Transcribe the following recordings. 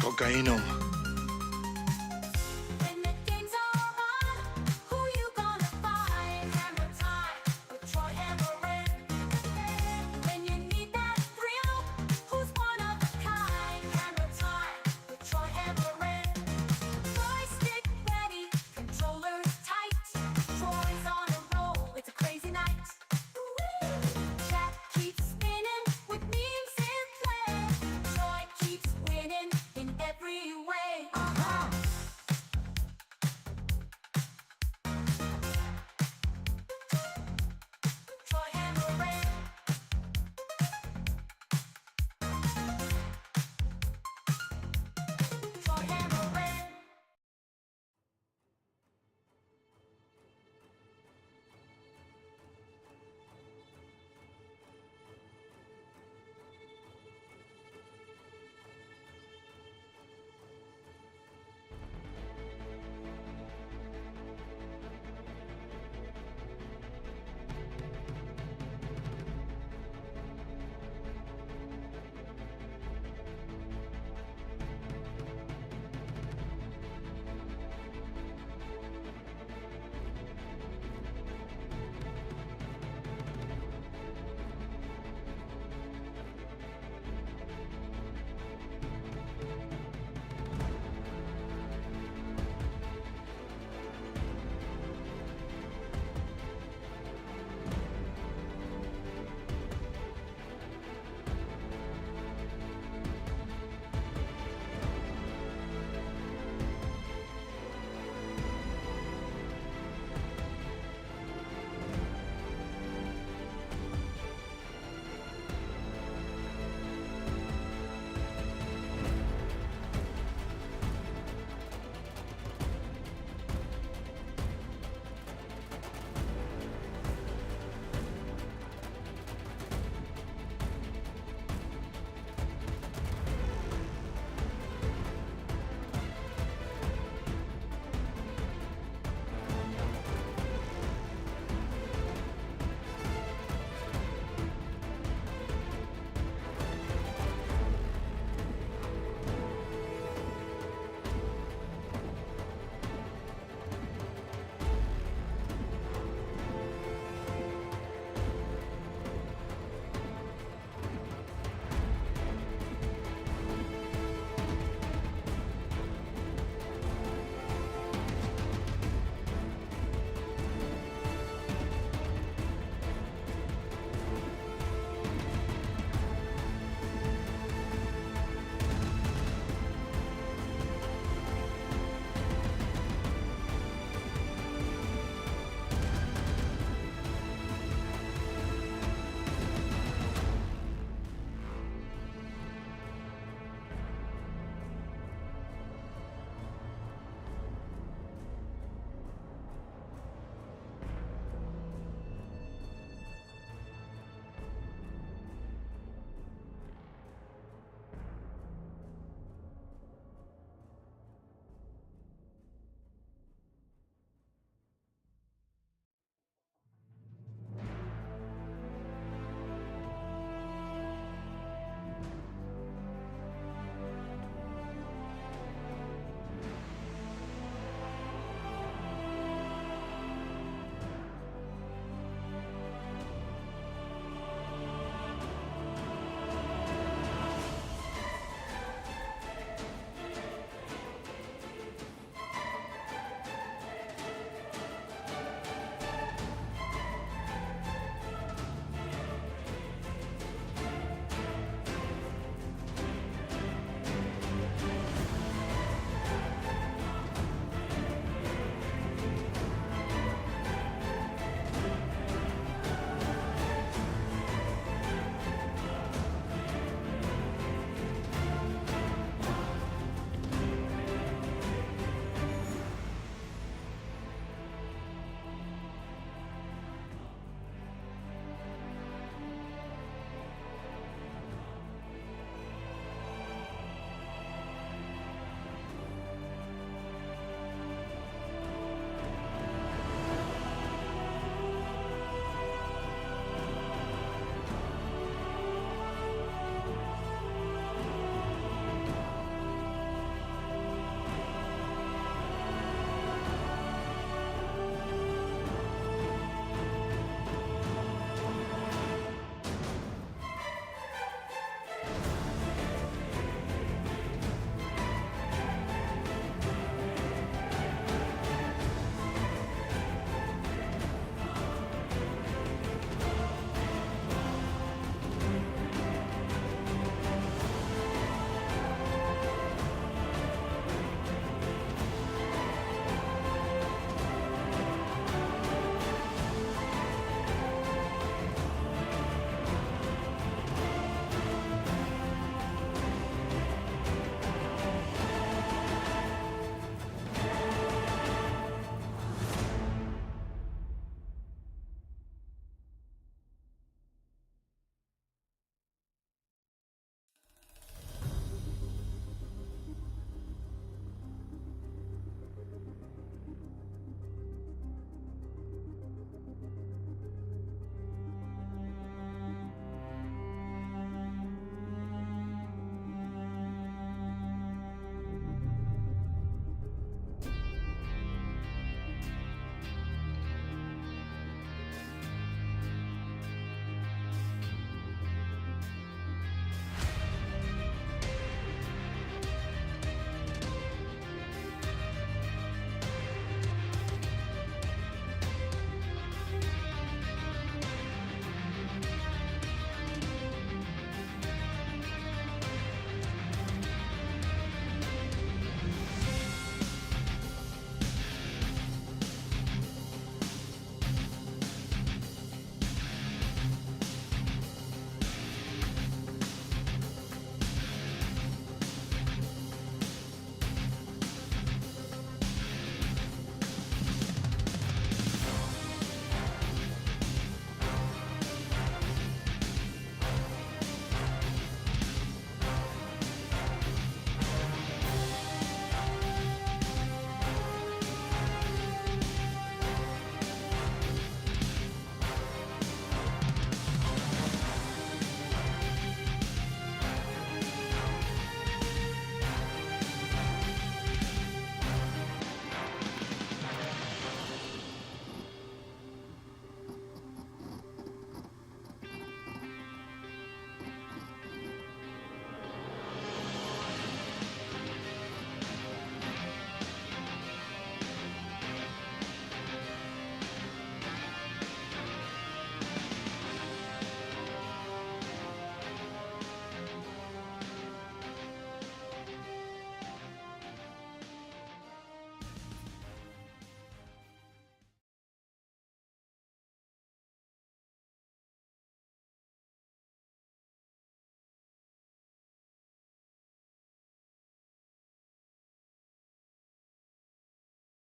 Kokainum. When the games are on, who you gonna find? Hammer time with Troy Hammerin. When you need that thrill, who's one of a kind? Hammer time with Troy Hammerin. Joystick ready, controllers tight. Troy's on a roll, it's a crazy night. Chat keeps spinning with memes in play. Troy keeps winning in every way.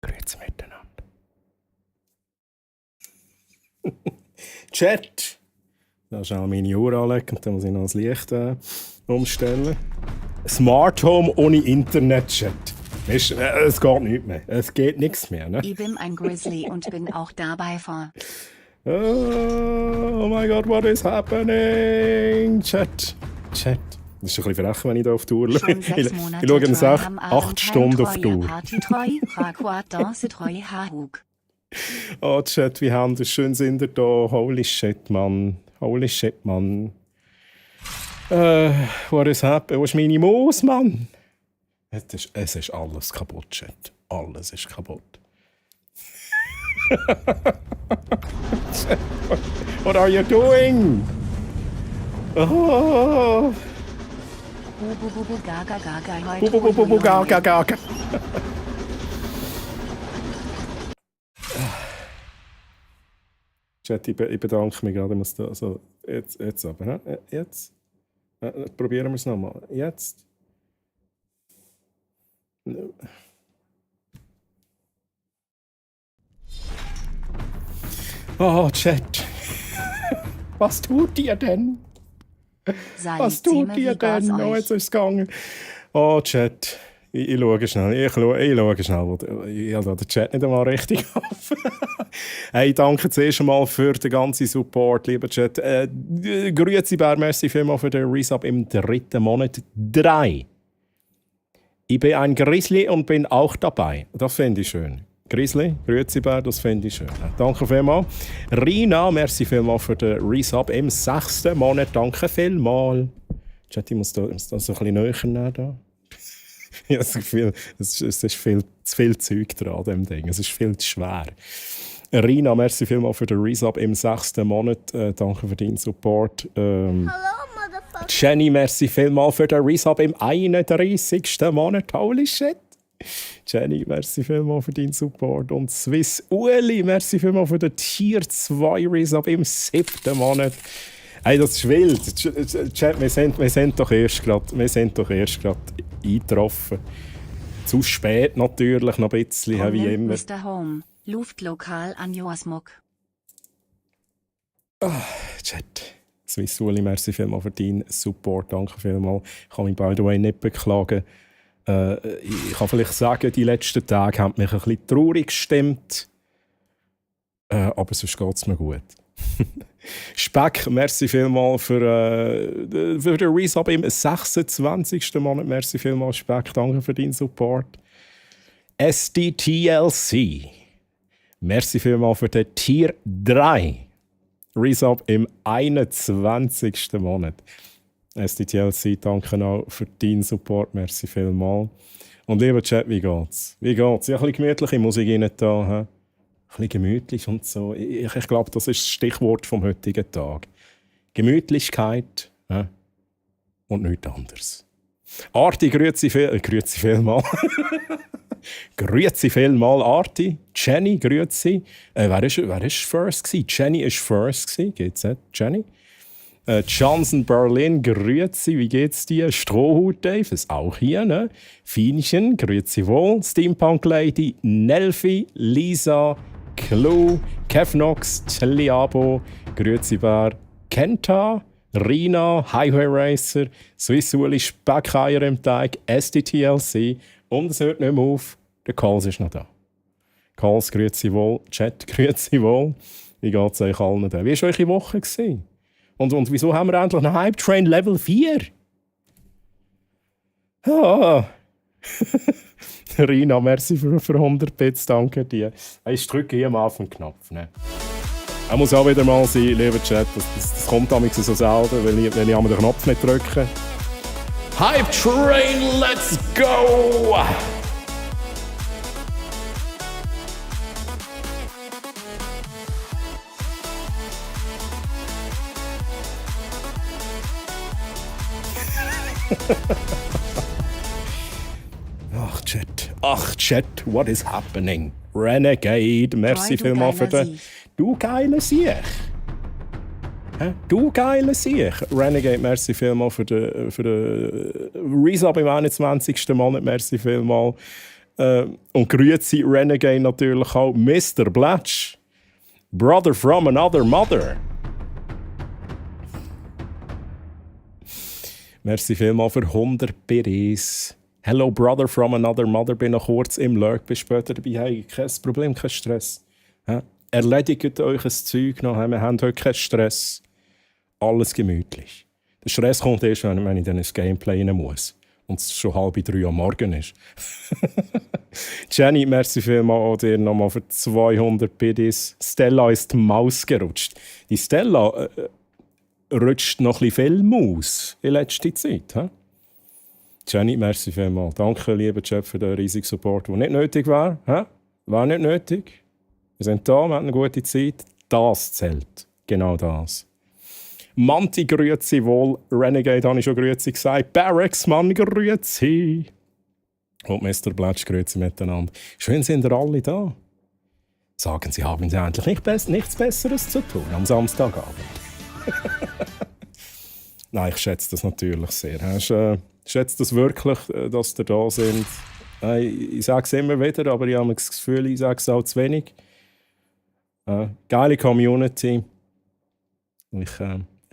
Grüezi miteinander. Chat. Da ist auch meine Uhr anlegen und dann muss ich noch das Licht umstellen. Smart Home ohne Internet-Chat. Weißt, es geht nicht mehr. Es geht nichts mehr. Ne? Ich bin ein Grizzly und bin auch dabei vor. Oh my God, what is happening? Chat. Das ist ein bisschen frech, wenn ich da auf die Uhr schaue. Schon 6 Monate Ich schaue eine Sache, am 8 Stunden auf die Uhr. Partytreu, Raquat, Dancetreu, Hahug. Oh, Chat, wie haben das schön sind ihr da. Holy shit, Mann. What is happening? Wo ist meine Maus, Mann? Es ist alles kaputt, Chat. Alles ist kaputt. What are you doing? Oh. Bubububu gaga gaga Bubububu gaga gaga. Chat, ich bedanke mich gerade. Ich muss da, also, jetzt aber. Ne? Jetzt. Probieren wir es nochmal. Jetzt. Oh, Chat. Was tut ihr denn? Was tut ihr denn? Oh, jetzt ist es gegangen. Oh, Chat. Ich schaue schnell. Ich schaue schnell. Ich habe den Chat nicht einmal richtig auf. Hey, danke zuerst einmal für den ganzen Support, lieber Chat. Grüezi, Bär, merci vielmals für den Resub im 3. Monat 3. Ich bin ein Grizzly und bin auch dabei. Das finde ich schön. Grizzly, grüezi Bär, das finde ich schön. Danke vielmals. Rina, merci vielmals für den Resub im 6. Monat. Danke vielmals. Chat, ich muss da so ein bisschen näher nehmen. Da. Ich habe das Gefühl, es ist viel zu viel Zeug dran an diesem Ding. Es ist viel zu schwer. Rina, merci vielmals für den Resub im 6. Monat. Danke für deinen Support. Jenny, merci vielmals für den Resub im 31. Monat. Holy shit. Jenny, merci vielmals für deinen Support. Und Swiss Uli, merci vielmals für den Tier 2 Resub im 7. Monat. Hey, das ist wild. Chat, wir sind doch erst gerade eingetroffen. Zu spät natürlich, noch ein bisschen, wie immer. Mr. Home, Luftlokal an Joasmuk. Chat. Swiss Uli, merci vielmals für deinen Support. Danke vielmals. Ich kann mich by the way nicht beklagen. Ich kann vielleicht sagen, die letzten Tage haben mich ein bisschen traurig gestimmt. Aber sonst geht es mir gut. Speck, merci vielmals für den Resub im 26. Monat. Merci vielmals, Speck. Danke für deinen Support. SDTLC. Merci vielmals für den Tier 3. Resub im 21. Monat. SDTLC, danke auch für deinen Support. Merci vielmals. Und lieber Chat, wie geht's? Ich habe ein bisschen gemütliche Musik rein da. Ein bisschen gemütlich und so. Ich glaube, das ist das Stichwort vom heutigen Tag. Gemütlichkeit und nichts anderes. Arti, grüezi vielmal. Grüezi vielmal, Arti. Jenny, grüezi. Wer ist first gewesen? Jenny ist first gewesen. GZ, Jenny. Johnson Berlin, grüezi, wie geht's dir? Strohhut Dave ist auch hier, ne? Fienchen, grüezi wohl. Steampunk Lady, Nelfi, Lisa, Clue, Kevnox, Teliabo, grüezi Bär, Kenta, Rina, Highway Racer, Swiss Uli, Speckeier im Teig, SDTLC und es hört nicht mehr auf, der Kals ist noch da. Kals, grüezi wohl, Chat, grüezi wohl. Wie geht's euch allen da? Wie war eure Woche gewesen? Und wieso haben wir endlich einen Hype Train Level 4? Ah. Rina, merci für 100 Bits, danke dir. Ich drücke hier mal auf den Knopf. Ne? Er muss auch wieder mal sein, lieber Chat. Das kommt damals so selten, wenn ich einmal den Knopf nicht drücke. Hype Train, let's go! Ach, Chat, what is happening? Renegade, merci vielmals für den... Du geiler Sieg! Du geiler Sieg! Renegade, merci vielmals für den Resub im 21. Monat, merci vielmals. Und grüezi Renegade natürlich auch Mr. Blatch. Brother from another mother. Merci vielmals für 100 Beres. Hello, brother from another mother. Bin noch kurz im Lurk, bis später dabei. Hey, kein Problem, kein Stress. Erledigt euch ein Zeug noch. Wir haben heute keinen Stress. Alles gemütlich. Der Stress kommt erst, wenn ich dann ins Gameplay rein muss. Und es schon 2:30 am Morgen ist. Jenny, merci vielmals auch dir nochmal für 200 Biddies. Stella ist die Maus gerutscht. Die Stella rutscht noch ein bisschen viel Maus in letzter Zeit. He? Jenny, merci vielmals. Danke, lieber Chef, für den riesigen Support, der nicht nötig war. He? War nicht nötig. Wir sind da, wir haben eine gute Zeit. Das zählt. Genau das. Manti, grüezi wohl. Renegade habe ich schon grüezi gesagt. Barracks, Mann, grüezi. Und Mr. Blatsch, grüezi miteinander. Schön sind ihr alle da. Sagen Sie, haben Sie endlich nichts Besseres zu tun am Samstagabend? Nein, ich schätze das natürlich sehr. Ich schätze das wirklich, dass ihr da sind. Ich sage es immer wieder, aber ich habe das Gefühl, ich sage es auch zu wenig. Geile Community. Ich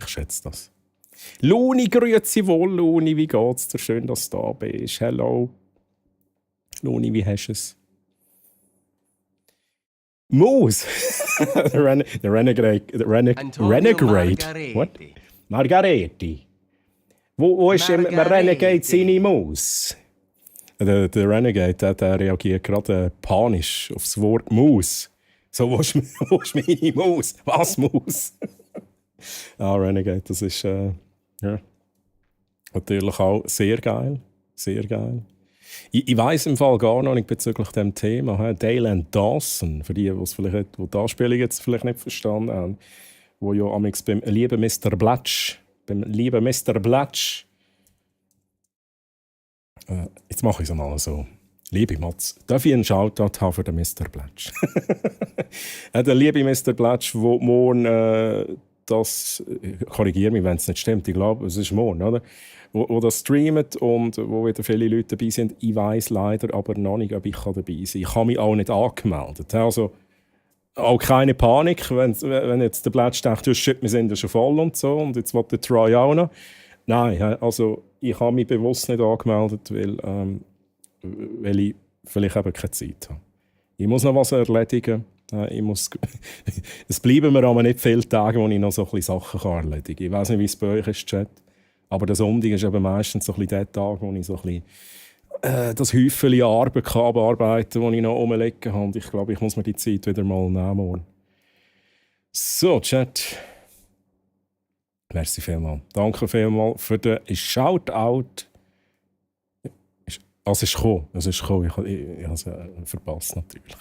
schätze das. Luni, grüezi wohl, Luni, wie geht's dir? Schön, dass du da bist. Hello. Luni, wie hast du es? Moose. der Renegade. Margareti. What? Margareti. Wo ist im Renegade seine Maus? Der Renegade der reagiert gerade panisch auf das Wort Maus. So, wo ist meine Maus? Was Maus? Renegade, das ist natürlich auch sehr geil. Sehr geil. Ich weiss im Fall gar noch nicht bezüglich dem Thema. Dale and Dawson, für die, die die Anspielung jetzt vielleicht nicht verstanden haben, wo ja amigs beim lieben Mr. Blatch, jetzt mache ich es mal so. Liebe Mats, darf ich einen Shoutout haben für den Mr. Blatch? Der liebe Mr. Blatch, der morgen das, korrigiere mich, wenn es nicht stimmt, ich glaube, es ist morgen, oder? Wo das streamt und wo wieder viele Leute dabei sind. Ich weiss leider aber noch nicht, ob ich dabei sein kann. Ich habe mich auch nicht angemeldet. Also auch keine Panik, wenn jetzt der Blatch denkt, oh shit, wir sind ja schon voll und so und jetzt will der Troy auch noch. Nein, also ich habe mich bewusst nicht angemeldet, weil ich vielleicht eben keine Zeit habe. Ich muss noch was erledigen. Es bleiben mir aber nicht viele Tage, wo ich noch so ein bisschen Sachen erledigen kann. Ich weiß nicht, wie es bei euch ist, Chat. Aber der Sonntag ist eben meistens so ein bisschen der Tag, wo ich so ein bisschen das Häufchen Arbeit kann bearbeiten kann, das ich noch rumlegen habe. Und ich glaube, ich muss mir die Zeit wieder mal nehmen. So, Chat. Merci vielmals. Danke vielmals für den Shoutout. Es ist gekommen. Ich habe es verpasst, natürlich.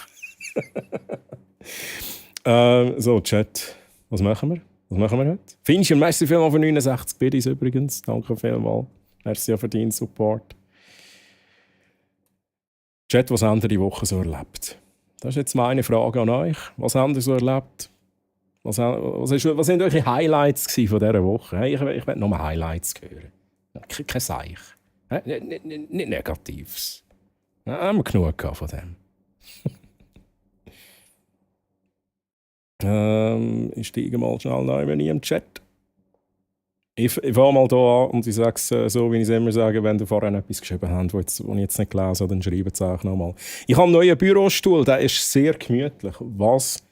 So, Chat. Was machen wir? Heute? Finchen, merci vielmals für 69 Biddies übrigens. Danke vielmals. Merci für deinen Support. Chat, was habt ihr die Woche so erlebt? Das ist jetzt meine Frage an euch. Was habt ihr so erlebt? Was sind eure Highlights von dieser Woche? Hey, ich will nur Highlights hören. Kein Seich. Nicht Negatives. Haben wir genug von dem. Ich steige mal schnell neu im Chat. Ich fange mal hier an und ich sage es so, wie ich es immer sage, wenn ihr vorhin etwas geschrieben habt, das ich jetzt nicht gelesen habe, dann schreibt es auch nochmal. Ich habe einen neuen Bürostuhl, der ist sehr gemütlich. Was?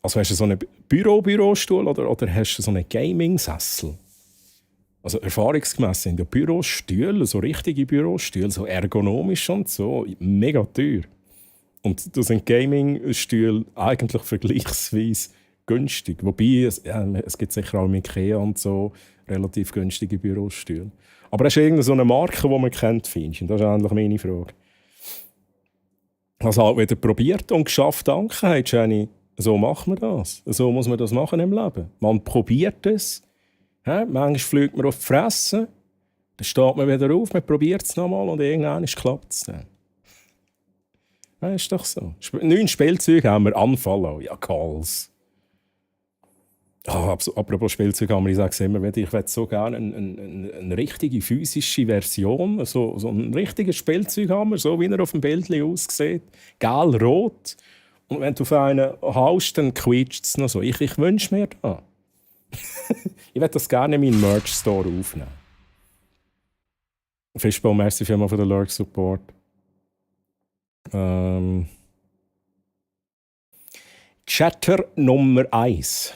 Also hast du so einen Bürostuhl oder hast du so einen Gaming-Sessel? Also erfahrungsgemäss sind ja Bürostühle, so richtige Bürostühle, so ergonomisch und so, mega teuer. Und das sind Gaming-Stühle eigentlich vergleichsweise günstig. Wobei, es gibt sicher auch im Ikea und so relativ günstige Bürostühle. Aber hast du irgendeine Marke, die man kennt, findest du? Das ist eigentlich meine Frage. Also halt wieder probiert und geschafft, danke, hey Jenny. So macht man das. So muss man das machen im Leben. Man probiert es. Manchmal fliegt man auf die Fresse. Dann steht man wieder auf, man probiert es nochmal und irgendwann klappt es dann. Ja, ist doch so. 9 Spielzeuge haben wir Anfall. Ja, Calls. Apropos Spielzeughammer, ich sage es immer wieder, ich hätte so gerne eine richtige physische Version, so einen richtigen Spielzeughammer, so wie er auf dem Bild aussieht, gel-rot. Und wenn du auf einen haust, dann quietscht es noch so. Ich wünsche mir das. Ich würde das gerne in meinen Merch-Store aufnehmen. Fischball, merci vielmals für den Lurk-Support. Chatter Nummer 1.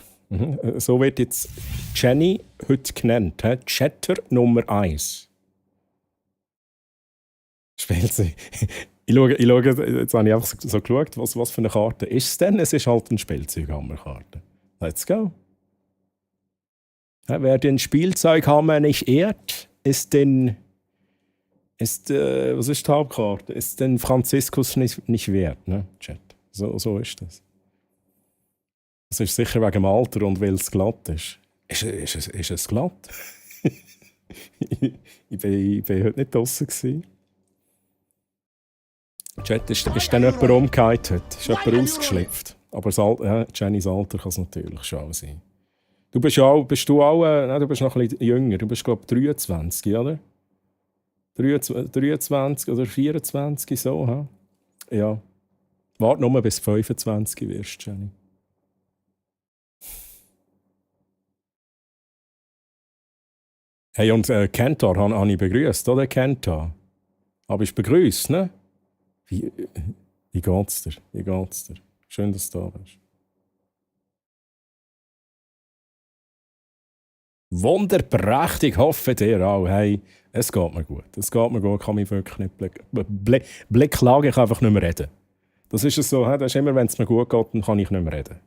So wird jetzt Jenny heute genannt. Chatter Nummer 1. Spielt sie. Ich schaue, jetzt habe ich einfach so geschaut, was für eine Karte ist es denn? Es ist halt eine Spielzeughammerkarte. Let's go. Ja, wer den Spielzeughammer nicht ehrt, was ist die Hauptkarte? Ist den Franziskus nicht wert, ne? Chat. So ist das. Das ist sicher wegen dem Alter und weil es glatt ist. Ist es glatt? ich bin heute nicht draussen. Chat, ist dann jemand umgekehrt heute? Ist jemand ausgeschlüpft? Aber Jennys Alter kann es natürlich schon sein. Du bist auch du bist noch ein bisschen jünger. Du bist, glaube ich, 23, oder? 23 oder 24, so, ha? Ja. Warte nur bis 25 wirst, Jenny. Hey, und Kentor habe ich begrüßt, oder? Kentor. Habe ich begrüßt, ne? Wie geht's dir? Schön, dass du da bist. Wunderprächtig, hoffe dir auch. Hey, es geht mir gut. Kann mich wirklich nicht beklagen. Ich kann einfach nicht mehr reden. Das ist es so, das ist immer, wenn es mir gut geht, dann kann ich nicht mehr reden.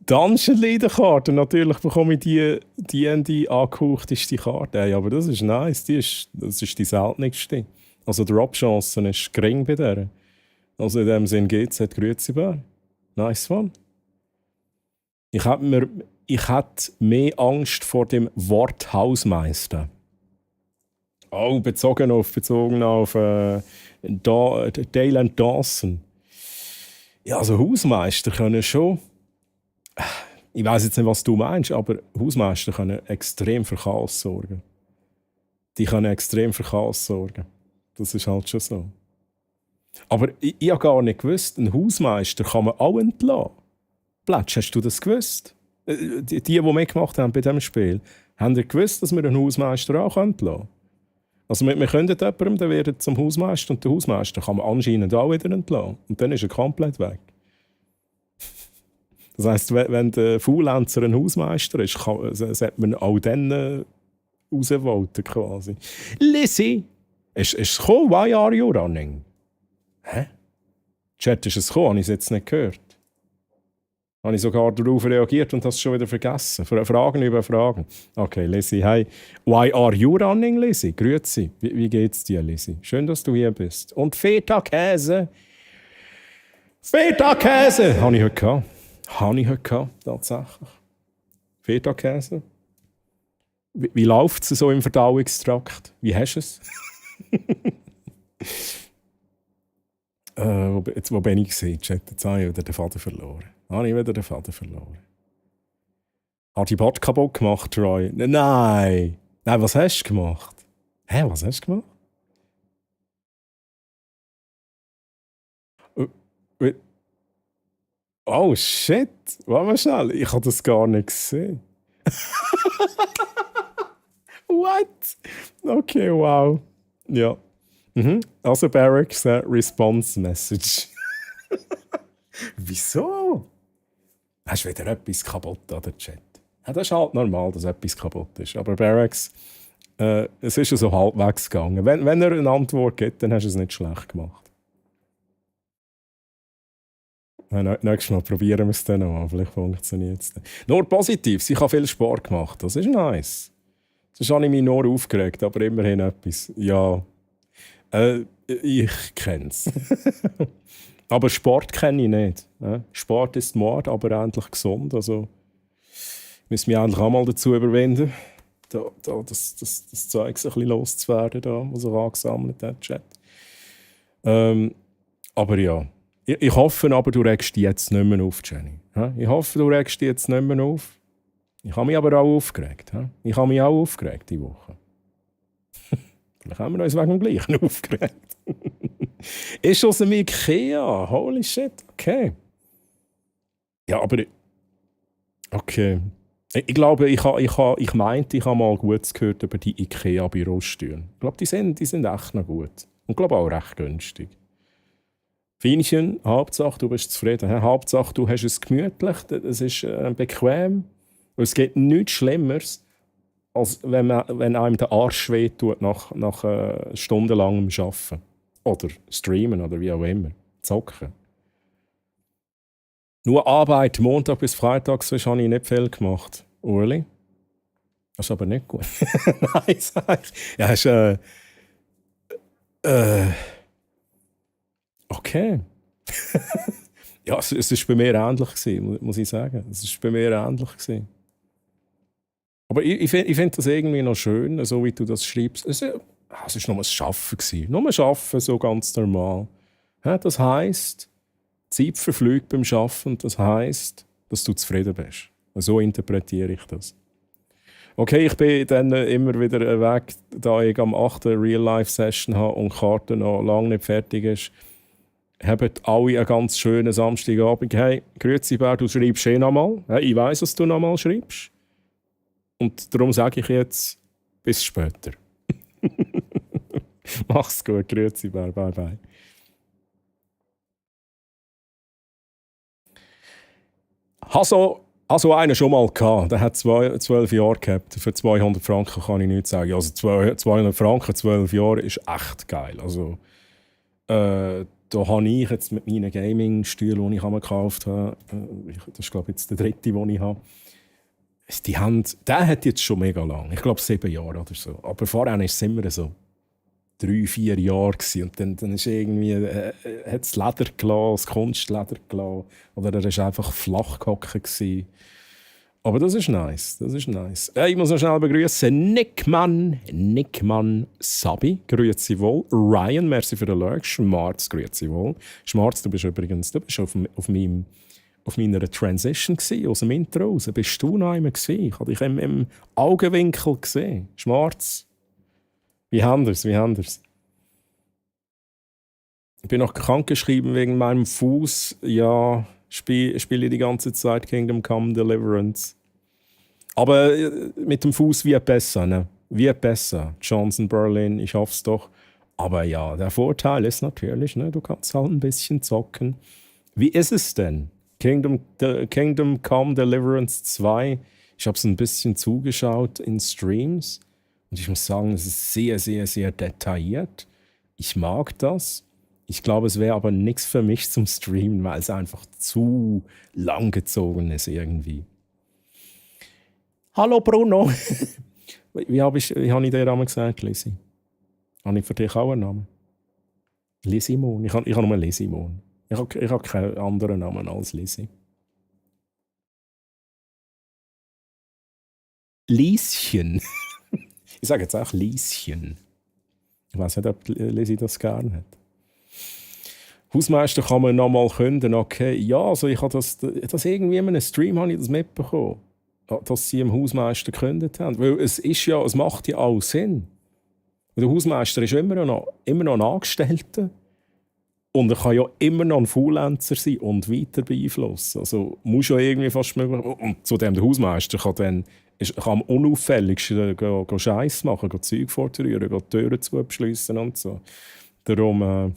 Dungeon-Leader-Karte, natürlich bekomme ich die D&D angehauchteste Karte. Hey, aber das ist nice, das ist die seltenste. Also die Drop-Chance ist gering bei der. Also in dem Sinn GZ, grüezi Bär. Nice one. Ich hatte mehr Angst vor dem Wort Hausmeister. Oh, bezogen auf Dale and Dawson. Ja, also Hausmeister können schon. Ich weiß jetzt nicht, was du meinst, aber Hausmeister können extrem für Chaos sorgen. Die können extrem für Chaos sorgen. Das ist halt schon so. Aber ich habe gar nicht gewusst, einen Hausmeister kann man auch entlassen. Plätsch, hast du das gewusst? Die mitgemacht haben bei diesem Spiel, haben ihr gewusst, dass wir einen Hausmeister auch entlassen können? Also wir können jemandem, der wird zum Hausmeister und der Hausmeister kann man anscheinend auch wieder entlassen. Und dann ist er komplett weg. Das heisst, wenn der Faulenzer ein Hausmeister ist, sollte man auch dann rausvoten quasi. Lizzie! Ist es gekommen? Why are you running? Hä? Chat, ist es gekommen? Habe ich es jetzt nicht gehört? Habe ich sogar darauf reagiert und habe es schon wieder vergessen? Fragen über Fragen. Okay, Lizzie, hi. Why are you running, Lizzie? Grüezi. Wie geht's dir, Lizzie? Schön, dass du hier bist. Und Feta-Käse. Feta-Käse! Habe ich heute gehabt, tatsächlich. Feta-Käse. Wie läuft es so im Verdauungstrakt? Wie hast du es? Wo bin ich gesehen? Jetzt habe ich wieder den Faden verloren. Habe die Bot kaputt gemacht, Troy? Nein, was hast du gemacht? Was hast du gemacht? Oh shit, warte mal schnell, ich habe das gar nicht gesehen. What? Okay, wow. Ja. Also Barracks Response Message. Wieso? Hast du wieder etwas kaputt an der Chat? Ja, das ist halt normal, dass etwas kaputt ist. Aber Barracks, es ist ja so halbwegs gegangen. Wenn er eine Antwort gibt, dann hast du es nicht schlecht gemacht. Nächstes Mal probieren wir es dann noch. Vielleicht funktioniert es dann. Nur Positives. Ich habe viel Sport gemacht. Das ist nice. Das habe ich mich nur aufgeregt, aber immerhin etwas. Ja, ich kenne es. Aber Sport kenne ich nicht. Sport ist Mord, aber endlich gesund. Also, ich muss mich endlich auch mal dazu überwinden, das Zeug ein bisschen loszuwerden, was er angesammelt hat. Chat. Aber ja, Ich hoffe aber, du regst dich jetzt nicht mehr auf, Jenny. Ja? Ich hoffe, du regst dich jetzt nicht mehr auf. Ich habe mich aber auch aufgeregt. Ja? Ich habe mich auch aufgeregt diese Woche. Vielleicht haben wir uns wegen dem Gleichen aufgeregt. Ist aus dem Ikea. Holy shit. Okay. Ja, aber... Okay. Ich glaube, ich meinte, ich habe mal Gutes gehört über die Ikea-Bürostühle. Ich glaube, die sind echt noch gut. Und ich glaube auch recht günstig. Feinchen, Hauptsache, du bist zufrieden. Hauptsache, du hast es gemütlich, es ist bequem. Und es gibt nichts Schlimmeres, als wenn einem der Arsch wehtut nach stundenlangem Arbeiten. Oder Streamen oder wie auch immer. Zocken. Nur Arbeit, Montag bis Freitag, sonst habe ich nicht viel gemacht. Ueli? Das ist aber nicht gut. Nein, sag ich. Ja, ist okay. Ja, es war bei mir ähnlich gewesen, muss ich sagen. Es war bei mir ähnlich gewesen. Aber ich finde das irgendwie noch schön, so wie du das schreibst. Es war nur das Arbeiten gewesen. Nur das Arbeiten, so ganz normal. Ja, das heisst, die Zeit verfliegt beim Arbeiten und das heisst, dass du zufrieden bist. So interpretiere ich das. Okay, ich bin dann immer wieder weg, da ich am 8. Real-Life-Session habe und die Karte noch lange nicht fertig ist. Habt alle einen ganz schönen Samstagabend. Hey, grüezi Bär, du schreibst nochmal. Hey, ich weiss, dass du nochmal schreibst. Und darum sage ich jetzt, bis später. Mach's gut, grüezi Bär, bye bye. Also einen schon mal gehabt. Der hat 12 Jahre gehabt. Für 200 Franken kann ich nichts sagen. Also 200 Franken, 12 Jahre ist echt geil. Also, da habe ich jetzt mit meinen Gaming-Stühlen, die ich mir gekauft habe, das ist glaube ich jetzt der dritte, den ich habe, der hat jetzt schon mega lang. Ich glaube 7 Jahre oder so. Aber vorher war es immer so 3-4 Jahre gewesen. Und dann ist irgendwie, hat es Leder gelassen, das Kunstleder gelassen. Oder er war einfach flach gehockt gewesen. Aber das ist nice, das ist nice. Ich muss noch schnell begrüßen Nickmann Sabi, grüezi wohl. Ryan, merci für den Like. Schmarz, grüezi wohl. Schmarz, du bist auf meiner Transition gewesen, aus dem Intro raus. Bist du noch einmal gewesen? Ich habe dich im Augenwinkel gesehen. Schmarz. Wie haben wir's? Ich bin noch krankgeschrieben wegen meinem Fuß. Ja, spiele die ganze Zeit Kingdom Come Deliverance. Aber mit dem Fuß wird besser, ne? Wird besser. Johnson, Berlin, ich hoffe es doch. Aber ja, der Vorteil ist natürlich, ne, du kannst halt ein bisschen zocken. Wie ist es denn? Kingdom Come Deliverance 2. Ich habe es ein bisschen zugeschaut in Streams. Und ich muss sagen, es ist sehr, sehr, sehr detailliert. Ich mag das. Ich glaube, es wäre aber nichts für mich zum Streamen, weil es einfach zu langgezogen ist irgendwie. Hallo Bruno! Wie hab ich dir Namen gesagt, Lisi? Habe ich für dich auch einen Namen? Lisimon. Ich habe nur Lisimon. Ich habe keinen anderen Namen als Lisi. Lieschen. Ich sage jetzt auch Lieschen. Ich weiß nicht, ob Lisi das gerne hat. Hausmeister kann man noch mal künden. Okay, ja, also ich habe das irgendwie in einem Stream habe ich das mitbekommen, dass sie dem Hausmeister gekündigt haben. Weil es macht ja auch Sinn. Der Hausmeister ist immer noch ein Angestellter. Und er kann ja immer noch ein Freelancer sein und weiter beeinflussen. Also muss ja irgendwie fast möglich. Und zudem der Hausmeister kann am unauffälligsten Scheiß machen, Zeug vorrühren, Türen zu beschliessen und so. Darum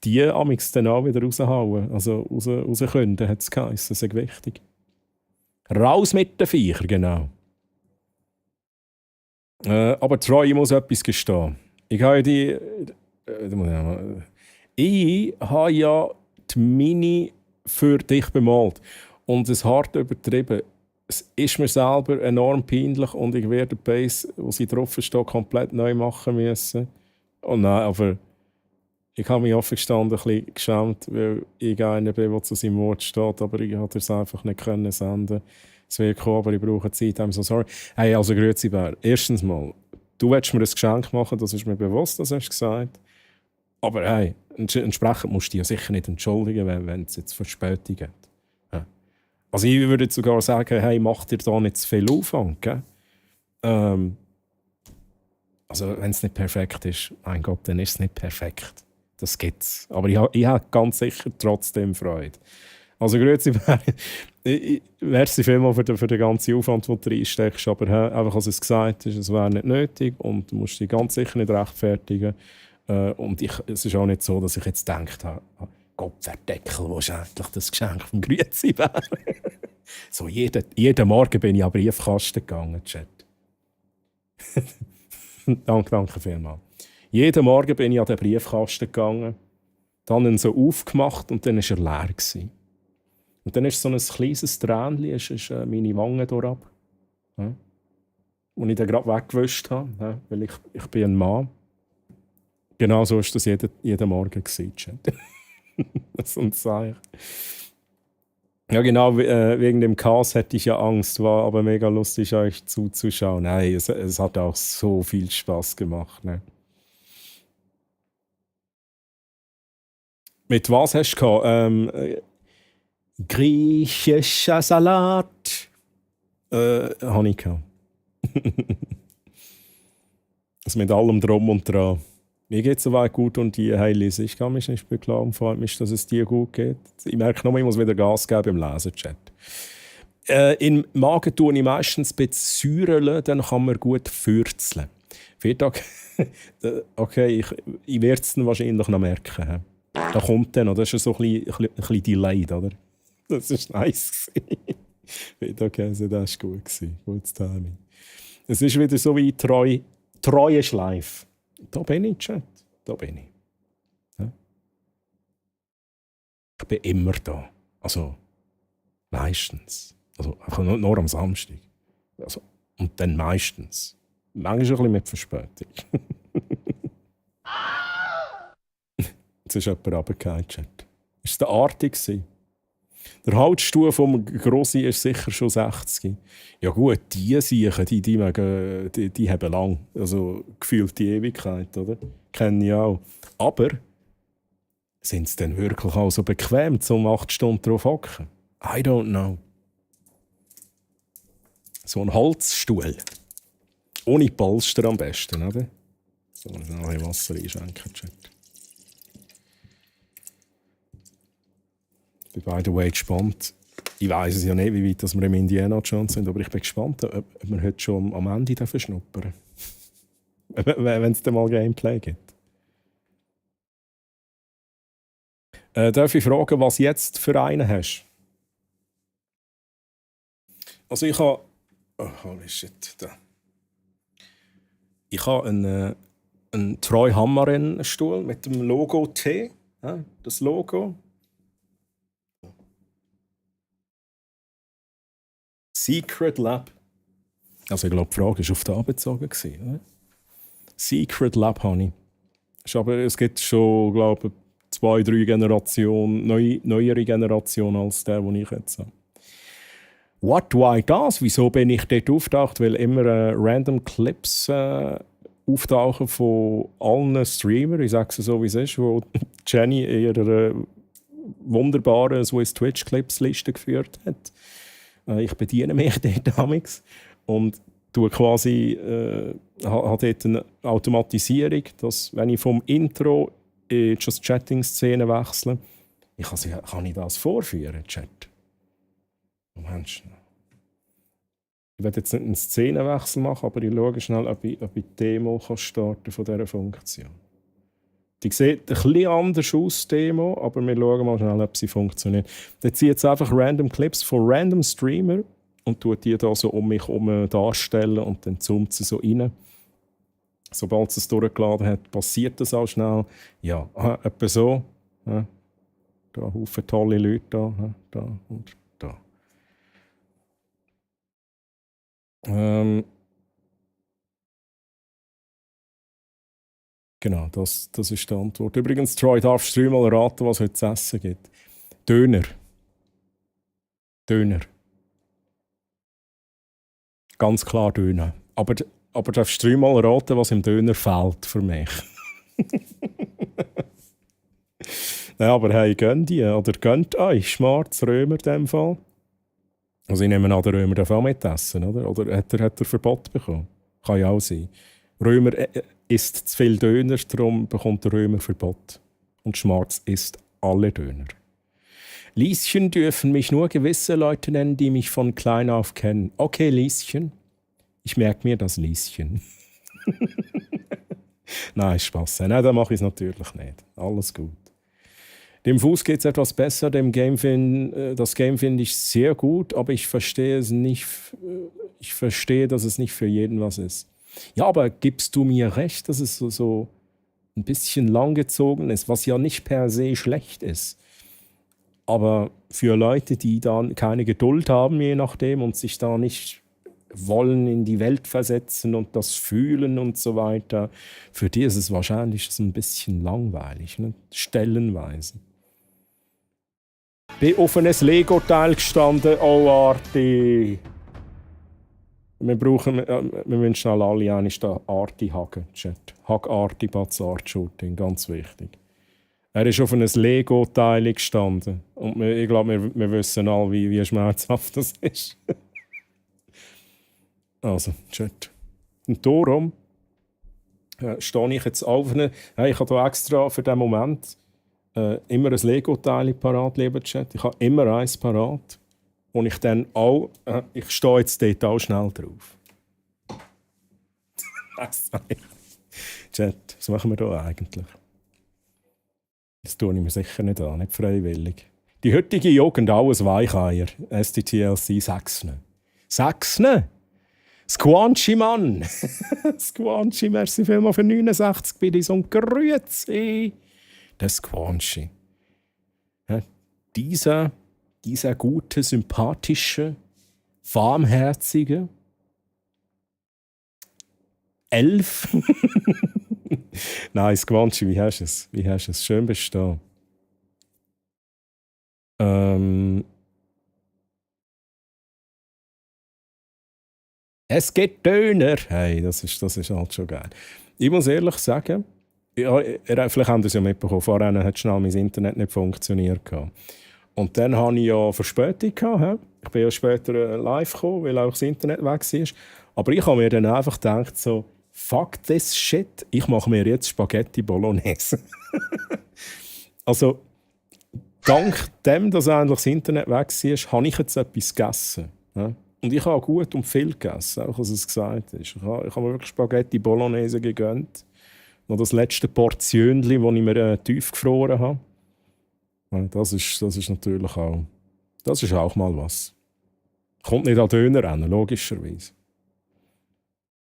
die amix dann auch wieder raushauen. Also rauskünden, hat es geheißen. Das ist wichtig. Raus mit den Viechern, genau. Aber Troy, ich muss etwas gestehen. Ich habe ja die Mini für dich bemalt. Und es hart übertrieben. Es ist mir selber enorm peinlich und ich werde die Base, wo sie drauf steht, komplett neu machen müssen. Oh nein, aber ich habe mich offen gestanden, ein bisschen geschämt, weil ich einer bin, der zu seinem Wort steht, aber ich konnte es einfach nicht senden. Es wird kommen, aber ich brauche Zeit. I'm so sorry. Hey, also grüezi Bär. Erstens mal, du willst mir ein Geschenk machen, das ist mir bewusst, das hast du gesagt. Aber hey, Entsprechend musst du dich ja sicher nicht entschuldigen, wenn es jetzt Verspätung gibt. Ja. Also ich würde jetzt sogar sagen, hey, mach dir da nicht zu viel Aufwand. Gell? Also wenn es nicht perfekt ist, mein Gott, dann ist es nicht perfekt. Das gibt's. Aber ich habe ganz sicher trotzdem Freude. Also grüezi, merci vielmals für den ganzen Aufwand, den du reinsteckst, aber einfach, als es gesagt ist, es wäre nicht nötig und du musst dich ganz sicher nicht rechtfertigen. Und es ist auch nicht so, dass ich jetzt gedacht habe, Gott, Deckel, wo ist eigentlich das Geschenk vom Grüezi wäre? So, jeden Morgen bin ich an den Briefkasten gegangen, Chat. Danke vielmals. Jeden Morgen bin ich an den Briefkasten gegangen, dann ihn so aufgemacht und dann war er leer gewesen. Und dann ist so ein kleines Tränchen, ist meine Wange durchab. Ja. Und ich dann gerade weggewischt habe, ja, weil ich bin ein Mann. Genau so war das jeden Morgen gewesen. So ein Zeichen. Ja, genau, wegen dem Chaos hätte ich ja Angst, war aber mega lustig, euch zuzuschauen. Nein, es hat auch so viel Spaß gemacht. Ne? Mit was hast du gehabt? Griechischer Salat. Habe ich gehabt. Also mit allem Drum und Dran. Mir geht es soweit gut und die Heilise. Ich kann mich nicht beklagen, freut mich, dass es dir gut geht. Ich merke noch, ich muss wieder Gas geben im Leserchat. Im Magen tue ich meistens ein bisschen säuerle, dann kann man gut fürzeln. Viertag, okay, ich werde es dann wahrscheinlich noch merken. Da kommt dann, oder? Das ist so ein bisschen delayed, oder? Das war nice. Viertag, also das war gut. Gutes Timing. Es ist wieder so wie treue Schleife. Da bin ich, Chat. Da bin ich. Ja? Ich bin immer da. Also, meistens. Also, nur am Samstag. Also, und dann meistens. Manchmal ein bisschen mit Verspätung. Jetzt ist jemand runtergefallen, Chat. Ist es der Artig gewesen? Der Halsstuhl vom Grossi ist sicher schon 60. Ja gut, die Siechen, die haben lang. Also gefühlt die Ewigkeit, oder? Kenne ich auch. Aber sind sie denn wirklich auch so bequem, um 8 Stunden drauf zu hocken? I don't know. So ein Holzstuhl. Ohne Polster am besten, oder? So, noch ein bisschen Wasser einschenken, Chat. Ich bin by the way gespannt. Ich weiss es ja nicht, wie weit wir im Indiana Jones sind, aber ich bin gespannt, ob wir heute schon am Ende schnuppern dürfen. Wenn es dann mal Gameplay gibt. Darf ich fragen, was jetzt für einen hast? Also ich habe... Oh, holy shit. Da. Ich habe einen Troy Hammarén-Stuhl mit dem Logo T. Ja, das Logo. Secret Lab. Also ich glaube, die Frage war auf den bezogen. Oder? Secret Lab habe ich. Aber es gibt schon, glaube ich, 2-3 Generationen, neuere Generationen als der, den ich jetzt habe. What, why das? Wieso bin ich dort auftaucht? Weil immer random Clips auftauchen von allen Streamern, ich sage es so, wie es ist, wo Jenny in ihrer wunderbaren Swiss Twitch-Clips-Liste geführt hat. Ich bediene mich dort damals und tue quasi habe dort eine Automatisierung, dass wenn ich vom Intro in die Chatting-Szene wechsle, kann ich das vorführen, Chat. Mensch. Ich werde jetzt nicht einen Szenenwechsel machen, aber ich schaue schnell, ob ich die Demo starten von dieser Funktion. Die sieht ein bisschen anders aus, Demo, aber wir schauen mal schnell, ob sie funktioniert. Dann ziehe jetzt einfach random Clips von random Streamer und tue die da so um mich herum darstellen und dann zoomt sie so rein. Sobald sie es durchgeladen hat, passiert das auch schnell. Ja, etwa so. Ja. Da Haufen tolle Leute da und da. Genau, das ist die Antwort. Übrigens, Troy, darfst du mal raten, was es heute zu essen gibt? Döner. Ganz klar Döner. Aber darfst du mal raten, was im Döner fehlt für mich? Nein, aber hey, gönnt die oder gönnt euch Schmarz Römer in dem Fall. Also ich nehme an, der Römer darf auch mitessen, oder? Oder hat er Verbot bekommen? Kann ja auch sein. Römer isst zu viel Döner, darum bekommt der Römer Verbot. Und Schmarz isst alle Döner. Lieschen dürfen mich nur gewisse Leute nennen, die mich von klein auf kennen. Okay, Lieschen. Ich merke mir das Lieschen. Nein, Spaß. Nein, dann mache ich es natürlich nicht. Alles gut. Dem Fuß geht es etwas besser. Das Game finde ich sehr gut, aber ich verstehe es nicht. Ich verstehe, dass es nicht für jeden was ist. Ja, aber gibst du mir recht, dass es so ein bisschen langgezogen ist, was ja nicht per se schlecht ist. Aber für Leute, die dann keine Geduld haben, je nachdem, und sich da nicht wollen in die Welt versetzen und das fühlen und so weiter, für die ist es wahrscheinlich so ein bisschen langweilig, ne? Stellenweise. Bin auf ein Lego-Teil gestanden, oh Arti. Wir müssen schnell alle eine Arti hacken, Chat. Hack Arti, Batz Art Shooting, ganz wichtig. Er ist auf einem Lego-Teil gestanden. Und ich glaube, wir wissen alle, wie schmerzhaft das ist. Also, Chat. Und darum stehe ich jetzt auf. Ich habe hier extra für diesen Moment immer ein Lego-Teil parat, lieber Chat. Ich habe immer eins parat. Und ich dann auch, ich stehe jetzt dort auch schnell drauf. Chat, was machen wir da eigentlich? Das tue ich mir sicher nicht an, nicht freiwillig. Die heutige Jugend, alles Weicheier. STTLC Sachsen. Sachsen? Squanchy, Mann! Squanchy, merci vielmals für 69 Bidis und Grüezi! Der Squanchy. Ja, dieser gute, sympathische, warmherzige Elf. Nein, Squanchy, wie hast du es? Schön bist du da. Es gibt Döner. Hey, das ist halt schon geil. Ich muss ehrlich sagen, vielleicht haben Sie es ja mitbekommen, vorher hat schnell mein Internet nicht funktioniert. Und dann hatte ich ja Verspätung. Ich bin ja später live gekommen, weil auch das Internet weg war. Aber ich habe mir dann einfach gedacht, so, fuck this shit, ich mache mir jetzt Spaghetti Bolognese. Also, dank dem, dass eigentlich das Internet weg war, habe ich jetzt etwas gegessen. Ja? Und ich habe gut und viel gegessen, auch als es gesagt ist. Ich habe mir wirklich Spaghetti Bolognese gegönnt. Noch das letzte Portionchen, das ich mir tief gefroren habe. Ja, das ist natürlich auch, das ist auch mal was. Kommt nicht an Döner ran, logischerweise.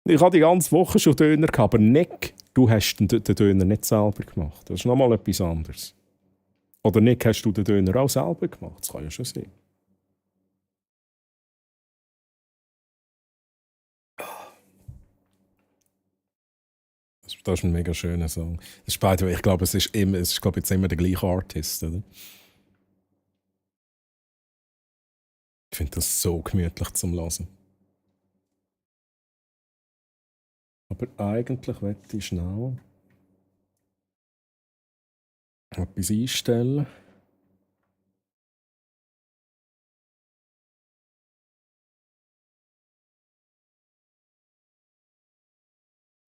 Ich habe die ganze Woche schon Döner gehabt, aber Nick, du hast den Döner nicht selber gemacht. Das ist nochmal etwas anderes. Oder Nick, hast du den Döner auch selber gemacht? Das kann ja schon sein. Das ist ein mega schöner Song. Das ist ich glaube, es ist jetzt immer der gleiche Artist, oder? Ich finde das so gemütlich zum Hören. Aber eigentlich möchte ich schnell etwas einstellen.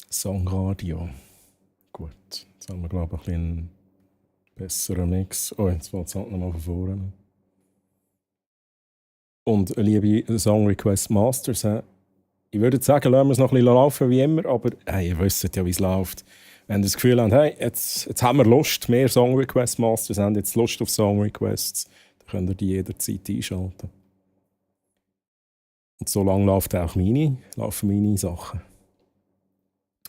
Songradio. Gut, jetzt haben wir, glaube ich, einen besseren Mix. Oh, jetzt wird es halt nochmal von vorne. Und liebe Song Request Masters, ich würde sagen, lassen wir es noch ein bisschen laufen wie immer, aber hey, ihr wisst ja, wie es läuft. Wenn ihr das Gefühl habt, hey, jetzt haben wir Lust, mehr Song Request Masters haben jetzt Lust auf Song Requests, dann könnt ihr die jederzeit einschalten. Und so lange laufen meine Sachen.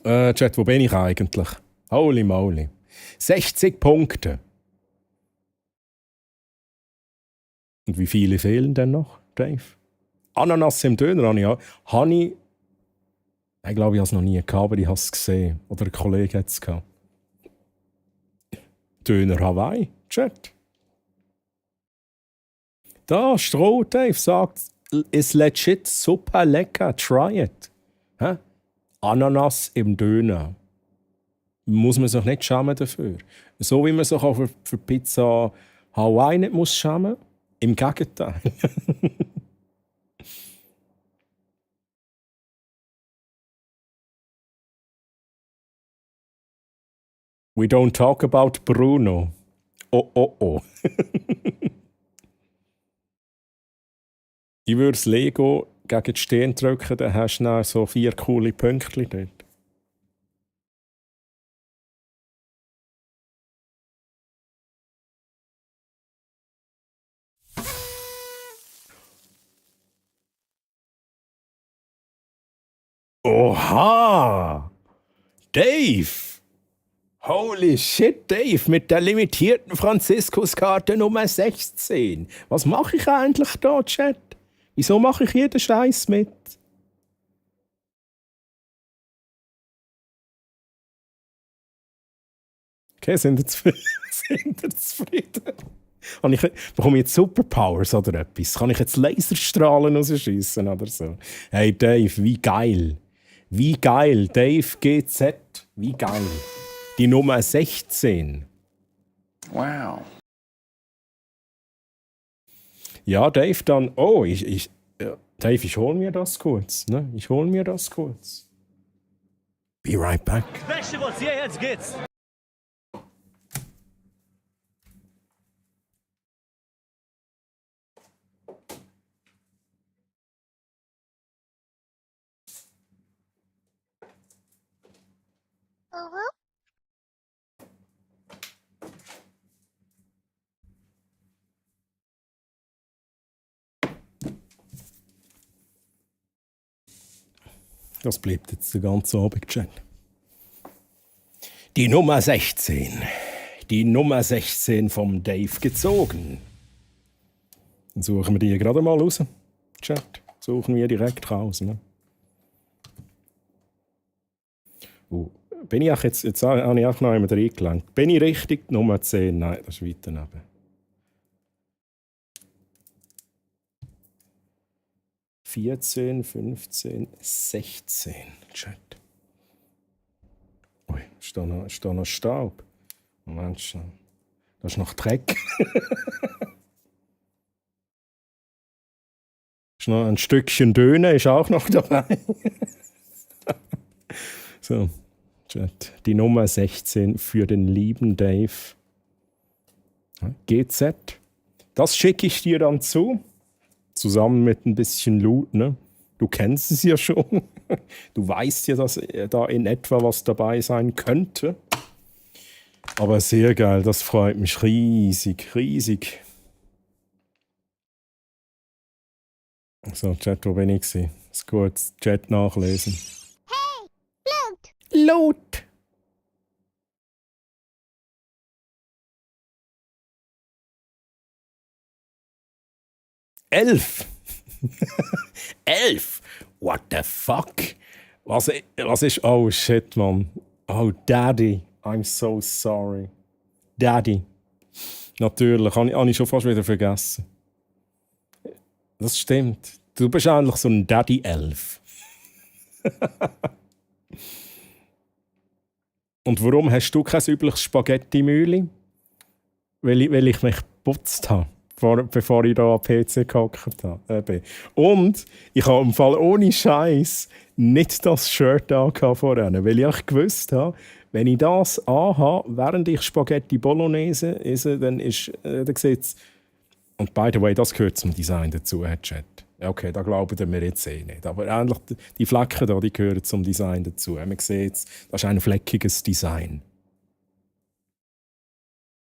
Chat, wo bin ich eigentlich? Holy moly. 60 Punkte. Und wie viele fehlen denn noch, Dave? Ananas im Döner habe ich glaube, ich habe es noch nie gehabt, aber ich habe es gesehen. Oder ein Kollege hat es gehabt. Döner Hawaii, Chat. Da, Stroh Dave sagt, ist legit super lecker, try it. Hä? Ananas im Döner. muss man sich nicht schämen dafür. So wie man sich auch für Pizza Hawaii nicht muss schämen. Im Gegenteil. We don't talk about Bruno. Oh, oh, oh. Ich würde das Lego gegen die Stirn drücken, dann hast du dann so 4 coole Pünktchen dort. Oha! Dave! Holy shit, Dave, mit der limitierten Franziskuskarte Nummer 16. Was mache ich eigentlich da, Chat? Wieso mache ich jeden Scheiß mit? Okay, sind ihr zufrieden? Sind ihr zufrieden? Bekomme ich jetzt Superpowers oder etwas? Kann ich jetzt Laserstrahlen rausschiessen oder so? Hey Dave, wie geil! Wie geil! Dave GZ, wie geil! Die Nummer 16. Wow. Ja, Dave, dann. Oh, Dave, ich hol mir das kurz. Ne? Ich hol mir das kurz. Be right back. Vegetables, yeah, jetzt geht's. Das bleibt jetzt den ganzen Abend schön. Die Nummer 16. Die Nummer 16 vom Dave gezogen. Dann suchen wir die gerade mal raus. Chat. Suchen wir direkt raus. Ne? Bin ich auch jetzt habe ich auch noch einmal reingelangt. Bin ich richtig? Nummer 10? Nein, das ist weiter neben. « 14, 15, 16. Chat. Ui, ist da noch Staub? Moment schon. Das ist noch Dreck. Ist noch ein Stückchen Döne, ist auch noch dabei. So, Chat. Die Nummer 16 für den lieben Dave. GZ. Das schicke ich dir dann zu. Zusammen mit ein bisschen Loot, ne? Du kennst es ja schon. Du weißt ja, dass da in etwa was dabei sein könnte. Aber sehr geil, das freut mich riesig, riesig. So, Chat, wo bin ich gewesen? Ist gut, Chat nachlesen. Hey, Loot! 11. 11? What the fuck? Was ist... Oh shit, Mann. Oh, Daddy. I'm so sorry. Daddy. Natürlich, habe ich schon fast wieder vergessen. Das stimmt. Du bist eigentlich so ein Daddy-Elf. Und warum hast du kein übliches Spaghetti-Mühle? Weil ich mich geputzt habe. Bevor ich da am PC gehockt habe. Und ich habe im Fall ohne Scheiß nicht das Shirt vorne, weil ich auch gewusst habe, wenn ich das anhabe, während ich Spaghetti Bolognese esse, dann sieht's. Und by the way, das gehört zum Design dazu, Chat. Okay, da glauben wir jetzt nicht. Aber ähnlich, die Flecken hier, die gehören zum Design dazu. Man sieht, das ist ein fleckiges Design.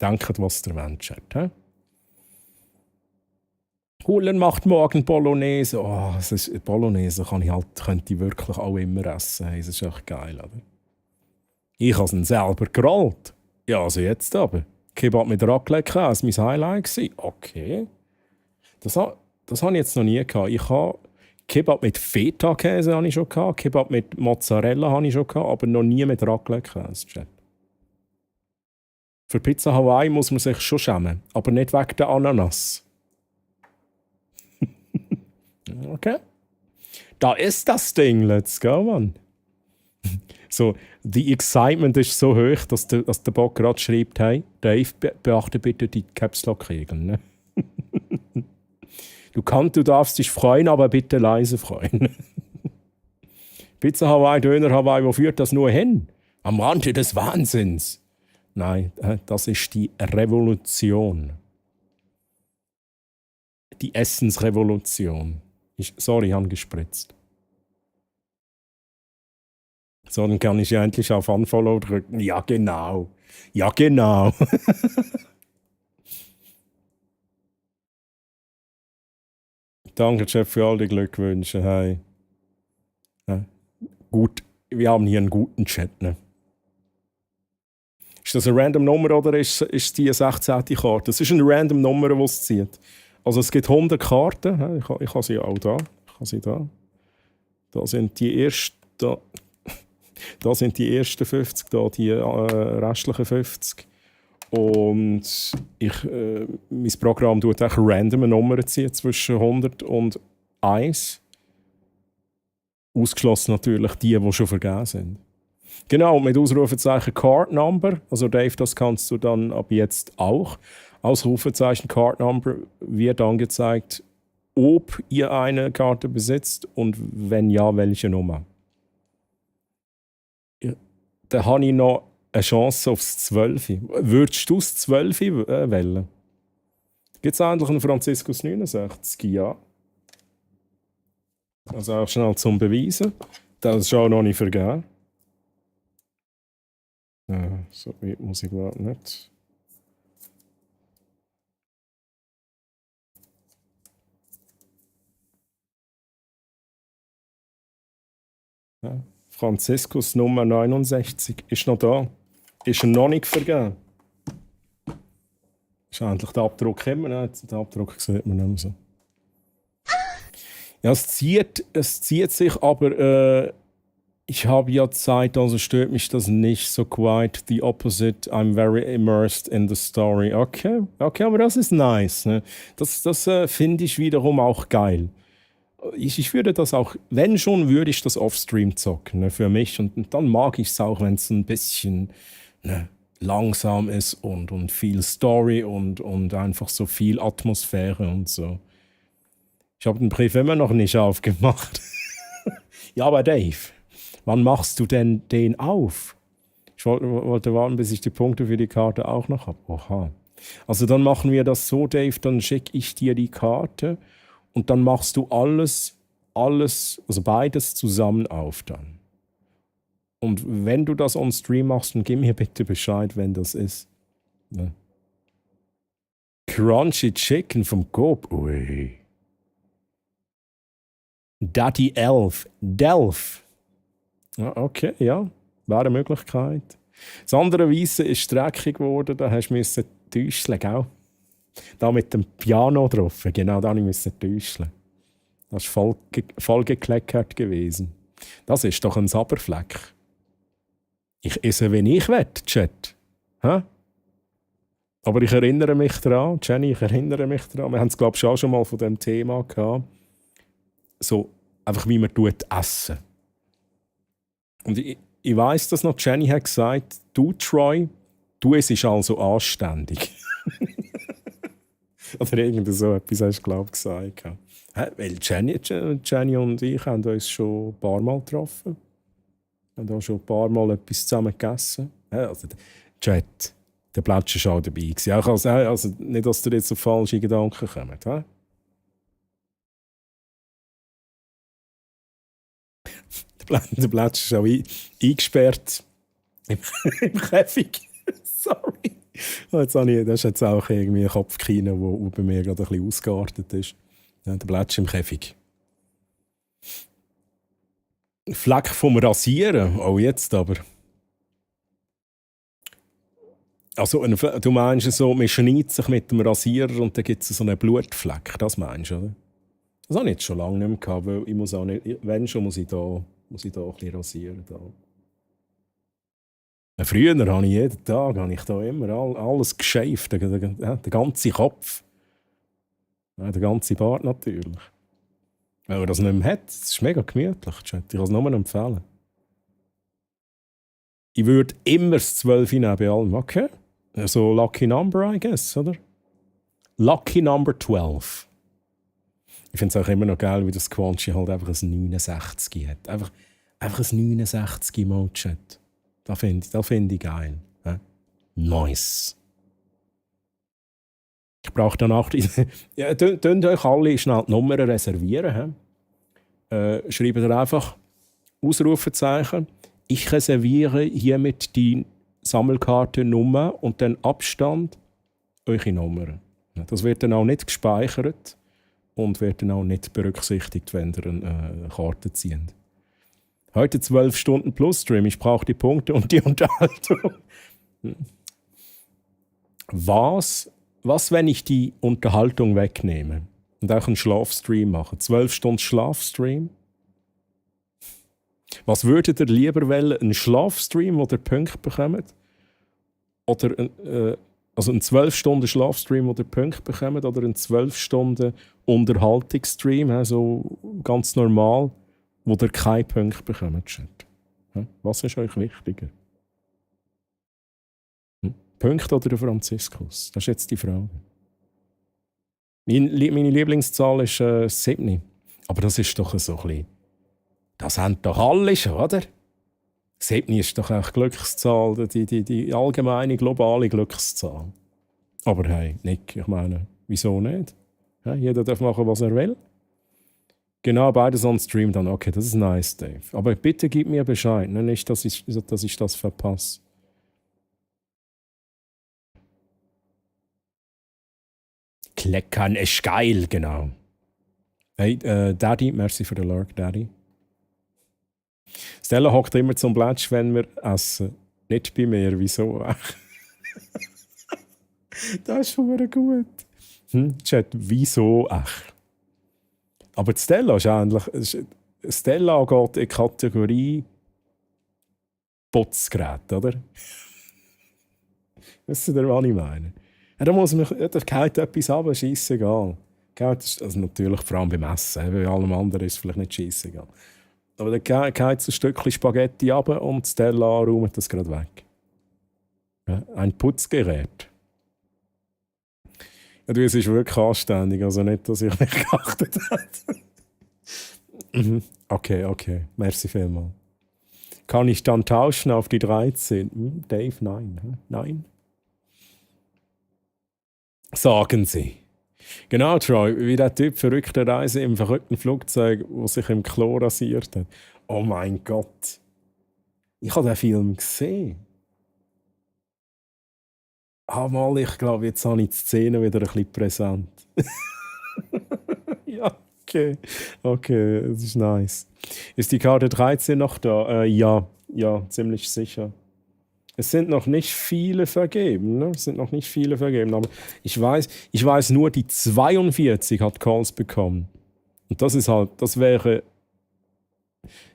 Denkt, was der Mensch hat. He? Hullen macht morgen Bolognese. Oh, Bolognese könnte ich wirklich auch immer essen. Hey, das ist echt geil, oder? Ich habe es selber gerollt. Ja, also jetzt aber. Kebab mit Raclette-Käse, mein Highlight war. Okay. Das habe ich jetzt noch nie gehabt. Ich habe Kebab mit Feta-Käse habe ich schon gehabt, Kebab mit Mozzarella habe ich schon gehabt, aber noch nie mit Raclette-Käse. Für Pizza Hawaii muss man sich schon schämen, aber nicht wegen der Ananas. Okay. Da ist das Ding, let's go, Mann. So, die Excitement ist so hoch, dass der Bock gerade schreibt, hey, Dave, beachte bitte die Caps-Lock-Regeln. Ne? Du darfst dich freuen, aber bitte leise freuen. Pizza Hawaii, Döner Hawaii, wo führt das nur hin? Am Rande des Wahnsinns. Nein, das ist die Revolution. Die Essensrevolution. Sorry, ich habe gespritzt. So, dann kann ich ja endlich auf Unfollow drücken. Ja, genau. Ja, genau. Danke, Chef, für all die Glückwünsche. Hey. Ja, gut, wir haben hier einen guten Chat. Ne? Ist das eine random Nummer oder ist die eine 16. Karte? Das ist eine random Nummer, die es zieht. Also es gibt 100 Karten. Ja, ich habe sie auch da. Da sind die ersten... Da sind die ersten 50, da die restlichen 50. Und mein Programm tut auch random Nummern ziehen zwischen 100 und 1. Ausgeschlossen natürlich die schon vergeben sind. Genau, mit Ausrufezeichen Card Number. Also Dave, das kannst du dann ab jetzt auch. Ausrufezeichen Card Number wird angezeigt, ob ihr eine Karte besitzt und wenn ja, welche Nummer. Dann habe ich noch eine Chance aufs 12. Würdest du das 12 wählen? Gibt es eigentlich einen Franziskus 69? Ja. Also auch schnell zum Beweisen. Das ist auch noch nicht vergeben. So weit muss ich gerade nicht. Ja. Franziskus Nummer 69 ist noch da. Ist er noch nicht vergeben. Ist eigentlich der Abdruck immer nicht. Den Abdruck sieht man nicht mehr so. Ja, es zieht sich, aber ich habe ja Zeit, also stört mich das nicht so quite. The opposite, I'm very immersed in the story. Okay, aber das ist nice. Ne? Das finde ich wiederum auch geil. Ich würde das auch, wenn schon, würde ich das off-stream zocken, ne, für mich. Und dann mag ich es auch, wenn es ein bisschen langsam ist und viel Story und einfach so viel Atmosphäre und so. Ich habe den Brief immer noch nicht aufgemacht. Ja, aber Dave, wann machst du denn den auf? Ich wollte warten, bis ich die Punkte für die Karte auch noch habe. Oha. Also dann machen wir das so, Dave, dann schicke ich dir die Karte. Und dann machst du alles, also beides zusammen auf dann. Und wenn du das on Stream machst, dann gib mir bitte Bescheid, wenn das ist. Ja. Crunchy Chicken vom Coop. Ui. Daddy Elf. Delf. Ja, okay, ja. Wäre eine Möglichkeit. Das andere Weisse ist dreckig geworden, da hast du täuschen, gell? Da mit dem Piano drauf, genau, da musste ich täuschen. Das war voll gekleckert gewesen. Das ist doch ein Sabberfleck. Ich esse, wenn ich will, Chat. Hä? Aber ich erinnere mich daran, Jenny, wir haben es, glaube ich, auch schon mal von diesem Thema gehabt. So, einfach wie man essen. Und ich weiss das noch, Jenny hat gesagt, du, Troy, du isst also anständig. Oder irgend so etwas hast du, glaube ich, gesagt. Weil Jenny und ich haben uns schon ein paar Mal getroffen. Wir haben auch schon ein paar Mal etwas zusammen gegessen. Also, Chat, der Plätsch war auch dabei. Also, nicht, dass dir jetzt auf falsche Gedanken kommen. Der Plätsch ist auch eingesperrt im Käfig. Sorry. Das ist jetzt auch irgendwie ein Kopfkino, der bei mir gerade ein bisschen ausgeartet ist. Ja, der Plätsch im Käfig. Fleck vom Rasieren. Oh, jetzt aber. Also, du meinst so, man schneidet sich mit dem Rasierer und dann gibt es so einen Blutfleck. Das meinst du, oder? Das habe ich jetzt schon lange nicht mehr gehabt, weil ich muss auch nicht, wenn schon, muss ich da ein bisschen rasieren. Da. Früher habe ich jeden Tag immer alles geschäft, den ganzen Kopf. Ja, den ganzen Bart natürlich. Wenn man das nicht mehr hat, das ist mega gemütlich. Ich kann es nur empfehlen. Ich würde immer das 12 nehmen bei allem, okay? So Lucky Number, I guess, oder? Lucky Number 12. Ich finde es auch immer noch geil, wie das Quanchi halt einfach ein 69 hat. Einfach ein 69 Emoji-Chat. Das find ich geil. Ja? Nice. Ich brauche dann auch... Ja, könnt euch alle schnell die Nummern reservieren. Schreibt ihr einfach Ausrufezeichen. Ich reserviere hiermit die Sammelkarte-Nummer und den Abstand eure Nummern. Das wird dann auch nicht gespeichert und wird dann auch nicht berücksichtigt, wenn ihr eine Karte zieht. Heute 12 Stunden plus Stream. Ich brauche die Punkte und die Unterhaltung. Was, wenn ich die Unterhaltung wegnehme und auch einen Schlafstream mache? 12 Stunden Schlafstream? Was würdet ihr lieber wählen? Einen Schlafstream, wo ihr Punkte bekommt? Oder also einen 12 Stunden Schlafstream, wo ihr Punkte bekommt? Oder einen 12 Stunden Unterhaltungsstream, also ganz normal, wo ihr keine Punkte bekommt? Was ist euch wichtiger? Punkte oder der Franziskus? Das ist jetzt die Frage. Meine Lieblingszahl ist 7. Aber das ist doch so ein bisschen... Das haben doch alle schon, oder? 7 ist doch auch Glückszahl, die allgemeine, globale Glückszahl. Aber hey, Nick, ich meine, wieso nicht? Ja, jeder darf machen, was er will. Genau, beides on Stream dann. Okay, das ist nice, Dave. Aber bitte gib mir Bescheid, ne? Nicht, dass ich das verpasse. Kleckern ist geil, genau. Hey, Daddy, merci für den Lurk, Daddy. Stella hockt immer zum Plätsch, wenn wir essen. Nicht bei mir, wieso? Das ist schon gut. Chat, wieso echt? Aber die Stella ist eigentlich... Stella geht in die Kategorie Putzgerät, oder? Wisst ihr, was ich meine? Ja, da geht etwas ab, scheissegal. Also natürlich vor allem beim Essen, bei allem anderen ist es vielleicht nicht scheissegal. Aber dann geht so ein Stückchen Spaghetti ab und Stella räumt das gerade weg. Ja, ein Putzgerät. Ja, du, es ist wirklich anständig, also nicht, dass ich nicht geachtet habe. Okay, merci vielmals. Kann ich dann tauschen auf die 13? Dave, nein. Nein? Sagen Sie. Genau, Troy, wie der Typ verrückte Reise im verrückten Flugzeug, der sich im Klo rasiert hat. Oh mein Gott. Ich habe den Film gesehen. Ich glaube, jetzt habe ich die Szene wieder ein bisschen präsent. Ja, okay, das ist nice. Ist die Karte 13 noch da? Ja, ziemlich sicher. Es sind noch nicht viele vergeben, ne? Aber ich weiß nur, die 42 hat Calls bekommen. Und das wäre,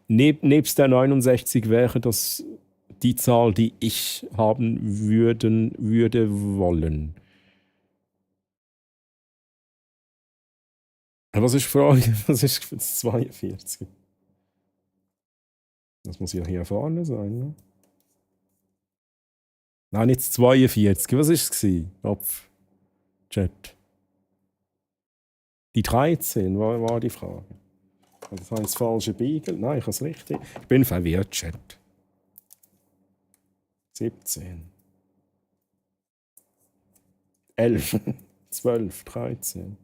nebst der 69 wäre das die Zahl, die ich haben würde wollen. Was ist die Frage? Was ist für das 42? Das muss ja hier vorne sein, ne? Nein, nicht 42. Was war es? Kopf. Chat. Die 13 war die Frage. Das habe ich das falsche Beigel. Nein, ich habe es richtig. Ich bin verwirrt, Chat. 17. 11. 12. 13.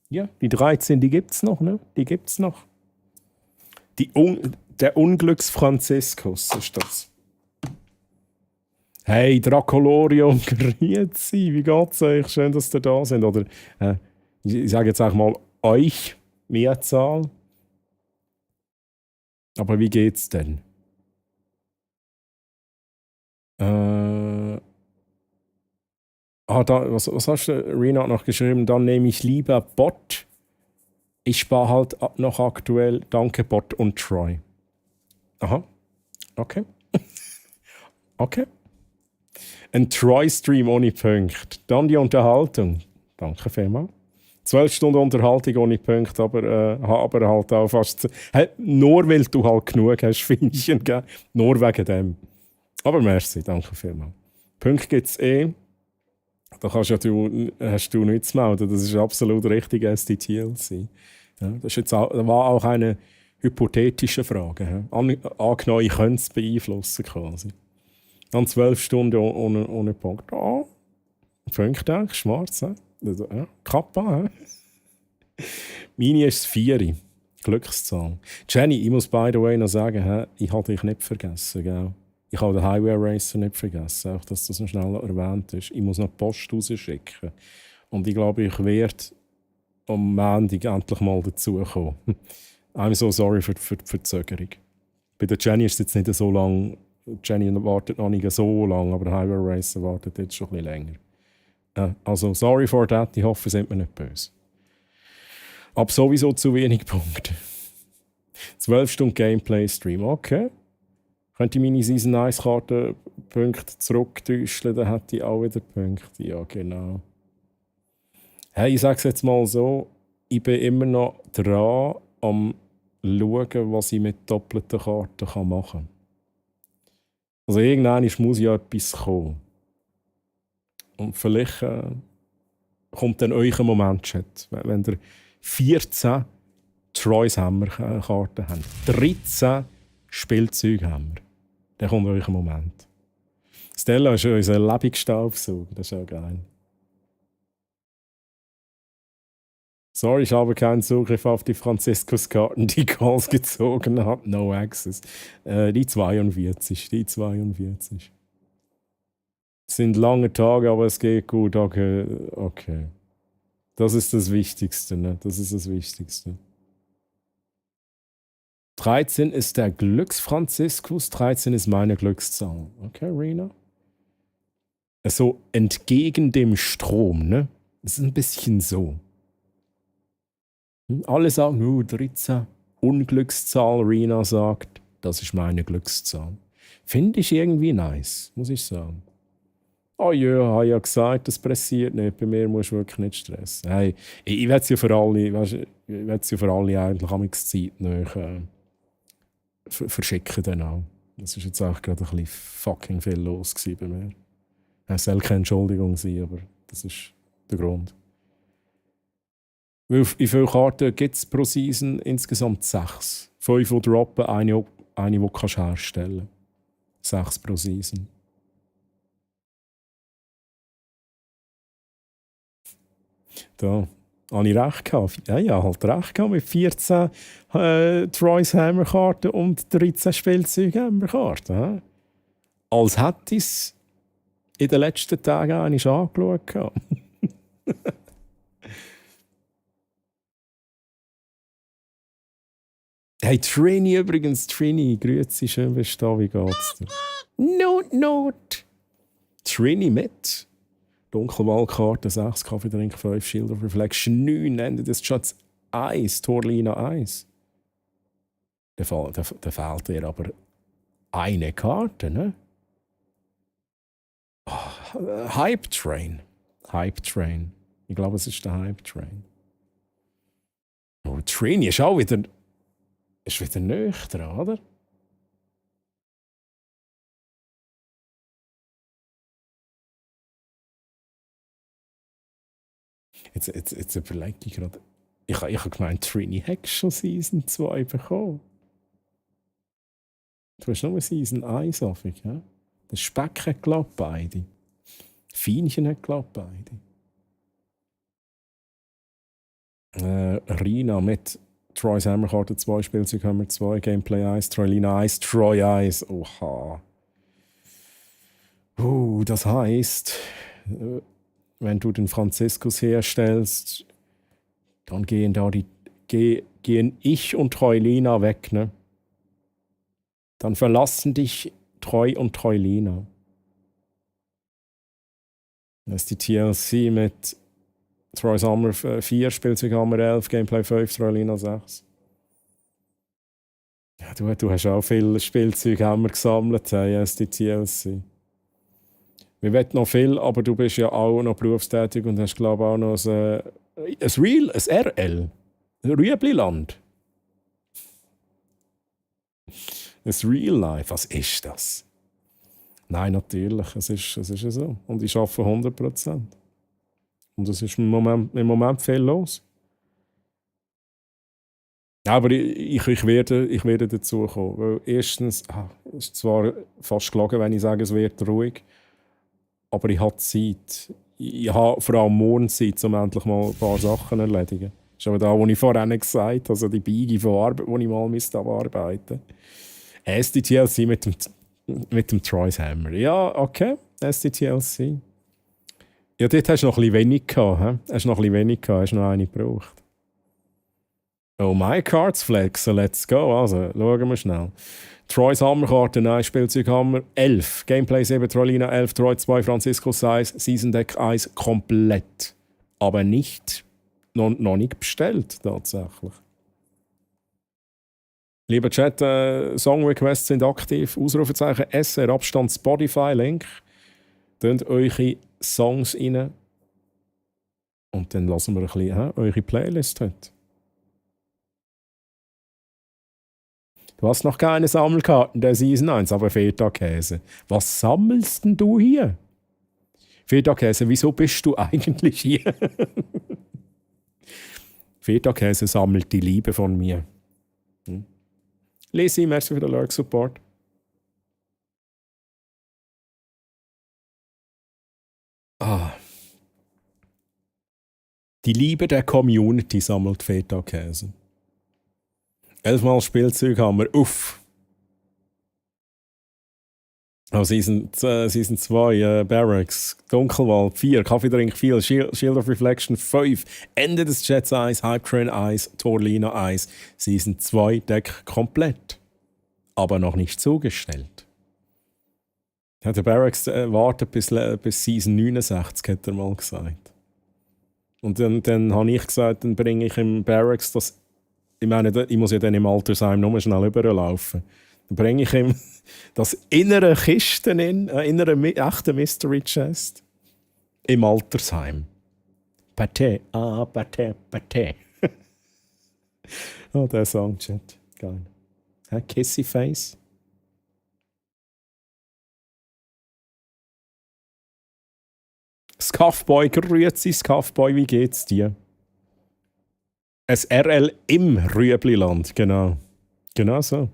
Ja, die 13, die gibt es noch, ne? Die gibt es noch. Der Unglücksfranziskus ist das. Hey, Dracolorium, grüezi, wie geht's euch? Schön, dass ihr da sind. Oder ich sage jetzt auch mal euch, Mehrzahl. Aber wie geht's denn? Was hast du, Rena, noch geschrieben? Dann nehme ich lieber Bot. Ich spare halt noch aktuell. Danke, Bot und Troy. Aha. Okay. Okay. Ein Troy-Stream ohne Punkt. Dann die Unterhaltung. Danke vielmals. 12 Stunden Unterhaltung ohne Punkte, aber halt auch fast... Nur weil du halt genug hast, Finnchen, gell? Nur wegen dem. Aber merci, danke vielmals. Punkte gibt es eh. Da hast du nichts zu melden. Das ist absolut richtig SDTLC. Ja, das war auch eine hypothetische Frage. Ja. Angenommen, ich könnte es beeinflussen quasi. Dann 12 Stunden ohne Punkt. Oh, Punkte, schwarz. Ja. Kappa. Ja. Meine ist 4. Glückszahl. Jenny, ich muss by the way noch sagen, ich habe dich nicht vergessen. Gell? Ich habe den Highway Racer nicht vergessen, auch dass das noch schnell erwähnt ist. Ich muss noch die Post rausschicken. Und ich glaube, ich werde am Montag endlich mal dazukommen. I'm so sorry für die Verzögerung. Bei der Jenny ist es jetzt nicht so lang. Jenny wartet noch nicht so lange, aber der Highway Racer wartet jetzt schon ein bisschen länger. Also sorry for that, ich hoffe, sind mir nicht böse. Aber sowieso zu wenig Punkte. 12 Stunden Gameplay-Stream, okay. Könnte ich meine Season 1 Karten-Punkte zurücktäuschen, dann hätte ich auch wieder Punkte. Ja, genau. Hey, ich sage es jetzt mal so, ich bin immer noch dran, am schauen, was ich mit doppelten Karten machen kann. Also irgendwann muss ja etwas kommen. Und vielleicht kommt dann euch ein Moment, Chat, wenn ihr 14 Troy's Hammer Karten habt, 13 Spielzeughammer, dann kommt euch ein Moment. Stella ist unser Lebensstaubsauger, das ist auch geil. Sorry, ich habe keinen Zugriff auf die Franziskus-Karten, die Calls gezogen hat. No access. Die 42. Es sind lange Tage, aber es geht gut. Okay. Das ist das Wichtigste, ne? 13 ist der Glücksfranziskus, 13 ist meine Glückszahl. Okay, Rena? So entgegen dem Strom, ne? Das ist ein bisschen so. Alle sagen, 13, Unglückszahl, Rina sagt, das ist meine Glückszahl. Finde ich irgendwie nice, muss ich sagen. Oh ja, habe ja gesagt, das pressiert nicht, bei mir musst du wirklich nicht stressen. Hey, ich will es ja für alle, weißt, ich will es ja für alle eigentlich am Zeit noch verschicken dann auch. Das ist jetzt auch gerade ein bisschen fucking viel los bei mir. Es soll keine Entschuldigung sein, aber das ist der Grund. Wie viele Karten gibt es pro Season? Insgesamt 6. 5, die droppen, eine die du herstellen kannst. 6 pro Season. Da habe ich recht gehabt. Ja, halt recht gehabt mit 14 Troy's Hammer Karten und 13 Spielzeug Hammer Karten. Als hätte ich es in den letzten Tagen einmal angeschaut. Hey, Trini übrigens, grüezi, schön bist du da, wie geht's dir? Not. Trini mit. Dunkelwaldkarte 6, Kaffeedrink 5, Shield of Reflection 9, Ende des Chats 1, Torlina 1. Da fehlt dir aber eine Karte, ne? Oh, Hype Train. Ich glaube, es ist der Hype Train. Oh, Trini ist auch wieder... Ist wieder nüchtern, oder? Jetzt überlege ich gerade. Ich habe gemeint, Trini hat schon Season 2 bekommen. Du hast nur Season 1 häufig, ja? Der Speck hat geglaubt, beide. Fienchen hat geglaubt, beide. Rina mit Troy's Hammer Karte 2, Spielzeug Hammer 2, Gameplay 1, Troylina 1, Troy 1. Oha. Das heisst, wenn du den Franziskus herstellst, dann gehen ich und Troylina weg, ne? Dann verlassen dich Troy und Troylina. Das ist die TLC mit Troy's Hammer 4, Spielzeug Hammer 11, Gameplay 5, Troylina 6. Ja, du hast auch viele Spielzeug Hammer gesammelt, hey, die TLC. Wir wollen noch viel, aber du bist ja auch noch berufstätig und hast, glaube ich, auch noch Ein RL. Rüebliland. Ein Real Life. Was ist das? Nein, natürlich. Es ist so. Und ich arbeite 100%. Und es ist im Moment viel los. Aber ich werde dazu kommen. Weil erstens, es ist zwar fast gelogen, wenn ich sage, es wird ruhig. Aber ich habe Zeit. Ich habe vor allem morgen Zeit, um endlich mal ein paar Sachen zu erledigen. Das ist aber da, was ich vorhin gesagt habe, also die Beige von Arbeit, die ich mal abarbeiten müsste. SDTLC mit dem Troy's Hammer. Ja, okay, SDTLC. Ja, dort hast du noch ein bisschen wenig gehabt. Hast du noch eine gebraucht. Oh, my cards flexen, let's go. Also, schauen wir schnell. Troy's Hammerkarte, nein, Spielzeughammer 11. Gameplay 7, Trollina 11, Troy 2, Francisco 1, Season Deck 1 komplett. Aber noch nicht bestellt, tatsächlich. Lieber Chat, Song Requests sind aktiv. Ausrufezeichen SR, Abstand Spotify, Link. Tönt eure Songs rein. Und dann lassen wir ein bisschen eure Playlist heute. Du hast noch keine Sammelkarten der Season 1, aber Feta-Käse. Was sammelst denn du hier? Feta-Käse, wieso bist du eigentlich hier? Feta-Käse sammelt die Liebe von mir. Lisi, merci für den Lurk-Support. Die Liebe der Community sammelt Feta-Käse. 11-mal Spielzeug haben wir. Uff. Oh, Season 2, Barracks, Dunkelwald 4, Kaffeedrink 4, Shield of Reflection 5, Ende des Jets 1, Hype Train 1, Torlina 1. Season 2 Deck komplett. Aber noch nicht zugestellt. Ja, der Barracks wartet bis Season 69, hat er mal gesagt. Und dann habe ich gesagt, dann bringe ich im Barracks das. Ich meine, ich muss ja dann im Altersheim nur schnell überlaufen. Dann bringe ich ihm das innere Kisten innere echte Mystery Chest im Altersheim. Paté, Paté. Oh, der Songchat. Geil. Kissy Face. Scuffboy, grüezi Scuffboy, wie geht's dir? Ein RL im Rüebliland, genau. Genau so.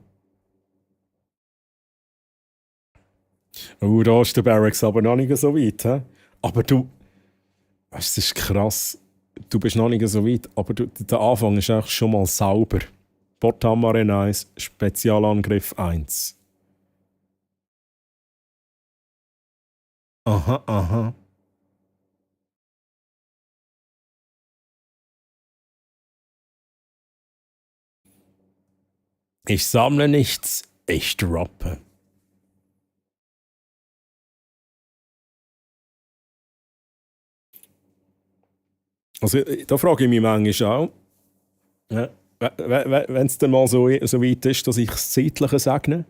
Oh, da ist der Barracks aber noch nicht so weit. He? Aber du, es ist krass, du bist noch nicht so weit, aber der Anfang ist eigentlich schon mal sauber. Porthammer 1, Spezialangriff 1. Aha. Ich sammle nichts, ich droppe. Also, da frage ich mich manchmal auch, wenn es dann mal so weit ist, dass ich das Zeitliche segne,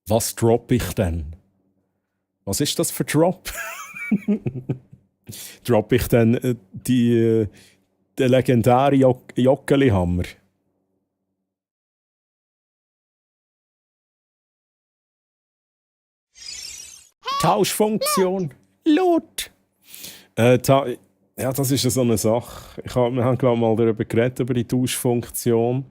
was droppe ich denn? Was ist das für Drop? Droppe ich dann den legendären Joggeli-Hammer? Tauschfunktion. Laut. Ja, das ist ja so eine Sache. Wir haben, glaube ich, mal darüber geredet, über die Tauschfunktion.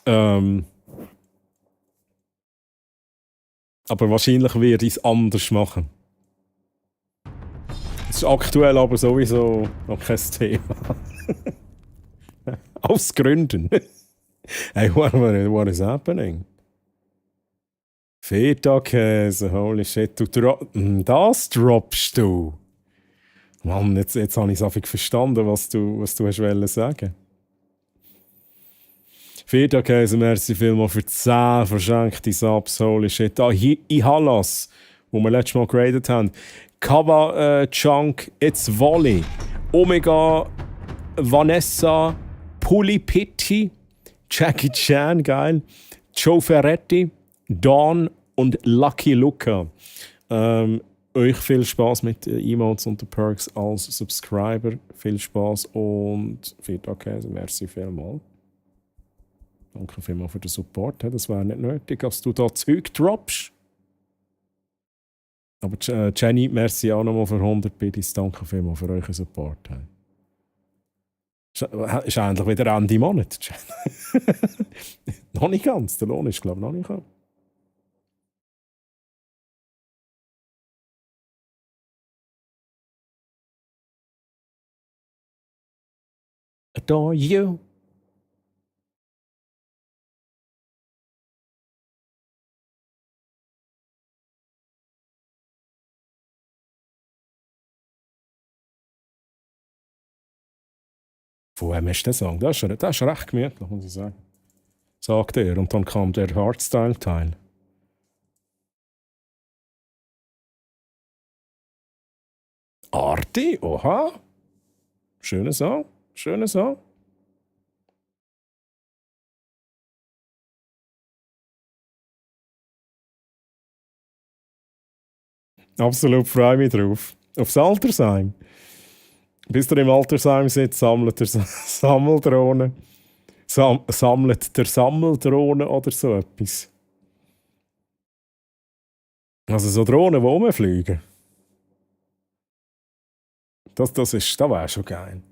Aber wahrscheinlich werde ich es anders machen. Es ist aktuell aber sowieso noch kein Thema. Aus Gründen. Hey, what is happening? Feta-Käse, holy shit. Das droppst du. Mann, jetzt habe ich es einfach verstanden, was du hast sagen. Feta-Käse, merci vielmals für 10 verschenkte Subs, holy shit. Ihalas, wo wir letztes Mal geradet haben. Kava Chunk, It's Volley. Omega, Vanessa, Pulipitti, Jackie Chan, geil. Joe Ferretti, Dawn und Lucky Luca. Euch viel Spaß mit den Emotes und den Perks als Subscriber. Viel Spaß und Feedback. Also merci vielmals. Danke vielmals für den Support. Das wäre nicht nötig, dass du da Zeug droppst. Aber Jenny, merci auch nochmal für 100 Biddies. Danke vielmals für euren Support. Ist endlich wieder Ende Monat. Noch nicht ganz. Der Lohn ist, glaube ich, noch nicht gekommen. Adore you. Von wem ist der Song? Das ist recht gemütlich, muss ich sagen. Sagt er. Und dann kam der Hardstyle-Teil. Arti, oha. Schöner Song. Schöner Song. Absolut freue mich drauf. Aufs Altersheim. Bis ihr im Altersheim seid, sammelt ihr Sammeldrohnen. Sammelt der Sammeldrohnen oder so etwas. Also so Drohnen, die rumfliegen. Das wäre schon geil.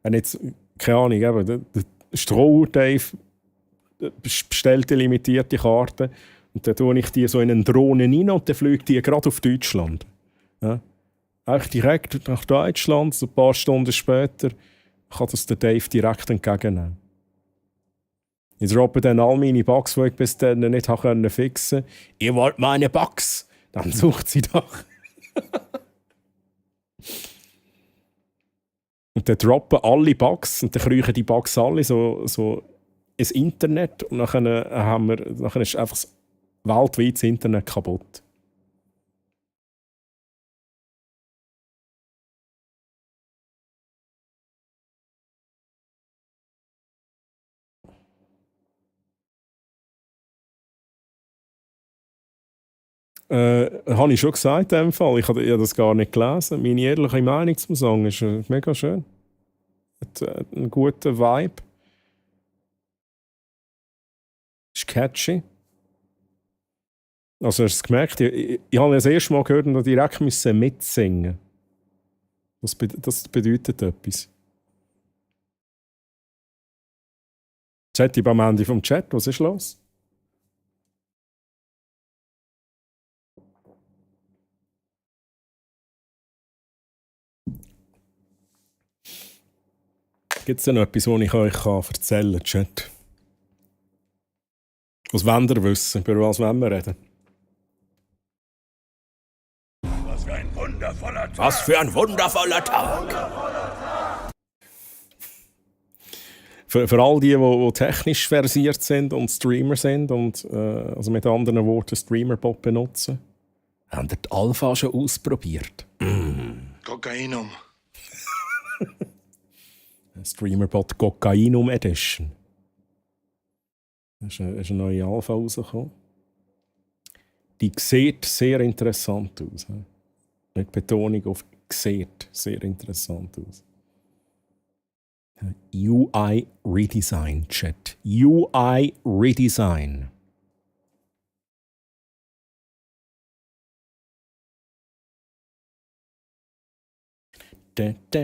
Wenn jetzt, keine Ahnung, eben, der Stroh-Dave bestellt eine limitierte Karte und dann tue ich die so in eine Drohne rein und dann fliegt die gerade auf Deutschland. Ja? Eigentlich direkt nach Deutschland, so ein paar Stunden später kann das der Dave direkt entgegennehmen. Ich droppe dann all meine Bugs, die ich bis dann nicht fixen konnte. Ihr wollt meine Bugs? Dann sucht sie doch. Und dann droppen alle Bugs und dann kriechen die Bugs alle so ins Internet und nachher ist einfach weltweit das Internet kaputt. Habe ich schon gesagt in dem Fall. Ich habe das gar nicht gelesen. Meine ehrliche Meinung zum Song ist mega schön. Hat einen guten Vibe. Ist catchy. Also hast du es gemerkt? Ich habe das erste Mal gehört und direkt mitsingen. Das bedeutet etwas. Chat, ich bin am Ende vom Chat. Was ist los? Gibt es denn noch etwas, was ich euch erzählen kann, Chat? Was wollt ihr wissen? Über was wollen wir reden? Was für ein wundervoller Tag! Was für ein wundervoller Tag! Für all die technisch versiert sind und Streamer sind und also mit anderen Worten Streamerbot benutzen, haben die Alpha schon ausprobiert. Kokainum. Streamerbot Kokainum Edition. Ist eine neue Alpha rausgekommen. Die sieht sehr interessant aus. Mit Betonung auf sieht sehr interessant aus. UI Redesign, Chat. UI Redesign. Erzähl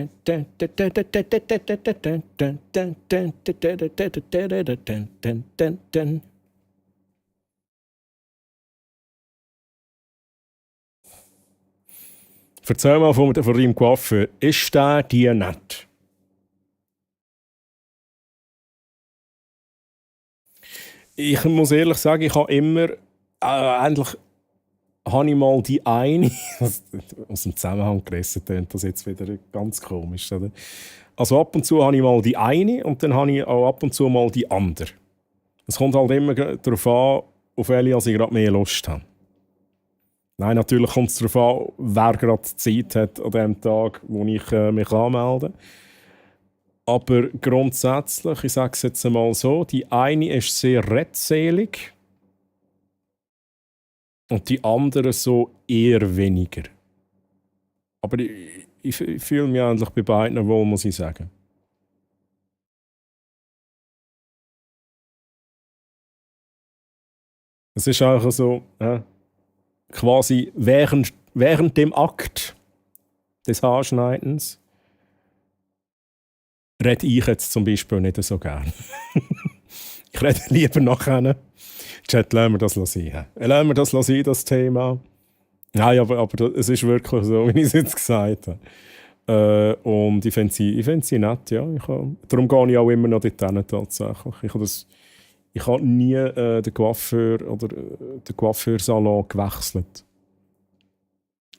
mal von deinem Coiffeur. Ist der dir nett? Ich muss ehrlich sagen, ich habe immer endlich habe ich mal die eine aus dem Zusammenhang gerissen, tönt das jetzt wieder ganz komisch, oder? Also ab und zu habe ich mal die eine und dann habe ich auch ab und zu mal die andere. Es kommt halt immer darauf an, auf welche ich gerade mehr Lust habe. Nein, natürlich kommt es darauf an, wer gerade Zeit hat an dem Tag, wo ich mich anmelde. Aber grundsätzlich, ich sage es jetzt einmal so, die eine ist sehr redselig. Und die anderen so eher weniger. Aber ich fühle mich eigentlich bei beiden wohl, muss ich sagen. Es ist einfach so, quasi während dem Akt des Haarschneidens rede ich jetzt zum Beispiel nicht so gern. Ich rede lieber nachher. Chat, lassen wir das sein. Lassen wir das sein, das Thema. Nein, aber es ist wirklich so, wie ich es jetzt gesagt habe. Und ich finde sie nett, ja. Darum gehe ich auch immer noch dorthin tatsächlich. Ich habe nie den Coiffeur oder den Coiffeursalon gewechselt.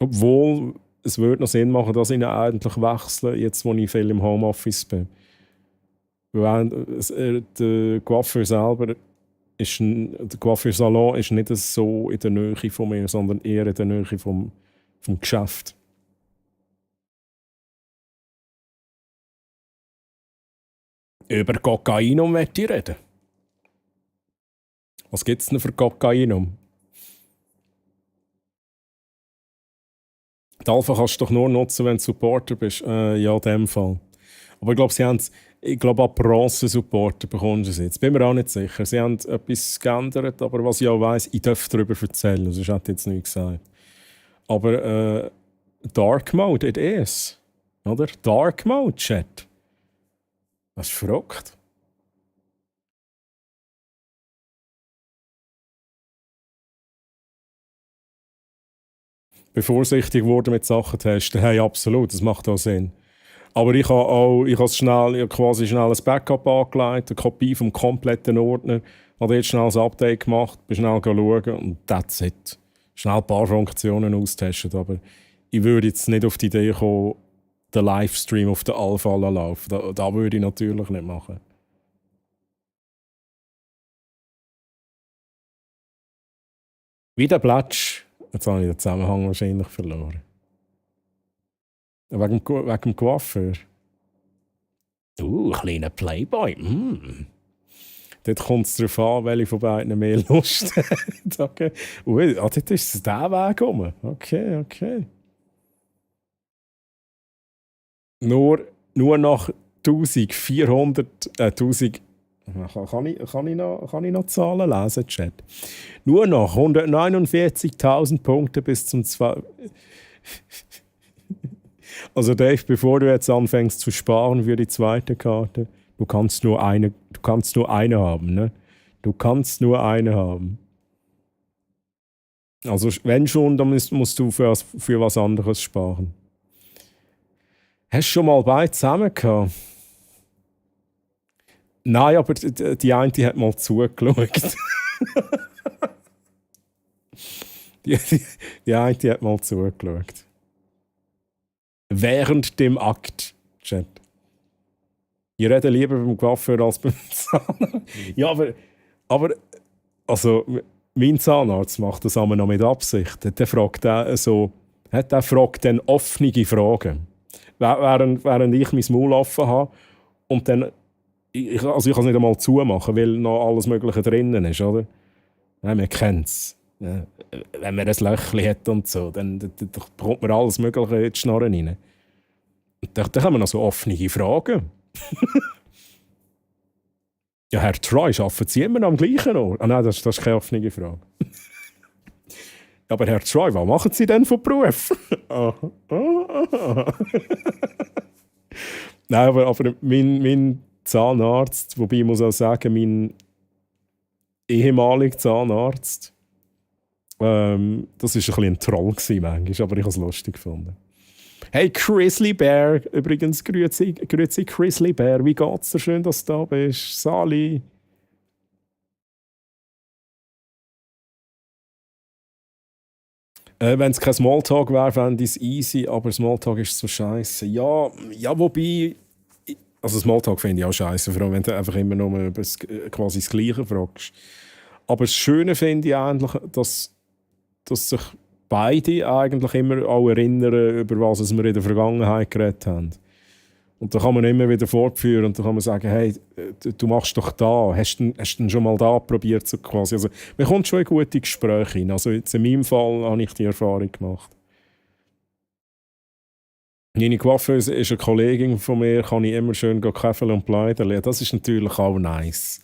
Obwohl, es würde noch Sinn machen, dass ich ihn eigentlich wechsle, jetzt wo ich viel im Homeoffice bin. Weil der Coiffeur selber der Coiffeursalon ist nicht so in der Nähe von mir, sondern eher in der Nähe vom Geschäft. Über Kokainum möchte ich reden. Was gibt es denn für Kokainum? Die Alpha kannst du doch nur nutzen, wenn du Supporter bist. Ja, in dem Fall. Aber ich glaube, sie haben es. Ich glaube, auch Bronze-Supporter bekommst du es jetzt. Bin mir auch nicht sicher. Sie haben etwas geändert, aber was ich auch weiss, ich darf darüber erzählen. Sonst hätte ich jetzt nichts gesagt. Aber Dark Mode, it is. Oder? Dark Mode, Chat. Das ist verrückt. Bevorsichtig wurde mit Sachen testen. Hey, absolut, das macht auch Sinn. Aber ich habe quasi schnell ein Backup angelegt, eine Kopie vom kompletten Ordner, habe jetzt schnell ein Update gemacht, bin schnell schauen und that's it. Schnell ein paar Funktionen austesten, aber ich würde jetzt nicht auf die Idee kommen, den Livestream auf der Alpha zu laufen. Das würde ich natürlich nicht machen. Wie der Plätsch. Jetzt habe ich den Zusammenhang wahrscheinlich verloren. Wegen dem Coiffeur. Kleiner Playboy. Dort kommt es darauf an, welche von beiden mehr Lust hat. Okay. Dort ist es der Weg rum. Okay. Nur nach 1000. Kann ich noch Zahlen lesen, Chat? Nur noch 149.000 Punkte bis zum 2. Also Dave, bevor du jetzt anfängst zu sparen für die zweite Karte, du kannst nur eine haben, ne? Du kannst nur eine haben. Also wenn schon, dann musst du für was anderes sparen. Hast du schon mal beide zusammen gehabt? Nein, aber die eine hat mal zugeschaut. die eine hat mal zugeschaut. Während dem Akt, Chat. Ich rede lieber beim Coiffeur als beim Zahnarzt. Ja, aber also, mein Zahnarzt macht das immer noch mit Absicht. Der fragt dann offene Fragen. Während ich mein Maul offen habe und dann ich kann es nicht einmal zumachen, weil noch alles Mögliche drinnen ist, oder? Ja, man kennt es. Ja, wenn man ein Löchchen hat und so, dann bekommt man alles Mögliche in die Schnorren rein. Und dann haben wir noch so offene Fragen. Ja, Herr Troy, arbeiten Sie immer noch am gleichen Ort? Ah nein, das ist keine offene Frage. Aber Herr Troy, was machen Sie denn von Beruf? Nein, aber mein Zahnarzt, wobei ich muss auch sagen, mein ehemaliger Zahnarzt, das war ein bisschen ein Troll manchmal, aber ich habe es lustig gefunden. Hey Chrisley Bear, übrigens grüezi Chrisley Bear, wie geht's dir? Schön, dass du da bist. Sali. Wenn es kein Smalltalk wäre, fände ich es easy, aber Smalltalk ist so scheiße. Ja, wobei. Also Smalltalk finde ich auch scheiße, vor allem wenn du einfach immer nur über quasi das Gleiche fragst. Aber das Schöne finde ich eigentlich, dass sich beide eigentlich immer auch erinnern, über was wir in der Vergangenheit geredet haben. Und da kann man immer wieder fortführen und da kann man sagen, hey, du machst doch da, hast du denn schon mal da probiert? So quasi. Also, man kommt schon in gute Gespräche rein. Also jetzt in meinem Fall habe ich die Erfahrung gemacht. Meine Coiffeuse ist eine Kollegin von mir, kann ich immer schön käfeln und pleiten. Das ist natürlich auch nice.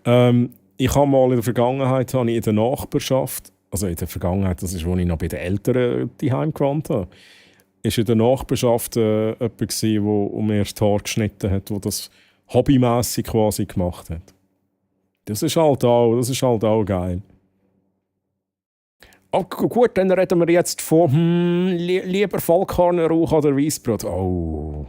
Ich habe mal in der Vergangenheit, habe ich in der Nachbarschaft, also in der Vergangenheit, das ist, als ich noch bei den Eltern daheim gewohnt habe, ist in der Nachbarschaft jemand gewesen, der mir das Haar geschnitten hat, der das hobbymässig quasi gemacht hat. Das ist halt auch geil. Oh, gut, dann reden wir jetzt von lieber Vollkornrauch oder Weissbrot. Oh.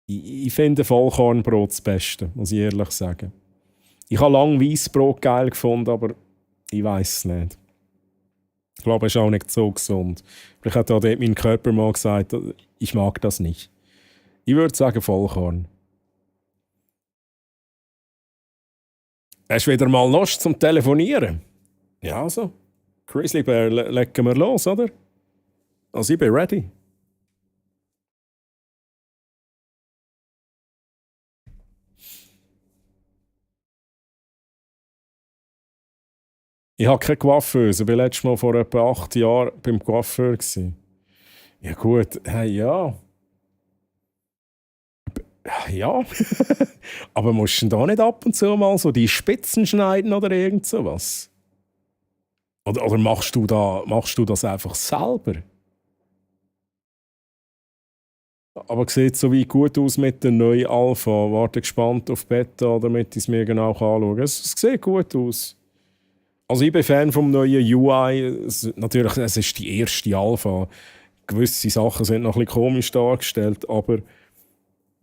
Ich finde Vollkornbrot das Beste, muss ich ehrlich sagen. Ich habe lange Weissbrot geil gefunden, aber ich weiß es nicht. Ich glaube, es ist auch nicht so gesund. Vielleicht hat auch dort mein Körper mal gesagt, ich mag das nicht. Ich würde sagen Vollkorn. Hast du wieder mal Lust zum Telefonieren? Ja, also. Grizzly Bear, legen wir los, oder? Also ich bin ready. Ich habe keine Coiffeuse. Ich war letztes Mal vor etwa 8 Jahren beim Coiffeur. Ja gut, hey, ja. Ja. Aber musst du denn da nicht ab und zu mal so die Spitzen schneiden oder irgend sowas? Oder machst du das einfach selber? Aber sieht so wie gut aus mit der neuen Alpha. Warte gespannt auf Beta, damit ich es mir genau anschauen kann. Es sieht gut aus. Also ich bin Fan vom neuen UI. Natürlich, es ist die erste Alpha. Gewisse Sachen sind noch ein bisschen komisch dargestellt, aber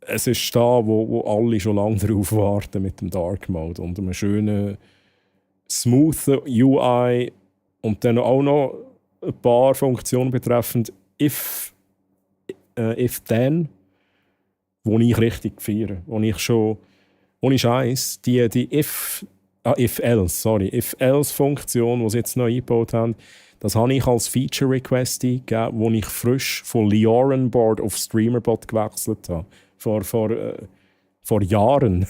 es ist da, wo alle schon lange darauf warten mit dem Dark Mode und einem schönen, smoothen UI und dann auch noch ein paar Funktionen betreffend If-Then, wo ich richtig feiere, wo ich schon, ohne Scheiß, die If-Else-Funktion, die sie jetzt neu eingebaut haben, das habe ich als Feature-Request eingegeben, wo ich frisch von Lioran-Board auf Streamerbot gewechselt habe. Vor Jahren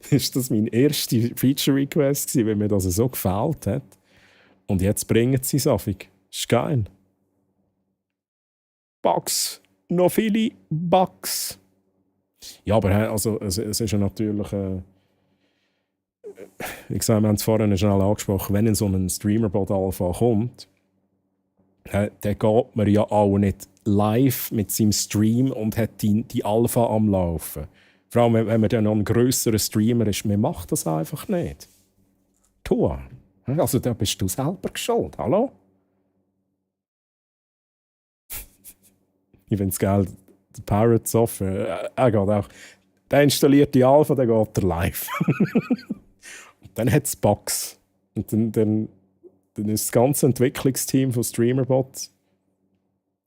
ist das mein erster Feature-Request, weil mir das so gefällt hat. Und jetzt bringen sie es affig. Ist geil. Bugs. Noch viele Bugs. Ja, aber also, es ist ja natürlich... wie gesagt, wir haben es vorhin schnell angesprochen, wenn in so einen Streamerbot-Alpha kommt, dann geht man ja auch nicht live mit seinem Stream und hat die Alpha am Laufen. Vor allem, wenn man dann noch ein grösserer Streamer ist, man macht das einfach nicht. Tu. Also da bist du selber schuld, hallo? Ich finde es geil, der Pirate Software, er geht auch, der installiert die Alpha, dann geht er live. Dann hat es Bugs. Und dann ist das ganze Entwicklungsteam von Streamerbot,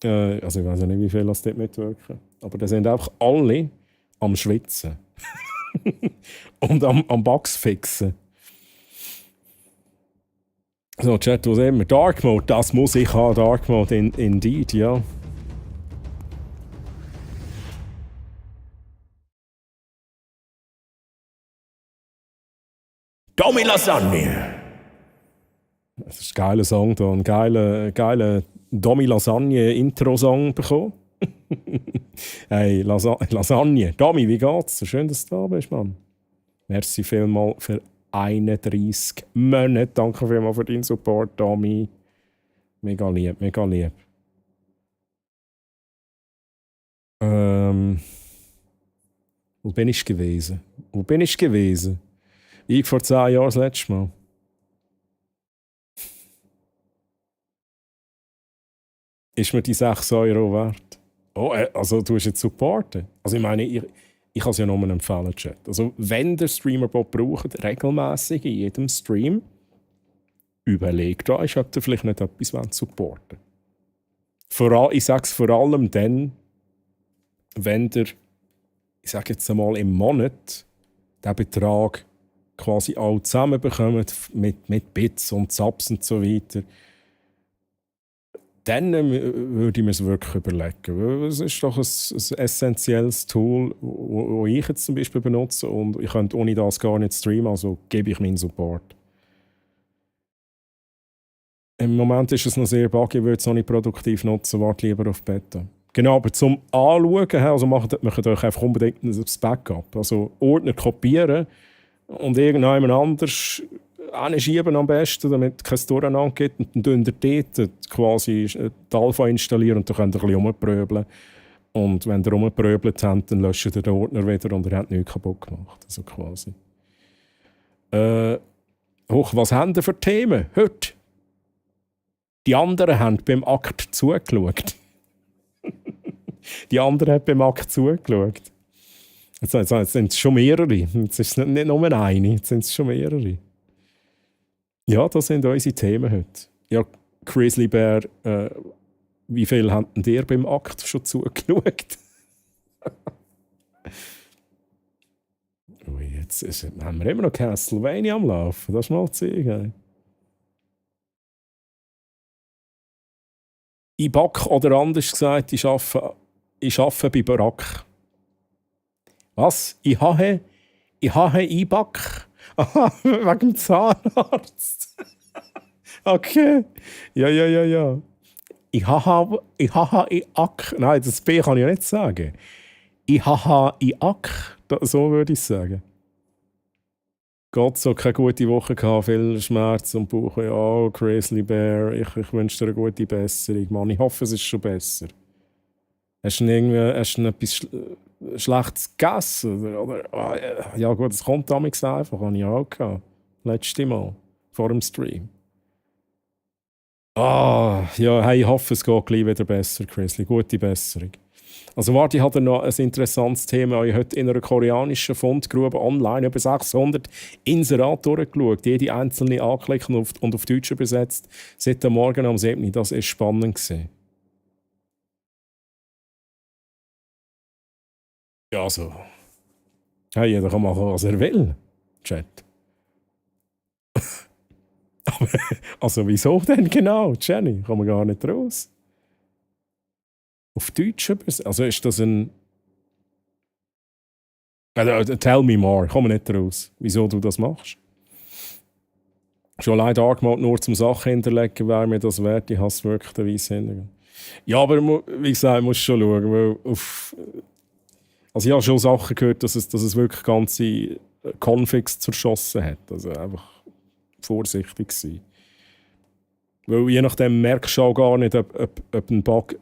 also ich weiß ja nicht, wie viele das dort mitwirken, aber da sind auch alle am Schwitzen. Und am Bugs fixen. So, Chat, wo sehen wir? Dark Mode, das muss ich haben. Dark Mode, indeed, ja. Tommy Lasagne! Das ist ein geiler Song da, ein geiler Tommy Lasagne Intro-Song bekommen. Hey, Lasagne. Tommy, wie geht's? Schön, dass du da bist, Mann. Merci vielmals für 31 Monate. Danke vielmals für deinen Support, Tommy. Mega lieb, mega lieb. Wo bin ich gewesen? Ich vor 10 Jahren das letzte Mal. Ist mir die 6 Euro wert? Oh, also du hast jetzt supporten. Also ich meine, ich kann es ja nur empfehlen, Chat. Also wenn der Streamerbot braucht, regelmäßig in jedem Stream, überlegt euch, ob ihr vielleicht nicht etwas supporten wollt. Ich sage es vor allem dann, wenn ihr, ich sage jetzt einmal im Monat, den Betrag quasi alle zusammenbekommen mit Bits und Subs und so weiter, dann würde ich mir es wirklich überlegen. Weil es ist doch ein essentielles Tool, das ich jetzt zum Beispiel benutze und ich könnte ohne das gar nicht streamen, also gebe ich meinen Support. Im Moment ist es noch sehr buggy, ich würde es noch nicht produktiv nutzen, warte lieber auf Beta. Genau, aber zum Anschauen, also macht euch einfach unbedingt ein Backup. Also Ordner kopieren und irgendjemand anders hinschieben am besten, damit es kein Durcheinander gibt. Und dann dort quasi die Alpha installieren und dann könnt ihr ein bisschen rumpröbeln. Und wenn ihr rumgepröbelt habt, dann löscht ihr den Ordner wieder und ihr habt nichts kaputt gemacht. Also quasi. Was haben ihr für Themen heute? Die anderen haben beim Akt zugeschaut. Die anderen haben beim Akt zugeschaut. Jetzt sind es schon mehrere. Jetzt ist es nicht nur eine, jetzt sind es schon mehrere. Ja, das sind unsere Themen heute. Ja, Grizzly Bear, wie viel habt ihr beim Akt schon zugeschaut? Ui, jetzt haben wir immer noch Castlevania am Laufen. Das ist mal zeigen. Ich backe, oder anders gesagt, ich arbeite bei Barack. Was? Ich habe einback? Aha, wegen dem Zahnarzt. Okay. Ja. Ich habe Nein, das B kann ich ja nicht sagen. Ich habe so würde ich sagen. Gott so keine gute Woche gehabt, viel Schmerz und Bauch. Ja, Grizzly Bear, ich wünsche dir eine gute Besserung. Mann, ich hoffe, es ist schon besser. Hast du etwas Schlechtes gegessen? Oder, ja gut, es kommt damals einfach, habe ich auch gehabt. Letztes Mal, vor dem Stream. Ja, hey, ich hoffe, es geht gleich wieder besser, Grizzly. Gute Besserung. Also warte, ich hatte noch ein interessantes Thema. Ich habe heute in einer koreanischen Fundgrube online über 600 Inserate durchgeschaut, jede einzelne angeklickt und auf Deutsch übersetzt. Seit dem Morgen am 7. Das war spannend. Ja, also. Hey, jeder kann machen, was er will. Chat. Also, wieso denn genau, Jenny? Kommen wir gar nicht raus. Auf Deutsch übersetzt? Also, ist das ein. Tell me more, komm nicht raus. Wieso du das machst? Schon allein Dark Mode nur zum Sachen hinterlegen, wäre mir das wert. Ich hasse wirklich den weißen Hintergrund. Ja, aber wie gesagt, musst schon schauen, weil also ich habe schon Sachen gehört, dass es wirklich ganze Configs zerschossen hat. Also einfach vorsichtig sein. Weil je nachdem merkst du auch gar nicht, ob ein Bug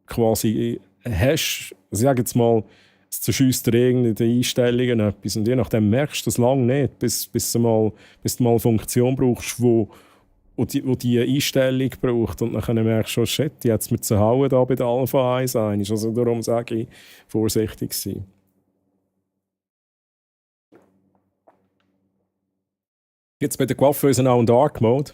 quasi hast. Also ich sage jetzt mal, es zerschießt dir in den Einstellungen etwas und je nachdem merkst du das lange nicht, bis du mal eine Funktion brauchst, wo die Einstellung braucht und dann merkst du, oh shit, die hat es mir zu hauen da bei der Alpha 1 ein. Also darum sage ich, vorsichtig sein. Jetzt bei der Coiffeuse auch in Dark Mode.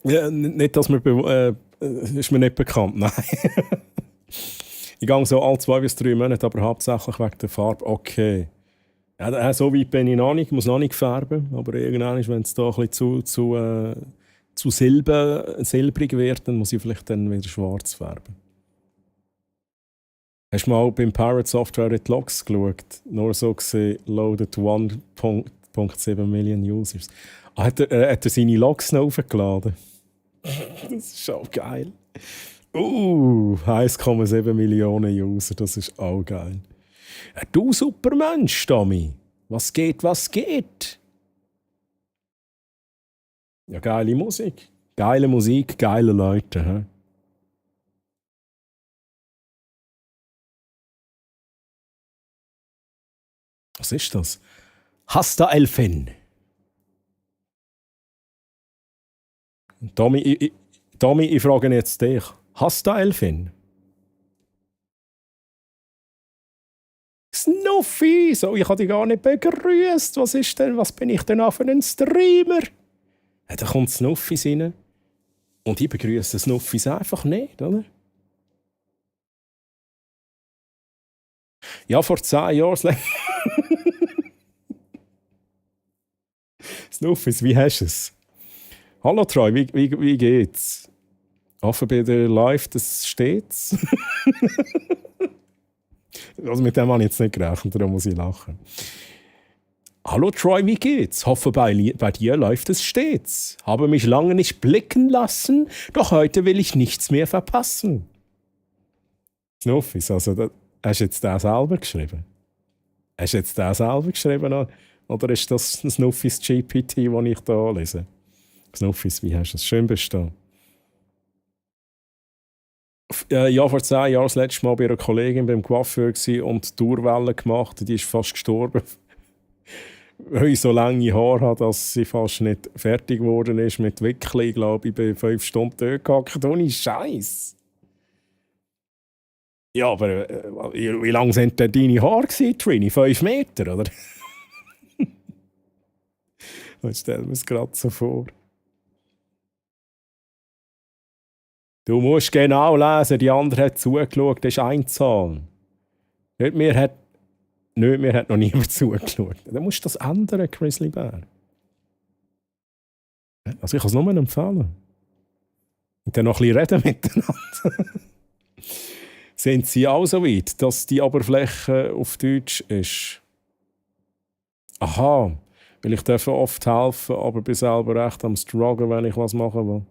Ja, nicht, dass wir ist mir nicht bekannt, nein. Ich gehe so alle 2 bis 3 Monate, aber hauptsächlich wegen der Farbe. Okay. Ja, so weit bin ich noch nicht, ich muss noch nicht färben, aber irgendwann, wenn es da ein bisschen zu silbrig wird, dann muss ich vielleicht dann wieder schwarz färben. Hast du mal beim Pirate Software in die Logs geschaut? Nur so gesehen, loaded 1.7 Million Users. Hat er seine Logs noch aufgeladen? Das ist schon geil. 1,7 Millionen User, das ist auch geil. Du Supermensch, Tommy. Was geht, was geht? Ja, geile Musik. Geile Musik, geile Leute. He? Was ist das? Hasta el fin. Tommy, ich frage jetzt dich. Hasta el fin? Snuffy! So, ich habe dich gar nicht begrüßt. Was bin ich denn auch für ein Streamer? Ja, da kommt Snuffy rein. Und ich begrüße Snuffys einfach nicht, oder? Ja, vor 10 Jahren. Snuffis, wie hast du es? Hallo Troy, wie geht's? Hoffe bei dir live, das steht's. Also mit dem habe ich jetzt nicht gerechnet, darum muss ich lachen. Hallo Troy, wie geht's? Hoffe bei dir läuft es stets. Habe mich lange nicht blicken lassen, doch heute will ich nichts mehr verpassen. Snuffis, also hast du jetzt den selber geschrieben? Hast du jetzt den selber geschrieben oder ist das Snuffis GPT, das ich hier lese? Snuffis, wie hast du es? Schön bist du da. Ja, vor 10 Jahren das letzte Mal bei einer Kollegin beim Coiffeur und Tourwelle gemacht. Die ist fast gestorben, weil ich so lange Haare habe, dass sie fast nicht fertig geworden ist mit Wickeln. Ich glaube, ich bin 5 Stunden dort gehackt. Ohne Scheiß. Ja, aber wie lang sind denn deine Haare gewesen, Trini? 5 Meter, oder? Ich stelle mir es gerade so vor. Du musst genau lesen, die andere hat zugeschaut, das ist Einzahl. Nicht mir hat noch niemand zugeschaut. Dann musst du das ändern, Grizzly Bear. Also ich kann es nur empfehlen. Und dann noch ein bisschen reden miteinander. Sind sie auch so weit, dass die Oberfläche auf Deutsch ist? Aha, weil ich darf oft helfen, aber bin selber recht am Struggle, wenn ich was machen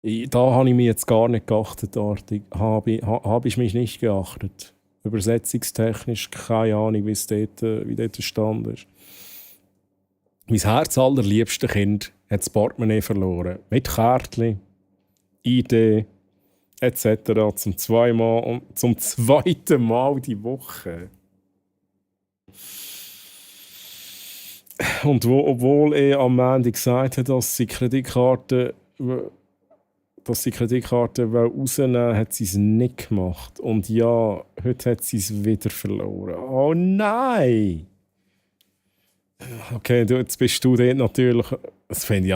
will. Da habe ich mich jetzt gar nicht geachtet, Artig. Habe ich mich nicht geachtet. Übersetzungstechnisch keine Ahnung, wie dort der Stand ist. Mein Herz allerliebste Kind hat das Portemonnaie verloren. Mit Kärtchen, ID etc. zum zweiten Mal die Woche. Und obwohl er am Ende gesagt hat, dass sie Kreditkarte rausnehmen will, hat sie es nicht gemacht. Und ja, heute hat sie es wieder verloren. Oh nein! Okay, jetzt bist du dort natürlich. Das finde ich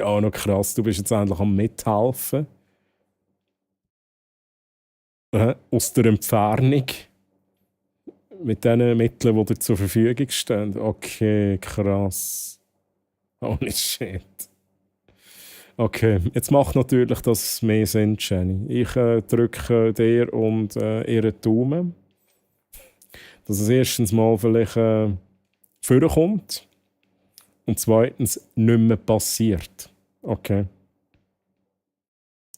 auch noch krass. Du bist jetzt endlich am Mithelfen. Aus der Entfernung. Mit den Mitteln, die dir zur Verfügung stehen. Okay, krass. Holy shit. Okay, jetzt macht natürlich das mehr Sinn, Jenny. Ich drücke dir und ihren Daumen, dass es erstens mal vielleicht vorkommt und zweitens nicht mehr passiert. Okay.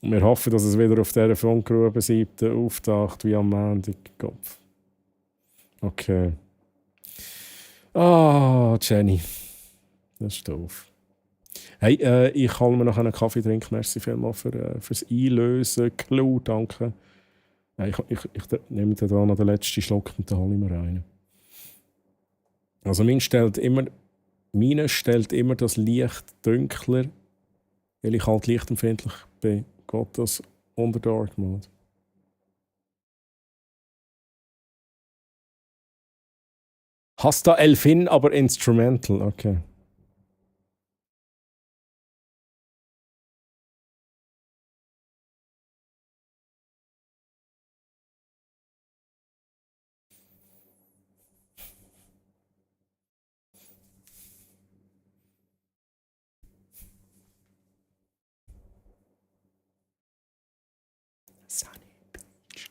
Und wir hoffen, dass es wieder auf dieser Funkgrubenseite auftaucht wie am Montag. Kopf. Okay. Jenny. Das ist doof. Hey, ich kann mir noch einen Kaffee trinken. Merci vielmals fürs Einlösen. Clou, danke. Ich nehme da noch den letzten Schluck und dann hole ich mir einen. Also meine stellt immer das Licht dunkler, weil ich halt lichtempfindlich bin. Geht das unter Dark Mode? Hasta el fin, aber Instrumental, okay. Sunny Beach.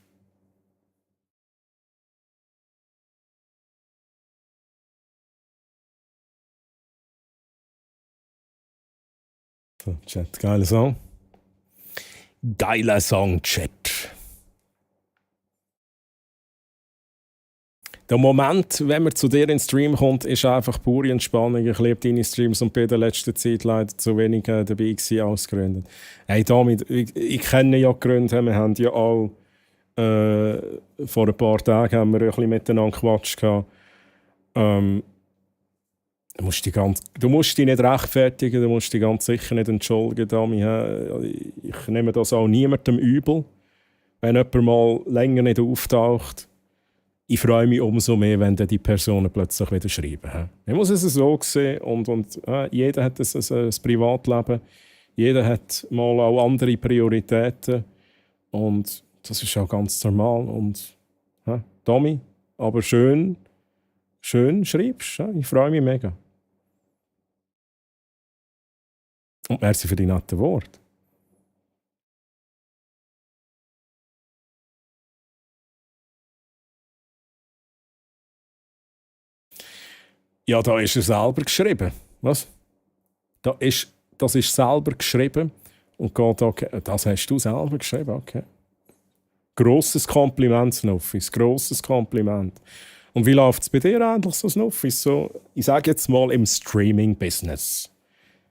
So, Chat, geiler Song. Geiler Song, Chat. Der Moment, wenn man zu dir in den Stream kommt, ist einfach pure Entspannung. Ich liebe deine Streams und bin in der letzten Zeit leider zu wenig dabei gewesen, ausgegründet. Hey, damit, ich kenne ja die Gründe, wir haben ja alle vor ein paar Tagen haben wir ein bisschen miteinander gequatscht. Du musst dich nicht rechtfertigen, du musst dich ganz sicher nicht entschuldigen. Dami. Ich nehme das auch niemandem übel, wenn jemand mal länger nicht auftaucht. Ich freue mich umso mehr, wenn dann die Personen plötzlich wieder schreiben. Ich muss es so sehen und jeder hat ein Privatleben, jeder hat mal auch andere Prioritäten und Das ist auch ganz normal. Und Tommy, aber schön schreibst. Ja? Ich freue mich mega. Und merci für die netten Worte. Ja, da ist er selber geschrieben. Was? Das ist selber geschrieben. Und geht okay. Das hast du selber geschrieben, okay. Grosses Kompliment, Snuffis. Grosses Kompliment. Und wie läuft es bei dir eigentlich so, Snuffis? So, ich sage jetzt mal im Streaming-Business.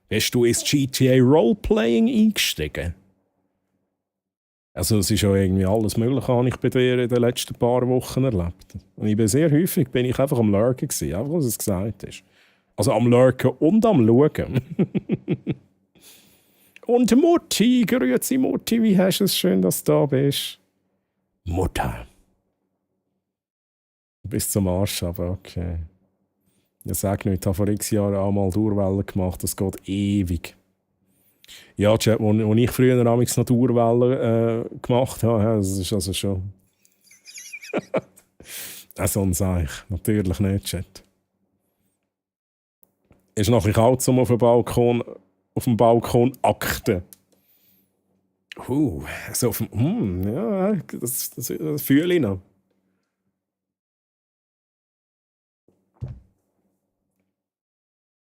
Bist du ins GTA Roleplaying eingestiegen? Also es ist ja irgendwie alles Mögliche, habe ich bei dir in den letzten paar Wochen erlebt. Und ich bin sehr häufig einfach am Lurken gewesen, einfach was es gesagt ist. Also am Lurken und am Schauen. Und Mutti, grüezi Mutti, wie hast du es schön, dass du da bist? Mutter. Bis zum Arsch, aber okay. Ich sage nicht, ich habe vor x Jahren auch mal Dauerwellen gemacht, das geht ewig. Ja, Chat, wo ich früher noch Dauerwellen gemacht habe, das ist also schon... Sonst eigentlich natürlich nicht, Chat. Ist noch ein bisschen kalt, um auf dem Balkon Akten. So auf dem... ja, das fühle ich noch.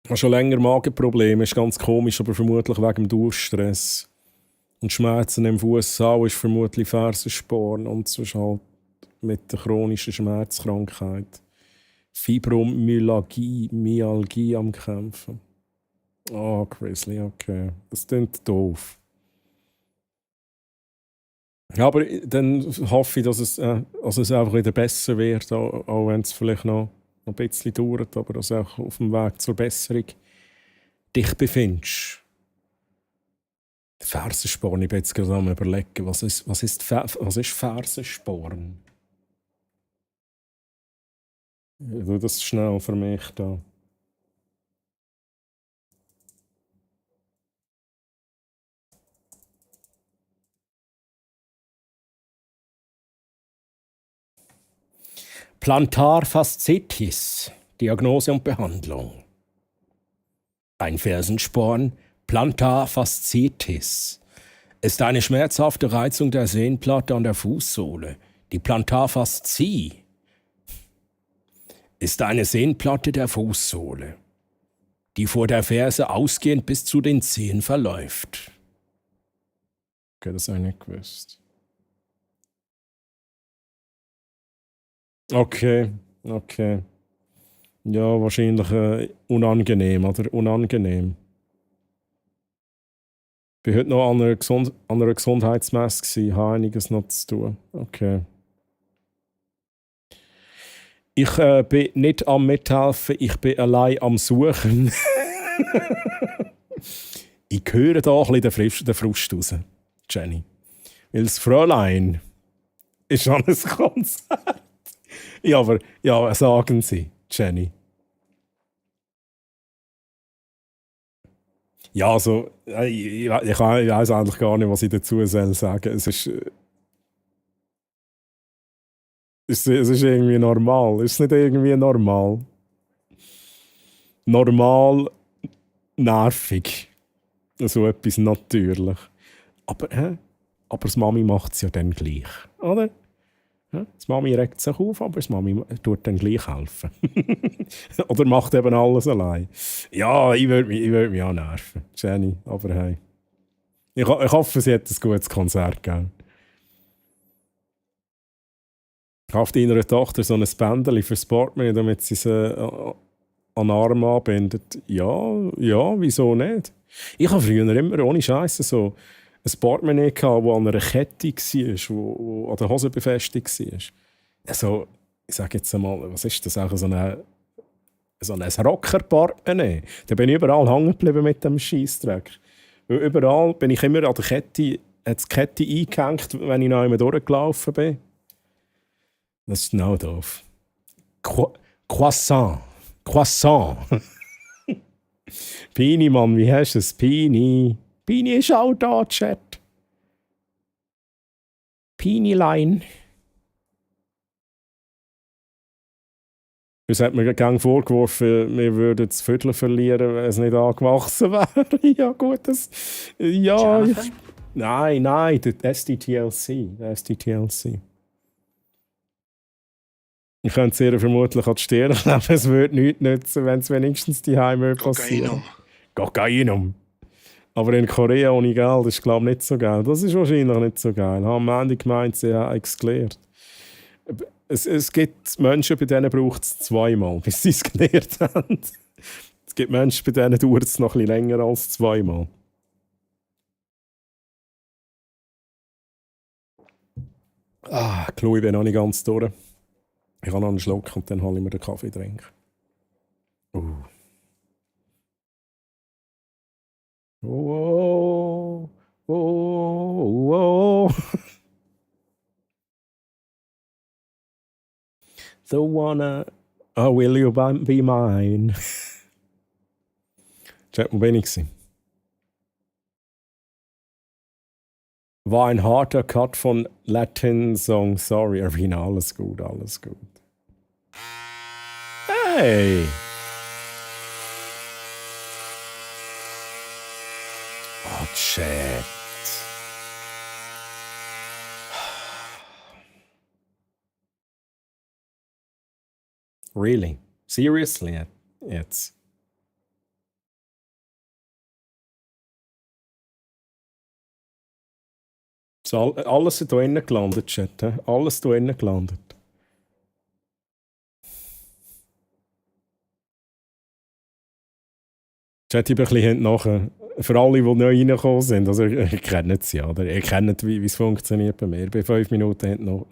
Ich habe schon länger Magenprobleme, ist ganz komisch, aber vermutlich wegen dem Durchstress. Und Schmerzen im Fuß ist vermutlich Fersensporn und sonst halt mit der chronischen Schmerzkrankheit. Fibromyalgie am Kämpfen. Grizzly, okay. Das klingt doof. Ja, aber dann hoffe ich, dass es einfach wieder besser wird, auch wenn es vielleicht noch ein bisschen dauert, aber dass du auch auf dem Weg zur Besserung dich befindest. Fersensporn, ich bin jetzt gerade am Überlegen, was ist Fersensporn? Ich tue das schnell für mich da. Plantarfaszitis, Diagnose und Behandlung. Ein Fersensporn, Plantarfaszitis, ist eine schmerzhafte Reizung der Sehnenplatte an der Fußsohle. Die Plantarfaszie ist eine Sehnenplatte der Fußsohle, die vor der Ferse ausgehend bis zu den Zehen verläuft. Okay, das habe ich nicht gewusst. Okay. Ja, wahrscheinlich unangenehm, oder? Unangenehm. Ich war heute noch an einer Gesundheitsmesse, ich habe einiges noch zu tun. Okay. Ich bin nicht am Mithelfen, ich bin allein am Suchen. Ich höre da ein bisschen den Frust raus, Jenny. Weil das Fräulein ist an einem Konzert. Ja, aber ja, sagen Sie, Jenny. Ja, also, ich weiß eigentlich gar nicht, was ich dazu sagen soll. Es ist irgendwie normal. Ist es nicht irgendwie normal? Normal nervig. So etwas natürlich. Aber das Mami macht es ja dann gleich, oder? Das Mami regt sich auf, aber das Mami tut dann gleich helfen. Oder macht eben alles allein. Ja, ich würd mich auch nerven, Jenny, aber hey. Ich hoffe, sie hat ein gutes Konzert gegeben. Ich kaufe deiner Tochter so ein Bändchen für Sportman, damit sie es an den Arm anbindet. Ja, wieso nicht? Ich habe früher immer ohne Scheiße so ein Portemonnaie gehabt, das an einer Kette war, wo an der Hose befestigt war. Also, ich sage jetzt einmal, was ist das? Auch so ein Rocker-Portemonnaie. Da bin ich überall hängen geblieben mit dem Scheissdreck. Weil überall bin ich immer an der Kette, hat die Kette eingehängt, wenn ich noch einmal durchgelaufen bin. Das ist genau doof. Croissant. Pini, Mann, wie hast du es? Pini ist auch da, Chat. Pinilein. Uns hat mir gang vorgeworfen, wir würden das Viertel verlieren, wenn es nicht angewachsen wäre. Ja, gut, das. Ja. Jonathan? Nein, der SDTLC. Der SDTLC. Ich könnte sehr vermutlich an die Stirn kleben, es würde nichts nützen, wenn es wenigstens die Heime passieren. Kokainum. Aber in Korea ohne Geld ist, glaube ich, nicht so geil. Das ist wahrscheinlich nicht so geil. Haben am Ende gemeint, sie haben es gelernt. Es gibt Menschen, bei denen braucht es zweimal, bis sie es gelernt haben. Es gibt Menschen, bei denen dauert es noch ein bisschen länger als zweimal. Chloe, ich bin noch nicht ganz durch. Ich habe noch einen Schluck und dann hole ich mir den Kaffee trinken. Oh, oh, oh. The one, will you be mine? Chat, wo bin ich gewesen? War ein harter Cut von Latin Song Sorry. Erwina, alles gut, alles gut. Hey! Oh, Chat. Really? Seriously? Jetzt? So, alles hier innen gelandet, Chat. Alles hier innen gelandet. Chat, ich bin ein bisschen nachher. Für alle, die neu reingekommen sind, also ihr kennt es ja, oder? Ihr kennt, wie es funktioniert bei mir. Bei 5 Minuten hat noch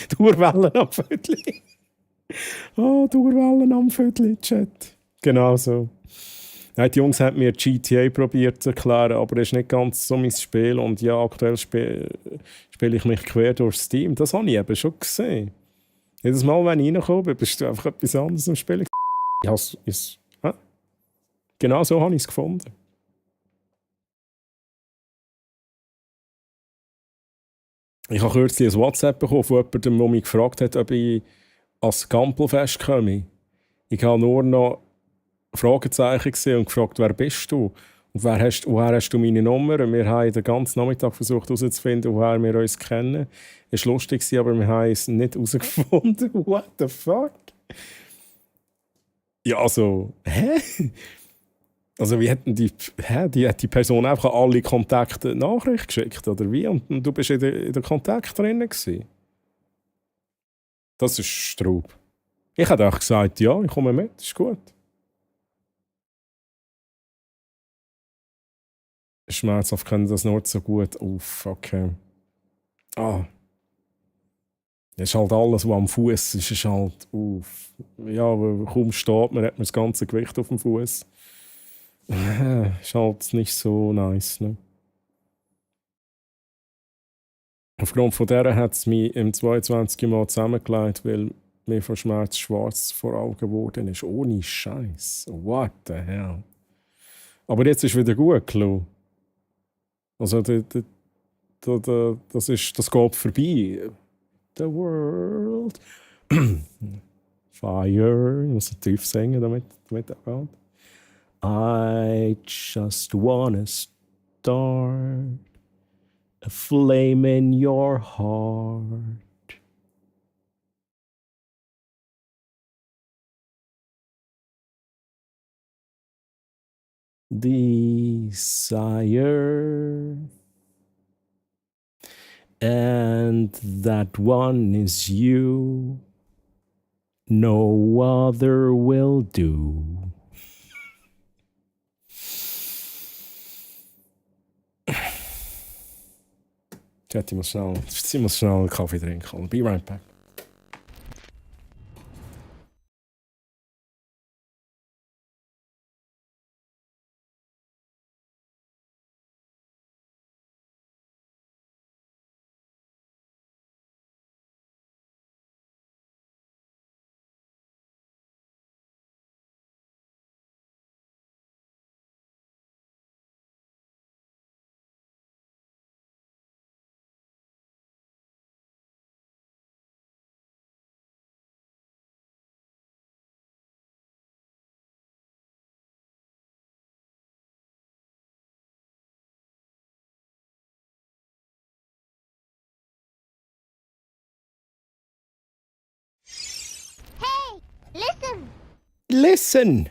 Dauerwellen am Viertel. Oh, Dauerwellen am Viertel, Chat. Genau so. Nein, die Jungs haben mir GTA probiert zu erklären, aber das ist nicht ganz so mein Spiel. Und ja, aktuell spiele ich mich quer durch Steam. Das habe ich eben schon gesehen. Jedes Mal, wenn ich reinkomme, bist du einfach etwas anderes am Spielen. Genau so habe ich es gefunden. Ich habe kürzlich ein WhatsApp bekommen von jemandem, der mich gefragt hat, ob ich ans Gampelfest komme. Ich habe nur noch Fragezeichen gesehen und gefragt, wer bist du? Und woher hast du meine Nummer? Und wir haben den ganzen Nachmittag versucht herauszufinden, woher wir uns kennen. Es war lustig, aber wir haben es nicht herausgefunden. What the fuck? Ja, also, hä? Also wie hat die Person einfach an alle Kontakte eine Nachricht geschickt, oder wie? Und du bist in der Kontakt drin gewesen? Das ist Straub. Ich hätte auch gesagt, ja, ich komme mit, ist gut. Schmerzhaft können das nur so gut auf, okay. Es ist halt alles, was am Fuß ist halt auf. Ja, kaum steht man, hat man das ganze Gewicht auf dem Fuß. Ist halt nicht so nice, ne? Aufgrund von der hat es mich im 22. Mal zusammengelegt, weil mir vor Schmerz schwarz vor Augen geworden ist. Ohne Scheiß. What the hell? Aber jetzt ist wieder gut, Klo. Also, das geht vorbei. The world. Fire. Ich muss tief singen, damit er geht. I just wanna start a flame in your heart. Desire. And that one is you. No other will do. Chat, ich muss schnell einen Kaffee trinken. Be right back. Listen!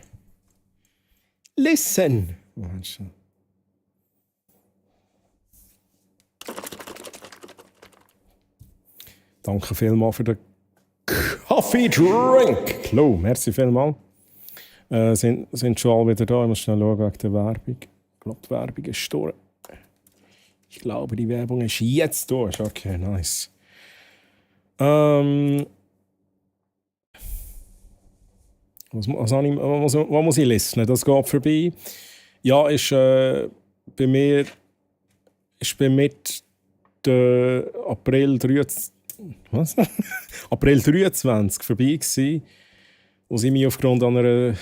Listen! Meinst du? Danke vielmals für den Coffee Drink. Klo, merci vielmals. Sind schon alle wieder da. Ich muss schnell schauen wegen der Werbung. Ich glaube, die Werbung ist durch. Ich glaube, die Werbung ist jetzt durch. Okay, nice. Was muss ich lesen? Das geht vorbei. Ja, ist bei mir ist bei mit April 23, was? April 23 vorbei gewesen, wo sie mich aufgrund anderer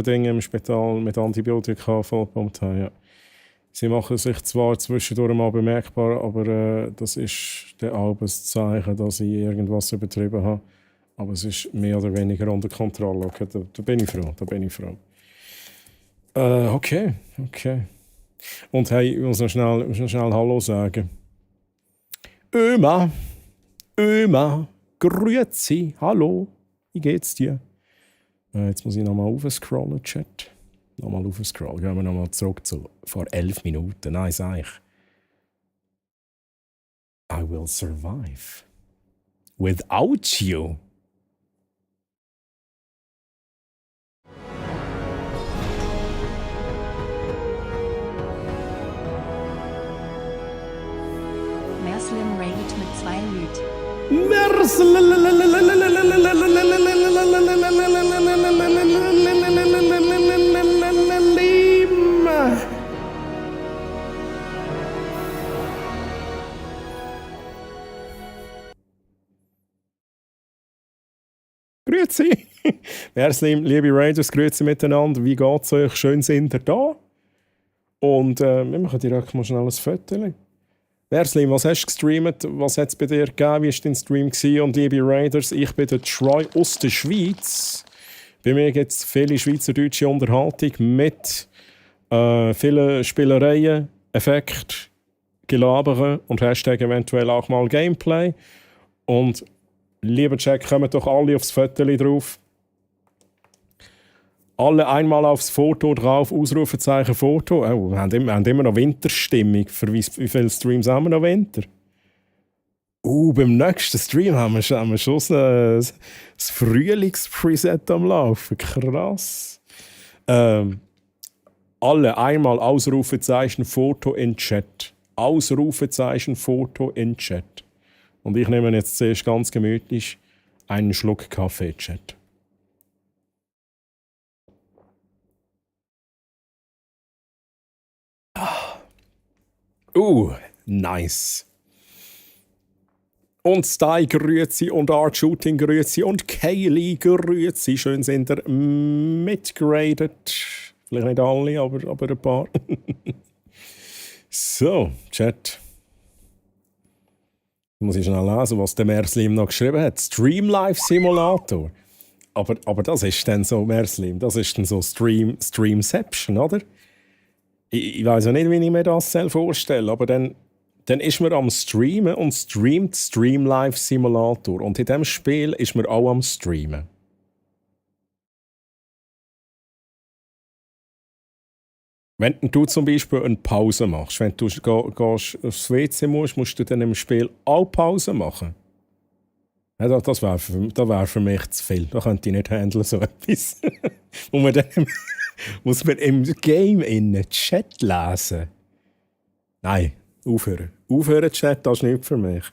Dinge im Spital mit Antibiotika vollgepumpt haben. Ja. Sie machen sich zwar zwischendurch mal bemerkbar, aber das ist der halbes Zeichen, dass ich irgendwas übertrieben habe. Aber es ist mehr oder weniger unter Kontrolle. Okay, da bin ich froh. Okay. Und hey, ich muss noch schnell Hallo sagen. Öma, grüezi, hallo, wie geht's dir? Jetzt muss ich nochmal aufscrollen, Chat. Nochmal aufscrollen, gehen wir nochmal zurück zu vor 11 Minuten. Nein, sag ich. I will survive. Without you. Merslim Raid mit 2 Lüt. Grüezi! Merslim, liebe Raiders, grüezi miteinander. Wie geht's euch? Schön sind ihr da. Und wir machen direkt mal schnell ein Foto. Merslim, was hast du gestreamt? Was hat es bei dir gegeben? Wie war dein Stream gewesen? Und liebe Raiders, ich bin der Troy aus der Schweiz. Bei mir gibt es viele schweizerdeutsche Unterhaltung mit vielen Spielereien, Effekten, Gelaberen und Hashtag eventuell auch mal Gameplay. Und lieber Jack, kommen doch alle aufs Foto drauf. Alle einmal aufs Foto drauf, Ausrufezeichen Foto. Oh, wir haben immer noch Winterstimmung. Für wie viele Streams haben wir noch Winter? Beim nächsten Stream haben wir schon das Frühlingspreset am Laufen. Krass. Alle einmal Ausrufezeichen Foto in Chat. Ausrufezeichen Foto in Chat. Und ich nehme jetzt zuerst ganz gemütlich einen Schluck Kaffee, Chat. Nice. Und Sty grüezi und Art Shooting grüezi und Kaylee grüezi. Schön sind ihr mitgeradet. Vielleicht nicht alle, aber ein paar. So, Chat. Muss ich schnell lesen, was der Merslim noch geschrieben hat. Streamlife Simulator. Aber das ist dann so, Merslim, das ist dann so Streamception, oder? Ich weiß ja nicht, wie ich mir das vorstelle, aber dann ist man am Streamen und streamt Streamlife Simulator. Und in diesem Spiel ist man auch am Streamen. Wenn du zum Beispiel eine Pause machst, wenn du gehst aufs WC musst du dann im Spiel auch Pause machen. Ja, das wäre für mich zu viel. Da könnte ich nicht handeln, so etwas. Muss man im Game in den Chat lesen? Nein, aufhören. Aufhören, Chat, das ist nicht für mich.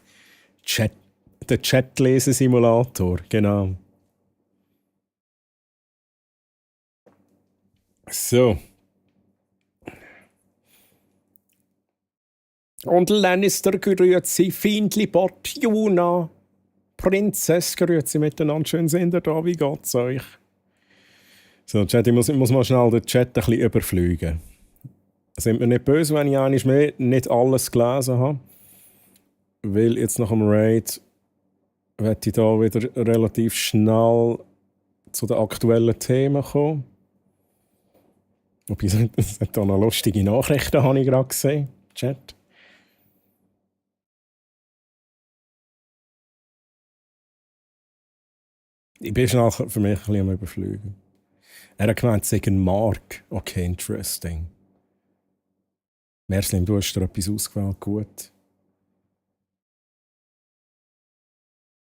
Der Chat-Lesen-Simulator, genau. So. Und Lannister grüezi, Findli Bot, Juna, Prinzess grüezi miteinander. Schön sind ihr da, wie geht's euch? So, Chat, ich muss mal schnell den Chat ein bisschen überfliegen. Sind mir nicht böse, wenn ich eigentlich mehr nicht alles gelesen habe. Weil jetzt nach dem Raid werde ich da wieder relativ schnell zu den aktuellen Themen kommen. Wobei, es hat da noch lustige Nachrichten, habe ich gerade gesehen. Chat. Ich bin schnell für mich ein bisschen am Überfliegen. Er hat gemeint, es sei ein Mark. Okay, interesting. Merslim, du hast dir etwas ausgewählt. Gut.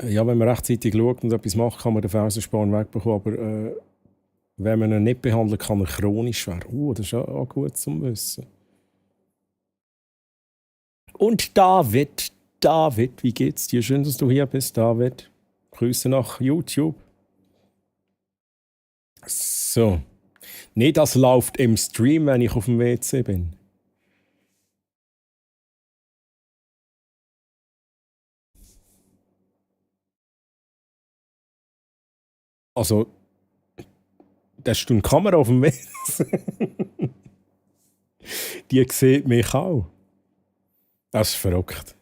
Ja, wenn man rechtzeitig schaut und etwas macht, kann man den Felsensporn wegbekommen. Aber wenn man ihn nicht behandelt, kann er chronisch werden. Das ist auch gut zum Wissen. Und David, wie geht's dir? Schön, dass du hier bist, David. Grüße nach YouTube. So. Nee, das läuft im Stream, wenn ich auf dem WC bin. Also, da hast du eine Kamera auf dem WC. Die sieht mich auch. Das ist verrückt.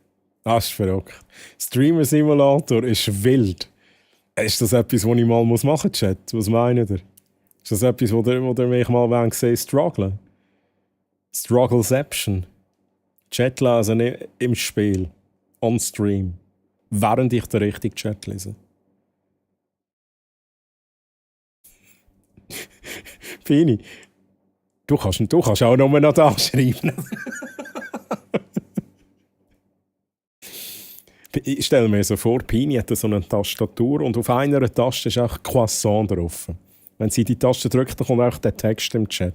Streamer Simulator ist wild. Ist das etwas, was ich mal machen muss, Chat? Was meint ihr? Ist das etwas, wo ihr mich mal sehen strugglen? Struggleception. Chat lesen im Spiel. On Stream. Während ich den richtigen Chat lese. Pini, du kannst auch nur noch da schreiben. Ich stelle mir so vor, Pini hat so eine Tastatur und auf einer Taste ist auch Croissant drauf. Wenn sie die Taste drückt, dann kommt auch der Text im Chat.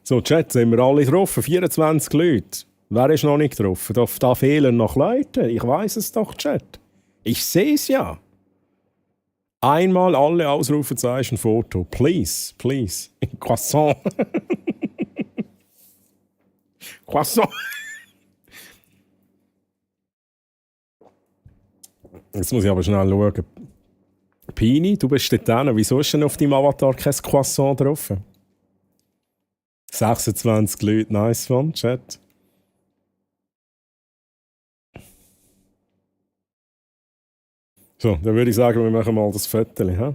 So, Chat, sind wir alle drauf? 24 Leute. Wer ist noch nicht drauf? Da fehlen noch Leute. Ich weiß es doch, Chat. Ich sehe es ja. Einmal alle Ausrufezeichen Foto. Please. Croissant. Croissant. Jetzt muss ich aber schnell schauen. Pini, du bist dort hin. Wieso ist denn auf deinem Avatar kein Croissant drauf? 26 Leute, nice one, Chat. So, dann würde ich sagen, wir machen mal das Foto. Ha?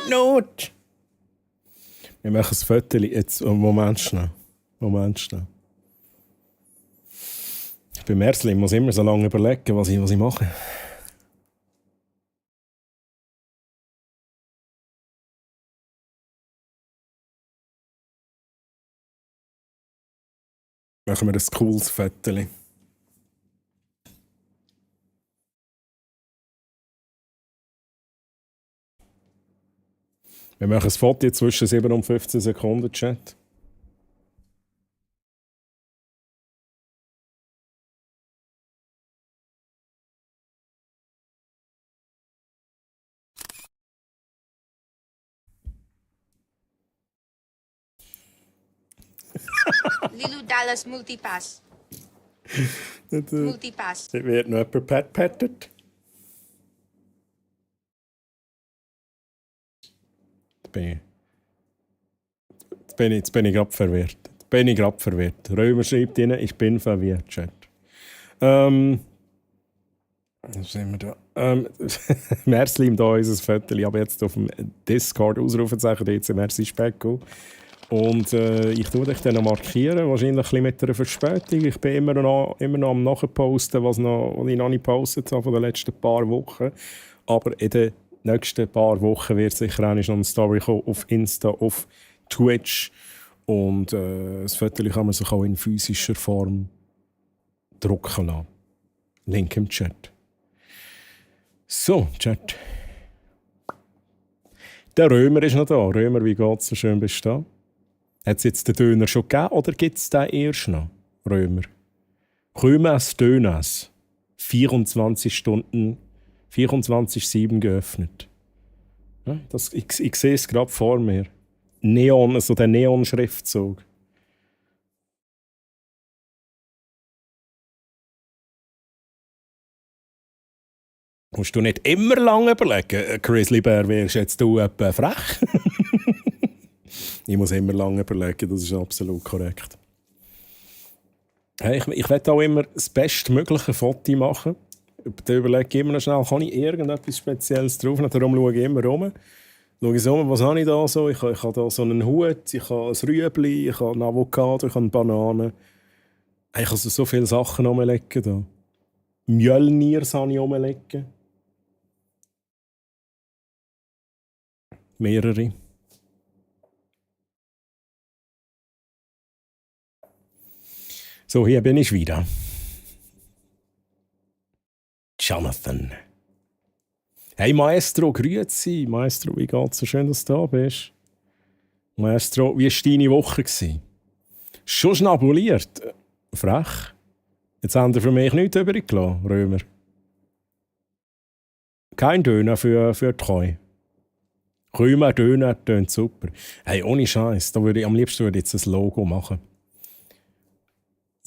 Not. Wir machen das Foto jetzt. Moment schnell. Bei Merslim muss ich immer so lange überlegen, was ich mache. Machen wir ein cooles Foto. Wir machen ein Foto zwischen 7 und 15 Sekunden, Chat. Lilu Dallas Multipass. Multipass. Da wird noch jemand pattet. Jetzt bin ich gerade verwirrt. Römer schreibt rein, ich bin verwirrt, Chat. Was sind wir da? Merslim, da ist ein Foto, aber jetzt auf dem Discord Ausrufezeichen DC Merci Specko. Und ich tue dich dann noch markieren, wahrscheinlich ein bisschen mit einer Verspätung. Ich bin immer noch am Nachposten, was ich noch nicht gepostet habe von den letzten paar Wochen. Aber in den nächsten paar Wochen wird sicher noch eine Story kommen auf Insta, auf Twitch. Und das Foto kann man sich auch in physischer Form drucken lassen. Link im Chat. So, Chat. Der Römer ist noch da. Römer, wie geht's? So schön bist du da. Hat es jetzt den Döner schon gegeben oder gibt es den erst noch? Römer. Römers Döners. 24 Stunden, 24/7 geöffnet. Ja, ich sehe es gerade vor mir. Neon, also der Neon-Schriftzug. Musst du nicht immer lange überlegen, Grizzly Bear, wärst jetzt du etwa frech? Ich muss immer lange überlegen, das ist absolut korrekt. Hey, ich will auch immer das bestmögliche Foto machen, Da überlege ich immer noch schnell, kann ich irgendetwas Spezielles drauf nehmen? Darum schaue ich immer rum. Schaue ich so, was habe ich da so? Ich habe da so einen Hut, ich habe ein Rüebli, ich habe einen Avocado, ich habe eine Banane. Ich kann so viele Sachen rumlegen da. Mjölnirs habe ich rumlegen. Mehrere. So, hier bin ich wieder. Jonathan. Hey Maestro, grüezi. Maestro, wie geht's? So schön, dass du da bist. Maestro, wie war deine Woche? Schon schnabuliert. Frech. Jetzt haben wir für mich nichts übrig gelassen, Römer. Kein Döner für die Koi. Römer Döner tönt super. Hey, ohne Scheiß, da würde ich am liebsten jetzt ein Logo machen.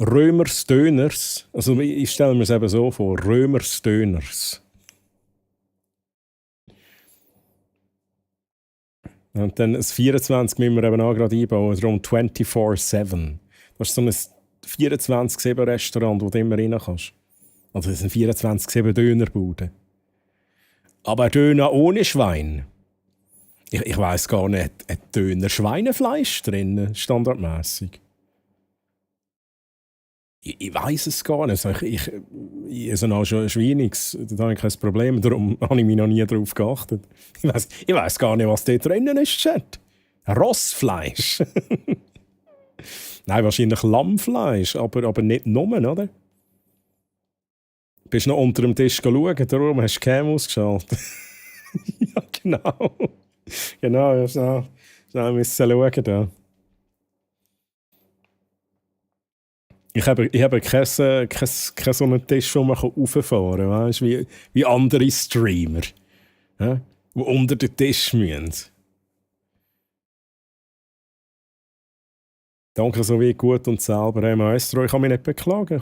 Römers Döners. Also ich stelle mir es eben so vor. Römers Döners. Und dann das 24 müssen wir eben auch gerade einbauen. Darum 24/7. Das ist so ein 24/7 Restaurant, wo du immer rein kannst. Also das ist ein 24/7 Dönerbude. Aber Döner ohne Schwein. Ich weiss gar nicht, hat Döner Schweinefleisch drin, standardmäßig. Ich weiss es gar nicht. Also ich esse auch schon Schweiniges, da habe ich kein Problem. Darum habe ich mich noch nie darauf geachtet. Ich weiss gar nicht, was da drinnen ist, Chat. Rossfleisch. Nein, wahrscheinlich Lammfleisch, aber nicht nur, oder? Du bist noch unter dem Tisch schauen, darum hast du die Cam ausgeschaltet. Ja, genau. Genau, ich musste schauen da. Ich habe keinen so einen Tisch, wo man rauffahren kann, weißt du, wie andere Streamer, ja? Die unter den Tisch müssen. Danke so wie gut und selber. Hey Maestro, ich kann mich nicht beklagen,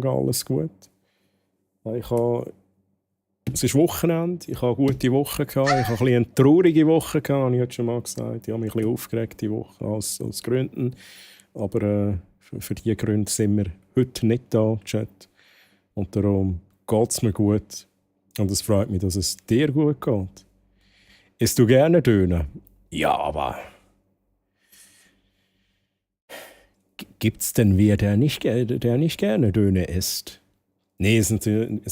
alles gut. Es ist Wochenende, ich habe eine gute Woche gehabt, ich habe eine traurige Woche gehabt, habe ich heute schon mal gesagt. Ich habe mich ein bisschen aufgeregt die Woche aus Gründen, aber für diese Gründe sind wir heute nicht da, Chat. Und darum geht es mir gut und es freut mich, dass es dir gut geht. Isst du gerne Döner? Ja, aber gibt es denn wer, der nicht gerne Döner isst? Nee, ist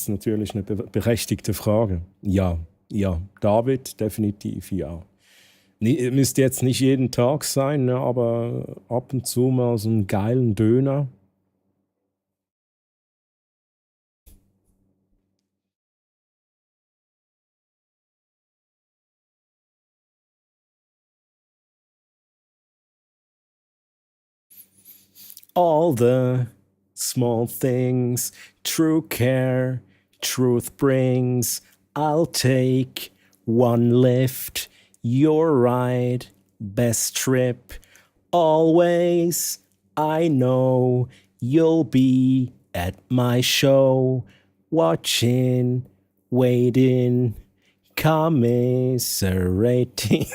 natürlich eine berechtigte Frage. Ja, David, definitiv ja. Müsste jetzt nicht jeden Tag sein, ne, aber ab und zu mal so einen geilen Döner. All the small things, true care, truth brings. I'll take one lift, your ride, best trip. Always, I know you'll be at my show, watching, waiting, commiserating.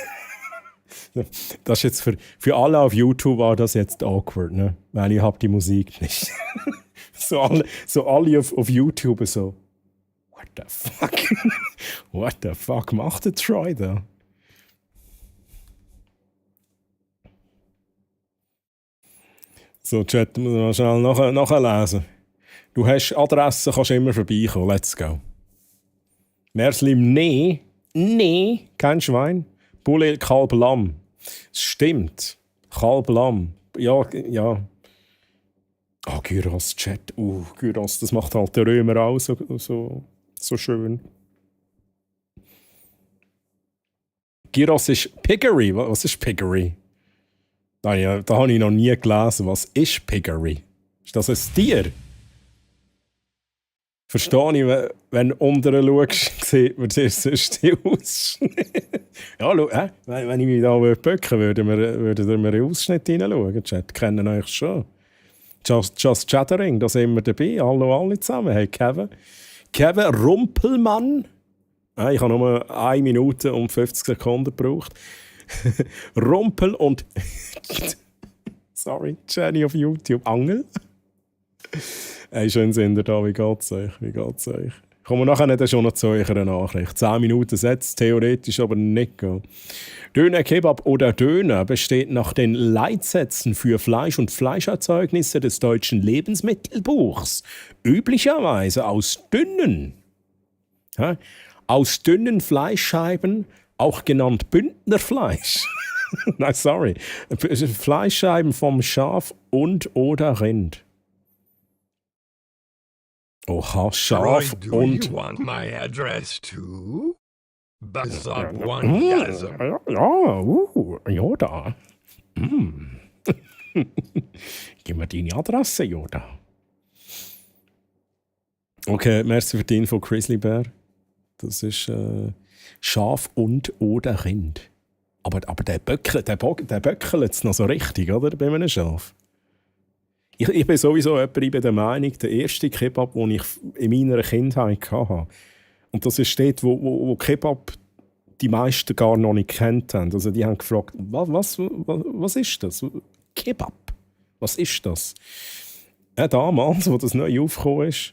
Das ist jetzt für alle auf YouTube war das jetzt awkward, ne? Weil ich habe die Musik nicht. so alle auf YouTube so. What the fuck? What the fuck macht der Troy da? So, Chat, muss man schnell nachlesen. Du hast Adresse, kannst immer vorbeikommen. Let's go. Merslim, nee, kein Schwein. Bulle, Kalb, Lamm. Es stimmt. Kalb, Lamm. Ja. Oh, Gyros, Chat. Gyros, das macht halt der Römer auch so schön. Gyros ist Piggery. Was ist Piggery? Da habe ich noch nie gelesen. Was ist Piggery? Ist das ein Tier? Verstehe ich, wenn du unten schaust, sieht man sehr still aus. Ja, wenn ich mich da böcken würde, würdet ihr mir einen Ausschnitt hineinschauen. Chat, kennen euch schon. Just Chattering, da sind wir dabei. Hallo alle zusammen. Hey Kevin Rumpelmann. Ich habe nur 1 Minute und 50 Sekunden gebraucht. Rumpel und... Sorry, Jenny auf YouTube. Angel. Hey, schön sind ihr da. Wie geht's euch? Kommen wir nachher dann schon noch zu eurer Nachricht. 10 Minuten setzt theoretisch aber nicht gehen. Döner, Kebab oder Döner besteht nach den Leitsätzen für Fleisch und Fleischerzeugnisse des deutschen Lebensmittelbuchs üblicherweise aus dünnen Fleischscheiben, auch genannt Bündnerfleisch. Nein, sorry. Fleischscheiben vom Schaf und oder Rind. Oha, Schaf Do und... you want my address too? Bazab one dozen. Yoda. Gib mir deine Adresse, Yoda. Okay, merci für die Info, Grizzly Bear. Das ist Schaf und oder Rind. Aber der böckelt es noch so richtig, oder? Bei einem Schaf. Ich bin sowieso jemand, ich bin der Meinung, der erste Kebab, den ich in meiner Kindheit hatte. Und das ist dort, wo Kebab die meisten gar noch nicht kennt haben. Also die haben gefragt, was ist das? Kebab? Was ist das? Damals, als das neu aufgekommen ist,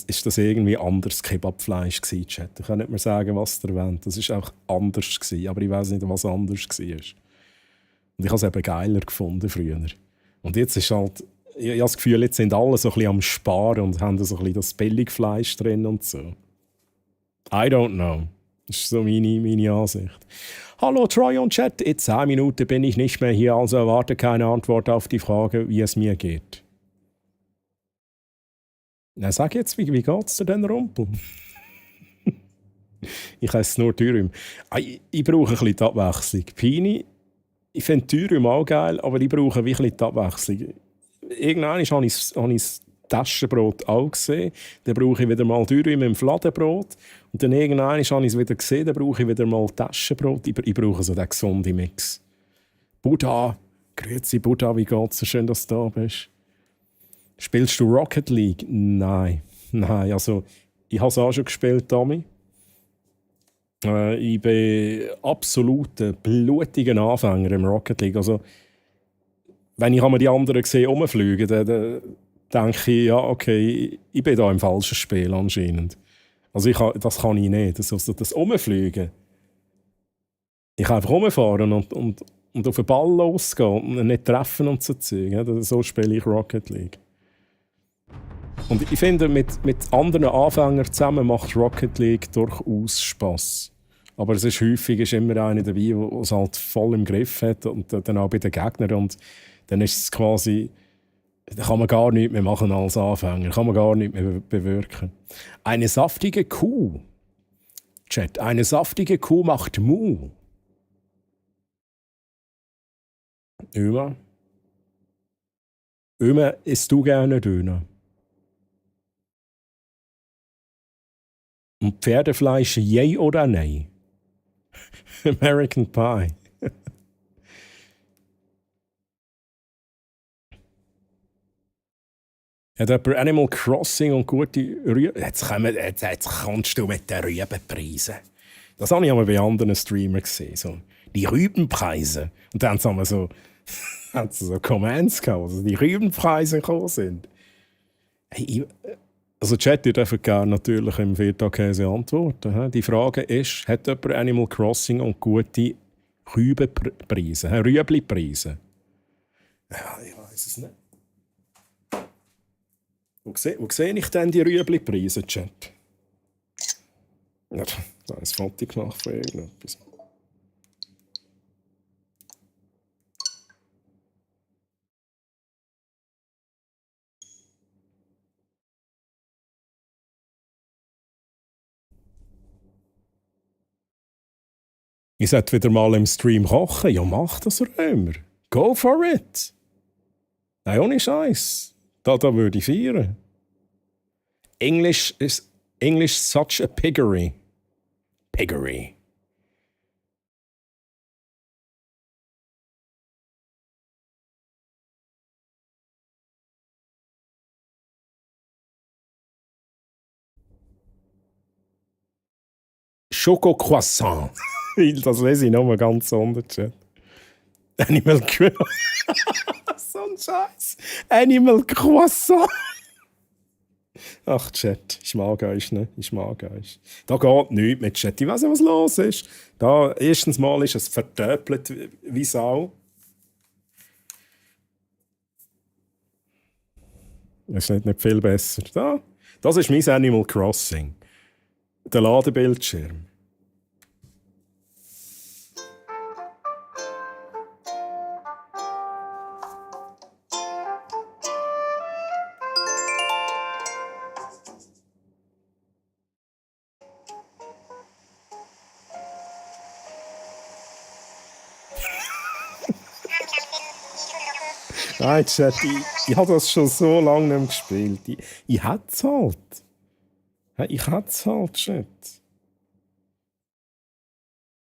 ist das irgendwie anderes Kebabfleisch gewesen, Chat. Ich kann nicht mehr sagen, was ihr wollt. Das war auch anders gewesen, aber ich weiß nicht, was anders war. Und ich habe es eben geiler gefunden früher. Und jetzt ist halt, ich habe das Gefühl, jetzt sind alle so ein bisschen am Sparen und haben so ein bisschen das Billigfleisch drin und so. I don't know. Das ist so meine Ansicht. Hallo Troy und Chat, in 10 Minuten bin ich nicht mehr hier, also erwarte keine Antwort auf die Frage, wie es mir geht. Na, sag jetzt, wie geht's dir denn, Rumpel? Ich esse nur Dürüm. Ich brauche ein bisschen die Abwechslung. Pini, ich finde Dürüm auch geil, aber ich brauche wirklich die Abwechslung. Irgendwann habe ich das Taschenbrot auch gesehen. Dann brauche ich wieder mal Dürüm im Fladenbrot. Und dann irgendwann habe ich es wieder gesehen, dann brauche ich wieder mal Taschenbrot. Ich brauche so den gesunden Mix. Buddha, grüezi Buddha, wie geht's? So schön, dass du da bist. Spielst du Rocket League? Nein, also ich habe es auch schon gespielt, Tommy. Ich bin absolut ein blutiger Anfänger im Rocket League. Also, wenn ich die anderen sehe rumfliegen, dann denke ich, ja, okay, ich bin da im falschen Spiel anscheinend. Also das kann ich nicht. Das Rumfliegen. Ich kann einfach rumfahren und auf den Ball losgehen und ihn nicht treffen und so Zeug. So spiele ich Rocket League. Und ich finde, mit anderen Anfängern zusammen macht Rocket League durchaus Spass. Aber es ist häufig immer einer dabei, der es halt voll im Griff hat und dann auch bei den Gegnern. Und dann ist es quasi, da kann man gar nichts mehr machen als Anfänger, kann man gar nichts mehr bewirken. Eine saftige Kuh, Chat, eine saftige Kuh macht Mu. Ömer, isst du gerne Döner? Und Pferdefleisch, yay oder nein? American Pie. Hat jemand Animal Crossing und gute Rüben... Jetzt kommst du mit den Rübenpreisen. Das habe ich einmal bei anderen Streamern gesehen. So, die Rübenpreise. Und dann haben sie so Comments gehabt, also die Rübenpreise gekommen sind. Hey, also Chat, ihr dürft gerne natürlich im Viertagkäse antworten. Die Frage ist, hat jemand Animal Crossing und gute Rübenpreise? Rüblipreise? Ja, ich weiß es nicht. Wo sehe ich denn die Rüblipreise, Chat? Ja, da ist ein Foto gemacht von irgendetwas. Ich sollte wieder mal im Stream kochen. Ja, mach das, Römer. Go for it. Nein, ohne Scheiß. Da würde ich feiern. English such a piggery. Piggery. Schoko-Croissant. Das lese ich nochmal ganz anders. Animal So ein Scheiß. Animal Croissant. Ach, Chat, ich mag euch, ne? Ich mag euch. Da geht nichts mit Chat. Ich weiß nicht, was los ist. Da, erstens mal ist es vertöpelt wie Sau. Es ist nicht viel besser. Da, das ist mein Animal Crossing. Der Ladebildschirm. Nein, Chat, ich habe das schon so lange nicht mehr gespielt. Ich hätte es halt. Ja, ich hätte es halt, Chat.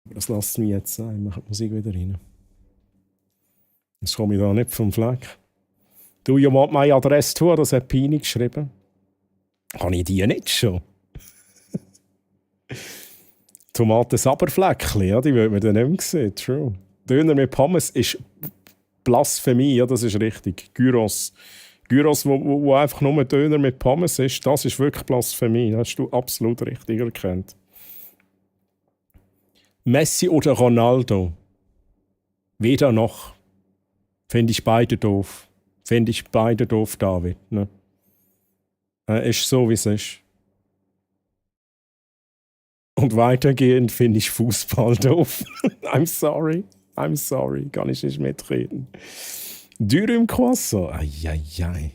Aber das lasst mich jetzt sein. Macht die Musik wieder rein. Jetzt komme ich da nicht vom Fleck. Do you want my address too? Das hat Pini geschrieben. Habe ich die nicht schon? Tomaten-Saberfleckchen, ja, die würde man dann nicht mehr sehen. True. Döner mit Pommes ist Blasphemie, ja, das ist richtig. Gyros. Gyros, wo einfach nur Döner mit Pommes ist, das ist wirklich Blasphemie. Das hast du absolut richtig erkannt. Messi oder Ronaldo? Weder noch. Finde ich beide doof. Finde ich beide doof, David. Ne? Ist so, wie es ist. Und weitergehend finde ich Fußball doof. I'm sorry. I'm sorry. Kann ich nicht mitreden. Dürüm Croissant. Eieiei.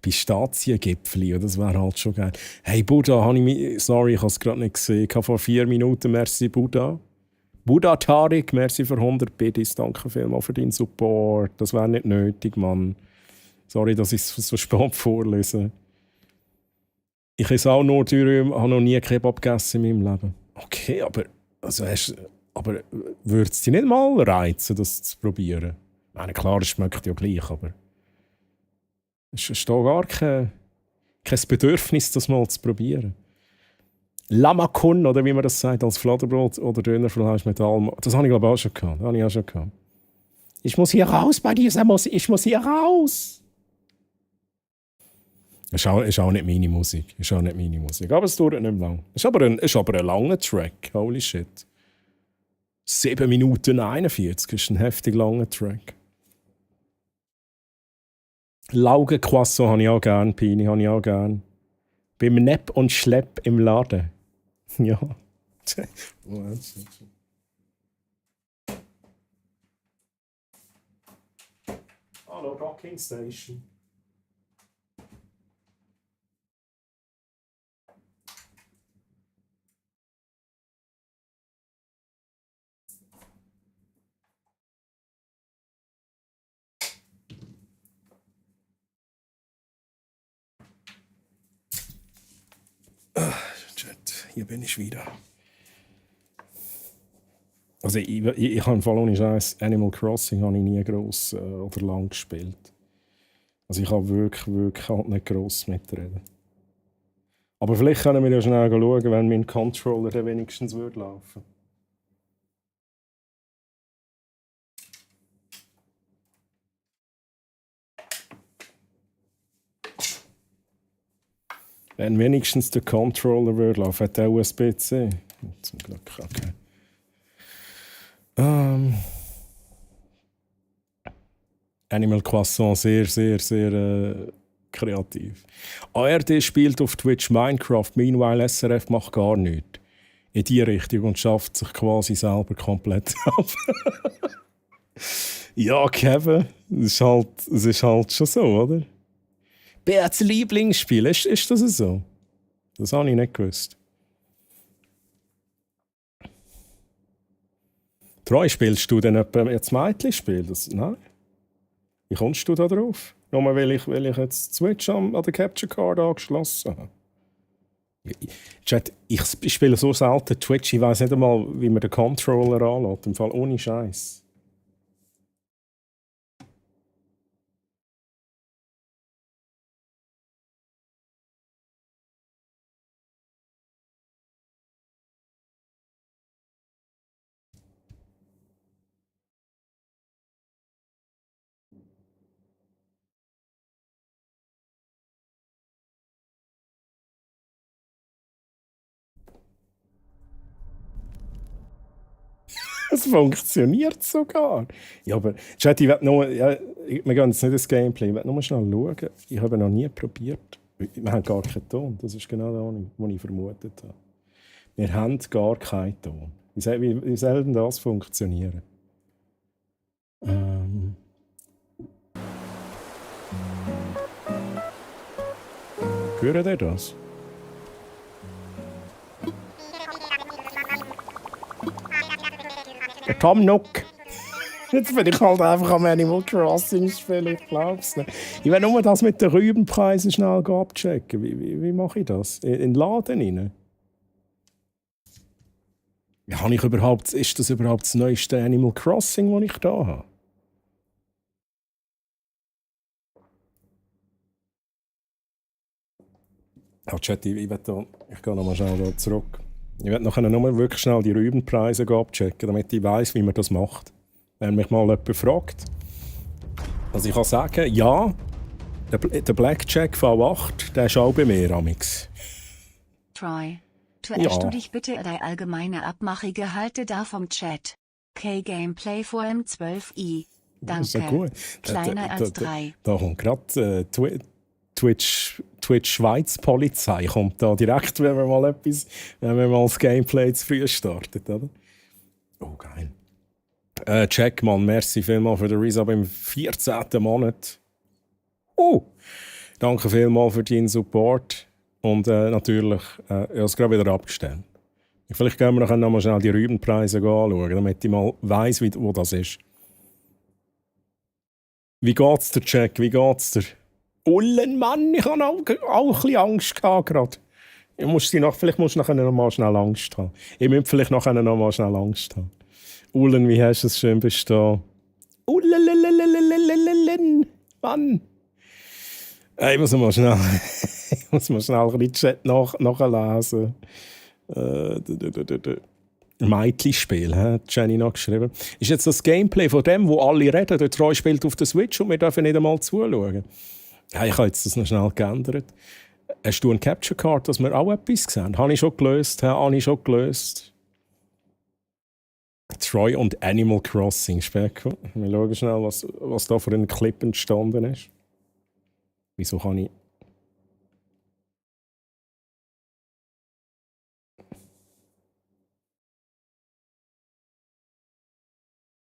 Pistaziengipfeli, das wäre halt schon geil. Hey Buddha, habe ich mich... Sorry, ich habe es gerade nicht gesehen. Ich habe vor 4 Minuten, merci Buddha. Buddha Tarik, merci für 100 Biddies. Danke vielmals für deinen Support. Das wäre nicht nötig, Mann. Sorry, dass ich es so spät vorlese. Ich esse auch nur Dürüm, habe noch nie Kebab gegessen in meinem Leben. Okay, aber würde es dich nicht mal reizen, das zu probieren? Ich meine, klar, es schmeckt ja gleich, aber es ist da gar kein Bedürfnis, das mal zu probieren. Lamakun, oder wie man das sagt, als Fladenbrot oder Dönerfleisch mit allem. Das habe ich glaube ich auch schon gehabt. Das habe ich auch schon gehabt. Ich muss hier raus bei dieser Musik. Ich muss hier raus. Ist auch nicht meine Musik. Ist auch nicht meine Musik. Aber es dauert nicht lang. Ist aber ein langer Track. Holy shit. 7 Minuten 41 ist ein heftig langer Track. Laugencroissant habe ich auch gern, Pini, habe ich auch gern. Beim Nepp und Schlepp im Laden. Ja. Hallo, Docking Station. Hier bin ich wieder. Also ich habe im Fall ohne Scheiß Animal Crossing habe ich nie gross oder lang gespielt. Also ich kann wirklich halt nicht gross mitreden. Aber vielleicht können wir ja schnell schauen, wenn mein Controller dann wenigstens würde laufen. Wenn wenigstens der Controller würde laufen, hat der USB-C. Zum Glück, okay. Animal Croissant, sehr kreativ. ARD spielt auf Twitch Minecraft, meanwhile SRF macht gar nichts. In die Richtung und schafft sich quasi selber komplett ab. Ja, Kevin, es ist halt schon so, oder? Berts Lieblingsspiel, ist das so? Das habe ich nicht gewusst. Treu, spielst du denn etwa jetzt Mädchenspiel? Nein? Wie kommst du da drauf? Nur weil ich jetzt Switch an der Capture Card angeschlossen habe. Chat, ich spiele so selten Twitch, ich weiß nicht einmal, wie man den Controller anlässt. Im Fall ohne Scheiß. Es funktioniert sogar. Ja, aber Chat, ich will nur, ja, wir gehen jetzt nicht ins Gameplay, ich will nur schnell schauen. Ich habe noch nie probiert. Wir haben gar keinen Ton. Das ist genau das, was ich vermutet habe. Wir haben gar keinen Ton. Wie soll denn das funktionieren? Hört ihr das? Der Tom Nook. Jetzt bin ich halt einfach am Animal Crossing spielen, ich glaub's nicht. Ich will nur das mit den Rübenpreisen schnell abchecken. Wie mache ich das? In den Laden rein? Ja, ist das überhaupt das neueste Animal Crossing, das ich da habe? Oh, Chat, ich gehe nochmal schnell da zurück. Ich werde nachher nur wirklich schnell die Rübenpreise abchecken, damit ich weiss, wie man das macht. Wenn mich mal jemand fragt. Also ich kann sagen, ja, der Blackjack V8, der ist auch bei mir, Amix. Troy. Zuerst du dich bitte die allgemeine Abmachige halte da vom Chat. K-Gameplay vor M12i. Danke. Das ist ja gut. Kleiner als 3. Da kommt gerade Twitch Schweiz Polizei kommt da direkt, wenn wir mal das Gameplay zu früh startet, oder? Oh, geil. Checkman, merci vielmals für den Resub im 14. Monat. Danke vielmals für deinen Support. Und natürlich, ich habe es gerade wieder abgestellt. Vielleicht können wir noch mal schnell die Rübenpreise anschauen, damit ich mal weiss, wo das ist. Wie geht's dir, Jack? Wie geht's dir? Ullen, Mann, ich habe auch ein bisschen Angst gehabt gerade. Vielleicht musst du nachher noch mal schnell Angst haben. Ich müsste vielleicht nachher noch mal schnell Angst haben. Ullen, wie hast du es schön bestanden? Ullen, Mann. Ich muss mal schnell ein bisschen Chat nachlesen. Meitli-Spiel, hat Jenny noch geschrieben. Ist jetzt das Gameplay von dem, wo alle reden, der Troy spielt auf der Switch und wir dürfen nicht einmal zuschauen? Ja, ich habe jetzt das noch schnell geändert. Hast du eine Capture Card, dass wir auch etwas sehen? Habe ich schon gelöst. Troy und Animal Crossing Specko. Wir schauen schnell, was da für ein Clip entstanden ist. Wieso kann ich...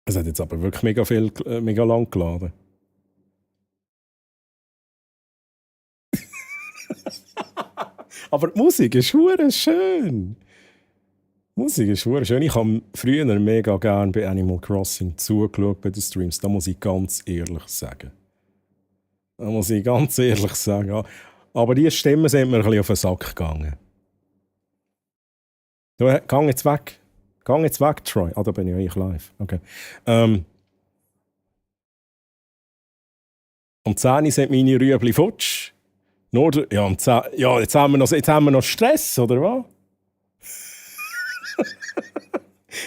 Es hat jetzt aber wirklich mega lang geladen. Aber die Musik ist hure schön. Ich habe früher mega gerne bei Animal Crossing zugeschaut bei den Streams. Da muss ich ganz ehrlich sagen. Aber die Stimmen sind mir ein bisschen auf den Sack gegangen. Du, geh jetzt weg, Troy. Da bin ich live. Okay. Um 10 Uhr sind meine Rüebli futsch. Jetzt haben wir noch Stress, oder was?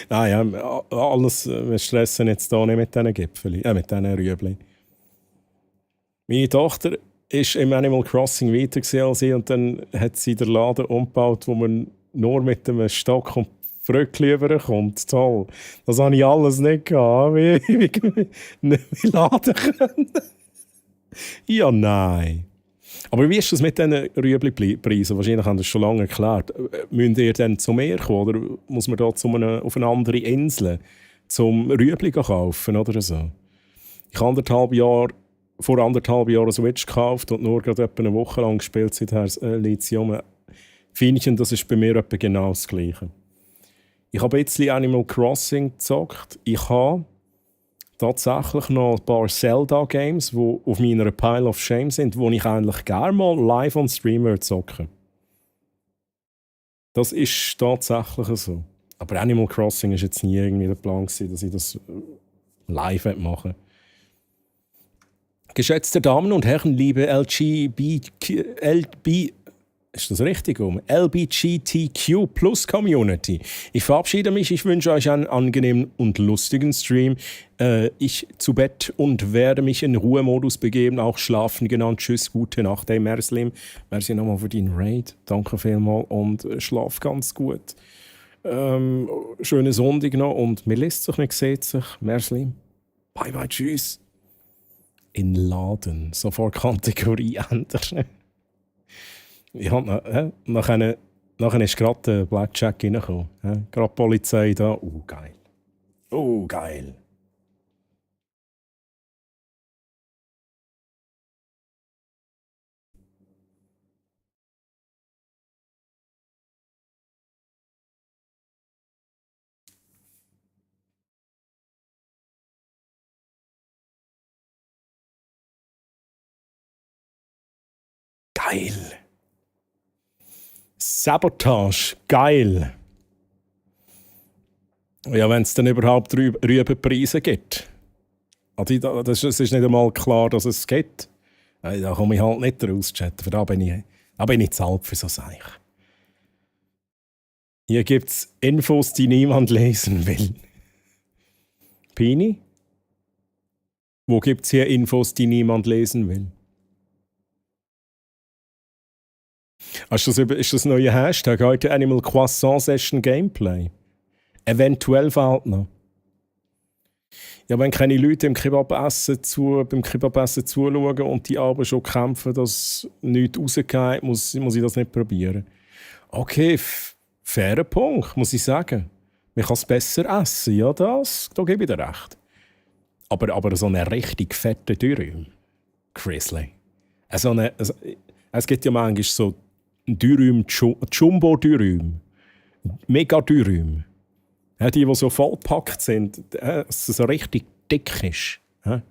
Nein, wir stressen jetzt hier nicht mit diesen Gipfeln, mit diesen Rüebli. Meine Tochter ist im Animal Crossing weiter als ich und dann hat sie den Laden umgebaut, wo man nur mit einem Stock und Fröckchen überkommt. Toll. Das habe ich alles nicht gehabt. Wie laden können. Ja, nein. Aber wie ist das mit diesen Rüebli-Preisen? Wahrscheinlich haben Sie das schon lange erklärt. Müsst ihr dann zu mir kommen oder muss man da auf eine andere Insel zum Rüebli kaufen oder so? Ich habe vor 1,5 Jahren eine Switch gekauft und nur gerade etwa eine Woche lang gespielt, seither liegt sie um. Finnchen, das ist bei mir etwa genau das Gleiche. Ich habe ein bisschen Animal Crossing gezockt. Ich habe tatsächlich noch ein paar Zelda-Games, die auf meiner Pile of Shame sind, die ich eigentlich gerne mal live on Stream zocken. Das ist tatsächlich so. Aber Animal Crossing war jetzt nie irgendwie der Plan, dass ich das live machen. Geschätzte Damen und Herren, liebe ist das richtig? LGBTQ Plus Community. Ich verabschiede mich. Ich wünsche euch einen angenehmen und lustigen Stream. Ich zu Bett und werde mich in Ruhemodus begeben, auch schlafen genannt. Tschüss, gute Nacht. Hey Merslim, merci nochmal für deinen Raid. Danke vielmals und schlaf ganz gut. Schönen Sonntag noch und man liest sich, man sieht sich. Mersli. Bye bye, tschüss. In Laden. Sofort Kategorie ändern. Ich habe nachher ist gerade der Blackjack reingekommen. Gerade die Polizei da. Geil. Geil. Geil. Sabotage. Geil. Ja, wenn es dann überhaupt Rübenpreise gibt. Also, es ist nicht einmal klar, dass es gibt. Da komme ich halt nicht raus, Chat. Für da bin ich zu alt für so Sachen. Hier gibt es Infos, die niemand lesen will. Pini? Wo gibt es hier Infos, die niemand lesen will? Ist das neue Hashtag heute Animal Croissant Session Gameplay? Eventuell fehlt noch. Ja, wenn keine Leute beim Kebabessen zuschauen und die aber schon kämpfen, dass nichts rausgeht, muss ich das nicht probieren. Okay, fairer Punkt, muss ich sagen. Man kann es besser essen, ja, da gebe ich dir recht. Aber so eine richtig fette Dürüm, Grizzly. Es gibt ja manchmal so Dürüm, Jumbo-Dürüm, Mega-Dürüm. Ja, die so vollgepackt sind, dass es so richtig dick ist. Ja?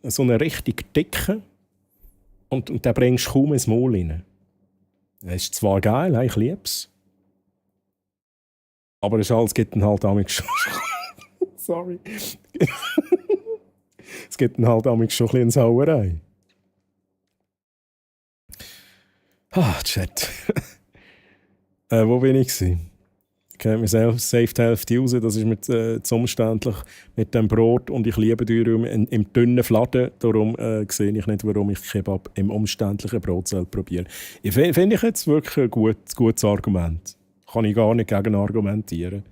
So eine richtig dicke und den bringst du kaum ins Maul rein. Das ist zwar geil, ich liebe es. Aber es gibt dann halt auch schon... Sorry. Es gibt dann halt auch schon ein bisschen Sauerei. Chat. Wo bin ich gewesen? Ich habe mir safe die Hälfte raus. Das ist mir zu umständlich mit dem Brot und ich liebe Dürüm im dünnen Fladen. Darum sehe ich nicht, warum ich Kebab im umständlichen Brot probieren soll. Finde ich jetzt wirklich ein gutes Argument. Kann ich gar nicht gegen argumentieren.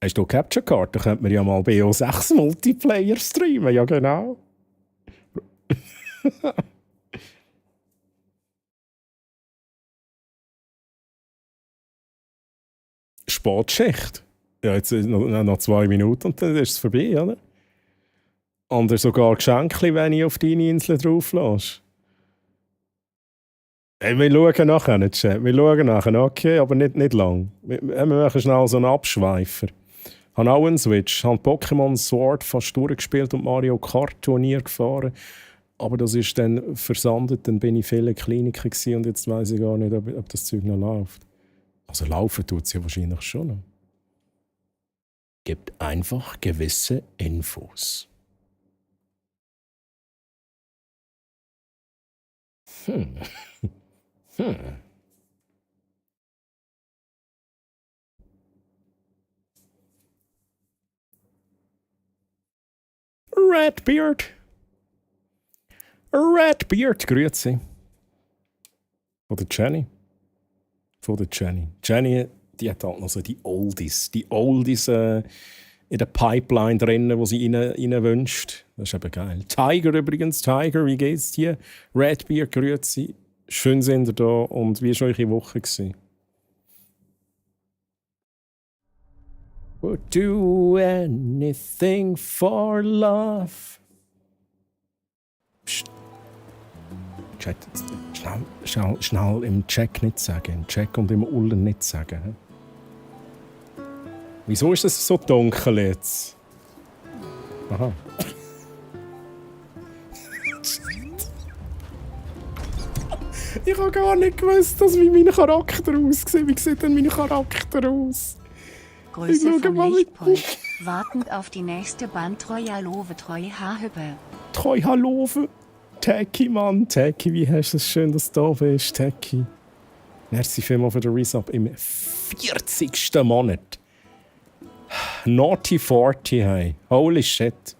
Hast du Capture Card? Da könnte man ja mal BO6 Multiplayer streamen. Ja, genau. Sportschicht. Ja, jetzt noch 2 Minuten und dann ist es vorbei, oder? Oder sogar Geschenke, wenn ich auf deine Insel drauf lasse. Hey, wir schauen nachher nicht, Chat. Wir schauen nachher, okay, aber nicht lang. Wir machen schnell so einen Abschweifer. Ich habe auch einen Switch. Ich habe Pokémon Sword fast durchgespielt und Mario Kart Turnier gefahren. Aber das ist dann versandet, dann bin ich viele Kliniken gewesen und jetzt weiss ich gar nicht, ob das Zeug noch läuft. Also laufen tut es ja wahrscheinlich schon noch. Gibt einfach gewisse Infos. Redbeard, grüezi. Von der Jenny. Jenny, die hat halt noch so die Oldies in der Pipeline drin, die sie ihnen wünscht. Das ist eben geil. Tiger übrigens, wie geht's dir? Redbeard, grüezi. Schön sind ihr da und wie war eure Woche? Would do anything for love. Psst. Chat, schnell im Check nicht sagen. Im Check und im Ullen nicht sagen. Wieso ist es so dunkel jetzt? Aha. Ich habe gar nicht gewusst, wie mein Charakter aussieht. Wie sieht denn mein Charakter aus? Grüße von Lichtpoint. Wartend auf die nächste Band Treuer Love, Treu Haarhüppe. Treu Halove. Techie, Mann. Techie, wie hast du es schön, dass du da bist, Techie. Merci vielmals für den Resub im 40. Monat. Naughty 40, hey. Holy shit.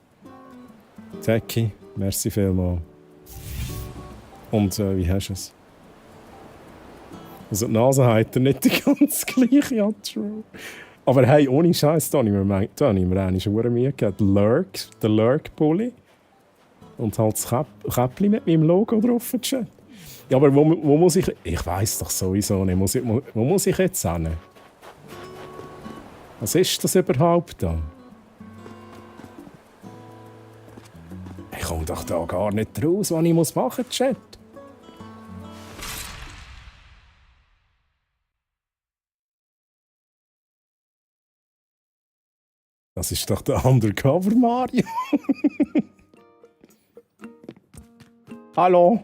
Techie, merci vielmals. Und wie hast du es? Also die Nase hat er nicht die ganz gleiche. Ja, true. Aber hey, ohne Scheiß, da habe ich mir eigentlich schon Mühe gegeben. Der Lurk-Bully. Und halt das Käppchen mit meinem Logo drauf. Ja, aber wo muss ich... Ich weiss doch sowieso nicht. Wo muss ich jetzt hin? Was ist das überhaupt da? Ich komme doch da gar nicht raus, was ich machen muss, Chat. Das ist doch der Undercover Mario. Hallo?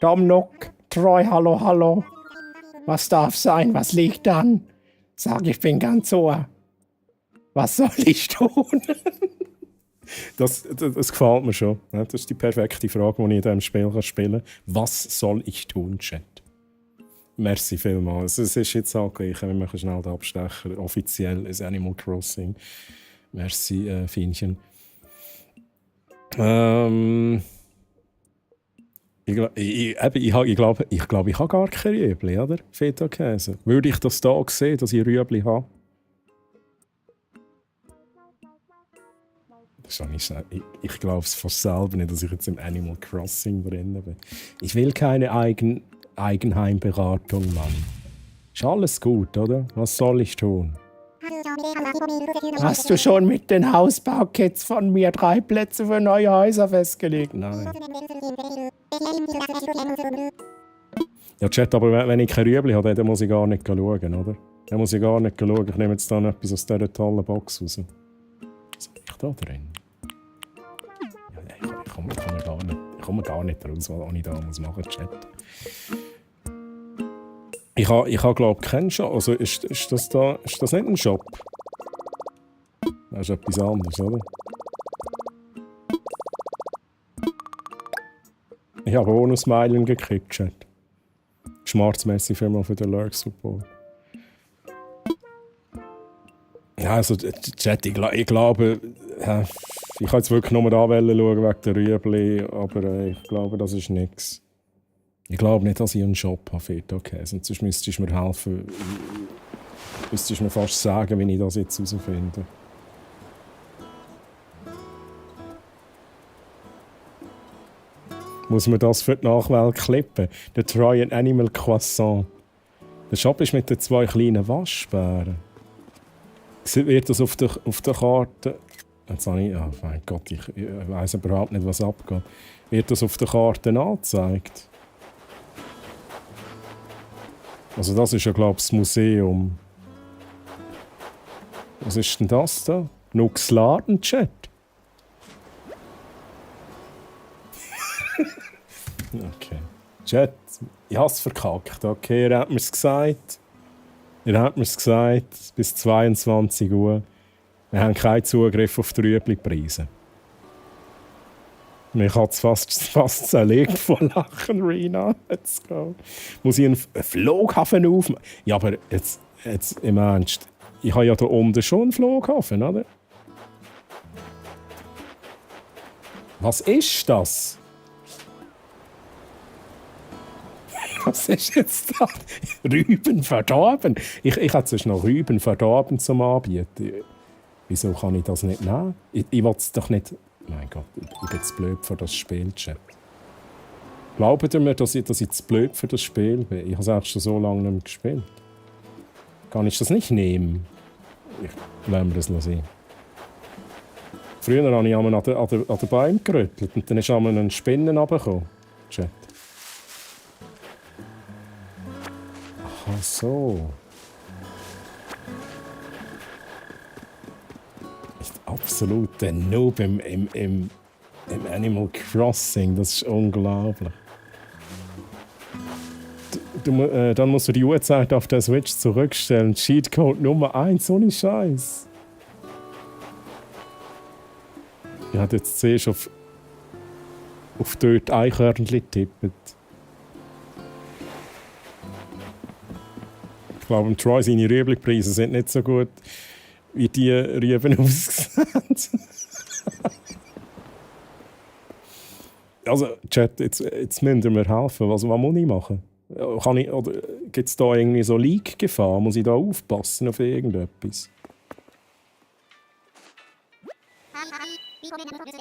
Domnuk, Troy, hallo. Was darf sein? Was liegt an? Sag, ich bin ganz ohr. Was soll ich tun? Das gefällt mir schon. Das ist die perfekte Frage, die ich in diesem Spiel spielen kann. Was soll ich tun, Chat? Merci vielmals. Es ist jetzt auch gleich. Wir machen schnell den Abstecher. Offiziell ist Animal Crossing. Merci, Fienchen. Ich glaube, ich habe gar keine Rüebli, oder? Feta-Käse. Würde ich das da sehen, dass ich Rüebli habe? Ich glaube es fast selber nicht, dass ich jetzt im Animal Crossing drin bin. Ich will keine Eigenheimberatung, Mann. Ist alles gut, oder? Was soll ich tun? Hast du schon mit den Hausbaukits von mir 3 Plätze für neue Häuser festgelegt? Nein. Ja, Chat, aber wenn ich keine Rüebli habe, dann muss ich gar nicht schauen, oder? Dann muss ich gar nicht schauen. Ich nehme jetzt dann etwas aus dieser tollen Box raus. Was habe ich da drin? Ja, ich komme gar nicht raus, was ich da machen muss, Chat. Ich habe glaube keinen Shop. Also ist das nicht ein Shop? Das ist etwas anderes, oder? Ich habe Bonus-Meilen gekriegt, Chat. Schmarzmässig für den Lurk-Support. Ja, also, Chat, ich glaube, ich kann jetzt wirklich nur da schauen wegen der Rüebli, aber ich glaube, das ist nichts. Ich glaube nicht, dass ich einen Shop habe, okay. Sonst müsstest du mir helfen. Müsstest du mir fast sagen, wie ich das jetzt herausfinde. Muss man das für die Nachwelt klippen? Der Troy and Animal Croissant. Der Shop ist mit den 2 kleinen Waschbären. Wird das auf der Karte... Jetzt habe ich... Oh mein Gott, ich weiss überhaupt nicht, was abgeht. Wird das auf der Karte angezeigt? Also das ist ja, glaube ich, das Museum. Was ist denn das da? Nux Laden-Chat? Okay. Chat, ich habe es verkackt. Okay, ihr habt mir es gesagt. Bis 22 Uhr. Wir haben keinen Zugriff auf die Rüebli-Preise. Mich hat es fast zerlegt von Lachen, Rina. Let's go. Muss ich einen Flughafen aufmachen? Ja, aber jetzt im Ernst. Ich habe ja hier unten schon einen Flughafen, oder? Was ist das? Was ist jetzt da? Rüben verdorben? Ich hätte sonst noch Rüben verdorben zum Anbieten. Wieso kann ich das nicht nehmen? Ich will es doch nicht... Mein Gott, ich bin zu blöd für das Spiel, Chat. Glaubt ihr mir, dass ich zu blöd für das Spiel bin? Ich habe es erst schon so lange nicht mehr gespielt. Kann ich das nicht nehmen? Lassen wir das sein. Früher habe ich an den Beinen gerüttelt und dann ist einmal ein Spinnen runtergekommen. Chat. Ach so. Absolut der Noob im Animal Crossing. Das ist unglaublich. Dann musst du die Uhrzeit auf der Switch zurückstellen. Cheatcode Nummer 1, ohne Scheiß. Ich habe jetzt zuerst auf dort Eichhörnchen getippt. Ich glaube, Troy seine Rüebli-Preise sind nicht so gut, wie die Rüben aussehen. Also, Chat, jetzt müsst ihr mir helfen. Was muss ich machen? Oder gibt es da irgendwie so Leak-Gefahr? Muss ich da aufpassen auf irgendetwas?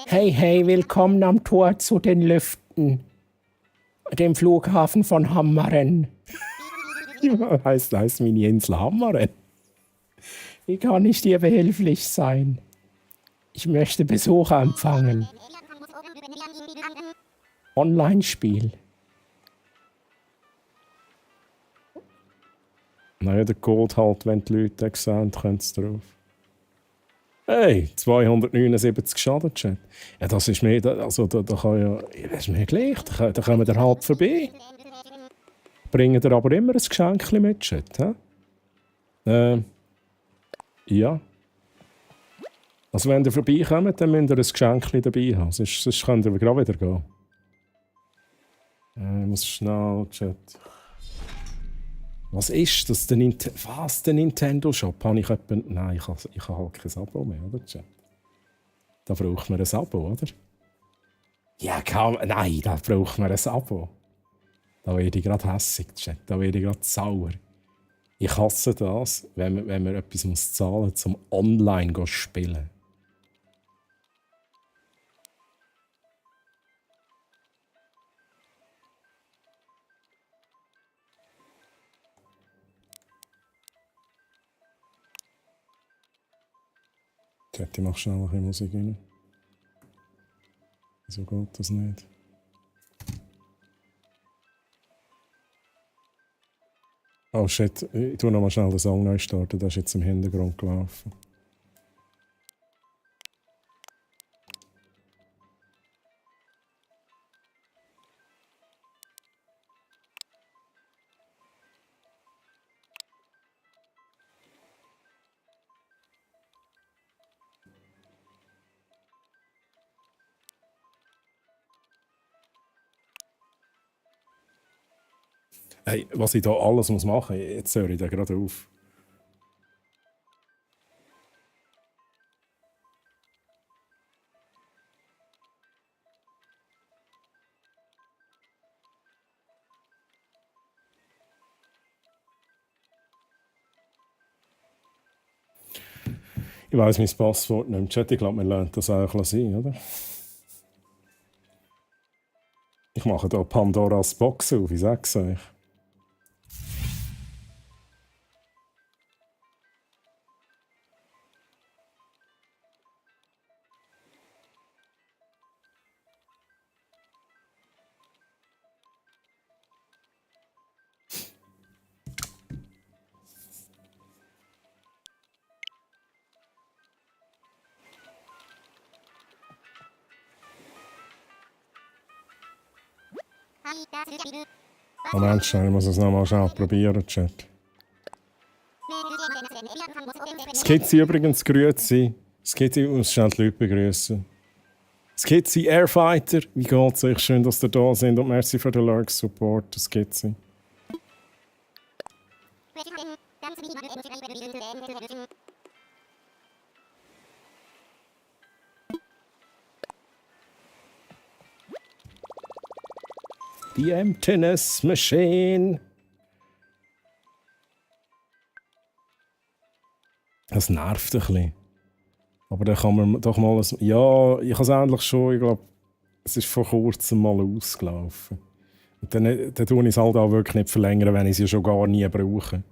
Hey, hey, willkommen am Tor zu den Lüften. Dem Flughafen von Hammeren. heißt meine Insel Hammeren? Wie kann ich dir behilflich sein? Ich möchte Besucher empfangen. Online-Spiel. Naja, der Code halt, wenn die Leute das sehen, können sie drauf. Hey, 279 Schaden, Chat. Ja, das ist mir, also da kann ja, das ist mir gleich, da kommen wir halb vorbei. Bringen dir aber immer ein Geschenk mit, Chat, hä? Ja. Also wenn ihr vorbeikommt, dann müsst ihr ein Geschenk dabei haben, sonst könnt ihr gerade wieder gehen. Ich muss schnell, Chat. Was ist das? Der Nintendo Shop? Habe ich etwa... Nein, ich habe halt kein Abo mehr, oder, Chat? Da braucht man ein Abo, oder? Ja, nein, da braucht man ein Abo. Da werde ich gerade hässig, Chat. Da werde ich gerade sauer. Ich hasse das, wenn man etwas zahlen muss, um online zu spielen. Ich mache schnell ein bisschen Musik rein. Wieso geht das nicht? Oh shit, ich tue noch mal schnell den Song neu starten, der ist jetzt im Hintergrund gelaufen. Hey, was ich da alles machen muss, jetzt höre ich da gerade auf. Ich weiss mein Passwort nicht im Chat, ich glaube, man lernt das auch sein, oder? Ich mache da Pandoras Box auf, ich sag's euch. Moment schnell, ich muss es nochmal schnell probieren, Chat. Skizzy übrigens, grüezi. Skizzy, ich muss schnell die Leute begrüßen. Skizzy, Airfighter, wie geht's euch? Schön, dass ihr da sind und merci für den Lurk-Support, Skizzy. Die Emptiness Machine. Das nervt ein bisschen. Aber dann kann man doch mal... Ja, ich habe es eigentlich schon, ich glaube, es ist vor kurzem mal ausgelaufen. Und dann tue ich es halt auch wirklich nicht verlängern, wenn ich es ja schon gar nie brauche.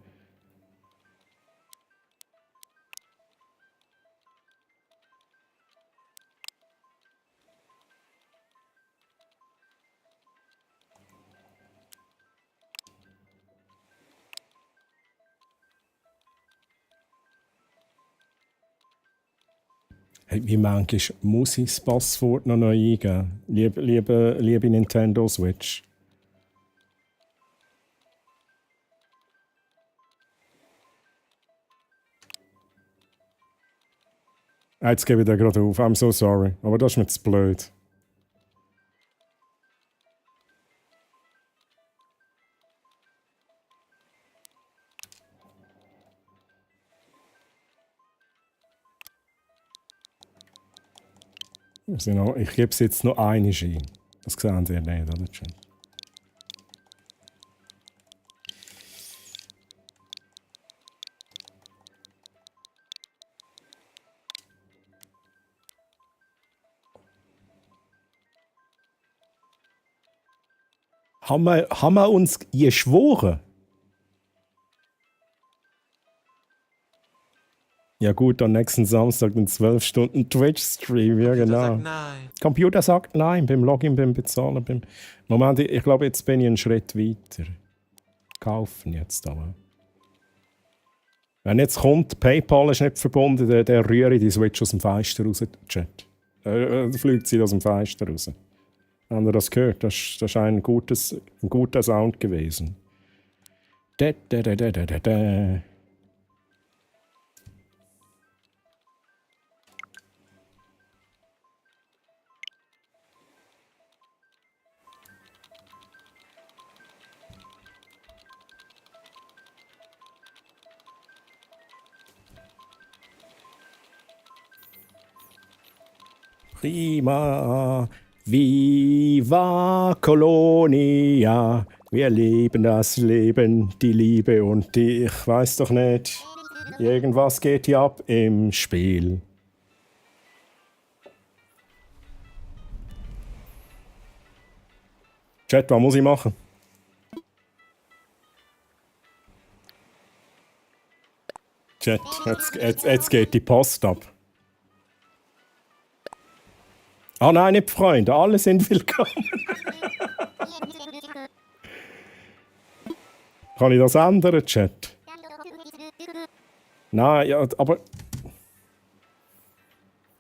Hey, wie manchmal muss ich das Passwort noch neu eingeben? Liebe Nintendo Switch. Jetzt gebe ich den gerade auf. I'm so sorry. Aber das ist mir zu blöd. Ich gebe es jetzt noch einmal ein. Das sehen Sie nicht, oder? Chat? Haben wir uns geschworen? Ja gut, am nächsten Samstag den 12 Stunden Twitch-Stream, ja genau. Nein. Computer sagt nein, beim Login, beim Bezahlen, beim... Moment, ich glaube, jetzt bin ich einen Schritt weiter. Kaufen jetzt aber. Wenn jetzt kommt, PayPal ist nicht verbunden, dann rühre ich die Switch aus dem Fenster raus, Chat. Dann fliegt sie aus dem Fenster raus. Haben ihr das gehört? Das ist ein guter Sound gewesen. Da, da, da, da, da, da. Prima, viva Colonia. Wir leben das Leben, die Liebe und die, ich weiß doch nicht. Irgendwas geht hier ab im Spiel. Chat, was muss ich machen? Chat, jetzt geht die Post ab. Ah nein, nicht Freunde, alle sind willkommen. Kann ich das ändern, Chat? Nein, ja, aber...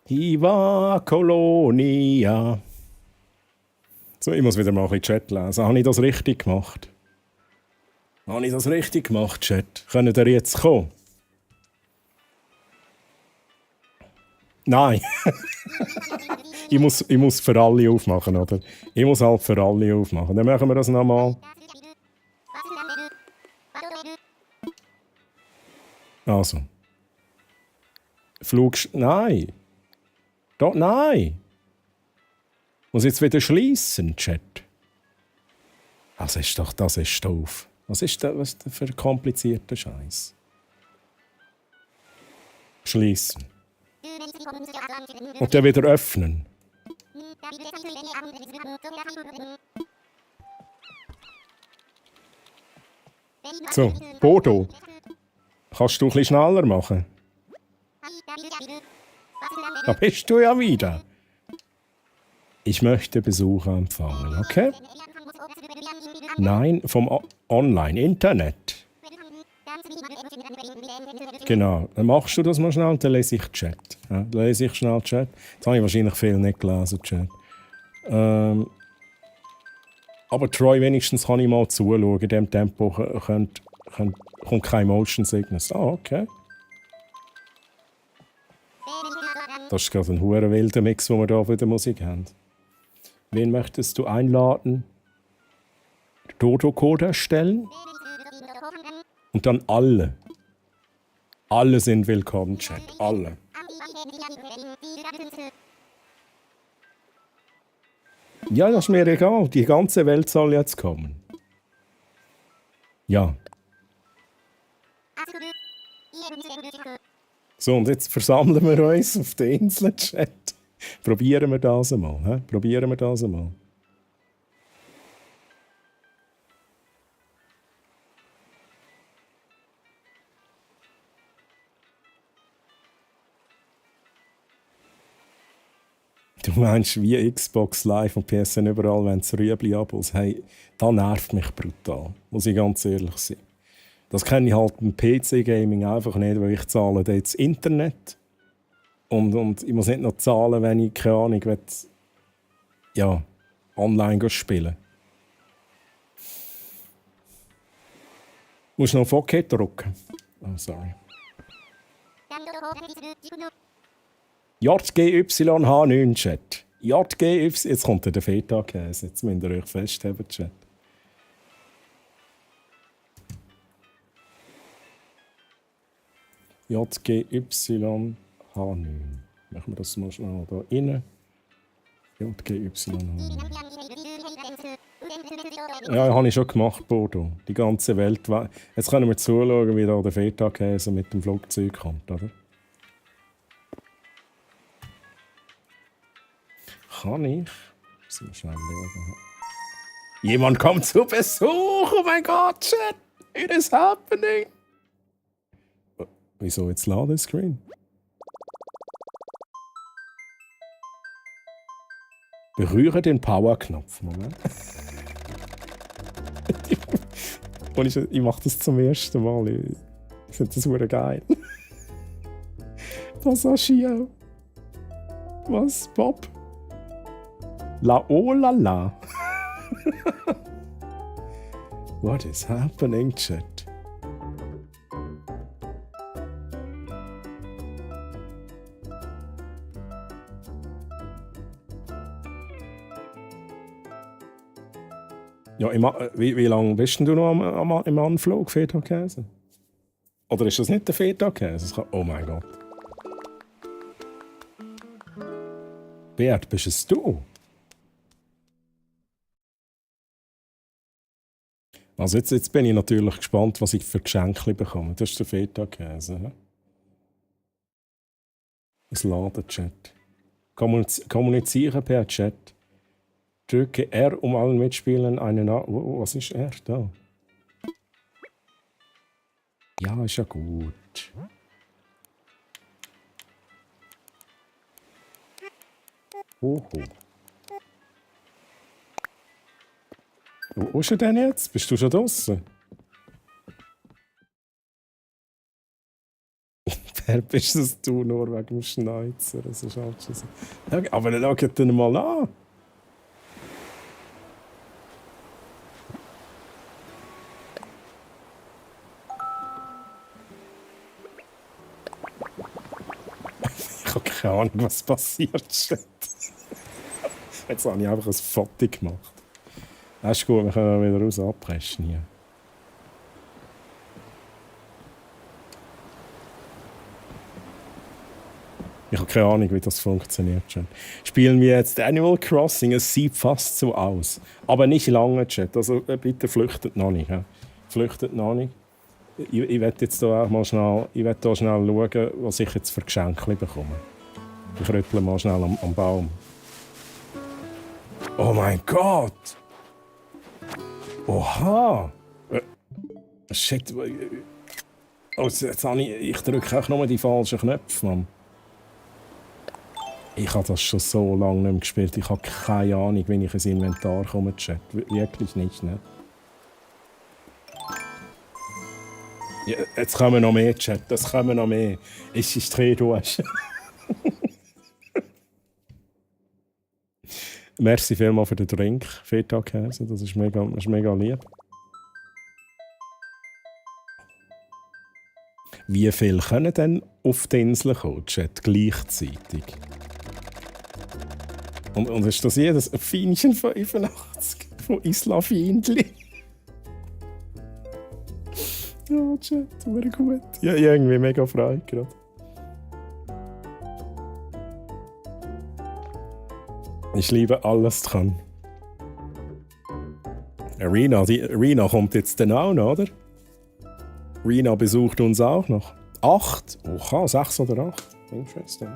Viva Colonia. So, ich muss wieder mal ein bisschen Chat lesen. Habe ich das richtig gemacht? Habe ich das richtig gemacht, Chat? Können ihr jetzt kommen? Nein. ich muss für alle aufmachen, oder? Ich muss halt für alle aufmachen. Dann machen wir das nochmal. Also. Nein. Doch, nein. Muss jetzt wieder schließen, Chat. Das ist doof. Was ist das für ein komplizierter Scheiß? Schließen. Und dann wieder öffnen. So, Bodo. Kannst du ein bisschen schneller machen? Da bist du ja wieder. Ich möchte Besucher empfangen, okay? Nein, vom Online-Internet. Genau, dann machst du das mal schnell und dann lese ich Chat. Ja, dann lese ich schnell Chat. Jetzt habe ich wahrscheinlich viel nicht gelesen, Chat. Aber Troy, wenigstens kann ich mal zuschauen. In diesem Tempo kommt kein Motion Sickness. Ah, okay. Das ist gerade ein hoher wilder Mix, den wir hier für die Musik haben. Wen möchtest du einladen? Dodo-Code erstellen? Und dann alle. Alle sind willkommen, Chat. Alle. Ja, das ist mir egal. Die ganze Welt soll jetzt kommen. Ja. So, und jetzt versammeln wir uns auf der Insel, Chat. Probieren wir das einmal. He? Probieren wir das einmal. Du meinst, wie Xbox Live und PSN überall, wenn es Rüebli-Abos hey, das nervt mich brutal. Muss ich ganz ehrlich sein. Das kenne ich halt im PC-Gaming einfach nicht, weil ich zahle jetzt Internet. Und ich muss nicht noch zahlen, wenn ich, keine Ahnung, will, ja, online spielen. Musst du noch auf OK drücken? Oh, sorry. JGYH9, Chat. JGY... Jetzt kommt der Feta-Käse. Jetzt müsst ihr euch festhalten, Chat. JGYH9. Machen wir das mal schnell da rein. JGY. Ja, habe ich schon gemacht, Bodo. Die ganze Welt. Jetzt können wir zuschauen, wie da der Feta-Käse mit dem Flugzeug kommt, oder? Kann ich? Müssen wir schnell schauen. Jemand kommt zu Besuch! Oh mein Gott, Chat! It is happening! Wieso jetzt Ladescreen? Berühre den Power-Knopf. Moment. Und ich mache das zum ersten Mal. Ich finde das super geil. Passagier. Was? Bob? La oh la la. What is happening, Chat? Ja, wie lange bist denn du noch im Anflug, Feta-Käse? Oder ist das nicht der Feta-Käse? Oh mein Gott. Beat, bist es du? Also jetzt bin ich natürlich gespannt, was ich für Geschenke bekomme. Das ist der Feta-Käse. Das Laden-Chat. Kommunizieren per Chat. Drücke R, um allen Mitspielern einen... Was ist R da? Ja, ist ja gut. Oho. Wo ist er denn jetzt? Bist du schon draußen? Wer bist das du nur wegen dem Schneuzer? Das ist halt schon so. Aber dann schau ihn mal an. Ich habe keine Ahnung, was passiert. Jetzt habe ich einfach ein Foto gemacht. Das ist gut, wir können wieder raus abpreschen hier. Ich habe keine Ahnung, wie das funktioniert. Schon. Spielen wir jetzt Animal Crossing? Es sieht fast so aus. Aber nicht lange, Chat. Also bitte flüchtet noch nicht. Ja. Flüchtet noch nicht. Ich werde jetzt da auch mal schnell, schauen, was ich jetzt für Geschenke bekomme. Ich rüttle mal schnell am Baum. Oh mein Gott! Oha! Shit. Oh, jetzt habe ich drücke auch nur die falschen Knöpfe, Mann. Ich habe das schon so lange nicht mehr gespielt. Ich habe keine Ahnung, wie ich ins Inventar komme, Chat. Wirklich nicht, ne? Ja, jetzt kommen noch mehr, Chat. Das kommen noch mehr. Ich drehe durch. Merci vielmals für den Drink, Feta-Käse. Das ist mega lieb. Wie viel können denn auf die Insel kommen, Chat, gleichzeitig? Und ist das jedes Feinchen 85 von Isla Fiendli? Ja, Chat, wäre gut. Ja, irgendwie mega frei gerade. Ich liebe alles dran. Rina kommt jetzt dann auch noch, oder? Rina besucht uns auch noch. 8? Oha, 6 oder 8. Interesting.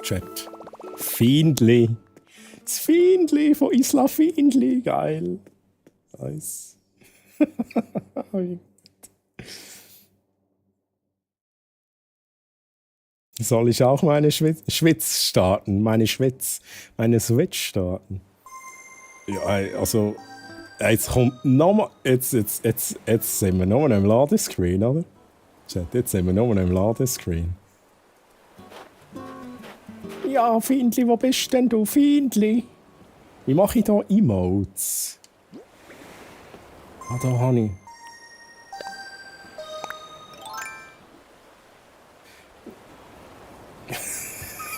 Chat. Fiendli. Das Fiendli von Isla Fiendli. Geil. Nice. Soll ich auch meine Schwitz starten? Meine Switch starten? Ja, also... Jetzt kommt nochmal... Jetzt sind wir nochmal im Ladescreen, oder? Jetzt sind wir nochmal im Ladescreen. Ja, Fiendli, wo bist denn du, Fiendli? Wie mache ich da Emotes? Ah, da habe ich...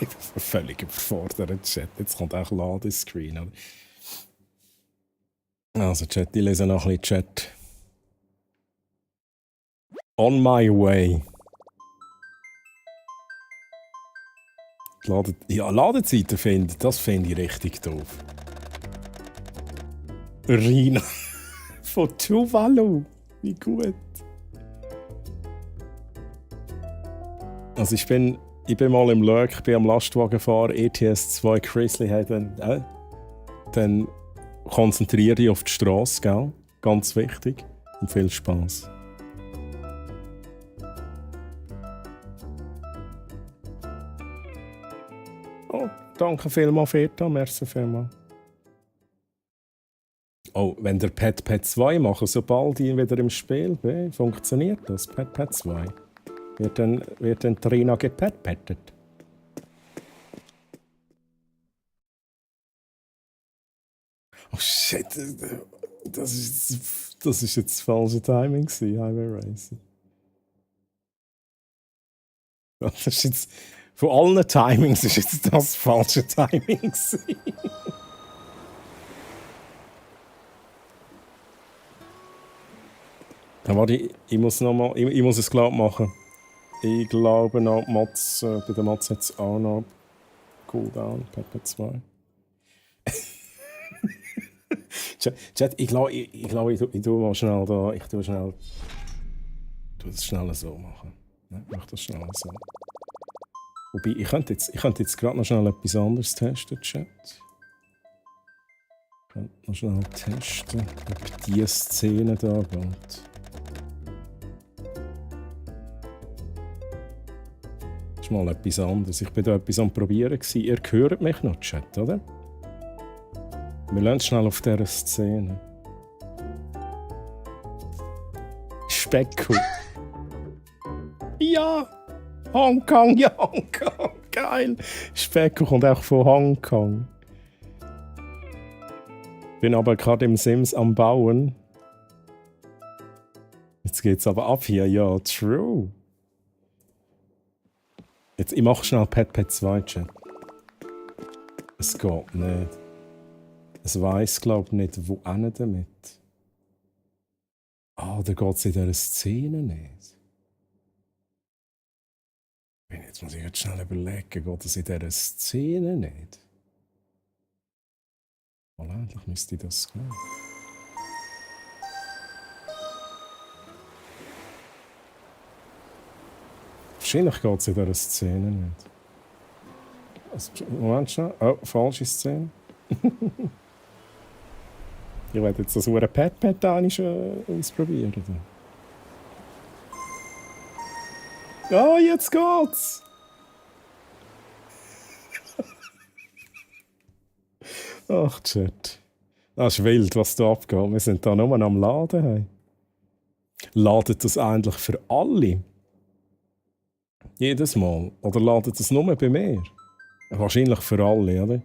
Ich bin völlig überfordert, Chat. Jetzt kommt auch Ladescreen. Also, Chat, ich lese noch ein bisschen Chat. On my way. Ladezeiten finden, das finde ich richtig doof. Rina von Tuvalu. Wie gut. Also ich bin mal im Lurk, ich bin am Lastwagenfahren, ETS 2 Chrisley hat dann konzentriere dich auf die Straße, gell? Ganz wichtig. Und viel Spaß. Oh, danke vielmals, Feta. Merci vielmals. Oh, wenn der Pet 2 macht, sobald ich wieder im Spiel bin, funktioniert das, Pet 2. Wird dann Trina gepettet. Oh shit, das ist jetzt das falsche Timing gewesen, Highway Racing. Das ist jetzt, von allen Timings ist jetzt das falsche Timing gewesen. Ja, warte, ich muss es klar machen. Ich glaube noch, bei der Mods hat es auch noch Cooldown, Pepper 2. Chat, ich glaube, ich tue mal schnell da. Ich tue das schnell so machen. Ne? Ich mache das schnell so. Wobei, ich könnte jetzt gerade noch schnell etwas anderes testen, Chat. Ich könnte noch schnell testen, ob diese Szene da geht. Das ist mal etwas anderes. Ich bin da etwas am Probieren gewesen. Ihr hört mich noch, Chat, oder? Wir lernen schnell auf dieser Szene. Specko. Ja! Hongkong, ja, Hongkong! Geil! Specko kommt auch von Hongkong. Bin aber gerade im Sims am Bauen. Jetzt geht's aber ab hier. Ja, true. Jetzt, ich mache schnell Pet 2, Chat. Es geht nicht. Es weiss, glaube ich, nicht, wo hin damit. Da geht es in dieser Szene nicht. Jetzt muss ich jetzt schnell überlegen, geht es in dieser Szene nicht? Eigentlich müsste das gehen. Wahrscheinlich geht es in dieser Szene nicht. Also, Moment schnell. Oh, falsche Szene. Ich werde jetzt das hure Pet ausprobieren. Ah, jetzt geht's! Ach, Chat. Das ist wild, was da abgeht. Wir sind da nur am Laden. Hey. Ladet das eigentlich für alle? Jedes Mal? Oder ladet das nur bei mir? Wahrscheinlich für alle, oder?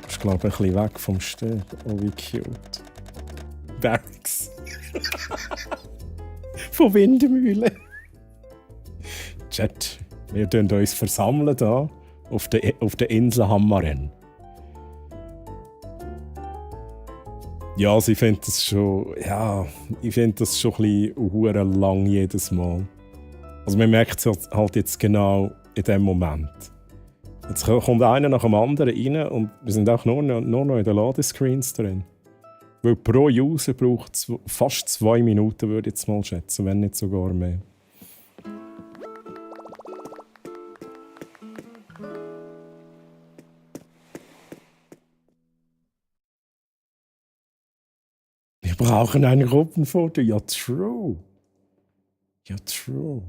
Ich glaube, ein bisschen weg vom Steg. Oh, wie cute. Barracks. Von Windmühlen. Chat, wir tun uns versammeln hier auf der Insel Hammaren. Ja, also ich finde das schon. Ja, ich finde das schon ein bisschen lang jedes Mal. Also man merkt es halt jetzt genau in dem Moment. Jetzt kommt einer nach dem anderen rein und wir sind auch nur noch in den Ladescreens drin. Weil pro User braucht es fast 2 Minuten, würde ich jetzt mal schätzen, wenn nicht sogar mehr. Wir brauchen ein Gruppenfoto. Ja, true. Ja, true.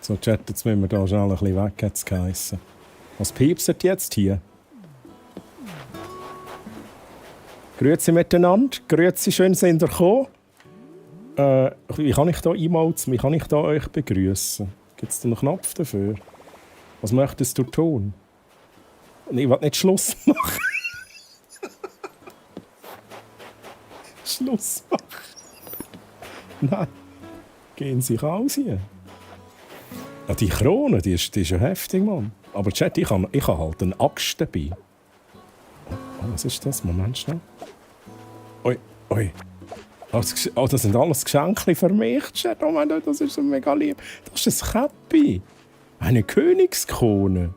So, Chat, jetzt müssen wir da schnell ein bisschen weg, hat's geheissen. Was piepst jetzt hier? Grüezi miteinander. Grüezi, schön sind ihr gekommen. Wie kann ich da Emotes, wie kann ich da euch begrüßen? Gibt es da einen Knopf dafür? Was möchtest du tun? Ich will nicht Schluss machen. Schluss machen. Nein. Gehen Sie raus hier. Ja, die Krone, die ist ja heftig, Mann. Aber Chat, ich habe halt eine Axt dabei. Oh, was ist das? Moment schnell. Ui, ui. Das sind alles Geschenke für mich, Chat. Oh mein Gott, das ist so mega lieb. Das ist ein Käppi. Eine Königskrone.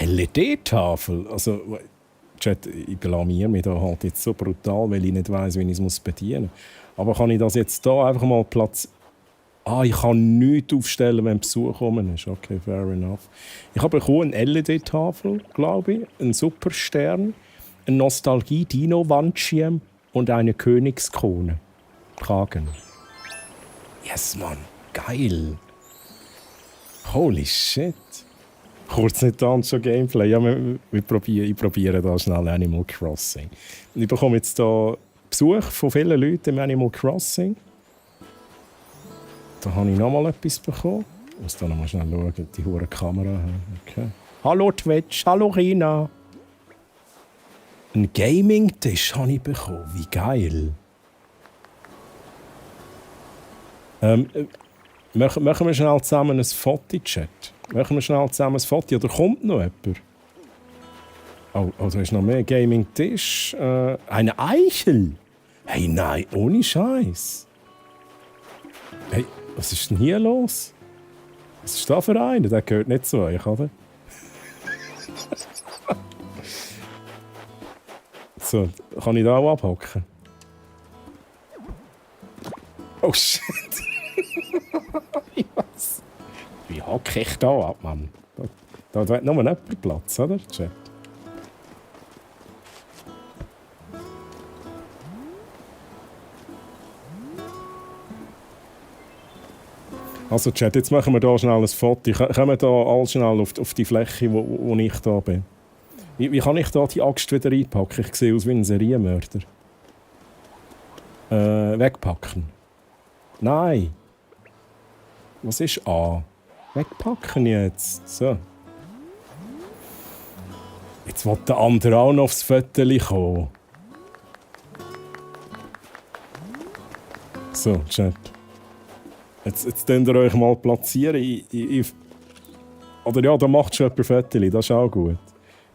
LED-Tafel. Also, Chat, ich blamier mich da halt jetzt so brutal, weil ich nicht weiss, wie ich es bedienen muss. Aber kann ich das jetzt hier einfach mal ich kann nichts aufstellen, wenn Besuch kommen ist. Okay, fair enough. Ich habe bekommen eine LED-Tafel, glaube ich, einen Superstern, ein Nostalgie-Dino-Wandschirm und eine Königskrone. Tragen. Yes, Mann. Geil. Holy shit. Kurz nicht dann schon Gameplay. Ja, ich probiere da schnell Animal Crossing. Ich bekomme jetzt hier Besuch von vielen Leuten im Animal Crossing. Da habe ich noch mal etwas bekommen. Ich muss da noch mal schnell schauen, die hure Kamera. Okay. Hallo Twitch, hallo Rina. Ein Gaming-Tisch habe ich bekommen. Wie geil. Machen wir schnell zusammen ein Foto-Chat? Machen wir schnell zusammen ein Foto? Oder kommt noch jemand? Oh, da ist noch mehr Gaming-Tisch. Eine Eichel? Hey, nein, ohne Scheiß. Hey, was ist denn hier los? Was ist da für einer? Der gehört nicht zu euch, oder? So, kann ich da auch abhocken? Oh shit! Was? Wie hocke ich da ab, Mann? Da hat nur jemand Platz, oder? Chat. Also Chat, jetzt machen wir hier schnell ein Foto. Kommen wir hier all schnell auf die Fläche, wo ich da bin. Wie kann ich da die Axt wieder einpacken? Ich sehe aus wie ein Serienmörder. Wegpacken. Nein. Was ist A? Wegpacken jetzt. So. Jetzt will der andere auch noch aufs Foto kommen. So, Chat. Jetzt könnt ihr euch mal platzieren. Oder ja, da macht schon jemand Fotos, das ist auch gut.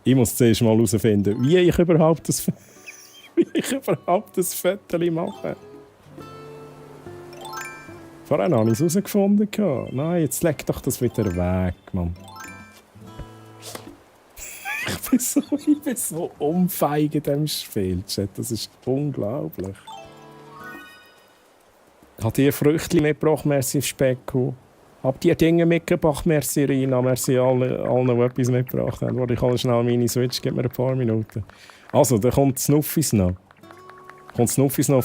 Ich muss zuerst mal herausfinden, wie ich überhaupt das Foto mache. Vorhin habe ich es herausgefunden. Nein, jetzt leg doch das wieder weg, Mann. Ich bin so unfeig in diesem Spiel, Chat. Das ist unglaublich. Habt ihr Früchte mitgebracht? Merci Specko. Habt ihr Dinge mitgebracht? Merci Rina. Merci allen, die etwas mitgebracht haben. Warte, ich hole schnell meine Switch. Gib mir ein paar Minuten. Also, da kommt Snuffis noch. Aufs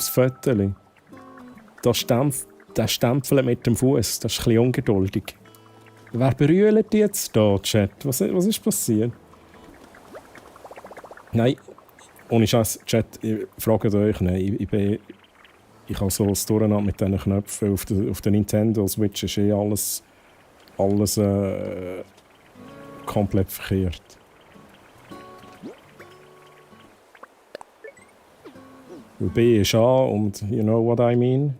Foto. Der Stempel mit dem Fuß. Das ist ein bisschen ungeduldig. Wer berührt jetzt da, Chat? Was ist passiert? Nein, ohne Scheiß, Chat, ich frage euch nicht. Ich habe so das Durcheinander mit diesen Knöpfen. Auf der Nintendo Switch ist alles komplett verkehrt. B ist A und you know what I mean.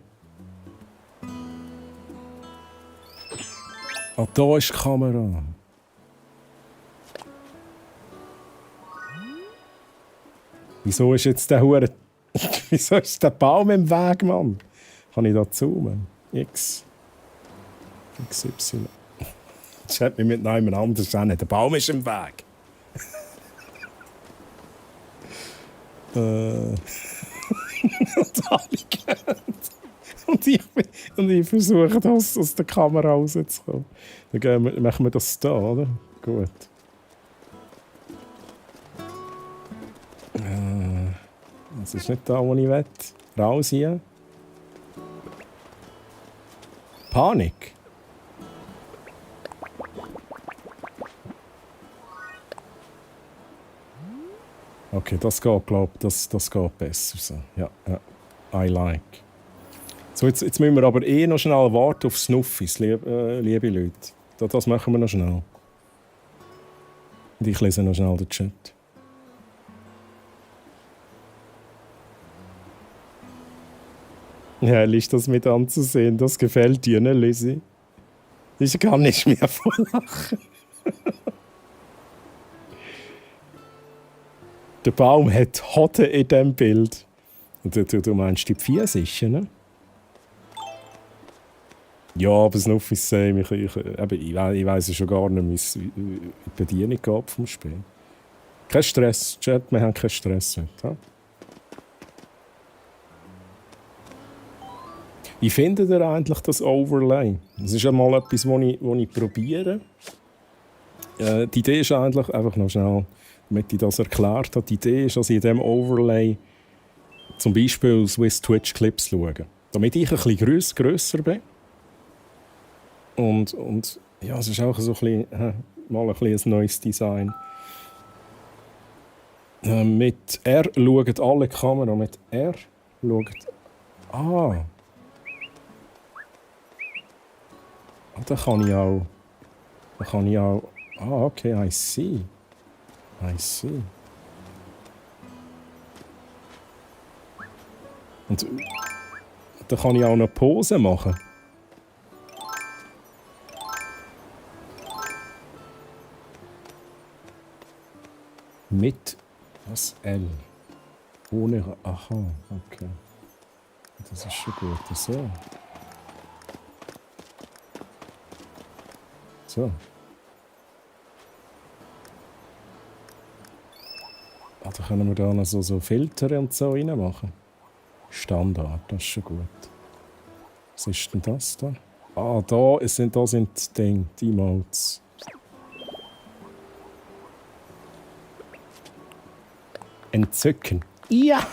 Ah, da ist die Kamera. Wieso ist jetzt Wieso ist der Baum im Weg, Mann? Kann ich da zoomen? X. XY. Das hat mich mit jemand anders an. Der Baum ist im Weg. Und ich versuche, das aus der Kamera rauszukommen. Dann machen wir das da, oder? Gut. Das ist nicht da, wo ich will. Raus hier. Panik. Okay, das geht, glaube ich, das geht besser so. Ja, I like. So, jetzt müssen wir aber noch schnell warten auf Snuffis, liebe Leute. Das machen wir noch schnell. Und ich lese noch schnell den Chat. Herrlich, das mit anzusehen. Das gefällt dir, ne, Lizzie? Ich kann nicht mehr vor Lachen. Der Baum hat Hoden in diesem Bild. Und du meinst die Pfirsiche, ne? Ja, aber Snuffy Same, ich weiss ja schon gar nicht, wie die Bedienung geht vom Spiel. Kein Stress, Chat, wir haben keinen Stress heute. Ja? Wie findet ihr eigentlich das Overlay? Das ist einmal etwas, was ich probiere. Die Idee ist eigentlich, einfach noch schnell, damit ich das erklärt habe, die Idee ist, dass ich in diesem Overlay zum Beispiel Swiss Twitch Clips schaue. Damit ich ein bisschen grösser bin. Und ja, es ist auch so mal ein bisschen ein neues Design. Mit R schauen alle Kamera. Mit R schaut. Da kann ich auch. Okay, I see. Und da kann ich auch eine Pose machen. Mit was L? Ohne. Aha, okay. Das ist schon gut. So. Da können wir da noch so Filter und so reinmachen. Standard, das ist schon gut. Was ist denn das da? Da sind die Emotes. Entzücken. Ja!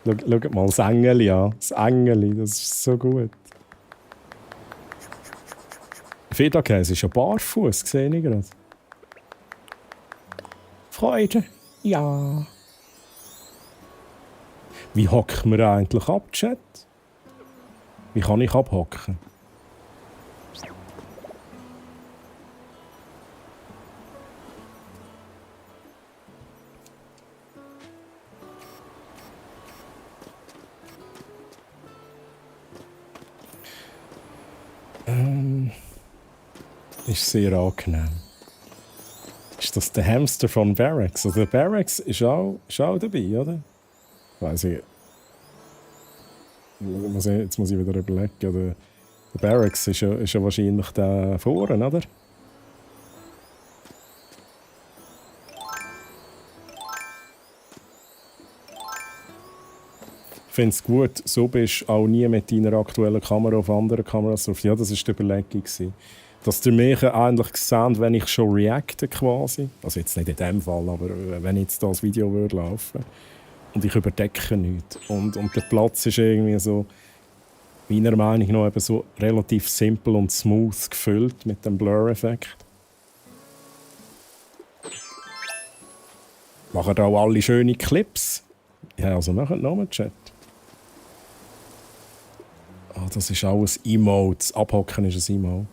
Schaut mal das Engeli an. Das Engeli, das ist so gut. Federkäse ist ja barfuß, sehe ich gerade. Freude. Ja. Wie hockt man eigentlich ab, Chat? Wie kann ich abhocken? Ist sehr angenehm. Ist das der Hamster von Barracks? Also der Barracks ist auch dabei, oder? Weiss ich. Jetzt muss ich wieder überlegen. Der Barracks ist ja wahrscheinlich der vorne, oder? Ich finde es gut, so bist du auch nie mit deiner aktuellen Kamera auf anderen Kameras drauf. Ja, das war die Überlegung. Dass ihr mich eigentlich seht, wenn ich schon reacte quasi. Also jetzt nicht in dem Fall, aber wenn jetzt das Video würde laufen und ich überdecke nichts. Und der Platz ist irgendwie so, meiner Meinung nach, eben so relativ simpel und smooth gefüllt mit dem Blur-Effekt. Machen auch alle schöne Clips. Ja, also machen noch einen Chat. Das ist auch ein Emote. Das Abhocken ist ein Emote.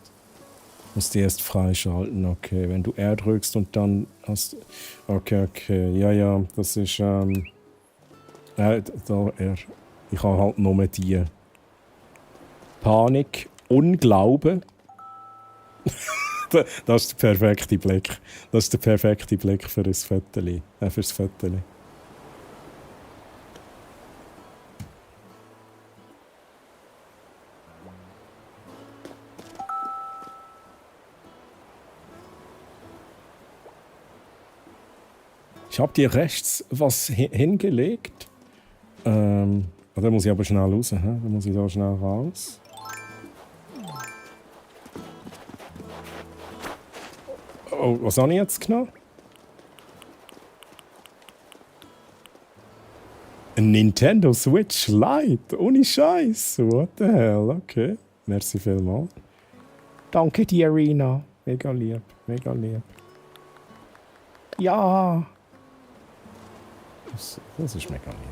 Musst du erst freischalten. Okay, wenn du R drückst und dann hast. Okay. Ja, das ist. Da R. Ich habe halt nur die. Panik, Unglauben. Das ist der perfekte Blick. Das ist der perfekte Blick für das Foto. Fürs Foto. Ich habe dir rechts was hingelegt. Da muss ich aber schnell raus. Da muss ich da schnell raus. Oh, was habe ich jetzt genommen? Ein Nintendo Switch Lite. Ohne Scheiß. What the hell? Okay. Merci vielmals. Danke dir, Rina. Mega lieb. Ja. Das ist mega lieb.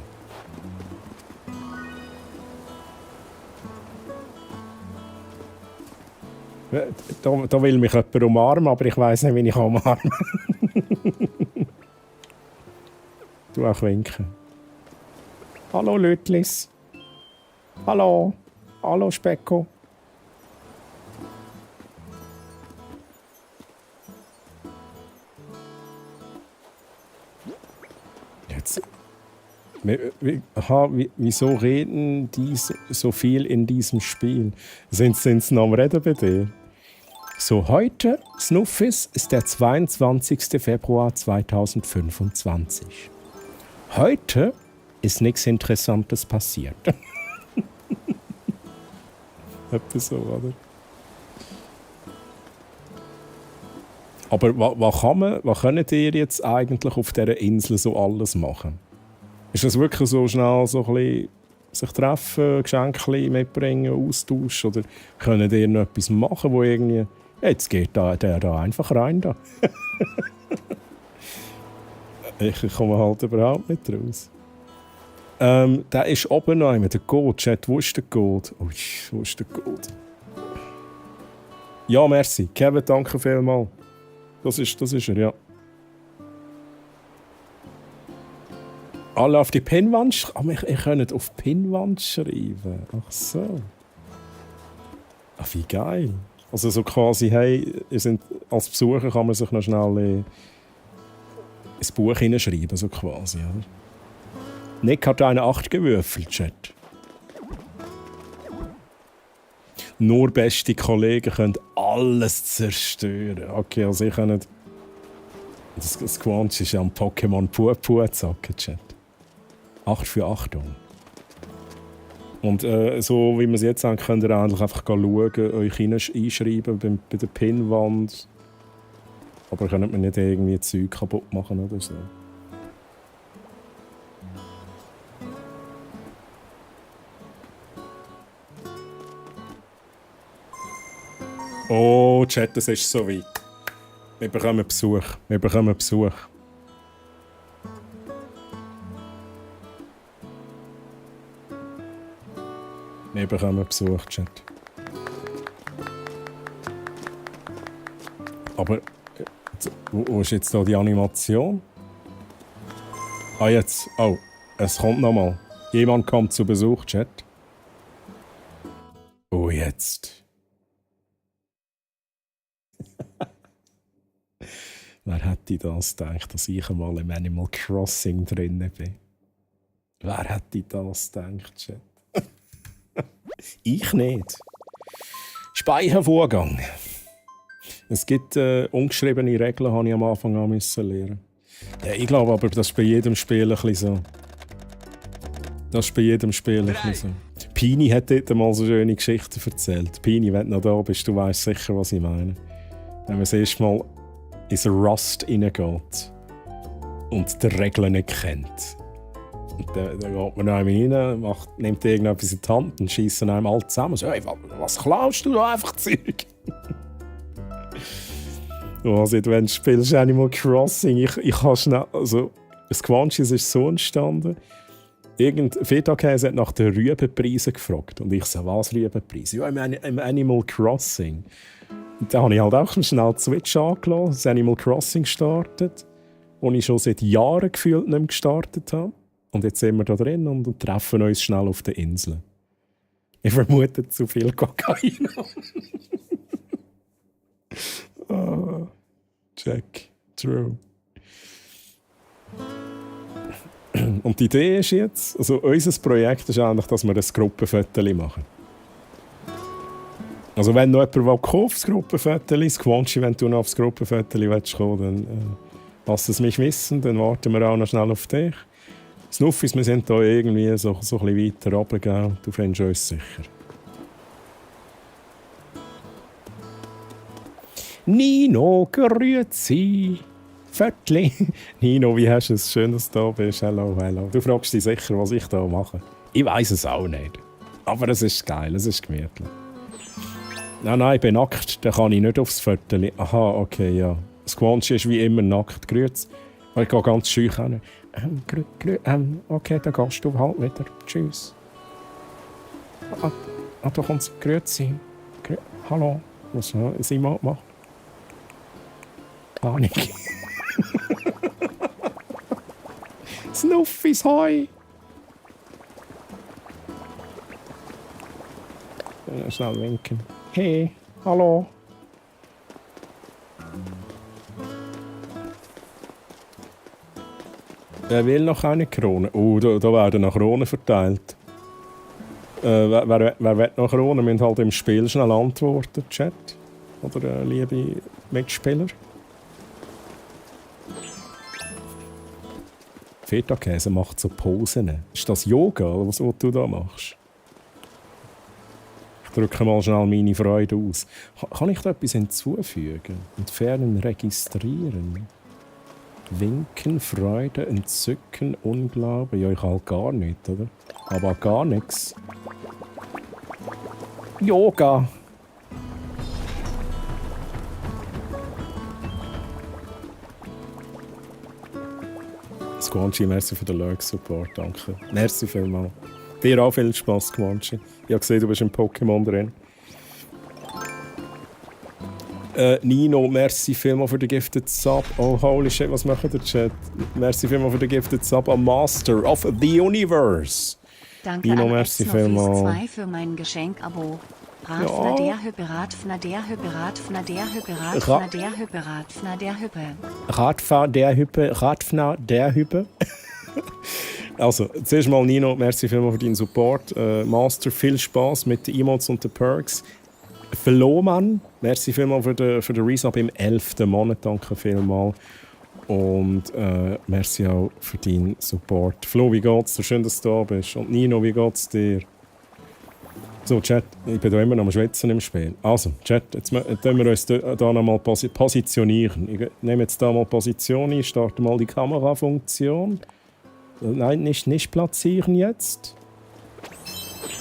Da will mich jemand umarmen, aber ich weiss nicht, wie ich umarmen kann. Du auch winken. Hallo Lütlis. Hallo. Hallo Specko. Wieso reden die so viel in diesem Spiel? Sind sie noch am Reden bei dir? So, heute, Snuffis, ist der 22. Februar 2025. Heute ist nichts Interessantes passiert. Etwas so, oder? Aber was könnt ihr jetzt eigentlich auf dieser Insel so alles machen? Ist das wirklich so schnell so ein bisschen sich treffen, Geschenke mitbringen, austauschen? Oder könnt ihr noch etwas machen, wo irgendwie... Jetzt geht der da einfach rein. Da. Ich komme halt überhaupt nicht raus. Da ist oben noch einer, der Gold. Chat, wo ist der Gold? Ui, wo ist der Gold? Ja, merci. Kevin, danke vielmals. Das ist er, ja. Alle auf die Pinnwand schreiben? Aber ihr könnt auf die Pinnwand schreiben. Ach so. Ach, wie geil. Also so quasi, hey, als Besucher kann man sich noch schnell ins Buch hineinschreiben, so quasi, oder? Nick hat eine 8 gewürfelt, Chat. Nur beste Kollegen können alles zerstören. Okay, also ich kann nicht... Das Quanch ist ja am Pokémon Pupu zocken, Chat. 8 für Achtung. Und so wie wir es jetzt haben, könnt ihr eigentlich einfach schauen, euch einschreiben bei der Pinnwand. Aber könnt mir nicht irgendwie Zeug kaputt machen oder so. Oh, Chat, das ist so weit. Wir bekommen Besuch. Wir bekommen Besuch. Wir bekommen Besuch, Chat. Aber wo ist jetzt da die Animation? Ah, jetzt. Oh, es kommt nochmal. Jemand kommt zu Besuch, Chat. Oh, jetzt. Wer hätte das gedacht, dass ich einmal im Animal Crossing drin bin? Wer hätte das gedacht, Chat? Ich nicht. Speichervorgang. Es gibt ungeschriebene Regeln, habe ich am Anfang an müssen lernen. Ja, ich glaube aber, das ist bei jedem Spiel ein bisschen so. Das ist bei jedem Spiel ein bisschen so. Pini hat dort mal so schöne Geschichten erzählt. Pini, wenn du noch da bist, du weißt sicher, was ich meine. Wenn man das erste Mal ins Rust hineingeht und die Regeln nicht kennt. Und dann geht man einem rein, nimmt irgendetwas in die Hand und schießt einem alle zusammen. So, hey, was klaust du da einfach Zeug? Also, wenn du spielst Animal Crossing, ich kann schnell... Also, das Quanches ist so entstanden. Feta-Käse hat nach den Rübenpreisen gefragt. Und ich so, was Rübenpreise? Ja, im Animal Crossing. Und dann habe ich halt auch schnell die Switch angelassen, das Animal Crossing gestartet, wo ich schon seit Jahren gefühlt nicht mehr gestartet habe. Und jetzt sind wir da drin und treffen uns schnell auf der Insel. Ich vermute zu viel Kokain. Check. True. Und die Idee ist jetzt, also unser Projekt ist eigentlich, dass wir ein Gruppenfoto machen. Also wenn noch jemand kommt aufs Gruppenfoto, das Quanchi, wenn du noch aufs Gruppenfoto willst kommen, dann lass es mich wissen, dann warten wir auch noch schnell auf dich. Snuffis, wir sind hier irgendwie so ein bisschen weiter runtergegangen. Du findest uns sicher. Nino, grüezi. Viertli. Nino, wie hast du es? Schön, dass du da bist. Hallo, hallo. Du fragst dich sicher, was ich da mache. Ich weiß es auch nicht. Aber es ist geil, es ist gemütlich. Nein, ich bin nackt. Dann kann ich nicht aufs Viertli. Aha, okay, ja. Das Quanchi ist wie immer nackt. Grüezi. Ich gehe ganz scheu hin. Okay, dann gehst du halt wieder. Tschüss. Da kommt Grüezi. Hallo. Was Simon macht? Panik. Snuffis, hoi! Schnell winken. Hey, hallo. Wer will noch eine Krone? Oh, da werden noch Kronen verteilt. Wer will noch Kronen? Wir müssen halt im Spiel schnell antworten, Chat. Oder liebe Mitspieler. Feta-Käse macht so Posen. Ist das Yoga, oder was du da machst? Ich drücke mal schnell meine Freude aus. Kann ich da etwas hinzufügen? Entfernen, registrieren. Winken, Freude, Entzücken, Unglauben. Ja, ich halt gar nichts, oder? Aber gar nichts. Yoga. Squanchy, merci für den Lurk-Support, danke. Merci vielmals. Dir auch viel Spass, Squanchy. Ich habe gesehen, du bist im Pokémon drin. Nino, merci vielmals für den Gifted Sub. Oh, holy shit, was macht der Chat? Merci vielmals für den Gifted Sub am Master of the Universe. Danke Nino, an merci Exnofis vielmals. 2 für mein Geschenk-Abo. Radfna der Hüppe, Radfna der Hüppe, Radfna der Hüppe, Radfna der Hüppe, Radfna der Hüppe. Radfna der Hüppe. Also, zuerst mal Nino, merci vielmals für deinen Support. Master, viel Spaß mit den Emotes und den Perks. Flohmann, merci vielmals für den Resub im 11. Monat, danke vielmals. Und merci auch für deinen Support. Flo, wie geht's dir? Schön, dass du da bist. Und Nino, wie geht's dir? So, Chat, ich bin da immer noch am Schwätzen im Spiel. Also, Chat, jetzt müssen wir uns da noch mal positionieren. Ich nehme jetzt da mal Position ein, starte mal die Kamerafunktion. Nein, nicht platzieren jetzt.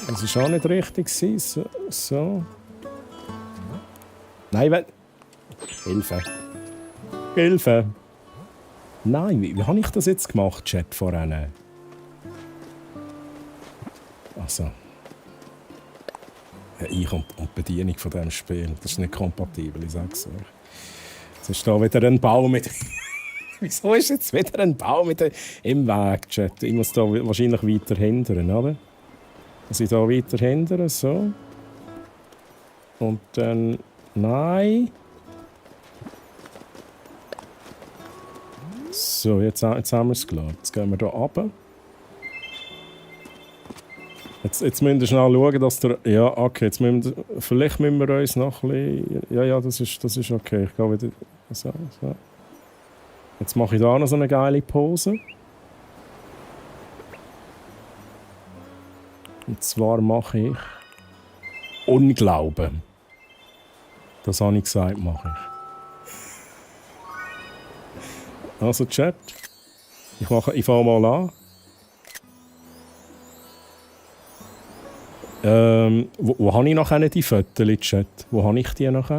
Das ist auch nicht richtig. So. Nein, Hilfe. Hilfe. Nein, wie habe ich das jetzt gemacht, Chat, vorhin? Also. Ich und die Bedienung von diesem Spiel, das ist nicht kompatibel, ich sag's euch. Jetzt ist da wieder ein Baum mit... Wieso ist jetzt wieder ein Baum im Weg, Chat? Ich muss da wahrscheinlich weiter hindern, oder? Muss ich da weiter hindern, so. Und dann... Nein. So, jetzt haben wir es klar. Jetzt gehen wir hier runter. Jetzt müssen wir schnell schauen, dass der... Ja, okay, vielleicht müssen wir uns noch ein bisschen... Ja, das ist okay. Ich gehe wieder... So. Jetzt mache ich da noch so eine geile Pose. Und zwar mache ich... Unglauben. Das habe ich gesagt, mache ich. Also Chat, ich fange mal an. Wo habe ich noch die Fotos, Chat? Wo habe ich die noch?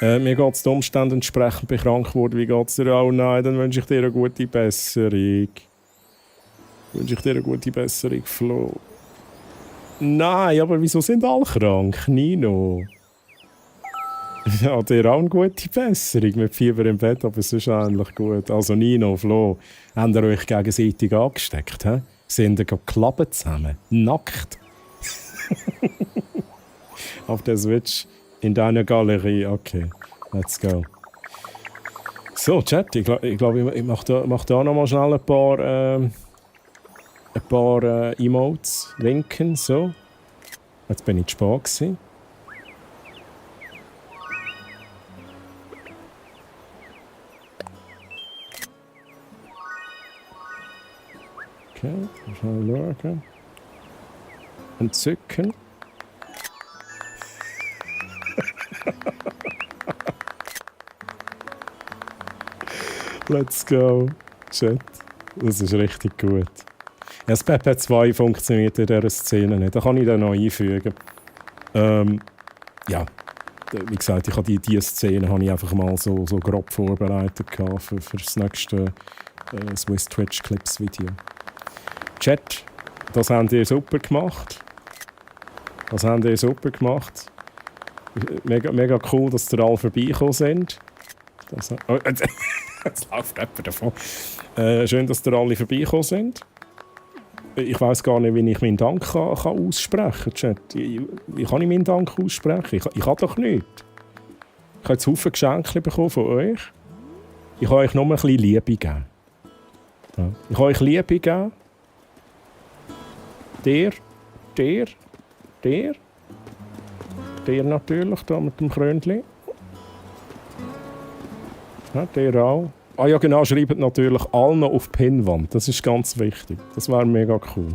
Mir geht es den Umständen entsprechend bekrankt worden. Wie geht es dir? Oh nein, dann wünsche ich dir eine gute Besserung. Flo. Nein, aber wieso sind alle krank, Nino? Ja, dir auch eine gute Besserung mit Fieber im Bett, aber es ist eigentlich gut. Also Nino, Flo, habt ihr euch gegenseitig angesteckt? He? Sind ihr geklappt zusammen? Nackt? Auf der Switch in deiner Galerie. Okay, let's go. So, Chat, ich glaube, ich mache da noch mal schnell ein paar Emotes winken. So. Jetzt bin ich zu spät gewesen. Okay, mal schauen. Entzücken. Let's go. Chat. Das ist richtig gut. Ja, das PP2 funktioniert in dieser Szene nicht. Da kann ich dann noch einfügen. Ja, wie gesagt, ich habe diese Szene habe ich einfach mal so grob vorbereitet für das nächste Swiss Twitch Clips Video. Chat, das habt ihr super gemacht. Mega cool, dass ihr alle vorbeigekommen sind. Jetzt läuft jemand davon. Schön, dass ihr alle vorbeigekommen sind. Ich weiss gar nicht, wie ich meinen Dank kann aussprechen kann. Wie kann ich meinen Dank aussprechen? Ich kann doch nichts. Ich habe jetzt Haufen Geschenke bekommen von euch. Ich kann euch nur ein bisschen Liebe geben. Ja. Ich kann euch Liebe geben. Der natürlich, da mit dem Krönchen. Ja, der auch. Ah ja genau, schreibt natürlich allen auf die Pinnwand. Das ist ganz wichtig. Das wäre mega cool.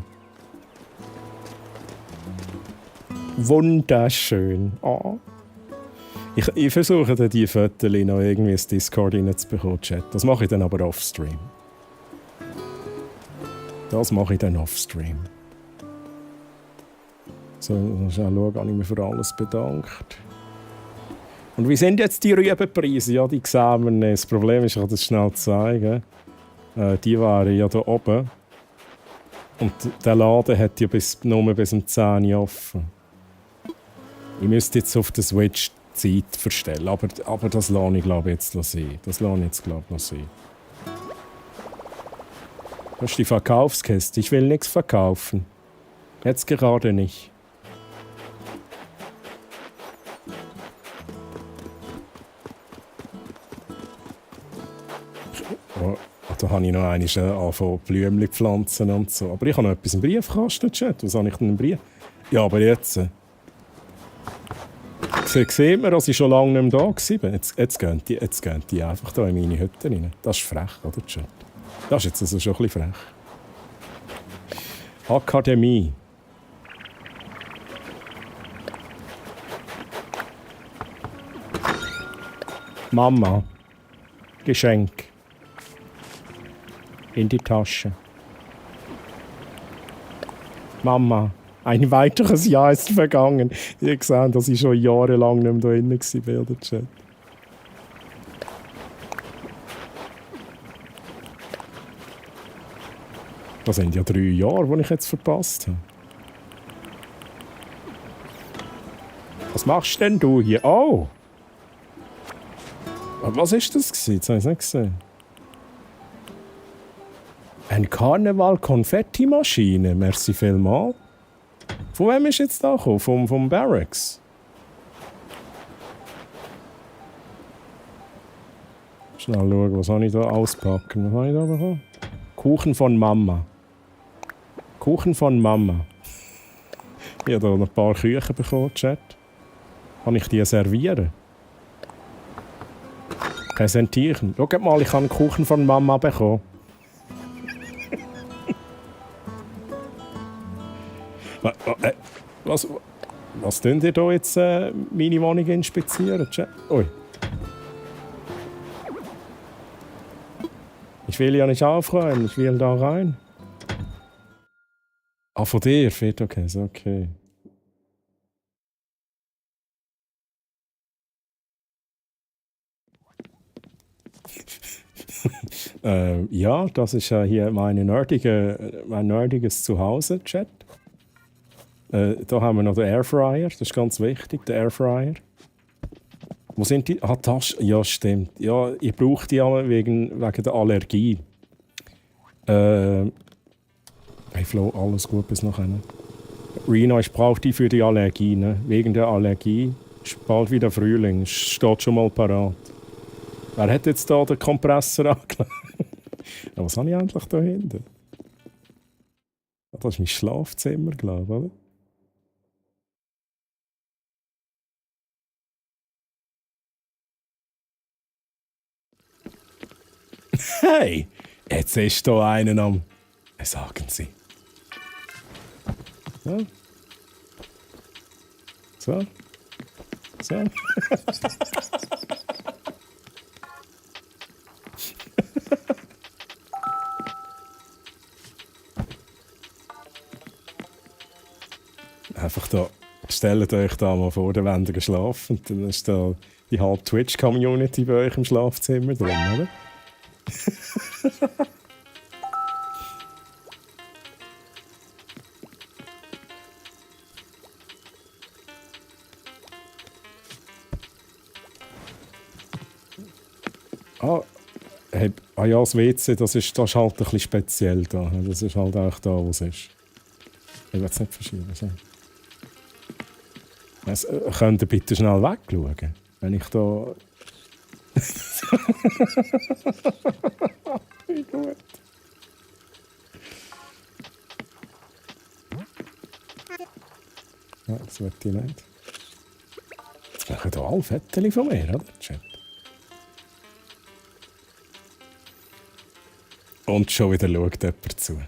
Wunderschön. Oh. Ich versuche dann die Fotos noch irgendwie ins Discord reinzubekommen, Chat. Das mache ich dann aber off-stream. So, schauen, habe ich mich für alles bedankt. Und wie sind jetzt die Rübenpreise? Ja, die sehen wir nicht. Das Problem ist, ich kann das schnell zeigen. Die waren ja da oben. Und der Laden hat ja nur bis um 10 Uhr offen. Ich müsste jetzt auf der Switch Zeit verstellen, aber das lasse ich glaube jetzt sein. Das ist die Verkaufskiste. Ich will nichts verkaufen. Jetzt gerade nicht. Oh, da habe ich noch einmal angefangen, Blümchen pflanzen und so. Aber ich habe noch etwas im Briefkasten, Chat. Was habe ich denn im Brief? Ja, aber jetzt... Sieht man, dass ich schon lange nicht mehr da war. Jetzt gehen die einfach da in meine Hütte rein. Das ist frech, oder, Chat? Das ist jetzt also schon ein bisschen frech. Akademie. Mama. Geschenk. In die Tasche. Mama. Ein weiteres Jahr ist vergangen. Ihr habt gesehen, dass ich schon jahrelang nicht mehr da drin war, oder Chat? Das sind ja 3 Jahre, die ich jetzt verpasst habe. Was machst denn du hier? Oh! Was war das? Jetzt habe ich es nicht gesehen. Eine Karneval-Konfetti-Maschine. Merci vielmals. Von wem ist jetzt da gekommen? Vom Barracks? Schnell schauen, was habe ich da auspacken? Was habe ich da bekommen? Kuchen von Mama. Kuchen von Mama. Ich habe da noch ein paar Küchen bekommen, Chat. Kann ich die servieren? Präsentieren. Schaut mal, ich habe einen Kuchen von Mama bekommen. Was tun ihr da jetzt meine Wohnung inspizieren? Ui. Ich will ja nicht aufräumen, ich will da rein. Ah, von dir, fehlt okay, ist okay. Ja, das ist hier mein nerdiges Zuhause, Chat. Da haben wir noch den Airfryer, das ist ganz wichtig, der Airfryer. Wo sind die? Ah, Taschen. Ja, stimmt. Ja, ich brauche die ja wegen der Allergie. Hey Flo, alles gut bis nachher. Rina, ich brauche die für die Allergie, ne? Wegen der Allergie. Ist bald wieder Frühling, steht schon mal parat. Wer hat jetzt da den Kompressor angelegt? Ja, was habe ich eigentlich da hinten? Das ist mein Schlafzimmer, glaube ich, oder? Hey, jetzt ist da einer am... Sagen Sie. So. So. So. Einfach da, stellt euch da mal vor, da wollt ihr schlafen und dann ist da die halbe Twitch-Community bei euch im Schlafzimmer drin, oder? Ja, das WC, das ist halt ein bisschen speziell da. Das ist halt auch da, wo es ist. Ich will es nicht verschieben. Könnt ihr bitte schnell wegschauen? Wenn ich da... Wie gut. Ja, das will ich nicht. Jetzt machen hier alle Fotos von mir, oder? Chat. Und schon wieder schaut jemand zu.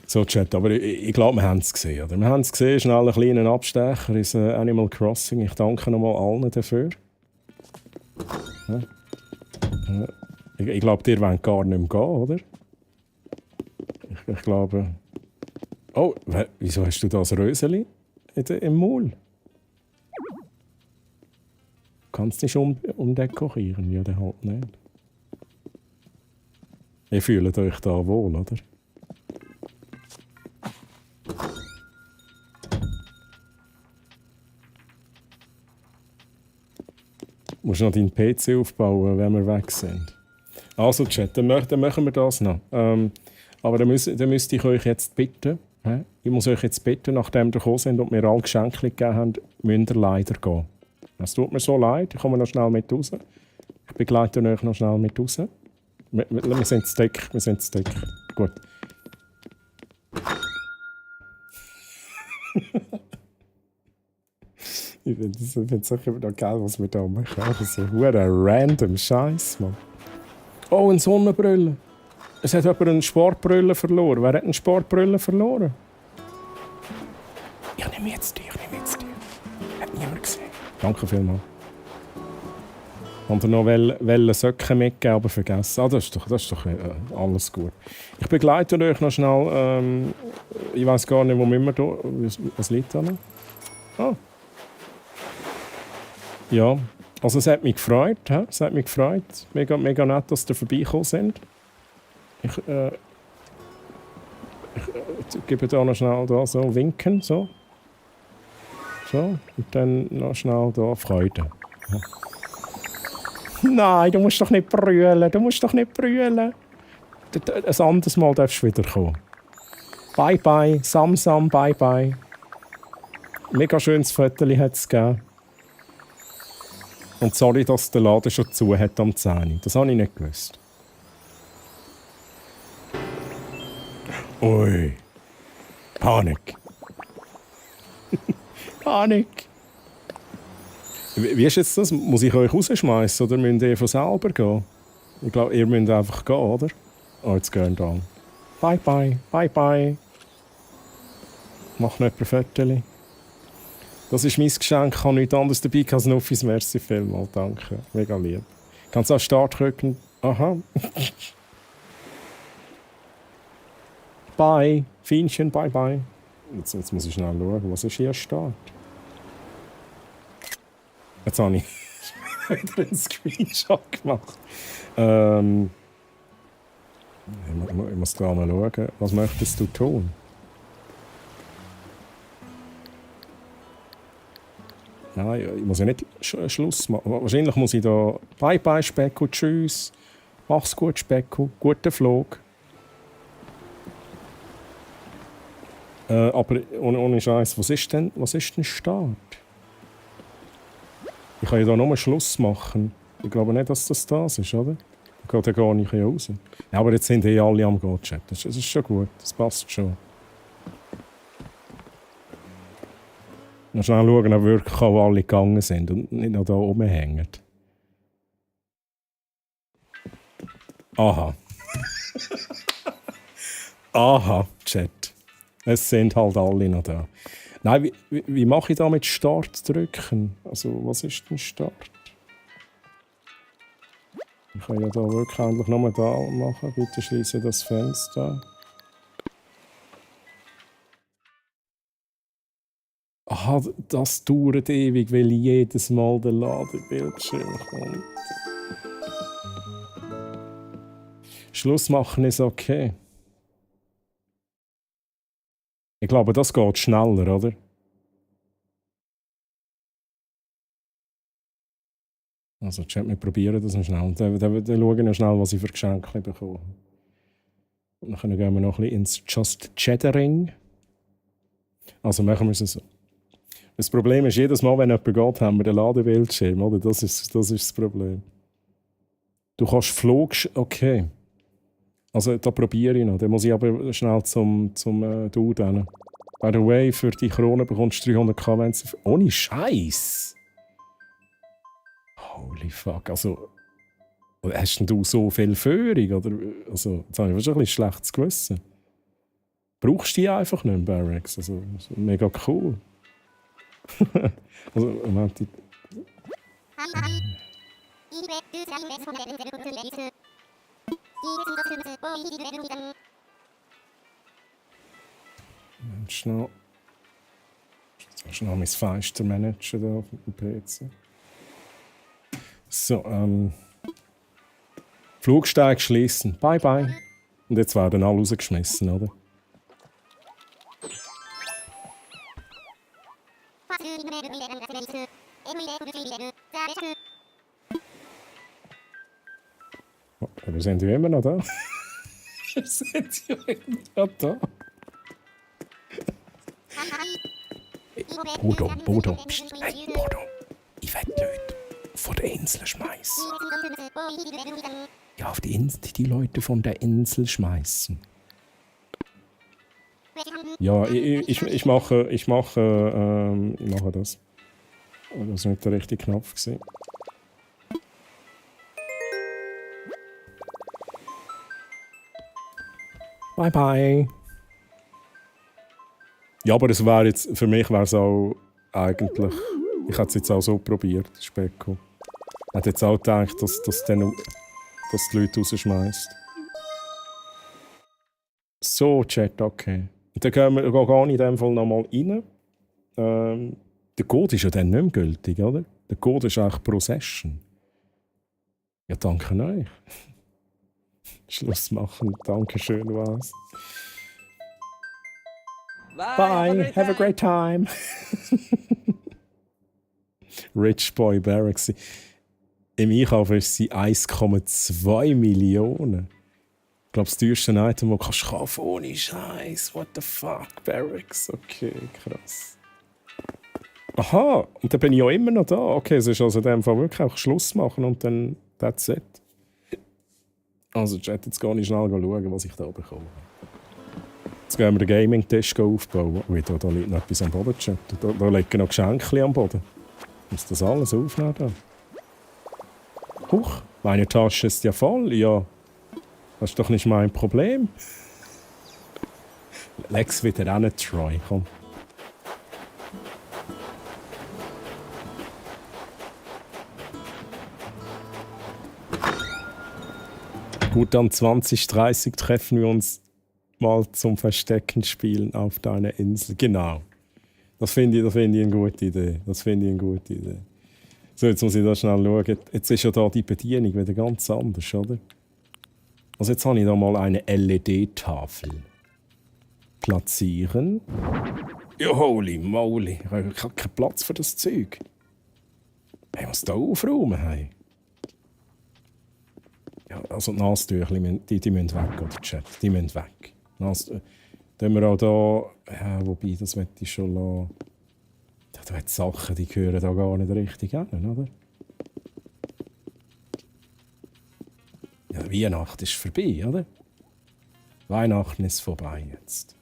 So, Chat, aber ich glaube, wir haben es gesehen. Oder? Wir haben es gesehen, schnell einen kleinen Abstecher ins Animal Crossing. Ich danke nochmal allen dafür. Ja. Ich glaube, ihr wollt gar nicht mehr gehen, oder? Ich glaube... Oh, wieso hast du das Röseli im Maul? Kannst du nicht umdekorieren? Ja, dann halt nicht. Ihr fühlt euch da wohl, oder? Du musst noch deinen PC aufbauen, wenn wir weg sind. Also, Chat, dann machen wir das noch. Aber dann müsste ich euch jetzt bitten, ich muss euch jetzt bitten, nachdem ihr gekommen sind und mir alle Geschenke gegeben haben, müsst ihr leider gehen. Es tut mir so leid, ich komme noch schnell mit raus. Ich begleite euch noch schnell mit raus. Wir sind zu dick, Gut. Ich finde es auch immer noch geil, was wir da machen. Das ist ein random Scheiß, Mann. Oh, eine Sonnenbrille. Es hat jemand eine Sportbrille verloren. Wer hat eine Sportbrille verloren? Ich nehme jetzt die. Hat niemand gesehen. Danke vielmals. Und noch Socken mitgeben, aber vergessen. Ah, das ist doch alles gut. Ich begleite euch noch schnell. Ich weiß gar nicht, wo wir da. Was liegt da noch? Ah. Ja, also es hat mich gefreut. Es hat mich gefreut. Mega, mega nett, dass ihr vorbeigekommen sind. Ich gebe da noch schnell da so winken. So. Und dann noch schnell da Freude. Ja. Nein, du musst doch nicht brüllen. Ein anderes Mal darfst du wieder kommen. Bye bye, Samsam, bye bye. Mega schönes Foto hat es gegeben. Und sorry, dass der Laden schon zu hat am 10. Das habe ich nicht gewusst. Ui. Panik. Panik. Wie ist jetzt das? Muss ich euch rausschmeißen oder müsst ihr von selber gehen? Ich glaube, ihr müsst einfach gehen, oder? Oh, jetzt gehen dann. Bye bye, bye bye. Mach nicht ein Foto. Das ist mein Geschenk, ich habe nichts anderes dabei als Nuffis. Merci vielmals, danke. Mega lieb. Kannst du auch Start drücken? Aha. Bye. Fienchen, bye bye. Jetzt muss ich schnell schauen, was ist hier Start? Jetzt habe ich wieder einen Screenshot gemacht. Ich muss da mal schauen. Was möchtest du tun? Nein, ich muss ja nicht Schluss machen. Wahrscheinlich muss ich da Bye bye Specko, tschüss. Mach's gut Specko, guten Flug. Aber ohne Scheiß, was ist denn Start? Ich kann ja da nur Schluss machen. Ich glaube nicht, dass das ist, oder? Dann gehe ich raus. Ja, aber jetzt sind alle am Go-Chat. Das ist schon gut, das passt schon. Noch schnell schauen, ob wirklich auch alle gegangen sind und nicht noch da rumhängen. Aha. Aha, Chat. Es sind halt alle noch da. Nein, wie mache ich da mit Start drücken? Also, was ist denn Start? Ich kann ja da wirklich endlich nochmal da machen. Bitte schließe das Fenster. Aha, das dauert ewig, weil jedes Mal der Ladebildschirm kommt. Schluss machen ist okay. Ich glaube, das geht schneller, oder? Also, Chat, wir probieren das noch schnell. Dann schauen wir schnell, was ich für Geschenke bekomme. Und dann gehen wir noch ein bisschen ins Just Chattering. Also machen wir es so. Das Problem ist, jedes Mal, wenn jemand geht, haben wir den Ladebildschirm, oder? Das ist das Problem. Du kannst okay. Also, da probiere ich noch. Dann muss ich aber schnell zum Dude hin. By the way, für die Krone bekommst du 300k, wenn sie... Ohne Scheiß! Holy fuck, also... Hast denn du so viel Führung? Oder? Also, jetzt habe ich schon ein bisschen schlechtes Gewissen. Brauchst du die einfach nicht, Barracks? Also, mega cool. Also, Moment, schnell mein Fenster managen da auf dem PC. So, Flugsteig schließen. Bye bye. Und jetzt werden alle rausgeschmissen, oder? Oh, wir sind ja immer noch da. Wir sind ja immer noch da. Bodo, pst, hey, Bodo. Ich will die Leute von der Insel schmeißen. Ja, auf die Leute von der Insel schmeißen. Ja, ich mache das. Das war nicht der richtige Knopf. Bye bye. Ja, aber es wäre jetzt, für mich wäre es auch eigentlich, ich hätte es jetzt auch so probiert, Specko. Ich hätte jetzt auch gedacht, dass die Leute rausschmeißt. So, Chat, okay. Und dann gehen wir in dem Fall nochmal rein. Der Code ist ja dann nicht mehr gültig, oder? Der Code ist eigentlich pro Session. Ja, danke euch. Schluss machen, Dankeschön, was. Bye, have a great time. Rich Boy Barracks. Im Einkauf ist sie 1,2 Millionen. Ich glaube, das teuerste Item, das du kaufen kannst, ohne Scheiß. What the fuck, Barracks. Okay, krass. Aha, und dann bin ich ja immer noch da. Okay, es ist also in dem Fall wirklich auch Schluss machen und dann that's it. Also, Chat, jetzt gehe ich schnell schauen, was ich da bekomme. Jetzt gehen wir den Gaming-Tisch aufbauen. Ui, da liegt noch etwas am Boden, Chat. Da liegen noch Geschenke am Boden. Ich muss das alles aufnehmen da. Huch, meine Tasche ist ja voll. Ja, das ist doch nicht mein Problem. Leg's wieder an, Troy, komm. Gut, dann 20:30 treffen wir uns mal zum Verstecken spielen auf deiner Insel. Genau. Das finde ich eine gute Idee. So, jetzt muss ich da schnell schauen. Jetzt ist ja da die Bedienung wieder ganz anders, oder? Also jetzt habe ich da mal eine LED-Tafel. Platzieren. Ja, holy moly. Ich habe keinen Platz für das Zeug. Ich muss da aufräumen. Hey. Ja, also die Nasentücher, die müssen weg, oder Chat? Die müssen weg. Dann wir auch da, ja, wobei, das möchte ich schon lassen. Da hat Sachen, die gehören da gar nicht richtig hin, oder? Ja, Weihnachten ist vorbei, oder? Weihnachten ist vorbei jetzt.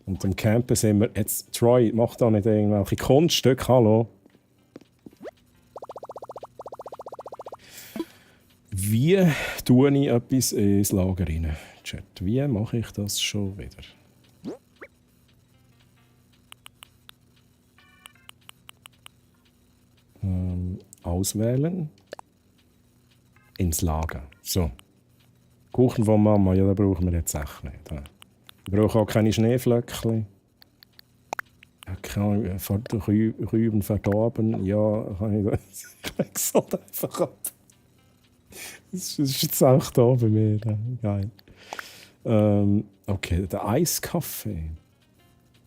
Und im Campen sind wir jetzt. Troy, mach da nicht irgendwelche Kunststücke, hallo? Wie tue ich etwas ins Lager rein? Chat, wie mache ich das schon wieder? Auswählen. Ins Lager. So. Kuchen von Mama, ja, da brauchen wir jetzt echt nicht. Wir brauchen auch keine Schneeflöckchen. Keine Rüben verdorben. Ja, kann ich das. Ich leg's halt einfach ab. Das ist jetzt auch da bei mir. Geil. Okay, der Eiskaffee.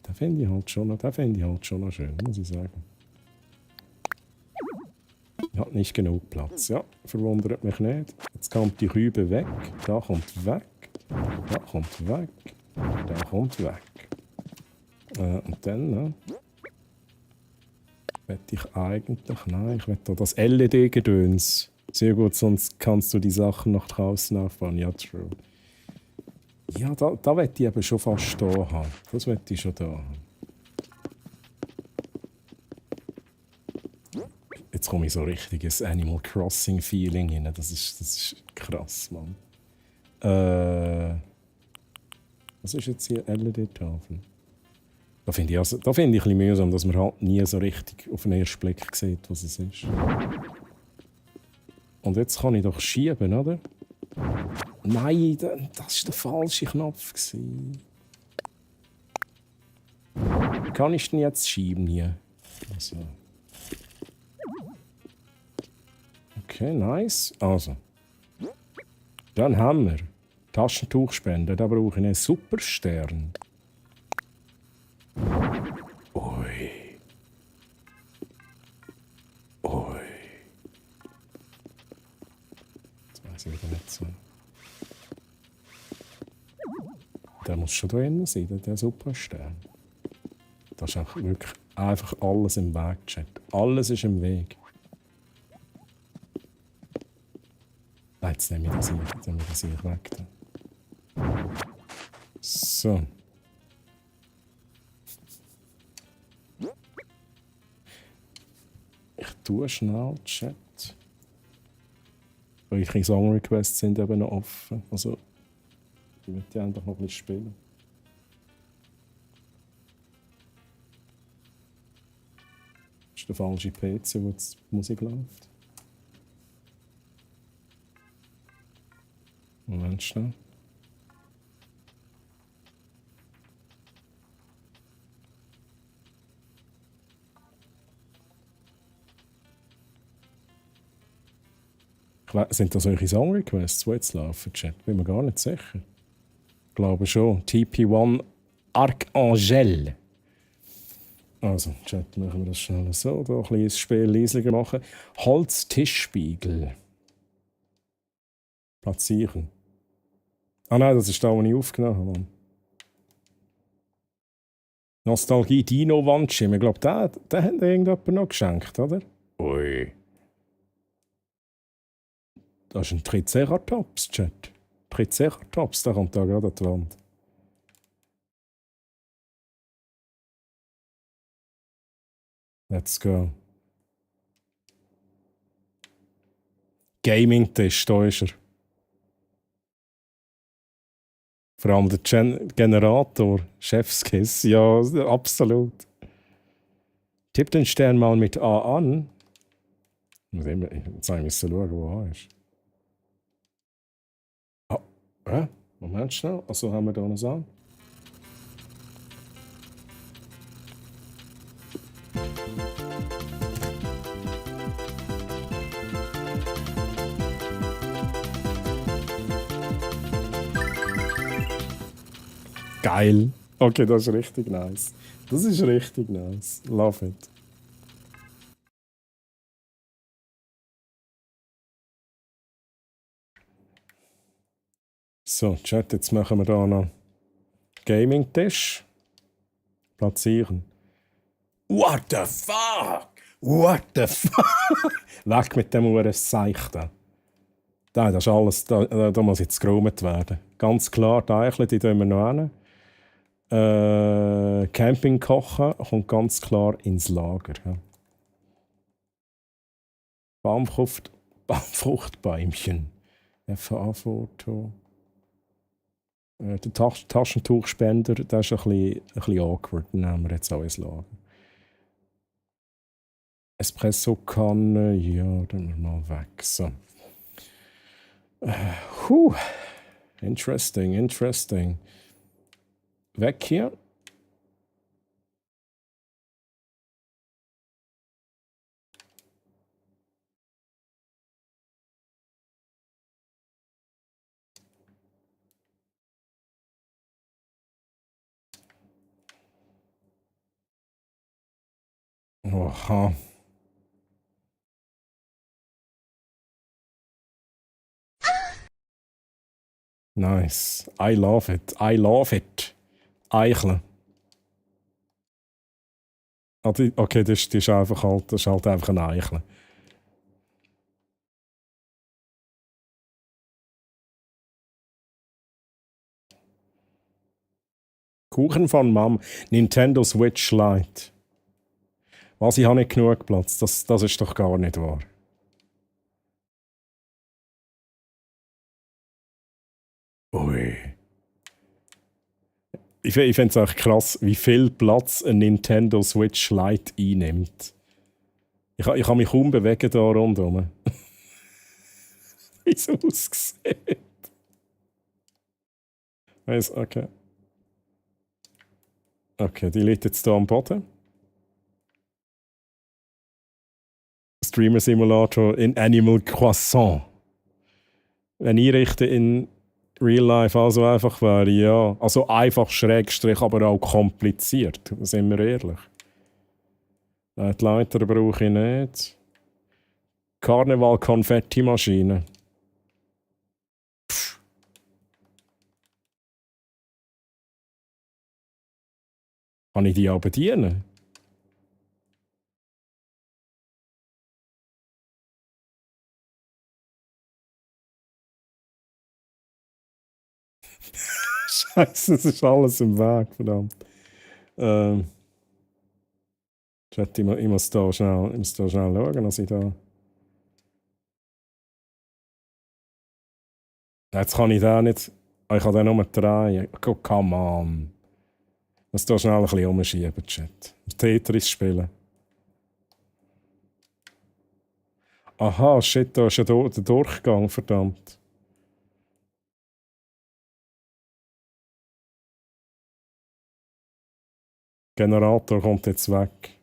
Den finde ich halt schon noch schön, muss ich sagen. Hat nicht genug Platz. Ja, verwundert mich nicht. Jetzt kommt die Rübe weg. Da kommt weg. Da kommt weg. Da kommt weg. Und dann, ne? Wette ich eigentlich? Nein, ich wette das LED-Gedöns. Sehr gut, sonst kannst du die Sachen nach draußen aufbauen. Ja, true. Ja, da wette ich eben schon fast da haben. Das wette ich schon da haben. Jetzt komme ich so richtiges Animal Crossing Feeling rein. Das ist krass, Mann. Was ist jetzt hier? LED-Tafel. Da finde ich, also, find ich ein bisschen mühsam, dass man halt nie so richtig auf den ersten Blick sieht, was es ist. Und jetzt kann ich doch schieben, oder? Nein, das war der falsche Knopf. Wie kann ich denn jetzt schieben hier? Also. Okay, nice. Also. Dann haben wir Taschentuchspender. Da brauche ich einen Superstern. Ui. Ui. Jetzt weiß ich wieder nicht so. Der muss schon drin sein, der Superstern. Da ist auch wirklich einfach alles im Weg, Chat. Alles ist im Weg. Nein, jetzt nehme ich das hier weg. So. Ich tue schnell Chat. Eure Song-Requests sind eben noch offen. Also, ich möchte einfach noch ein bisschen spielen. Das ist der falsche PC, wo die Musik läuft. Moment schnell. Sind das eure Song-Requests, die jetzt laufen, Chat? Bin mir gar nicht sicher. Ich glaube schon. TP1 Archangel. Also, Chat, machen wir das schnell so. Da ein bisschen das Spiel leislicher machen. Holztischspiegel. Platzieren. Ah nein, das ist da, wo ich aufgenommen habe. Nostalgie Dino Wandschirm. Ich glaube, den hat irgendjemand noch geschenkt, oder? Ui. Das ist ein Triceratops, Chat. Triceratops, der kommt da gerade an die Wand. Let's go. Gaming-Tisch, da ist er. Vor allem der Generator, Chefskiss, ja, absolut. Tipp den Stern mal mit A an. Jetzt müssen wir schauen, wo A ist. Moment schnell. Also haben wir da noch an. Geil. Okay, das ist richtig nice. Das ist richtig nice. Love it. So, Chat, jetzt machen wir da noch Gaming-Tisch. Platzieren. What the fuck? What the fuck? Weg mit dem Uhrenseich da. Das ist alles, da muss jetzt geräumt werden. Ganz klar, die Eichel, die tun wir noch hin. Camping kochen kommt ganz klar ins Lager. Ja. Baumfruchtbäumchen. FA-Foto. Der Taschentuchspender, das ist ein bisschen awkward. Den haben wir jetzt auch ins Lager. Espresso-Kanne, ja, dann wir mal weg. So. Interesting. Weg hier. Oha. Nice. I love it. Eichel. Okay, das ist einfach halt, das ist halt einfach ein Eichel. Kuchen von Mom, Nintendo Switch Lite. Was, ich habe nicht genug Platz. Das ist doch gar nicht wahr. Ui. Ich finde es auch krass, wie viel Platz ein Nintendo Switch Lite einnimmt. Ich kann mich kaum bewegen da rundherum. Wie es aussieht. Okay. Okay, die liegt jetzt hier am Boden. Streamer Simulator in Animal Croissant. Wenn einrichten in Real Life also einfach wäre, ja. Also einfach Schrägstrich, aber auch kompliziert, sind wir ehrlich. Die Leiter brauche ich nicht. Karneval-Konfetti-Maschine. Kann ich die auch bedienen? Scheiße, es ist alles im Weg, verdammt. Ich muss da schnell schauen, dass ich da. Jetzt kann ich da nicht. Ich kann den nur drehen. Oh, come on. Ich muss da schnell ein bisschen umschieben, Chat. Tetris spielen. Aha, shit, da ist ja der Durchgang, verdammt. Generator kommt jetzt weg.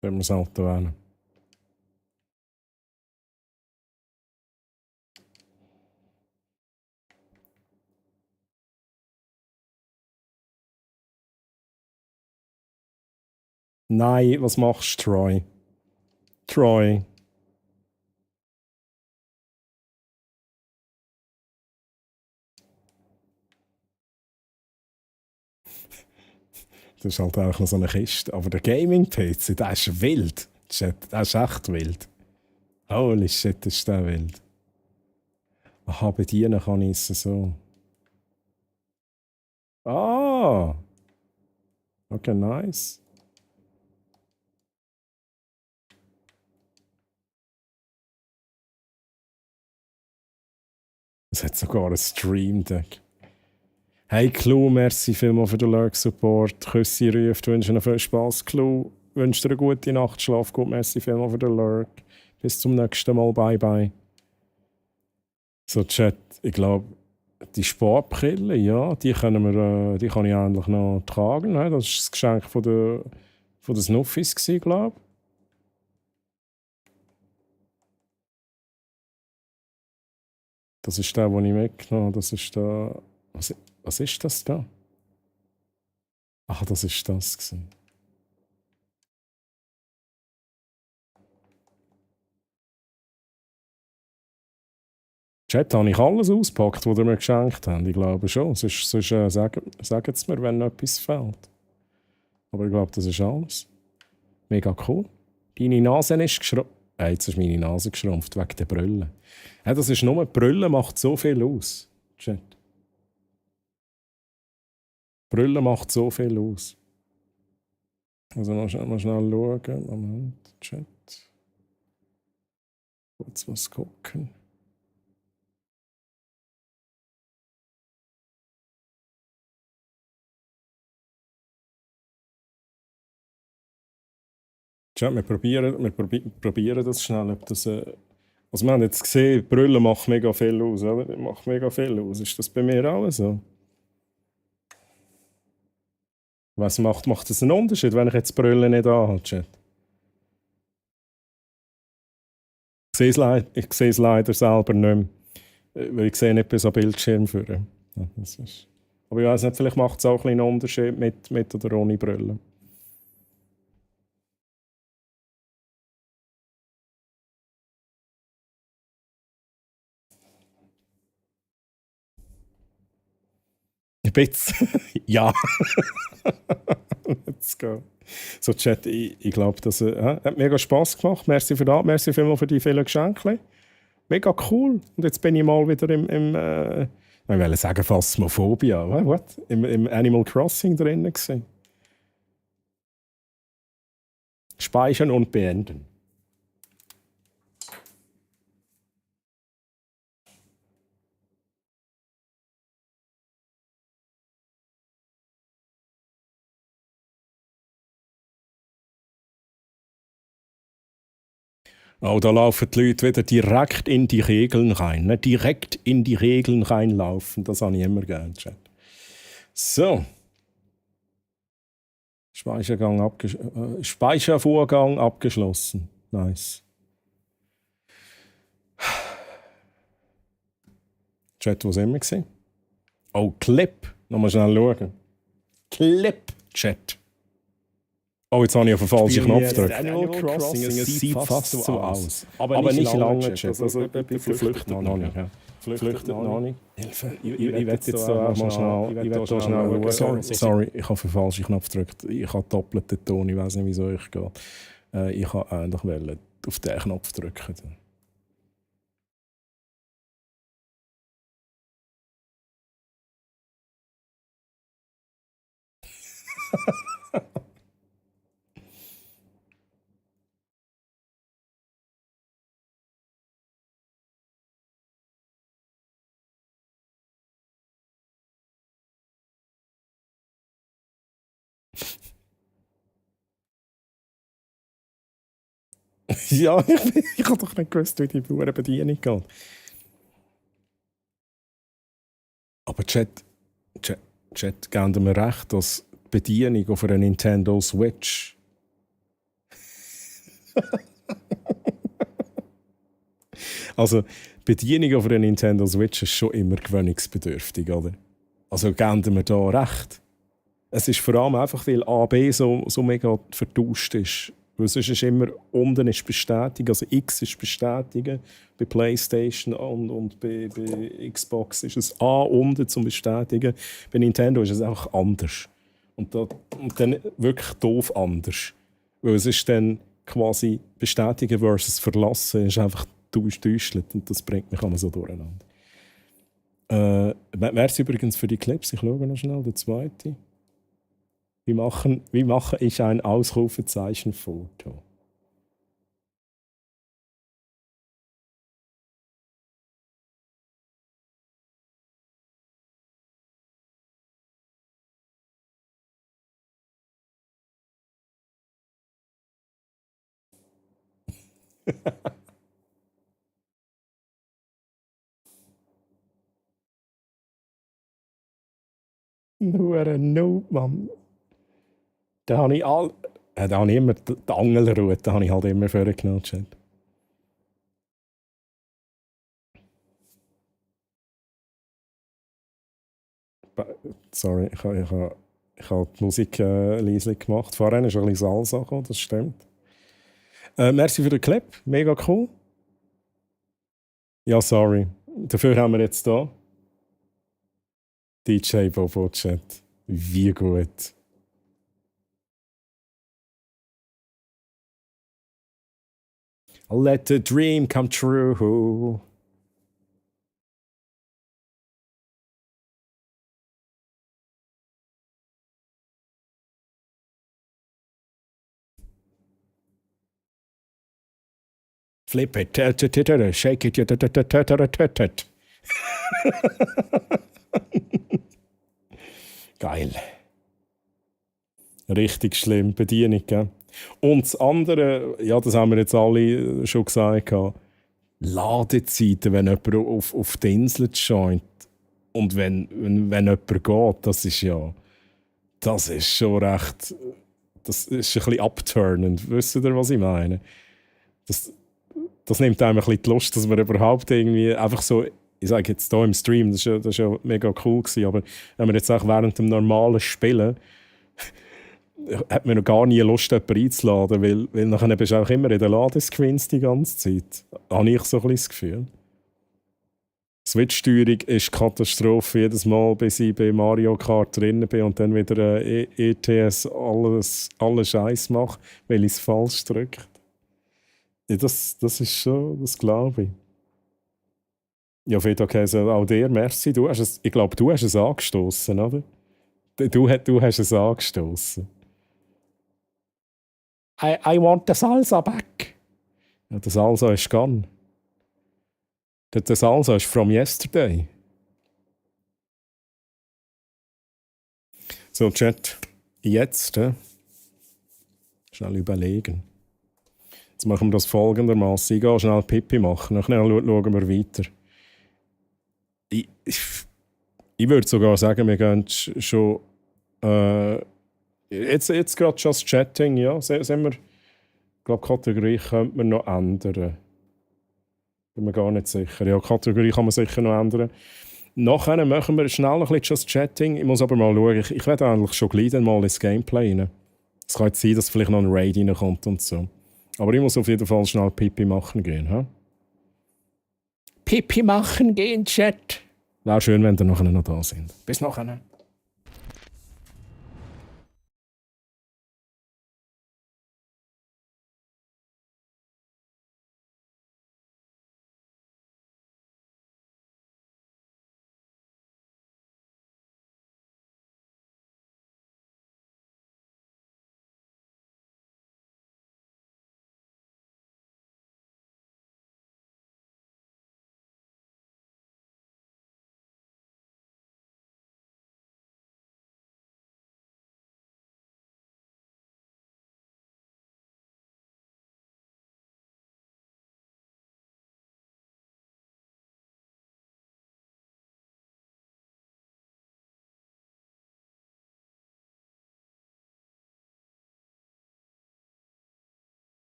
Wenn wir es halt wählen. Nein, was machst du, Troy? Troy. Das ist halt auch noch so eine Kiste. Aber der Gaming-PC, der ist wild. Der ist echt wild. Holy shit, ist der wild. Aha, bedienen kann ich es so. Ah! Okay, nice. Es hat sogar ein Stream Deck. Hey Clou, merci vielmals für den Lurk-Support. Küssi ruft, wünsche noch viel Spaß, Clou. Wünsche dir eine gute Nacht, schlaf gut, merci vielmals für den Lurk. Bis zum nächsten Mal, bye bye. So, Chat, ich glaube, die Sportbrille, ja, die kann ich eigentlich noch tragen. Ne? Das war das Geschenk von den Snuffis, glaube ich. Das ist der, den ich mitgenommen habe. Das ist der. Was ist das da? Ach, das ist das gewesen. Chat, habe ich alles ausgepackt, was ihr mir geschenkt habt? Ich glaube schon. Sonst sagt es mir, wenn noch etwas fehlt. Aber ich glaube, das ist alles. Mega cool. Deine Nase ist geschrumpft. Jetzt ist meine Nase geschrumpft wegen der Brille. Ja, das ist nur, die Brille macht so viel aus. Chat. Die Brille macht so viel aus. Also mal schnell schauen. Moment, Chat. Kurz was gucken. Chat, wir probieren das schnell. Ob das, also wir haben jetzt gesehen, die Brille macht mega viel aus. Oder? Macht mega viel aus. Ist das bei mir auch so? Was macht das einen Unterschied, wenn ich jetzt die Brille nicht anhabe, Chat? Ich sehe es leider selber nicht mehr. Weil ich sehe nicht bis am Bildschirm führen. Ja, aber ich weiß nicht, vielleicht macht es auch einen Unterschied mit oder ohne Brille. bisschen. Ja. Let's go. So, Chat, ich glaube, das hat mega Spass gemacht. Merci für das. Merci vielmals für die vielen Geschenke. Mega cool. Und jetzt bin ich mal wieder ich wollte sagen Phasmophobia. What? Im Animal Crossing drin gewesen. Speichern und beenden. Oh, da laufen die Leute wieder direkt in die Regeln rein. Ne? Direkt in die Regeln reinlaufen. Das habe ich immer gerne, Chat. So. Speichervorgang abgeschlossen. Nice. Chat, wo sind wir gewesen? Oh, Clip. Nochmal schnell schauen. Clip, Chat. Oh, jetzt habe ich auf den falschen Knopf gedrückt. Animal Crossing, es sieht fast so aus. Aber nicht lange, Chat. Also, flüchtet noch nicht. Ja. Flüchtet noch nicht. Hilfe. Ich werde jetzt auch mal schnell schauen. Sorry, ich habe auf den falschen Knopf gedrückt. Ich habe doppelten Ton, ich weiß nicht, wieso ich geht. Ich wollte eigentlich auf den Knopf drücken. Ja, ich habe doch nicht gewusst, wie die Bedienung geht. Aber Chat, geben mir recht, dass die Bedienung auf einer Nintendo Switch also, die Bedienung auf einer Nintendo Switch ist schon immer gewöhnungsbedürftig, oder? Also geben wir da recht. Es ist vor allem einfach, weil AB so mega vertauscht ist. Weil sonst ist immer unten ist bestätigen, also X ist bestätigen, bei PlayStation und bei Xbox ist es A unten zum Bestätigen. Bei Nintendo ist es einfach anders. Und dann wirklich doof anders. Weil es ist dann quasi bestätigen versus verlassen, ist einfach täuschelt und das bringt mich immer so durcheinander. Merci übrigens für die Clips, ich schaue noch schnell, der zweite. Wie mache ich ein Ausrufezeichen-Foto? Nur ein Noob, Mann. Da habe ich immer die Angelrute habe ich halt immer vorgenommen. Sorry, ich habe die Musik leise gemacht. Vorhin ist ein bisschen Salsa gekommen, das stimmt. Merci für den Clip, mega cool. Ja, sorry. Dafür haben wir jetzt hier DJ Bobo Chat. Wie gut. Let the dream come true. Flip it, shake it, Geil. Richtig schlimm, Bedienung, gell? Und das andere, ja, das haben wir jetzt alle schon gesagt, Ladezeiten, wenn jemand auf die Insel joint und wenn jemand geht, das ist schon recht, das ist ein bisschen abturnend. Wisst ihr, was ich meine? Das nimmt einem ein bisschen die Lust, dass man überhaupt irgendwie einfach so, ich sage jetzt hier im Stream, das ist ja mega cool gewesen, aber wenn man jetzt auch während dem normalen Spielen hat man noch gar nie Lust, jemanden einzuladen, weil nachher bist du auch immer in den Ladescreens die ganze Zeit. Da habe ich so ein bisschen das Gefühl. Switch-Steuerung ist Katastrophe jedes Mal, bis ich bei Mario Kart drin bin und dann wieder ETS alles Scheiß mache, weil ich es falsch drücke. Ja, das ist schon, das glaube ich. Ja, Fred, okay, also auch dir, merci. Ich glaube, du hast es angestoßen, oder? Du hast es angestoßen. I want the salsa back. Ja, das Salsa ist gone. Das Salsa ist from yesterday. So, Chat. Jetzt, schnell überlegen. Jetzt machen wir das folgendermaßen. Ich gehe schnell Pipi machen, nachher schauen wir weiter. Ich würde sogar sagen, wir gehen schon. Jetzt gerade just Chatting, ja. Sehen wir, ich glaube, Kategorie könnte man noch ändern. Bin mir gar nicht sicher. Ja, Kategorie kann man sicher noch ändern. Nachher machen wir schnell ein bisschen Just Chatting. Ich muss aber mal schauen. Ich werde eigentlich schon gleich dann mal ins Gameplay rein. Es kann jetzt sein, dass vielleicht noch ein Raid reinkommt und so. Aber ich muss auf jeden Fall schnell Pipi machen gehen. He? Pipi machen gehen, Chat. Wäre schön, wenn ihr nachher noch da sind. Bis nachher.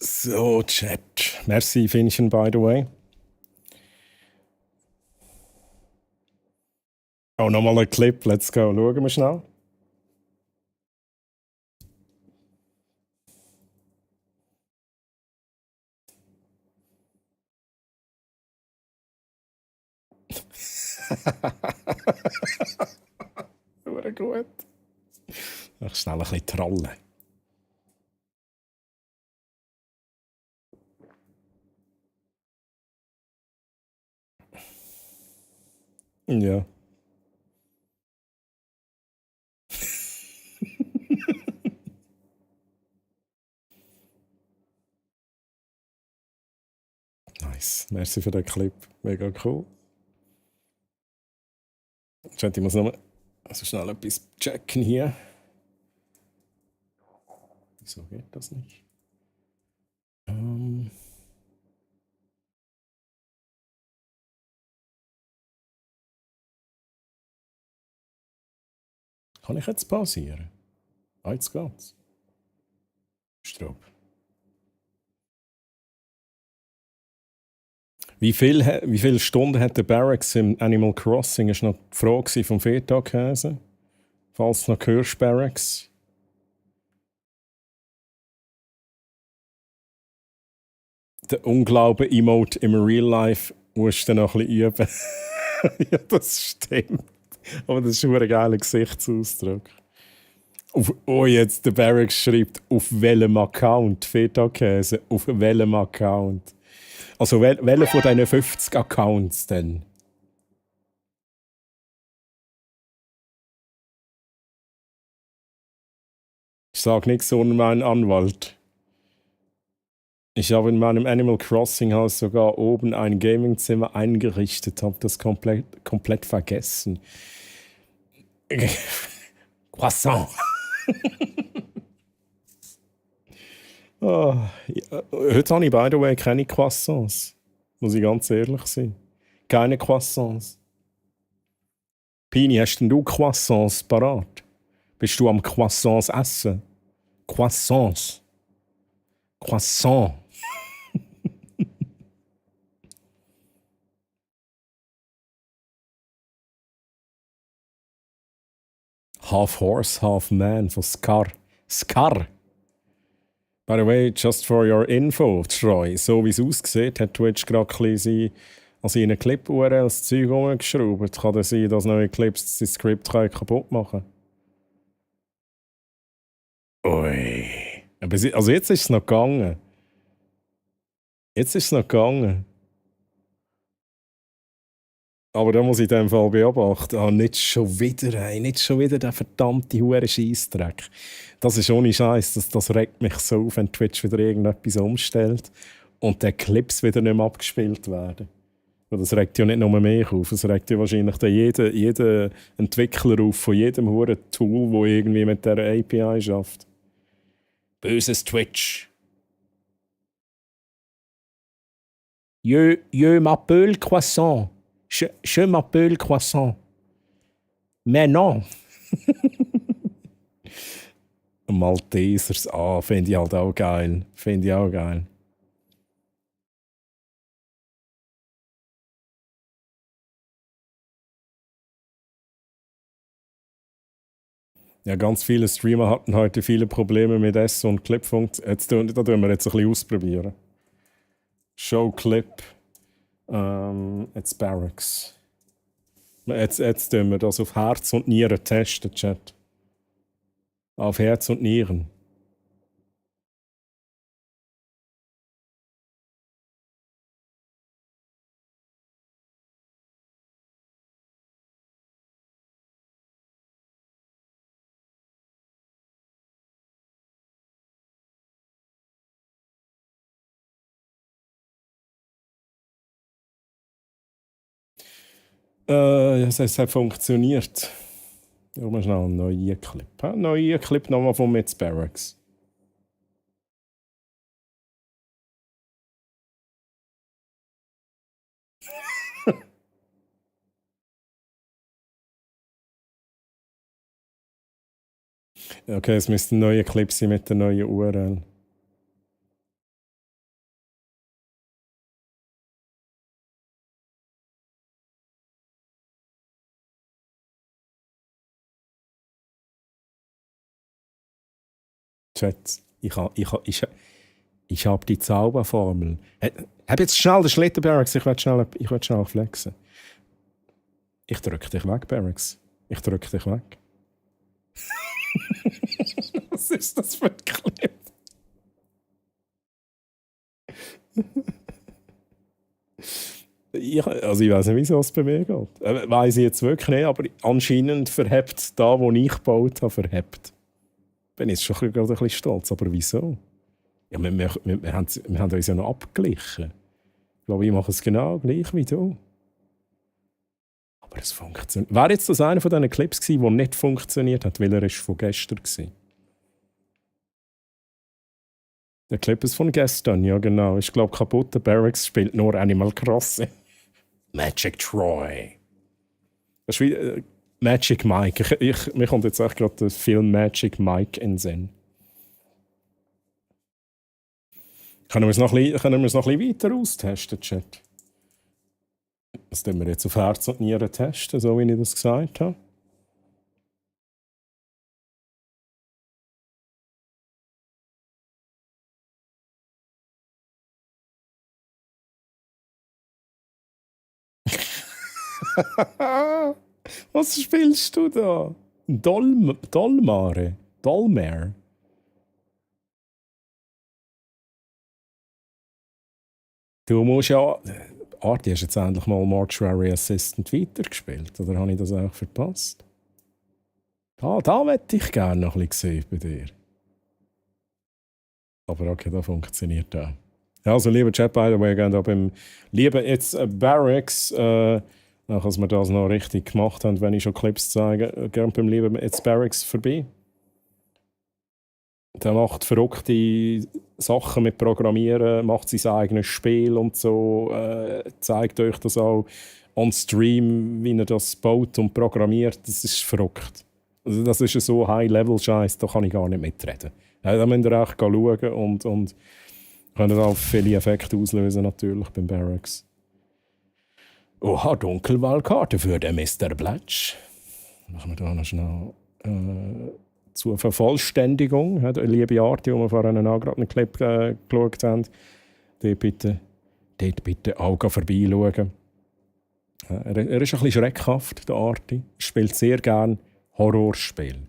So, Chat. Merci, Finchen, by the way. Oh, nochmal ein Clip. Let's go. Schauen wir schnell. Sehr gut. Ich schnell ein bisschen trollen. Ja. Nice. Merci für den Clip. Mega cool. Chat, ich muss noch mal also schnell etwas checken hier. Wieso geht das nicht? Kann ich jetzt pausieren? Ah, jetzt geht's. Straub. Wie viele Stunden hat der Barracks im Animal Crossing? Das war noch die Frage vom Feta-Käse. Falls du noch hörst, Barracks. Der Unglauben-Emote im Real Life musst du noch ein bisschen üben. Ja, das stimmt. Aber das ist ein geiler Gesichtsausdruck. Jetzt der Barracks schreibt, auf welchem Account? Feta-Käse, auf welchem Account? Also welcher von diesen 50 Accounts denn? Ich sage nichts ohne meinen Anwalt. Ich habe in meinem Animal Crossing Haus sogar oben ein Gamingzimmer eingerichtet, habe das komplett vergessen. Croissant. Oh, ja. Heute habe ich, by the way, keine Croissants. Muss ich ganz ehrlich sein. Keine Croissants. Pini, hast denn du Croissants parat? Bist du am Croissants essen? Croissants. Croissant. Half Horse, Half Man von Scar. Scar! By the way, just for your info, Troy, so wie es aussieht, hat Twitch gerade ein bisschen an seinen Clip-URLs das Zeug umgeschraubt. Kann das sein, dass neue Clips das Skript kaputt machen können? Ui. Aber also jetzt ist es noch gegangen. Aber da muss ich in dem Fall beobachten. Nicht schon wieder der verdammte hure Scheissdreck. Das ist ohne Scheiß. Das regt mich so auf, wenn Twitch wieder irgendetwas umstellt und die Clips wieder nicht mehr abgespielt werden. Und das regt ja nicht nur mich auf, es regt ja wahrscheinlich jeden Entwickler auf von jedem hure Tool, das irgendwie mit dieser API schafft. Böses Twitch. Je m'appelle Croissant. Je m'appelle Croissant. Mais non. Maltesers, finde ich halt auch geil. Ja, ganz viele Streamer hatten heute viele Probleme mit S und Clip-Funktion. Da tun wir jetzt ein bisschen ausprobieren. Show Clip. Jetzt Barracks. Jetzt tun wir das auf Herz und Nieren testen, Chat. Auf Herz und Nieren. Es hat funktioniert. Ja, mal schnell einen neuen Clip. Ein neuer Clip nochmal von Mitz Barracks. Okay, es müsste ein neuer Clip sein mit der neuen URL. Chat, ich habe die Zauberformel. Hab jetzt schnell den Schlitten, Barracks. Ich will schnell flexen. Ich drück dich weg, Barracks. Was ist das für ein Clip? Also ich weiß nicht, wieso es bei mir geht. Weiß ich jetzt wirklich nicht, aber anscheinend verhebt da, wo ich gebaut habe, verhebt. Bin jetzt schon gerade ein bisschen stolz, aber wieso? Ja, wir haben uns ja noch abgeglichen. Ich glaube, ich mache es genau gleich wie du. Aber es funktioniert. Wäre jetzt das einer von diesen Clips gewesen, der nicht funktioniert hat, weil er ist von gestern war? Der Clip ist von gestern, ja genau. Ich glaube, kaputt. Der Barracks spielt nur Animal Crossing. Magic Troy. Das ist wie Magic Mike. Mir kommt jetzt echt gerade der Film Magic Mike in den Sinn. Können wir es noch ein bisschen weiter austesten, Chat? Das tun wir jetzt auf Herz und Nieren testen, so wie ich das gesagt habe. Was spielst du da? Dolmare? Dolmare? Du musst ja... Arti, hast jetzt endlich mal Mortuary Assistant weitergespielt? Oder habe ich das auch verpasst? Da möchte ich gerne noch ein bisschen sehen bei dir. Aber okay, da funktioniert auch. Ja, also, lieber Chat, by the way, gehen da beim lieben jetzt Barracks, dass wir das noch richtig gemacht haben, wenn ich schon Clips zeige, gerne beim lieben jetzt Barracks vorbei. Der macht verrückte Sachen mit Programmieren, macht sein eigenes Spiel und so, zeigt euch das auch on Stream, wie er das baut und programmiert. Das ist verrückt. Also das ist so High-Level-Scheiß, da kann ich gar nicht mitreden. Da müsst ihr echt schauen und könnt auch viele Effekte auslösen, natürlich, beim Barracks. Oha, Dunkelwahlkarte für den Mr. Blatsch. Machen wir da noch schnell zur Vervollständigung. Der liebe Arti, wo wir vorhin auch gerade einen Clip geschaut haben, dort bitte auch vorbeischauen. Er ist ein bisschen schreckhaft, der Arti. Er spielt sehr gerne Horrorspiele.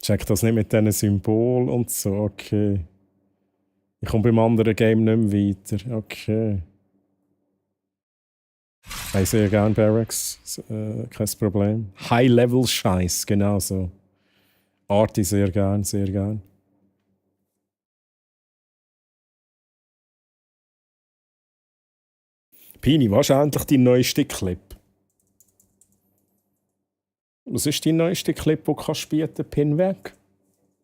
Check das nicht mit diesen Symbolen und so, okay. Ich komme beim anderen Game nicht mehr weiter, okay. Ich sehr gerne Barracks, kein Problem. High-Level-Scheiß, genau so. Arti sehr gern, sehr gern. Pini, was ist endlich dein neuester Clip? Was ist dein neuester Clip, den du kannst bieten, Pin weg?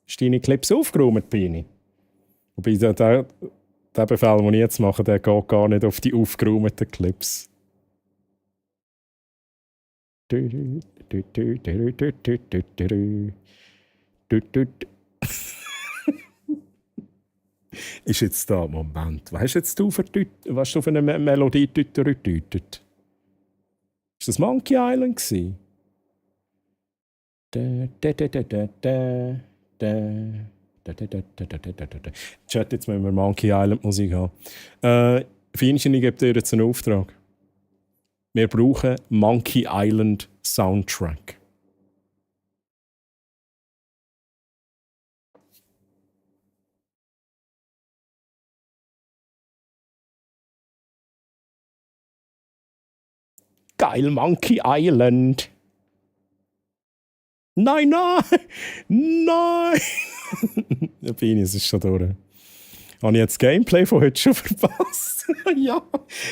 Ist deine Clips aufgeräumt, Pini? Wobei der Befehl, den ich jetzt mache, der geht gar nicht auf die aufgeräumten Clips. Ist jetzt da, Moment, weißt du jetzt was du für eine Melodie deutet? Ist das Monkey Island gewesen? Chat, jetzt müssen wir Monkey Island Musik haben. Fienchen, ich gebe dir jetzt einen Auftrag. Wir brauchen Monkey Island Soundtrack. Geil, Monkey Island. Nein, nein! Nein! Der Penis ist schon durch. Habe ich jetzt das Gameplay von heute schon verpasst? Ja.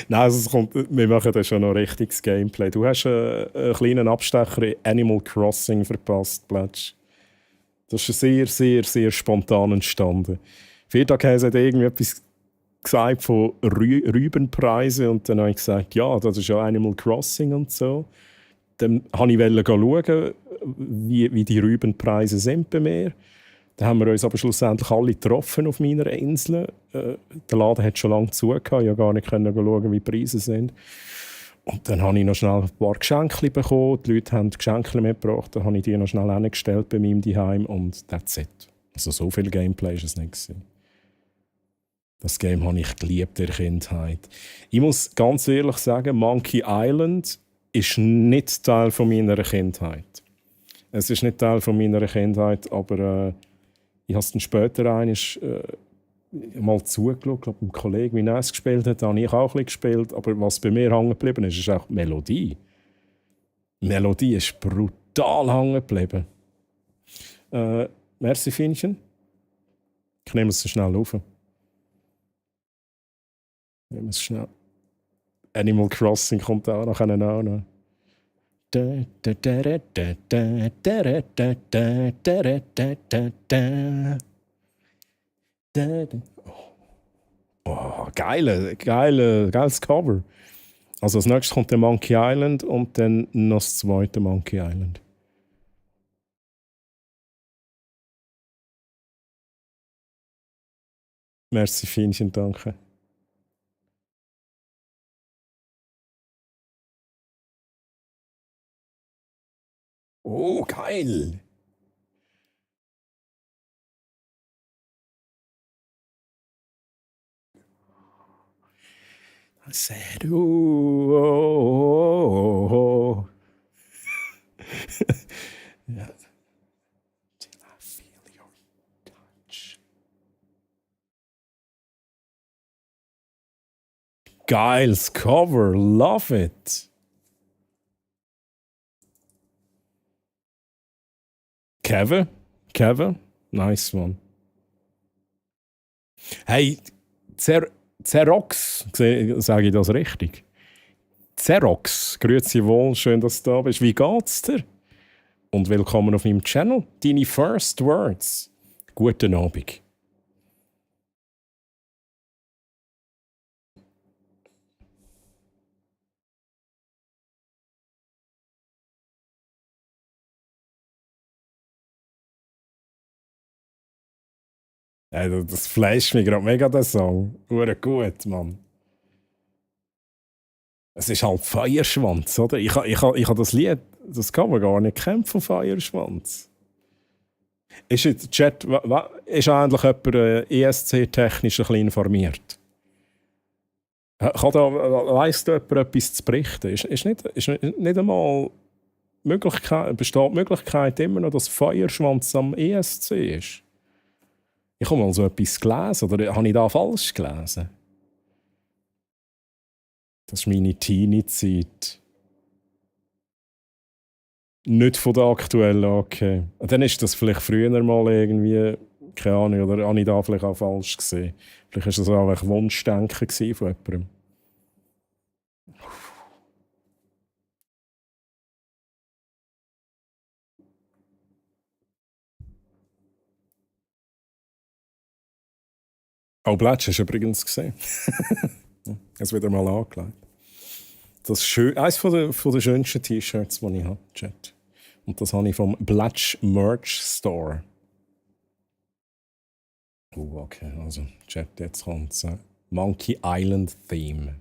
Nein, also wir machen da schon noch richtiges Gameplay. Du hast einen kleinen Abstecher in Animal Crossing verpasst, Plätsch. Das ist sehr, sehr, sehr spontan entstanden. Viertagshäse hat irgendwie etwas gesagt von Rübenpreisen und dann habe ich gesagt, ja, das ist ja Animal Crossing und so. Dann wollte ich schauen, wie die Rübenpreise sind bei mir. Dann haben wir uns aber schlussendlich alle getroffen auf meiner Insel. Der Laden hat schon lange zugehört, ich konnte gar nicht schauen, wie die Preise sind. Und dann habe ich noch schnell ein paar Geschenke bekommen. Die Leute haben Geschenke mitgebracht, dann habe ich die noch schnell hingestellt bei meinem Zuhause und that's it. Also so viel Gameplay war es nicht gewesen. Das Game habe ich geliebt in der Kindheit. Ich muss ganz ehrlich sagen, Monkey Island ist nicht Teil von meiner Kindheit. Es ist nicht Teil von meiner Kindheit, aber ich habe es dann später mal zugeschaut, glaube ein Kollege, wie er es gespielt hat, habe ich auch ein bisschen gespielt. Aber was bei mir hängen geblieben ist, ist auch die Melodie. Die Melodie ist brutal hängen geblieben. Merci, Finnchen. Ich nehme es so schnell auf. Ich nehme es schnell. Animal Crossing kommt auch noch. Oh, geiles Cover. Also als nächstes kommt der Monkey Island und dann noch das zweite Monkey Island. Merci, Finnchen, danke. Oh, geil! I said, oh, oh, oh, oh. Yeah. Till I feel your touch. Geiles Cover, love it. Kevin, nice one. Hey, Xerox, sage ich das richtig? Xerox, grüezi wohl, schön, dass du da bist. Wie geht's dir? Und willkommen auf meinem Channel. Deine First Words. Guten Abend. Das flasht mich gerade mega, der Song. Hure gut, Mann. Es ist halt Feuerschwanz, oder? Ich ha das Lied, das kann man gar nicht kennen von Feuerschwanz. Ist jetzt Chat, ist eigentlich jemand ESC-technisch ein bisschen informiert? Weiss da jemand etwas zu berichten? Ist nicht einmal besteht die Möglichkeit immer noch, dass Feuerschwanz am ESC ist? Ich habe mal so etwas gelesen, oder habe ich da falsch gelesen? Das ist meine Teenie-Zeit. Nicht von der aktuellen, okay. Dann ist das vielleicht früher mal irgendwie, keine Ahnung, oder habe ich da vielleicht auch falsch gesehen. Vielleicht war das auch ein Wunschdenken von jemandem. Auch Blatsch hast du übrigens gesehen. Es wieder mal angelegt. Das ist eines von der schönsten T-Shirts, die ich habe, Chat. Und das habe ich vom Blatsch Merch Store. Okay, also Chat, jetzt kommt Monkey Island Theme.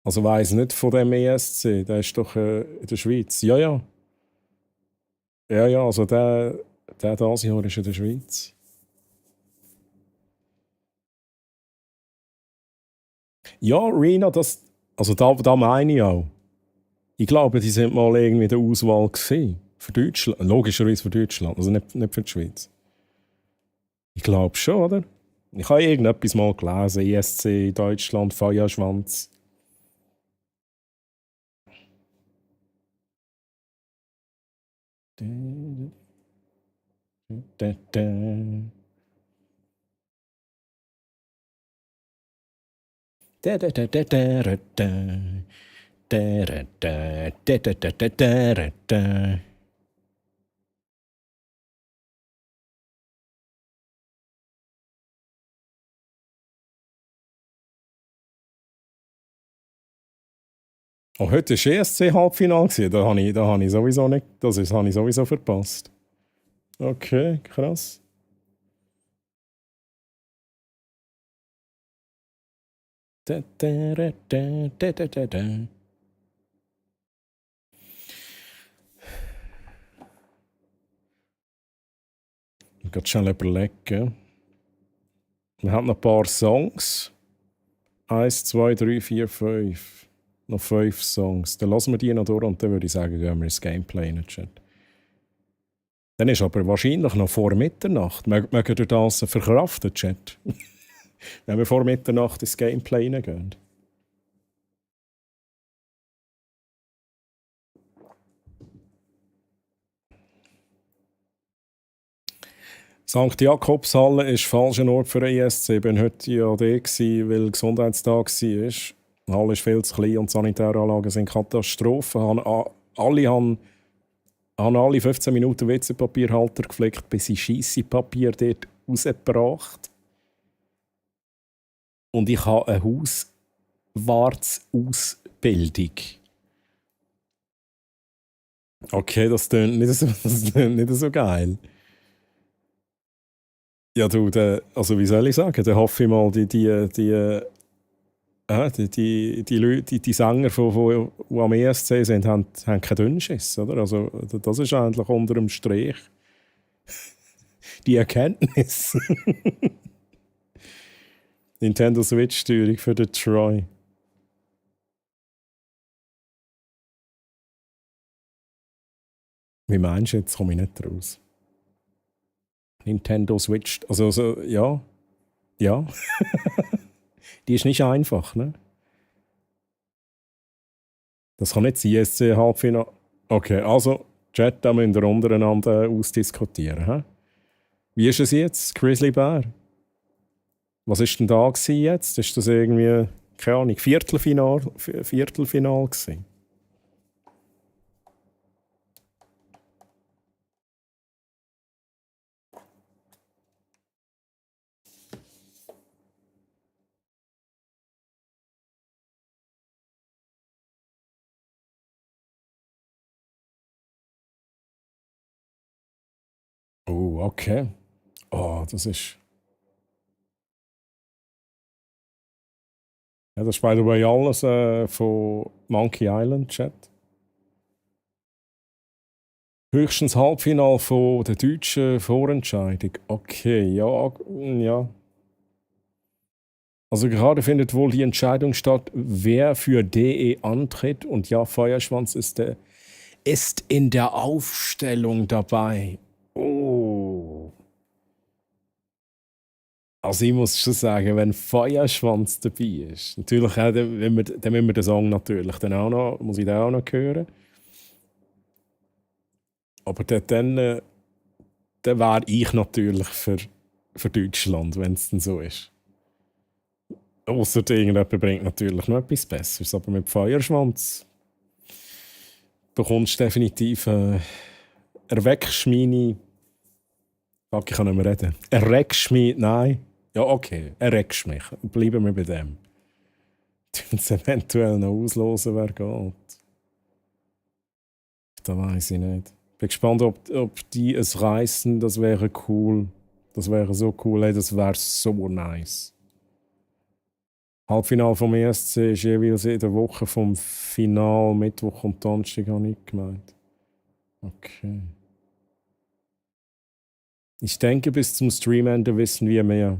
Also weiss nicht von dem ESC, der ist doch in der Schweiz. Ja, also der dieses Jahr ist in der Schweiz. Ja, Rina, da meine ich auch. Ich glaube, die sind mal irgendwie in der Auswahl gewesen. Für Deutschland. Logischerweise für Deutschland, also nicht für die Schweiz. Ich glaube schon, oder? Ich habe irgendetwas mal gelesen. ESC, Deutschland, Feuerschwanz. Oh, heute war ESC-Halbfinale. Da habe ich sowieso nicht. Habe ich sowieso verpasst. Okay, krass. Ich muss schnell überlegen. Wir haben noch ein paar Songs. 1, 2, 3, 4, 5. Noch 5 Songs. Dann lassen wir die noch durch und dann würde ich sagen, gehen wir ins Gameplay in den Chat. Dann ist aber wahrscheinlich noch vor Mitternacht. Mögt ihr das verkraften, Chat? Wenn wir vor Mitternacht ins Gameplay hineingehen. St. Jakobshalle ist falscher Ort für den ESC. Ich war heute ja da, weil Gesundheitstag war. Die Halle ist viel zu klein und die Sanitäranlagen sind Katastrophen. Alle haben 15 Minuten WC-Papierhalter geflickt, bis sie Scheissepapier dort rausgebracht. Und ich habe eine Hauswartsausbildung. Okay, das klingt nicht so geil. Ja, du, also wie soll ich sagen? Da hoffe ich mal, die Leute, die Sänger, die am ESC sind, haben keinen Dünnschiss, oder? Also, das ist eigentlich unter dem Strich die Erkenntnis. Nintendo Switch-Steuerung für den Troy. Wie meinst du jetzt? Komme ich nicht raus. Nintendo Switch, also ja. Ja. Die ist nicht einfach, ne? Das kann nicht sein, ESC Halbfinale. Okay, also, Chat, da müssen wir untereinander ausdiskutieren. He? Wie ist es jetzt, Grizzly Bear? Was war denn da jetzt? Ist das irgendwie, keine Ahnung, Viertelfinal gewesen? Oh, okay. Oh, das ist... Ja, das ist by the way alles von Monkey Island Chat. Höchstens Halbfinale von der deutschen Vorentscheidung. Okay, ja. Also gerade findet wohl die Entscheidung statt, wer für DE antritt. Und ja, Feuerschwanz ist in der Aufstellung dabei. Oh. Also ich muss schon sagen, wenn Feuerschwanz dabei ist, natürlich auch, dann müssen wir den Song natürlich dann auch noch, muss ich den auch noch hören. Aber dann wäre ich natürlich für Deutschland, wenn es dann so ist. Ausser irgendjemand bringt natürlich noch etwas Besseres. Aber mit Feuerschwanz bekommst du definitiv erweckst meine... Fuck, ich kann nicht mehr reden. Erregst mich... Nein. Ja, okay. Erregst mich. Bleiben wir bei dem. Uns eventuell noch auslosen, wer geht. Da weiß ich nicht. Bin gespannt, ob die es reißen. Das wäre cool. Das wäre so cool. Hey, das wäre so nice. Halbfinale vom ESC ist jeweils in der Woche vom Final, Mittwoch und Donnerstag, habe ich gemeint. Okay. Ich denke, bis zum Streamende wissen wir mehr.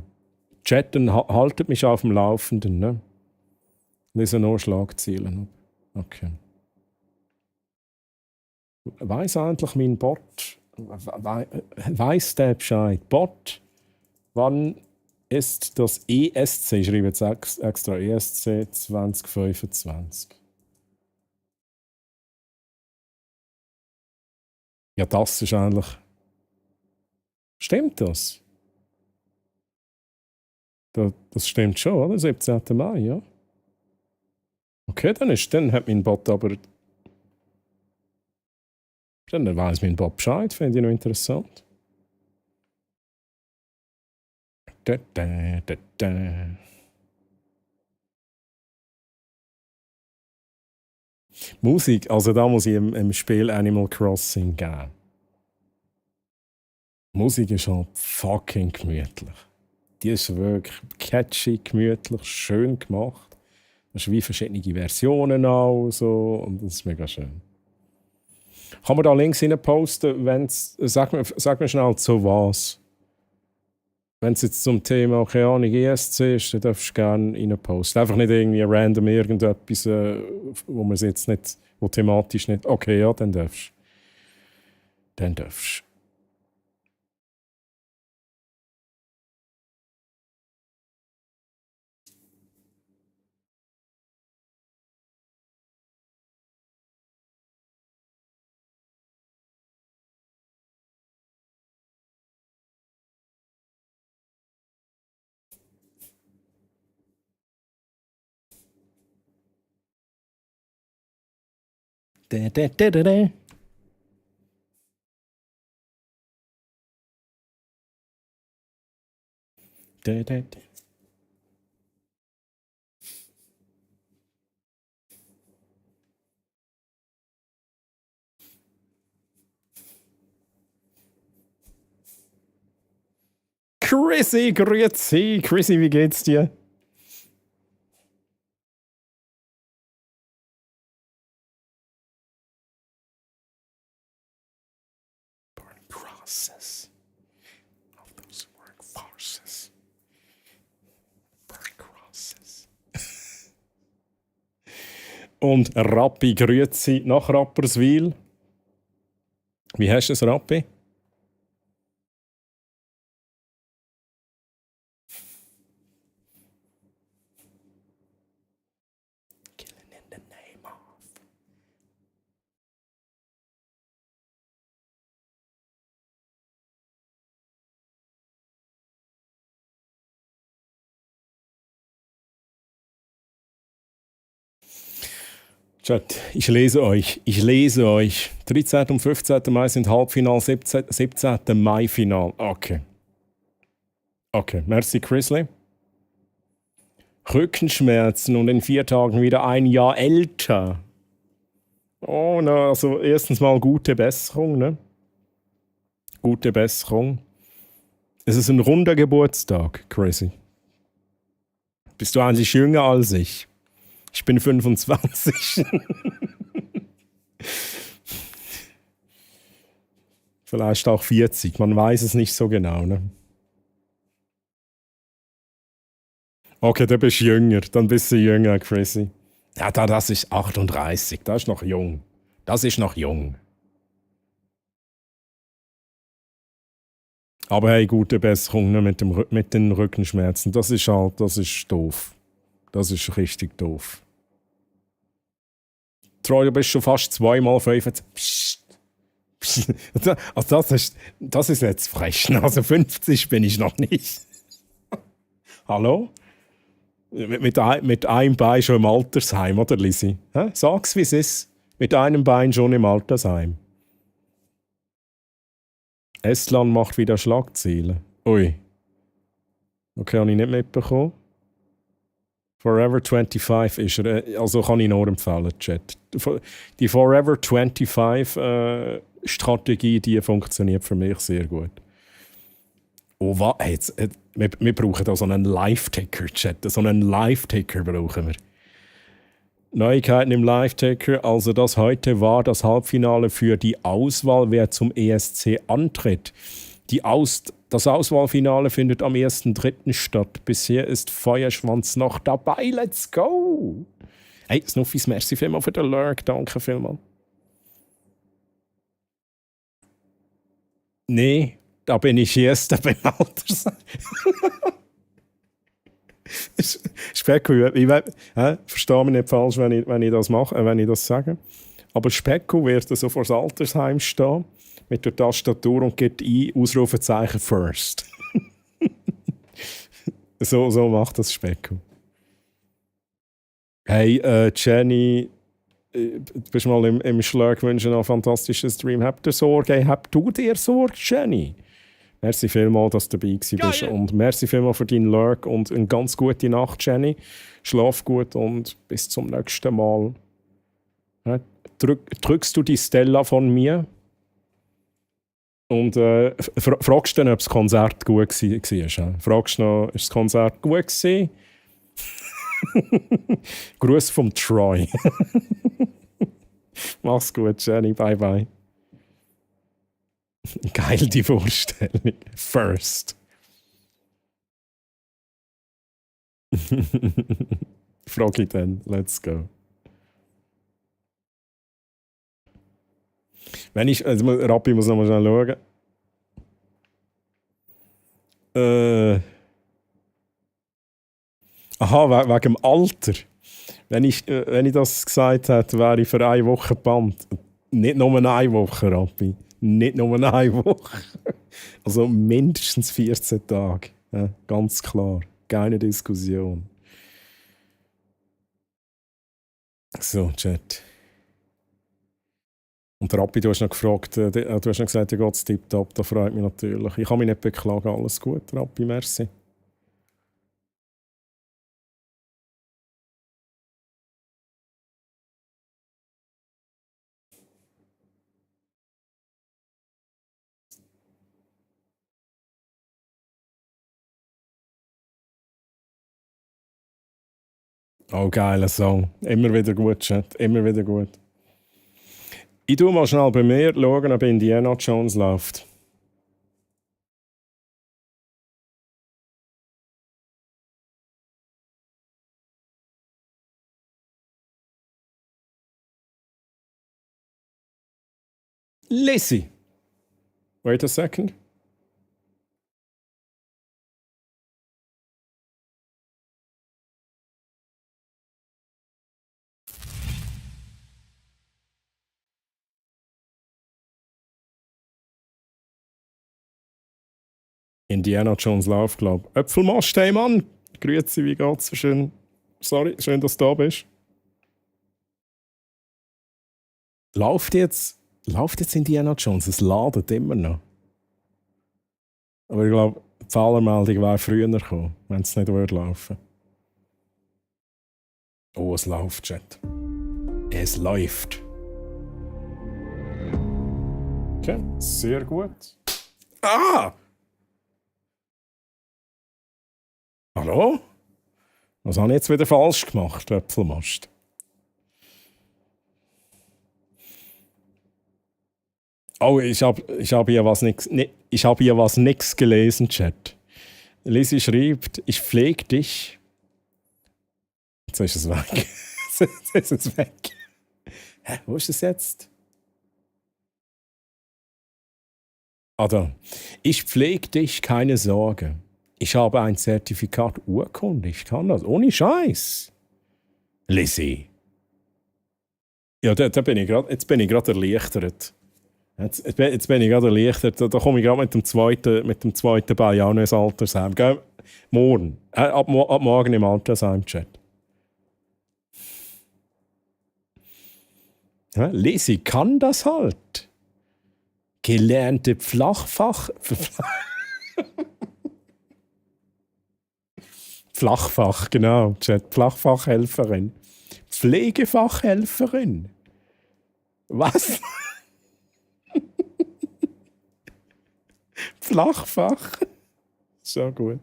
Chatten haltet mich auf dem Laufenden, ne? Lesen nur Schlagzeilen. Okay. Weiß eigentlich mein Bot? Weiß der Bescheid? Bot? Wann ist das ESC? Ich schreibe jetzt extra ESC 2025. Ja, das ist eigentlich... Stimmt das? Das stimmt schon, oder? 17. Mai, ja? Okay, dann hat mein Bot aber... Dann weiss mein Bot Bescheid, finde ich noch interessant. Musik, also da muss ich im Spiel Animal Crossing geben. Musik ist halt fucking gemütlich. Die ist wirklich catchy, gemütlich, schön gemacht. Das ist wie verschiedene Versionen auch so, und das ist mega schön. Kann man da Links rein posten, wenn's, sag mir schnell zu was. Wenn es jetzt zum Thema, keine Ahnung, ESC ist, dann darfst du gerne rein posten. Einfach nicht irgendwie random irgendetwas, wo man jetzt nicht, wo thematisch nicht. Okay, ja, dann darfst du. Da, da, da, da, da. Da, da, da. Chrissy, grüezi. Chrissy, wie geht's dir? Burn crosses. All those workforces. Burn crosses. Und Rappi, grüezi nach Rapperswil. Wie hast du es, Rappi? Killing in the name of. Chat, ich lese euch. 13. und 15. Mai sind Halbfinal, 17. Mai Final. Okay. Okay, merci Chrisley. Rückenschmerzen und in 4 Tagen wieder ein Jahr älter. Oh, na, also erstens mal gute Besserung, ne? Gute Besserung. Es ist ein runder Geburtstag, Chrissy. Bist du eigentlich jünger als ich? Ich bin 25. Vielleicht auch 40, man weiß es nicht so genau, ne? Okay, du bist jünger, dann bist du jünger, Chrissy. Ja, das ist 38, das ist noch jung. Das ist noch jung. Aber hey, gute Besserung, ne, mit den Rückenschmerzen. Das ist doof. Das ist richtig doof. Troy, du bist schon fast 2x 25. Psst. Psst. Also das ist jetzt frech. Also 50 bin ich noch nicht. Hallo? Mit einem Bein schon im Altersheim, oder Lisi? Sag's, wie es ist. Mit einem Bein schon im Altersheim. Estland macht wieder Schlagzeilen. Ui. Okay, habe ich nicht mitbekommen. Forever 25 ist er. Also kann ich nur empfehlen, Chat. Die Forever 25 Strategie, die funktioniert für mich sehr gut. Oh, was? Jetzt, wir brauchen da so einen Live-Ticker, Chat. So einen Live-Ticker brauchen wir. Neuigkeiten im Live-Ticker. Also das heute war das Halbfinale für die Auswahl, wer zum ESC antritt. Das Auswahlfinale findet am 1.3. statt. Bisher ist Feuerschwanz noch dabei. Let's go! Hey, Snuffis, merci vielmals für den Lurk. Danke vielmals. Nee, da bin ich erst beim Altersheim. Specko, verstehe mich nicht falsch, wenn ich das mache, wenn ich das sage. Aber Specko wird so vor das Altersheim stehen mit der Tastatur und gibt ein Ausrufezeichen First. so macht das Specko. Hey, Jenny, du bist mal im Schlag wünschen einen fantastischen Stream. Habt ihr Sorge? Habt du dir Sorge, Jenny? Merci vielmals, dass du dabei bist. Und merci vielmals für deinen Lurk und eine ganz gute Nacht, Jenny. Schlaf gut und bis zum nächsten Mal. Drückst du die Stella von mir? Und fragst du dann, ob das Konzert gut war? Fragst du noch, ist das Konzert gut gewesen? Gruß vom Troy. Mach's gut, Jenny. Bye, bye. Geil, die Vorstellung. First. Frag ich dann. Let's go. Rappi muss noch mal schnell schauen. Aha, wegen dem Alter. Wenn ich das gesagt hätte, wäre ich für 1 Woche gebannt. Nicht nur 1 Woche, Rappi. Nicht nur 1 Woche. Also mindestens 14 Tage. Ja, ganz klar. Keine Diskussion. So, Chat. Und der Rappi, du hast noch gefragt, du hast noch gesagt, ja geht's tipptopp, das freut mich natürlich. Ich kann mich nicht beklagen, alles gut, Rappi, merci. Oh, geiler Song. Immer wieder gut, Chat. Immer wieder gut. Ich tue mal schnell bei mir schauen, ob Indiana Jones läuft. Lizzie. Wait a second. Indiana Jones läuft, glaube ich. Äpfelmast, hey Mann! Grüezi, wie geht's? Schön. Sorry, schön, dass du da bist. Läuft jetzt Indiana Jones? Es ladet immer noch. Aber ich glaube, die Fehlermeldung wäre früher gekommen, wenn es nicht laufen würde. Oh, es läuft, Chat. Es läuft. Okay, sehr gut. Ah! Hallo? Was habe ich jetzt wieder falsch gemacht, Äpfelmast? Oh, ich hab hier was nix gelesen, Chat. Lizzie schreibt, ich pflege dich. Jetzt ist es weg. Jetzt ist es weg. Hä, wo ist es jetzt? Also, ich pflege dich, keine Sorge. Ich habe ein Zertifikat Urkunde. Ich kann das. Ohne Scheiß. Lizzie. Ja, jetzt bin ich gerade erleichtert. Jetzt bin ich gerade erleichtert. Da komme ich gerade mit dem zweiten Bein auch noch ins Altersheim. Gell? Morgen. Ab morgen im Altersheim, Chat. Ja, Lizzie kann das halt. Gelernte Flachfach, genau, Chat. Flachfachhelferin. Pflegefachhelferin. Was? Flachfach? So gut.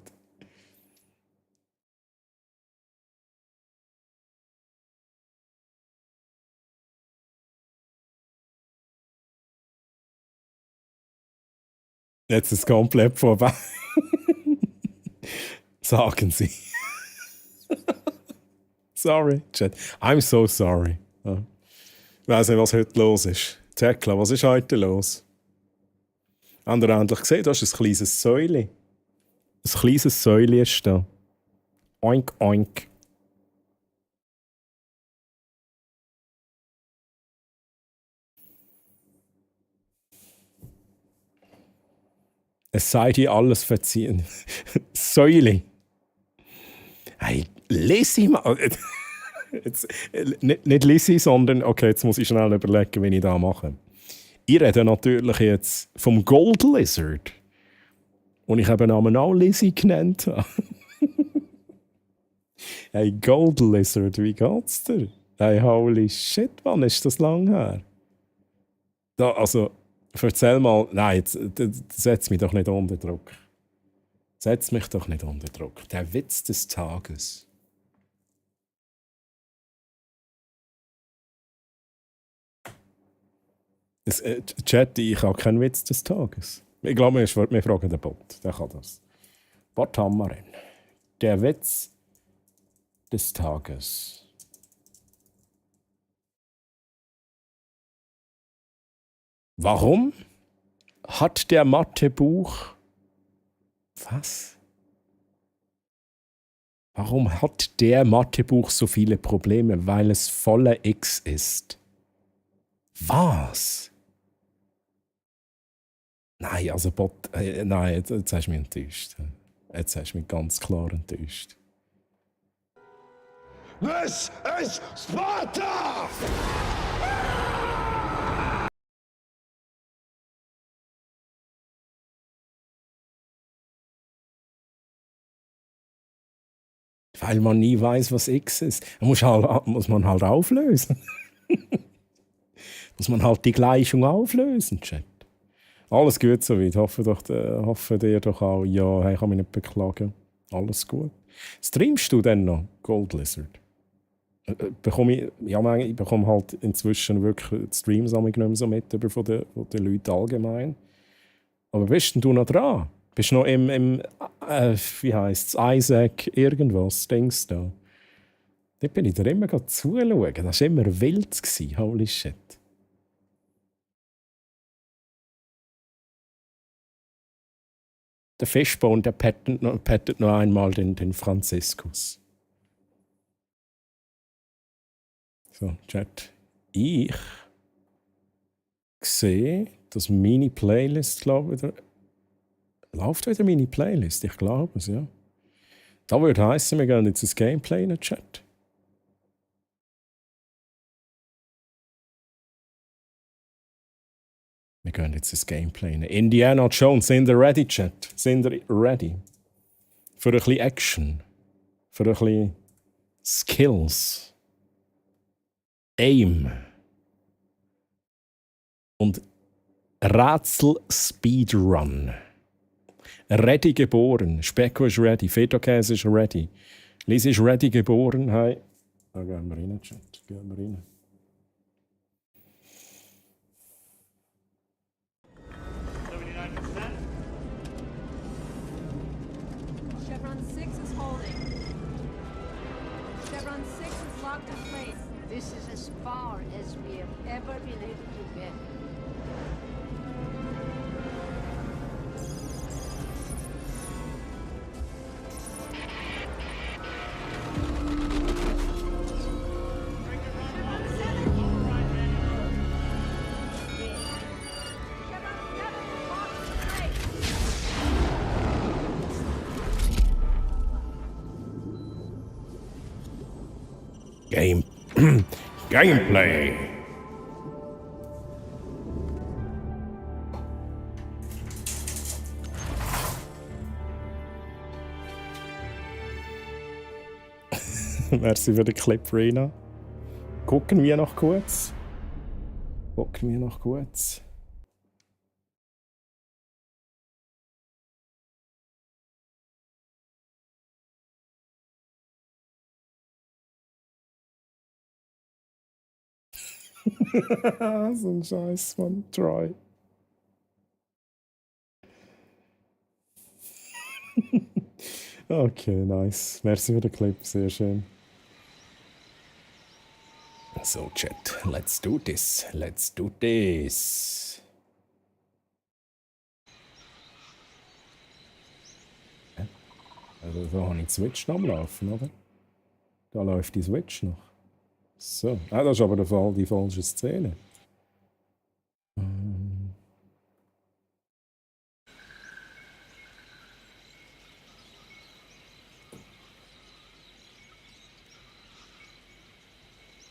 Jetzt ist es komplett vorbei. Sagen Sie. Sorry, Chat. I'm so sorry. Ja. Ich weiss nicht, was heute los ist. Tekla, was ist heute los? Habt ihr endlich gesehen? Da ist ein kleines Säule. Ein kleines Säule ist da. Oink, oink. Es sei dir alles verziehen. Säule. Hey, Lizzie mal. Jetzt, nicht Lizzie, sondern, okay, jetzt muss ich schnell überlegen, wie ich das mache. Ich rede natürlich jetzt vom Gold Lizard. Und ich habe Namen auch Lizzie genannt. Hey, Gold Lizard, wie geht's dir? Hey, holy shit, wann ist das lang her? Da, also, erzähl mal. Nein, jetzt, setz mich doch nicht unter Druck. Setz mich doch nicht unter Druck. Der Witz des Tages. Chat, ich habe keinen Witz des Tages. Ich glaube, wir fragen den Bot. Der kann das. Bot haben wir ihn. Der Witz des Tages. Warum hat der Mathebuch... Was? Warum hat der Mathebuch so viele Probleme? Weil es voller X ist. Was? Nein, also Bot... nein, jetzt hast du mich enttäuscht. Jetzt hast du mich ganz klar enttäuscht. This is Sparta! Weil man nie weiß, was X ist. Muss man halt auflösen. Muss man halt die Gleichung auflösen, Chat. Alles gut soweit. Hoffe dir doch auch. Ja, hey, ich kann mich nicht beklagen. Alles gut. Streamst du denn noch Gold Lizard? Ich bekomme halt inzwischen wirklich die Streams nicht mehr so mit von den Leuten allgemein. Aber bist denn du noch dran? Bist du noch im wie heisst es, Isaac irgendwas, denkst du? Dort bin ich dir immer zuschauen. Das war immer wild. Holy shit. Der Fishbone, der pettet noch einmal den Franziskus. So, Chat. Ich sehe, dass meine Playlist, glaube ich, läuft wieder meine Playlist. Ich glaube es, ja. Das würde heißen, wir gehen jetzt ins Gameplay in den Chat. Wir gehen jetzt ins Gameplay in Indiana Jones. Sind ihr ready, Chat? Sind ihr ready? Für ein bisschen Action. Für ein bisschen Skills. Aim. Und Rätsel Speedrun. Ready geboren. Specko ist ready. Feta-Käse ist ready. Lisa ist ready geboren. Hey. Da gehen wir rein, Chat. Gehen wir rein. Chevron 6 is holding. Chevron 6 is locked in place. This is as far as we have ever been able to get. Gameplay. Merci für den Clip, Rena. Gucken wir noch kurz. So ein Scheiß, Mann. Try. Okay, nice. Merci für den Clip, sehr schön. So, Chat, let's do this. Also, da habe ich die Switch noch am Laufen, oder? Da läuft die Switch noch. So, das ist aber die falsche Szene.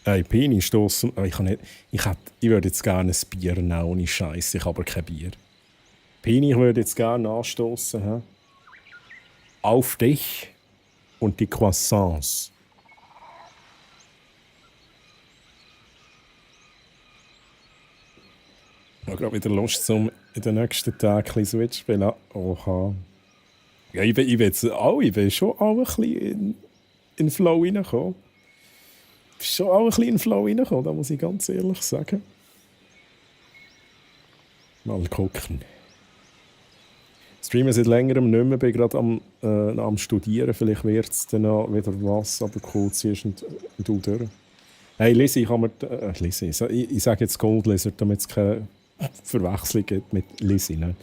Hey, Pini stoßen. Ich würde jetzt gerne ein Bier nehmen, ohne Scheiß. Ich habe aber kein Bier. Pini, ich würde jetzt gerne anstoßen. He? Auf dich und die Croissants. Ich habe gerade wieder Lust, in den nächsten Tagen ein bisschen Switch zu spielen. Oha. Ja, ich bin schon auch ein bisschen in den Flow reingekommen. Da muss ich ganz ehrlich sagen. Mal gucken. Streamen seit längerem nicht mehr, bin gerade am Studieren. Vielleicht wird es dann auch wieder was, aber kurz ist und du durch. Hey Lizzie, ich sage jetzt Gold Lizard, damit es keine Verwechslung gibt mit Lizzie. Ne?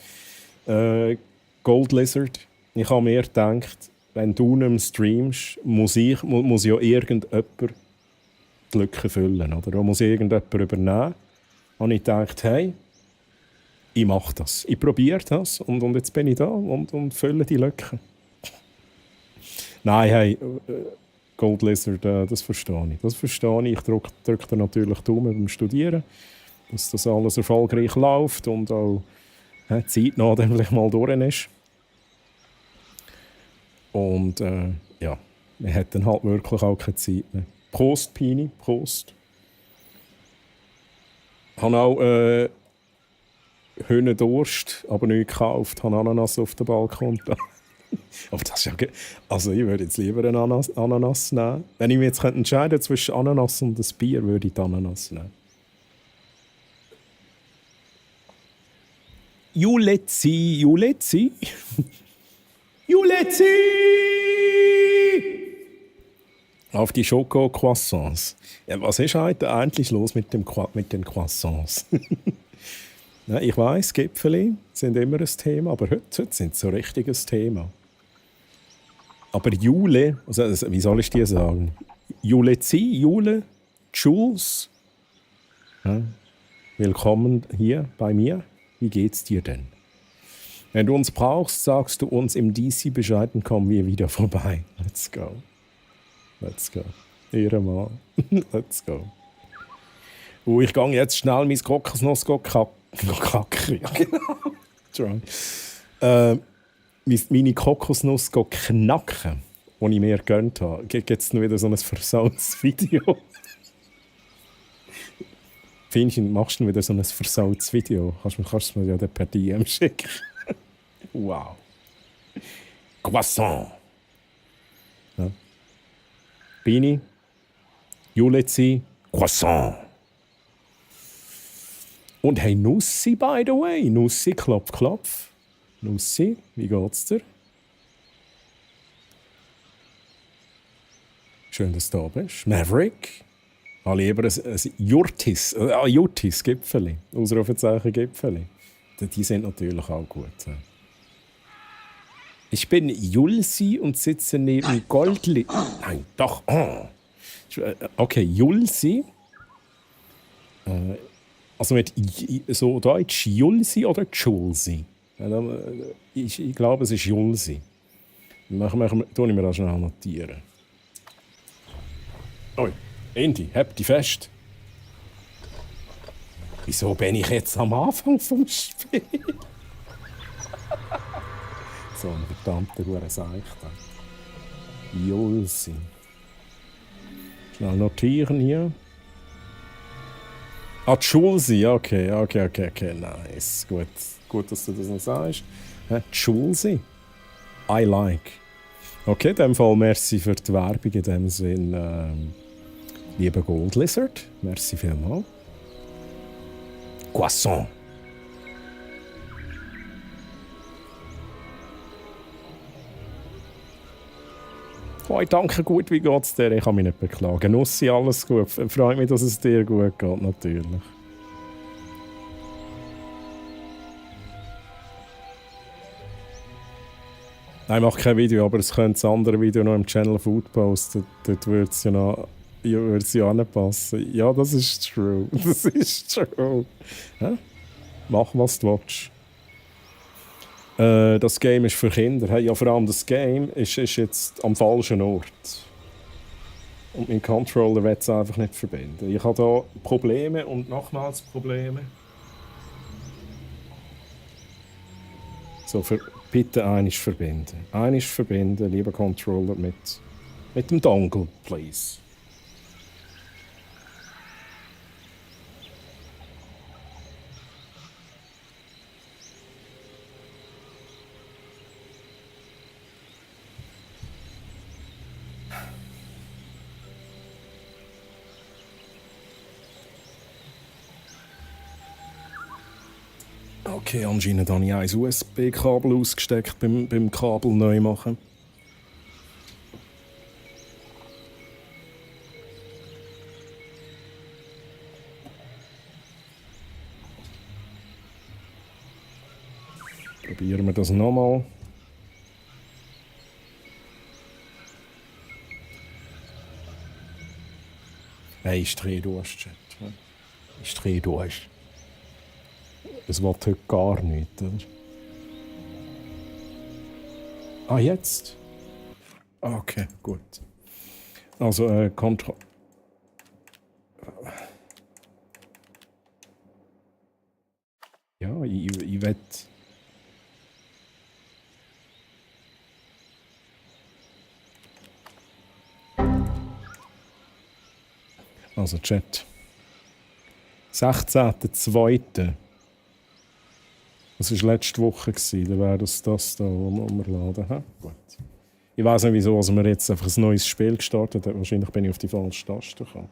Gold Lizard, ich habe mir gedacht, wenn du nicht mehr streamst, muss ja irgendjemand die Lücke füllen. Oder? Da muss irgendjemand übernehmen. Und ich dachte, hey, ich mache das. Ich probiere das und jetzt bin ich da und fülle die Lücke. Nein, hey, Gold Lizard, das verstehe ich. Ich drücke dir natürlich Daumen beim Studieren, dass das alles erfolgreich läuft und auch zeitnah dann vielleicht mal durch ist. Und ja, Man hat dann halt wirklich auch keine Zeit mehr. Prost, Pini, Prost. Ich habe auch Hühnendurst, aber nichts gekauft. Ich habe Ananas auf dem Balkon. Aber das ist ja... Also ich würde jetzt lieber eine Ananas nehmen. Wenn ich mich jetzt entscheiden könnte zwischen Ananas und einem Bier, würde ich die Ananas nehmen. Juletzi, Juletzi. Juletzi! Auf die Schoko-Croissants. Ja, was ist heute eigentlich los mit den Croissants? Ja, ich weiss, Gipfeli sind immer ein Thema, aber heute sind sie so ein richtiges Thema. Aber Jule, also wie soll ich dir sagen? Juletzi, Jule, Jules, ja, willkommen hier bei mir. Wie geht's dir denn? Wenn du uns brauchst, sagst du uns im DC Bescheid, dann kommen wir wieder vorbei. Let's go. Let's go. Ehre Let's go. Ich gehe jetzt schnell mein Kokosnuss kacken. Ja, genau. Meine Kokosnuss knacken, die ich mir gegönnt habe. Gibt es wieder so ein versautes Video? Machst du wieder so ein versautes Video? Kannst du mir ja dann per DM schicken. Wow. Croissant. Ja. Bini, Juletzi, Croissant. Und hey, Nussi, by the way. Nussi, klopf, klopf. Nussi, wie geht's dir? Schön, dass du da bist. Maverick. Lieber ein Jurtis, Gipfeli. Ausrufezeichen Gipfeli. Die sind natürlich auch gut. Ich bin Julsi und sitze neben Goldli... Nein, doch. Oh. Okay, Julsi. Also mit so Deutsch Julsi oder Julsi? Ich glaube, es ist Julsi. Tue ich mir das schnell notieren. Oi, Indy, habt die fest. Wieso bin ich jetzt am Anfang vom Spiel? So ein verdammter Seichter. Julsi. Schnell notieren hier. Ah, Julsi, okay, nice. Gut, dass du das noch sagst. Julsi. I like. Okay, in dem Fall merci für die Werbung in dem Sinn. Lieber Gold Lizard, merci vielmals. Croissant. Hoi, danke, gut, wie geht's dir? Ich kann mich nicht beklagen. Nussi, alles gut. Freut mich, dass es dir gut geht, natürlich. Nein, ich mache kein Video, aber es könnte das andere Video noch im Channel Food posten. Dort würde es ja noch anpassen. Ja, das ist true. Das ist true. Ja? Mach, was du willst. Das Game ist für Kinder. Hey, ja, vor allem das Game ist jetzt am falschen Ort. Und mein Controller will es einfach nicht verbinden. Ich habe da Probleme und nochmals Probleme. So, bitte einiges verbinden. Einiges verbinden, lieber Controller, mit dem Dongle, please. Okay, anscheinend habe ich ein USB-Kabel ausgesteckt beim Kabel neu machen. Probieren wir das nochmal. Hey, ich drehe durch, Chat. Ich drehe durch. Es will heute gar nichts, oder? Ah, jetzt? Okay, gut. Also, ja, ich will... Also Chat. 16.02. Das war letzte Woche. Dann wäre das da, wo wir laden. Ha? Gut. Ich weiß nicht, wieso wir jetzt einfach ein neues Spiel gestartet haben. Wahrscheinlich bin ich auf die falsche Taste gekommen.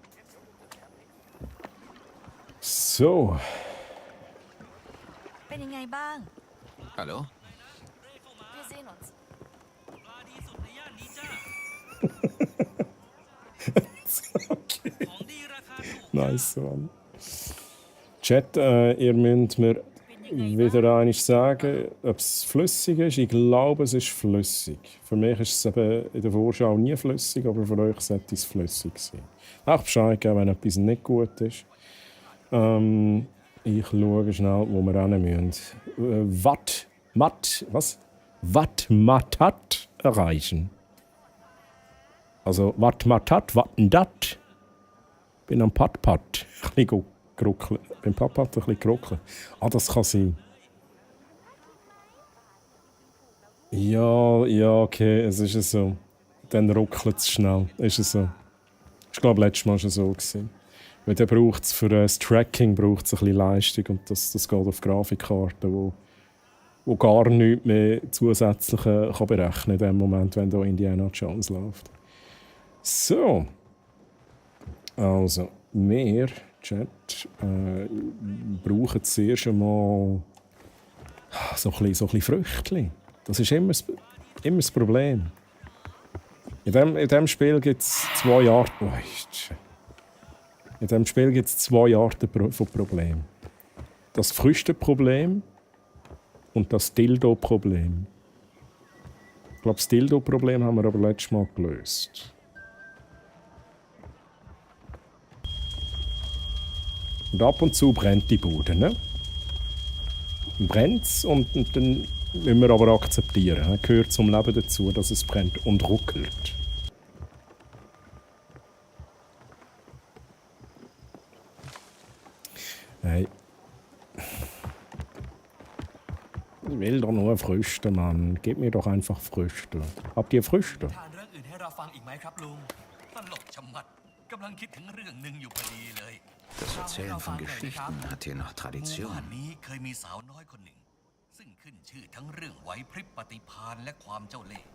So.เป็นยังไงบ้าง Hallo? Wir sehen uns. Okay. Nice one. Chat, ihr müsst mir wieder einmal sagen, ob es flüssig ist. Ich glaube, es ist flüssig. Für mich ist es eben in der Vorschau nie flüssig, aber für euch sollte es flüssig sein. Auch Bescheid geben, wenn etwas nicht gut ist. Ich schaue schnell, wo wir hin müssen. Watt erreichen. Also, Watt, watten dat. Bin am Pat. Ein bisschen geruckelt. Beim Pat ein bisschen geruckelt. Ah, das kann sein. Ja, okay, es ist so. Dann ruckelt es schnell. Ist es so. Ich glaube, letztes Mal schon so gewesen. Weil dann braucht es für das Tracking braucht's ein bisschen Leistung und das geht auf Grafikkarten, wo gar nichts mehr zusätzlich kann berechnen in dem Moment, wenn da Indiana Jones läuft. So. Also, wir, Chat, brauchen zuerst einmal so ein bisschen Früchtchen. Das ist immer das Problem. In diesem Spiel gibt es 2 Arten. In diesem Spiel gibt es 2 Arten von Problemen. Das Früchteproblem und das Dildo-Problem. Ich glaube, das Dildo-Problem haben wir aber letztes Mal gelöst. Und ab und zu brennt die Bude, ne? Dann brennt es und dann müssen wir aber akzeptieren. Es gehört zum Leben dazu, dass es brennt und ruckelt. Hey. Ich will doch nur Früchte, Mann. Gib mir doch einfach Früchte. Habt ihr Früchte? ทานเรื่องอื่นให้เราฟังอีกไหมครับลุงตลกชะมัดกำลังคิดถึงเรื่องหนึ่งอยู่พอดีเลย Das Erzählen von Geschichten hat hier noch หมู่ Tradition. บ้านนี้เคยมีสาวน้อยคนหนึ่งซึ่งขึ้นชื่อทั้งเรื่องไหวพริบปฏิภาณและความเจ้าเล่ห์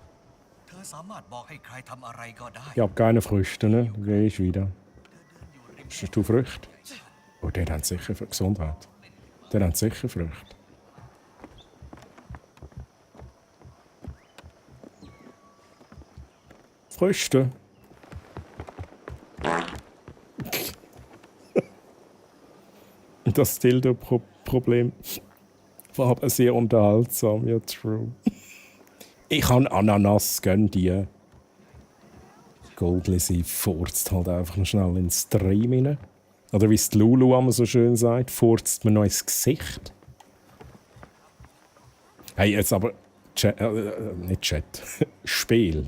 เธอสามารถบอกให้ใครทำอะไรก็ได้ Ich hab keine Früchte, ne? Gehe ich wieder. Hast du Früchte? Oh, der hat sicher für Gesundheit. Der hat sicher Früchte. Früchte. Das Dildo-Problem war aber sehr unterhaltsam, ja, true. Ich habe Ananas, gönn dir. Goldlisi furzt halt einfach noch schnell ins Stream rein. Oder wie es die Lulu immer so schön sagt, furzt mir noch ins Gesicht. Hey, jetzt aber... nicht Chat. Spiel.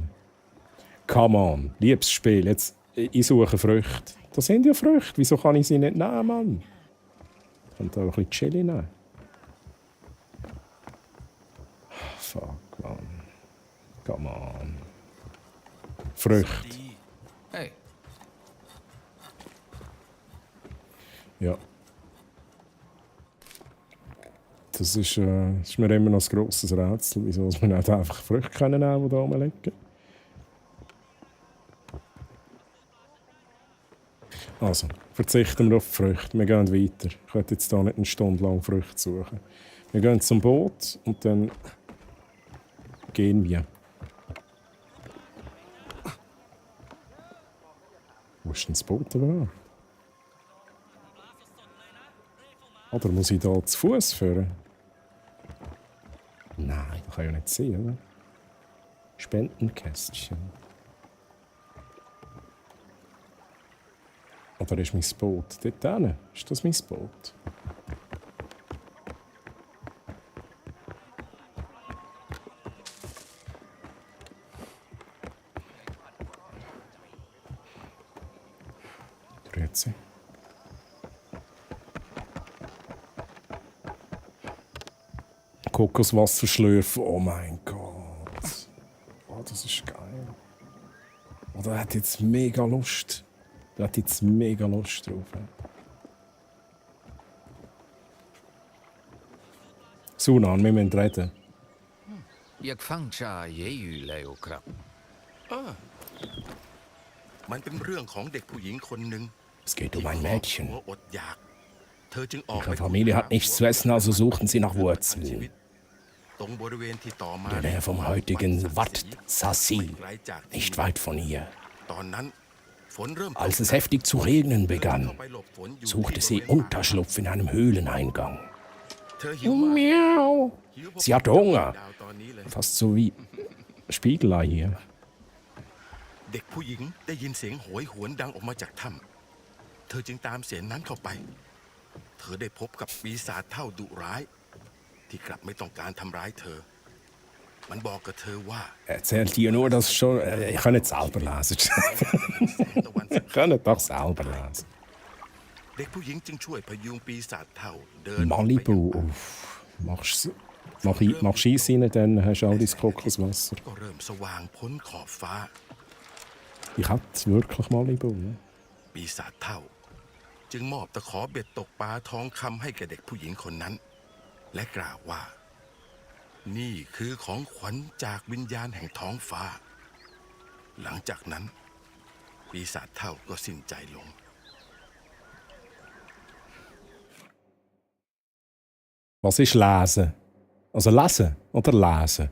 Come on. Liebes Spiel. Jetzt, ich suche Früchte. Das sind ja Früchte. Wieso kann ich sie nicht nehmen, Mann? Ich kann da ein bisschen Chili nehmen. Fuck, Mann. Come on. Früchte. Hey, Ja. Das ist mir immer noch ein grosses Rätsel, wieso wir nicht einfach Früchte nehmen können, die da rumliegen. Also, verzichten wir auf die Früchte. Wir gehen weiter. Ich könnte jetzt hier nicht eine Stunde lang Früchte suchen. Wir gehen zum Boot und dann gehen wir. Wo ist denn das Boot überhaupt? Oder muss ich da zu Fuß fahren? Nein, das kann ja nicht sein, oder? Spendenkästchen. Oder ist mein Boot dort hinten? Ist das mein Boot? Grüezi. Kokoswasser schlürfen, oh mein Gott. Oh, das ist geil. Oh, der hat jetzt mega Lust. Da hat jetzt mega Lust drauf. Sunan, wir müssen reden. อยากฟังชาเยยูแล้วครับ มันเป็นเรื่องของเด็กผู้หญิงคนหนึ่ง Es geht um ein หั Mädchen. วอดอยาก เธอจึงออกไป Ihre Familie hat nichts zu essen, also suchten sie nach Wurzeln. ตรงบริเวณที่ต่อมา In der Nähe vom heutigen Wat Sassi, ไกลจากที่ nicht weit von hier. ตอนนั้นฝนเริ่มตก Als es heftig zu regnen เข้า begann, ไปหลบฝนอยู่ suchte ที่ sie บริเวณ Unterschlupf in einem Höhleneingang. เธอหิวมาก Miau. หิวพอ Sie hatte Hunger. ดาวตอนนี้เลย Fast so wie Spiegelei hier. เด็กผู้หญิงได้ยินเสียงโหยหวนดังออกมาจากถ้ำเธอจึงตามเสียงนั้นเข้าไป เธอได้พบกับปีศาจเท่าดุร้าย ที่กลับไม่ต้องการทำร้ายเธอ มันบอกกับเธอว่า Erzählt ihr nur das schon? Ich kann nicht selber lesen. แสงตะวันส Ich kann nicht doch selber lesen. เด็กผู้หญิงจึงช่วยพยุงปีศาจเท่าเดิน Malibu. Uff. Mach Eis rein, dann hast du all dein Kokoswasser. ก็เริ่มสว่างพ้นขอบฟ้า Ich hätte wirklich Malibu. Ne? ปีศาจเท่า จึงมอบตะขอเบ็ดตกปลาทองคำให้แก่เด็กผู้หญิงคนนั้น และกล่าวว่า นี่คือของขวัญจากวิญญาณแห่งท้องฟ้า หลังจากนั้น ปีศาจเท่าก็สิ้นใจลง Was ist lesen? Also lesen oder lesen?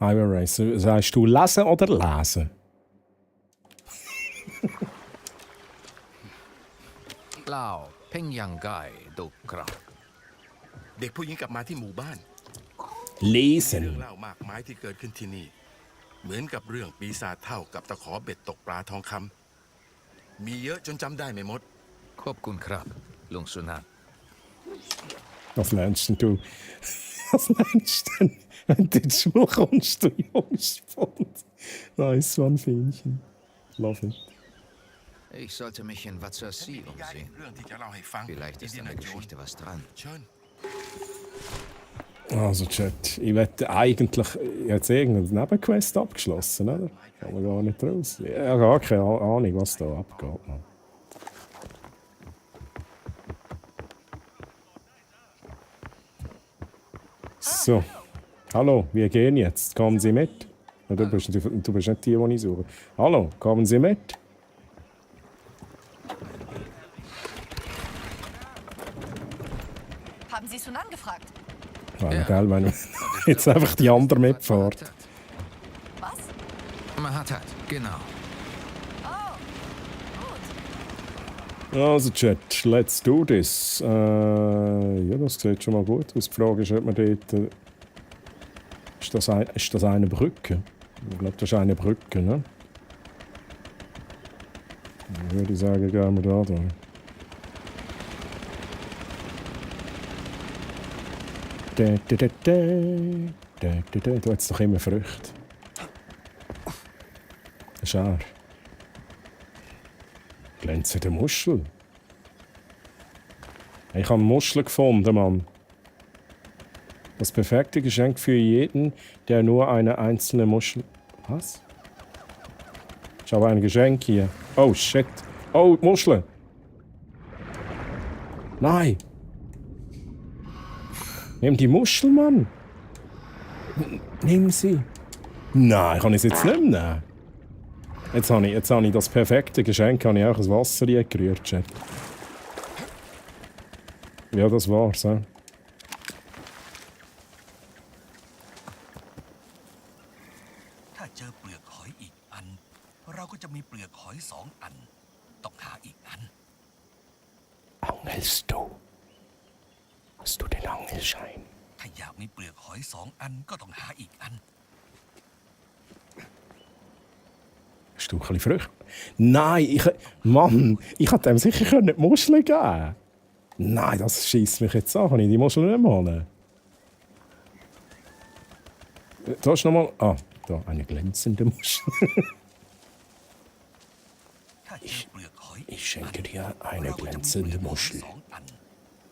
Highway Racer. Sagst du lesen oder lesen? เล่าเพ่งยังไก่ดุครับ เด็กผู้หญิงกลับมาที่หมู่บ้าน Lesen. เรื่องเล่ามากมายที่เกิดขึ้นที่นี่ เหมือนกับเรื่องปีศาจเท่ากับตะขอเบ็ดตกปลาทองคำมีเยอะจนจำได้ไม่หมด ขอบคุณครับลุงสุนันท์ Was lernst denn du? Was lernst denn, wenn du in die Schule kommst, du Jungspund? Nice one, Fähnchen. Love it. Ich sollte mich in Watsasi umsehen. เรื่องที่จะเล่าให้ฟัง Vielleicht ist an der Geschichte was dran. เชิญ Also, Chat, ich wette eigentlich jetzt irgendeine Nebenquest abgeschlossen, oder? Kann man gar nicht raus. Ich habe gar keine Ahnung, was da abgeht. Man. So. Hallo, wir gehen jetzt. Kommen Sie mit? Ja, du bist nicht die, die ich suche. Hallo, kommen Sie mit? Haben Sie Sunan gefragt? Ja. Geil, wenn jetzt einfach die andere mitfährt. Was? Mahatat, genau. Oh, gut. Also Chat, let's do this. Ja, das sieht schon mal gut aus. Die Frage ist, ob man dort... Ist das eine Brücke? Ich glaube, das ist eine Brücke, ne? Dann würde ich sagen, gehen wir da rein. Du hast doch immer Früchte. Das ist er. Glänzende Muschel. Ich habe Muscheln gefunden, Mann. Das perfekte Geschenk für jeden, der nur eine einzelne Muschel... Was? Ich habe ein Geschenk hier. Oh, shit. Oh, Muscheln. Nein. Nimm die Muschel, Mann. Nimm sie. Nein, kann ich es jetzt nicht mehr nehmen. Jetzt habe ich das perfekte Geschenk, habe ich auch ins Wasser gerührt, Chat. Ja, das war's. Ja. ถ้าเจอเปลือกหอยอีกอัน เราก็จะมีเปลือกหอยสองอัน ต้องหาอีกอัน Angelst du? Hast du den Angelschein? ถ้าอยากมีเปลือกหอยสองอันก็ต้องหาอีกอัน Hast du ein bisschen Früchte? Nein, Mann, ich hätte dem sicher nicht die Muscheln geben. Nein, das schießt mich jetzt an. Kann ich die Muscheln nicht malen? Da ist nochmal... Ah, da, eine glänzende Muschel. ถ้าเจอเปลือกหอยอีก Ich schenke dir อัน eine เราก็จะมีเปลื glänzende อกหอย Muschel. สองอัน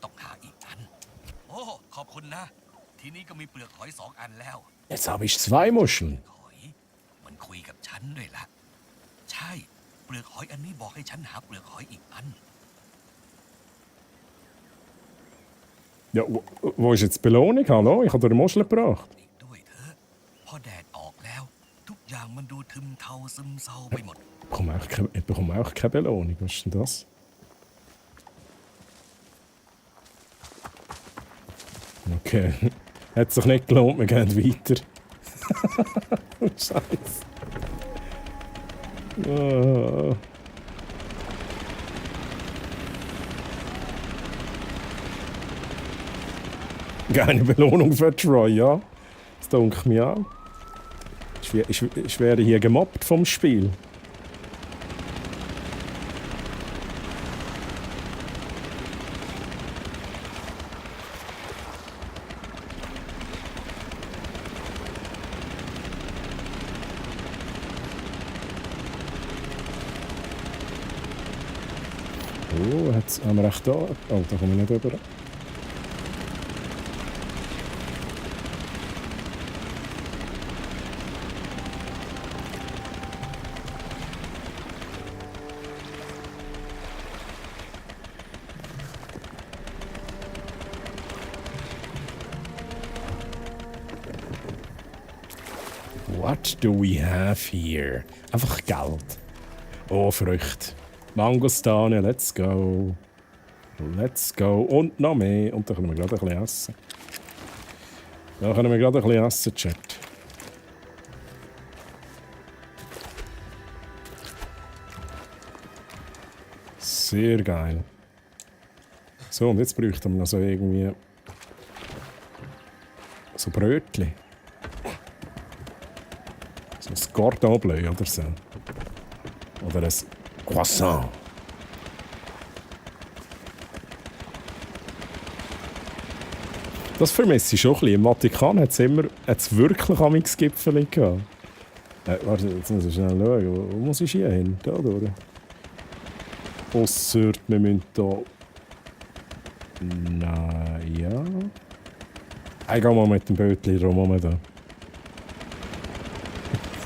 ต้องหาอีกอัน โอ้ ขอบคุณนะ ทีนี้ก็มีเปลือกหอยสองอันแล้ว Jetzt habe ich 2 Muscheln. หอยมันคุยกับฉันด้วยล่ะ ฉ ช่ เปลือกหอยอันนี้บอกให้ฉันหาเปลือกหอยอีกอัน Ja, wo ist jetzt die Belohnung? Hallo, ich habe dir eine Muschel gebracht. อีกด้วยเถอะพอแดดออกแล้ว ทุกอย่างมันดูทึมเทาซึมเศร้าไปหมด Ich bekomme auch keine Belohnung. Was ist denn das? Okay. Hat sich nicht gelohnt, wir gehen weiter. Scheiße. Oh. Keine Belohnung für Troy, ja. Das denke mir auch. Ich werde hier gemobbt vom Spiel. Oh, jetzt haben wir echt da. Oh, da komme ich nicht rüber. What do we have here? Einfach Geld. Oh, Früchte. Mangostane, let's go. Let's go. Und noch mehr. Und dann können wir gerade ein bisschen essen. Da können wir gerade ein bisschen essen, Chat. Sehr geil. So, und jetzt bräuchten wir noch so irgendwie so Brötchen. So ein Cordon Bleu oder so. Oder ein Croissant. Das vermisse ich schon ein bisschen. Im Vatikan hat es wirklich amigs Gipfel gehabt. Warte, jetzt muss ich schnell schauen. Wo muss ich hier hin? Da durch. Ausser, wir müssen hier... Nein, ja... Ich gehe mal mit dem Bötchen rum da.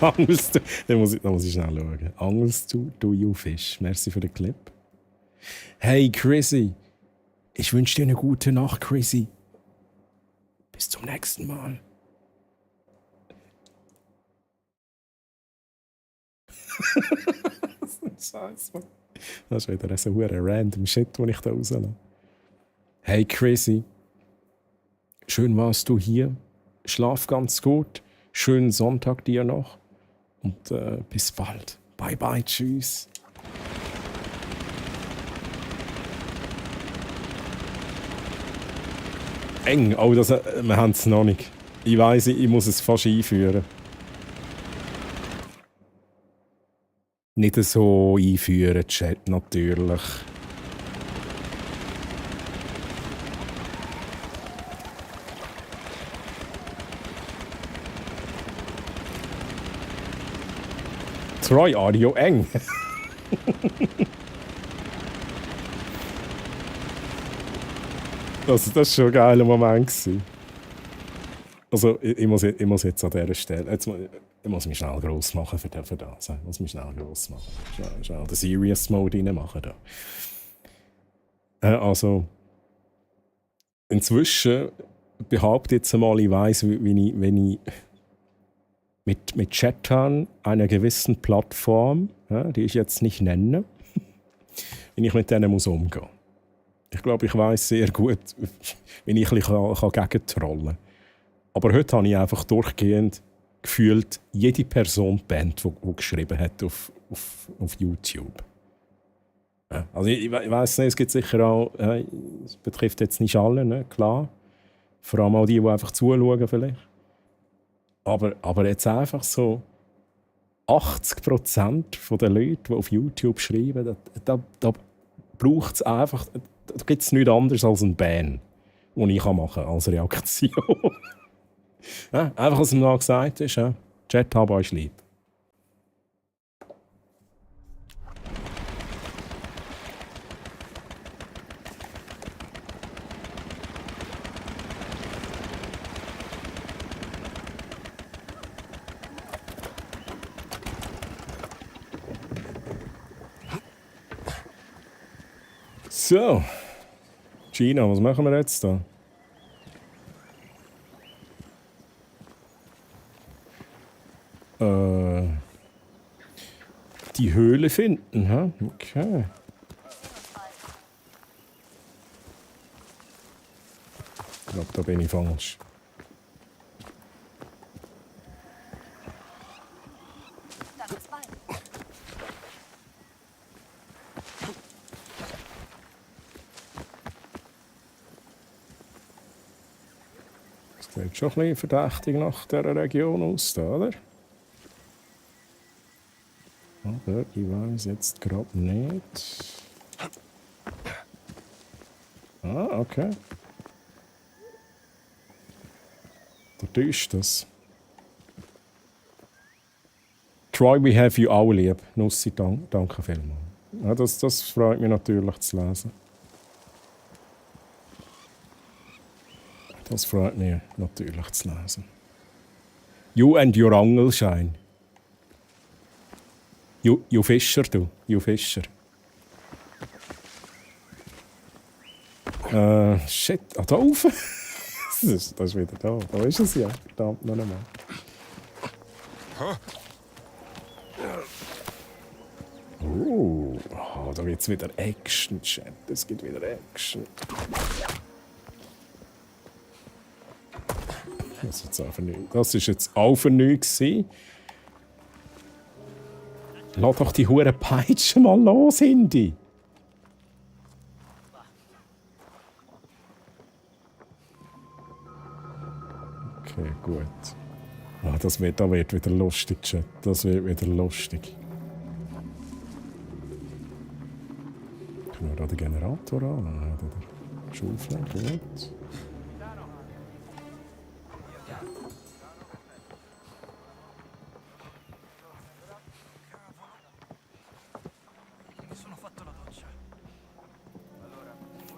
Angelst du... Da muss ich schnell schauen. Angelst du you fish? Merci für den Clip. Hey, Chrissy. Ich wünsche dir eine gute Nacht, Chrissy. Bis zum nächsten Mal. Scheiße, Mann. Das ist wieder so ein random Shit, den ich da rauslasse. Hey, Chrissy. Schön warst du hier. Schlaf ganz gut. Schönen Sonntag dir noch. Und bis bald. Bye bye, tschüss. Eng, oh, wir haben es noch nicht. Ich weiss, ich muss es fast einführen. Nicht so einführen, Chat, natürlich. Troy Audio eng. Das war schon ein geiler Moment. Also, ich muss jetzt an dieser Stelle. Ich muss mich schnell gross machen für das. Ich muss mich schnell gross machen. Schnell den Serious Mode reinmachen. Also, inzwischen behaupte ich jetzt einmal, ich weiss, wenn ich mit Chat habe, einer gewissen Plattform, die ich jetzt nicht nenne, wenn ich mit denen umgehen muss. Ich glaube, ich weiss sehr gut, wie ich ein bisschen gegentrollen kann. Aber heute habe ich einfach durchgehend gefühlt jede Person Band, die geschrieben hat auf YouTube. Also ich weiss nicht, es gibt sicher auch, es betrifft jetzt nicht alle, ne? Klar. Vor allem auch die einfach zuschauen vielleicht. Aber jetzt einfach so 80% der Leute, die auf YouTube schreiben, da braucht es einfach, da gibt es nichts anderes als einen Ban, den ich machen kann als Reaktion. Ja, einfach, was ihm noch gesagt ist, Chat, hab euch lieb. So. Gina, was machen wir jetzt da? Die Höhle finden, hä? Okay. Ich glaube, da bin ich falsch. Dann bis bald. Das sieht schon ein bisschen verdächtig nach dieser Region aus, da, oder? Aber ich weiß jetzt gerade nicht. Ah, okay. Da ist das. Troy, we have you auch lieb. Nussi, danke vielmals. Ja, das freut mich natürlich zu lesen. Das freut mich natürlich zu lesen. You and your Angelschein. You Fischer, du. You Fischer. Shit. Ah, da rauf. das ist wieder da. Da ist es ja. Verdammt noch einmal. Da wird es wieder Action, Chat. Es gibt wieder Action. Das ist jetzt auch für nichts. Lass doch die hure Peitsche mal los, Hindi. Okay, gut. Ah, da wird wieder lustig, Chat. Das wird wieder lustig. Können wir da den Generator an? Oder den Schaufel? Gut.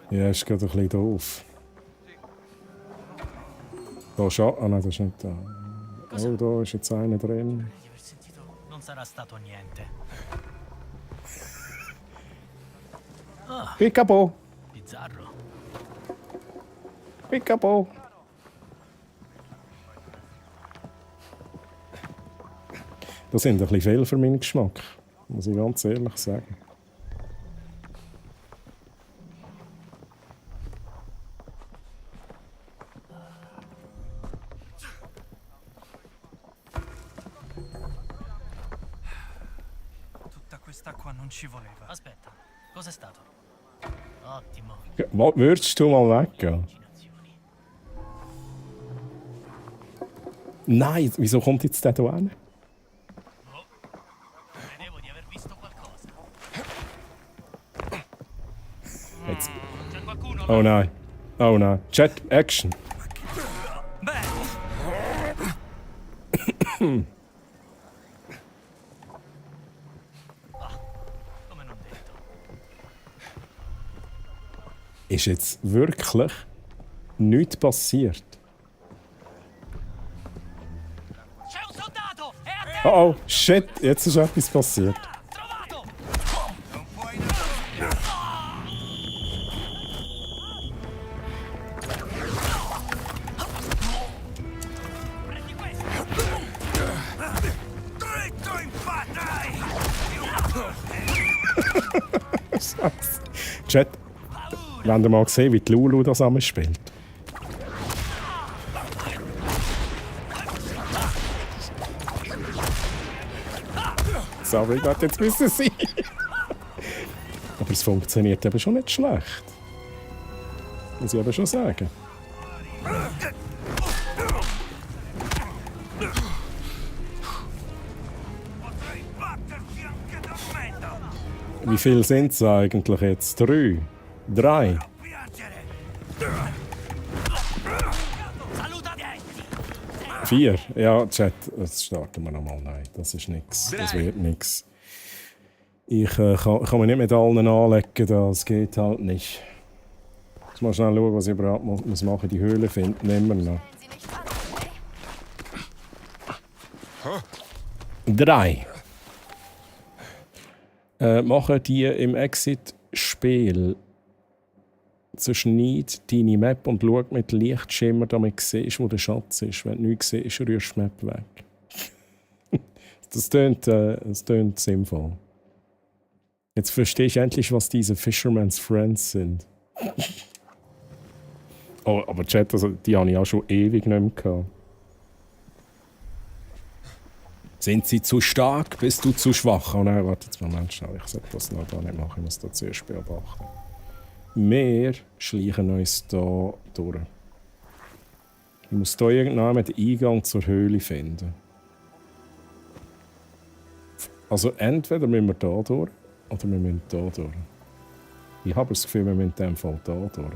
Ja, ist gerade ein bisschen doof. Da schon. Ah nein, das ist nicht da. Oh, da ist jetzt einer drin. Piccabo! Piccabo! Das sind ein bisschen viel für meinen Geschmack. Muss ich ganz ehrlich sagen. Aspetta, cos'è stato? Ottimo. Würdest du mal weggehen? Nein, wieso kommt jetzt der da hin? Credevo di aver visto qualcosa. Jetzt. C'è qualcuno? Oh nein. Oh nein. Chat, Action. Ist jetzt wirklich nichts passiert? Oh, shit, jetzt ist etwas passiert. Chat, wir haben mal gesehen, wie die Lulu das zusammen spielt. Sorry, das jetzt müssen sein. Aber es funktioniert eben schon nicht schlecht. Muss ich eben schon sagen. Wie viel sind es eigentlich jetzt? 3? 3? 4? Ja, Chat, jetzt starten wir nochmal. Nein, das ist nichts. Das wird nichts. Ich kann mich nicht mit allen anlegen, das geht halt nicht. Jetzt mal schnell schauen, was ich überhaupt muss machen. Die Höhle finden immer noch. 3. Machen die im Exit-Spiel zerschneid deine Map und schau mit Lichtschimmer, damit du siehst, wo der Schatz ist. Wenn du nichts siehst, rührst du die Map weg. Das tönt sinnvoll. Jetzt verstehst du endlich, was diese Fisherman's Friends sind. Oh, aber Chat, also, die habe ich auch schon ewig nicht mehr gehabt. Sind sie zu stark? Bist du zu schwach? Oh nein, warte jetzt, Moment schnell. Ich sollte das noch gar nicht machen. Ich muss das zuerst beobachten. Wir schleichen uns hier durch. Ich muss hier irgendwann den Eingang zur Höhle finden. Also entweder müssen wir hier durch, oder wir müssen hier durch. Ich habe das Gefühl, wir müssen in diesem Fall hier durch.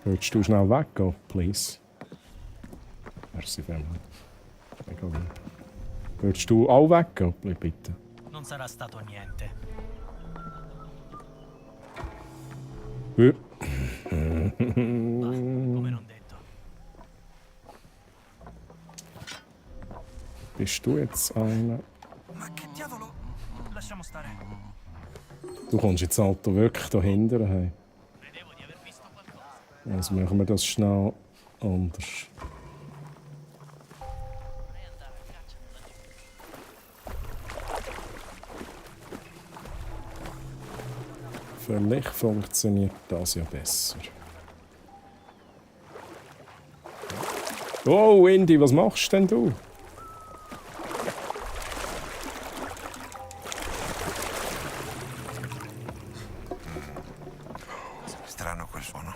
Würdest du schnell weggehen, please? Merci vielmals. Würdest du auch weggehen, bitte? Non sarà stato niente. Come non detto. Bist du jetzt einer? Ma che diavolo? Lasciamo stare. Du kommst jetzt halt wirklich da hinten. Hey. Also machen wir das schnell anders. Vielleicht funktioniert das ja besser. Oh, Indy, was machst denn du? Strano quel suono.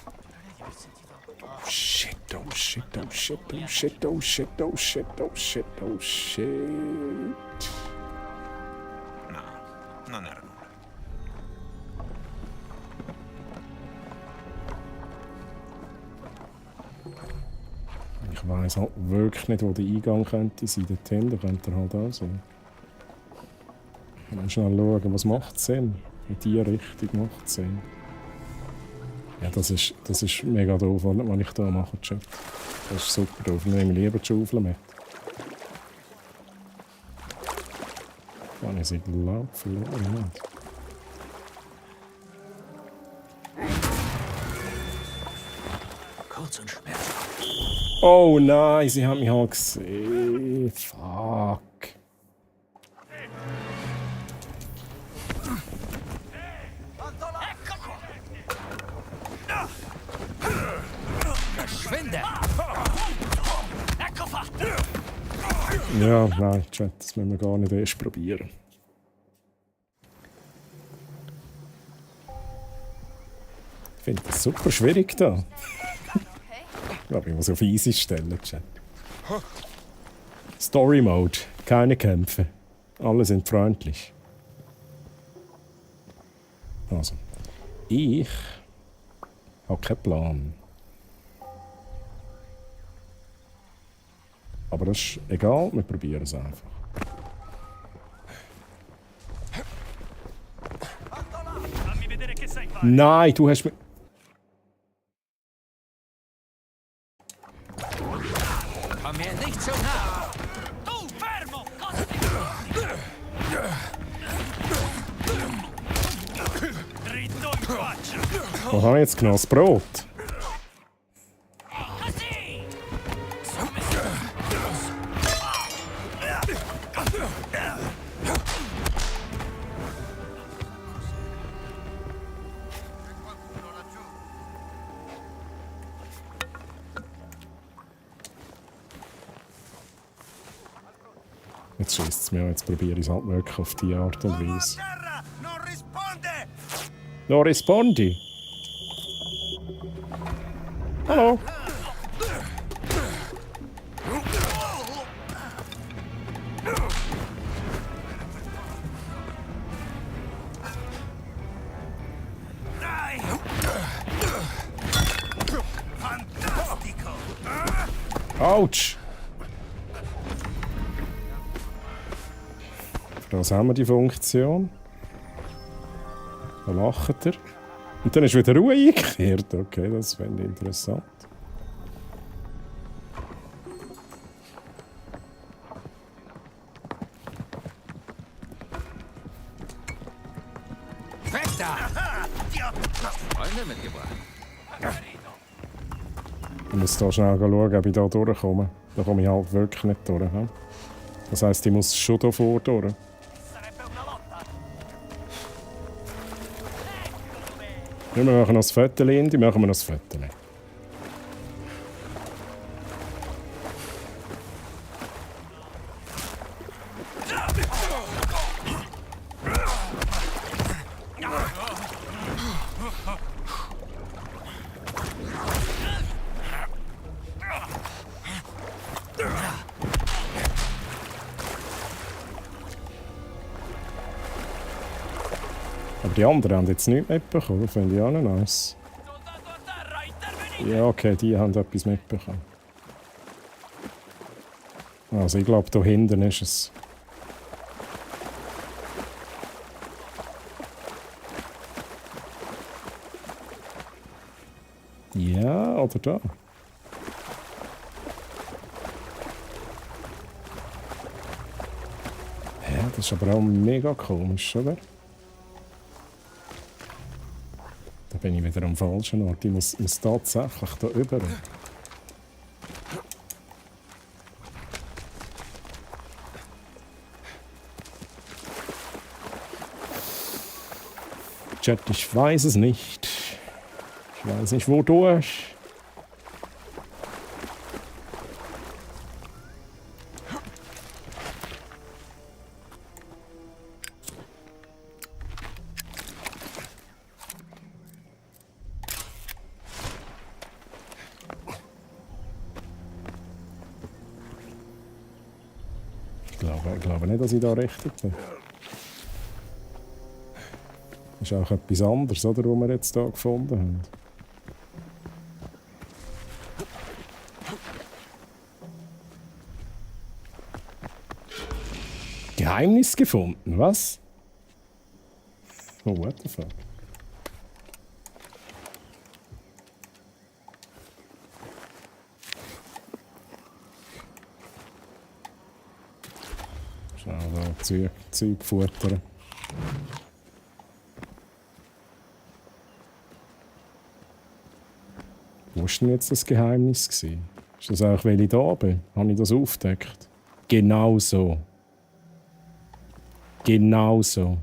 Shit, oh shit, oh shit, oh shit, oh shit, oh shit, oh shit, oh shit. No, non era nulla. Ich weiss halt wirklich nicht, wo der Eingang könnte sein. Dorthin, da könnte er halt auch sein. Mal schnell schauen, was macht Sinn? In diese Richtung macht Sinn. Ja, das ist mega doof, was ich hier mache, Chat. Das ist super doof. Ich nehme lieber die Schaufel mit. Kann ich sie glauben? Verloren nicht. Kurz und schmerzhaft. Oh nein, sie haben mich halt gesehen. Fuck. Verschwinde! Ecco fatto! Ja, nein, Chat, das müssen wir gar nicht erst probieren. Ich finde das super schwierig da. Ich glaube, ich muss auf easy stellen, Chat. Story Mode, keine Kämpfe. Alle sind freundlich. Also, ich habe keinen Plan. Aber das ist egal, wir probieren es einfach. Nein, du hast mich... Komm mir nicht so nah! Tu, fermo! Dritto in faccia! Was habe ich jetzt genommen? Das Brot? Jetzt schießt es mir, jetzt probiere ich es halt wirklich auf die Art und Weise. No rispondi! Hallo! Autsch! Für das haben wir die Funktion. Da lacht er. Und dann ist wieder Ruhe eingekehrt. Okay, das finde ich interessant. Freunde mitgebracht. Ich muss da schnell schauen, ob ich da durchkomme. Da komme ich halt wirklich nicht durch. He? Das heisst, ich muss schon hier vor durch. Ja, wir machen noch das Foto, Lindy. Machen wir noch das Foto. Aber die anderen haben jetzt nichts mitbekommen. Das finde ich auch noch nice. Ja, okay, die haben etwas mitbekommen. Also ich glaube, da hinten ist es. Ja, oder da. Ja, das ist aber auch mega komisch, oder? Da bin ich wieder am falschen Ort. Ich muss tatsächlich da rüber. Chat, ich weiß es nicht. Ich weiß nicht, wodurch. Ich glaube nicht, dass ich da richtig bin. Das ist auch etwas anderes, oder, was wir jetzt hier gefunden haben. Geheimnis gefunden, was? Oh, what the fuck? Schnell da Zeug futtern. Wo war denn jetzt das Geheimnis? Ist das auch, weil ich da bin? Habe ich das aufgedeckt? Genau so. Genau so.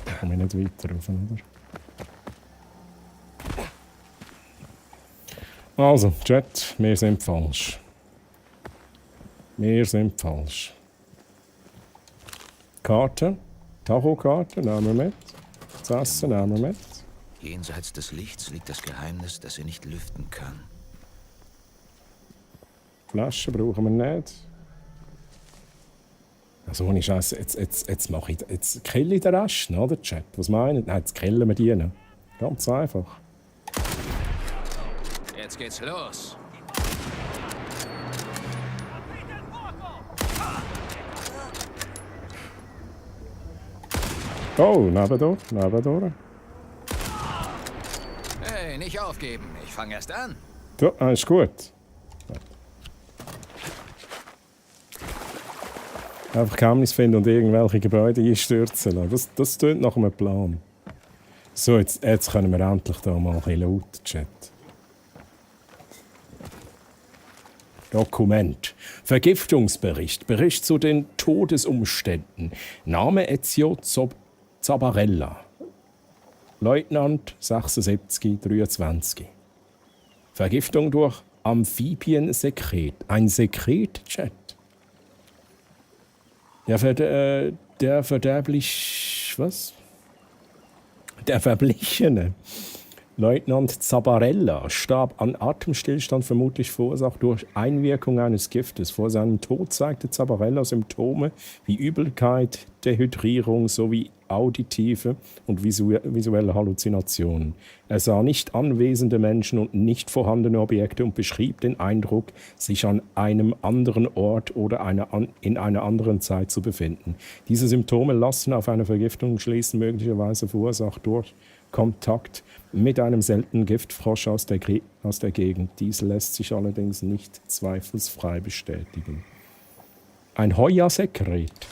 Da komme ich nicht weiter rauf, oder? Also, Chat, wir sind falsch. Wir sind falsch. Karte, Tachokarte, nehmen wir mit. Das Essen nehmen wir mit. Jenseits des Lichts liegt das Geheimnis, das sie nicht lüften kann. Flaschen brauchen wir nicht. Also ohne Scheiß, jetzt mache ich, jetzt kill ich den Rest, oder Chat? Was meinen? Nein, jetzt killen wir die. Ganz einfach. Jetzt geht's los. Oh, nebendurch. Hey, nicht aufgeben. Ich fange erst an. Ja, ist gut. Einfach Geheimnis finden und irgendwelche Gebäude einstürzen lassen. Das tönt nach einem Plan. So, jetzt können wir endlich da mal ein bisschen laut Chat. Dokument. Vergiftungsbericht. Bericht zu den Todesumständen. Name Ezio Zabarella. Leutnant 76 23. Vergiftung durch Amphibiensekret. Ein Sekret-Chat. Der Verblichene. Leutnant Zabarella starb an Atemstillstand, vermutlich verursacht durch Einwirkung eines Giftes. Vor seinem Tod zeigte Zabarella Symptome wie Übelkeit, Dehydrierung sowie auditive und visuelle Halluzinationen. Er sah nicht anwesende Menschen und nicht vorhandene Objekte und beschrieb den Eindruck, sich an einem anderen Ort oder in einer anderen Zeit zu befinden. Diese Symptome lassen auf eine Vergiftung schließen, möglicherweise verursacht durch Kontakt mit einem seltenen Giftfrosch aus der Gegend. Dies lässt sich allerdings nicht zweifelsfrei bestätigen. Ein Heuersekret.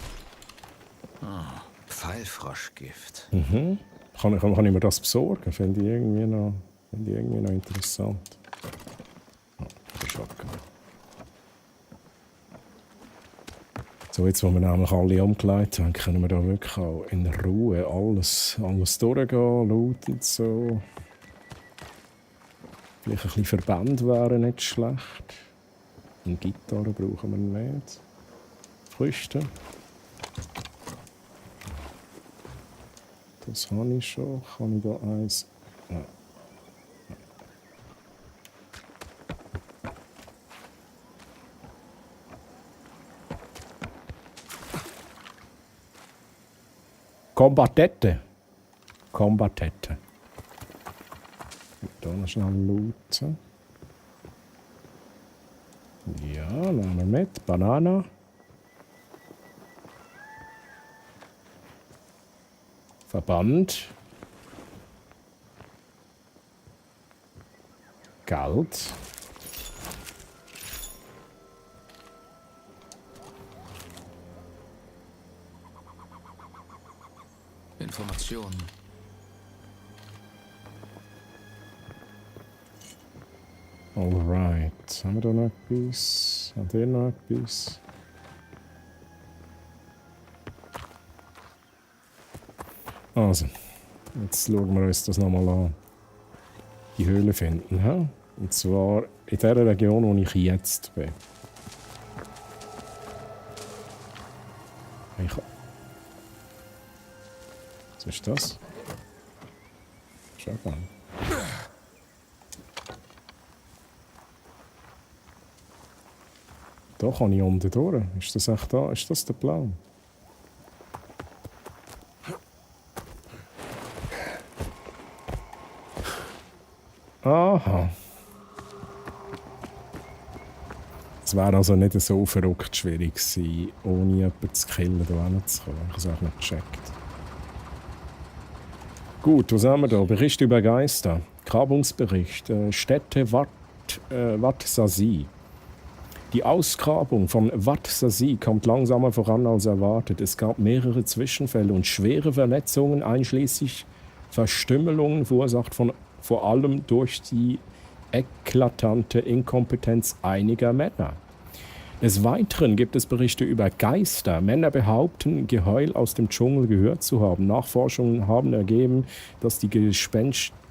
Pfeilfroschgift. Kann ich mir das besorgen? Finde ich irgendwie noch interessant. Oh, der Shotgun. So, jetzt, wo wir nämlich alle umgelegt haben, können wir da wirklich auch in Ruhe alles durchgehen, looten und so. Vielleicht ein bisschen Verband wäre nicht schlecht. Eine Gitarre brauchen wir nicht. Früchte. Das habe ich schon. Kann ich da eins? Nein. Combatette. Da noch schnell looten. Ja, nehmen wir mit. Banana. Verband. Geld. Informationen. Alright. Haben wir da noch etwas? Haben wir noch etwas? Also, jetzt schauen wir uns das nochmal an. Die Höhle finden. He? Und zwar in der Region, wo ich jetzt bin. Was ist das? Schau mal. Da kann ich unten durch. Ist das echt da? Ist das der Plan? Aha. Es wäre also nicht so verrückt schwierig gewesen, ohne jemanden zu killen, da hinzukommen. Ich habe es auch nicht gecheckt. Gut, was haben wir da? Bericht über Geister. Grabungsbericht. Stätte Wat Sasi. Die Ausgrabung von Wat Sasi kommt langsamer voran als erwartet. Es gab mehrere Zwischenfälle und schwere Verletzungen, einschließlich Verstümmelungen, verursacht vor allem durch die eklatante Inkompetenz einiger Männer. Des Weiteren gibt es Berichte über Geister. Männer behaupten, Geheul aus dem Dschungel gehört zu haben. Nachforschungen haben ergeben, dass die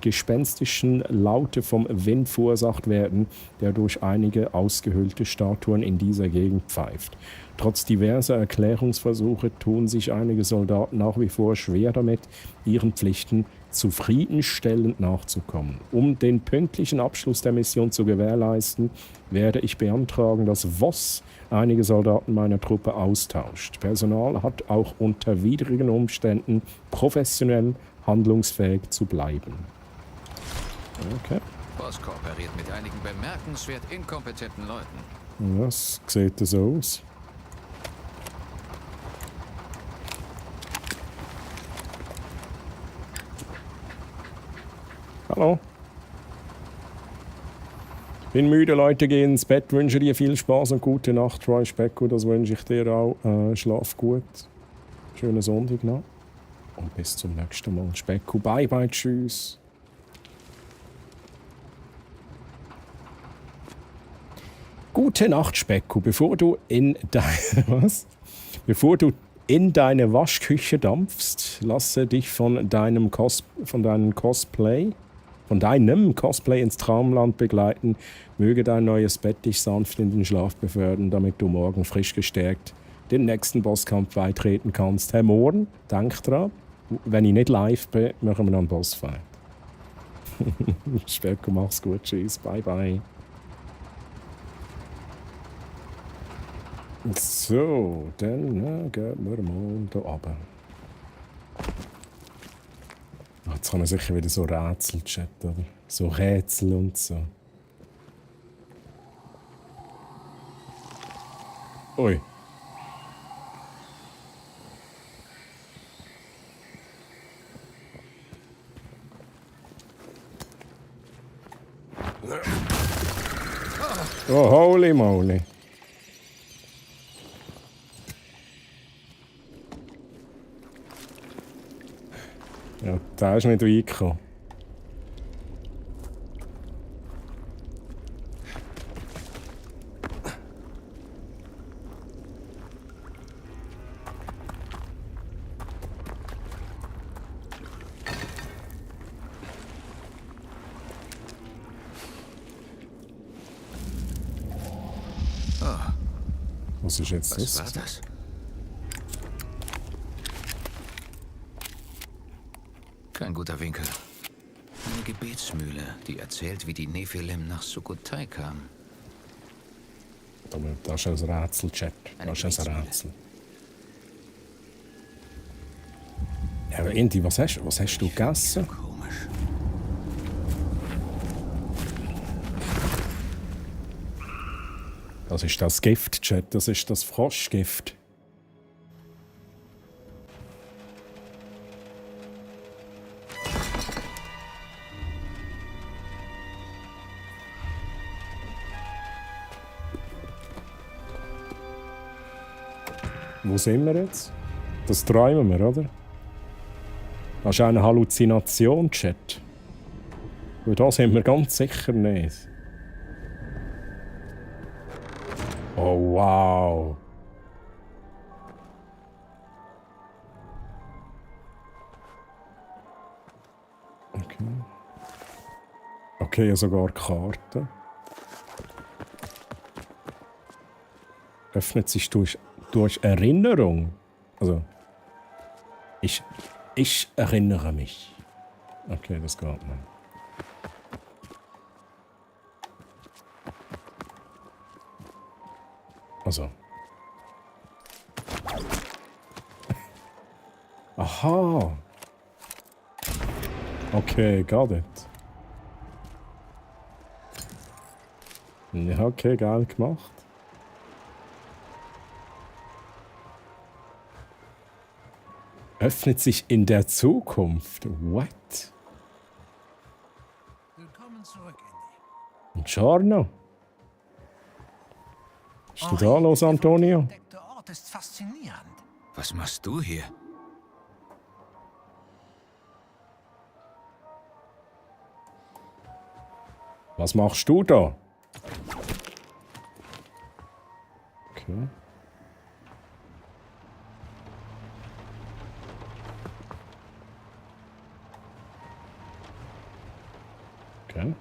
gespenstischen Laute vom Wind verursacht werden, der durch einige ausgehöhlte Statuen in dieser Gegend pfeift. Trotz diverser Erklärungsversuche tun sich einige Soldaten nach wie vor schwer damit, ihren Pflichten zufriedenstellend nachzukommen. Um den pünktlichen Abschluss der Mission zu gewährleisten, werde ich beantragen, dass Voss einige Soldaten meiner Truppe austauscht. Personal hat auch unter widrigen Umständen professionell handlungsfähig zu bleiben. Okay. Voss kooperiert mit einigen bemerkenswert inkompetenten Leuten. Das sieht so aus. Hallo. Bin müde, Leute, gehen ins Bett. Wünsche dir viel Spaß und gute Nacht, Troy Specko. Das wünsche ich dir auch. Schlaf gut. Schönen Sonntag noch. Und bis zum nächsten Mal. Specko, bye bye, tschüss. Gute Nacht, Specko. Bevor du in deine Waschküche dampfst, lasse dich von deinem Cosplay ins Traumland begleiten. Möge dein neues Bett dich sanft in den Schlaf befördern, damit du morgen frisch gestärkt den nächsten Bosskampf beitreten kannst. Herr Mohren, denk dran, wenn ich nicht live bin, machen wir noch einen Bossfight. Specko, mach's gut, tschüss, bye bye. So, dann gehen wir mal hier runter. Jetzt kann man sicher wieder so Rätsel chatten, oder? So Rätsel und so. Ui. Oh, holy moly. der ist nicht reingekommen. Was ist jetzt Was das? war das? Kein guter Winkel. Eine Gebetsmühle, die erzählt, wie die Nephilim nach Sukhothai kamen. Das ist ein Rätsel, Chat. Das ist ein Rätsel. Ja, aber Indy, was hast du gegessen? Komisch. Das ist das Gift, Chat. Das ist das Froschgift. Wo sind wir jetzt? Das träumen wir, oder? Das ist eine Halluzination, Chat. Und das sind wir ganz sicher nicht. Oh, wow. Okay. Okay, ja, sogar Karten. Öffnet sich durch Erinnerung. Also, ich erinnere mich. Okay, das geht nicht. Also. Aha. Okay, got it. Ja, okay, geil gemacht. Öffnet sich in der Zukunft. What? Willkommen zurück, Indy. Buongiorno. Was ist denn da los, Antonio? Der Ort ist faszinierend. Was machst du hier? Was machst du da? Okay. Okay.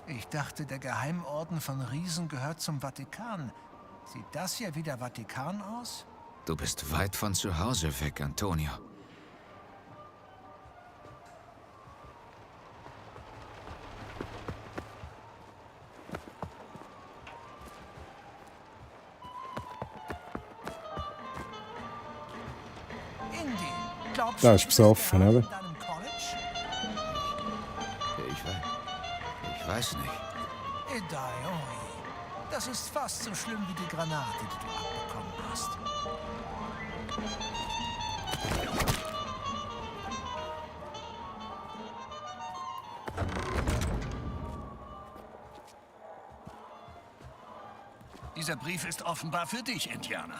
Ich dachte, der Geheimorden von Riesen gehört zum Vatikan. Sieht das hier wie der Vatikan aus? Du bist weit von zu Hause weg, Antonio. Indy, glaubst Da ist besoffen, oder? deinem College? Ich weiß nicht. Idaioi. Das ist fast so schlimm wie die Granate, die du abbekommen hast. Dieser Brief ist offenbar für dich, Indianer.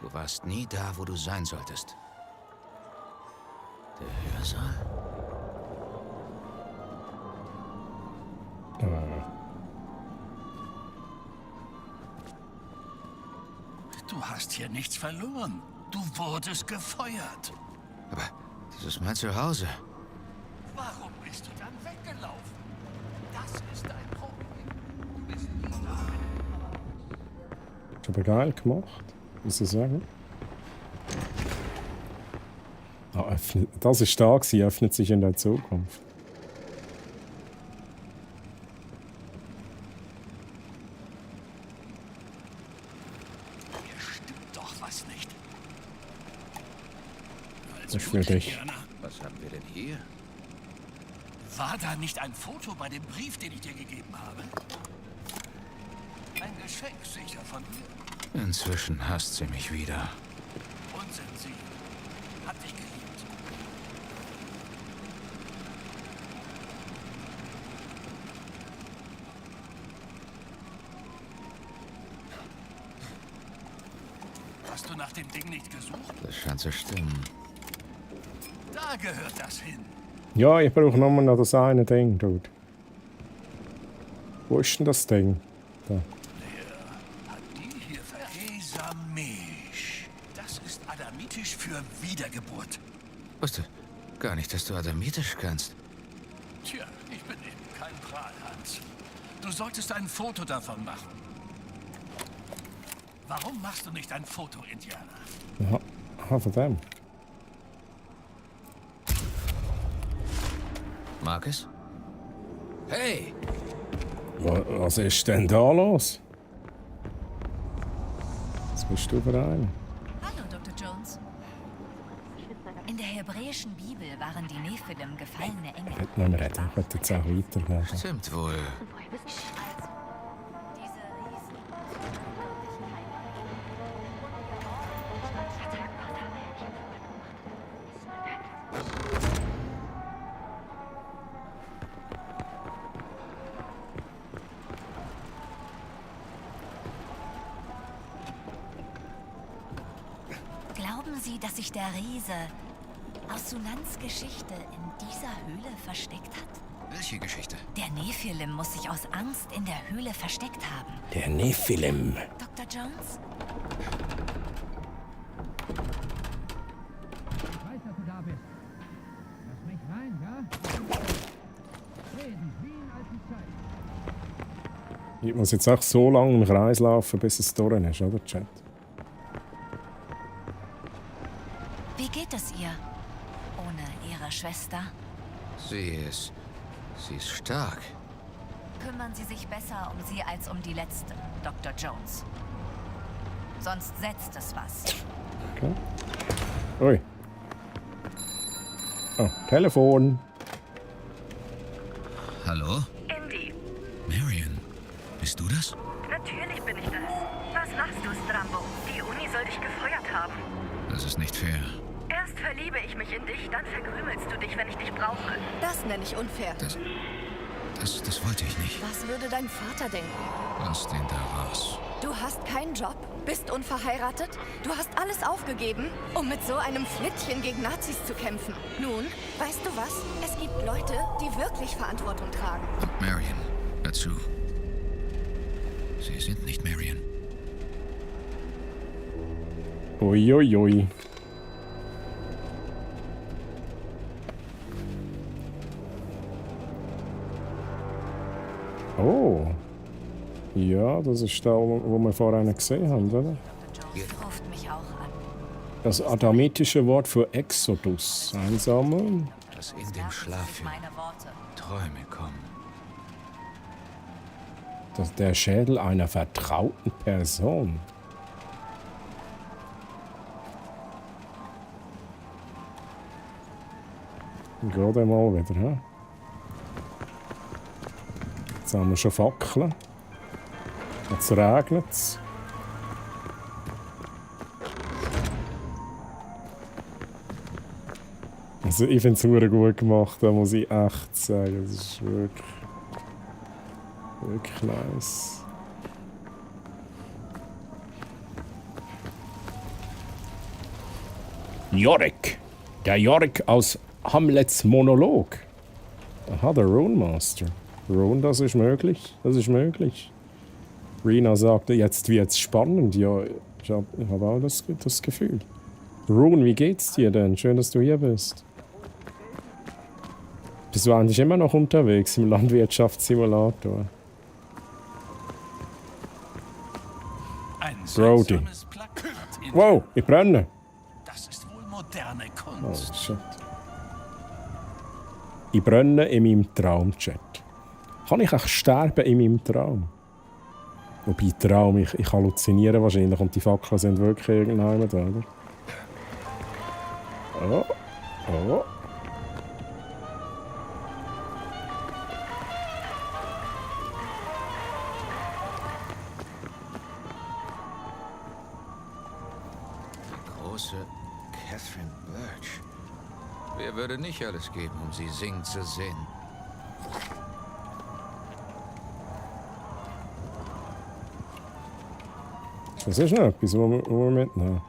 Du warst nie da, wo du sein solltest. Der Hörsaal? Du hast hier nichts verloren. Du wurdest gefeuert. Aber das ist mein Zuhause. Warum bist du dann weggelaufen? Das ist dein Problem. Du bist nie da. Ist aber geil gemacht, muss ich sagen. Ah, das ist da gewesen, öffnet sich in der Zukunft. Hier stimmt doch was nicht. Das ist für dich. Indianer, Was haben wir denn hier? war da nicht ein Foto bei dem Brief, den ich dir gegeben habe? Ein Geschenk sicher von ihr. Inzwischen hasst sie mich wieder. Unsensibel. Hat dich geliebt. Hast du nach dem Ding nicht gesucht? Das scheint zu stimmen. Da gehört das hin. Ja, ich brauche nur noch das eine Ding, Dude. Wo ist denn das Ding? Da. Hat die hier Esamisch. Das ist adamitisch für Wiedergeburt. Wusste gar nicht, dass du Adamitisch kannst. Tja, ich bin eben kein Prahlhans. Du solltest ein Foto davon machen. Warum machst du nicht ein Foto, Indianer? Ja, von dem. Marcus? Hey! Was ist denn da los? Was bist du für eine? Hallo, Dr. Jones. In der hebräischen Bibel waren die Nephilim gefallene Engel. Hätten wir nicht reden, ich könnte jetzt auch weitergehen. Stimmt wohl. Glauben Sie, dass sich der Riese aus Sunans Geschichte in dieser Höhle versteckt hat? Welche Geschichte? Der Nephilim muss sich aus Angst in der Höhle versteckt haben. Der Nephilim. Dr. Jones? Ich weiß, dass du da bist. Lass mich rein, ja? Reden, wie in alten Zeiten. Ich muss jetzt auch so lange im Kreis laufen, bis es durch ist, oder, Chat? Wie geht es ihr? Ohne Ihre Schwester? Sie ist stark. Kümmern Sie sich besser um sie als um die letzte, Dr. Jones. Sonst setzt es was. Okay. Ui. Oh, Telefon. Hallo? Indy, Marion, bist du das? natürlich bin ich das. Was machst du, Strambo? Die Uni soll dich gefeuert haben. Das ist nicht fair. Erst verliebe ich mich in dich, dann verkrümelst du dich, wenn ich dich brauche. Das nenne ich unfair. Das wollte ich nicht. Was würde dein Vater denken? Lass den da raus. Du hast keinen Job, bist unverheiratet, du hast alles aufgegeben, um mit so einem Flittchen gegen Nazis zu kämpfen. Nun, weißt du was? Es gibt Leute, die wirklich Verantwortung tragen. Und Marion, hör zu. Sie sind nicht Marion. Uiuiui. Oh. Ja, das ist da, wo wir vorhin gesehen haben, oder? Ruft mich auch an. Das adamitische Wort für Exodus. Einsammeln. Dass in dem Schlaf Meine Worte. Träume kommen. Das der Schädel einer vertrauten Person. Gerade mal wieder, hä? Jetzt haben wir schon Fackeln. Jetzt regnet es. Also ich finde es sehr gut gemacht, da muss ich echt sagen. Das ist wirklich nice. Yorick. Der Yorick aus Hamlets Monolog. Aha, der Rune Master. Rune, das ist möglich. Das ist möglich. Rina sagte, jetzt wird's spannend. Ja, ich hab auch das Gefühl. Rune, wie geht's dir denn? Schön, dass du hier bist. Bist du eigentlich immer noch unterwegs im Landwirtschaftssimulator? Ein Brody. seltsames Plakat in Wow, ich brenne. Das ist wohl moderne Oh, Kunst. shit. Ich brenne in meinem Traumchat. Kann ich auch sterben in meinem Traum? Wobei Traum, ich halluziniere wahrscheinlich und die Fackeln sind wirklich irgendwann da, oder? Oh, oh. Die große Catherine Birch. Wer würde nicht alles geben, um sie singen zu sehen? Das ist noch etwas, was wir mitnehmen.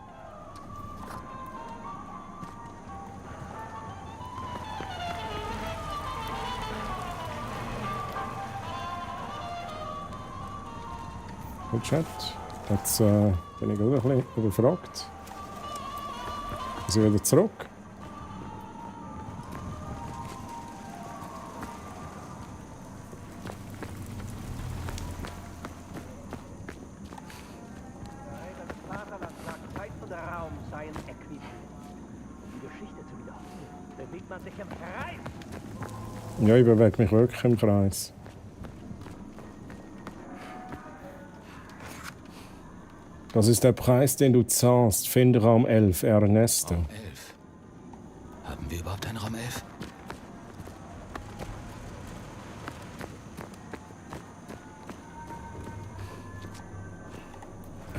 Chat. Jetzt bin ich gerade ein bisschen überfragt. Also wieder zurück. Zeit und Raum seien äquivalent. Die Geschichte zu wiederholen, bewegt man sich im Kreis. Ja, ich bewege mich wirklich im Kreis. Das ist der Preis, den du zahlst. Finde Raum 11, Ernesto. Raum 11. Haben wir überhaupt einen Raum 11?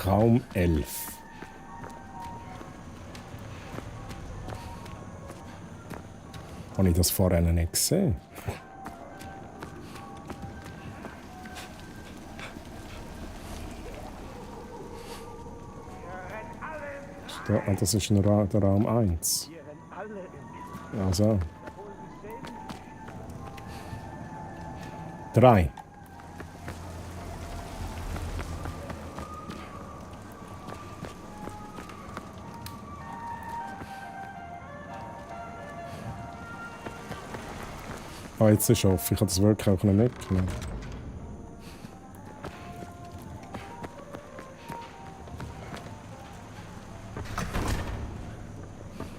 Raum 11. Habe ich das vorher nicht gesehen? Das ist der Raum 1. Also. 3. Ah, jetzt ist es offen. Ich habe das wirklich auch nicht mitgenommen.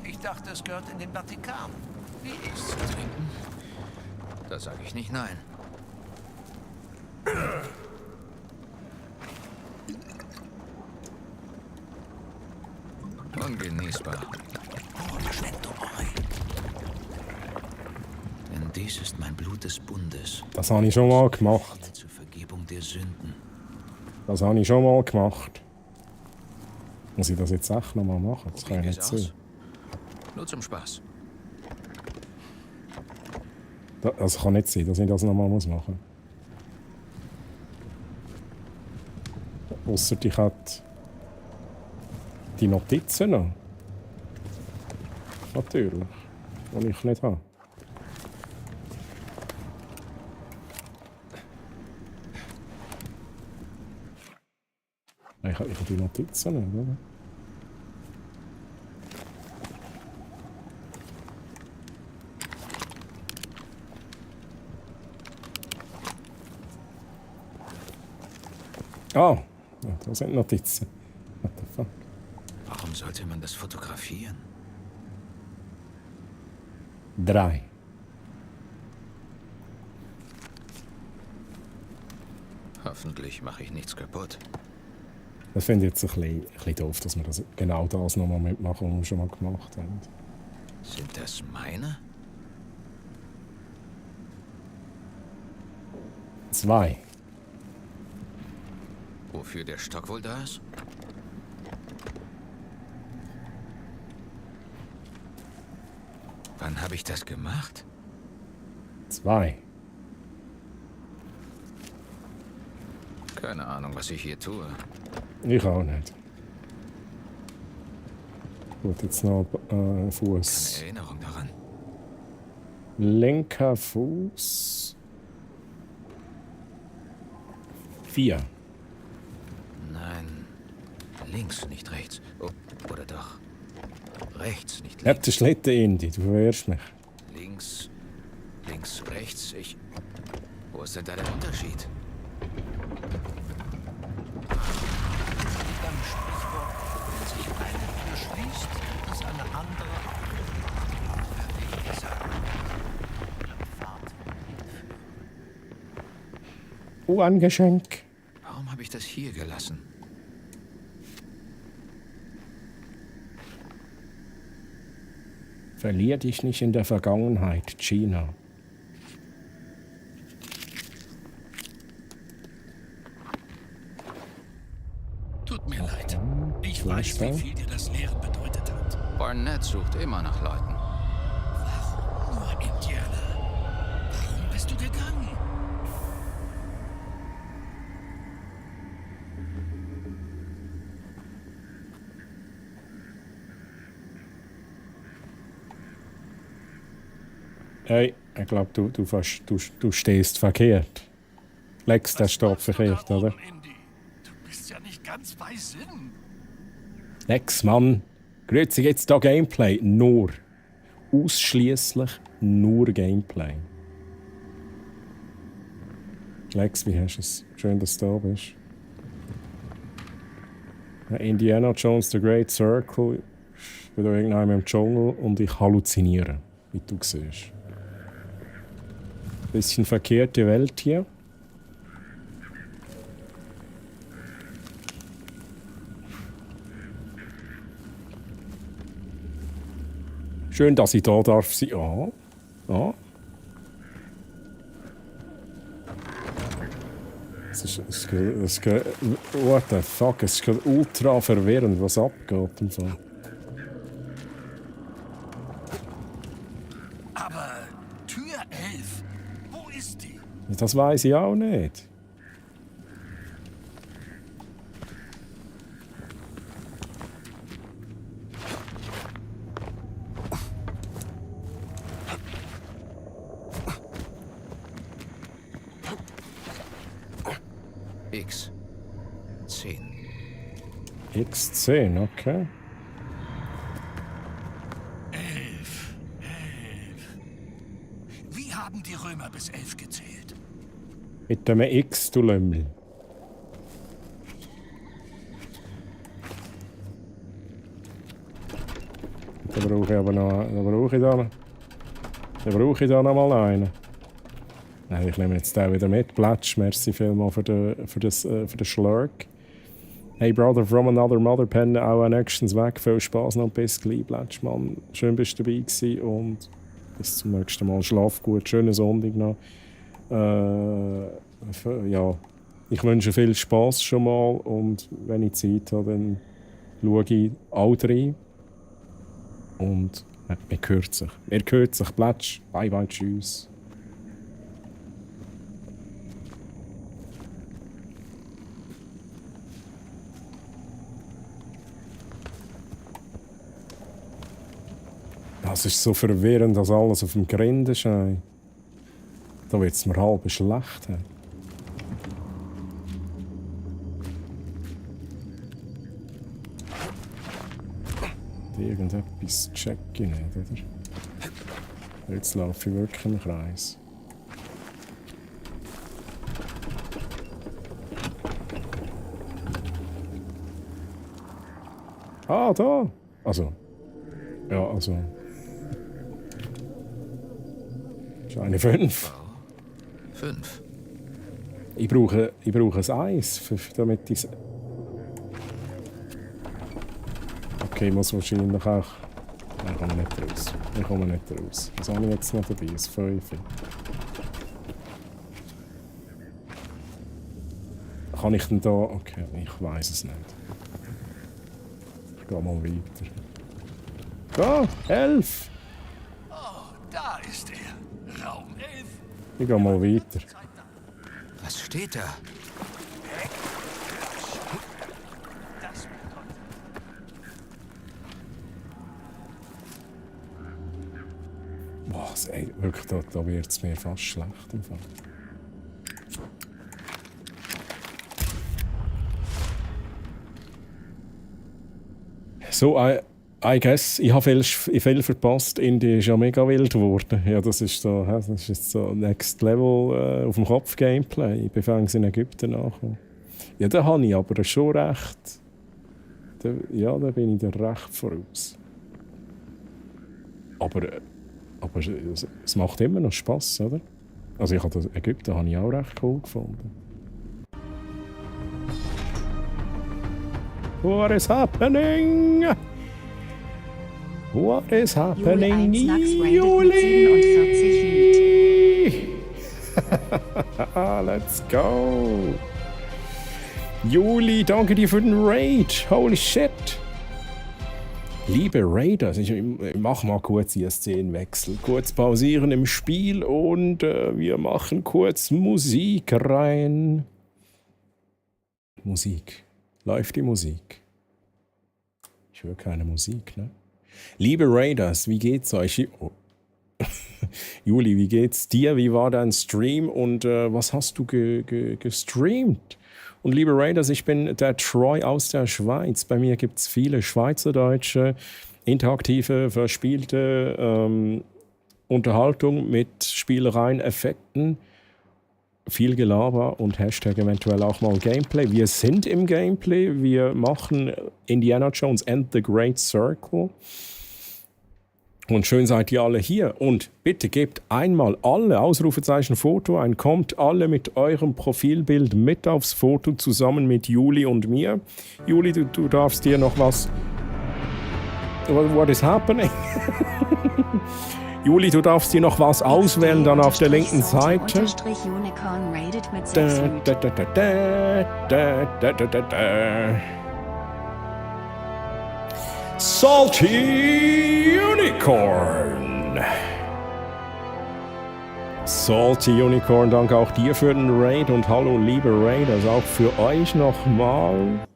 Ich dachte, es gehört in den Vatikan. Wie ist's? Zu trinken? Da sage ich nicht nein. Ungenießbar. Denn dies ist mein Blut des Bundes. Das habe ich schon mal gemacht. Zur Vergebung der Sünden. Das habe ich schon mal gemacht. Muss ich das jetzt echt noch mal machen? Das kann ich nicht sehen. Nur zum Spaß. Das kann nicht sein, dass ich das noch mal machen muss. Ausser ich hätte die Notizen noch. Natürlich. Die ich nicht habe. Ich habe die Notizen nicht, oder? Ah, ja, da sind Notizen. What the fuck? Warum sollte man das fotografieren? 3. Hoffentlich mache ich nichts kaputt. Das finde ich jetzt ein bisschen doof, dass wir das, genau das nochmal mitmachen, was wir schon mal gemacht haben. Sind das meine? 2. Wofür der Stock wohl da ist? Wann habe ich das gemacht? 2. Keine Ahnung, was ich hier tue. Ich auch nicht. Gut, jetzt noch Fuß. Keine Erinnerung daran. Linker Fuß. 4. Nein. Links, nicht rechts. Oh, oder doch. Rechts, nicht links. Hab den Schlitten in dich, du verwirrst mich. Links, links, rechts. Wo ist denn da der Unterschied? Beim Sprichwort, wenn sich eine Tür schließt, ist eine andere auf. Wie gesagt, Pfad hinführen. Ein Geschenk. Warum habe ich das hier gelassen? Verlier dich nicht in der Vergangenheit, Gina. Tut mir leid. Ich weiß, wie viel dir das Lehren bedeutet hat. Barnett sucht immer nach Leuten. Warum nur, Indiana? Warum bist du gegangen? Hey, ich glaube, du stehst verkehrt. Lex, der steht verkehrt, oder? Du bist ganz bei Sinn. Lex, Mann. Grüezi, jetzt da Gameplay. Nur. Ausschließlich nur Gameplay. Lex, wie hast du es? Schön, dass du da bist. Indiana Jones, The Great Circle. Ich bin da irgendwann im Dschungel und ich halluziniere, wie du siehst. Bisschen verkehrte Welt hier. Schön, dass ich da darf sein. Ja. Ja. Es geht, what the fuck, es ist gerade ultra verwirrend, was abgeht und so. Aber Tür 11, wo ist die? Das weiß ich auch nicht. X10. X10, okay. 11. Wie haben die Römer bis 11 gezählt? Mit dem X, du Lümmel. Da brauche ich aber noch. Da brauche ich da noch mal einen. Nein, ich nehme jetzt den wieder mit. Plätsch, merci vielmals für den Schlurk. Hey Brother from another mother, pen auch nächstens weg. Viel Spaß noch, bis gleich, Plätsch, Mann. Schön bist du dabei gewesen und bis zum nächsten Mal. Schlaf gut, schönen Sonntag noch. Ja, ich wünsche viel Spaß schon mal und wenn ich Zeit habe, dann schaue ich auch rein. Und man hört sich. Plätsch. Bye bye, tschüss. Das ist so verwirrend, dass alles auf dem Grind scheint. Da wird es mir halb schlecht. Irgendetwas check ich nicht, oder? Jetzt laufe ich wirklich im Kreis. Ah, da! Also. Ja, also. Das ist eine 5. 5. Ich brauche ein Eis, damit ich. Okay, ich muss wahrscheinlich auch. Nein, ich komme nicht raus. Was habe ich jetzt noch dabei? Ein 5. Kann ich denn da. Okay, ich weiß es nicht. Ich gehe mal weiter. Da, 11! Oh, da ist er. Raum 11. Ich gehe mal weiter. Was steht da? Das bedeutet. Boah, ey, wirklich, da wird es mir fast schlecht im Fall. So, I guess, ich habe viel verpasst. Indien ist ja mega wild geworden. Ja, das ist jetzt so Next Level auf dem Kopf-Gameplay. Ich bin fängs in Ägypten nachgekommen. Ja, da habe ich aber schon recht. Da bin ich da recht voraus. Aber es macht immer noch Spass, oder? Also Ägypten habe ich auch recht cool gefunden. What is happening? What is happening? Juli! Let's go! Juli, danke dir für den Raid. Holy shit! Liebe Raiders, ich mache mal kurz hier Szenenwechsel. Kurz pausieren im Spiel und wir machen kurz Musik rein. Musik. Läuft die Musik? Ich höre keine Musik, ne? Liebe Raiders, wie geht's euch? Oh. Juli, wie geht's dir? Wie war dein Stream und was hast du gestreamt? Und liebe Raiders, ich bin der Troy aus der Schweiz. Bei mir gibt es viele schweizerdeutsche, interaktive, verspielte Unterhaltung mit Spielereien, Effekten, viel Gelaber und Hashtag eventuell auch mal Gameplay. Wir sind im Gameplay. Wir machen Indiana Jones and the Great Circle. Und schön seid ihr alle hier. Und bitte gebt einmal alle, Ausrufezeichen Foto ein, kommt alle mit eurem Profilbild mit aufs Foto zusammen mit Juli und mir. Juli, du darfst dir noch was... What is happening? Juli, du darfst dir noch was auswählen, dann auf der linken Seite. Unicorn rated mit 6 Salty Unicorn. Salty Unicorn, danke auch dir für den Raid und hallo liebe Raiders, auch für euch nochmal.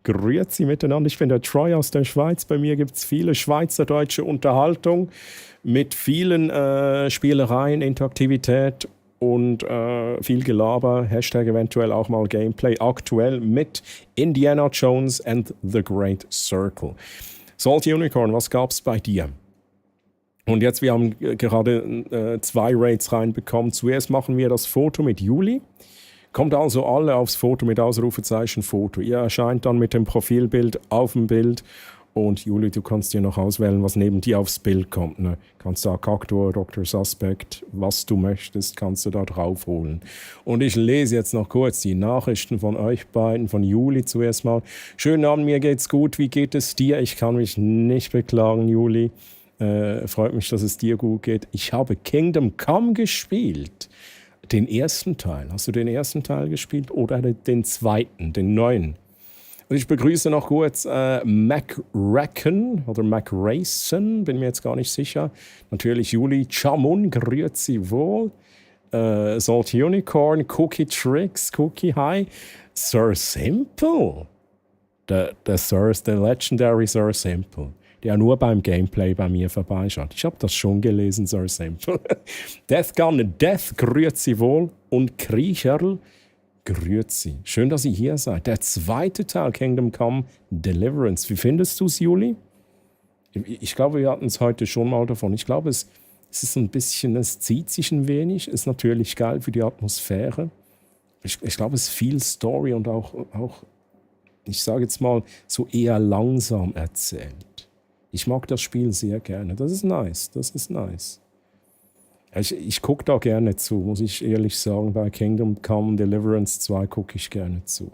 Grüezi miteinander, ich bin der Troy aus der Schweiz. Bei mir gibt es viele schweizerdeutsche Unterhaltung mit vielen Spielereien, Interaktivität und viel Gelaber. Hashtag eventuell auch mal Gameplay. Aktuell mit Indiana Jones and the Great Circle. Salty Unicorn, was gab's bei dir? Und jetzt, wir haben gerade 2 Raids reinbekommen. Zuerst machen wir das Foto mit Juli. Kommt also alle aufs Foto mit Ausrufezeichen Foto. Ihr erscheint dann mit dem Profilbild auf dem Bild. Und Juli, du kannst dir noch auswählen, was neben dir aufs Bild kommt. Ne? Kannst da Kaktor, Dr. Suspect, was du möchtest, kannst du da draufholen. Und ich lese jetzt noch kurz die Nachrichten von euch beiden, von Juli zuerst mal. Schönen Abend, mir geht's gut. Wie geht es dir? Ich kann mich nicht beklagen, Juli. Freut mich, dass es dir gut geht. Ich habe Kingdom Come gespielt. Den ersten Teil. Hast du den ersten Teil gespielt oder den zweiten, den neuen? Und ich begrüße noch kurz Mac Racken oder Mac Racen, bin mir jetzt gar nicht sicher. Natürlich Juli Chamun, grüezi wohl. Salt Unicorn, Cookie Tricks, Cookie High. Sir Simple. Der Legendary Sir Simple. Der nur beim Gameplay bei mir vorbeischaut. Ich habe das schon gelesen, Sir Simple. Death Gun, Death, grüezi wohl. Und Kriecherl, grüezi. Schön, dass ihr hier seid. Der zweite Teil, Kingdom Come Deliverance. Wie findest du es, Juli? Ich glaube, wir hatten es heute schon mal davon. Ich glaube, es ist ein bisschen, es zieht sich ein wenig. Ist natürlich geil für die Atmosphäre. Ich glaube, es ist viel Story und auch, ich sage jetzt mal, so eher langsam erzählt. Ich mag das Spiel sehr gerne. Das ist nice. Ich gucke da gerne zu, muss ich ehrlich sagen. Bei Kingdom Come Deliverance 2 gucke ich gerne zu.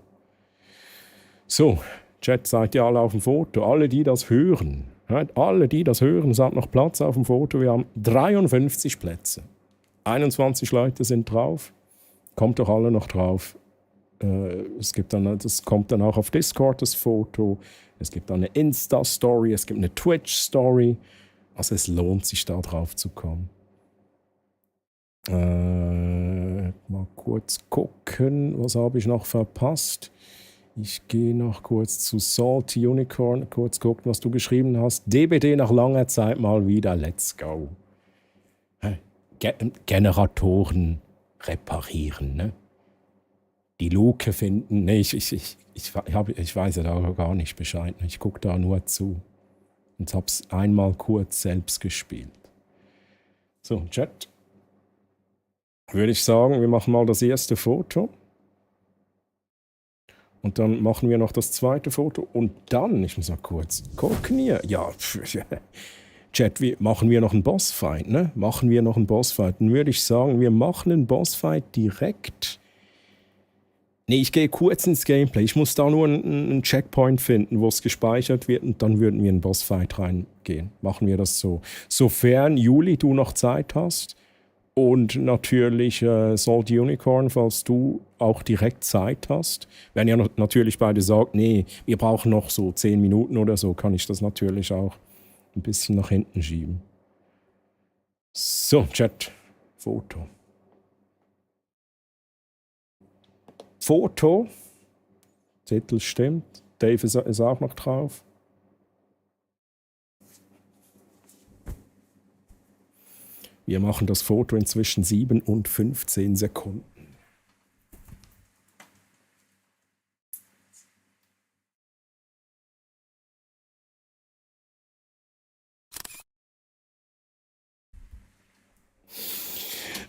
So, Chat, seid ihr alle auf dem Foto? Alle, die das hören. Alle, die das hören, es hat noch Platz auf dem Foto. Wir haben 53 Plätze. 21 Leute sind drauf. Kommt doch alle noch drauf. Das kommt dann auch auf Discord, das Foto. Es gibt eine Insta-Story, es gibt eine Twitch-Story. Also es lohnt sich, da drauf zu kommen. Mal kurz gucken, was habe ich noch verpasst. Ich gehe noch kurz zu Salty Unicorn, kurz gucken, was du geschrieben hast. DBD nach langer Zeit mal wieder, let's go. Generatoren reparieren, ne? Die Luke finden. Nee, ich weiß ja da gar nicht Bescheid. Ich gucke da nur zu. Und habe es einmal kurz selbst gespielt. So, Chat. Würde ich sagen, wir machen mal das erste Foto. Und dann machen wir noch das zweite Foto. Und dann, ich muss mal kurz gucken hier. Ja, Chat, machen wir noch einen Bossfight, ne? Machen wir noch einen Bossfight. Dann würde ich sagen, wir machen einen Bossfight direkt. Nee, ich gehe kurz ins Gameplay. Ich muss da nur einen Checkpoint finden, wo es gespeichert wird und dann würden wir in den Bossfight reingehen. Machen wir das so. Sofern, Juli, du noch Zeit hast und natürlich Salt Unicorn, falls du auch direkt Zeit hast. Wenn ihr natürlich beide sagt, nee, wir brauchen noch so 10 Minuten oder so, kann ich das natürlich auch ein bisschen nach hinten schieben. So, Chat, Foto. Foto. Titel stimmt. Dave ist auch noch drauf. Wir machen das Foto in zwischen 7 und 15 Sekunden.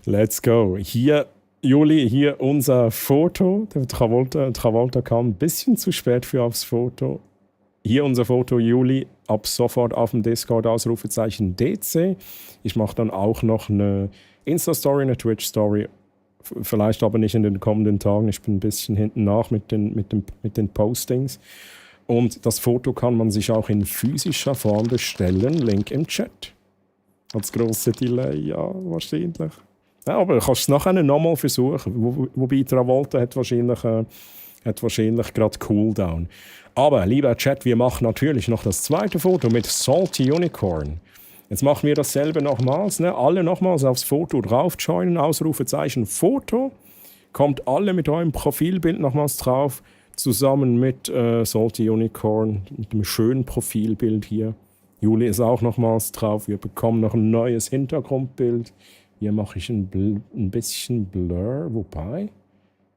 Let's go. Hier, Juli, hier unser Foto. Der Travolta kam ein bisschen zu spät für aufs Foto. Hier unser Foto, Juli. Ab sofort auf dem Discord Ausrufezeichen DC. Ich mache dann auch noch eine Insta-Story, eine Twitch-Story. Vielleicht aber nicht in den kommenden Tagen. Ich bin ein bisschen hinten nach mit den Postings. Und das Foto kann man sich auch in physischer Form bestellen. Link im Chat. Das grosse Delay, ja, wahrscheinlich. Ja, aber du kannst es nachher nochmal versuchen. Wobei Travolta hat wahrscheinlich gerade Cooldown. Aber, lieber Chat, wir machen natürlich noch das zweite Foto mit Salty Unicorn. Jetzt machen wir dasselbe nochmals. Ne? Alle nochmals aufs Foto drauf joinen. Ausrufezeichen Foto. Kommt alle mit eurem Profilbild nochmals drauf. Zusammen mit Salty Unicorn. Mit dem schönen Profilbild hier. Juli ist auch nochmals drauf. Wir bekommen noch ein neues Hintergrundbild. Hier mache ich ein bisschen Blur. Wobei,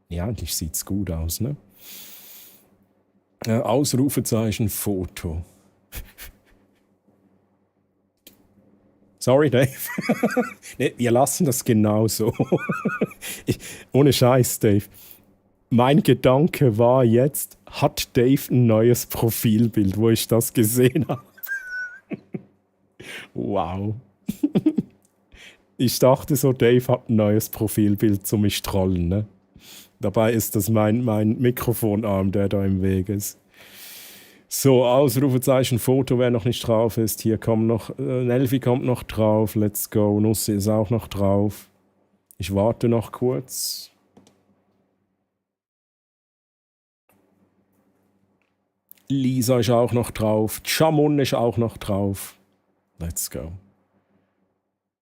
ja, eigentlich sieht es gut aus, ne? Ausrufezeichen Foto. Sorry, Dave. Nee, wir lassen das genauso. Ohne Scheiß, Dave. Mein Gedanke war jetzt, hat Dave ein neues Profilbild, wo ich das gesehen habe? Wow. Ich dachte so, Dave hat ein neues Profilbild zu mich trollen, ne? Dabei ist das mein Mikrofonarm, der da im Weg ist. So, Ausrufezeichen Foto, wer noch nicht drauf ist. Hier kommt noch, Nelvi kommt noch drauf. Let's go. Nussi ist auch noch drauf. Ich warte noch kurz. Lisa ist auch noch drauf. Chamun ist auch noch drauf. Let's go.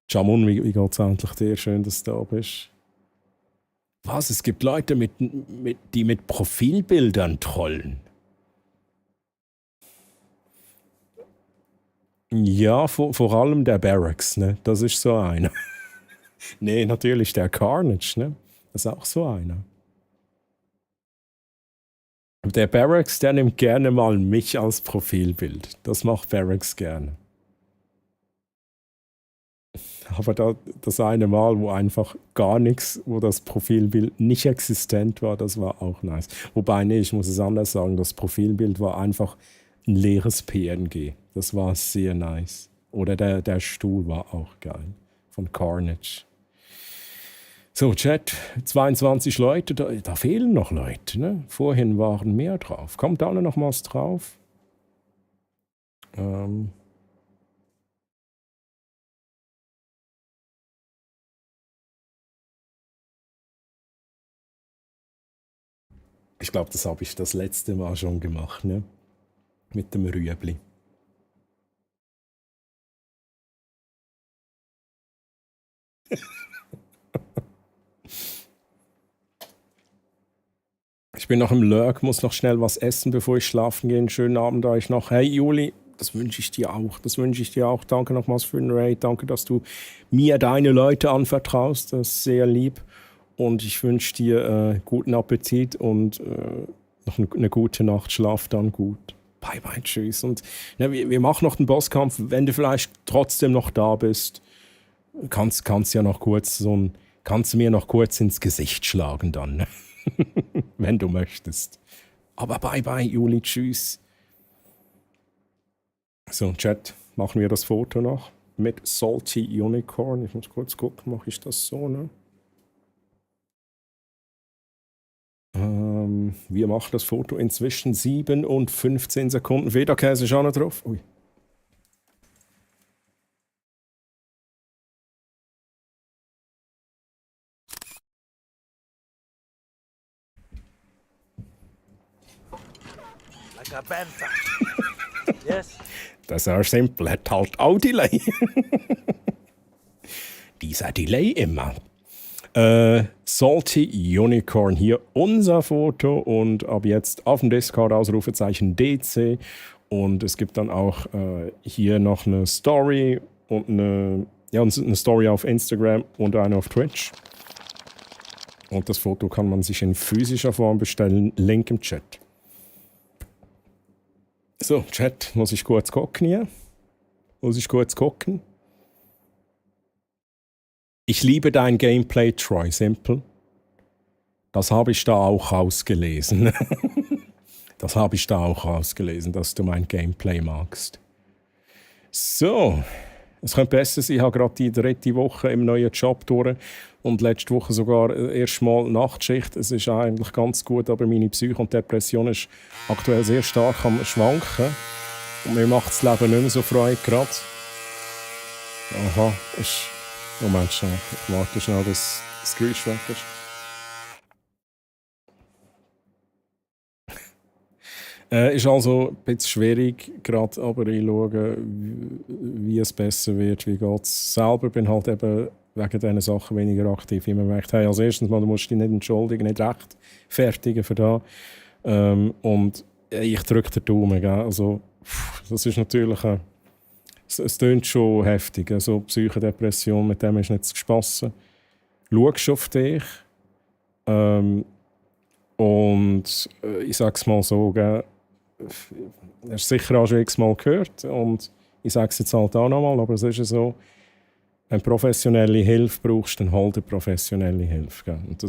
Chamun, wie geht's endlich dir? Schön, dass du da bist. Was? Es gibt Leute, die mit Profilbildern trollen. Ja, vor allem der Barracks, ne? Das ist so einer. Nee, natürlich der Carnage, ne? Das ist auch so einer. Der Barracks, der nimmt gerne mal mich als Profilbild. Das macht Barracks gerne. Aber das eine Mal, wo einfach gar nichts, wo das Profilbild nicht existent war, das war auch nice. Wobei, nee, ich muss es anders sagen, das Profilbild war einfach ein leeres PNG. Das war sehr nice. Oder der Stuhl war auch geil. Von Carnage. So, Chat, 22 Leute, da fehlen noch Leute. Ne? Vorhin waren mehr drauf. Kommt alle nochmals drauf? Ich glaube, das habe ich das letzte Mal schon gemacht, ne? Mit dem Rüebli. Ich bin noch im Lurk, muss noch schnell was essen, bevor ich schlafen gehe. Schönen Abend euch noch. Hey Juli, das wünsche ich dir auch. Das wünsche ich dir auch. Danke nochmals für den Raid. Danke, dass du mir deine Leute anvertraust. Das ist sehr lieb. Und ich wünsche dir guten Appetit und noch eine gute Nacht. Schlaf dann gut. Bye, bye, tschüss. Und ja, wir machen noch den Bosskampf. Wenn du vielleicht trotzdem noch da bist, kannst ja noch kurz kannst du mir noch kurz ins Gesicht schlagen dann. Wenn du möchtest. Aber bye, bye, Juli, tschüss. So, Chat, machen wir das Foto noch mit Salty Unicorn. Ich muss kurz gucken, mache ich das so, ne? Wir machen das Foto inzwischen 7 und 15 Sekunden. Federkäse ist auch noch drauf. Ui. Like a panther. Yes. Das ist simpel, hat halt auch Delay. Dieser Delay immer. Salty Unicorn hier unser Foto und ab jetzt auf dem Discord Ausrufezeichen DC und es gibt dann auch hier noch eine Story und eine Story auf Instagram und eine auf Twitch und das Foto kann man sich in physischer Form bestellen, Link im Chat. So, Chat, muss ich kurz gucken hier? Muss ich kurz gucken? Ich liebe dein Gameplay, Troy Simple. Das habe ich da auch ausgelesen. Das habe ich da auch ausgelesen, dass du mein Gameplay magst. So, es könnte besser sein. Ich habe gerade die 3. Woche im neuen Job durch und letzte Woche sogar erst mal Nachtschicht. Es ist eigentlich ganz gut, aber meine Psyche und Depression ist aktuell sehr stark am Schwanken. Und mir macht das Leben nicht mehr so frei gerade. Aha, ist... Moment schnell, ich warte schnell, bis das Geräusch weg ist. Ist also ein bisschen schwierig gerade, aber ich schaue, wie es besser wird, wie geht es. Selber bin halt eben wegen diesen Sachen weniger aktiv. Ich merke, hey, als erstes mal, du musst dich nicht entschuldigen, nicht rechtfertigen für das. Und ich drücke den Daumen. Gell? Also, das ist natürlich... Es tönt schon heftig. Also Psychodepression, mit dem ist nicht zu spassen. Schaust auf dich. Und ich sage es mal so, gell, hast sicher auch schon x-mal gehört. Und ich sage es jetzt halt auch nochmal, aber es ist ja so, wenn du professionelle Hilfe brauchst, dann hol dir professionelle Hilfe. Gell? Und da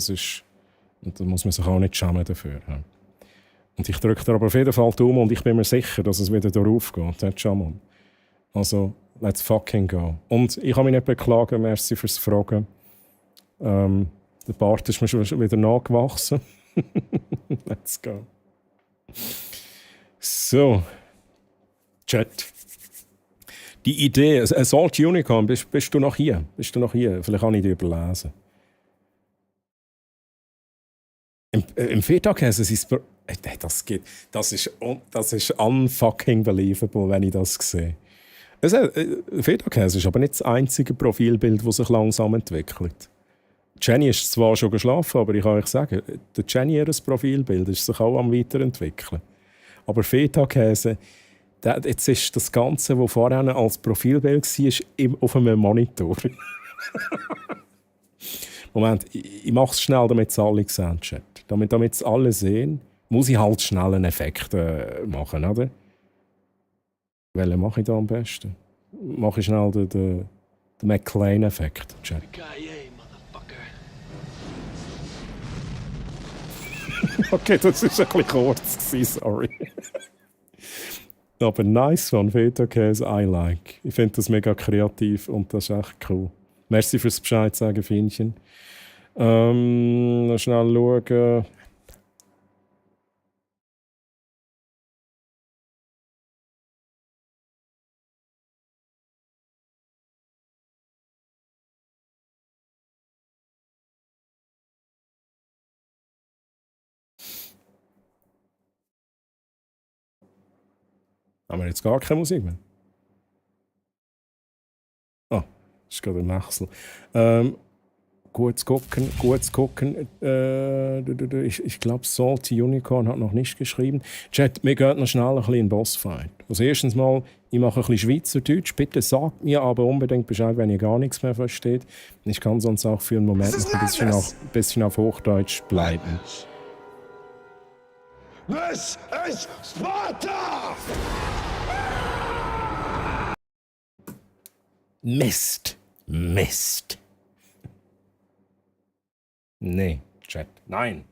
muss man sich auch nicht schämen dafür. Ja. Und ich drücke dir aber auf jeden Fall die Daumen und ich bin mir sicher, dass es wieder darauf geht. Also, let's fucking go. Und ich kann mich nicht beklagen, merci fürs Fragen. Der Bart ist mir schon wieder nachgewachsen. Let's go. So. Chat. Die Idee, Assault Unicorn, bist du noch hier? Vielleicht kann ich dich überlesen. Im Feta-Käse ist das ist unfucking believable, wenn ich das sehe. Feta-Käse ist aber nicht das einzige Profilbild, das sich langsam entwickelt. Jenny ist zwar schon geschlafen, aber ich kann euch sagen, der Jenny, ihr Profilbild ist sich auch am weiterentwickeln. Aber Feta-Käse, jetzt ist das Ganze, was vorher als Profilbild war, auf einem Monitor. Moment, ich mache es schnell, damit es alle sehen, Chat. Damit es alle sehen, muss ich halt schnell einen Effekt machen, oder? Welchen mache ich da am besten? Mache ich schnell den McLean-Effekt, Chat. Okay, das war ein bisschen kurz, sorry. Aber nice one, Feta-Käse, I like. Ich finde das mega kreativ und das ist echt cool. Merci fürs Bescheid sagen, Fienchen. Noch schnell schauen. Haben wir jetzt gar keine Musik mehr? Ah, das ist gerade ein Wechsel. Gut gucken. Ich glaube, Salty Unicorn hat noch nicht geschrieben. Chat, wir gehen noch schnell ein bisschen in den Bossfight. Also erstens mal, ich mache ein bisschen Schweizerdeutsch. Bitte sagt mir aber unbedingt Bescheid, wenn ihr gar nichts mehr versteht. Ich kann sonst auch für einen Moment noch ein bisschen auf Hochdeutsch bleiben. This is Sparta! Mist. Nee, Chat. Nein.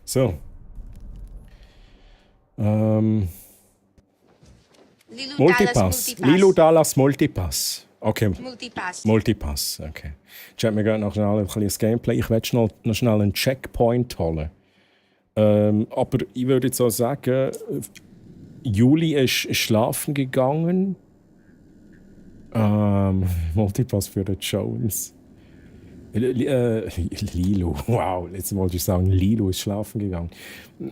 So. Multipass. Lilo Dallas Multipass. Okay. Multipass. Okay. Chat, wir gehen noch schnell ein bisschen Gameplay. Ich werde noch schnell einen Checkpoint holen. Aber ich würde jetzt auch sagen, Juli ist schlafen gegangen. Multipass für den Jones. Lilo, wow, jetzt wollte ich sagen, Lilo ist schlafen gegangen.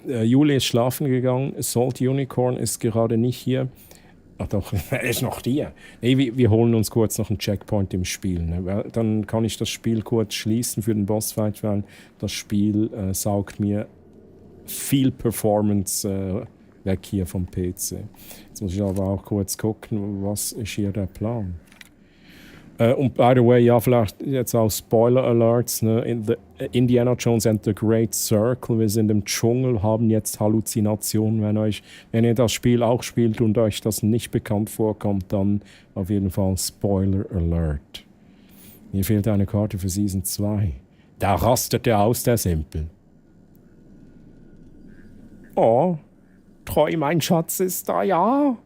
Juli ist schlafen gegangen, Salt Unicorn ist gerade nicht hier. Ach doch, er ist noch hier. Nee, wir holen uns kurz noch einen Checkpoint im Spiel. Ne? Dann kann ich das Spiel kurz schließen für den Bossfight, weil das Spiel saugt mir viel Performance weg hier vom PC. Jetzt muss ich aber auch kurz gucken, was ist hier der Plan. Und by the way, ja, vielleicht jetzt auch Spoiler-Alerts. Ne? Indiana Jones and the Great Circle, wir sind im Dschungel, haben jetzt Halluzinationen. Wenn ihr das Spiel auch spielt und euch das nicht bekannt vorkommt, dann auf jeden Fall Spoiler-Alert. Mir fehlt eine Karte für Season 2. Da rastet er aus, der Simpel. Oh, Treu, mein Schatz ist da, ja.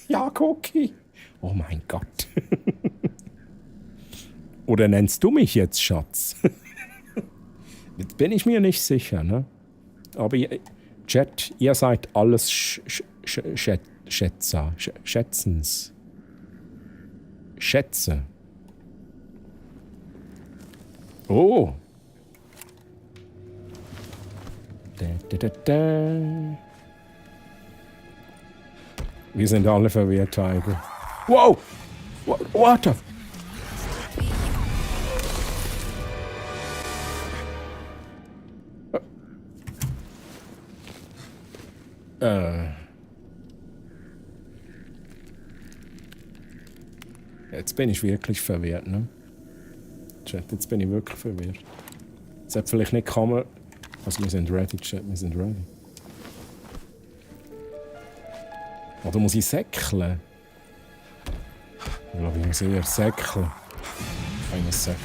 Ja, Cookie. Oh mein Gott. Oder nennst du mich jetzt Schatz? Jetzt bin ich mir nicht sicher, ne? Aber Chat, ihr seid alles Schätzer. Schätzens. Schätze. Oh. Wir sind alle verwirrt, Tiger. Wow! What the... Jetzt bin ich wirklich verwirrt, ne? Chat, jetzt bin ich wirklich verwirrt. Es hat vielleicht nicht kommen... Also wir sind ready, Chat, wir sind ready. Oder muss ich säckeln? Ich glaube, ich muss eher säckeln. Ich muss säckeln.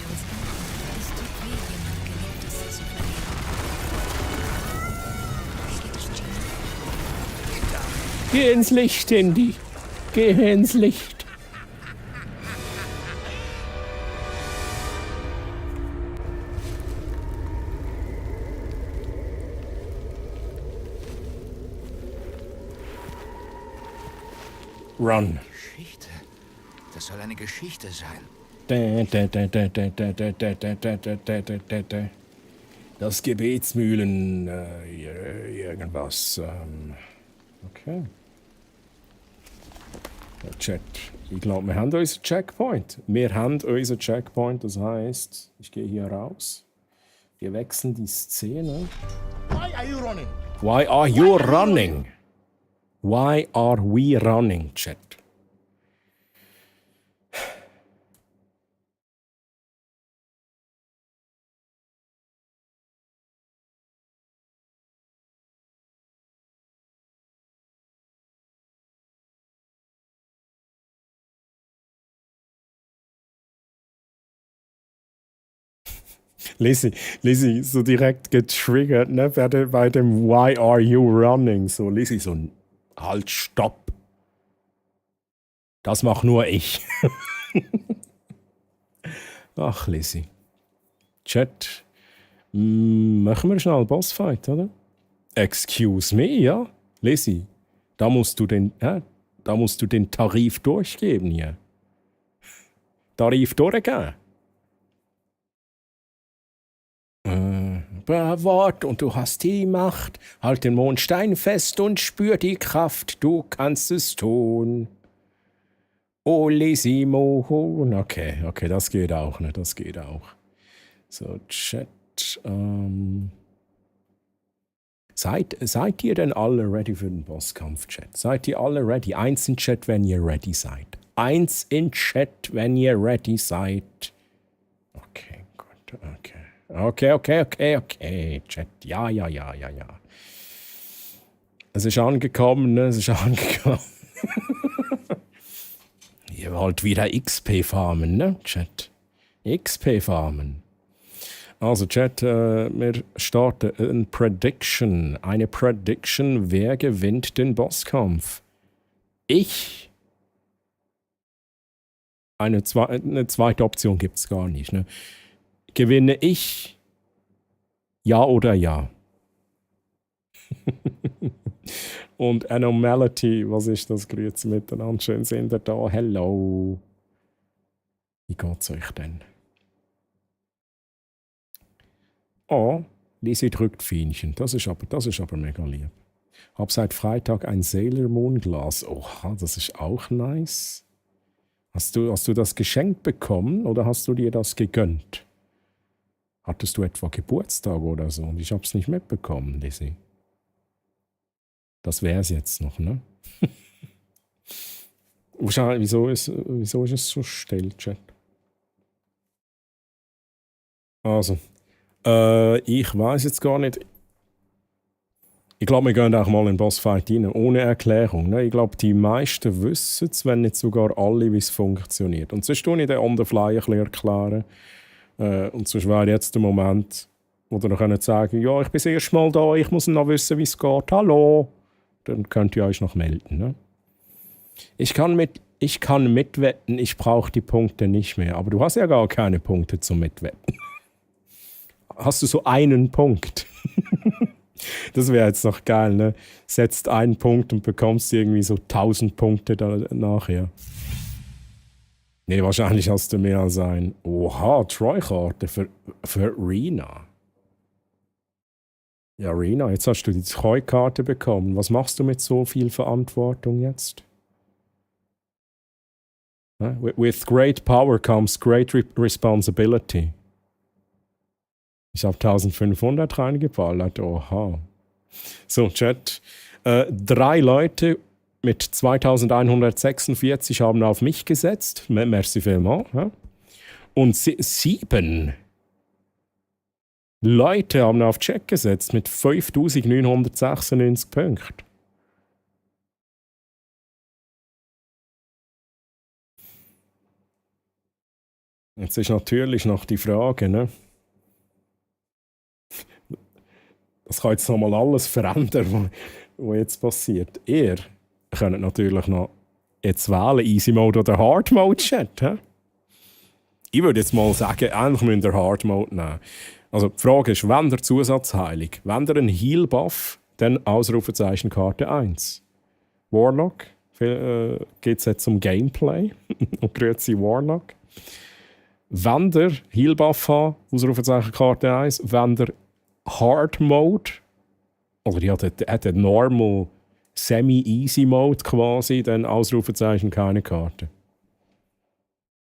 Geh ins Licht, Indy. Geh ins Licht. Run. Geschichte. Das soll eine Geschichte sein. Das Gebetsmühlen, irgendwas. Okay. Chat. Ich glaube, wir haben unseren Checkpoint. Wir haben unseren Checkpoint, das heisst, ich gehe hier raus. Wir wechseln die Szene. Why are you running? Why are you running? Why are we running, Chat? Lizzie, so direkt getriggert, ne, bei dem Why are you running? So, Lizzie, so ein Halt, stopp. Das mach nur ich. Ach, Lizzie. Chat, machen wir schnell einen Bossfight, oder? Excuse me, ja? Lizzie, da musst du den Tarif durchgeben hier. Tarif durchgeben. Wort und du hast die Macht. Halt den Mondstein fest und spür die Kraft. Du kannst es tun. Olesimo. Okay, das geht auch, ne? Das geht auch. So, Chat. Seid ihr denn alle ready für den Bosskampf, Chat? Seid ihr alle ready? 1 in Chat, wenn ihr ready seid. 1 in Chat, wenn ihr ready seid. Okay, gut, okay. Okay, Chat. Ja. Es ist angekommen, ne? Es ist angekommen. Ihr wollt wieder XP farmen, ne, Chat? XP farmen. Also, Chat, wir starten eine Prediction. Wer gewinnt den Bosskampf? Ich? Eine zweite Option gibt es gar nicht, ne? Gewinne ich? Ja oder ja? Und Anomality, was ist das? Grüezi miteinander, schön sind ihr da. Hello. Wie geht's euch denn? Oh, Lizzie drückt Fienchen. Das ist aber mega lieb. Hab seit Freitag ein Sailor Moon Glas. Oha, das ist auch nice. Hast du das geschenkt bekommen oder hast du dir das gegönnt? Hattest du etwa Geburtstag oder so? Und ich hab's nicht mitbekommen, Lizzie. Das wär's jetzt noch, ne? Wieso ist es so still, Chat? Also, ich weiß jetzt gar nicht. Ich glaube, wir gehen auch mal in den Bossfight rein, ohne Erklärung. Ne? Ich glaube, die meisten wissen es, wenn nicht sogar alle, wie es funktioniert. Und sonst tue ich den on the fly ein bisschen erklären. Und sonst wäre jetzt der Moment, wo ihr noch sagen, ja, ich bin das erste Mal da, ich muss noch wissen, wie es geht. Hallo! Dann könnt ihr euch noch melden. Ne? Ich kann mitwetten, ich brauche die Punkte nicht mehr. Aber du hast ja gar keine Punkte zum Mitwetten. Hast du so einen Punkt? Das wäre jetzt noch geil, ne? Setzt einen Punkt und bekommst irgendwie so 1000 Punkte nachher. Nee, wahrscheinlich hast du mehr als ein. Oha, Troy-Karte für Rena. Ja, Rena, jetzt hast du die Troy-Karte bekommen. Was machst du mit so viel Verantwortung jetzt? With great power comes great responsibility. Ich habe 1500 reingeballert. Oha. So, Chat. 3 Leute mit 2146 haben auf mich gesetzt. Merci vielmals. Ja? Und 7 Leute haben auf Jack gesetzt mit 5996 Punkten. Jetzt ist natürlich noch die Frage, ne? Das kann jetzt nochmal alles verändern, was jetzt passiert. Ihr könnt natürlich noch jetzt wählen, Easy Mode oder Hard Mode Chat. He? Ich würde jetzt mal sagen, eigentlich müsst ihr Hard Mode nehmen. Also die Frage ist, wenn der Zusatzheilung, wenn der einen Heal Buff, dann Ausrufezeichen Karte 1. Warlock, geht es jetzt zum Gameplay. Und grüezi Warlock. Wenn der Heal Buff hat, Ausrufezeichen Karte 1, wenn der Hard Mode, oder die hat den Normal Semi-Easy Mode quasi, dann Ausrufezeichen keine Karte.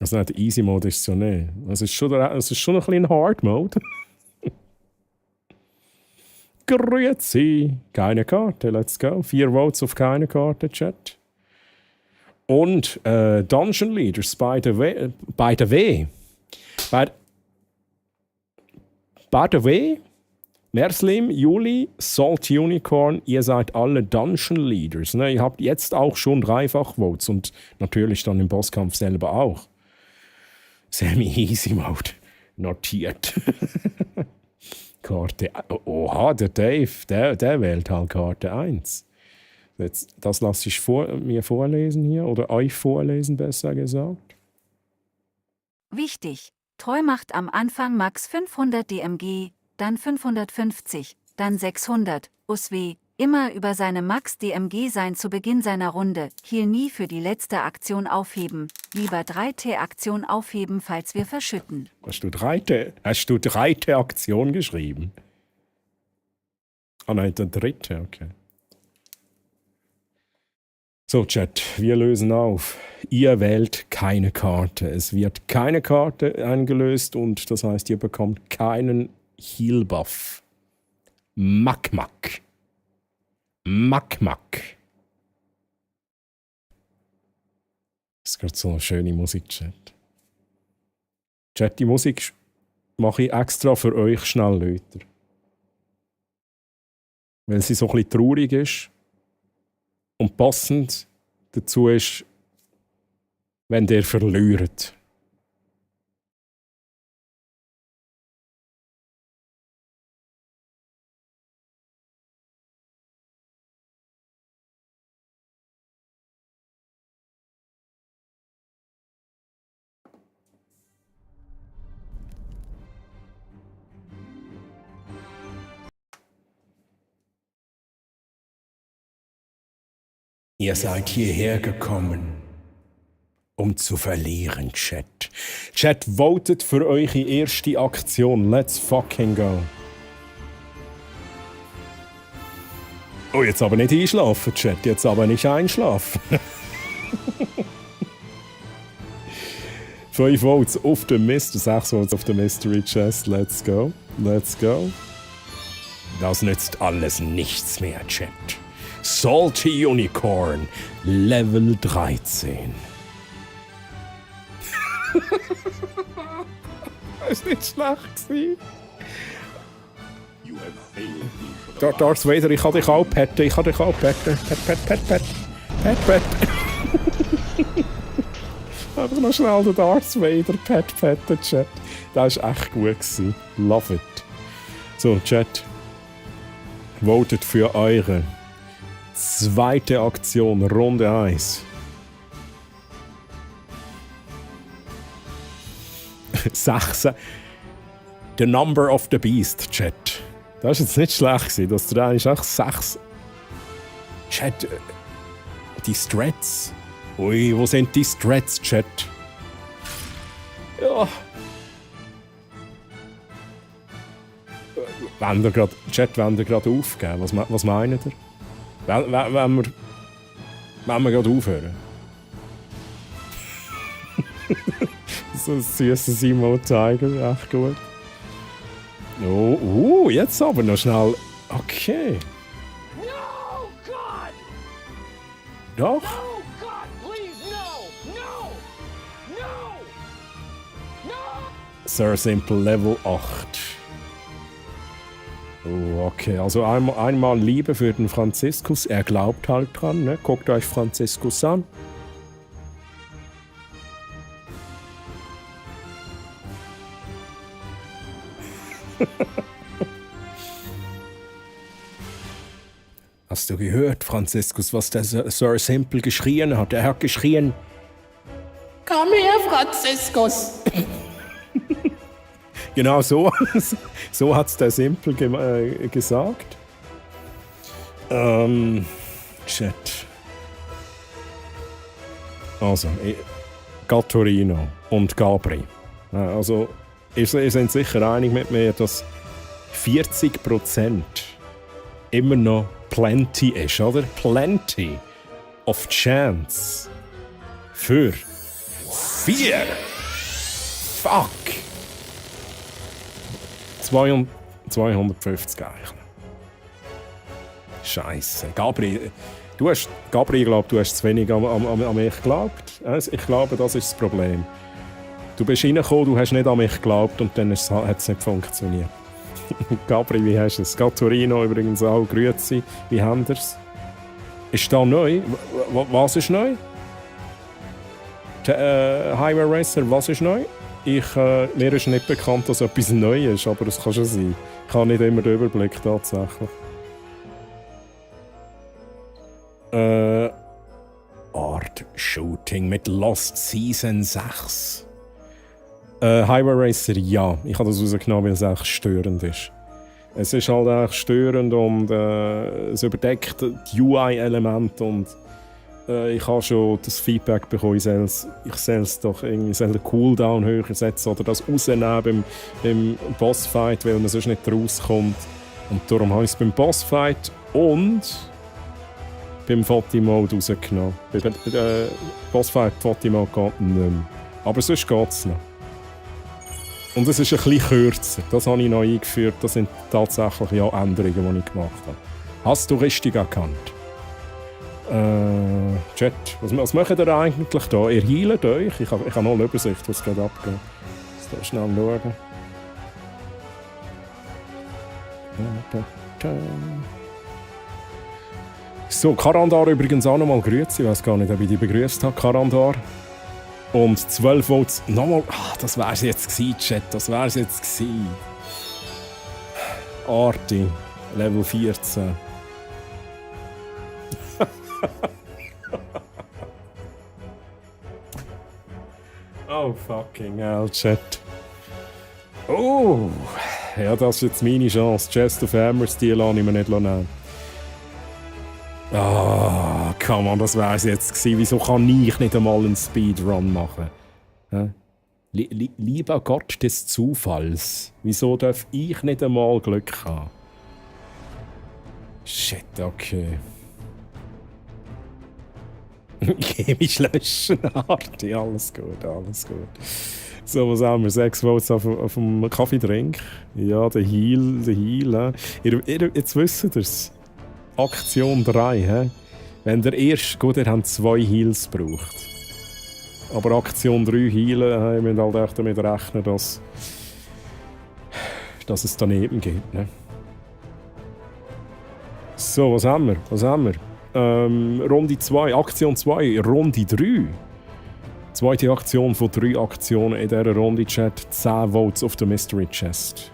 Also nicht der Easy Mode ist es ja nicht. Es ist schon ein bisschen Hard Mode. Grüezi, keine Karte, let's go. 4 Votes auf keine Karte, Chat. Und Dungeon Leaders by the way. Merslim, Juli, Salt Unicorn, ihr seid alle Dungeon Leaders. Ne? Ihr habt jetzt auch schon 3-fach Votes und natürlich dann im Bosskampf selber auch. Semi-Easy Mode. Notiert. Karte. Oha, der Dave, der wählt halt Karte 1. Das lasse ich mir vorlesen hier, oder euch vorlesen, besser gesagt. Wichtig. Treu macht am Anfang max 500 DMG, dann 550, dann 600, USW, immer über seine Max-DMG sein zu Beginn seiner Runde, Heal nie für die letzte Aktion aufheben, lieber 3T-Aktion aufheben, falls wir verschütten. Hast du 3T-Aktion geschrieben? Ah nein, der 3. Okay. So, Chat, wir lösen auf. Ihr wählt keine Karte. Es wird keine Karte eingelöst und das heißt, ihr bekommt keinen Heal-Buff. Mack. Das ist gerade so eine schöne Musik, Chat. Chat, die Musik mache ich extra für euch schnell lauter. Weil sie so ein bisschen traurig ist. Und passend dazu ist, wenn der verliert. Ihr seid hierher gekommen, um zu verlieren, Chat. Chat, votet für eure erste Aktion. Let's fucking go. Oh, jetzt aber nicht einschlafen, Chat. Jetzt aber nicht einschlafen. 5 Votes auf den Mist, 6 Votes auf den Mystery Chest. Let's go. Das nützt alles nichts mehr, Chat. Salty Unicorn, Level 13. Das ist nicht schlecht gewesen. Darth Vader, ich kann dich auch petten, ich kann dich auch petten. Pet. Einfach noch schnell den Darth Vader petten, Chat. Das war echt gut gewesen. Love it. So, Chat. Votet für eure zweite Aktion, Runde 1. 6. The Number of the Beast, Chat. Das war jetzt nicht schlecht gewesen, dass du da eigentlich auch 6. Chat. Die Strats. Ui, wo sind die Strats, Chat? Ja. Wenn ihr gerade, Chat, wenn ihr gerade aufgeben, was meint ihr? Wenn wir gerade aufhören? So ein süßes Emo-Tiger, echt gut. Oh, jetzt aber noch schnell. Okay. No, God! Doch. No, God, please, no! No! Sir Simple Level 8. Oh, okay. Also einmal Liebe für den Franziskus. Er glaubt halt dran, ne? Guckt euch Franziskus an. Hast du gehört, Franziskus, was der Sir Simple geschrien hat? Er hat geschrien: Komm her, Franziskus! Genau so hat es der Simple gesagt. Chat. Also, Gattorino und Gabri. Also, ihr seid sicher einig mit mir, dass 40% immer noch plenty ist, oder? Plenty of chance für 4. Fuck! 250 eigentlich. Scheiße. Gabri, ich glaube, du hast zu wenig an mich geglaubt. Ich glaube, das ist das Problem. Du bist reingekommen, du hast nicht an mich geglaubt und dann hat es nicht funktioniert. Gabri, wie hast du es? Gattorino übrigens auch, grüezi. Wie habt ihr es? Ist da neu? Was ist neu? Highway Racer, was ist neu? Mir ist nicht bekannt, dass etwas neu ist, aber es kann schon sein. Ich habe nicht immer den Überblick, tatsächlich. Art Shooting mit Lost Season 6. Highway Racer, ja. Ich habe das rausgenommen, weil es echt störend ist. Es ist halt echt störend und es überdeckt die UI-Elemente und ich habe schon das Feedback bekommen, ich soll es doch irgendwie den Cooldown höher setzen oder das rausnehmen beim Bossfight, weil man sonst nicht rauskommt. Und darum habe ich es beim Bossfight und beim Fotomode rausgenommen. Bei Bossfight Fotomode geht nicht mehr. Aber sonst geht es noch. Und es ist ein bisschen kürzer. Das habe ich noch eingeführt. Das sind tatsächlich ja Änderungen, die ich gemacht habe. Hast du richtig erkannt? Chat, was macht ihr eigentlich da? Ihr heilt euch? Ich habe noch eine Übersicht, was gerade abgeht. Jetzt da schnell schauen. So, Karandar übrigens auch nochmal grüezi. Ich weiß gar nicht, ob ich die begrüßt habe, Karandar. Und 12 Votes. Nochmal. Das wär's jetzt gewesen, Chat. Das wär's jetzt gewesen. Arti. Level 14. Oh, fucking hell, Chat. Oh. Ja, das ist jetzt meine Chance. Chest of Hammers, die lasse ich mir nicht nehmen. Ah, come on, das wär's jetzt gewesen. Wieso kann ich nicht einmal einen Speedrun machen? Lieber Gott des Zufalls, wieso darf ich nicht einmal Glück haben? Shit, okay. Chemisch löschen, Arti, alles gut, alles gut. So, was haben wir? 6 Votes auf dem Kaffeedrink. Ja, der Heal. Jetzt wisst ihr es. Aktion 3, hä? Wenn der erste, gut, ihr habt 2 Heals gebraucht. Aber Aktion 3 Healen, wir müssen halt echt damit rechnen, dass es daneben geht, ne? So, was haben wir? Runde 2, Aktion 2, Runde 3. Zweite Aktion von 3 Aktionen in dieser Runde, Chat. 10 Votes auf der Mystery Chest.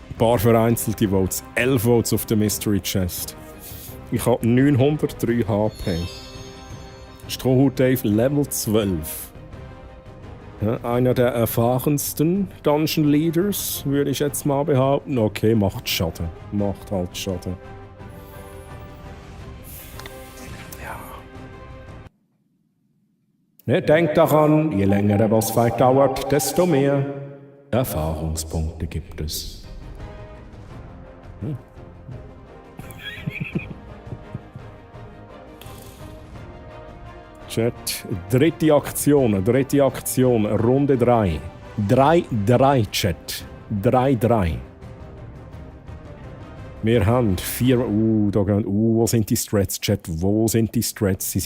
Ein paar vereinzelte Votes. 11 Votes auf der Mystery Chest. Ich habe 903 HP. Strohhut Dave, Level 12. Ja, einer der erfahrensten Dungeon Leaders, würde ich jetzt mal behaupten. Okay, macht Schaden. Macht halt Schaden. Ja. Denkt daran, je länger der Bossfight dauert, desto mehr Erfahrungspunkte gibt es. Chat, dritte Aktion, Runde 3. 3-3, Chat. 3-3. Wir haben 4. Da gehen. Wo sind die Strats, Chat? Wo sind die Strats? Sie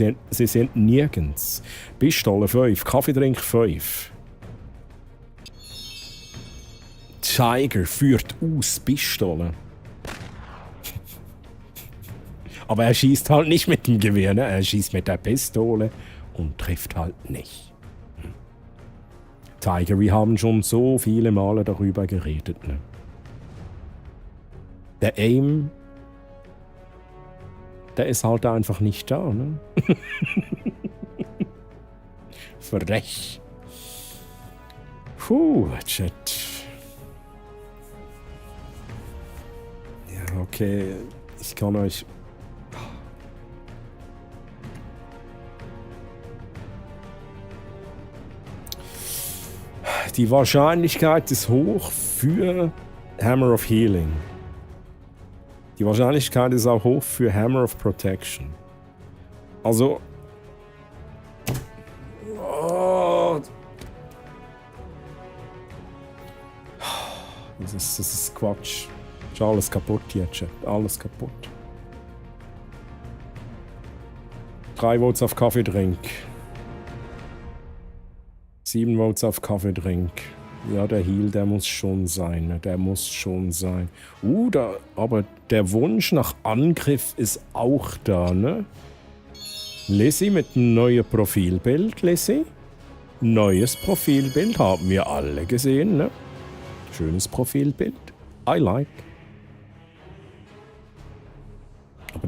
sind nirgends. Pistole 5, Kaffeedrink 5. Tiger führt aus Pistole. Aber er schießt halt nicht mit dem Gewehr, ne? Er schießt mit der Pistole und trifft halt nicht. Tiger, wir haben schon so viele Male darüber geredet, ne? Der Aim, der ist halt einfach nicht da, ne? Frech. Puh, Chat. Ja, okay. Ich kann euch... Die Wahrscheinlichkeit ist hoch für Hammer of Healing. Die Wahrscheinlichkeit ist auch hoch für Hammer of Protection. Also... Oh, das ist Quatsch. Ist alles kaputt hier, Chat. Alles kaputt. 3 Votes auf Kaffeedrink. 7 Votes auf Kaffeedrink. Ja, der Heal, der muss schon sein. Ne? Der muss schon sein. Aber der Wunsch nach Angriff ist auch da, ne? Lizzie mit einem neuen Profilbild, Lizzie. Neues Profilbild haben wir alle gesehen, ne? Schönes Profilbild. I like. Aber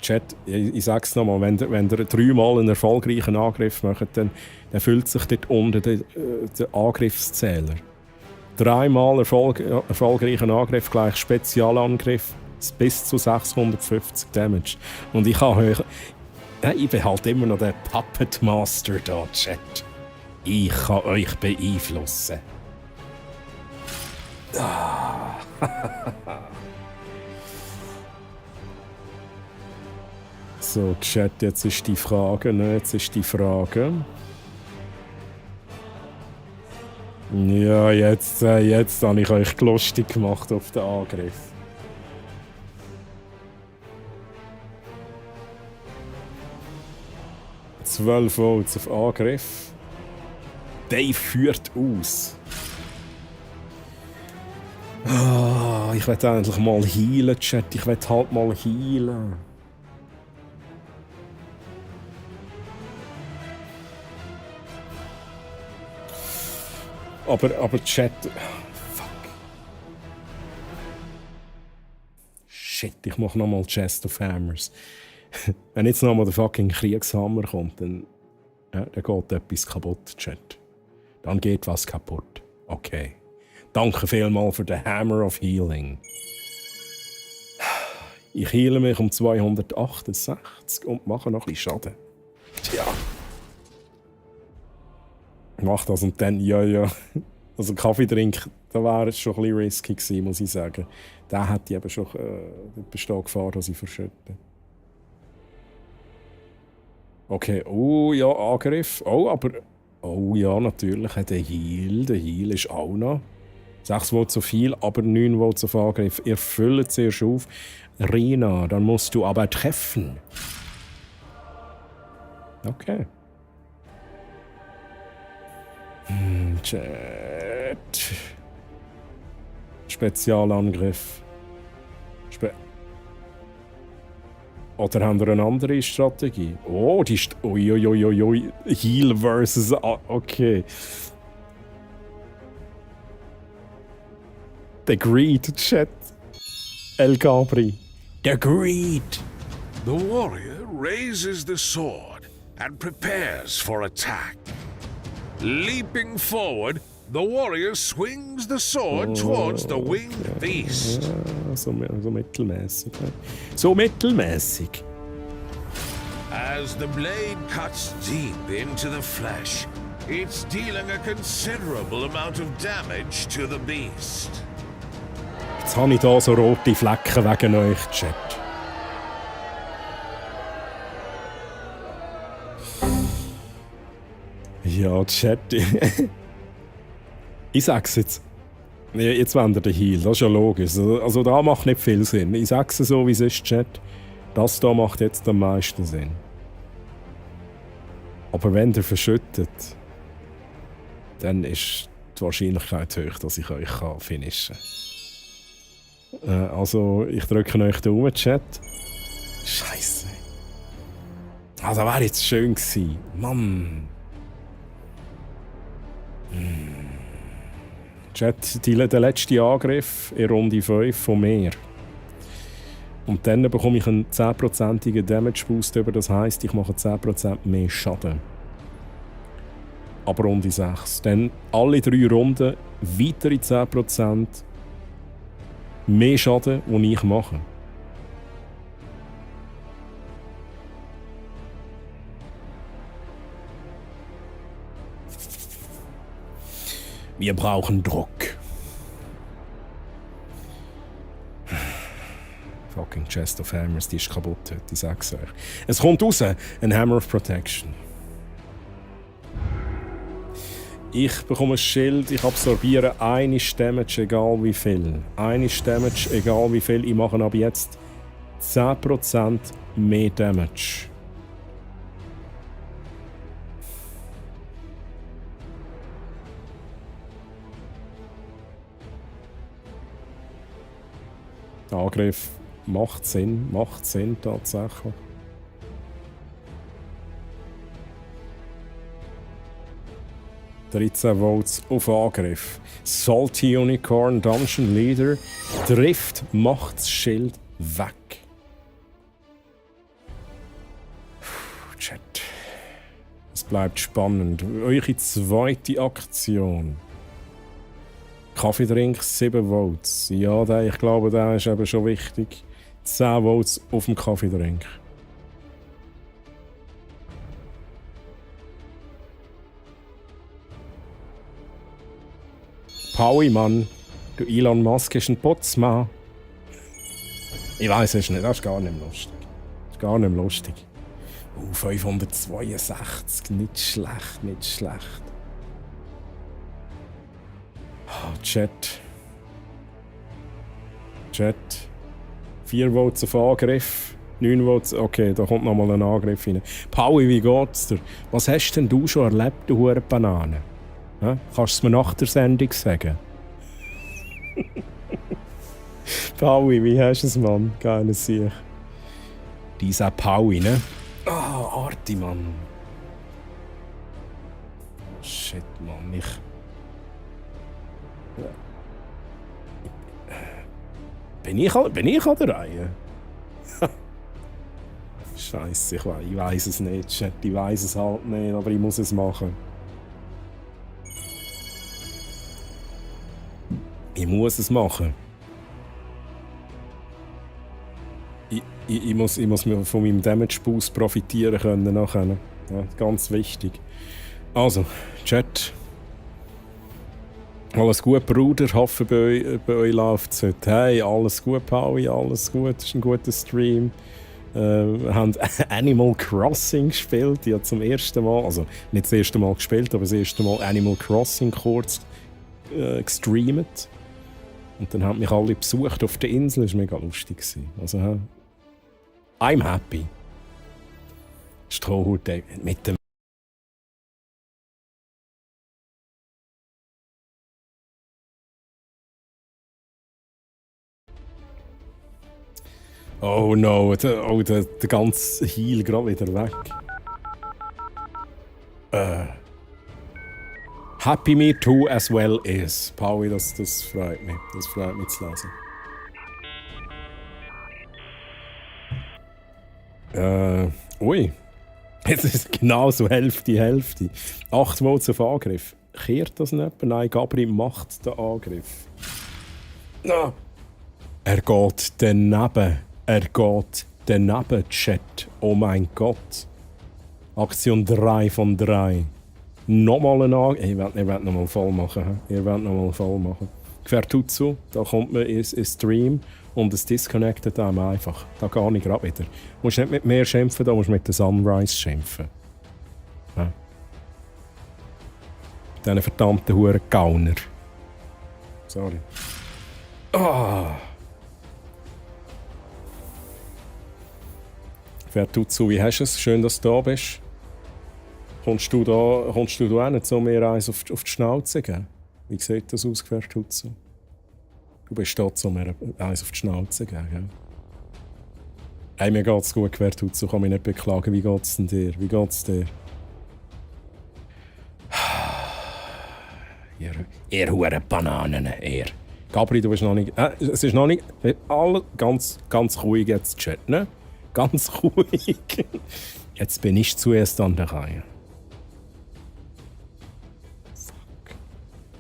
Chat, ich sag's nochmal, wenn ihr 3-mal einen erfolgreichen Angriff macht, dann füllt sich dort unten der Angriffszähler. 3-mal erfolgreichen Angriff gleich Spezialangriff bis zu 650 Damage. Und ich bin halt immer noch der Puppet Master da, Chat. Ich kann euch beeinflussen. So, Chat, jetzt ist die Frage, ne? Ja, jetzt habe ich euch lustig gemacht auf den Angriff. – 12 Votes auf Angriff. Dave führt aus. Oh, ich will endlich mal healen, Chat. Ich will halt mal healen. Aber Chat... Fuck. Shit, ich mach nochmal Chest of Hammers. Wenn jetzt nochmal der fucking Kriegshammer kommt, dann geht etwas kaputt, Chat. Dann geht was kaputt. Okay. Danke vielmals für den Hammer of Healing. Ich heile mich um 268 und mache noch ein bisschen Schaden. Tja. Mach das und dann, ja. Also Kaffeedrink, da wäre es schon ein bisschen risky gewesen, muss ich sagen. Da hätte ich eben schon besteht Gefahr, dass ich verschütte. Okay, oh ja, Angriff. Oh ja, natürlich, der Heal ist auch noch. 6 Votes zu viel, aber 9 Votes auf Angriff. Ihr füllt zuerst auf. Rina, dann musst du aber treffen. Okay. Chat. Spezialangriff. Oder haben wir eine andere Strategie? Oh, die ist. Uiuiuiui. Heal versus. Okay. Der Greed, Chat. El Gabri. Der Greed. The warrior raises the sword and prepares for attack. Leaping forward, the warrior swings the sword towards the winged beast. Ja, so mittelmäßig. So mittelmäßig. As the blade cuts deep into the flesh, it's dealing a considerable amount of damage to the beast. Jetzt habe ich hier so rote Flecken wegen euch, Chat. Ja, Chat. Ich sag's jetzt. Jetzt wollt ihr den Heal, das ist ja logisch. Also da macht nicht viel Sinn. Ich sag's so, wie es ist, Chat. Das da macht jetzt am meisten Sinn. Aber wenn ihr verschüttet, dann ist die Wahrscheinlichkeit hoch, dass ich euch finishen kann. Also, ich drücke euch den Daumen, Chat. Scheiße. Also, wäre jetzt schön gewesen. Mann. Chat, der letzte Angriff in Runde 5 von mir. Und dann bekomme ich einen 10%igen Damage Boost über, das heisst, ich mache 10% mehr Schaden. Aber Runde 6. Dann alle 3 Runden weitere 10% mehr Schaden, den ich mache. Wir brauchen Druck. Fucking Chest of Hammers, die ist kaputt heute, ich sag's euch. Es kommt raus, ein Hammer of Protection. Ich bekomme ein Schild, ich absorbiere eine Damage, egal wie viel. Eine Damage, egal wie viel. Ich mache ab jetzt 10% mehr Damage. Der Angriff macht Sinn tatsächlich. «13 Volts auf Angriff. Salty Unicorn Dungeon Leader trifft, macht das Schild weg. Chat. Es bleibt spannend. Eure zweite Aktion. Kaffeedrink 7 Volts. Ja, ich glaube, der ist eben schon wichtig. 10 Volts auf dem Kaffeedrink. Paui, Mann. Du Elon Musk ist ein Putzmann. Ich weiß es nicht, das ist gar nicht lustig. Das ist gar nicht lustig. 562, nicht schlecht, nicht schlecht. Chat. 4 Volts auf Angriff. 9 Volts. Okay, da kommt nochmal ein Angriff rein. Paui, wie geht's dir? Was hast denn du schon erlebt, du hure Banane? Ja? Kannst du es mir nach der Sendung sagen? Paui, wie hast du es, Mann? Geiler Sieg. Dieser Paui, ne? Arti, Mann. Shit, Mann. Bin ich an der Reihe? Scheiße, ich weiß es nicht, Chat. Ich weiß es halt nicht, aber ich muss es machen. Ich muss es machen. Ich muss von meinem Damage Boost profitieren können nachher. Ja, ganz wichtig. Also, Chat. Alles gut, Bruder. Hoffe, bei euch läuft es heute. Hey, alles gut, Paui, alles gut. Es ist ein guter Stream. Wir haben Animal Crossing gespielt. Ich habe zum ersten Mal, also nicht das erste Mal gespielt, aber das erste Mal Animal Crossing kurz gestreamt. Und dann haben mich alle besucht auf der Insel. Das war mega lustig. Also, I'm happy. Strohhut mit dem Oh no, der ganze Heal gerade wieder weg. Happy Me Too as well is. Pauli, das freut mich. Das freut mich zu lesen. Ui. Jetzt ist es genau so Hälfte. 8 Votes auf Angriff. Kehrt das nicht? Nein, Gabri macht den Angriff. No. Er geht daneben. Chat. Oh mein Gott. Aktion 3 von 3. Nochmal ein Angriff. Ich werde nochmal voll machen. Quertutsu, da kommt man in Stream und es disconnectet einem einfach. Da gehe ich gerade wieder. Du musst nicht mit mir schimpfen, da musst du mit der Sunrise schimpfen. Ja. Diesen verdammten Huren Gauner. Sorry. Quertutsu, wie hast du es? Schön, dass du da bist. Kommst du da hin, um mir eins auf die Schnauze zu geben? Wie sieht das aus, Quertutsu? Du bist da, um mir eins auf die Schnauze zu geben, gell? Hey, mir geht's gut, Quertutsu, kann mich nicht beklagen. Wie geht's denn dir? Ihr hure Bananen, ihr. Gabri, du bist noch nicht... es ist noch nicht... Alle ganz ruhig jetzt, Chat, ne? Ganz ruhig. Jetzt bin ich zuerst an der Reihe. Fuck.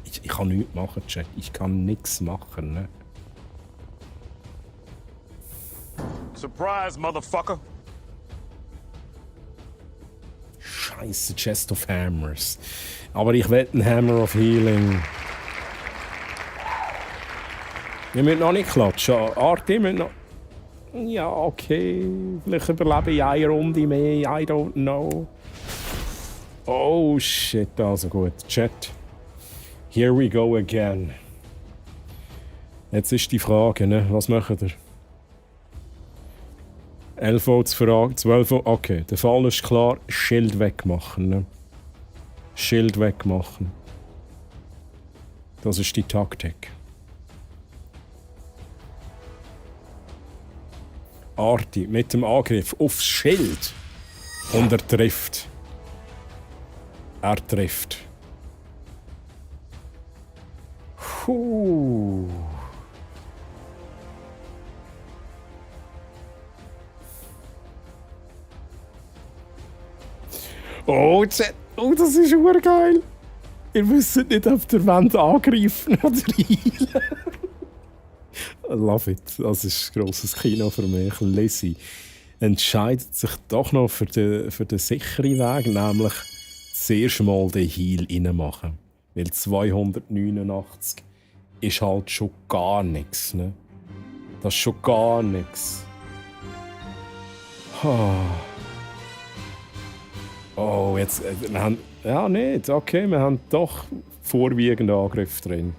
Ich kann nichts machen, Chat. Ich kann nichts machen, ne? Surprise, motherfucker! Scheiße, Chest of Hammers. Aber ich will einen Hammer of Healing. Wir müssen noch nicht klatschen. Arti, wir müssen noch... Ja, okay. Vielleicht überlebe ich eine Runde mehr. I don't know. Oh shit, also gut. Chat. Here we go again. Jetzt ist die Frage, ne? Was macht ihr? 11 Votes für 12 Votes. Okay, der Fall ist klar. Schild wegmachen, ne? Schild wegmachen. Das ist die Taktik. Arti mit dem Angriff aufs Schild. Und er trifft. Puh. Oh, das ist urgeil. Ihr müsst nicht auf der Wand angreifen oder heilen. Love it. Das ist ein grosses Kino für mich. Lizzie entscheidet sich doch noch für den sicheren Weg, nämlich zuerst mal den Heal reinmachen. Weil 289 ist halt schon gar nichts. Ne? Das ist schon gar nichts. Oh, jetzt. Wir haben. Ja, nicht. Okay, wir haben doch vorwiegend Angriff drin.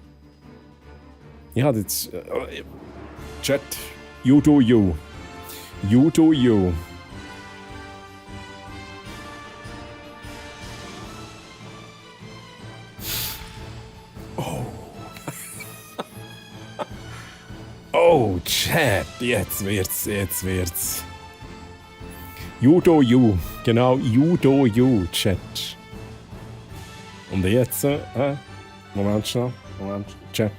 Ich hatte jetzt. Chat, you do you. You do you. Oh. Oh, Chat, jetzt wird's. You do you. Genau, you do you, Chat. Und jetzt, Moment, Chat.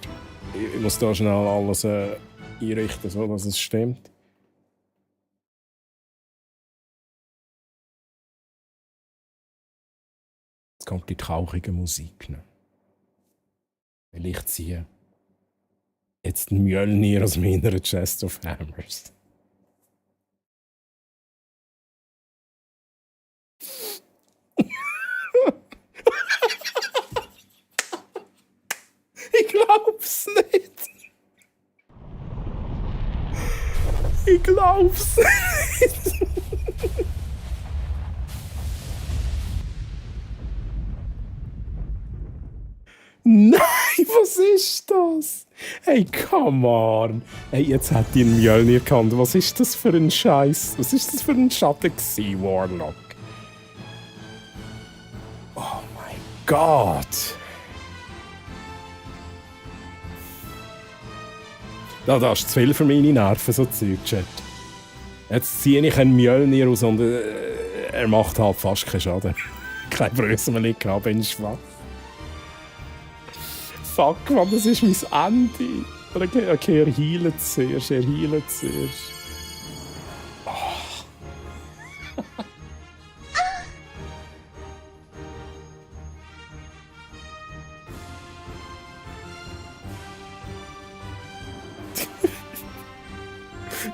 Ich muss da schnell alles einrichten, so dass es stimmt. Jetzt kommt die traurige Musik. Ne? Weil ich ziehe jetzt einen Mjölnir aus meiner Chest of Hammers. Ich glaub's nicht. Ich glaub's nicht. Nein, was ist das? Hey, come on. Hey, jetzt hat die einen Mjölnir gekannt. Was ist das für ein Scheiß? Was ist das für ein Schatten gewesen, Warlock? Oh mein Gott. Das ist zu viel für meine Nerven, so Zeug, Chat. Jetzt ziehe ich einen Mjölnir raus und er macht halt fast keinen Schaden. Kein Brösmeli gehabt, bin ich schwach. Fuck, Mann, das ist mein Ende. Okay, er healt zuerst.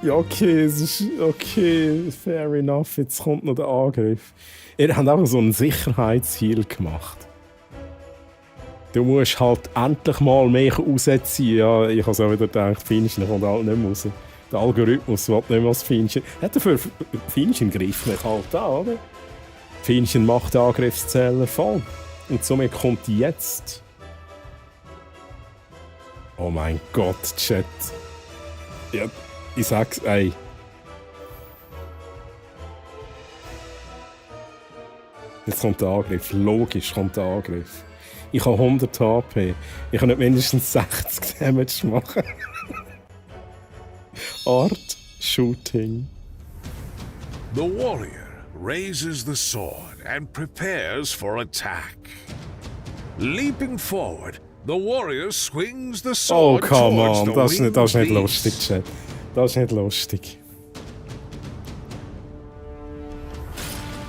Ja, okay, es ist okay, fair enough. Jetzt kommt noch der Angriff. Ihr habt einfach so einen Sicherheitsheal gemacht. Du musst halt endlich mal mehr rausziehen. Ja, ich habe es auch wieder gedacht, Finchen kommt halt nicht mehr raus. Der Algorithmus will nicht mehr als Finchen. Hat dafür Finchen greift mich halt an, oder? Finchen macht den Angriffszähler voll. Und somit kommt jetzt. Oh mein Gott, Chat. Ja, ich sag's, ey. Jetzt kommt der Angriff. Logisch kommt der Angriff. Ich habe 100 HP. Ich kann nicht mindestens 60 Damage machen. Art Shooting. The warrior raises the sword and prepares for attack. Leaping forward, the warrior swings the Oh, sword come towards on. the Das ist nicht winged lustig, beast. Chat. Das ist nicht lustig.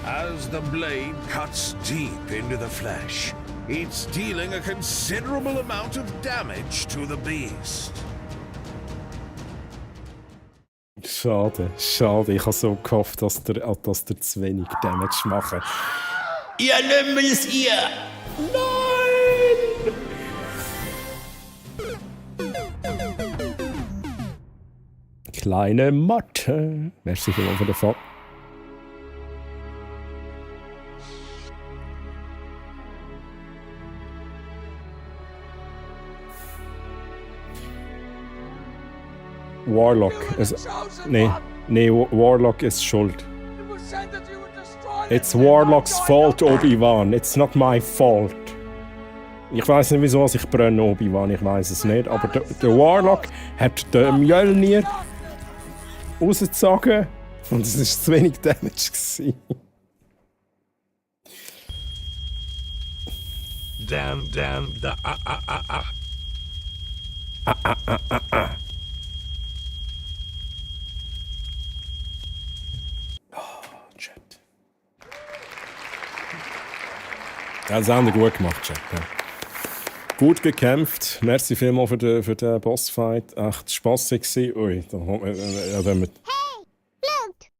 As the blade cuts deep into the flesh, it's dealing a considerable amount of damage to the beast. Schade. Ich habe so gehofft, dass der zu wenig Damage macht. Ihr Lümmels, ihr! Kleine Motte. Merci vielmals für den Fall. Warlock. Warlock ist schuld. It's Warlocks fault, Obi-Wan. It's not my fault. Ich weiß nicht, wieso ich brenne, Obi-Wan. Ich weiß es nicht. Aber der Warlock hat den Mjölnir rausgezogen und es war zu wenig Damage gewesen. Damn, the Das haben wir gut gemacht, Chat. Ja. Gut gekämpft. Merci vielmals für den Bossfight. Echt spassig gewesen. Ui, da kommt man.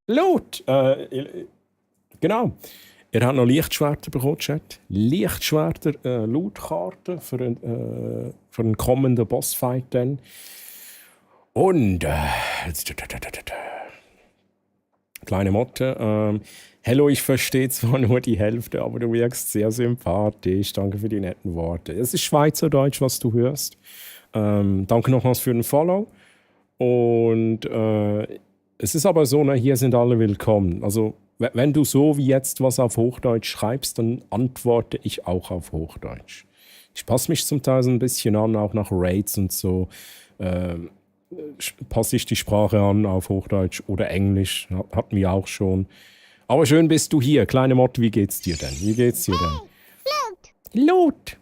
Loot! Genau. Ihr habt noch Lichtschwerter bekommen, Chat. Lichtschwerter, Lootkarten für einen kommenden Bossfight dann. Und kleine Motte. Hello, ich verstehe zwar nur die Hälfte, aber du wirkst sehr sympathisch. Danke für die netten Worte. Es ist Schweizerdeutsch, was du hörst. Danke nochmals für den Follow. Und es ist aber so, hier sind alle willkommen. Also, wenn du so wie jetzt was auf Hochdeutsch schreibst, dann antworte ich auch auf Hochdeutsch. Ich passe mich zum Teil so ein bisschen an, auch nach Raids und so. Passe ich die Sprache an auf Hochdeutsch oder Englisch. Hatten wir auch schon. Aber schön bist du hier. Kleine Motte, wie geht's dir denn? Loot!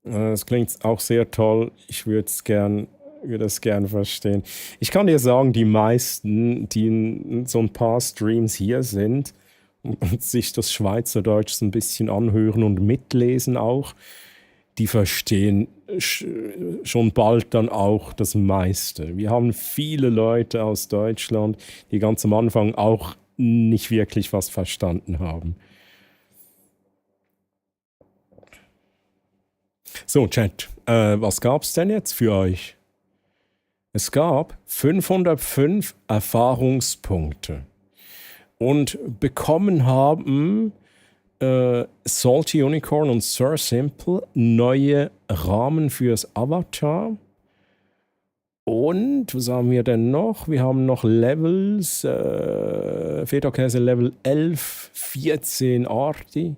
Das klingt auch sehr toll. Ich würde es gern verstehen. Ich kann dir sagen, die meisten, die in so ein paar Streams hier sind und sich das Schweizerdeutsch so ein bisschen anhören und mitlesen auch, die verstehen schon bald dann auch das meiste. Wir haben viele Leute aus Deutschland, die ganz am Anfang auch nicht wirklich was verstanden haben. So, Chat, was gab es denn jetzt für euch? Es gab 505 Erfahrungspunkte und bekommen haben Salty Unicorn und Sir Simple neue Rahmen fürs Avatar. Und was haben wir denn noch? Wir haben noch Levels. Federkäse Level 11, 14 Arti.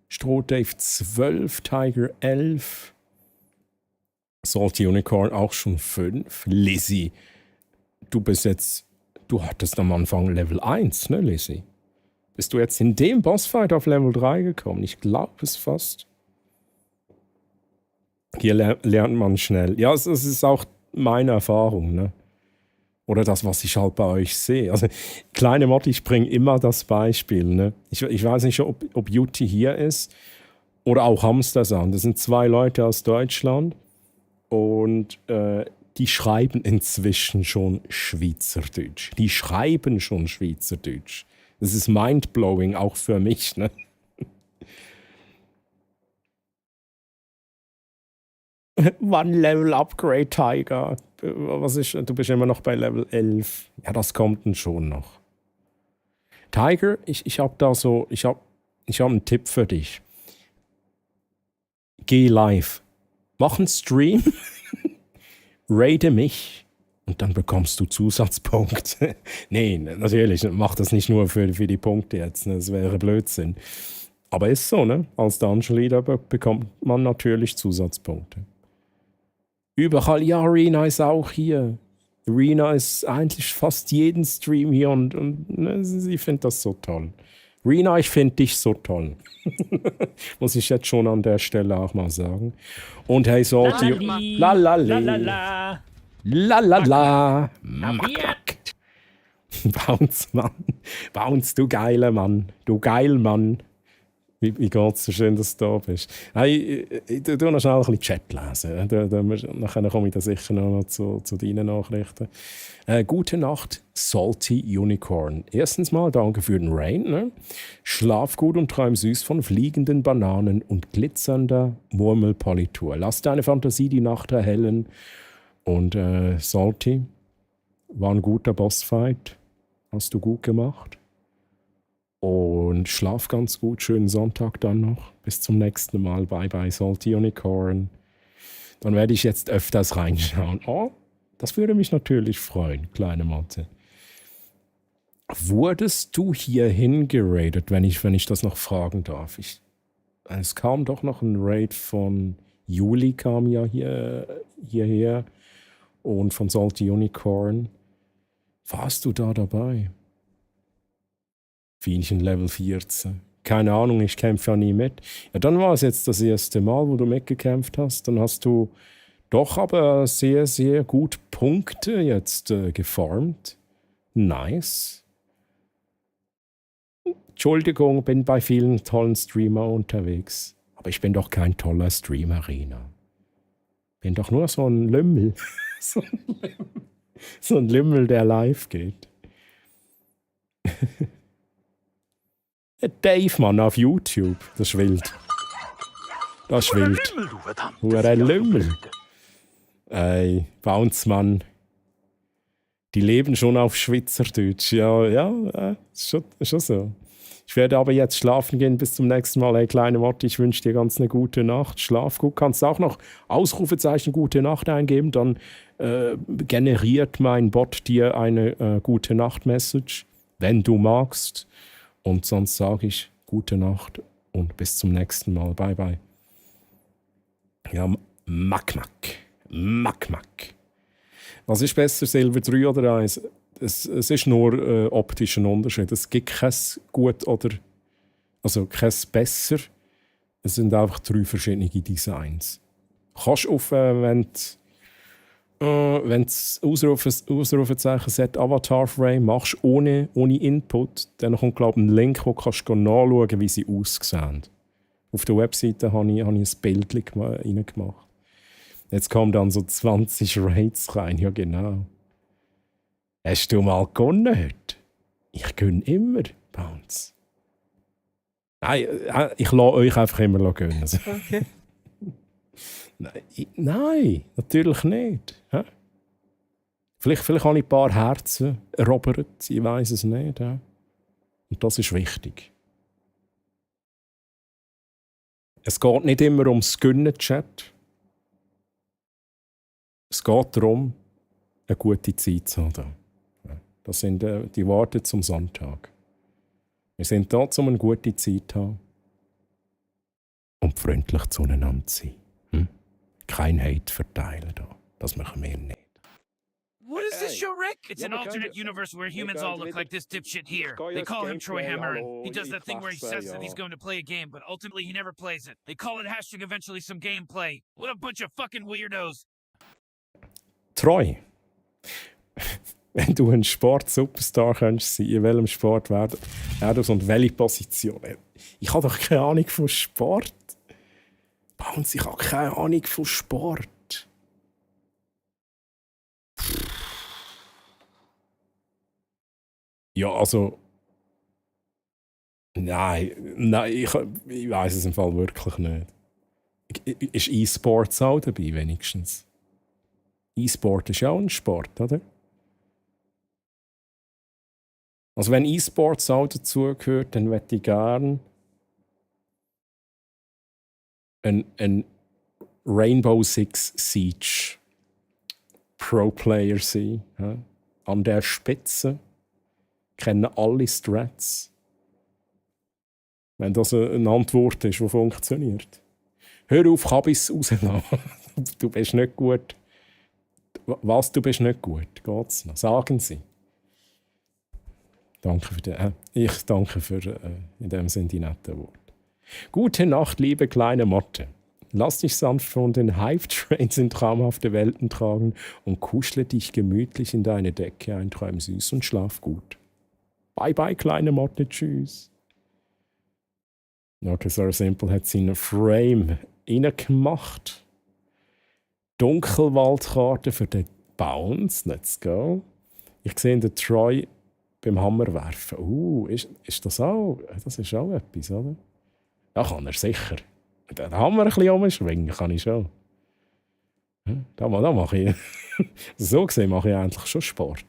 Strohdave 12, Tiger 11. Salty Unicorn auch schon 5. Lizzie, du bist jetzt Du hattest am Anfang Level 1, ne, Lizzie? Bist du jetzt in dem Bossfight auf Level 3 gekommen? Ich glaube es fast. Hier lernt man schnell. Ja, es ist auch meine Erfahrung, ne? Oder das, was ich halt bei euch sehe. Also, kleine Motti, ich bringe immer das Beispiel, ne? Ich weiß nicht, ob Jutti hier ist oder auch Hamstersand. Das sind 2 Leute aus Deutschland und die schreiben inzwischen schon Schweizerdeutsch. Die schreiben schon Schweizerdeutsch. Das ist mindblowing, auch für mich, ne? One Level Upgrade, Tiger. Du bist immer noch bei Level 11. Ja, das kommt dann schon noch. Tiger, ich hab einen Tipp für dich. Geh live. Mach einen Stream. Rate mich. Und dann bekommst du Zusatzpunkte. Nee, natürlich, mach das nicht nur für die Punkte jetzt. Ne? Das wäre Blödsinn. Aber ist so, ne? Als Dungeon-Leader bekommt man natürlich Zusatzpunkte. Überall, ja, Rena ist auch hier. Rena ist eigentlich fast jeden Stream hier und ne, sie findet das so toll. Rena, ich finde dich so toll. Muss ich jetzt schon an der Stelle auch mal sagen. Und hey, Salty. Lalala. Lalala. Mack. Bounce, Mann. Bounce, du geiler Mann. Du geil Mann. Wie geht's? So schön, dass du da bist. Hey, ich tu noch schnell ein bisschen Chat lesen. Nachher komme ich da sicher noch zu deinen Nachrichten. Gute Nacht, Salty Unicorn. Erstens mal danke für den Rain. Ne? Schlaf gut und träum süß von fliegenden Bananen und glitzernder Murmelpolitur. Lass deine Fantasie die Nacht erhellen. Und Salty, war ein guter Bossfight. Hast du gut gemacht. Und schlaf ganz gut. Schönen Sonntag dann noch. Bis zum nächsten Mal. Bye bye, Salty Unicorn. Dann werde ich jetzt öfters reinschauen. Oh, das würde mich natürlich freuen, kleine Motte. Wurdest du hierhin geradet, wenn ich das noch fragen darf? Es kam doch noch ein Raid von Juli, kam ja hierher. Und von Salty Unicorn. Warst du da dabei? Fienchen Level 14. Keine Ahnung, ich kämpfe ja nie mit. Ja, dann war es jetzt das erste Mal, wo du mitgekämpft hast. Dann hast du doch aber sehr, sehr gut Punkte jetzt gefarmt. Nice. Entschuldigung, bin bei vielen tollen Streamern unterwegs. Aber ich bin doch kein toller Streamer, Rena. Bin doch nur so ein Lümmel. So ein Lümmel, der live geht. Dave, Mann, auf YouTube. Das ist wild. Das ist wild. Hure Lümmel. Ey, Bounce, Mann. Die leben schon auf Schweizerdeutsch. Ja, ist schon so. Ich werde aber jetzt schlafen gehen. Bis zum nächsten Mal. Hey, kleine Motti, ich wünsche dir ganz eine gute Nacht. Schlaf gut. Kannst auch noch Ausrufezeichen gute Nacht eingeben. Dann generiert mein Bot dir eine gute Nacht-Message, wenn du magst. Und sonst sage ich gute Nacht und bis zum nächsten Mal. Bye, bye. Ja, Mack. Was ist besser, Silber 3 oder 1? Es ist nur optischer Unterschied. Es gibt kein gut oder... Also kein besser. Es sind einfach 3 verschiedene Designs. Kannst du auf, wenn das Ausrufezeichen Set Avatar Frame machst, ohne Input, dann kommt, glaube ich, ein Link, wo du nachschauen kannst, wie sie aussehen. Auf der Webseite habe ich ein Bild reingemacht. Jetzt kommen dann so 20 Raids rein. Ja, genau. Hast du mal gewonnen heute? Ich gönne immer, Bounce. Nein, ich lasse euch einfach immer gönnen. Okay. Nein, natürlich nicht. Hä? Vielleicht habe ich ein paar Herzen erobert, ich weiß es nicht. Hä? Und das ist wichtig. Es geht nicht immer ums Gönnen-Chat. Es geht darum, eine gute Zeit zu haben. Das sind die Worte zum Sonntag. Wir sind da, um eine gute Zeit zu haben und freundlich zueinander zu sein. Kein Hate verteilen da. Das machen wir nicht. What is this show, Rick? It's an alternate universe where humans all look like this dipshit here. They call him Troy Hammer, and he does that thing where he says that he's going to play a game, but ultimately he never plays it. They call it hashtag eventually some gameplay. What a bunch of fucking weirdos. Troy. Wenn du ein Sport-Superstar könntest sein, in welchem Sport wärst du und welche Position? Ich habe doch keine Ahnung von Sport. Bounce, ich habe keine Ahnung von Sport. Ja, also... Nein, ich weiss es im Fall wirklich nicht. Ist E-Sports auch dabei, wenigstens? E-Sport ist ja auch ein Sport, oder? Also wenn E-Sports auch dazugehört, dann möchte ich gerne ein Rainbow Six Siege Pro-Player sein. Ja? An der Spitze kennen alle Strats. Wenn das eine Antwort ist, die funktioniert. Hör auf, Kabis rauslassen. Du bist nicht gut. Was, du bist nicht gut? Geht's noch? Sagen Sie. Danke für den, ich danke für in dem Sinne die netten Worte. Gute Nacht, liebe kleine Motte. Lass dich sanft von den Hive-Trains in traumhafte Welten tragen und kuschle dich gemütlich in deine Decke ein. Träum süß und schlaf gut. Bye bye, kleine Motte. Tschüss. Okay, Sir Simple hat seinen Frame reingemacht. Dunkelwaldkarte für den Bounce. Let's go. Ich sehe den Troy beim Hammer werfen. Ist das auch? Das ist auch etwas, oder? Ja, kann er sicher. Den Hammer ein bisschen umschwingen kann ich schon. Da mache ich... So gesehen mache ich eigentlich schon Sport.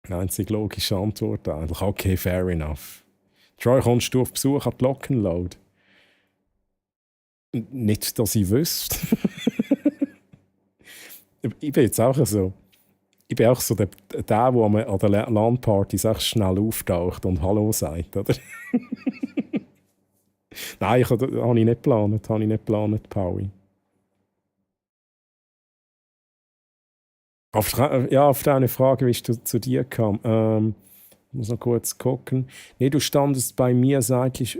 Die einzige logische Antwort eigentlich. Okay, fair enough. Troy, kommst du auf Besuch an die Lockenload? Nicht, dass ich wüsste. Ich bin jetzt auch so... Ich bin auch so der an der LAN-Party schnell auftaucht und Hallo sagt, oder? Nein, habe ich nicht geplant, Paui. Auf deine Frage, wie ich zu dir kam, ich muss noch kurz gucken. Nee, du standest bei mir seitlich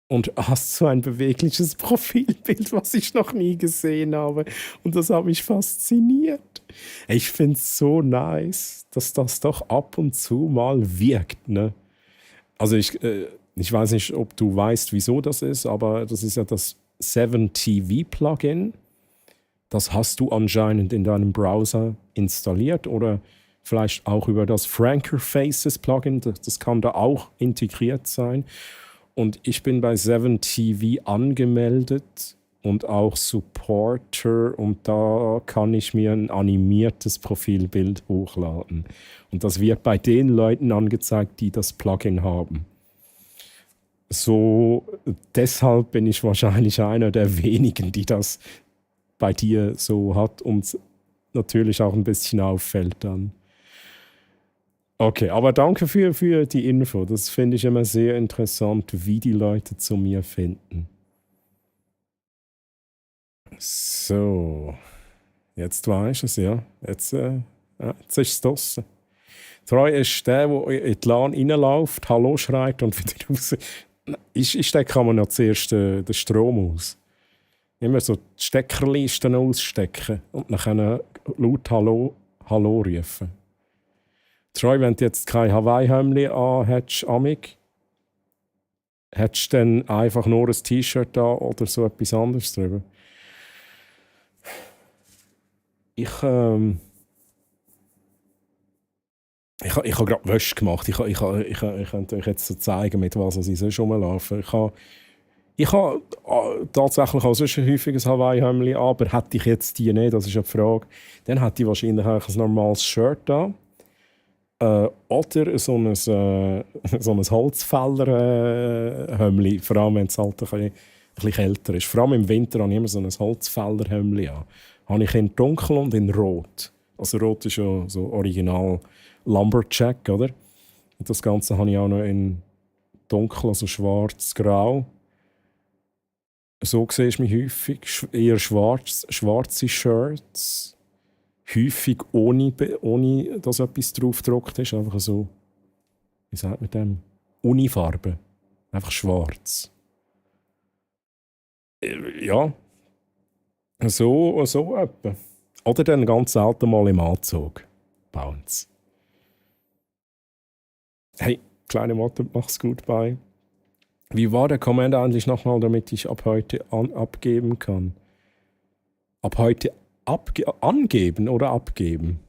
und hast so ein bewegliches Profilbild, was ich noch nie gesehen habe. Und das hat mich fasziniert. Ich finde es so nice, dass das doch ab und zu mal wirkt. Ne? Also ich weiß nicht, ob du weißt, wieso das ist, aber das ist ja das 7TV-Plugin. Das hast du anscheinend in deinem Browser installiert oder vielleicht auch über das Franker Faces Plugin. Das kann da auch integriert sein. Und ich bin bei 7TV angemeldet und auch Supporter und da kann ich mir ein animiertes Profilbild hochladen. Und das wird bei den Leuten angezeigt, die das Plugin haben. So, deshalb bin ich wahrscheinlich einer der wenigen, die das bei dir so hat und natürlich auch ein bisschen auffällt dann. Okay, aber danke für die Info. Das finde ich immer sehr interessant, wie die Leute zu mir finden. So, jetzt weiß ich es, ja. Jetzt ist es draussen. Troy ist der in die LAN reinläuft, Hallo schreit und wieder raus. Ich stecke man noch zuerst den Strom aus. Immer so die Steckerlisten ausstecken und dann laut Hallo rufen. Troy, wenn du jetzt kein Hawaii-Hemd anhättest, amig, hättest du dann einfach nur ein T-Shirt da oder so etwas anderes drüber? Ich habe gerade Wäsche gemacht. Ich könnte euch jetzt so zeigen, mit was ich sonst rumlaufe. Ich habe tatsächlich auch sonst ein häufiges Hawaii-Hemd, aber hätte ich jetzt die nicht, das ist eine Frage, dann hätte ich wahrscheinlich auch ein normales Shirt an. Oder so ein Holzfäller-Hemd, vor allem wenn es halt ein bisschen kälter ist. Vor allem im Winter habe ich immer so ein Holzfäller-Hemd an. Habe ich in dunkel und in rot. Also rot ist ja so original Lumberjack, oder? Und das Ganze habe ich auch noch in dunkel, also schwarz-grau. So sehe ich mich häufig. Eher schwarze Shirts. häufig ohne dass etwas drauf gedruckt ist. Einfach so, wie sagt man dem? Unifarbe. Einfach schwarz. Ja. So etwa. Oder dann ganz selten mal im Anzug. Bounce. Hey, kleine Motte, mach's gut, bye. Wie war der Command eigentlich nochmal, damit ich ab heute abgeben kann? Ab heute angeben oder abgeben?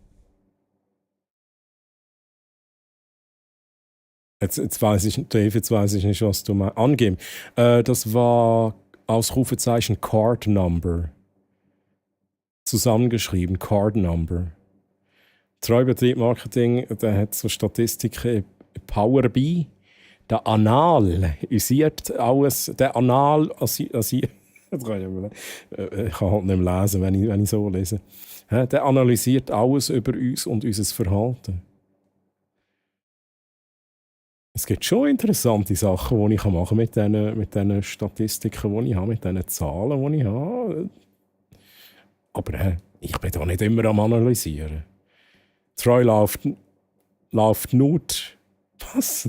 Jetzt weiß ich, Dave, jetzt weiß ich nicht, was du meinst. Angeben. Das war Ausrufezeichen Card Number. Zusammengeschrieben, Card Number. Treubetrieb Marketing, der hat so Statistiken. Powerby. Der analysiert alles. Der ich kann halt nicht mehr lesen, wenn ich so lese. Der analysiert alles über uns und unser Verhalten. Es gibt schon interessante Sachen, die ich machen kann mit diesen Statistiken, die ich habe, mit diesen Zahlen, die ich habe. Aber ich bin da nicht immer am Analysieren. Troy läuft nur. Was?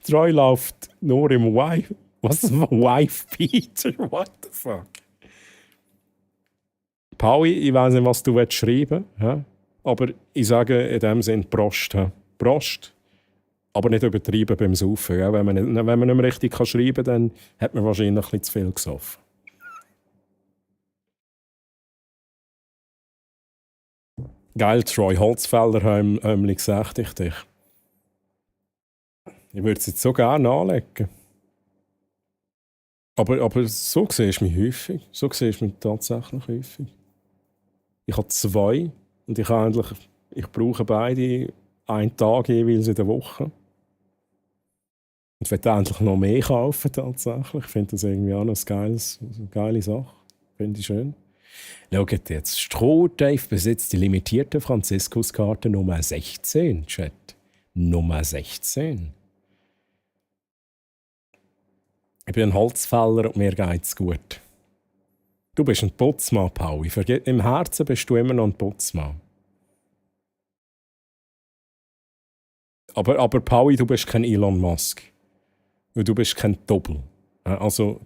Troy läuft nur im Wife. Was ist ein Wife Peter? What the fuck? Pauli, ich weiss nicht, was du schreiben willst, aber ich sage in dem Sinn Prost. Prost. Aber nicht übertrieben beim Saufen. Ja? Wenn man nicht mehr richtig schreiben kann, dann hat man wahrscheinlich ein bisschen zu viel gesoffen. Geil, Troy. Holzfäller haben gesagt, ich dich. Ich würde es jetzt so gerne anlegen. Aber so siehst du mich häufig. So siehst du mich tatsächlich häufig. Ich habe 2 und ich brauche beide einen Tag jeweils in der Woche. Ich will endlich noch mehr kaufen tatsächlich. Ich finde das irgendwie auch eine geile Sache. Finde ich schön. Schaut jetzt, Stroh-Dave besitzt die limitierte Franziskuskarte Nummer 16, Chat. Nummer 16. Ich bin ein Holzfäller und mir geht's gut. Du bist ein Putzmann, Pauli. Im Herzen bist du immer noch ein Putzmann. Aber Pauli, du bist kein Elon Musk. Und du bist kein Doppel. Also,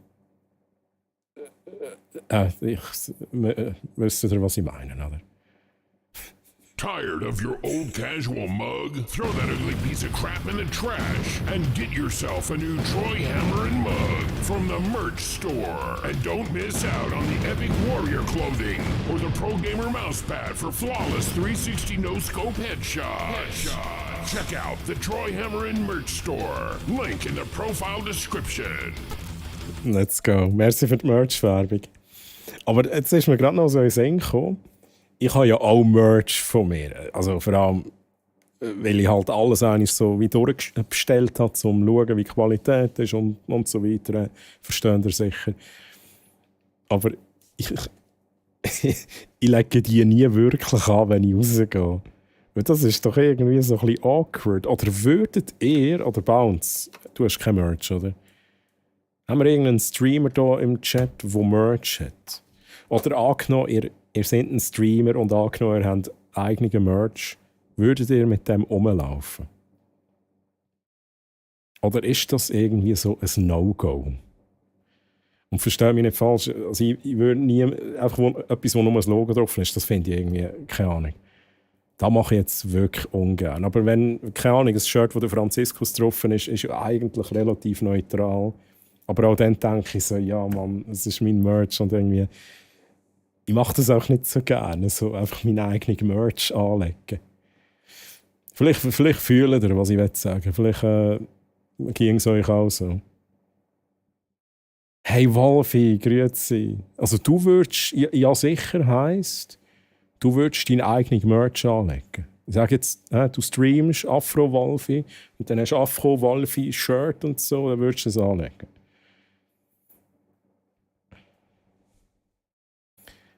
wisst ihr, was ich meine, oder? Tired of your old casual mug? Throw that ugly piece of crap in the trash and get yourself a new Troy Hammerin mug from the merch store. And don't miss out on the Epic Warrior clothing or the Pro Gamer mousepad for flawless 360 no-scope headshots. Check out the Troy Hammerin merch store. Link in the profile description. Let's go. Merci für die Merch-Werbung. Aber jetzt ist mir gerade noch so ein Sinn gekommen. Ich habe ja auch Merch von mir. Also vor allem, weil ich halt alles eigentlich so wie durchbestellt habe, um zu schauen, wie die Qualität ist und so weiter. Versteht ihr sicher. Aber ich lege die nie wirklich an, wenn ich rausgehe. Weil das ist doch irgendwie so ein bisschen awkward. Oder würdet ihr, oder Bounce, du hast kein Merch, oder? Haben wir irgendeinen Streamer hier im Chat, der Merch hat? Oder angenommen, ihr seid ein Streamer und angenommen, ihr habt eigenen Merch, würdet ihr mit dem rumlaufen? Oder ist das irgendwie so ein No-Go? Und verstehe mich nicht falsch, also ich würde nie, einfach etwas, wo nur ein Logo drauf ist, das finde ich irgendwie, keine Ahnung. Das mache ich jetzt wirklich ungern. Aber wenn, keine Ahnung, ein Shirt, wo der Franziskus drauf ist eigentlich relativ neutral. Aber auch dann denke ich so, ja Mann, das ist mein Merch und irgendwie... Ich mache das auch nicht so gerne, so einfach meinen eigenen Merch anlegen. Vielleicht fühlt ihr, was ich sagen will. Vielleicht ging es euch auch so. Hey Wolfi, grüezi. Also du würdest, ja sicher heisst, du würdest deinen eigenen Merch anlegen. Ich sage jetzt, du streamst Afro-Wolfi und dann hast du Afro-Wolfi-Shirt und so, dann würdest du es anlegen.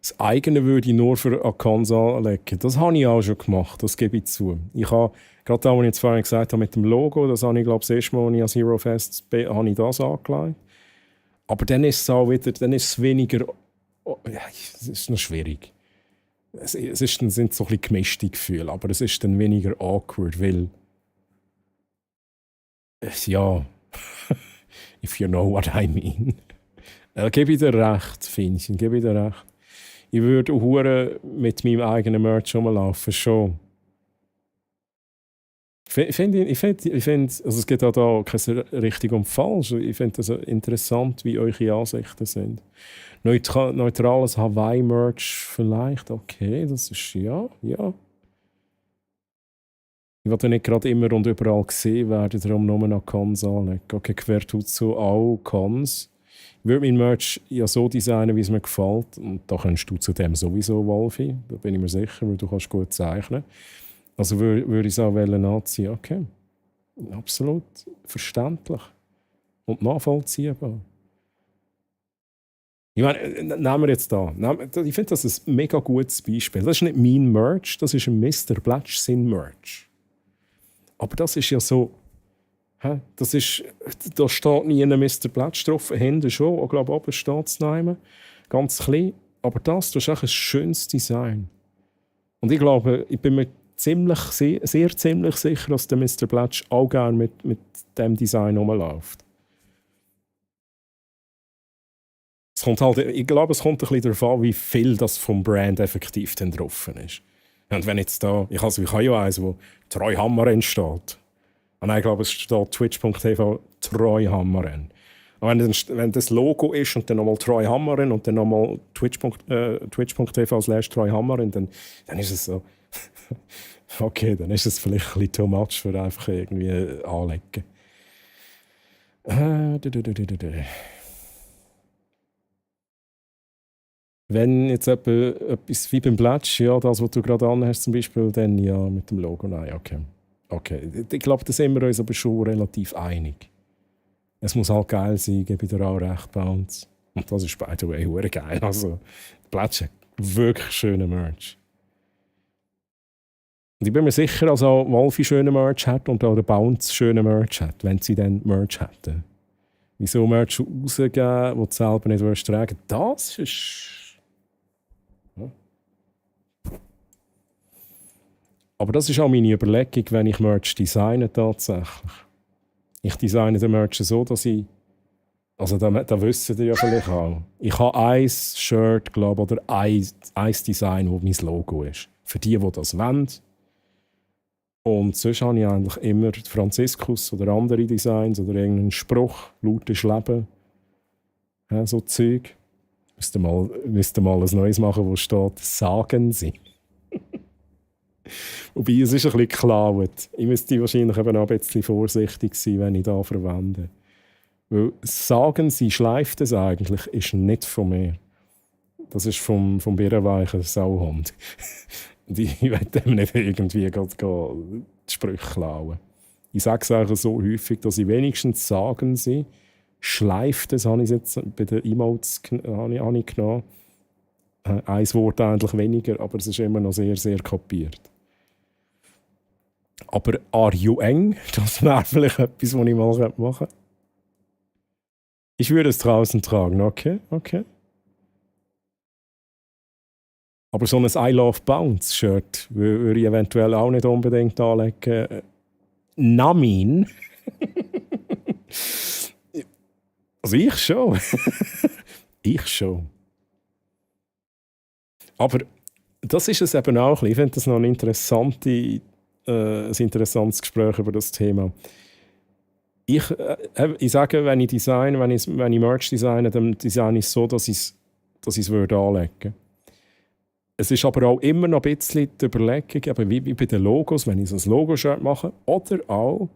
Das eigene würde ich nur für Accounts anlegen. Das habe ich auch schon gemacht, das gebe ich zu. Ich habe, gerade da, was ich jetzt vorhin gesagt habe, mit dem Logo, das habe ich, glaube ich, das erste Mal, als ich an Zero Fest bin, habe ich das angelegt. Aber dann ist es auch wieder, dann ist es weniger, das ist noch schwierig. es ist dann, sind so ein bisschen gemischte Gefühle, aber es ist dann weniger awkward, weil ja, if you know what I mean. Gebe ich dir recht, Finchen, gebe ich dir recht. Ich würde hure mit meinem eigenen Merch rumlaufen, schon. Ich finde, also es gibt auch da kein richtig und falsch. Ich finde es interessant, wie eure Ansichten sind. Neutrales Hawaii-Merch vielleicht, okay, das ist ja. Ich will ja nicht gerade immer und überall gesehen werden, darum nur noch Cons anlegen. Okay, quer tut so auch Cons. Ich würde mein Merch ja so designen, wie es mir gefällt. Und da kannst du zu dem sowieso, Wolfi. Da bin ich mir sicher, weil du kannst gut zeichnen. Also würde ich es auch anziehen. Okay. Absolut verständlich. Und nachvollziehbar. Ich meine, nehmen wir jetzt da. Ich finde, das ist ein mega gutes Beispiel. Das ist nicht mein Merch, das ist ein Mr. Blatch sein Merch. Aber das ist ja so... Das ist, da steht nie ein Mr. Blatch drauf, hinten schon, ich glaube, oben steht es noch ganz klein. Aber das ist auch ein schönes Design. Und ich glaube, ich bin mir sehr ziemlich sicher, dass der Mr. Blatch auch gerne mit diesem Design rumläuft. Ich glaube, es kommt ein bisschen darauf an, wie viel das vom Brand effektiv dann drauf ist. Und wenn jetzt da, ich habe ja eins, wo Troy Hammer steht. Nein, ich glaube, es steht twitch.tv Troy Hammer. Und wenn das Logo ist und dann nochmal Troy Hammer und dann nochmal twitch.tv/Troy Hammer, dann ist es so. Okay, dann ist es vielleicht ein bisschen too much für einfach irgendwie anlegen. Wenn jetzt etwas wie beim Blatch, ja, das, was du gerade anhast zum Beispiel, dann ja mit dem Logo, nein, okay. Ich glaube, da sind wir uns aber schon relativ einig. Es muss halt geil sein, gebe ich dir auch recht, Bounce. Und das ist by the way hure geil. Also, Blatch hat wirklich schöne Merch. Und ich bin mir sicher, dass auch Wolfi schöne Merch hat und auch der Bounce schöne Merch hat, wenn sie dann Merch hätten. Wieso Merch rausgeben, wo du selber nicht tragen willst, das ist... Aber das ist auch meine Überlegung, wenn ich Merch designe tatsächlich. Ich designe den Merch so, dass ich... Also da wissen ihr ja vielleicht auch. Ich habe ein Shirt, glaube ich, oder ein Design, wo mein Logo ist. Für die das wollen. Und sonst habe ich eigentlich immer Franziskus oder andere Designs oder irgendeinen Spruch, lautes Leben. Ja, so Zeug. Müsste mal ein neues machen, wo steht «Sagen Sie». Wobei, es ist ein bisschen geklaut. Ich müsste wahrscheinlich eben auch ein bisschen vorsichtig sein, wenn ich da verwende. Weil «Sagen Sie» schleift es eigentlich, ist nicht von mir. Das ist vom birrenweichen Sauhund. Und ich will dem nicht irgendwie die Sprüche klauen. Ich sage es eigentlich so häufig, dass ich wenigstens «Sagen Sie» schleift es, habe ich jetzt bei den Emotes habe ich genommen. Ein Wort eigentlich weniger, aber es ist immer noch sehr, sehr kopiert. Aber «Are you eng?» Das wäre vielleicht etwas, was ich mal machen könnte. Ich würde es draußen tragen, okay. Aber so ein «I Love Bounce»-Shirt würde ich eventuell auch nicht unbedingt anlegen. Namin. Also ich schon. Ich schon. Aber das ist es eben auch. Ich finde das noch ein interessantes Gespräch über das Thema. Ich sage, wenn ich Merch designe, dann designe ich es so, dass ich es anlegen würde. Es ist aber auch immer noch ein bisschen die Überlegung, eben wie bei den Logos, wenn ich so ein Logo-Shirt mache, oder auch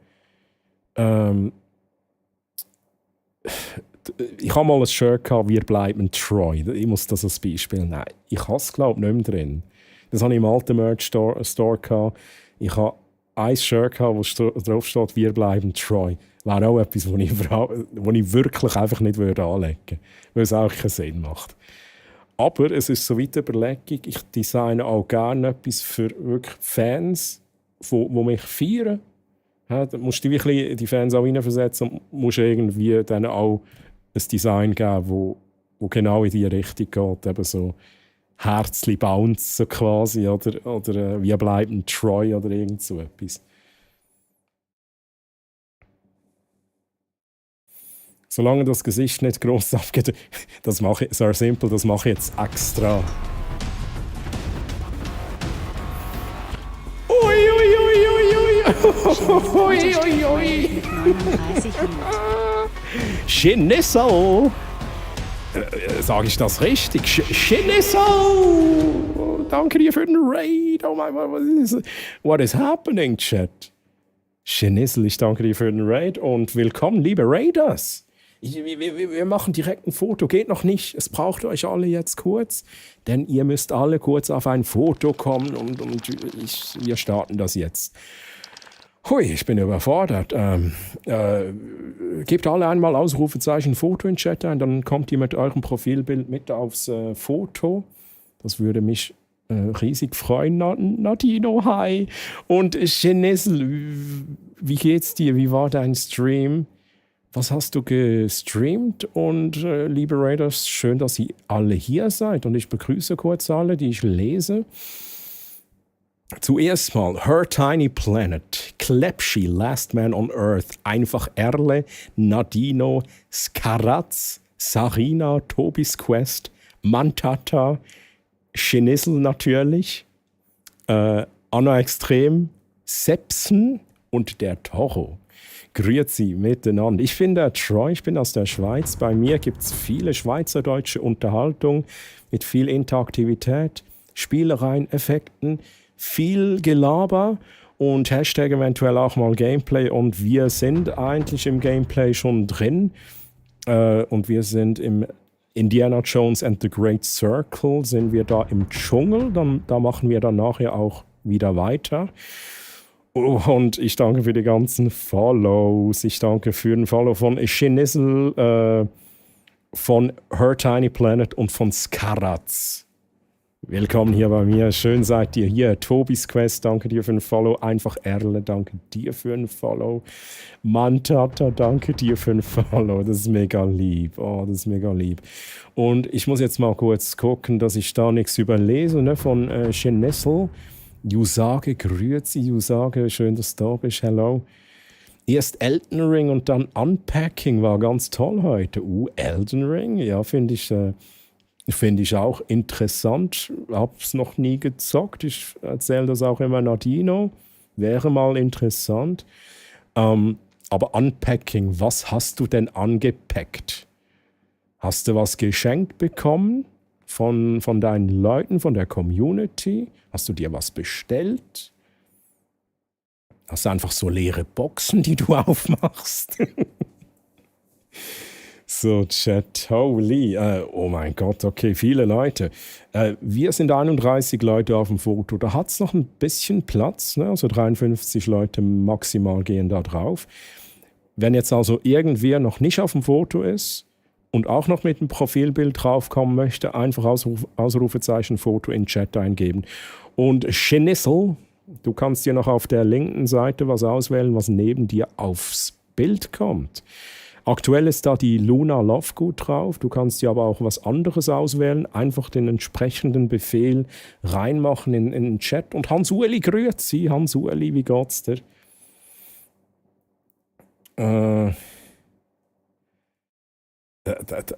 ich habe mal ein Shirt gehabt, «Wir bleiben Troy». Ich muss das als Beispiel nehmen. Ich habe es, glaube ich, nicht mehr drin. Das hatte ich im alten Merch-Store gehabt. Ich habe ein Shirt gehabt, wo drauf steht «Wir bleiben Troy». Wäre auch etwas, wo ich wirklich einfach nicht anlegen würde, weil es auch keinen Sinn macht. Aber es ist so weit die Überlegung, ich designe auch gerne etwas für wirklich Fans, die mich feiern. Ja, da musst du die Fans auch reinversetzen und musst irgendwie dann auch ein Design geben, wo genau in diese Richtung geht. Eben so Herzli bouncen quasi, oder wie bleibt ein Troy oder irgend so etwas. Solange das Gesicht nicht gross abgeht, das mache ich, Sir Simple, das mache ich jetzt extra. Ui. Schnitzel! Sage ich das richtig? Schnitzel! Danke dir für den Raid. Oh mein Gott, what is happening, Chat? Schnitzel, ich danke dir für den Raid und willkommen, liebe Raiders. Wir machen direkt ein Foto. Geht noch nicht. Es braucht euch alle jetzt kurz. Denn ihr müsst alle kurz auf ein Foto kommen und wir starten das jetzt. Hui, ich bin überfordert. Gebt alle einmal Ausrufezeichen Foto in den Chat ein, dann kommt ihr mit eurem Profilbild mit aufs Foto. Das würde mich riesig freuen. Nadino, hi. Und Schnitzel, wie geht's dir? Wie war dein Stream? Was hast du gestreamt? Und liebe Raiders, schön, dass ihr alle hier seid. Und ich begrüße kurz alle, die ich lese. Zuerst mal Her Tiny Planet, Klepschi, Last Man on Earth, Einfach Erle, Nadino, Skaratz, Sarina, Tobis Quest, Mantata, Schnitzel natürlich, Anna Extrem, Sepsen und der Toro. Grüezi miteinander. Ich bin der Troy, ich bin aus der Schweiz. Bei mir gibt es viele schweizerdeutsche Unterhaltung mit viel Interaktivität, Spielereien, Effekten, viel Gelaber und Hashtag eventuell auch mal Gameplay. Und wir sind eigentlich im Gameplay schon drin. Und wir sind im Indiana Jones and the Great Circle, sind wir da im Dschungel. Da machen wir dann nachher auch wieder weiter. Und ich danke für die ganzen Follows. Ich danke für den Follow von Schnitzel, von Her Tiny Planet und von Skaratz. Willkommen hier bei mir. Schön seid ihr hier. Tobis Quest, danke dir für den Follow. Einfach Erle, danke dir für den Follow. Mantata, danke dir für den Follow. Das ist mega lieb. Oh, das ist mega lieb. Und ich muss jetzt mal kurz gucken, dass ich da nichts überlese, ne, von Schnitzel. Jusage, grüezi, Jusage, schön, dass du da bist, hello. Erst Elden Ring und dann Unpacking, war ganz toll heute. Elden Ring, ja, finde ich auch interessant. Hab's noch nie gezockt, ich erzähle das auch immer Nadino, wäre mal interessant. Aber Unpacking, was hast du denn angepackt? Hast du was geschenkt bekommen von deinen Leuten, von der Community? Hast du dir was bestellt? Hast du einfach so leere Boxen, die du aufmachst? So, Chat, holy, oh mein Gott, okay, viele Leute. Wir sind 31 Leute auf dem Foto, da hat es noch ein bisschen Platz, ne? Also 53 Leute maximal gehen da drauf. Wenn jetzt also irgendwer noch nicht auf dem Foto ist und auch noch mit dem Profilbild draufkommen möchte, einfach Ausrufezeichen Foto in den Chat eingeben. Und Schnitzel, du kannst dir noch auf der linken Seite was auswählen, was neben dir aufs Bild kommt. Aktuell ist da die Luna Lovegood drauf. Du kannst dir aber auch was anderes auswählen. Einfach den entsprechenden Befehl reinmachen in den Chat. Und Hans-Ueli, grüezi. Hans-Ueli, wie geht's dir?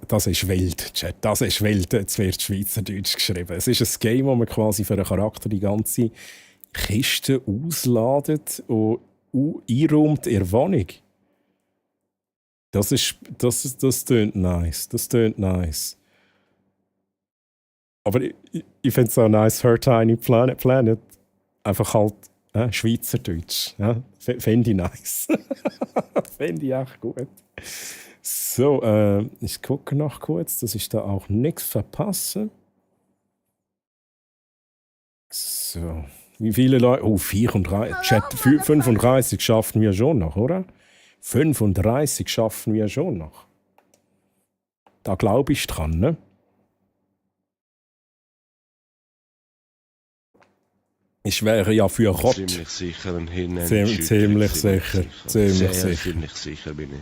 Das ist wild, Chat. Das ist wild. Jetzt wird Schweizerdeutsch geschrieben. Es ist ein Game, wo man quasi für einen Charakter die ganze Kiste ausladet und einräumt in der Wohnung. Das tönt nice. Das tönt nice. Aber ich finde es auch nice, Her Tiny Planet. Einfach halt Schweizerdeutsch. Ja? Finde ich nice. Finde ich echt gut. So, ich gucke noch kurz, dass ich da auch nichts verpasse. So, wie viele Leute? Oh, 34. Chat, 35 schaffen wir schon noch, oder? 35 schaffen wir schon noch. Da glaube ich dran, ne? Ich wäre ja für Rott. Ziemlich sicher ein Hirn. Ziemlich sicher. Ziemlich sicher bin ich.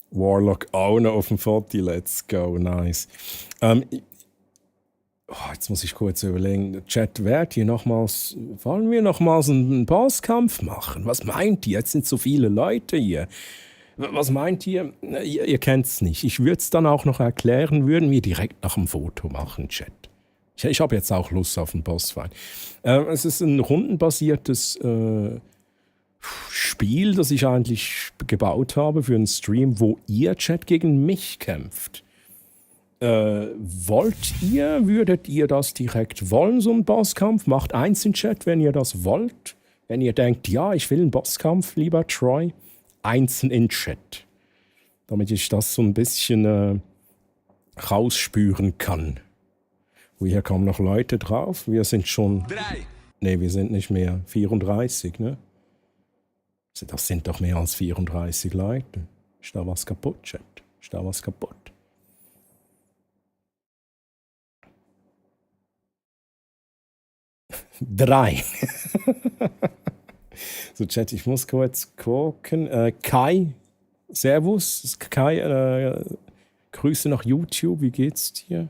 Warlock auch noch auf dem Foto, let's go, nice. Jetzt muss ich kurz überlegen. Chat, wollen wir nochmals einen Bosskampf machen? Was meint ihr? Jetzt sind so viele Leute hier. Was meint ihr? Ihr kennt es nicht. Ich würde es dann auch noch erklären, würden wir direkt nach dem Foto machen, Chat. Ich habe jetzt auch Lust auf einen Bossfight. Es ist ein rundenbasiertes Spiel, das ich eigentlich gebaut habe für einen Stream, wo ihr, Chat, gegen mich kämpft. Würdet ihr das direkt wollen, so einen Bosskampf? Macht eins in Chat, wenn ihr das wollt. Wenn ihr denkt, ja, ich will einen Bosskampf, lieber Troy. Einzeln in Chat. Damit ich das so ein bisschen rausspüren kann. Hier kommen noch Leute drauf. Wir sind schon... 3. Nee, wir sind nicht mehr 34, ne? Das sind doch mehr als 34 Leute. Ist da was kaputt, Chat? Ist da was kaputt? Drei. So, Chat, ich muss kurz gucken. Kai, servus. Kai, Grüße nach YouTube. Wie geht's dir?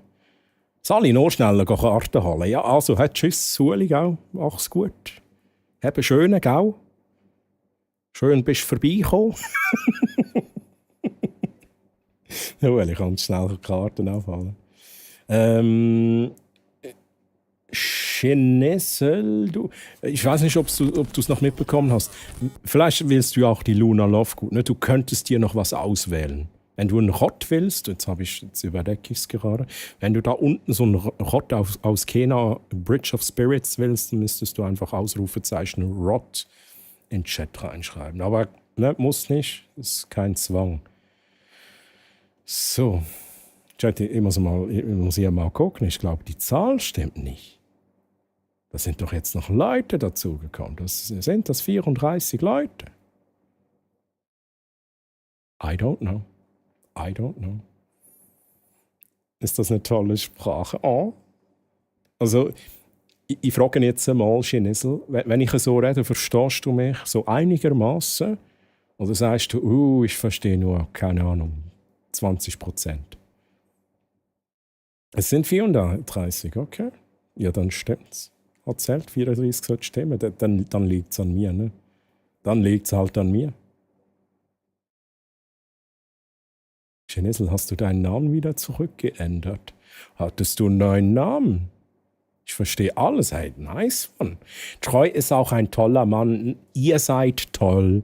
Soll ich noch schneller Karten holen? Ja, also, tschüss, Suli, gell? Mach's gut. Hab einen schönen, gell? Schön bist du vorbeigekommen. Ja, ich kann schnell Karten aufholen. Chenessel, ich weiß nicht, ob du es noch mitbekommen hast. Vielleicht willst du ja auch die Luna Lovegood. Ne? Du könntest dir noch was auswählen. Wenn du einen Rot willst, jetzt überdecke ich es gerade, wenn du da unten so einen Rot aus Kena Bridge of Spirits willst, dann müsstest du einfach Ausrufezeichen Rot in den Chat reinschreiben. Aber ne, muss nicht, ist kein Zwang. So, Chat, ich muss hier mal gucken, ich glaube, die Zahl stimmt nicht. Da sind doch jetzt noch Leute dazugekommen. Sind das 34 Leute? I don't know. Ist das eine tolle Sprache? Oh. Also, ich frage jetzt einmal, Chinessel, wenn ich so rede, verstehst du mich so einigermaßen? Oder sagst du, ich verstehe nur, keine Ahnung, 20%? Es sind 34, okay. Ja, dann stimmt's. Hat zählt, 34 sollte stimmen, dann liegt es an mir, ne? Dann liegt es halt an mir. Chinessel, hast du deinen Namen wieder zurückgeändert? Hattest du einen neuen Namen? Ich verstehe alles. Hey, nice, Mann. Troy ist auch ein toller Mann. Ihr seid toll.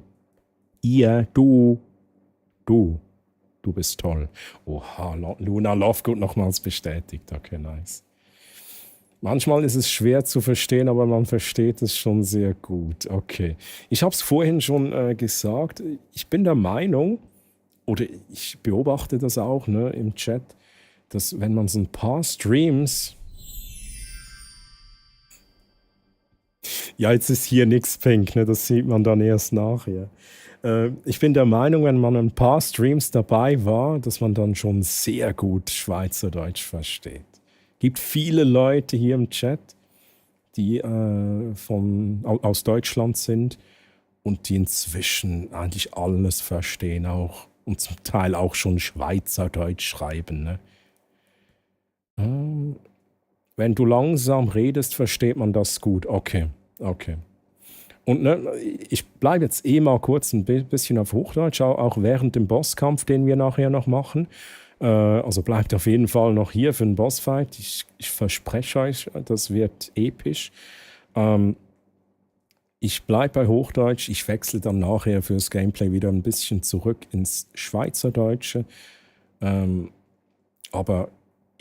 Du bist toll. Oha, Luna Lovegood nochmals bestätigt. Okay, nice. Manchmal ist es schwer zu verstehen, aber man versteht es schon sehr gut. Okay. Ich habe es vorhin schon gesagt. Ich bin der Meinung, oder ich beobachte das auch, ne, im Chat, dass wenn man so ein paar Streams... Ja, jetzt ist hier nichts pink, ne, das sieht man dann erst nachher. Ich bin der Meinung, wenn man ein paar Streams dabei war, dass man dann schon sehr gut Schweizerdeutsch versteht. Es gibt viele Leute hier im Chat, die aus Deutschland sind und die inzwischen eigentlich alles verstehen auch. Und zum Teil auch schon Schweizerdeutsch schreiben. Ne? Wenn du langsam redest, versteht man das gut. Okay. Und ne, ich bleibe jetzt mal kurz ein bisschen auf Hochdeutsch, auch während dem Bosskampf, den wir nachher noch machen. Also bleibt auf jeden Fall noch hier für den Bossfight. Ich verspreche euch, das wird episch. Ich bleibe bei Hochdeutsch, ich wechsle dann nachher fürs Gameplay wieder ein bisschen zurück ins Schweizerdeutsche. Aber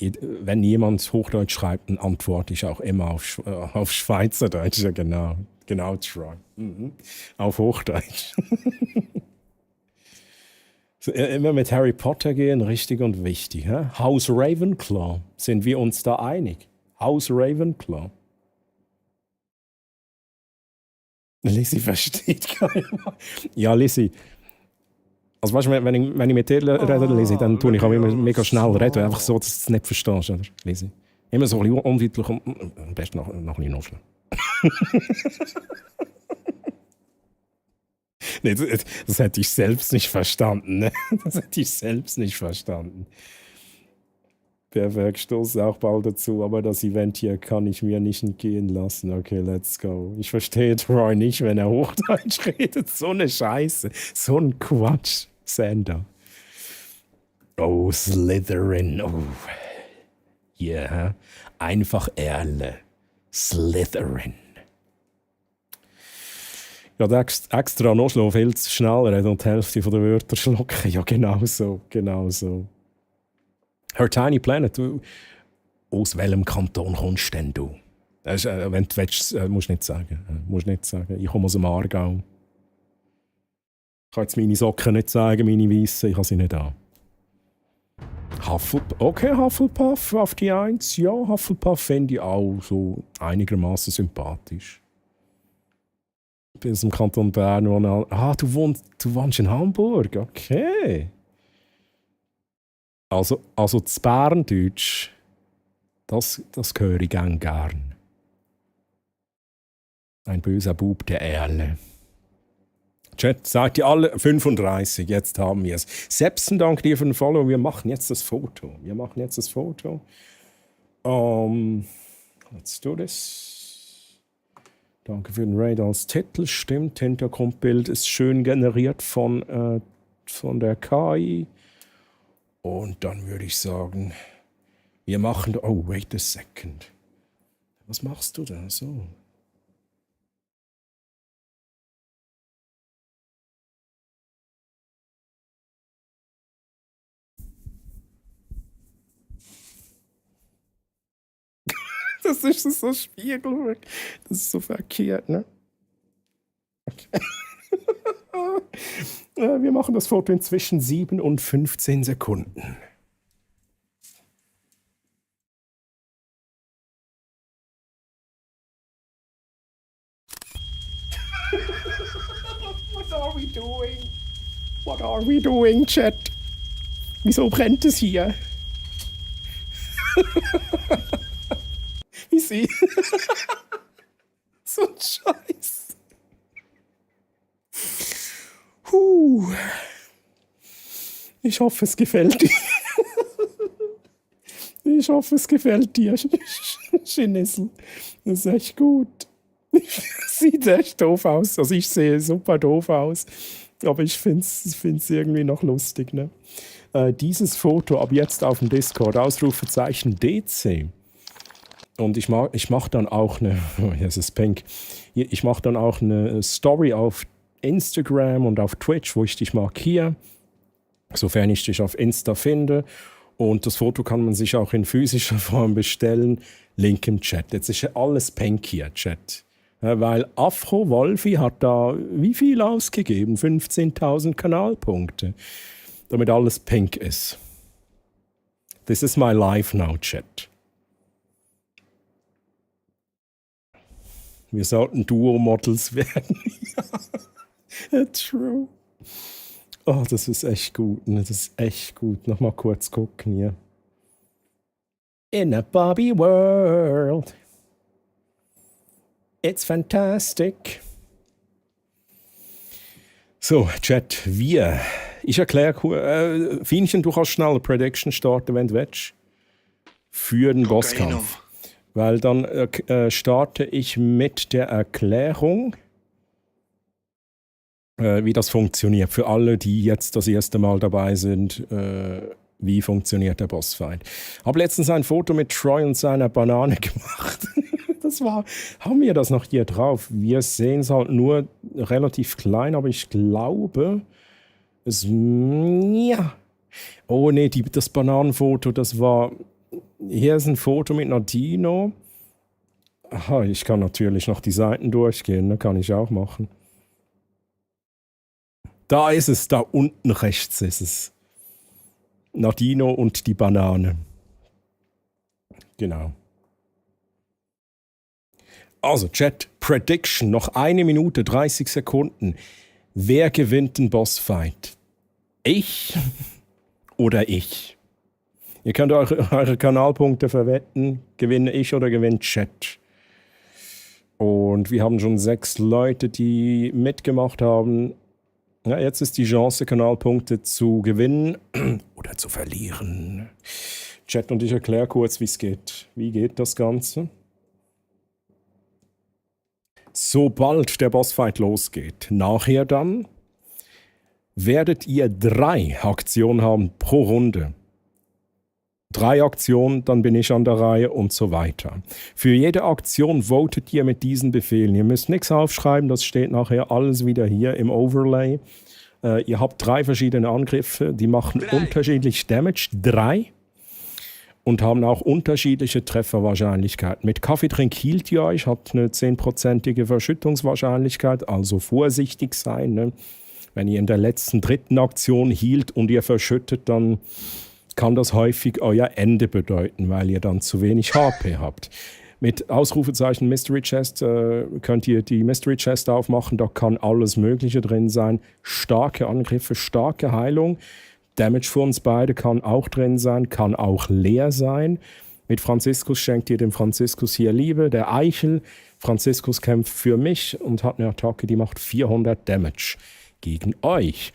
wenn jemand Hochdeutsch schreibt, dann antworte ich auch immer auf Schweizerdeutsch. Ja, genau, Troy. Auf Hochdeutsch. So, immer mit Harry Potter gehen, richtig und wichtig. Hä? Haus Ravenclaw, sind wir uns da einig? Haus Ravenclaw. Lizzie versteht keiner. Ja, Lizzie. Also weißt du, wenn ich mit dir rede, Lizzie, dann tue ich auch immer mega schnell reden. Einfach so, dass du es nicht verstehst, oder? Lizzie. Immer so ein bisschen undeutlich und am besten noch ein bisschen nuscheln. Nee, das hätte ich selbst nicht verstanden. Ne? Das hätte ich selbst nicht verstanden. Perfekt, stoße auch bald dazu, aber das Event hier kann ich mir nicht entgehen lassen. Okay, let's go. Ich verstehe Troy nicht, wenn er Hochdeutsch redet. So eine Scheiße. So ein Quatsch. Sander. Oh, Slytherin. Oh. Ja, einfach ehrlich. Slytherin. Ja, der extra noch viel zu schnell reden und die Hälfte der Wörter schlucken. Ja, genau so. Her Tiny Planet, du, aus welchem Kanton kommst denn du? Das ist, wenn du willst, musst du nicht sagen. Ich komme aus dem Aargau. Ich kann jetzt meine Socken nicht sagen, meine weißen, ich habe sie nicht an. Hufflepuff auf die 1. Ja, Hufflepuff finde ich auch so einigermaßen sympathisch. Ich bin aus dem Kanton Bern. Du wohnst in Hamburg, okay. Also das Berndeutsch, das höre ich gern. Ein böser Bub, der Erle. Chat, seid ihr alle 35, jetzt haben wir es. Sebsten, danke dir für den Follow. Wir machen jetzt das Foto. Let's do this. Danke für den Raid als Titel. Stimmt, Hintergrundbild ist schön generiert von der KI. Und dann würde ich sagen, wir machen... Oh, wait a second. Was machst du da so? Das ist so Spiegelwerk. Das ist so verkehrt, ne? Okay. Wir machen das Foto in zwischen 7 und 15 Sekunden. What are we doing, Chat? Wieso brennt es hier? Wie sie. So ein Scheiß. Ich hoffe, es gefällt dir. Schinissel. Das ist echt gut. Sieht echt doof aus. Also ich sehe super doof aus. Aber ich finde es irgendwie noch lustig. Ne? Dieses Foto ab jetzt auf dem Discord, Ausrufezeichen DC. Und ich mache dann auch eine, hier ist es pink, ich mache dann auch eine Story auf Instagram und auf Twitch, wo ich dich markiere, sofern ich dich auf Insta finde. Und das Foto kann man sich auch in physischer Form bestellen. Link im Chat. Jetzt ist ja alles pink hier, Chat. Weil Afro Wolfi hat da wie viel ausgegeben? 15.000 Kanalpunkte. Damit alles pink ist. This is my life now, Chat. Wir sollten Duo-Models werden. Ja, true. Oh, das ist echt gut. Das ist echt gut. Nochmal kurz gucken hier. In a Barbie world. It's fantastic. So, Chat, ich erkläre, Fienchen, du kannst schnell eine Prediction starten, wenn du willst. Für den Bosskampf. Weil dann starte ich mit der Erklärung, wie das funktioniert. Für alle, die jetzt das erste Mal dabei sind, wie funktioniert der Bossfight. Ich habe letztens ein Foto mit Troy und seiner Banane gemacht. Haben wir das noch hier drauf? Wir sehen es halt nur relativ klein, aber ich glaube, ja. Oh nee, das Bananenfoto, das war... Hier ist ein Foto mit Nadino. Aha, ich kann natürlich noch die Seiten durchgehen, ne? Kann ich auch machen. Da ist es, da unten rechts ist es. Nadino und die Banane. Genau. Also, Chat, Prediction, noch 1 Minute, 30 Sekunden. Wer gewinnt den Bossfight? Ich oder ich? Ihr könnt eure Kanalpunkte verwetten. Gewinne ich oder gewinnt Chat? Und wir haben schon 6 Leute, die mitgemacht haben. Ja, jetzt ist die Chance, Kanalpunkte zu gewinnen oder zu verlieren. Chat und ich erkläre kurz, wie es geht. Wie geht das Ganze? Sobald der Bossfight losgeht, nachher dann, werdet ihr 3 Aktionen haben pro Runde. 3 Aktionen, dann bin ich an der Reihe und so weiter. Für jede Aktion votet ihr mit diesen Befehlen. Ihr müsst nichts aufschreiben, das steht nachher alles wieder hier im Overlay. Ihr habt 3 verschiedene Angriffe, die machen unterschiedlich Damage, 3. Und haben auch unterschiedliche Trefferwahrscheinlichkeiten. Mit Kaffeetrink hielt ihr euch, habt eine 10%ige Verschüttungswahrscheinlichkeit, also vorsichtig sein. Ne? Wenn ihr in der letzten 3. Aktion hielt und ihr verschüttet, dann kann das häufig euer Ende bedeuten, weil ihr dann zu wenig HP habt. Mit Ausrufezeichen Mystery Chest könnt ihr die Mystery Chest aufmachen, da kann alles Mögliche drin sein. Starke Angriffe, starke Heilung. Damage für uns beide kann auch drin sein, kann auch leer sein. Mit Franziskus schenkt ihr dem Franziskus hier Liebe. Der Eichel, Franziskus kämpft für mich und hat eine Attacke, die macht 400 Damage gegen euch.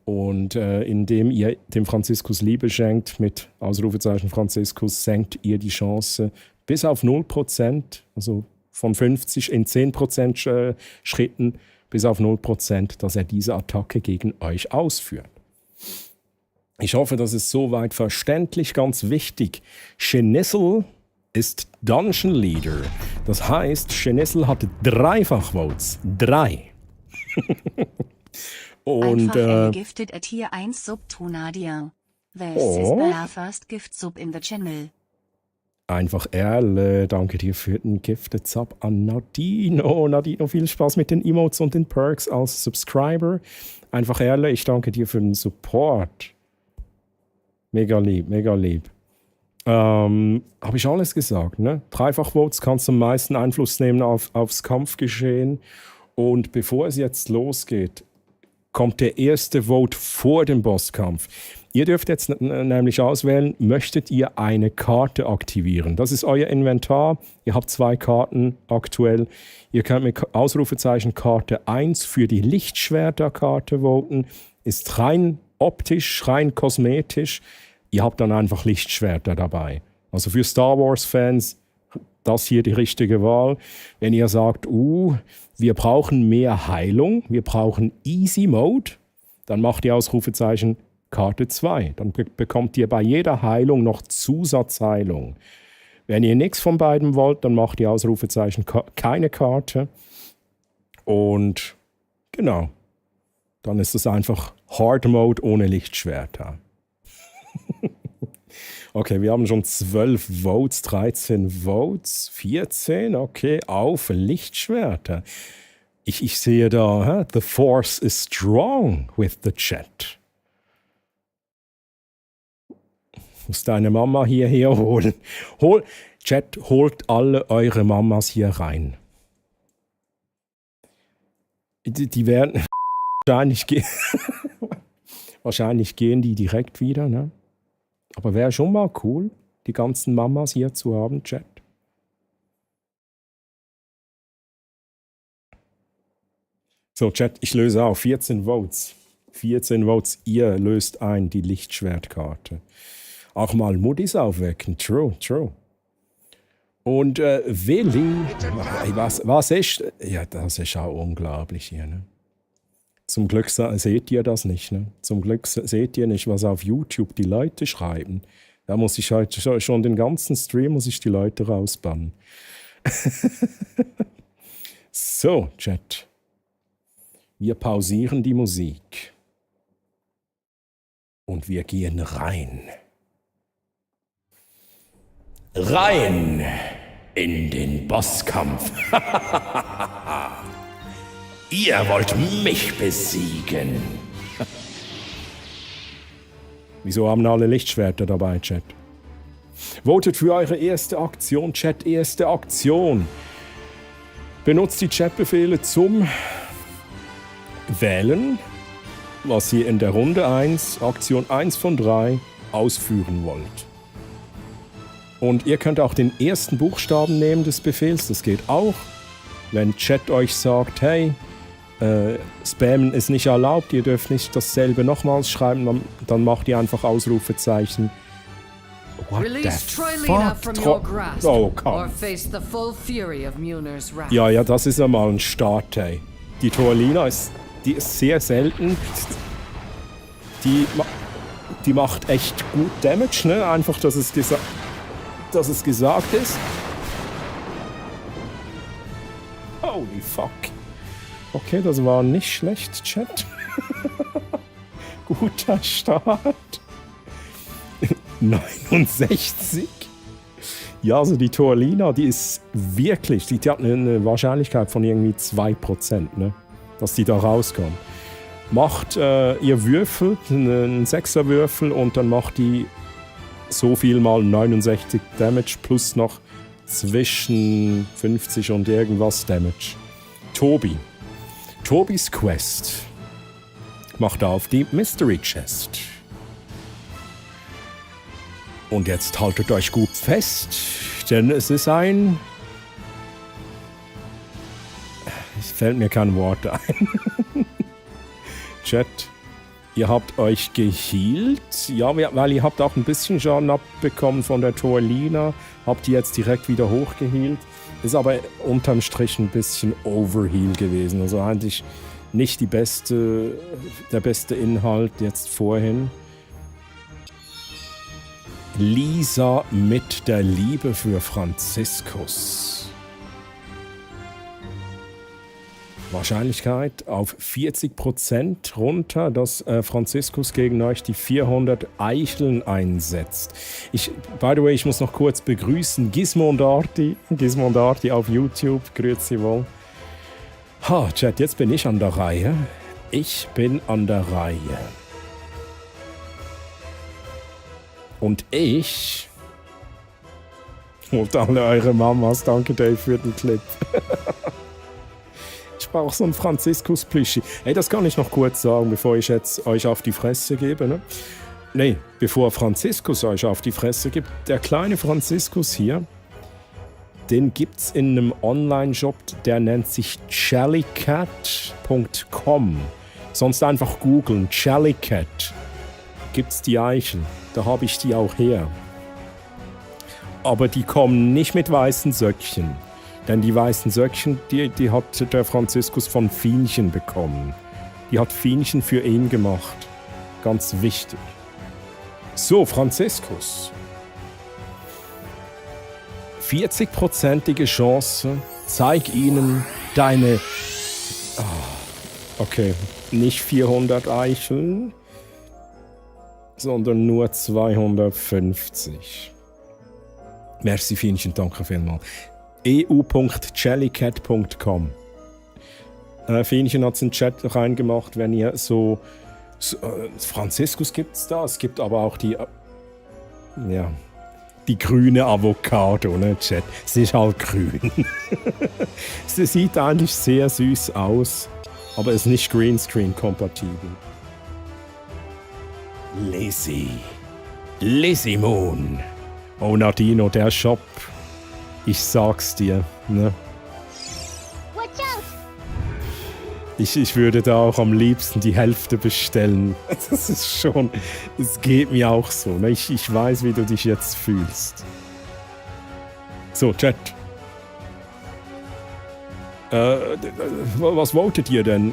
Und indem ihr dem Franziskus Liebe schenkt, mit Ausrufezeichen Franziskus, senkt ihr die Chance bis auf 0%, also von 50 in 10% Schritten bis auf 0%, dass er diese Attacke gegen euch ausführt. Ich hoffe, das ist soweit verständlich. Ganz wichtig, Schenissel ist Dungeon Leader. Das heißt, Schenissel hat 3-fach Votes. 3. Und Einfach gifted at Tier 1 Sub to Nadia. This is the first gift sub in the channel. Einfach ehrlich, danke dir für den Gifted Sub an Nadino. Nadino, viel Spaß mit den Emotes und den Perks als Subscriber. Einfach ehrlich, ich danke dir für den Support. Mega lieb, mega lieb. Habe ich alles gesagt, ne? 3-fach-Votes kannst am meisten Einfluss nehmen aufs Kampfgeschehen. Und bevor es jetzt losgeht, kommt der erste Vote vor dem Bosskampf. Ihr dürft jetzt nämlich auswählen, möchtet ihr eine Karte aktivieren? Das ist euer Inventar. Ihr habt 2 Karten aktuell. Ihr könnt mit Ausrufezeichen Karte 1 für die Lichtschwerterkarte voten. Ist rein optisch, rein kosmetisch. Ihr habt dann einfach Lichtschwerter dabei. Also für Star Wars-Fans, das hier die richtige Wahl. Wenn ihr sagt, wir brauchen mehr Heilung, wir brauchen Easy Mode, dann macht ihr Ausrufezeichen Karte 2. Dann bekommt ihr bei jeder Heilung noch Zusatzheilung. Wenn ihr nichts von beiden wollt, dann macht ihr Ausrufezeichen keine Karte. Und genau, dann ist es einfach Hard Mode ohne Lichtschwerter. Okay, wir haben schon 12 Votes, 13 Votes, 14, okay, auf Lichtschwerter. Ich sehe da, the force is strong with the chat. Muss deine Mama hierher holen. Chat, holt alle eure Mamas hier rein. Die werden wahrscheinlich gehen die direkt wieder, ne? Aber wäre schon mal cool, die ganzen Mamas hier zu haben, Chat. So, Chat, ich löse auf. 14 Votes. 14 Votes, ihr löst ein die Lichtschwertkarte. Auch mal Muttis aufwecken. True, true. Und Willi, was ist? Ja, das ist auch unglaublich hier, ne? Zum Glück seht ihr das nicht, ne? Zum Glück seht ihr nicht, was auf YouTube die Leute schreiben. Da muss ich heute schon den ganzen Stream muss ich die Leute rausbannen. So, Chat. Wir pausieren die Musik. Und wir gehen rein. Rein in den Bosskampf. Ihr wollt mich besiegen. Wieso haben alle Lichtschwerter dabei, Chat? Votet für eure erste Aktion, Chat, erste Aktion. Benutzt die Chatbefehle zum Wählen, was ihr in der Runde 1, Aktion 1 von 3, ausführen wollt. Und ihr könnt auch den ersten Buchstaben nehmen des Befehls, das geht auch. Wenn Chat euch sagt, hey, Spammen ist nicht erlaubt, ihr dürft nicht dasselbe nochmals schreiben, dann macht ihr einfach Ausrufezeichen. Oh What Release the Troilina fuck? from your grasp, Oh, komm. or face the full fury of Mjolnir's wrath. Ja, das ist einmal ein Start, ey. Die Troilina die ist sehr selten. Die macht echt gut Damage, ne? Einfach, dass es gesagt ist. Holy fuck. Okay, das war nicht schlecht, Chat. Guter Start. 69. Ja, also die Troilina, die ist wirklich, die hat eine Wahrscheinlichkeit von irgendwie 2%, ne? Dass die da rauskommt. Macht ihr Würfel, einen 6er Würfel, und dann macht die so viel mal 69 Damage plus noch zwischen 50 und irgendwas Damage. Tobis Quest macht auf die Mystery Chest. Und jetzt haltet euch gut fest, denn es ist ein... Es fällt mir kein Wort ein. Chat, ihr habt euch gehealt. Ja, weil ihr habt auch ein bisschen Schaden abbekommen von der Troilina. Habt ihr jetzt direkt wieder hochgehealt. Ist aber unterm Strich ein bisschen Overheal gewesen. Also eigentlich nicht der beste Inhalt jetzt vorhin. Lisa mit der Liebe für Franziskus. Wahrscheinlichkeit auf 40% runter, dass Franziskus gegen euch die 400 Eicheln einsetzt. By the way, ich muss noch kurz begrüßen Gizmondarty auf YouTube. Grüezi wohl. Chat, jetzt bin ich an der Reihe. Und ich holt alle eure Mamas. Danke, Dave, für den Clip. Ich brauche so einen Franziskus-Plüschi. Ey, das kann ich noch kurz sagen, bevor ich jetzt euch auf die Fresse gebe, ne? Nee, bevor Franziskus euch auf die Fresse gibt. Der kleine Franziskus hier, den gibt's in einem Online-Shop, der nennt sich Jellycat.com. Sonst einfach googeln, Jellycat. Gibt's die Eichel. Da habe ich die auch her. Aber die kommen nicht mit weißen Söckchen. Denn die weißen Söckchen, die hat der Franziskus von Fienchen bekommen. Die hat Fienchen für ihn gemacht. Ganz wichtig. So, Franziskus. 40%ige Chance. Zeig ihnen deine... Okay, nicht 400 Eicheln, sondern nur 250. Merci, Fienchen, danke vielmals. eu.jellycat.com. Fienchen hat es in den Chat reingemacht, wenn ihr so Franziskus gibt es da, es gibt aber auch die grüne Avocado, ne, Chat. Sie ist halt grün. Sie sieht eigentlich sehr süß aus, aber ist nicht Greenscreen-kompatibel. Lizzie Moon. Oh, Nadino, der Shop. Ich sag's dir, ne? Ich würde da auch am liebsten die Hälfte bestellen. Das ist schon... Es geht mir auch so, ne? Ich weiß, wie du dich jetzt fühlst. So, Chat. Was votet ihr denn?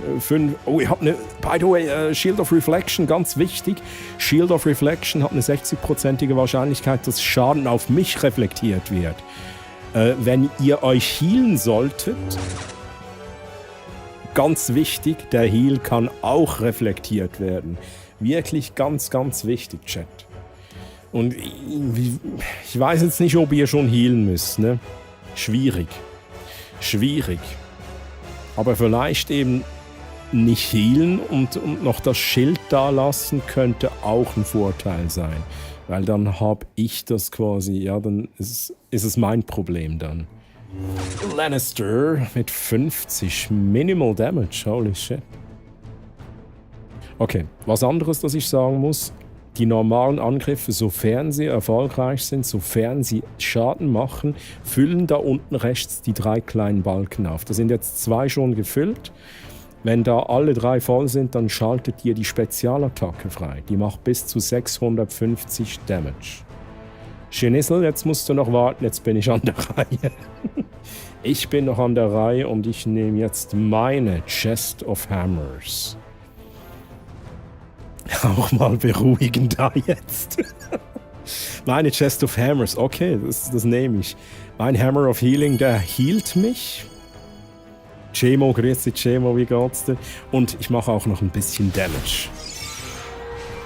Oh, ihr habt eine... By the way, Shield of Reflection, ganz wichtig. Shield of Reflection hat eine 60%ige Wahrscheinlichkeit, dass Schaden auf mich reflektiert wird. Wenn ihr euch healen solltet, ganz wichtig, der Heal kann auch reflektiert werden. Wirklich ganz, ganz wichtig, Chat. Und ich weiß jetzt nicht, ob ihr schon healen müsst, ne? Schwierig. Aber vielleicht eben nicht healen und noch das Schild da lassen, könnte auch ein Vorteil sein. Weil dann habe ich das quasi, ja, dann ist es mein Problem dann. Lannister mit 50 Minimal Damage, holy shit. Okay, was anderes, das ich sagen muss, die normalen Angriffe, sofern sie erfolgreich sind, sofern sie Schaden machen, füllen da unten rechts die 3 kleinen Balken auf. Da sind jetzt 2 schon gefüllt. Wenn da alle 3 voll sind, dann schaltet ihr die Spezialattacke frei. Die macht bis zu 650 Damage. Schenissel, jetzt musst du noch warten, jetzt bin ich an der Reihe. Ich bin noch an der Reihe und ich nehme jetzt meine Chest of Hammers. Auch mal beruhigend da jetzt. Meine Chest of Hammers, okay, das nehme ich. Mein Hammer of Healing, der hielt mich. Chemo, grüezi Chemo, wie geht's dir? Und ich mache auch noch ein bisschen Damage.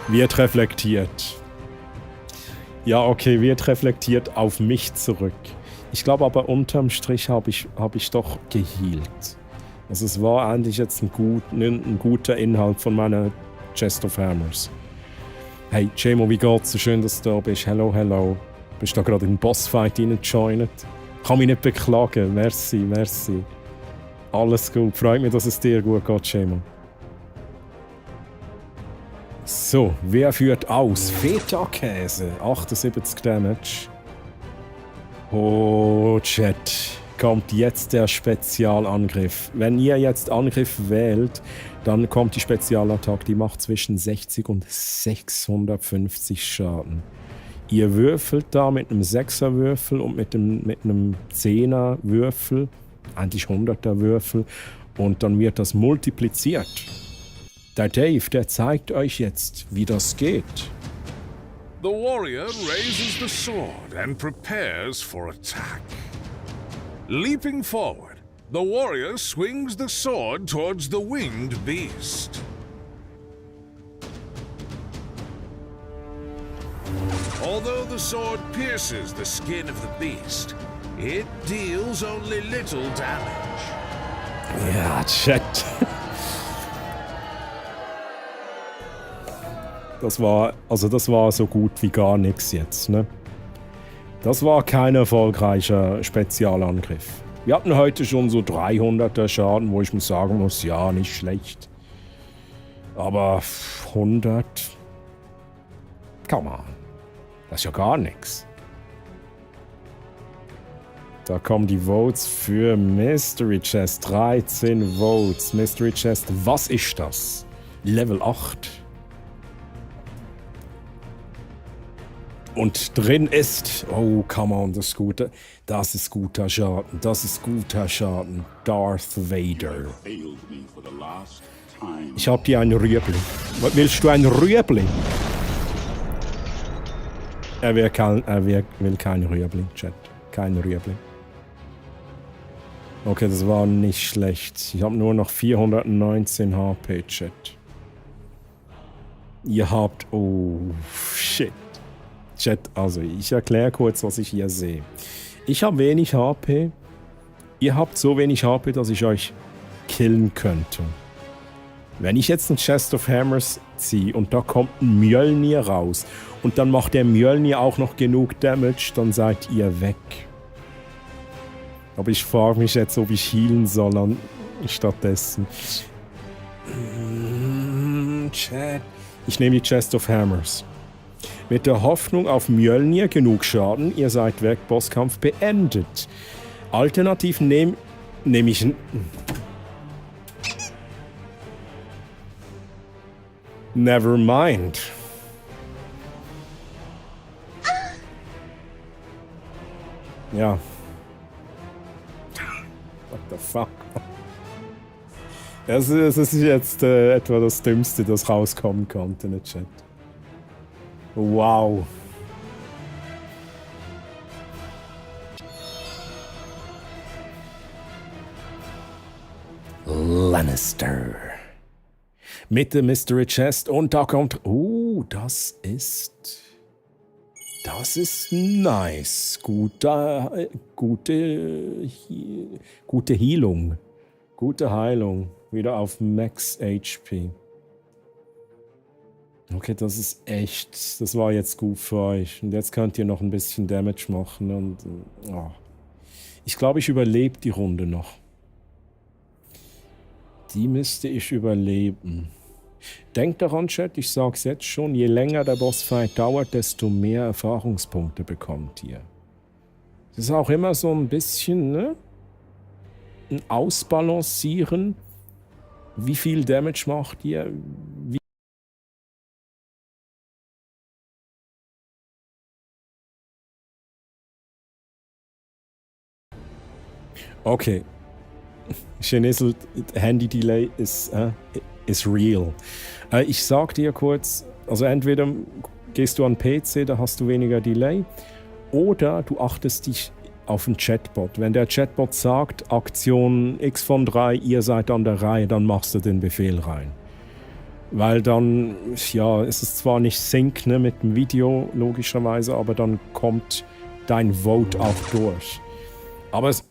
Wird reflektiert. Ja, okay, wird reflektiert auf mich zurück. Ich glaube aber unterm Strich habe ich doch geheilt. Also es war eigentlich jetzt ein guter Inhalt von meiner Chest of Hammers. Hey, Chemo, wie geht's? So schön, dass du da bist. Hello, hello. Bist du da gerade in den Bossfight reingejoint? Kann mich nicht beklagen. Merci, merci. Alles gut. Freut mich, dass es dir gut geht, Chemo. So, wer führt aus? Feta-Käse. 78 Damage. Oh, Chat. Kommt jetzt der Spezialangriff. Wenn ihr jetzt Angriff wählt, dann kommt die Spezialattacke. Die macht zwischen 60 und 650 Schaden. Ihr würfelt da mit einem 6er Würfel und mit einem 10er Würfel. Eigentlich 100er Würfel. Und dann wird das multipliziert. Der Dave, der zeigt euch jetzt, wie das geht. The warrior raises the sword and prepares for attack. Leaping forward, the warrior swings the sword towards the winged beast. Although the sword pierces the skin of the beast, it deals only little damage. Ja, Chat. Das war so gut wie gar nichts jetzt, ne? Das war kein erfolgreicher Spezialangriff. Wir hatten heute schon so 300er Schaden, wo ich mir sagen muss, ja, nicht schlecht. Aber 100? Come on. Das ist ja gar nichts. Da kommen die Votes für Mystery Chest. 13 Votes. Mystery Chest, was ist das? Level 8. Und drin ist, oh, come on, das ist guter Schaden, das ist guter Schaden. Darth Vader. Ich hab dir ein Rüebli. Willst du ein Rüebli? Er will kein Rüebli, Chat. Kein Rüebli. Okay, das war nicht schlecht. Ich habe nur noch 419 HP, Chat. Ihr habt, oh, shit. Chat, also ich erkläre kurz, was ich hier sehe. Ich habe wenig HP. Ihr habt so wenig HP, dass ich euch killen könnte. Wenn ich jetzt einen Chest of Hammers ziehe und da kommt ein Mjölnir raus und dann macht der Mjölnir auch noch genug Damage, dann seid ihr weg. Aber ich frage mich jetzt, ob ich healen soll stattdessen. Chat. Ich nehme die Chest of Hammers. Mit der Hoffnung auf Mjölnir genug Schaden, ihr seid weg, Bosskampf beendet. Alternativ nehme ich ein... Never mind. Ja. What the fuck? Es ist jetzt etwa das Dümmste, das rauskommen konnte in der Chat. Wow. Lannister. Mit der Mystery Chest und da kommt... das ist nice. Gute Heilung. Gute Heilung. Wieder auf Max HP. Okay, das ist echt... Das war jetzt gut für euch. Und jetzt könnt ihr noch ein bisschen Damage machen. Und ich glaube, ich überlebe die Runde noch. Die müsste ich überleben. Denkt daran, Chat, ich sag's jetzt schon, je länger der Bossfight dauert, desto mehr Erfahrungspunkte bekommt ihr. Das ist auch immer so ein bisschen, ne? Ein Ausbalancieren. Wie viel Damage macht ihr? Okay. Schenissel, Handy-Delay ist real. Ich sag dir kurz, also entweder gehst du an den PC, da hast du weniger Delay, oder du achtest dich auf den Chatbot. Wenn der Chatbot sagt, Aktion X von 3, ihr seid an der Reihe, dann machst du den Befehl rein. Weil dann, ja, ist es zwar nicht Sync, ne, mit dem Video, logischerweise, aber dann kommt dein Vote auch durch. Aber es...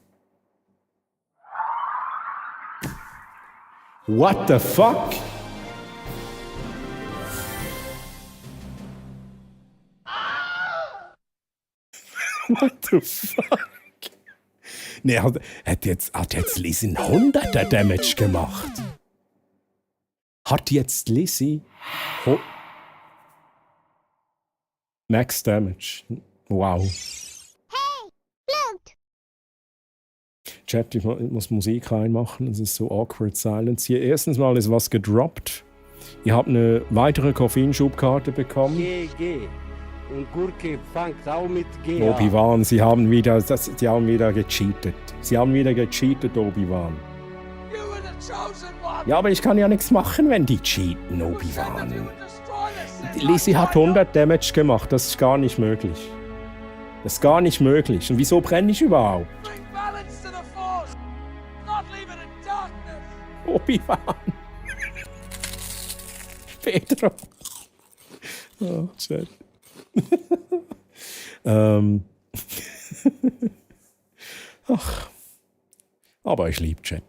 What the fuck? What the fuck? Ne, hat jetzt Lizzie einen 100er Damage gemacht. Hat jetzt Lizzie... Max Damage. Wow. Chat, ich muss Musik reinmachen, es ist so awkward silence hier. Erstens mal ist was gedroppt. Ihr habt eine weitere Koffeinschubkarte bekommen. G. Und Gurke fängt auch mit G an. Obi-Wan, Sie haben wieder gecheatet. Sie haben wieder gecheatet, Obi-Wan. Ja, aber ich kann ja nichts machen, wenn die cheaten, Obi-Wan. Lizzie hat 100 Damage gemacht, das ist gar nicht möglich. Das ist gar nicht möglich. Und wieso brenne ich überhaupt? Obi-Wan. Pedro. Oh, Chat. Ach. Aber ich liebe Chat.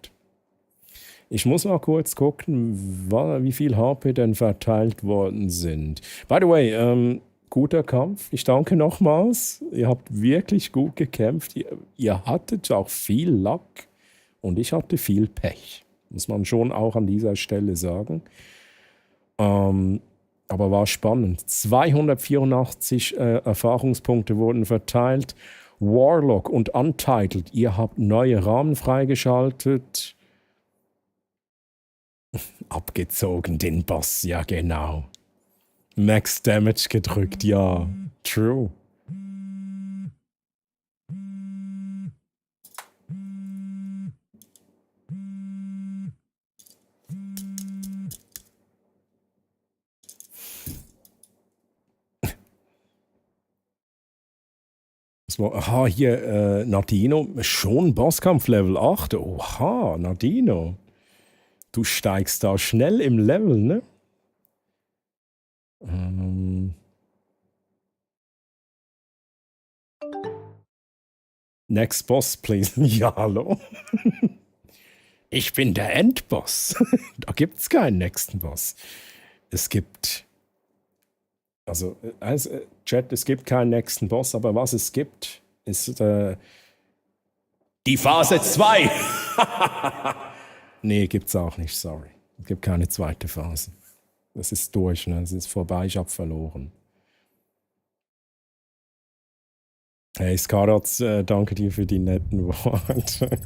Ich muss mal kurz gucken, wie viel HP denn verteilt worden sind. By the way, guter Kampf. Ich danke nochmals. Ihr habt wirklich gut gekämpft. Ihr hattet auch viel Luck und ich hatte viel Pech. Muss man schon auch an dieser Stelle sagen. Aber war spannend. 284 Erfahrungspunkte wurden verteilt. Warlock und Untitled, ihr habt neue Rahmen freigeschaltet. Abgezogen den Boss, ja genau. Max Damage gedrückt, ja. True. Aha, hier, Nadino, schon Bosskampf Level 8. Oha, Nadino. Du steigst da schnell im Level, ne? Next Boss, please. Ja, hallo. Ich bin der Endboss. Da gibt's keinen nächsten Boss. Es gibt... Also, Chat, es gibt keinen nächsten Boss, aber was es gibt, ist die Phase 2. Nee, gibt's auch nicht, sorry. Es gibt keine zweite Phase. Das ist durch, ne? Es ist vorbei, ich hab verloren. Hey, Skaratz, danke dir für die netten Worte.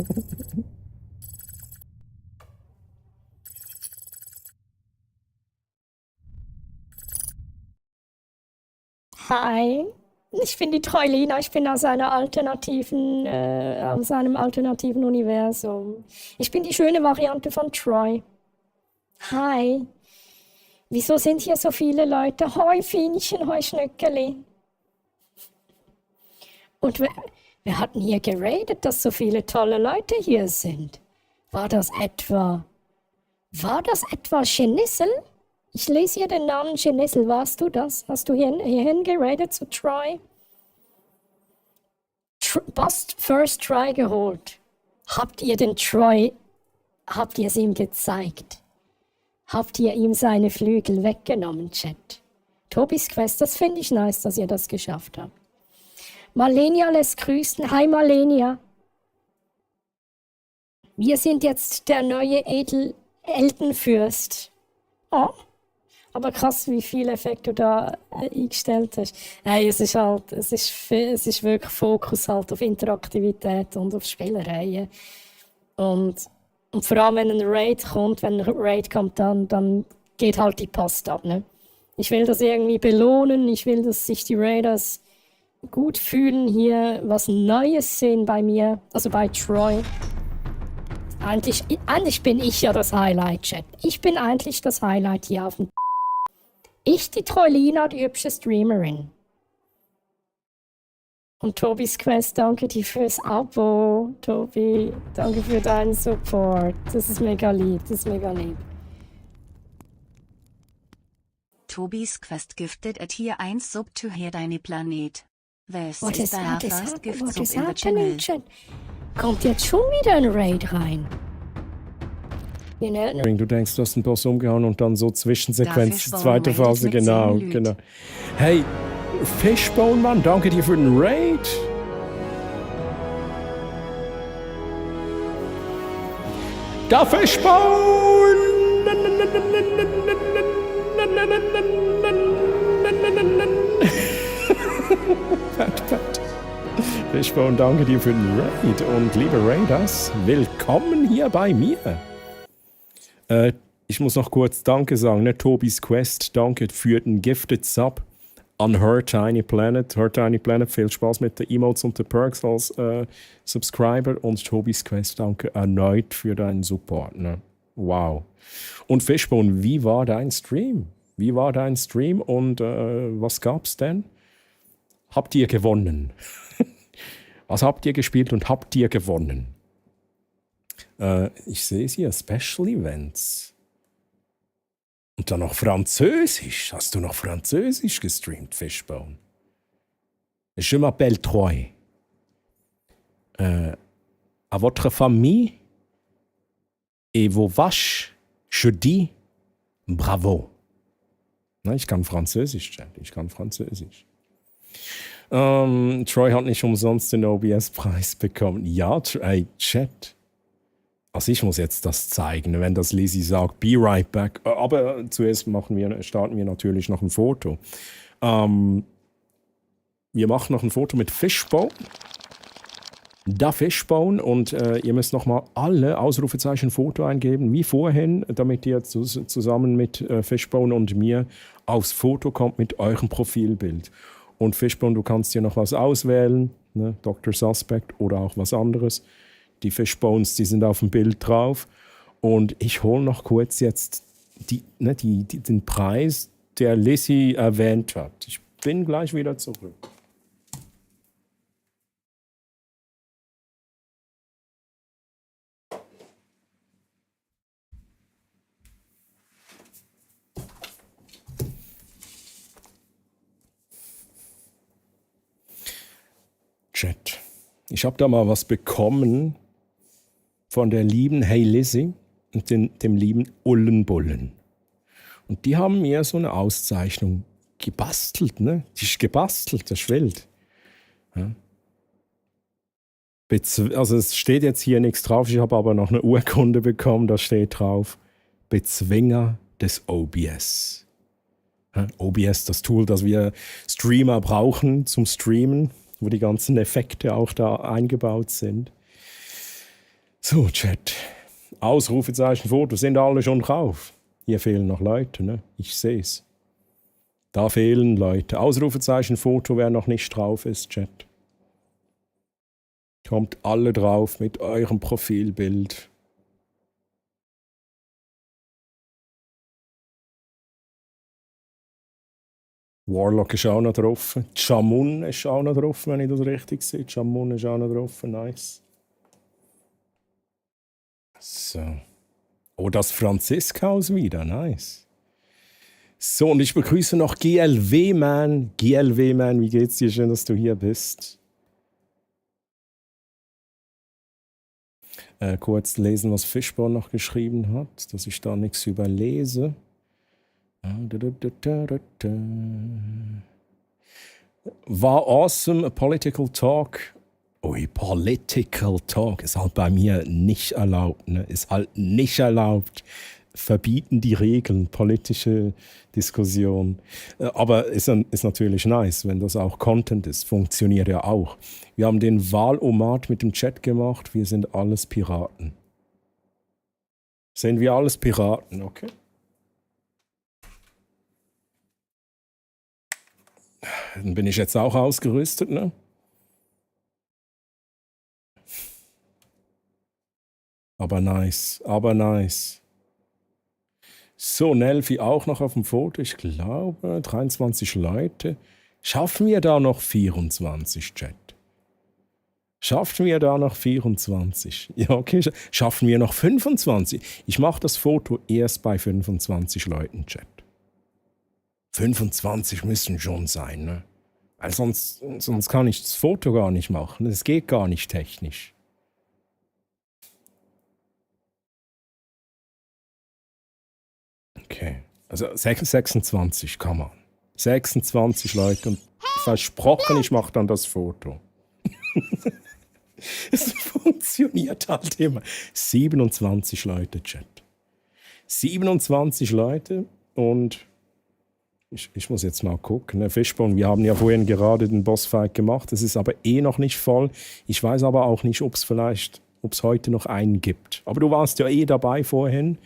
Hi, ich bin die Treulina, ich bin aus einem alternativen Universum. Ich bin die schöne Variante von Troy. Hi. Wieso sind hier so viele Leute? Hoi Fienchen, hoi Schnückeli. Und wer hat denn hier geradet, dass so viele tolle Leute hier sind? War das etwa Schenissel? Ich lese hier den Namen Schenissel. Warst du das? Hast du hierhin geradet zu Troy? First Try geholt. Habt ihr es ihm gezeigt? Habt ihr ihm seine Flügel weggenommen, Chat? Tobis Quest, das finde ich nice, dass ihr das geschafft habt. Malenia lässt grüßen. Hi Malenia. Wir sind jetzt der neue Eltenfürst. Oh. Aber krass, wie viele Effekte du da eingestellt hast. Hey, es ist wirklich Fokus halt auf Interaktivität und auf Spielereien. Und vor allem, wenn ein Raid kommt, dann geht halt die Post ab, ne? Ich will das irgendwie belohnen, ich will, dass sich die Raiders gut fühlen, hier was Neues sehen bei mir, also bei Troy. Eigentlich bin ich ja das Highlight, Chat. Ich bin eigentlich das Highlight hier auf dem... Ich, die Troilina, die hübsche Streamerin. Und Tobis Quest, danke dir fürs Abo. Tobi, danke für deinen Support. Das ist mega lieb, Tobis Quest gifted at Tier 1 Sub to Her Deine Planet. This What is is the first gift what sub is in the happening, channel. Chat? Kommt jetzt schon wieder ein Raid rein? Du denkst, du hast einen Boss umgehauen und dann so Zwischensequenz, Fishbone zweite raidet Phase, mit genau, 10 Lüt. genau. Hey, Fishbone, Mann, danke dir für den Raid. Da Fishbone! Pat. Fishbone, danke dir für den Raid. Und liebe Raiders, willkommen hier bei mir. Ich muss noch kurz Danke sagen, ne? Tobis Quest, danke für den Gifted Sub an Her Tiny Planet. Her Tiny Planet, viel Spaß mit den Emotes und den Perks als Subscriber. Und Tobis Quest, danke erneut für deinen Support. Ne? Wow. Und Fishbone, wie war dein Stream? Und was gab's denn? Habt ihr gewonnen? Was habt ihr gespielt und habt ihr gewonnen? Ich sehe es hier, Special Events. Und dann noch Französisch. Hast du noch Französisch gestreamt, Fishbone? Je m'appelle Troy. À votre famille et vos vaches, je dis bravo. Na, ich kann Französisch, Chat. Troy hat nicht umsonst den OBS-Preis bekommen. Ja, Chat. Also ich muss jetzt das zeigen, wenn das Lizzie sagt, be right back. Aber zuerst starten wir natürlich noch ein Foto. Wir machen noch ein Foto mit Fishbone. Da Fishbone. Und ihr müsst nochmal alle Ausrufezeichen Foto eingeben, wie vorhin, damit ihr zusammen mit Fishbone und mir aufs Foto kommt mit eurem Profilbild. Und Fishbone, du kannst hier noch was auswählen, ne? Dr. Suspect oder auch was anderes. Die Fishbones, die sind auf dem Bild drauf. Und ich hole noch kurz jetzt den Preis, der Lizzie erwähnt hat. Ich bin gleich wieder zurück. Chat. Ich habe da mal was bekommen von der lieben Hey Lizzie und dem lieben Ullenbullen. Und die haben mir so eine Auszeichnung gebastelt, ne? Die ist gebastelt, das ist wild. Ja. Also es steht jetzt hier nichts drauf, ich habe aber noch eine Urkunde bekommen, da steht drauf, Bezwinger des OBS. Ja, OBS, das Tool, das wir Streamer brauchen zum Streamen, wo die ganzen Effekte auch da eingebaut sind. So, Chat. Ausrufezeichen, Fotos sind alle schon drauf. Hier fehlen noch Leute, ne? Ich sehe es. Da fehlen Leute. Ausrufezeichen, Foto, wer noch nicht drauf ist, Chat. Kommt alle drauf mit eurem Profilbild. Warlock ist auch noch drauf. Chamun ist auch noch drauf, wenn ich das richtig sehe. Chamun ist auch noch drauf. Nice. So. Oh, das Franziskaus wieder. Nice. So, und ich begrüße noch GLW-Man. GLW-Man, wie geht's dir? Schön, dass du hier bist. Kurz lesen, was Fishbone noch geschrieben hat, dass ich da nichts überlese. War awesome, a political talk. Ui, political talk ist halt bei mir nicht erlaubt. Ne? Ist halt nicht erlaubt. Verbieten die Regeln, politische Diskussion. Aber ist natürlich nice, wenn das auch Content ist. Funktioniert ja auch. Wir haben den Wahlomat mit dem Chat gemacht. Wir sind alles Piraten. Sind wir alles Piraten, okay? Dann bin ich jetzt auch ausgerüstet, ne? Aber nice, aber nice. So, Nelfi auch noch auf dem Foto. Ich glaube, 23 Leute. Schaffen wir da noch 24, Chat? Schaffen wir da noch 24? Ja, okay. Schaffen wir noch 25? Ich mache das Foto erst bei 25 Leuten, Chat. 25 müssen schon sein, ne? Weil sonst kann ich das Foto gar nicht machen. Das geht gar nicht technisch. Okay. Also 26, kann man. 26 Leute und versprochen, ich mache dann das Foto. Es funktioniert halt immer. 27 Leute, Chat. 27 Leute und ich muss jetzt mal gucken. Fishbone, wir haben ja vorhin gerade den Bossfight gemacht. Es ist aber noch nicht voll. Ich weiß aber auch nicht, ob es heute noch einen gibt. Aber du warst ja dabei vorhin.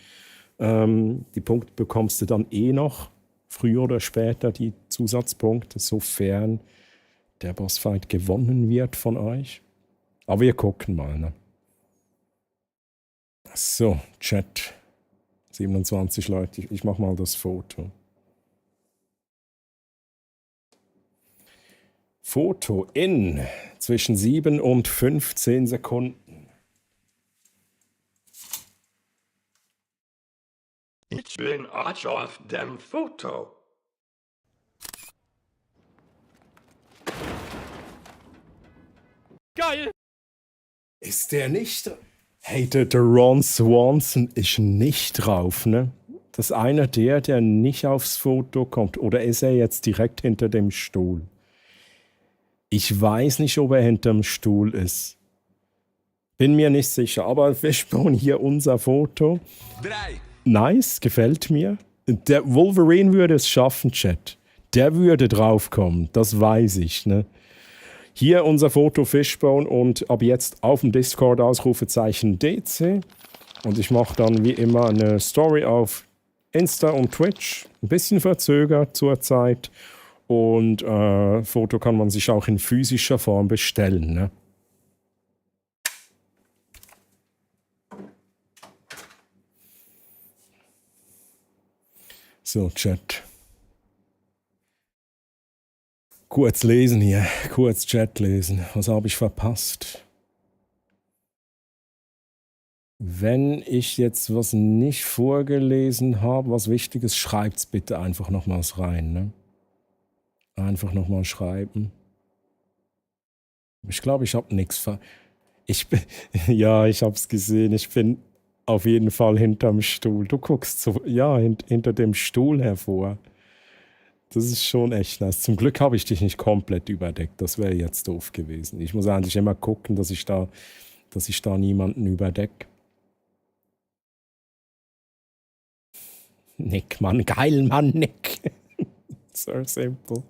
Die Punkte bekommst du dann noch, früher oder später, die Zusatzpunkte, sofern der Bossfight gewonnen wird von euch. Aber wir gucken mal, ne? So, Chat. 27 Leute. Ich mach mal das Foto. Foto in zwischen 7 und 15 Sekunden. Ich bin auch auf dem Foto. Geil! Ist der nicht... Hey, der Ron Swanson ist nicht drauf, ne? Das ist einer der nicht aufs Foto kommt. Oder ist er jetzt direkt hinter dem Stuhl? Ich weiß nicht, ob er hinterm Stuhl ist. Bin mir nicht sicher. Aber Fishbone, hier unser Foto. 3. Nice, gefällt mir. Der Wolverine würde es schaffen, Chat. Der würde draufkommen, das weiß ich, ne? Hier unser Foto Fishbone und ab jetzt auf dem Discord Ausrufezeichen DC. Und ich mache dann wie immer eine Story auf Insta und Twitch. Ein bisschen verzögert zurzeit. Und Foto kann man sich auch in physischer Form bestellen, ne? So, Chat. Kurz lesen hier, kurz Chat lesen. Was habe ich verpasst? Wenn ich jetzt was nicht vorgelesen habe, was Wichtiges, schreibt's bitte einfach nochmals rein, ne? Einfach nochmal schreiben. Ich glaube, ich habe nichts Ja, ich habe es gesehen. Ich bin auf jeden Fall hinterm Stuhl. Du guckst so, ja, hinter dem Stuhl hervor. Das ist schon echt nice. Zum Glück habe ich dich nicht komplett überdeckt. Das wäre jetzt doof gewesen. Ich muss eigentlich immer gucken, dass ich da niemanden überdecke. Nick, Mann. Geil, Mann, Nick. So simple.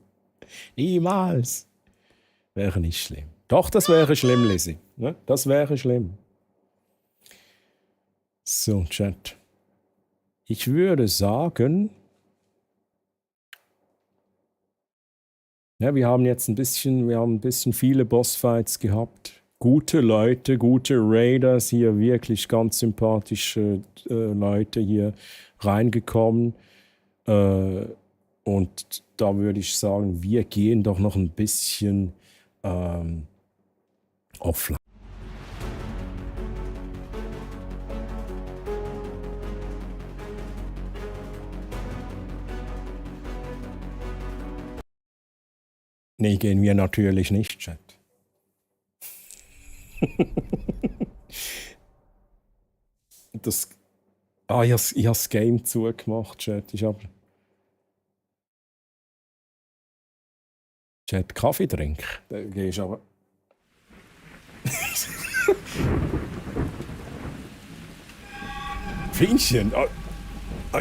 Niemals. Wäre nicht schlimm. Doch, das wäre schlimm, Lizzie. Ne? Das wäre schlimm. So, Chat. Ich würde sagen, ja, wir haben jetzt ein bisschen viele Bossfights gehabt. Gute Leute, gute Raiders hier, wirklich ganz sympathische Leute hier reingekommen. Und da würde ich sagen, wir gehen doch noch ein bisschen offline. Nee, gehen wir natürlich nicht, Chat. Ich habe das Game zugemacht, Chat. Chat, Kaffee trinken. Da gehst du aber... Finchen?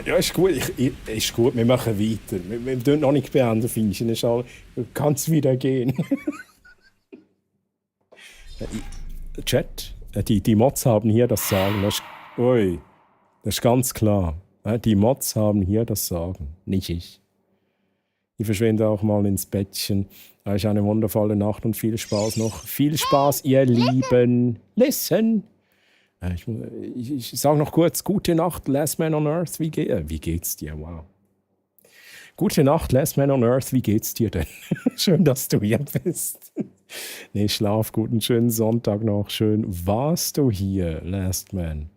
Ja, ist gut. Ist gut, wir machen weiter. Wir tun noch nicht beenden, Finchen. Du kannst wieder gehen. Chat, die Mods haben hier das Sagen. Das ist ganz klar. Die Mods haben hier das Sagen, nicht ich. Ich verschwinde auch mal ins Bettchen. Euch eine wundervolle Nacht und viel Spaß noch. Viel Spaß, ihr Lieben. Listen! Ich sage noch kurz, gute Nacht, Last Man on Earth. Wie geht's dir? Wow. Gute Nacht, Last Man on Earth. Wie geht's dir denn? Schön, dass du hier bist. Nee, schlaf gut, einen schönen Sonntag noch. Schön warst du hier, Last Man.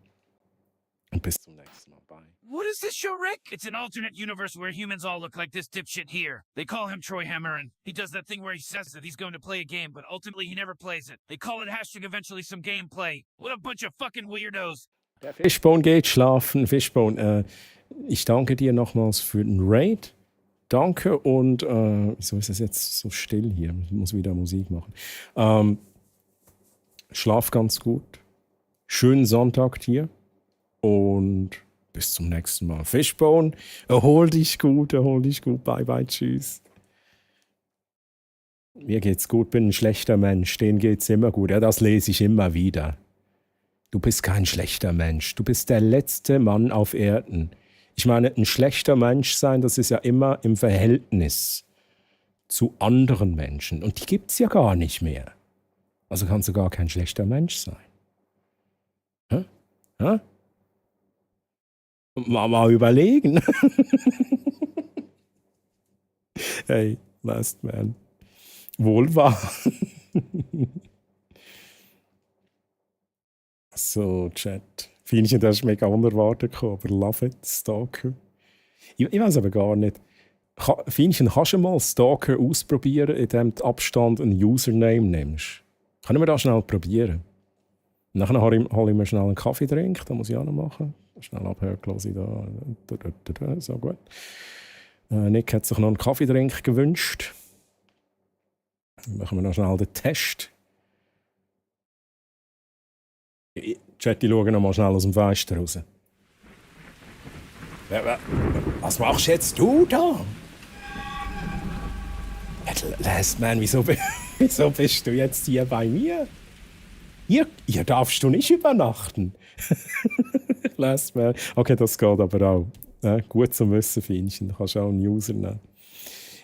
Und bis zum nächsten Mal. Bye. What is this show, Rick? It's an alternate universe where humans all look like this dipshit here. They call him Troy Hammerin. He does that thing where he says that he's going to play a game, but ultimately he never plays it. They call it hashtag eventually some gameplay. What a bunch of fucking weirdos. Fishbone geht schlafen. Fishbone, ich danke dir nochmals für den Raid. Danke und wieso ist es jetzt so still hier? Ich muss wieder Musik machen. Schlaf ganz gut. Schönen Sonntag dir und bis zum nächsten Mal. Fishbone, erhol dich gut. Bye, bye, tschüss. Mir geht's gut, bin ein schlechter Mensch. Denen geht's immer gut. Ja, das lese ich immer wieder. Du bist kein schlechter Mensch. Du bist der letzte Mann auf Erden. Ich meine, ein schlechter Mensch sein, das ist ja immer im Verhältnis zu anderen Menschen. Und die gibt's ja gar nicht mehr. Also kannst du gar kein schlechter Mensch sein. Hä? Hä? Mal überlegen. Hey, Last Man. Wohl wahr. So, Chat. Findest du, das ist mega unerwartet gekommen, aber love it, Stalker. Ich weiß aber gar nicht. Findest du, kannst du mal Stalker ausprobieren, indem du Abstand einen Username nimmst? Können wir das schnell probieren? Nachher hole ich mir schnell einen Kaffeetrink, das muss ich auch noch machen. Schnell abhören, lasse ich da. So gut. Nick hat sich noch einen Kaffeetrink gewünscht. Dann machen wir noch schnell den Test. Chat, ich schaue noch mal schnell aus dem Fenster raus. Was machst jetzt du da? Last Man, wieso bist du jetzt hier bei mir? Hier darfst du nicht übernachten. Last Man. Okay, das geht aber auch. Gut zum Wissen, Fienchen. Du kannst auch einen User nehmen.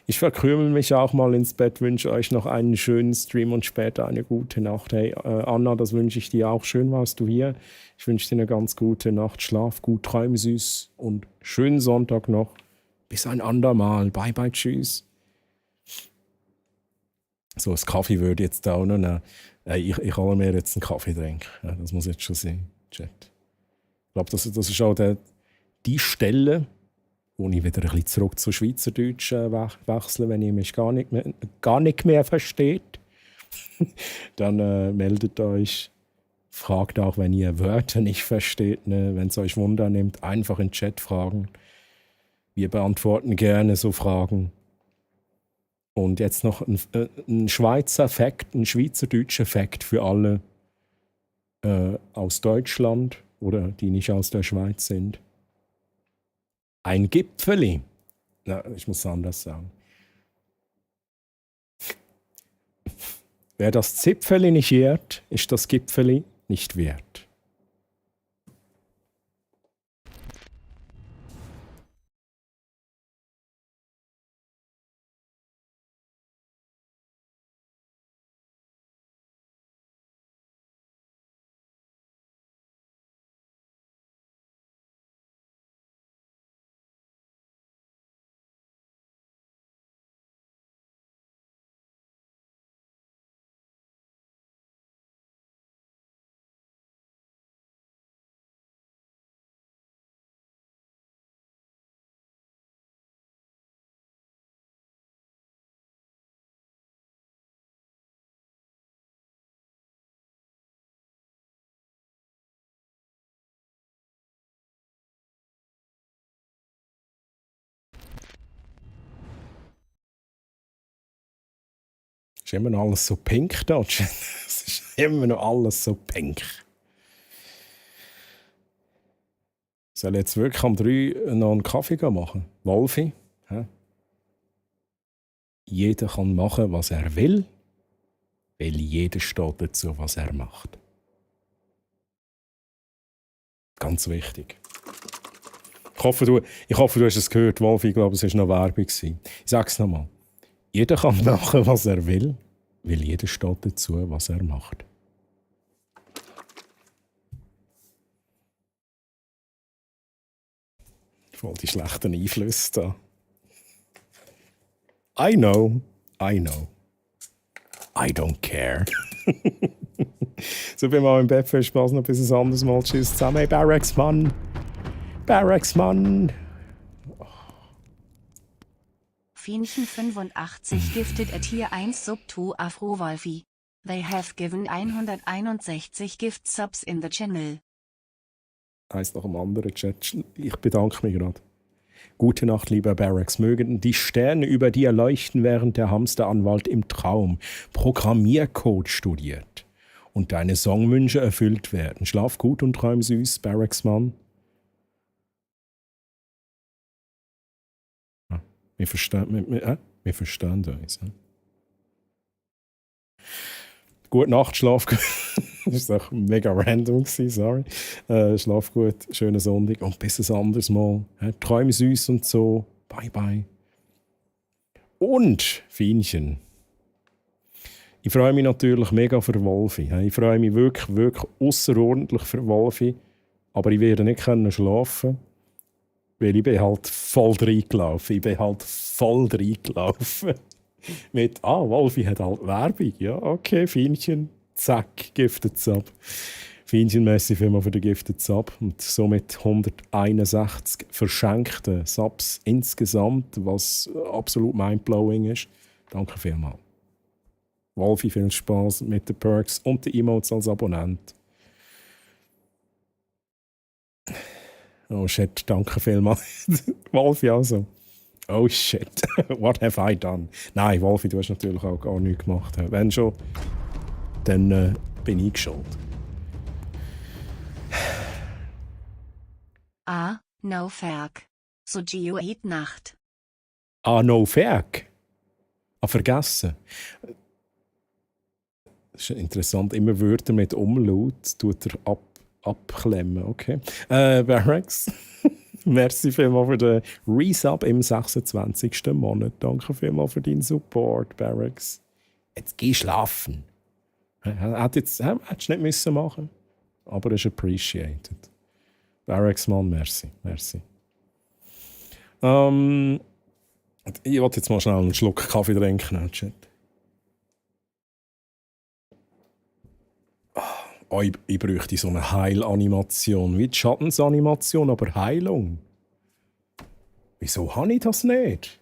Ich verkrümel mich auch mal ins Bett, wünsche euch noch einen schönen Stream und später eine gute Nacht. Hey, Anna, das wünsche ich dir auch. Schön warst du hier. Ich wünsche dir eine ganz gute Nacht. Schlaf gut, träum süß und schönen Sonntag noch. Bis ein andermal. Bye, bye, tschüss. So, das Kaffee würde jetzt da auch noch nehmen. Ich hole mir jetzt einen Kaffeetrink. Ja, das muss jetzt schon sein, Chat. Ich glaube, das ist auch die Stelle, wo ich wieder ein bisschen zurück zu Schweizerdeutsch wechsle, wenn ihr mich gar nicht mehr versteht. Dann meldet euch. Fragt auch, wenn ihr Wörter nicht versteht. Ne? Wenn es euch Wunder nimmt, einfach in den Chat fragen. Wir beantworten gerne so Fragen. Und jetzt noch ein Schweizer Fakt, ein schweizerdeutscher Fakt für alle aus Deutschland oder die nicht aus der Schweiz sind. Ein Gipfeli. Na, ich muss es anders sagen. Wer das Zipfeli nicht ehrt, ist das Gipfeli nicht wert. Ist immer noch alles so pink da. Es ist immer noch alles so pink. Soll ich jetzt wirklich am 3 noch einen Kaffee machen? Wolfi? Hä? Jeder kann machen, was er will, weil jeder steht dazu, was er macht. Ganz wichtig. Ich hoffe, du hast es gehört, Wolfi. Ich glaube, es war noch Werbung. Ich sage es nochmal. Jeder kann machen, was er will, weil jeder steht dazu, was er macht. Voll die schlechten Einflüsse da. I know. I don't care. So, bin mal im Bett, viel Spaß, noch bis ein anderes Mal. Tschüss zusammen. Hey, Barracks, Mann. Fienchen 85 gifted at Tier 1 Sub to Afro Wolfi. They have given 161 Gift Subs in the channel. Eins nach dem anderen Chat. Ich bedanke mich gerade. Gute Nacht, lieber Barracks. Mögen die Sterne über dir leuchten, während der Hamsteranwalt im Traum Programmiercode studiert und deine Songwünsche erfüllt werden. Schlaf gut und träum süß, Barracksmann. Wir verstehen uns. Gute Nacht, schlaf gut. Das war doch mega random, sorry. Schlaf gut, schönen Sonntag und bis ein anderes Mal. Träum süß und so. Bye, bye. Und, Fienchen, ich freue mich natürlich mega für Wolfi. Ich freue mich wirklich, wirklich außerordentlich für Wolfi. Aber ich werde nicht schlafen, weil ich bin halt voll reingelaufen. Mit, Wolfi hat halt Werbung. Ja, okay, Fienchen. Zack, Gifted Sub. Fienchen, merci vielmals für den Gifted Sub. Und somit 161 verschenkte Subs insgesamt, was absolut mindblowing ist. Danke vielmals. Wolfi, viel Spaß mit den Perks und den Emotes als Abonnent. Oh shit, danke vielmals. Wolfi also. Oh shit, what have I done? Nein, Wolfi, du hast natürlich auch gar nichts gemacht. Wenn schon, dann bin ich schuld. No Ferg. So Gio eat Nacht. No Ferg? Vergessen. Das ist interessant. Immer Wörter mit Umlaut tut er abklemmen. Okay. Barracks. Merci vielmals für den Resub im 26. Monat. Danke vielmals für deinen Support, Barracks. Jetzt geh schlafen. Hättest du nicht müssen machen, aber es ist appreciated. Barracks, Mann, merci. Ich wollte jetzt mal schnell einen Schluck Kaffee trinken. Ich bräuchte so eine Heilanimation, wie die Schattensanimation, aber Heilung. Wieso habe ich das nicht?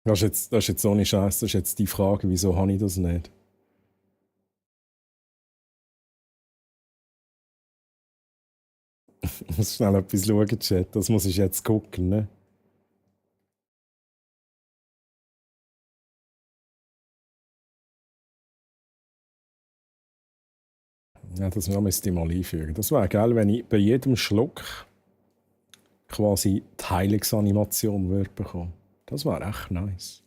Das ist jetzt so eine Scheiße, das ist jetzt die Frage, wieso habe ich das nicht? Ich muss schnell etwas schauen, Chat. Das muss ich jetzt gucken, ne? Ja, das müsste ich mal einfügen. Das wäre geil, wenn ich bei jedem Schluck quasi die Heilungsanimation würde bekommen. Das wäre echt nice.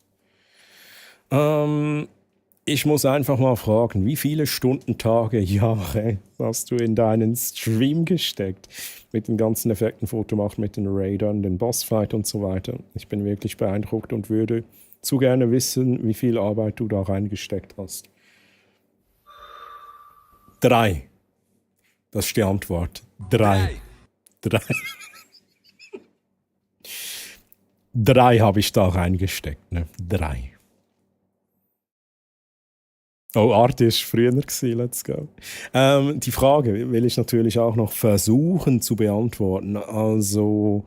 Ich muss einfach mal fragen, wie viele Stunden, Tage, Jahre hast du in deinen Stream gesteckt? Mit den ganzen Effekten, Fotomacht, mit den Raidern, den Bossfight und so weiter. Ich bin wirklich beeindruckt und würde zu gerne wissen, wie viel Arbeit du da reingesteckt hast. 3. Das ist die Antwort. 3. 3 habe ich da reingesteckt. Ne? 3. Oh, Art war früher gewesen, let's go. Die Frage will ich natürlich auch noch versuchen zu beantworten. Also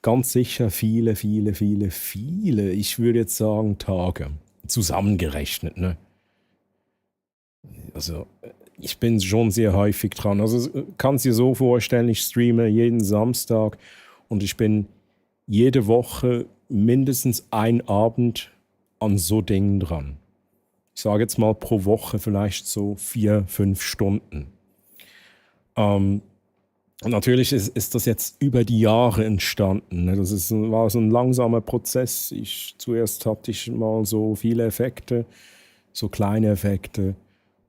ganz sicher viele. Ich würde jetzt sagen Tage. Zusammengerechnet, ne? Also ich bin schon sehr häufig dran. Also kannst dir so vorstellen, ich streame jeden Samstag und ich bin jede Woche mindestens ein Abend an so Dingen dran. Ich sage jetzt mal pro Woche vielleicht so 4-5 Stunden. Und natürlich ist das jetzt über die Jahre entstanden. Das war so ein langsamer Prozess. Zuerst hatte ich mal so viele Effekte, so kleine Effekte.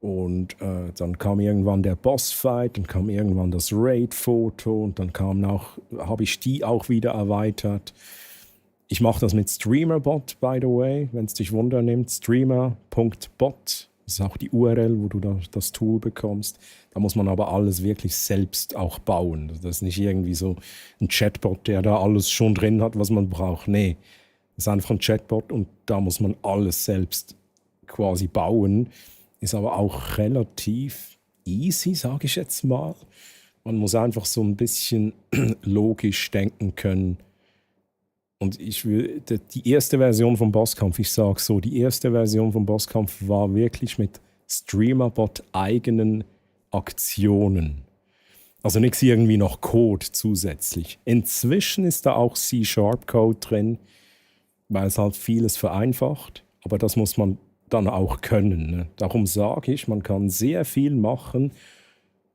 Und dann kam irgendwann der Bossfight, dann kam irgendwann das Raid-Foto und dann habe ich die auch wieder erweitert. Ich mache das mit Streamerbot, by the way, wenn es dich wundernimmt. Streamer.bot. Das ist auch die URL, wo du das Tool bekommst. Da muss man aber alles wirklich selbst auch bauen. Das ist nicht irgendwie so ein Chatbot, der da alles schon drin hat, was man braucht. Nee, das ist einfach ein Chatbot und da muss man alles selbst quasi bauen. Ist aber auch relativ easy, sage ich jetzt mal. Man muss einfach so ein bisschen logisch denken können. Und die erste Version vom Bosskampf, ich sage so, die erste Version vom Bosskampf war wirklich mit Streamerbot eigenen Aktionen. Also nichts irgendwie noch Code zusätzlich. Inzwischen ist da auch C#-Code drin, weil es halt vieles vereinfacht. Aber das muss man dann auch können. Ne? Darum sage ich, man kann sehr viel machen,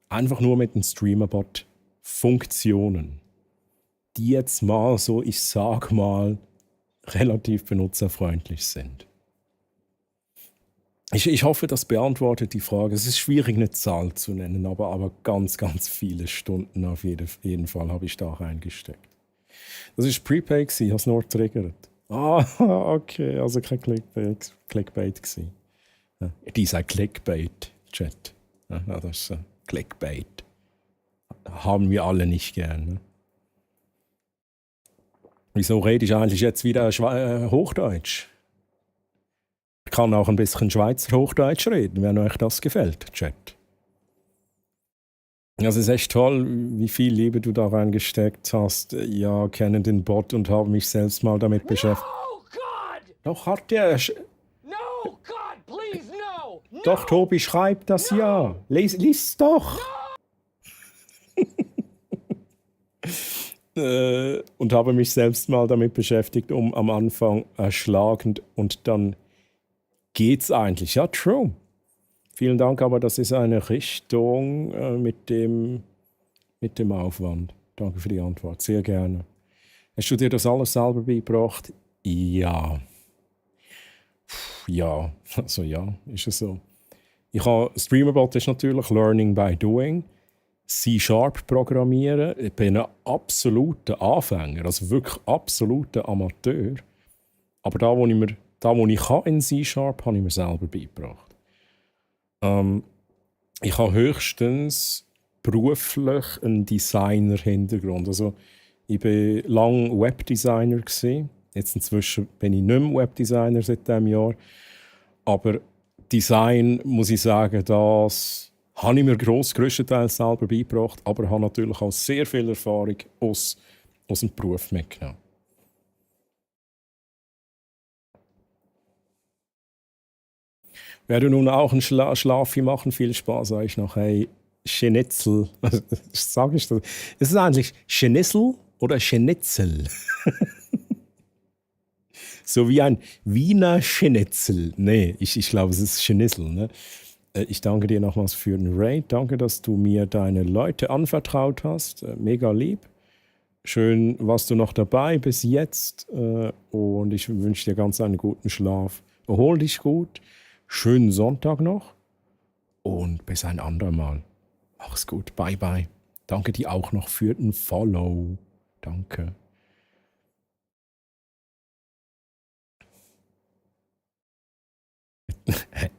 einfach nur mit dem Streamerbot-Funktionen, die jetzt mal so, ich sag mal, relativ benutzerfreundlich sind. Ich hoffe, das beantwortet die Frage. Es ist schwierig, eine Zahl zu nennen, aber ganz, ganz viele Stunden auf jeden Fall habe ich da reingesteckt. Das ist Prepaid gewesen, ich habe es nur getriggert. Ah, okay, also kein Clickbait gewesen. Ja, dieser Clickbait-Chat. Ja, das ist Clickbait. Haben wir alle nicht gern. Ne? Wieso rede ich eigentlich jetzt wieder Hochdeutsch? Ich kann auch ein bisschen Schweizer Hochdeutsch reden, wenn euch das gefällt, Chat. Es ist echt toll, wie viel Liebe du da reingesteckt hast. Ja, kennen den Bot und habe mich selbst mal damit beschäftigt. Oh God! Doch, hat der... No, God, please, no! No! Doch, Tobi, schreib das ja. Lies doch. Und habe mich selbst mal damit beschäftigt, am Anfang erschlagend und dann geht's eigentlich. Ja, true. Vielen Dank, aber das ist eine Richtung mit dem Aufwand. Danke für die Antwort, sehr gerne. Hast du dir das alles selber beigebracht? Ja. Ja, also ja, ist es so. Streamerbot ist natürlich Learning by Doing. C# programmieren. Ich bin ein absoluter Anfänger, also wirklich absoluter Amateur. Aber da, wo ich kann in C# habe ich mir selber beigebracht. Ich habe höchstens beruflich einen Designer-Hintergrund. Also, ich war lange Webdesigner gewesen. Jetzt inzwischen bin ich nicht mehr Webdesigner seit diesem Jahr. Aber Design, muss ich sagen, das habe ich mir grösstenteils selber beigebracht, aber habe natürlich auch sehr viel Erfahrung aus dem Beruf mitgenommen. Werde nun auch einen Schlafi machen, viel Spaß, sage ich noch. Hey, Schnitzel. Sage ich das? Ist es eigentlich Schnitzel oder Schnitzel? So wie ein Wiener Schnitzel. Nee, ich glaube, es ist Schnitzel. Ne? Ich danke dir nochmals für den Raid. Danke, dass du mir deine Leute anvertraut hast. Mega lieb. Schön, warst du noch dabei bis jetzt. Und ich wünsche dir ganz einen guten Schlaf. Erhol dich gut. Schönen Sonntag noch. Und bis ein andermal. Mach's gut. Bye, bye. Danke dir auch noch für den Follow. Danke.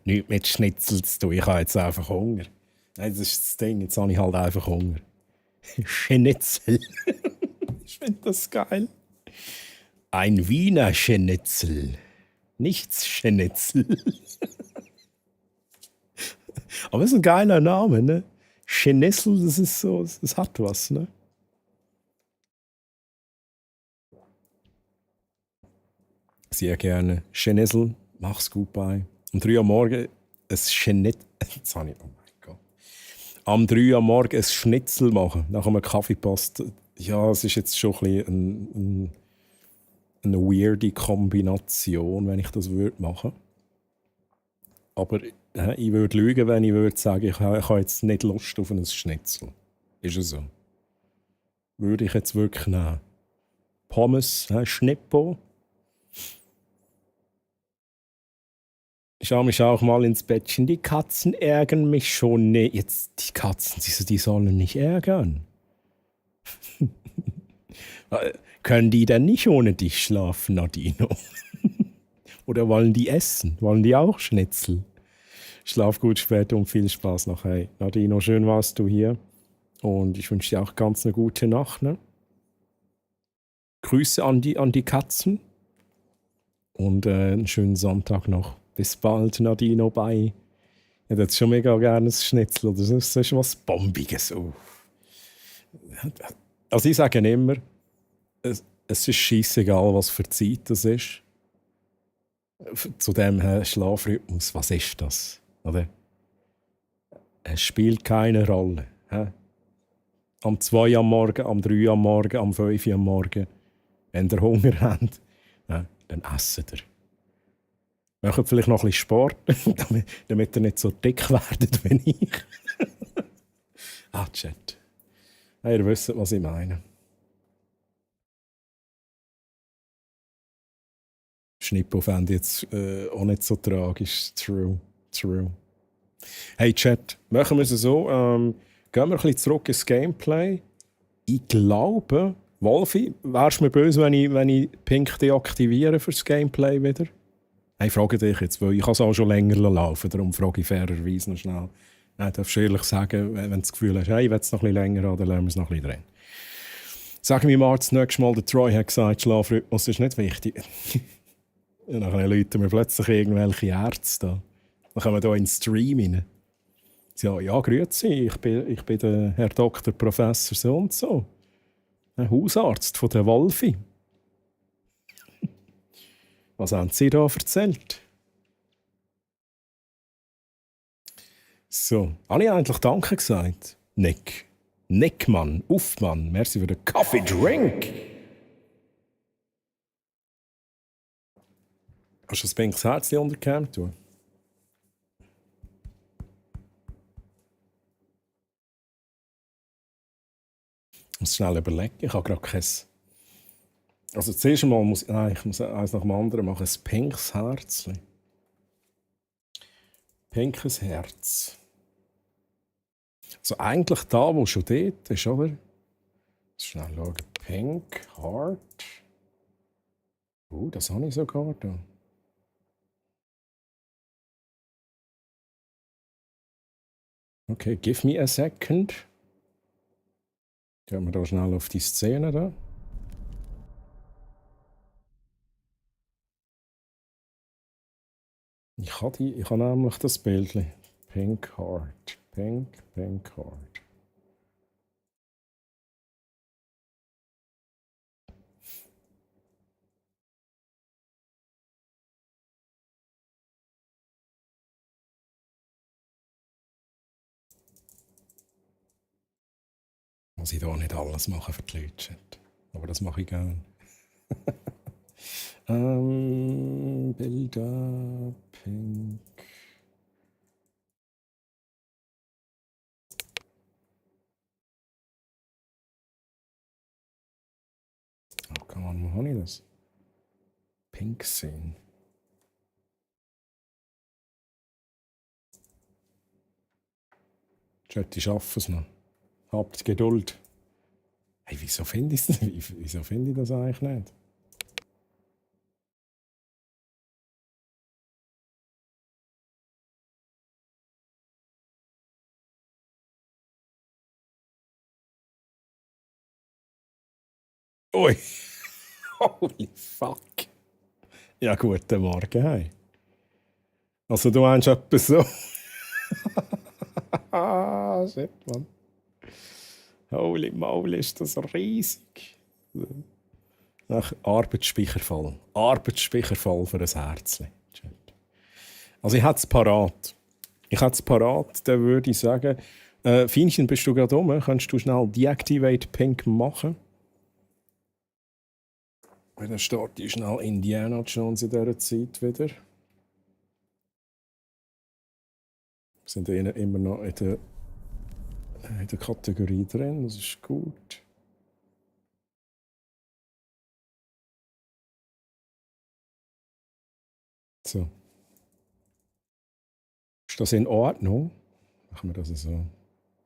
Nichts mit Schnitzel zu tun. Ich habe jetzt einfach Hunger. Nein, das ist das Ding. Jetzt habe ich halt einfach Hunger. Schnitzel. Ich finde das geil. Ein Wiener Schnitzel. Nichts Schnitzel. Aber es ist ein geiler Name, ne? Schnitzel, das ist so, das hat was, ne? Sehr gerne. Schnitzel, mach's gut bei. Um 3 Uhr morgen ein Schnitzel. Jetzt habe ich, oh mein Gott. Am 3 Uhr morgen ein Schnitzel machen. Nach einem Kaffee passt. Ja, es ist jetzt schon ein bisschen eine weirde Kombination, wenn ich das würde machen. Aber ich würde lügen, wenn ich würde sagen, ich habe jetzt nicht Lust auf ein Schnitzel. Ist es so? Würde ich jetzt wirklich nehmen. Pommes, Schnippo. Ich schaue mich auch mal ins Bettchen. Die Katzen ärgern mich schon. Nee, jetzt die Katzen, die sollen nicht ärgern. Können die denn nicht ohne dich schlafen, Nadino? Oder wollen die essen? Wollen die auch Schnitzel? Schlaf gut später und viel Spaß noch. Hey, Nadino, schön warst du hier. Und ich wünsche dir auch ganz eine gute Nacht. Ne? Grüße an die Katzen. Und einen schönen Sonntag noch. Bis bald, Nadino, bye. Ich hätte jetzt schon mega gerne ein Schnitzel. Das ist was Bombiges. Oh. Also ich sage immer, es ist scheissegal, was für Zeit das ist. Zu dem Schlafrhythmus, was ist das? Oder? Es spielt keine Rolle. Am 2 am Morgen, am 3 am Morgen, am 5 am Morgen. Wenn ihr Hunger habt, dann essen ihr. Macht vielleicht noch ein bisschen Sport, damit ihr nicht so dick werdet wie ich. Chat. Ihr wisst, was ich meine. Schnippo fände jetzt auch nicht so tragisch. True. Hey Chat, machen wir es so. Gehen wir ein bisschen zurück ins Gameplay. Ich glaube, Wolfi, wärst du mir böse, wenn ich Pink deaktiviere fürs Gameplay wieder? Ich frage dich jetzt, weil ich kann es auch schon länger laufen, darum frage ich fairerweise noch schnell. Du darfst ehrlich sagen, wenn du das Gefühl hast, hey, ich will es noch ein bisschen länger haben, dann lassen wir es noch ein bisschen drin. Sag mir mal das nächste Mal, der Troy hat gesagt, Schlafrhythmus ist nicht wichtig. Und dann läuten mir plötzlich irgendwelche Ärzte da. Dann kommen wir hier in den Stream rein. Sie sagen, ja, grüezi, ich bin der Herr Doktor, Professor so und so. Ein Hausarzt von der Wolfi. Was haben Sie da erzählt? So, habe ich eigentlich Danke gesagt? Nick, Mann, Mann, merci für den Coffee Drink. Hast du das pinkes Herzchen untergekämmt tun? Ich muss schnell überlegen, ich habe gerade kein... Also zuerst einmal muss ich muss eins nach dem anderen machen. Ein pinkes Herzchen. Pinkes Herz. Also eigentlich da, wo schon dort ist, oder? Schnell schauen. Pink Heart. Das habe ich sogar da. Okay, give me a second. Gehen wir da schnell auf die Szene da. Ich habe nämlich das Bild. Pink Heart. Pink Heart. Muss ich da nicht alles machen für die Leute. Aber das mache ich gerne. Bilder, Pink. Oh, come on, wo habe ich das? Pink sehen. Chat, ich schaffe es noch. Habt Geduld. Hey, wieso finde ich das eigentlich nicht? Ui. Holy fuck. Ja, guten Morgen, hey. Also du meinst etwas so... Shit, Mann. Holy moly, ist das riesig. Arbeitsspeichervoll. Arbeitsspeichervoll für ein Herzchen. Also ich hätte es parat. Dann würde ich sagen, Fienchen, bist du gerade rum? Kannst du schnell Deactivate Pink machen? Dann starte ich schnell Indiana Jones in dieser Zeit wieder. Wir sind immer noch in der Kategorie drin, das ist gut. So. Ist das in Ordnung? Machen wir das so.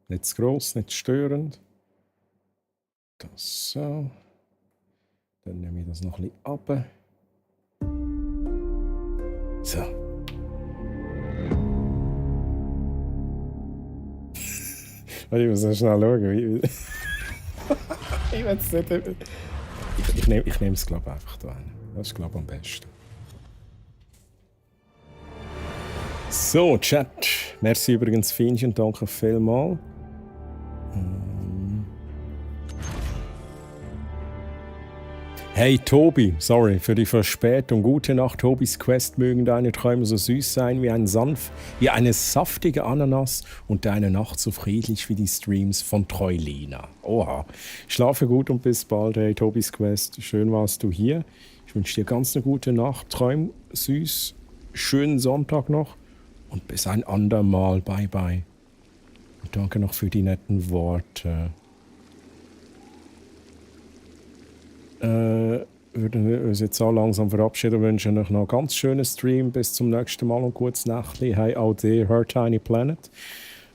Nicht zu gross, nicht störend. Das so. Dann nehme ich das noch ein bisschen ab. So. Ich muss so schnell schauen. Ich weiß es nicht. Ich nehme es, glaube ich, einfach da hin. Das ist, glaube ich, am besten. So, Chat. Merci übrigens, Fienchen. Danke vielmals. Hey Tobi, sorry für die Verspätung. Gute Nacht, Tobis Quest. Mögen deine Träume so süß sein wie eine saftige Ananas und deine Nacht so friedlich wie die Streams von Treulina. Oha. Schlafe gut und bis bald, hey Tobis Quest. Schön warst du hier. Ich wünsche dir ganz eine gute Nacht. Träum süß. Schönen Sonntag noch und bis ein andermal. Bye bye. Und danke noch für die netten Worte. Würden wir uns jetzt auch langsam verabschieden, wünschen euch noch einen ganz schönen Stream. Bis zum nächsten Mal und kurz Nächtli. Hey, auch dir, Her Tiny Planet.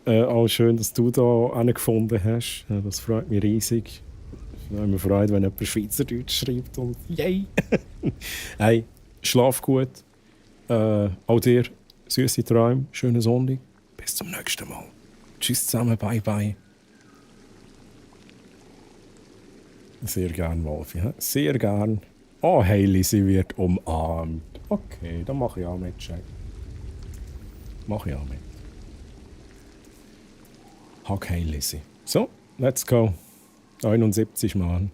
Auch schön, dass du da einen gefunden hast. Das freut mich riesig. Ich habe mich gefreut, wenn jemand Schweizerdeutsch schreibt und yay! Hey, schlaf gut. Auch dir, süße Träume, schönen Sonntag. Bis zum nächsten Mal. Tschüss zusammen, bye bye. Sehr gern, Wolfi. Sehr gern. Oh, Hailey, sie wird umarmt. Okay, dann mache ich auch mit, Jack. Mache ich auch mit. Hug Hailey. So, let's go. 79 Mal.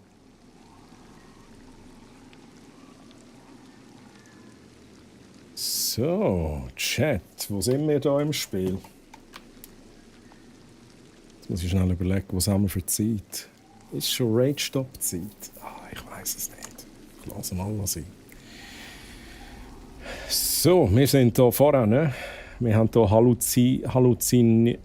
So, Chat. Wo sind wir da im Spiel? Jetzt muss ich schnell überlegen, was haben wir für Zeit? Ist schon Rage-Stop-Zeit? Ich weiß es nicht. Ich lasse mal sein. So, wir sind hier vorne. Ne? Wir haben hier Halluzination.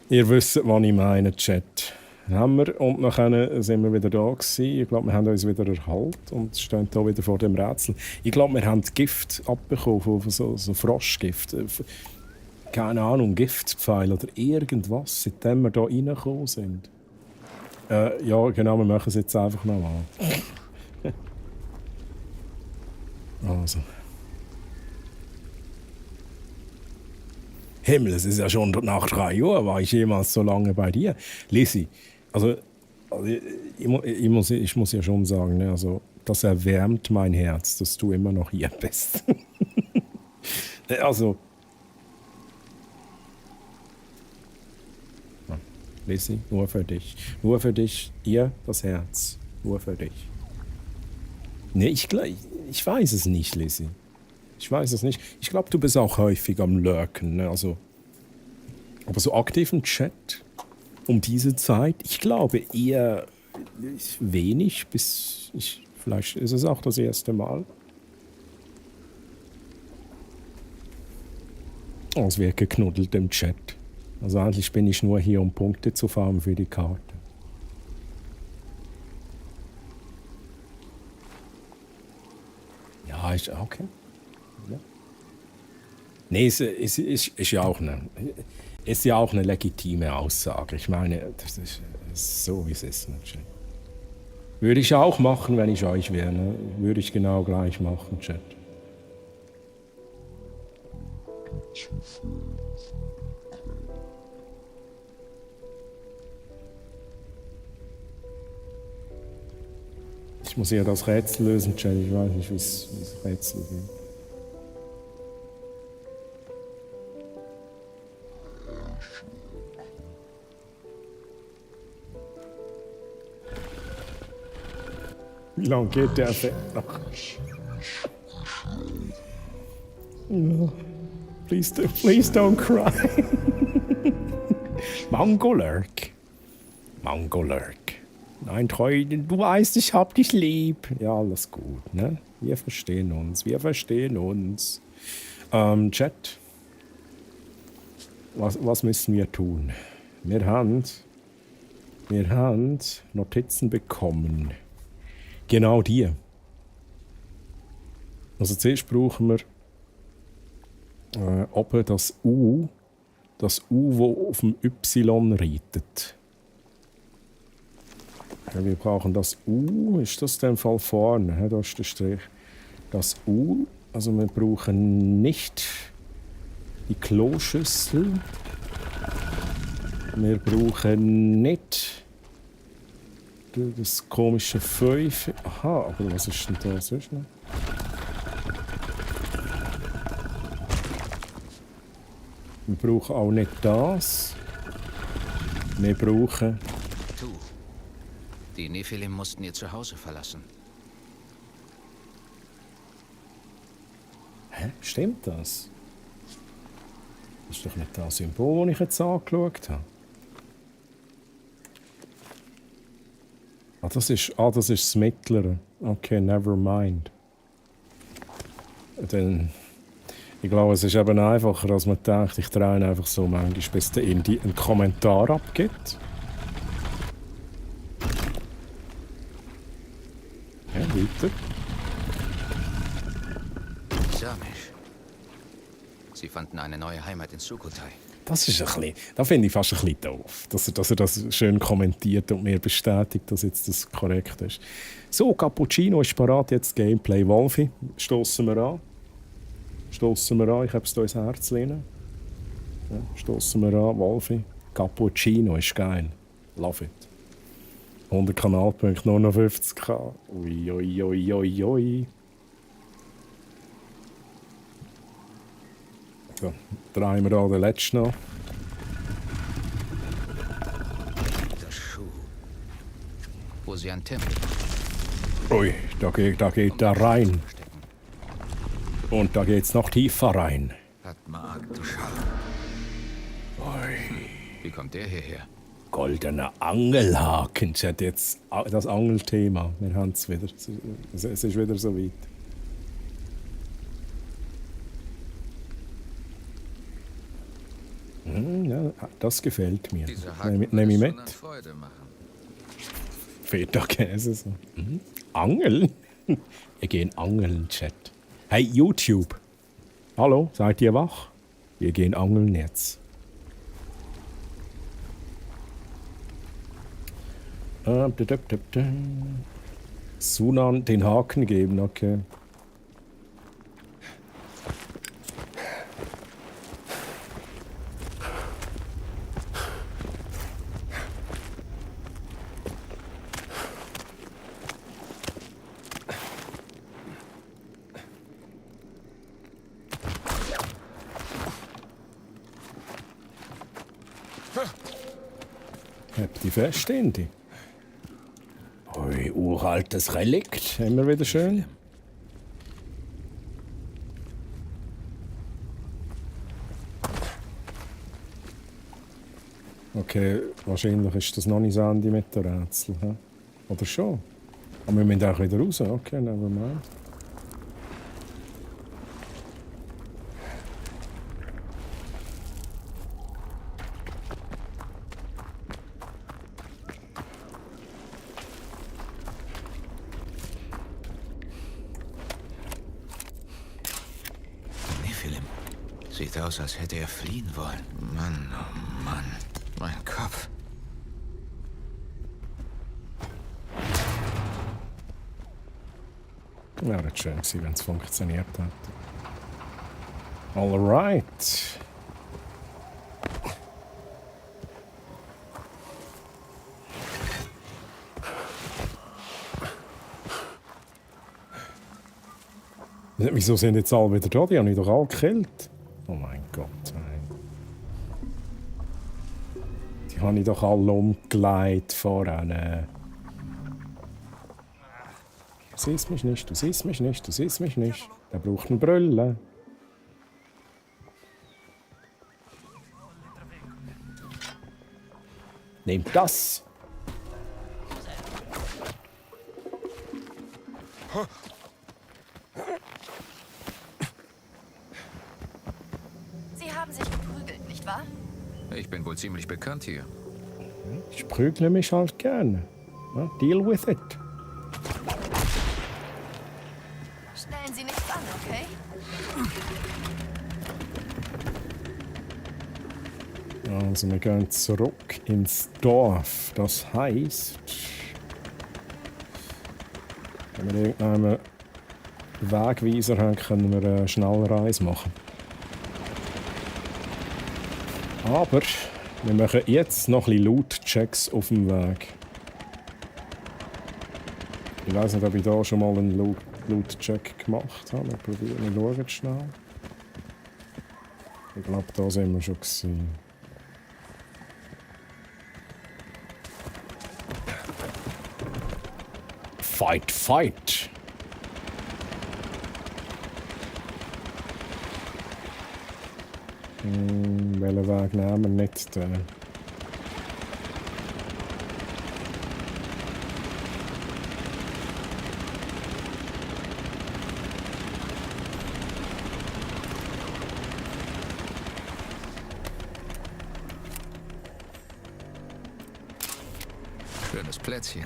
Ihr wisst, was ich meine, Chat. Haben wir und nachher sind wir wieder da gewesen. Ich glaube, wir haben uns wieder erhalten und stehen hier wieder vor dem Rätsel. Ich glaube, wir haben Gift abbekommen, von so Froschgift. Keine Ahnung, Giftpfeil oder irgendwas, seitdem wir hier reingekommen sind. Ja, genau, wir machen es jetzt einfach nochmal. Also. Himmel, es ist ja schon nach 3 Uhr, war ich jemals so lange bei dir? Lisi, also ich muss ja schon sagen, ne, also, das erwärmt mein Herz, dass du immer noch hier bist. Also. Lisi, nur für dich. Nur für dich, ihr das Herz. Nur für dich. Nee, ich weiß es nicht, Lisi. Ich weiß es nicht. Ich glaube, du bist auch häufig am Lurken. Ne? Also, aber so aktiv im Chat um diese Zeit, ich glaube eher wenig, vielleicht ist es auch das erste Mal. Oh, es wird geknuddelt im Chat. Also eigentlich bin ich nur hier, um Punkte zu farmen für die Karte. Ja, okay. Ja. Nee, ist ja auch eine legitime Aussage. Ich meine, das ist so, wie es ist. Chat. Würde ich auch machen, wenn ich euch wäre. Ne? Würde ich genau gleich machen, Chat. Ich muss ja das Rätsel lösen, Chat. Ich weiß nicht, wie es Rätsel geht. Wie lange geht der Effekt noch? No. Please don't cry. Mangolurk. Nein, treu, du weißt, ich hab dich lieb. Ja, alles gut, ne? Wir verstehen uns. Chat. Was müssen wir tun? Wir haben Notizen bekommen. Genau die. Also zuerst brauchen wir oben das U, das auf dem Y reitet. Ja, wir brauchen das U, ist das in dem Fall vorne? Ja, da ist der Strich. Das U, also wir brauchen nicht die Kloschüssel. Wir brauchen nicht das komische 5. Aha, aber was ist denn da sonst noch? Wir brauchen auch nicht das. Wir brauchen... Du. Die Nephilim mussten ihr Zuhause verlassen. Hä? Stimmt das? Das ist doch nicht das Symbol, das ich jetzt angeschaut habe. Das ist das Mittlere. Okay, never mind. Dann, ich glaube, es ist eben einfacher, als man denkt. Ich drehe einfach so manchmal, bis der Indie einen Kommentar abgibt. Ja, weiter. Samisch. Sie fanden eine neue Heimat in Sukhothai. Das ist ein bisschen, da finde ich fast ein bisschen doof, dass er das schön kommentiert und mir bestätigt, dass jetzt das korrekt ist. So, Cappuccino ist parat, jetzt Gameplay. Wolfi, stoßen wir an. Ich habe es hier ins Herz lehnen. Ja, stoßen wir an, Wolfi. Cappuccino ist geil. Love it. 100 Kanalpunkte, nur noch 50k. Ui, ui, ui, ui, ui. So, drehen wir da den letzten noch. Der Schuh. Wo sie ein Tempel. Ui, da geht er rein. Und da geht's noch tiefer rein. Wie kommt der hierher? Goldener Angelhaken. Sie hat jetzt das Angelthema. Wir haben es wieder. Es ist wieder so weit. Ja, das gefällt mir. Nehme ich mit. Feta-Käse so. Angeln? Wir gehen angeln, Chat. Hey, YouTube. Hallo, seid ihr wach? Wir gehen angeln jetzt. Sunan den Haken geben, okay. Habt die fest, Indy? Ui, uraltes Relikt. Immer wieder schön. Okay, wahrscheinlich ist das noch nicht das Ende mit den Rätseln. He? Oder schon? Aber wir müssen auch wieder raus. Okay, never mind. Sieht aus, als hätte er fliehen wollen. Mann, oh Mann. Mein Kopf. Wäre schön gewesen, wenn es funktioniert hätte. Alright. Wieso sind jetzt alle wieder da? Die haben mich doch alle gekillt. Oh mein Gott, nein. Die habe ich doch alle umgelegt vorhin. Du siehst mich nicht, du siehst mich nicht, du siehst mich nicht. Der braucht eine Brille. Nehmt das! Sie haben sich geprügelt, nicht wahr? Ich bin wohl ziemlich bekannt hier. Ich prügle mich halt gerne. Ja, deal with it. Stellen Sie nichts an, okay? Also wir gehen zurück ins Dorf. Das heisst, wenn wir irgendeinen Wegweiser haben, können wir eine schnelle Reise machen. Aber wir machen jetzt noch ein bisschen Loot-Checks auf dem Weg. Ich weiß nicht, ob ich da schon mal einen Loot-Check gemacht habe. Wir schauen schnell. Ich glaube, da sind wir schon gewesen. Fight, fight! Welchen Weg nehmen wir nicht? Schönes Plätzchen.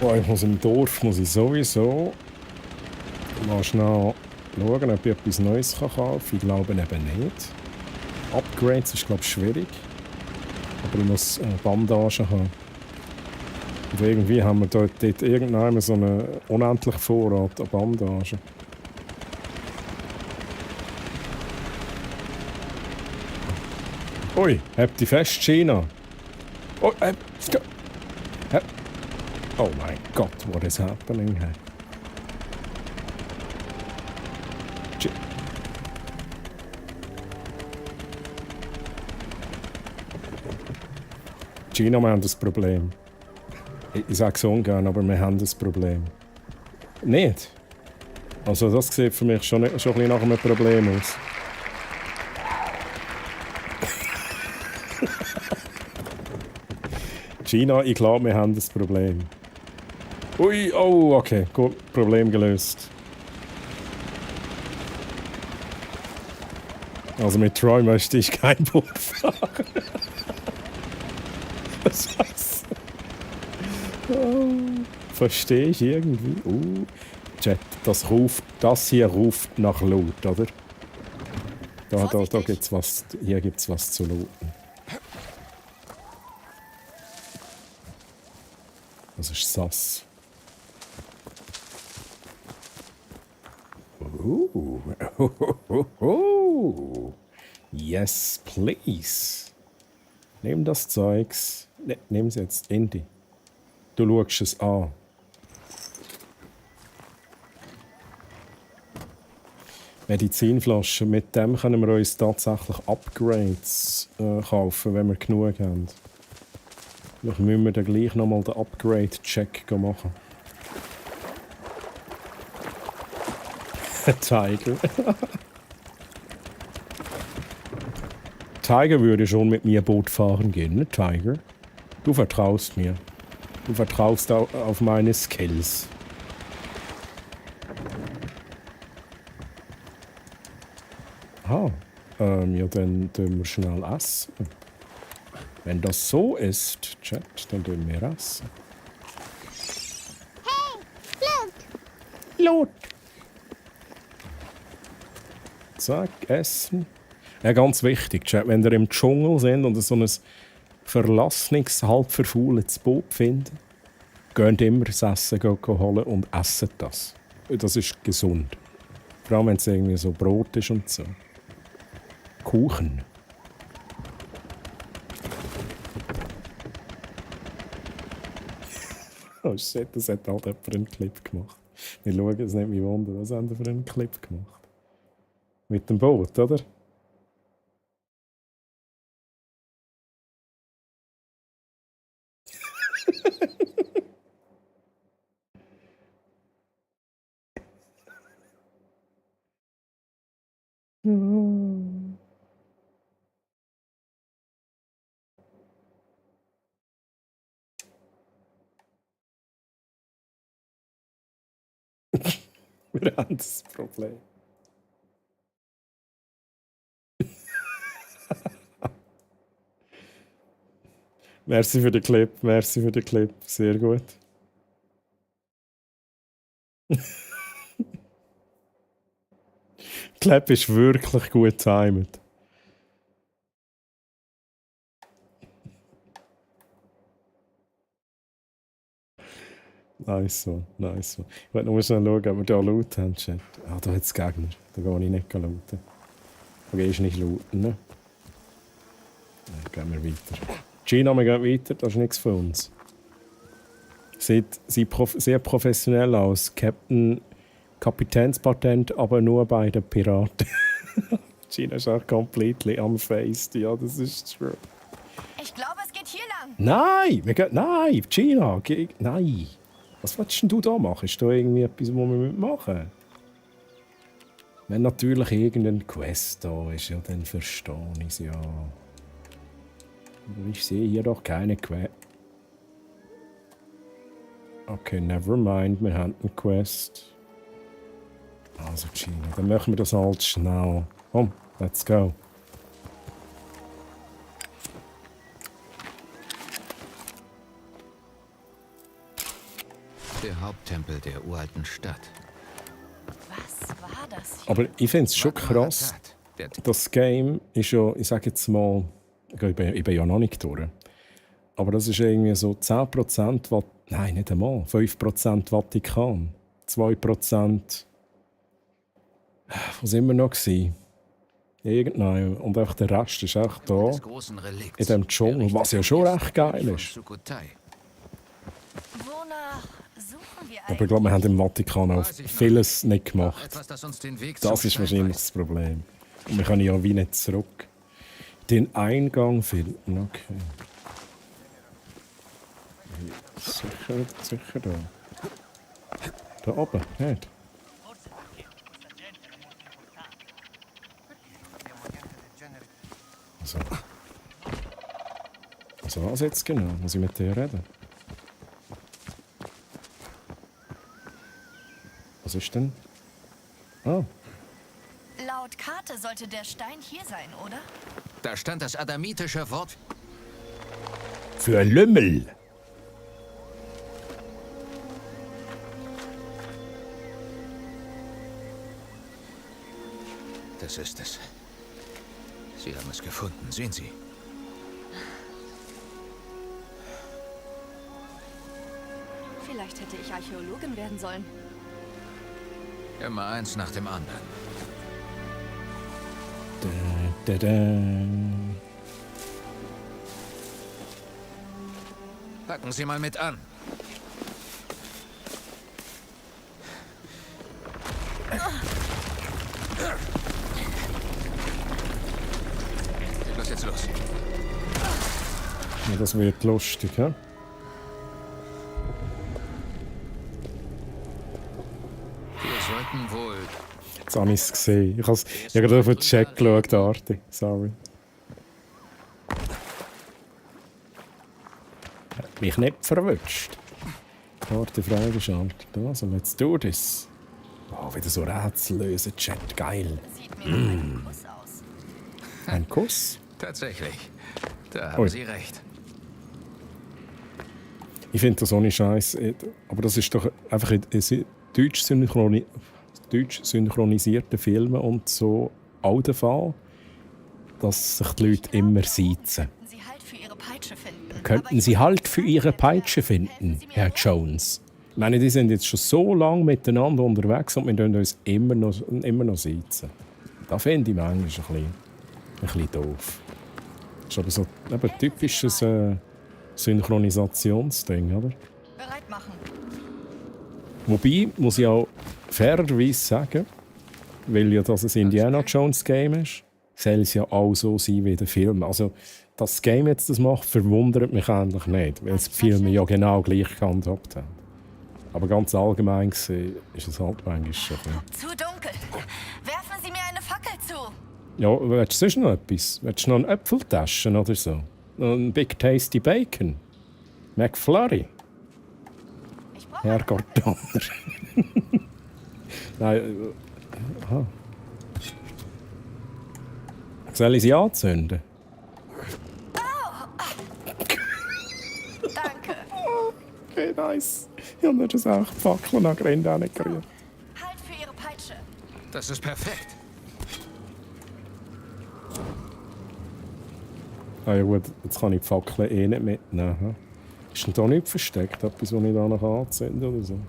Oh, ich muss im Dorf sowieso mal schnell schauen, ob ich etwas Neues kaufen kann. Ich glaube eben nicht. Upgrades ist, glaube ich, schwierig. Aber ich muss Bandagen haben. Und irgendwie haben wir dort irgendwann so einen unendlichen Vorrat an Bandagen. Ui, habt ihr fest, China? Oh, oh my God, what is happening here? China, wir haben das Problem. Ich sage es ungern, aber wir haben das Problem. Nicht? Also das sieht für mich schon ein bisschen nach einem Problem aus. China, ich glaube, wir haben das Problem. Ui, oh, okay, gut, Problem gelöst. Also mit Troy möchte ich kein Boot fahren. Das heißt. Oh, verstehe ich irgendwie. Chat, das hier ruft nach Loot, oder? Da gibt's was. Hier gibt's was zu looten. Das ist sass. Yes, please. Nimm das Zeugs. Ne, nimm es jetzt, Indy. Du schaust es an. Medizinflaschen. Mit dem können wir uns tatsächlich Upgrades kaufen, wenn wir genug haben. Vielleicht müssen wir dann gleich nochmal den Upgrade-Check machen. Tiger. Tiger würde schon mit mir Boot fahren gehen, ne, Tiger? Du vertraust mir. Du vertraust auf meine Skills. Ah, ja, dann tun wir schnell essen. Wenn das so ist, Chat, dann tun wir essen. Hey, Loot! Zack, essen. Ja, ganz wichtig, Chat, wenn ihr im Dschungel sind und so ein verlassenes, halb verfaultes Boot findet, geht immer das Essen holen und essen das. Das ist gesund. Vor allem, wenn es irgendwie so Brot ist und so. Kuchen. Oh shit, das hat halt jemand einen Clip gemacht. Wir schauen, es nicht mich wundern, was haben wir für einen Clip gemacht? Mit dem Boot, oder? Wir haben das Problem. Merci für den Clip, merci für den Clip. Sehr gut. Clip ist wirklich gut timed. Nice one, nice one. Ich wollte nur schnell schauen, ob wir hier laut haben, Chat. Ah, da hat es Gegner. Da gehe ich nicht lauten. Da gehst du nicht lauten, ne? Dann gehen wir weiter. Gina, wir gehen weiter. Das ist nichts für uns. Sieht sehr professionell aus. Kapitänspatent, aber nur bei den Piraten. Gina ist auch completely unfazed. Ja, das ist true. Ich glaube, es geht hier lang. Nein, Gina, nein. Was willst denn du da machen? Ist da irgendwie etwas, was wir machen müssen? Wenn natürlich irgendeine Quest da ist, ja, dann verstehe ich es ja. Aber ich sehe hier doch keine Quest. Okay, never mind, wir haben eine Quest. Also Gina, dann machen wir das halt schnell. Komm, let's go. Der Haupttempel der uralten Stadt. Was war das hier? Aber ich finde es schon krass. Das Game ist ja, ich sage jetzt mal, ich bin ja noch nicht durch. Aber das ist irgendwie so 10% nein, nicht einmal. 5% Vatikan. 2%. Wo sind wir noch gewesen? Irgendwann. Und einfach der Rest ist echt da. In dem Dschungel. Was ja schon recht geil ist. Aber ich glaube, wir haben im Vatikan auch vieles nicht gemacht. Das ist wahrscheinlich das Problem. Und wir können ja wie nicht zurück. Den Eingang finden, okay. Sicher da. Da oben, nicht? So. Was jetzt genau? Muss ich mit dir reden? Was ist denn? Ah. Laut Karte sollte der Stein hier sein, oder? Da stand das adamitische Wort für Lümmel. Das ist es. Sie haben es gefunden, sehen Sie. Vielleicht hätte ich Archäologin werden sollen. Immer eins nach dem anderen. Packen Sie mal mit an. Was jetzt los? Ja, das wird lustig, ja? Wir sollten wohl... Jetzt habe ich es gesehen. Ich habe gerade auf den Chat geschaut, Arti. Sorry. Hat mich nicht verwünscht. Karte freigeschaltet. Also, let's do this. Oh, wieder so Rätsel lösen, Chat. Geil. Sieht mir nach einem Kuss aus. Ein Kuss? Tatsächlich. Da haben Sie recht. Ich finde das ohne Scheiß. Aber das ist doch einfach in deutsch synchronisierten Filmen und so auch der Fall, dass sich die Leute immer siezen. Könnten Sie Halt für Ihre Peitsche finden, Herr Jones? Ich meine, die sind jetzt schon so lange miteinander unterwegs und wir tun uns immer noch siezen. Das finde ich manchmal ein bisschen doof. Das ist aber so ein typisches Synchronisationsding, oder? Bereit machen. Wobei, muss ich auch fairerweise sagen, weil ja das ein Indiana Jones Game ist, soll es ja auch so sein wie der Film. Also, dass das Game jetzt das macht, verwundert mich eigentlich nicht, weil die Filme ja genau gleich gehandhabt haben. Aber ganz allgemein gesehen ist es halt manchmal schon. Zu dunkel. Werfen Sie mir eine Fackel zu. Ja, willst du sonst noch etwas? Willst du noch eine Äpfeltasche oder so? Noch ein Big Tasty Bacon? McFlurry? Herrgott, Donner. Nein, aha. Soll ich sie anzünden? Danke. Okay, nice. Ich habe mir das auch die Fackel nach Grinde gerührt. Halt für Ihre Peitsche. Das ist perfekt. Ah ja gut, jetzt kann ich die Fackel eh nicht mitnehmen. Hm? Ist denn da nicht versteckt, etwas, was ich da noch anzünde oder so?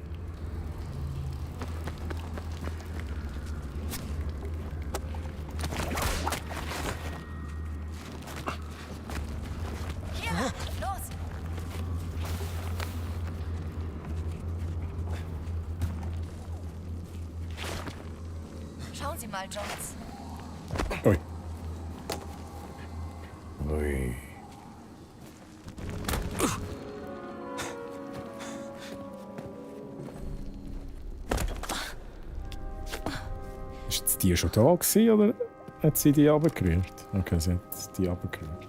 Hier, los! Schauen Sie mal, Jones. Ui. Ui. Ist jetzt die schon da gewesen, oder hat sie die runtergerührt? Okay, sie hat die runtergerührt.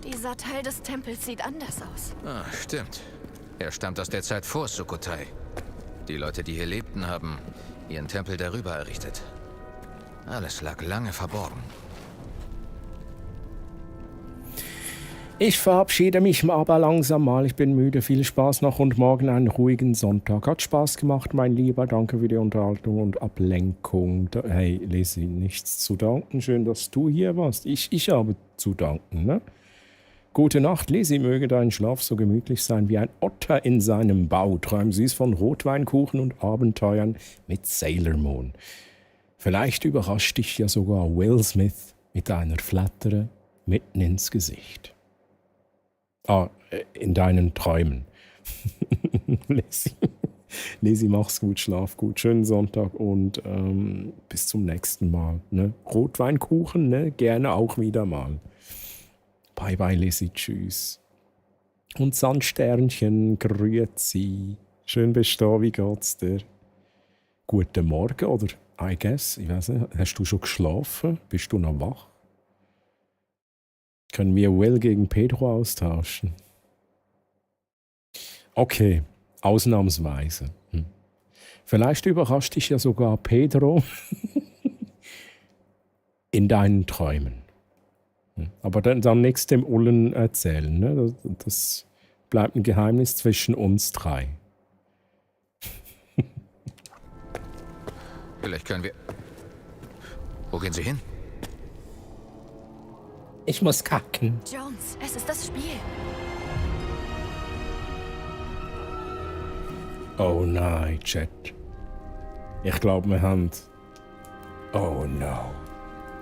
Dieser Teil des Tempels sieht anders aus. Ah, stimmt. Er stammt aus der Zeit vor Sukhothai. Die Leute, die hier lebten, haben ihren Tempel darüber errichtet. Alles lag lange verborgen. Ich verabschiede mich aber langsam mal. Ich bin müde. Viel Spaß noch und morgen einen ruhigen Sonntag. Hat Spaß gemacht, mein Lieber. Danke für die Unterhaltung und Ablenkung. Hey, Lizzie, nichts zu danken. Schön, dass du hier warst. Ich habe zu danken, ne? Gute Nacht, Lizzie. Möge dein Schlaf so gemütlich sein wie ein Otter in seinem Bau. Träum süß von Rotweinkuchen und Abenteuern mit Sailor Moon. Vielleicht überrascht dich ja sogar Will Smith mit einer Flattere mitten ins Gesicht. In deinen Träumen. Lizzie, mach's gut, schlaf gut. Schönen Sonntag und bis zum nächsten Mal. Ne? Rotweinkuchen, ne? Gerne auch wieder mal. Bye bye, Lizzie, tschüss. Und Sandsternchen, grüezi. Schön bist du da, wie geht's dir? Guten Morgen, oder I guess, ich weiß nicht, hast du schon geschlafen? Bist du noch wach? Können wir Will gegen Pedro austauschen? Okay, ausnahmsweise. Vielleicht überrascht dich ja sogar Pedro in deinen Träumen. Aber dann nichts dem Ullen erzählen. Ne? Das bleibt ein Geheimnis zwischen uns drei. Vielleicht können wir... Wo gehen Sie hin? Ich muss kacken. Jones, es ist das Spiel. Oh nein, Chat. Ich glaube, wir haben... Oh no.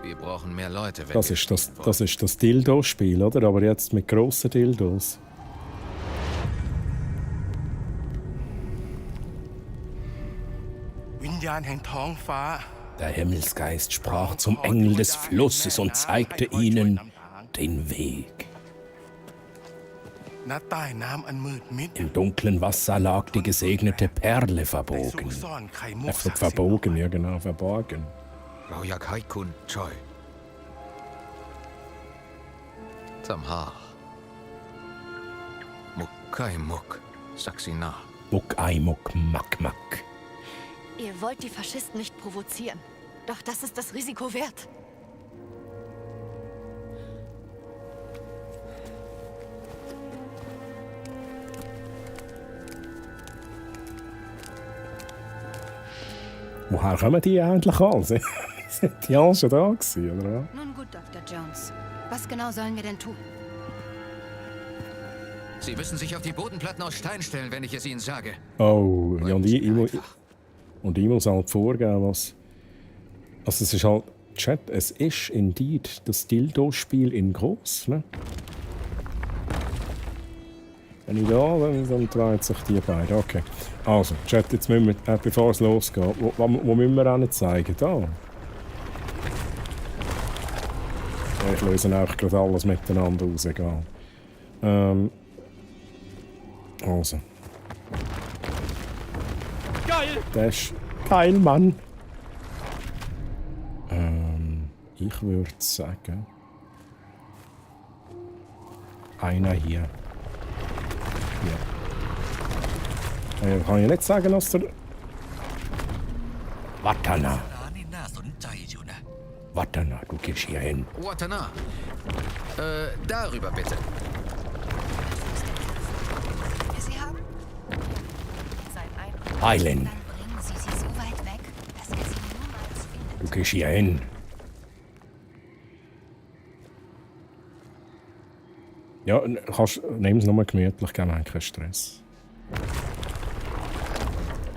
Wir brauchen mehr Leute, wenn Das ist das Dildo-Spiel, oder? Aber jetzt mit grossen Dildos. Der Himmelsgeist sprach zum Engel des Flusses und zeigte ihnen den Weg. Im dunklen Wasser lag die gesegnete Perle verbogen. Verbogen, ja genau, verborgen. Raoyak Haikun Choi. Tamha. Mukai Muk Saxina. Mukai Muk Mak Mak. Ihr wollt die Faschisten nicht provozieren. Doch das ist das Risiko wert. Woher kommen die eigentlich alle? Sind die alle schon da gewesen, oder? Nun gut, Dr. Jones. Was genau sollen wir denn tun? Sie müssen sich auf die Bodenplatten aus Stein stellen, wenn ich es Ihnen sage. Oh, ja, und ich muss halt vorgeben, was... Also es ist halt... Chat, es ist indeed das Dildo-Spiel in groß, ne? Wenn ich da, dann dreht sich die beiden. Okay. Also, Chat, jetzt müssen wir, bevor es losgeht, wo müssen wir auch zeigen? Da. Ich löse auch gerade alles miteinander raus, egal. Also. Geil! Das ist geil, Mann. Ich würde sagen... Einer hier. Hier. Kann ich nicht sagen, dass der... Watana. Watana, du gehst hier hin. Watana. Darüber bitte. Sie haben Heilen. Dann bringen Sie sie so weit weg, dass er sie niemals findet. Du gehst hier hin. Ja, nimm es nochmal gemütlich, gell, keinen Stress.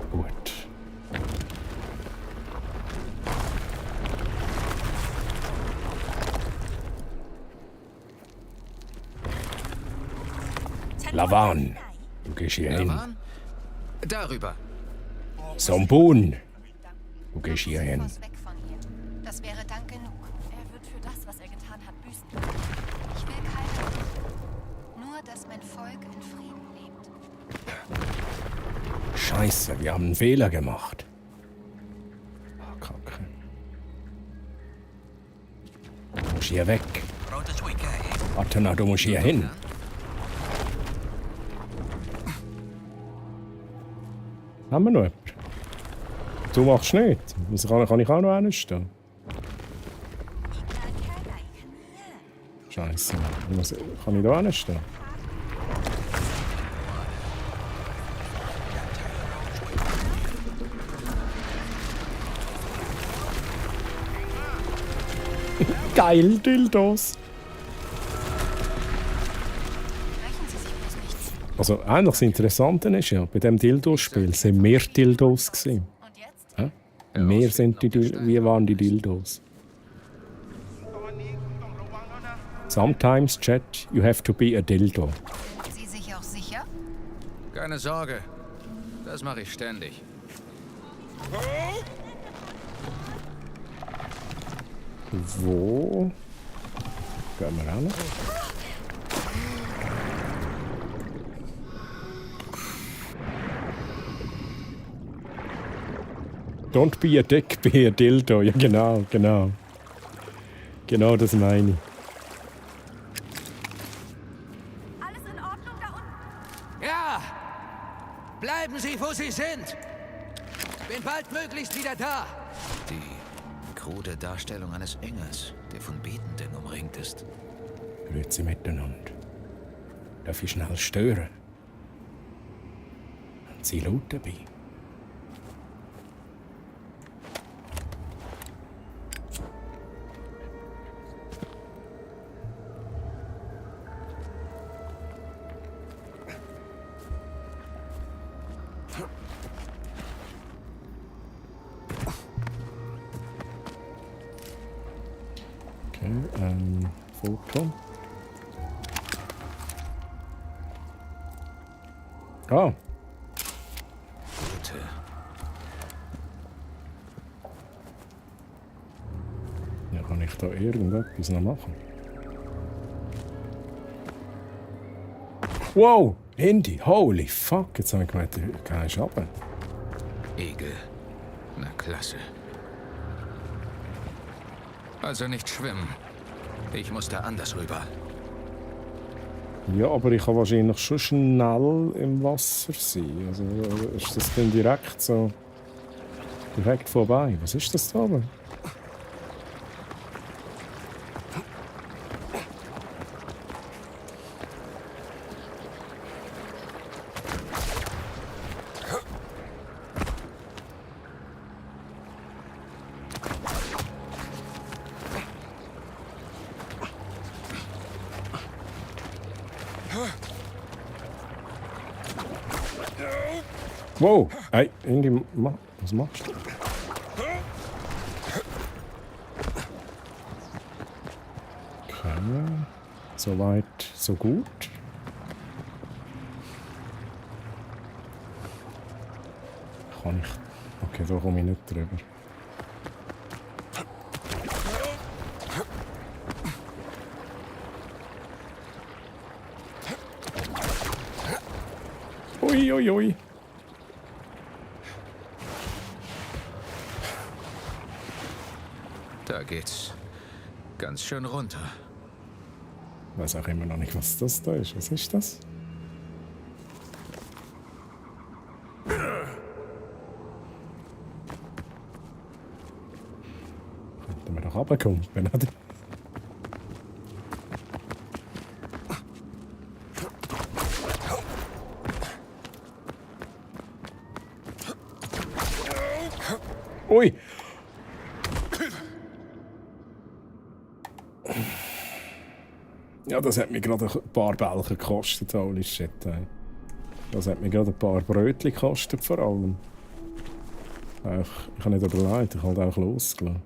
Gut. Lavan, du gehst hier hin. Lavan? Darüber. Sombun, du gehst hier hin. Weg von hier. Das wäre Dank genug. Er wird für das, was er getan hat, büßen. Ich will keine. Nur, dass mein Volk in Frieden lebt. Scheiße, wir haben einen Fehler gemacht. Oh, Kacke. Du musst hier weg. Warte na, du musst hier hin. Haben wir noch jemanden? Du machst nicht. Wieso kann ich auch noch hinstellen? Scheiße. Kann ich da hinstellen? Geil, Dildos. Also, eigentlich das Interessante ist ja, bei diesem Dildos-Spiel sind mehr Dildos gewesen. Ja? Mehr sind wie waren die Dildos. Sometimes, Chat, you have to be a Dildo. Sind Sie sich auch sicher? Keine Sorge. Das mache ich ständig. Wo? Gehen wir hin? Don't be a dick, be a Dildo. Ja, genau. Genau das meine ich. Alles in Ordnung da unten? Ja! Bleiben Sie, wo Sie sind! Bin baldmöglichst wieder da! Die krude Darstellung eines Engels, der von Betenden umringt ist. Grüezi miteinander. Darf ich schnell stören? Haben Sie laut dabei? Foto. Ah. Bitte. Ja, kann ich da irgendetwas noch machen? Wow! Handy! Holy fuck! Jetzt habe ich gemeint, du gehst runter. Egel. Na klasse. Also nicht schwimmen. Ich muss da anders rüber. Ja, aber ich kann wahrscheinlich schon schnell im Wasser sein. Also ist das dann direkt so... direkt vorbei? Was ist das da oben? Wow! Ey, irgendwie... Was machst du? Okay. Soweit, so gut. Kann ich... Okay, da komme ich nicht drüber. Ui, ui, ui. Da geht's. Ganz schön runter. Ich weiß auch immer noch nicht, was das da ist. Was ist das? Könnten wir doch runterkommen, oder? Ui! Ja, das hat mir gerade ein paar Bälche gekostet, holy shit. Ey. Das hat mir gerade ein paar Brötchen gekostet, vor allem. Ich habe nicht überlegt, ich habe halt auch losgelassen.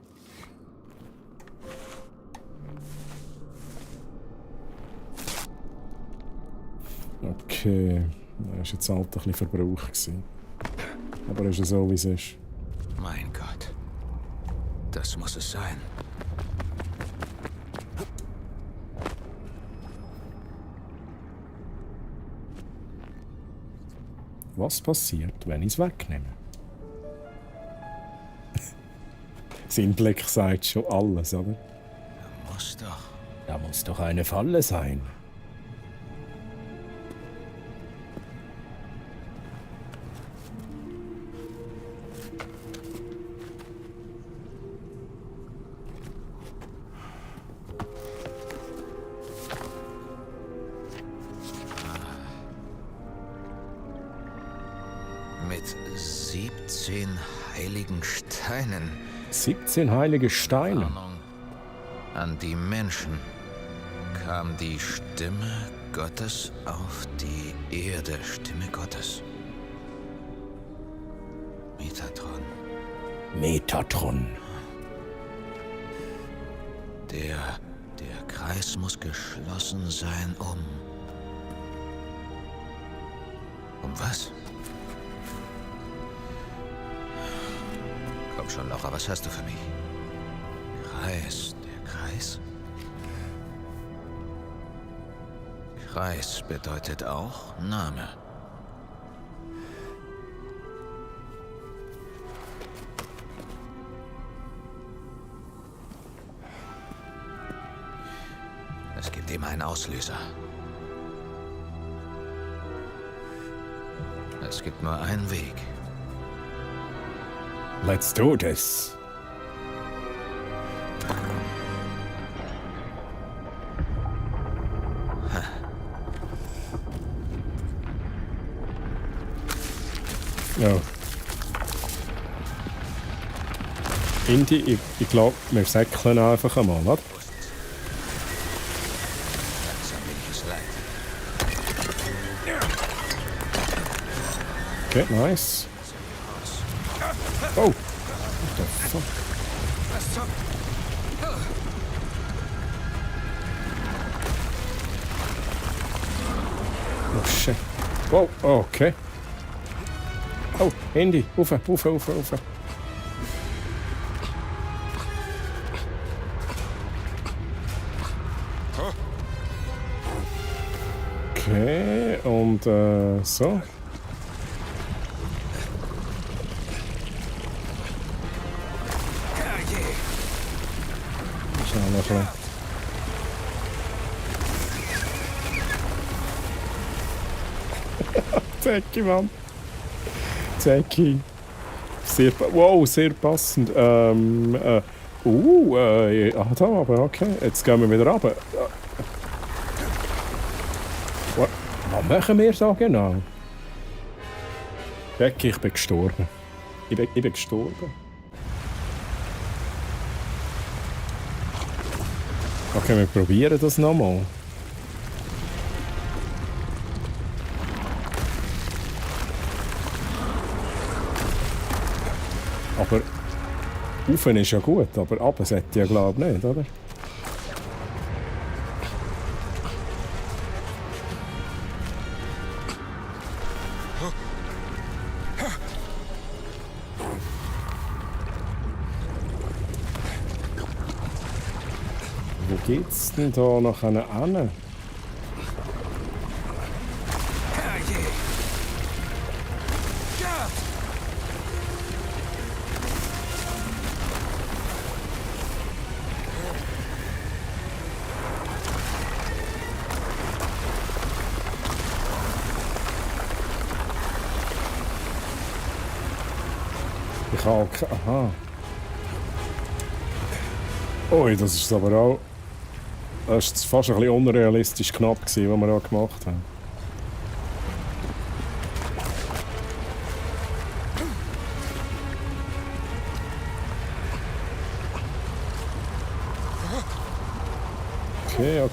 Okay, das war jetzt halt ein bisschen Verbrauch gewesen. Aber ist ja so, wie es ist. Mein Gott. Das muss es sein. Was passiert, wenn ich es wegnehme? Sein Blick sagt schon alles, oder? Da muss doch eine Falle sein. Mit 17 heiligen Steinen. 17 heilige Steine? An die Menschen kam die Stimme Gottes auf die Erde. Stimme Gottes. Metatron. Metatron. Der Kreis muss geschlossen sein, um was? Komm schon, Laura, was hast du für mich? Kreis, der Kreis? Kreis bedeutet auch Name. Es gibt immer einen Auslöser. Es gibt nur einen Weg. Let's do this. Ja. Indy, ich glaube, wir säckeln einfach einmal, oder? Okay, nice. Oh! What the fuck? Oh shit. Wow, okay. Oh, Indy, rauf. Okay, und so. Schnell noch ein Zecki, Mann. Zecki. Wow, sehr passend. Da, aber okay. Jetzt gehen wir wieder runter. Was machen wir da genau? Zecki, ich bin gestorben. Ich bin gestorben. Okay, wir probieren das nochmal. Aber rauf ist ja gut, aber runter sollte ja glaube ich nicht, oder? Wo geht's denn da nachher hin? Ich habe... Aha. Ui, das ist aber auch... Das war fast ein bisschen unrealistisch knapp, was wir da gemacht haben.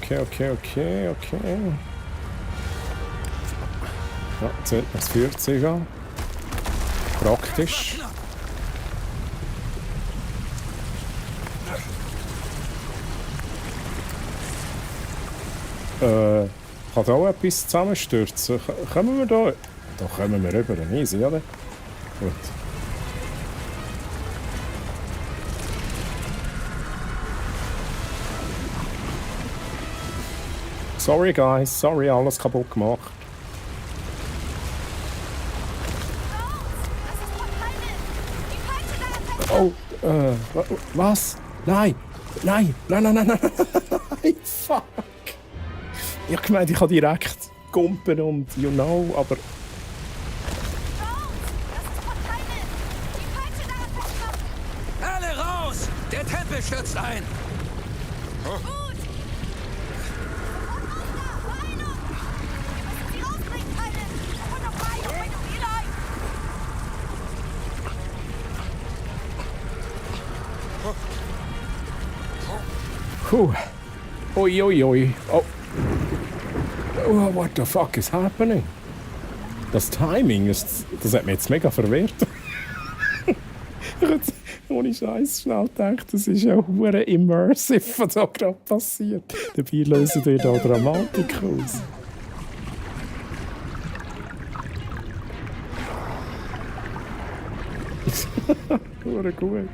Okay. Ja, jetzt wird das 40 an. Praktisch. Kann da auch etwas zusammenstürzen? Kommen wir da? Da kommen wir rüber, easy, oder? Gut. Sorry guys, sorry, alles kaputt gemacht. Oh, was? Nein! Fuck! Ich habe gemeint, ich kann direkt gumpen und you know, aber... Alle raus! Der Tempel stürzt ein! Puh. Oi. Oh, what the fuck is happening? Das Timing, das hat mich jetzt mega verwirrt. Ich habe ohne Scheiß schnell gedacht, das ist ja hure immersive, was da gerade passiert. Dabei lösen wir da Dramatik aus. Hure gut.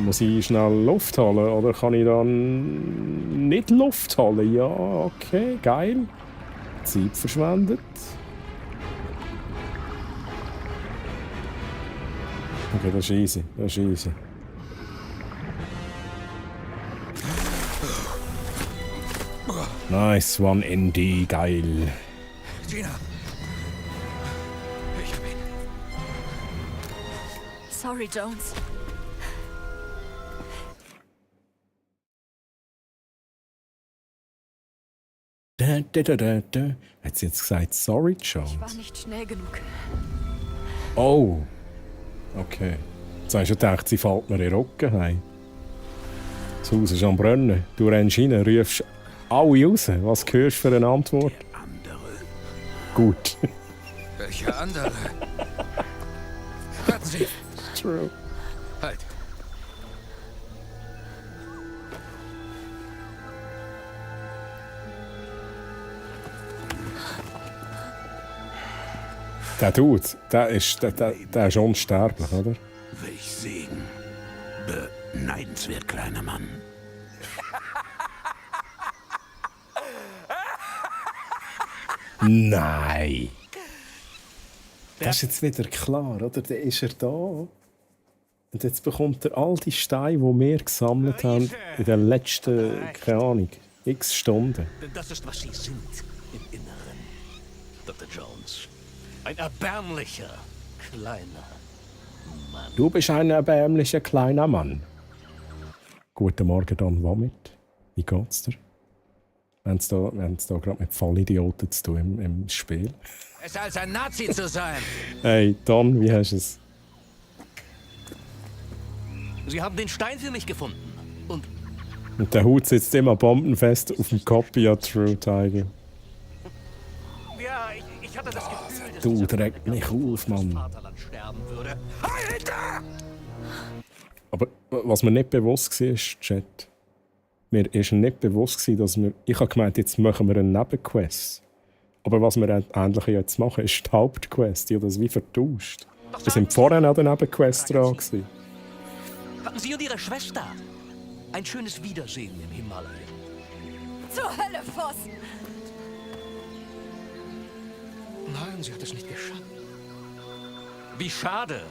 Muss ich schnell Luft holen oder kann ich dann nicht Luft holen? Ja, okay, geil. Zeit verschwendet. Okay, das ist easy. Nice, one ND, geil. Gina! Ich hab ihn. Sorry, Jones. Hat sie jetzt gesagt, sorry, Jones? Ich war nicht schnell genug. Oh. Okay. Jetzt hast du gedacht, sie fällt mir in den Rücken heim. Das Haus ist am Brennen. Du rennst rein, rufst alle raus. Was hörst du für eine Antwort? Gut. Welche andere? Warten Sie! True. Halt! Der Dude, der ist unsterblich, oder? Welch Segen. Beneidenswert, kleiner Mann. Nein! Das ist jetzt wieder klar, oder? Dann ist er da. Und jetzt bekommt er all die Steine, die wir gesammelt haben in den letzten, keine Ahnung, x Stunden. Das ist, was Sie sind im Inneren, Dr. Jones. Ein erbärmlicher, kleiner Mann. Du bist ein erbärmlicher, kleiner Mann. Guten Morgen, Don Womit. Wie geht's dir? Wir haben es da gerade mit Vollidioten zu tun im Spiel. Es als ein Nazi zu sein! Hey, Don, wie hast du es? Sie haben den Stein für mich gefunden. Und der Hut sitzt immer bombenfest auf dem Kopf, ja, true, Tiger. ja, ich hatte das Gefühl, dass Du trägt mich auf, Mann. Vaterland sterben würde. Alter! Aber was mir nicht bewusst war, ist, Chat. Mir ist nicht bewusst, dass wir... Ich habe gemeint, jetzt machen wir eine Nebenquest. Aber was wir eigentlich jetzt machen, ist die Hauptquest. Ich habe das wie vertauscht. Wir sind vorher an der Nebenquest dran gewesen. Hatten Sie und Ihre Schwester ein schönes Wiedersehen im Himalaya? Zur Hölle, Voss! Nein, sie hat es nicht geschafft. Wie schade.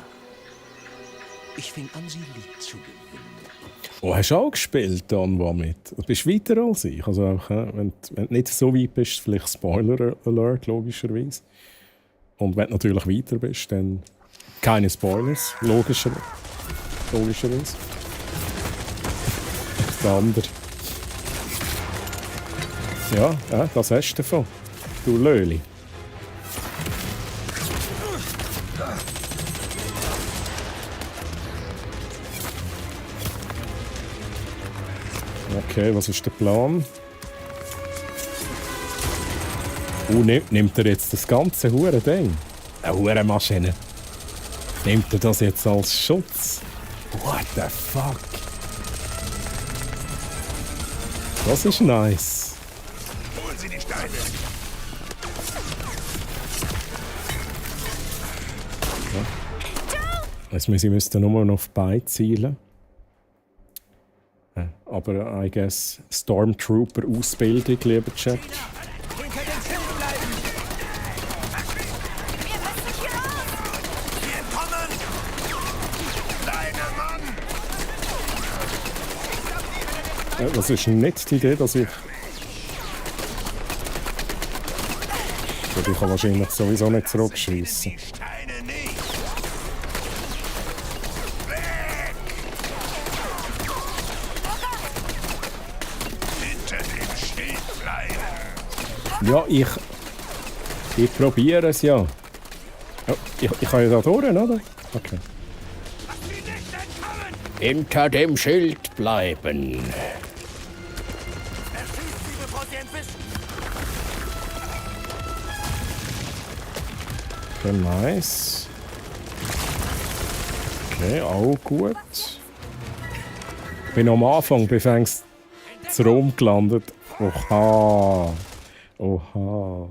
Ich fing an, sie lieb zu gewinnen. Oh, hast du auch gespielt, Don Womit? Du bist weiter als ich. Also, auch, wenn du nicht so weit bist, vielleicht Spoiler-Alert, logischerweise. Und wenn du natürlich weiter bist, dann keine Spoilers, logischerweise. Der andere. Ja, das hast du davon. Du Löli. Okay, was ist der Plan? Nimmt er jetzt das ganze Hure-Ding? Eine Hure-Maschine. Nimmt er das jetzt als Schutz? What the fuck? Das ist nice. Holen Sie die Steine! Ja. Jetzt müsste nur noch auf beide zielen. Aber I guess Stormtrooper-Ausbildung, lieber Chat. Das ist nicht die Idee, dass ich... Ich kann wahrscheinlich sowieso nicht zurückschießen. Ja, ich probiere es ja. Oh, ich kann ja da durch, oder? Okay. Hinter dem Schild bleiben. Okay, nice. Okay, auch gut. Ich bin am Anfang, bevor es zu Rom gelandet. Oha. Oha.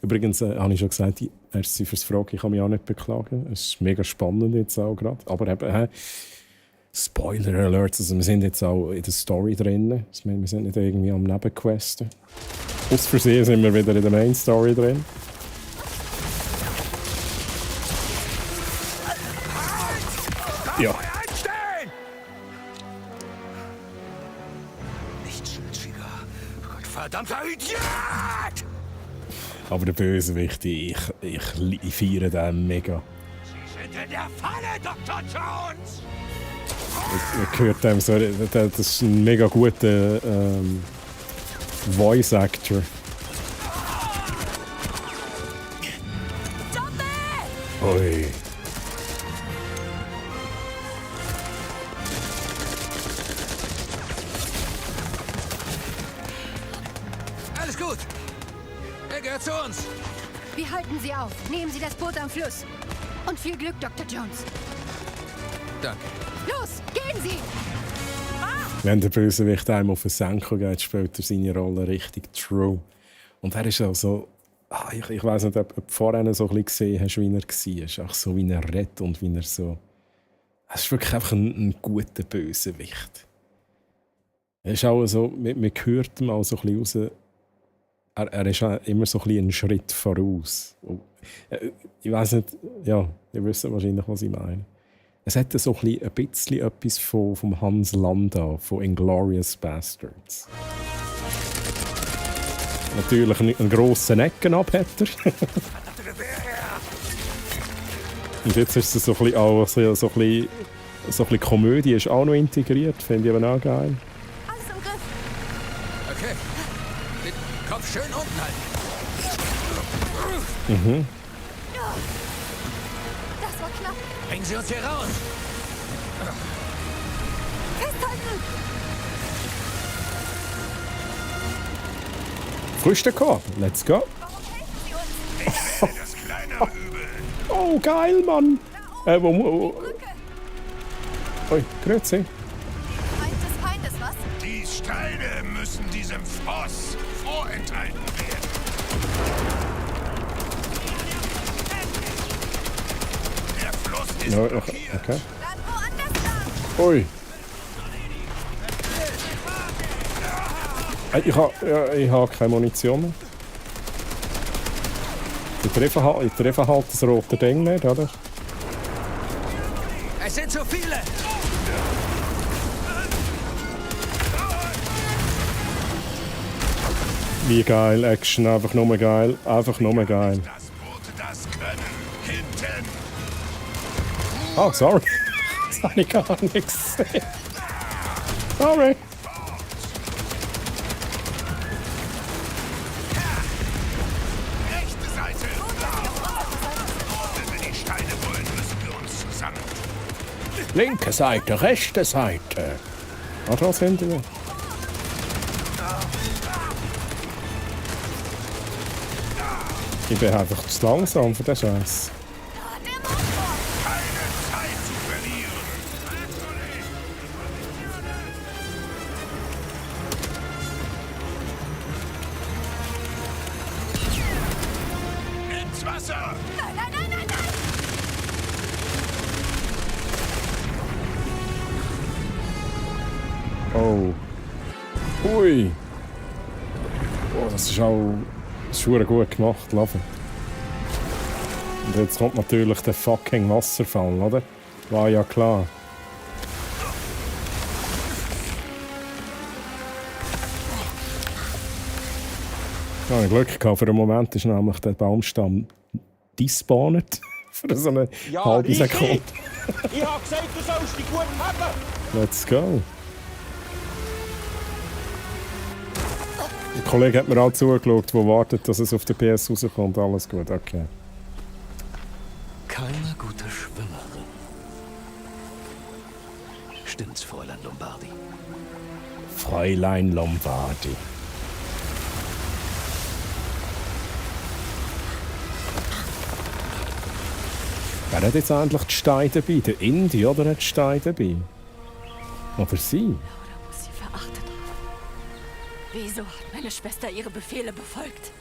Übrigens habe ich schon gesagt, merci fürs Fragen, ich kann mich auch nicht beklagen. Es ist mega spannend jetzt auch gerade. Aber eben, Spoiler Alerts, also wir sind jetzt auch in der Story drin. Wir sind nicht irgendwie am Nebenquesten. Aus Versehen sind wir wieder in der Main Story drin. Ja. Verdammter Idiot! Aber der Bösewicht, ich feiere den mega. Sie sind in der Falle, Dr. Jones! Ich gehört dem so, das ist ein mega guter Voice Actor. Oi. Alles gut. Er gehört zu uns. Wir halten Sie auf. Nehmen Sie das Boot am Fluss. Und viel Glück, Dr. Jones. Danke. Los, gehen Sie! Wenn der Bösewicht einem auf eine Senkung geht, spielt er seine Rolle richtig true. Und er ist auch so... Ich weiss nicht, ob du vorhin so ein bisschen gesehen hast, wie er war. Auch so, wie er redet und wie er so... Es ist wirklich einfach ein guter Bösewicht. Er ist auch so... Man hört ihm auch so ein bisschen raus... Er ist immer so ein bisschen einen Schritt voraus. Ich weiss nicht... Ja, ihr wisst wahrscheinlich, was ich meine. Es hat so ein bisschen etwas vom Hans Landa, von Inglourious Basterds. Natürlich einen grossen Eckenabhätter. Und jetzt ist es so ein bisschen, auch so ein bisschen Komödie ist auch noch integriert, finde ich aber auch geil. Alles im Griff. Okay. Den Kopf schön unten halten. Mhm. Das war knapp. Bringen Sie uns hier raus. Festhalten! Frühstück kommen. Let's go. Oh, geil, Mann. Oi, grüezi. Feind des Feindes, was? Die Steine müssen diesem Frost vorenthalten werden. Der Fluss ist Ja, blockiert. okay. Dann woanders lang! Ui. Ich habe keine Munition mehr. Ich treffe halt das rote Ding nicht, oder? Es Es sind zu viele! Wie geil, Action, einfach nur geil, einfach nur geil. Oh, sorry. Das habe ich gar nicht gesehen. Sorry. Rechte Seite! Wenn wir die Steine wollen, müssen wir uns zusammen. Linke Seite, rechte Seite. Ach, was hinter mir? Ich bin einfach zu langsam für den Scheiß. Keine Zeit zu verlieren. Ins Wasser! Nein, nein, nein, nein, nein! Oh. Ui. Oh, das ist auch schon gut gemacht, Love. Und jetzt kommt natürlich der fucking Wasserfall, oder? War ja klar. Ich habe Glück gehabt. Für einen Moment ist nämlich der Baumstamm despawnet. Für so eine halbe Sekunde. Ich habe gesagt, du sollst dich gut haben! Let's go. Der Kollege hat mir auch zugeschaut, der wartet, dass es auf der PS rauskommt. Alles gut, okay. Keine gute Schwimmerin. Stimmt's, Fräulein Lombardi? Fräulein Lombardi. Wer hat jetzt eigentlich die Steine dabei? Der Indie, oder hat die Steine dabei? Oder sie? Oder muss sie verachtet haben? Wieso hat meine Schwester ihre Befehle befolgt?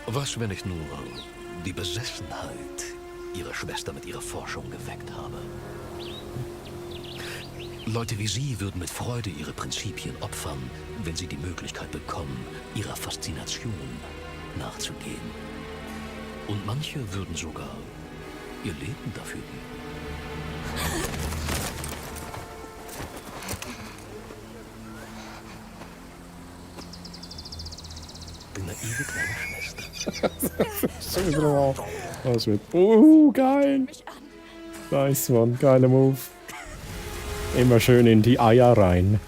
Was, wenn ich nur die Besessenheit ihrer Schwester mit ihrer Forschung geweckt habe? Leute wie Sie würden mit Freude ihre Prinzipien opfern, wenn sie die Möglichkeit bekommen, ihrer Faszination nachzugehen. Und manche würden sogar ihr Leben dafür geben. Die naive kleine Schwester. Schon wieder mal. Das wird. Geil! Nice one, geiler Move. Immer schön in die Eier rein.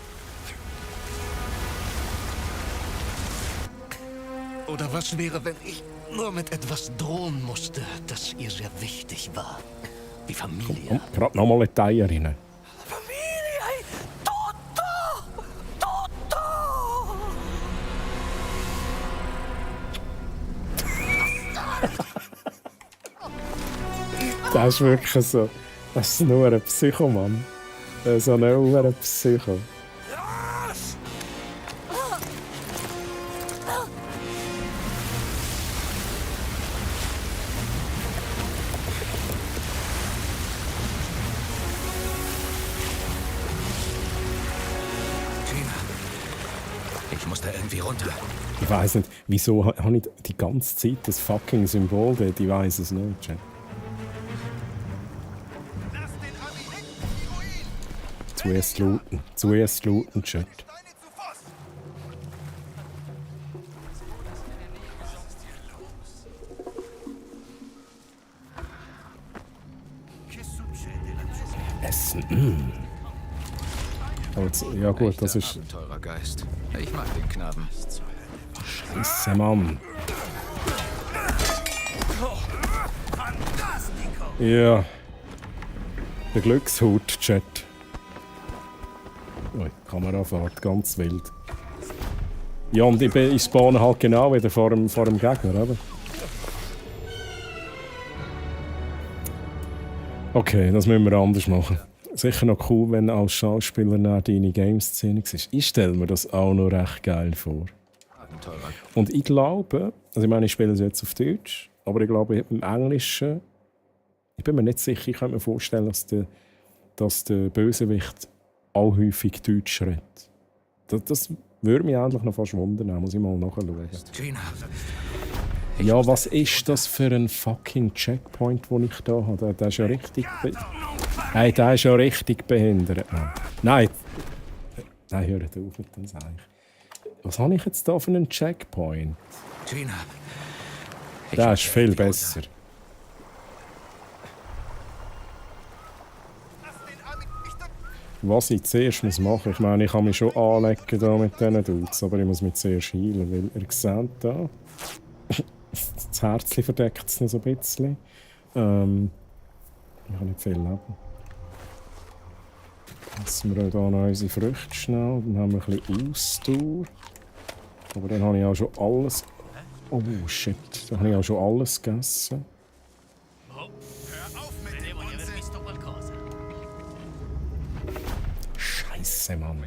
Oder was wäre, wenn ich nur mit etwas drohen musste, das ihr sehr wichtig war? Die Familie. Gerade nochmal in die Eier rein. Familie! Toto! Toto! Das ist wirklich so. Das ist nur ein Psychomann. Das ist so ein Psycho. Ich muss da irgendwie runter. Ich weiss nicht, wieso habe ich die ganze Zeit das fucking Symbol dort? Ich weiss es nicht, Chat. Zuerst looten, Chat. Essen. Aber jetzt, ja gut, das ist... Abenteurergeist. Ich mag den Knaben. Scheiße, Mann. Ja. Der Glückshut, Chat. Oh, die Kamerafahrt, ganz wild. Ja, und ich spawne halt genau wieder vor dem Gegner, oder? Okay, das müssen wir anders machen. Sicher noch cool, wenn als Schauspieler nach deine Game-Szene ist. Ich stelle mir das auch noch recht geil vor. Und ich glaube, also ich meine, ich spiele es jetzt auf Deutsch, aber ich glaube, im Englischen, ich bin mir nicht sicher, ich kann mir vorstellen, dass der Bösewicht auch häufig Deutsch redet. Das würde mich eigentlich noch fast wundern, muss ich mal nachschauen. Gina, Ja, was ist das für ein fucking Checkpoint, den ich da habe? Der ist ja richtig... Hey, der ist ja richtig behindert. Nein. Nein, hört auf mit dem Seich. Was habe ich jetzt da für einen Checkpoint? Gina. Der ist viel besser. Was ich zuerst machen muss, ich meine, ich kann mich schon anlegen da mit diesen Dudes, aber ich muss mich zuerst heilen, weil ihr seht da, das Herzchen verdeckt es noch so ein bisschen. Ich habe nicht viel Leben. Lassen wir hier noch unsere Früchte schnell, dann haben wir ein bisschen Ausdauer. Aber dann habe ich auch schon alles... Oh shit, dann habe ich auch schon alles gegessen. Scheiße, Mann.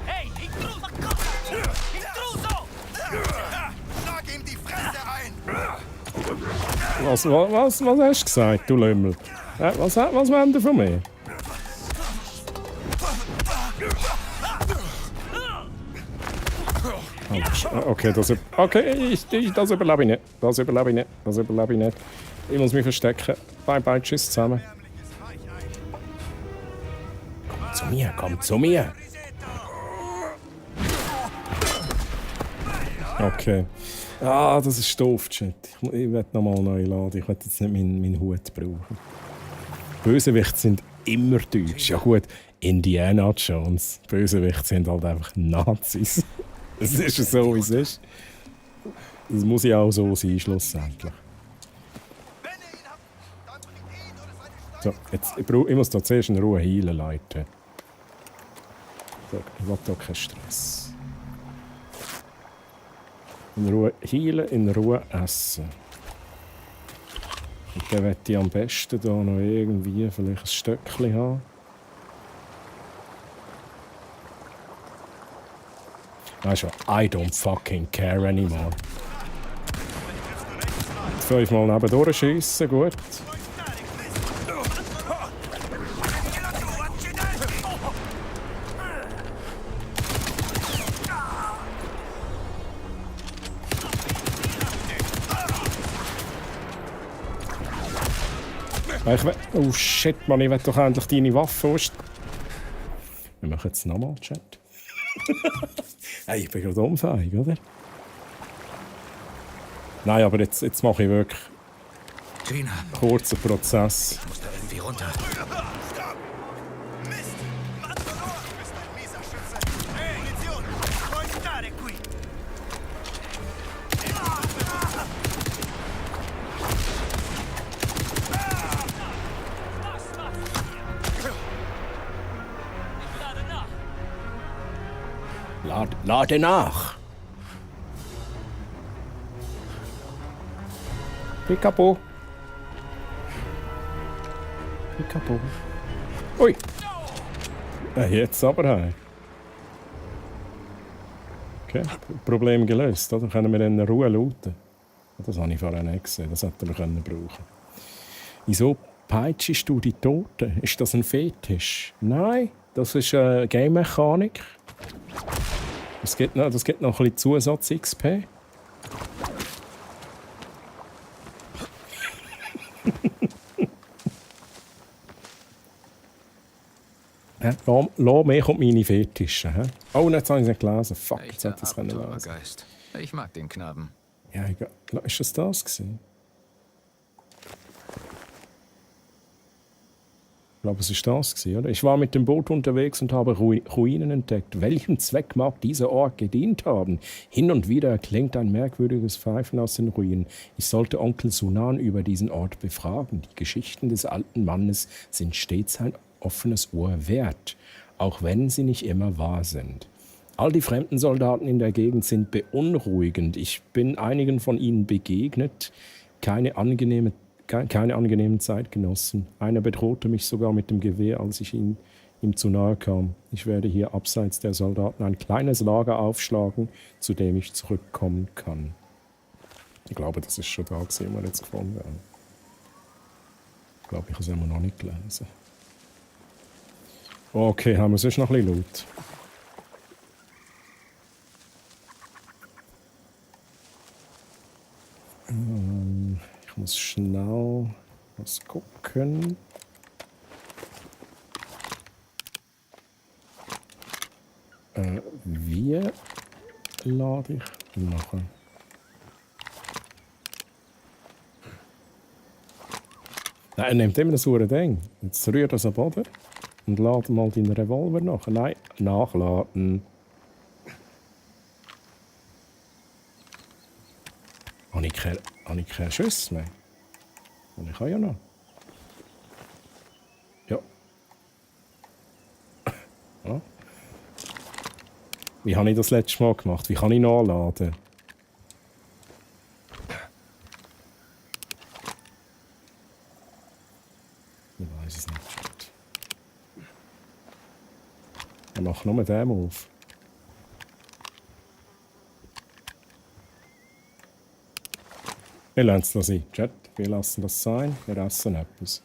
Hey, Intruso! Schlag ihm die Fresse ein! Was hast du gesagt, du Lümmel? Was wollt ihr von mir? Okay, das überlebe ich nicht. Das überlebe ich nicht. Ich muss mich verstecken. Bye, tschüss zusammen. Komm zu mir. Okay. Ah, das ist doof, Chat. Ich werde nochmal neu laden. Ich werde jetzt nicht meinen Hut brauchen. Bösewichte sind immer deutsch. Ja gut, Indiana Jones. Bösewichte sind halt einfach Nazis. Es ist so, wie es ist. Das muss ja auch so sein, schlussendlich. So, jetzt, ich muss da zuerst in Ruhe heilen, Leute. So, ich will da keinen Stress. In Ruhe heilen, in Ruhe essen. Und dann möchte ich am besten da noch irgendwie vielleicht ein Stöckchen haben. Weißt du, I don't fucking care anymore. 5-mal nebendurch schiessen, gut. Oh shit, Mann, ich will doch endlich deine Waffe aus. Wir machen jetzt nochmal Chat. Hey, ich bin gerade unfähig, oder? Nein, aber jetzt mache ich wirklich Gina. Kurzen Prozess. Ich muss da irgendwie runter. Lade nach. Picapo. Ui. Ja, jetzt aber hey. Okay, Problem gelöst. Dann können wir in Ruhe looten. Das habe ich vorher nicht gesehen. Das hätten wir brauchen können. Wieso peitschst du die Toten? Ist das ein Fetisch? Nein, das ist Game-Mechanik. Das gibt noch ein bisschen Zusatz-XP. Lass mich und meine Fetische. Oh, jetzt habe ich es nicht gelesen. Fuck, jetzt hätte ich es lesen können. Ich mag den Knaben. Ja, egal. Ist das gewesen? Ich glaube, es war das gewesen, oder? Ich war mit dem Boot unterwegs und habe Ruinen entdeckt. Welchem Zweck mag dieser Ort gedient haben? Hin und wieder erklingt ein merkwürdiges Pfeifen aus den Ruinen. Ich sollte Onkel Sunan über diesen Ort befragen. Die Geschichten des alten Mannes sind stets ein offenes Ohr wert, auch wenn sie nicht immer wahr sind. All die fremden Soldaten in der Gegend sind beunruhigend. Ich bin einigen von ihnen begegnet. Keine angenehmen Zeitgenossen. Einer bedrohte mich sogar mit dem Gewehr, als ich ihm zu nahe kam. Ich werde hier abseits der Soldaten ein kleines Lager aufschlagen, zu dem ich zurückkommen kann. Ich glaube, das ist schon da gewesen, wo wir jetzt gefunden haben. Ich glaube, ich habe es immer noch nicht gelesen. Okay, haben wir sonst noch ein bisschen Loot? muss schnell was gucken. Wie lade ich nachher? Nein, er nimmt immer ein saures Ding. Jetzt rührt das am Boden und lade mal deinen Revolver nach. Nein, nachladen. Habe ich keine Schüsse mehr? Und ich kann ja noch. Ja. Ja. Wie habe ich das letzte Mal gemacht? Wie kann ich nachladen? Ich weiß es nicht. Ich mache nur den auf. Wir lassen es sein. Chat, wir lassen das sein. Wir essen etwas.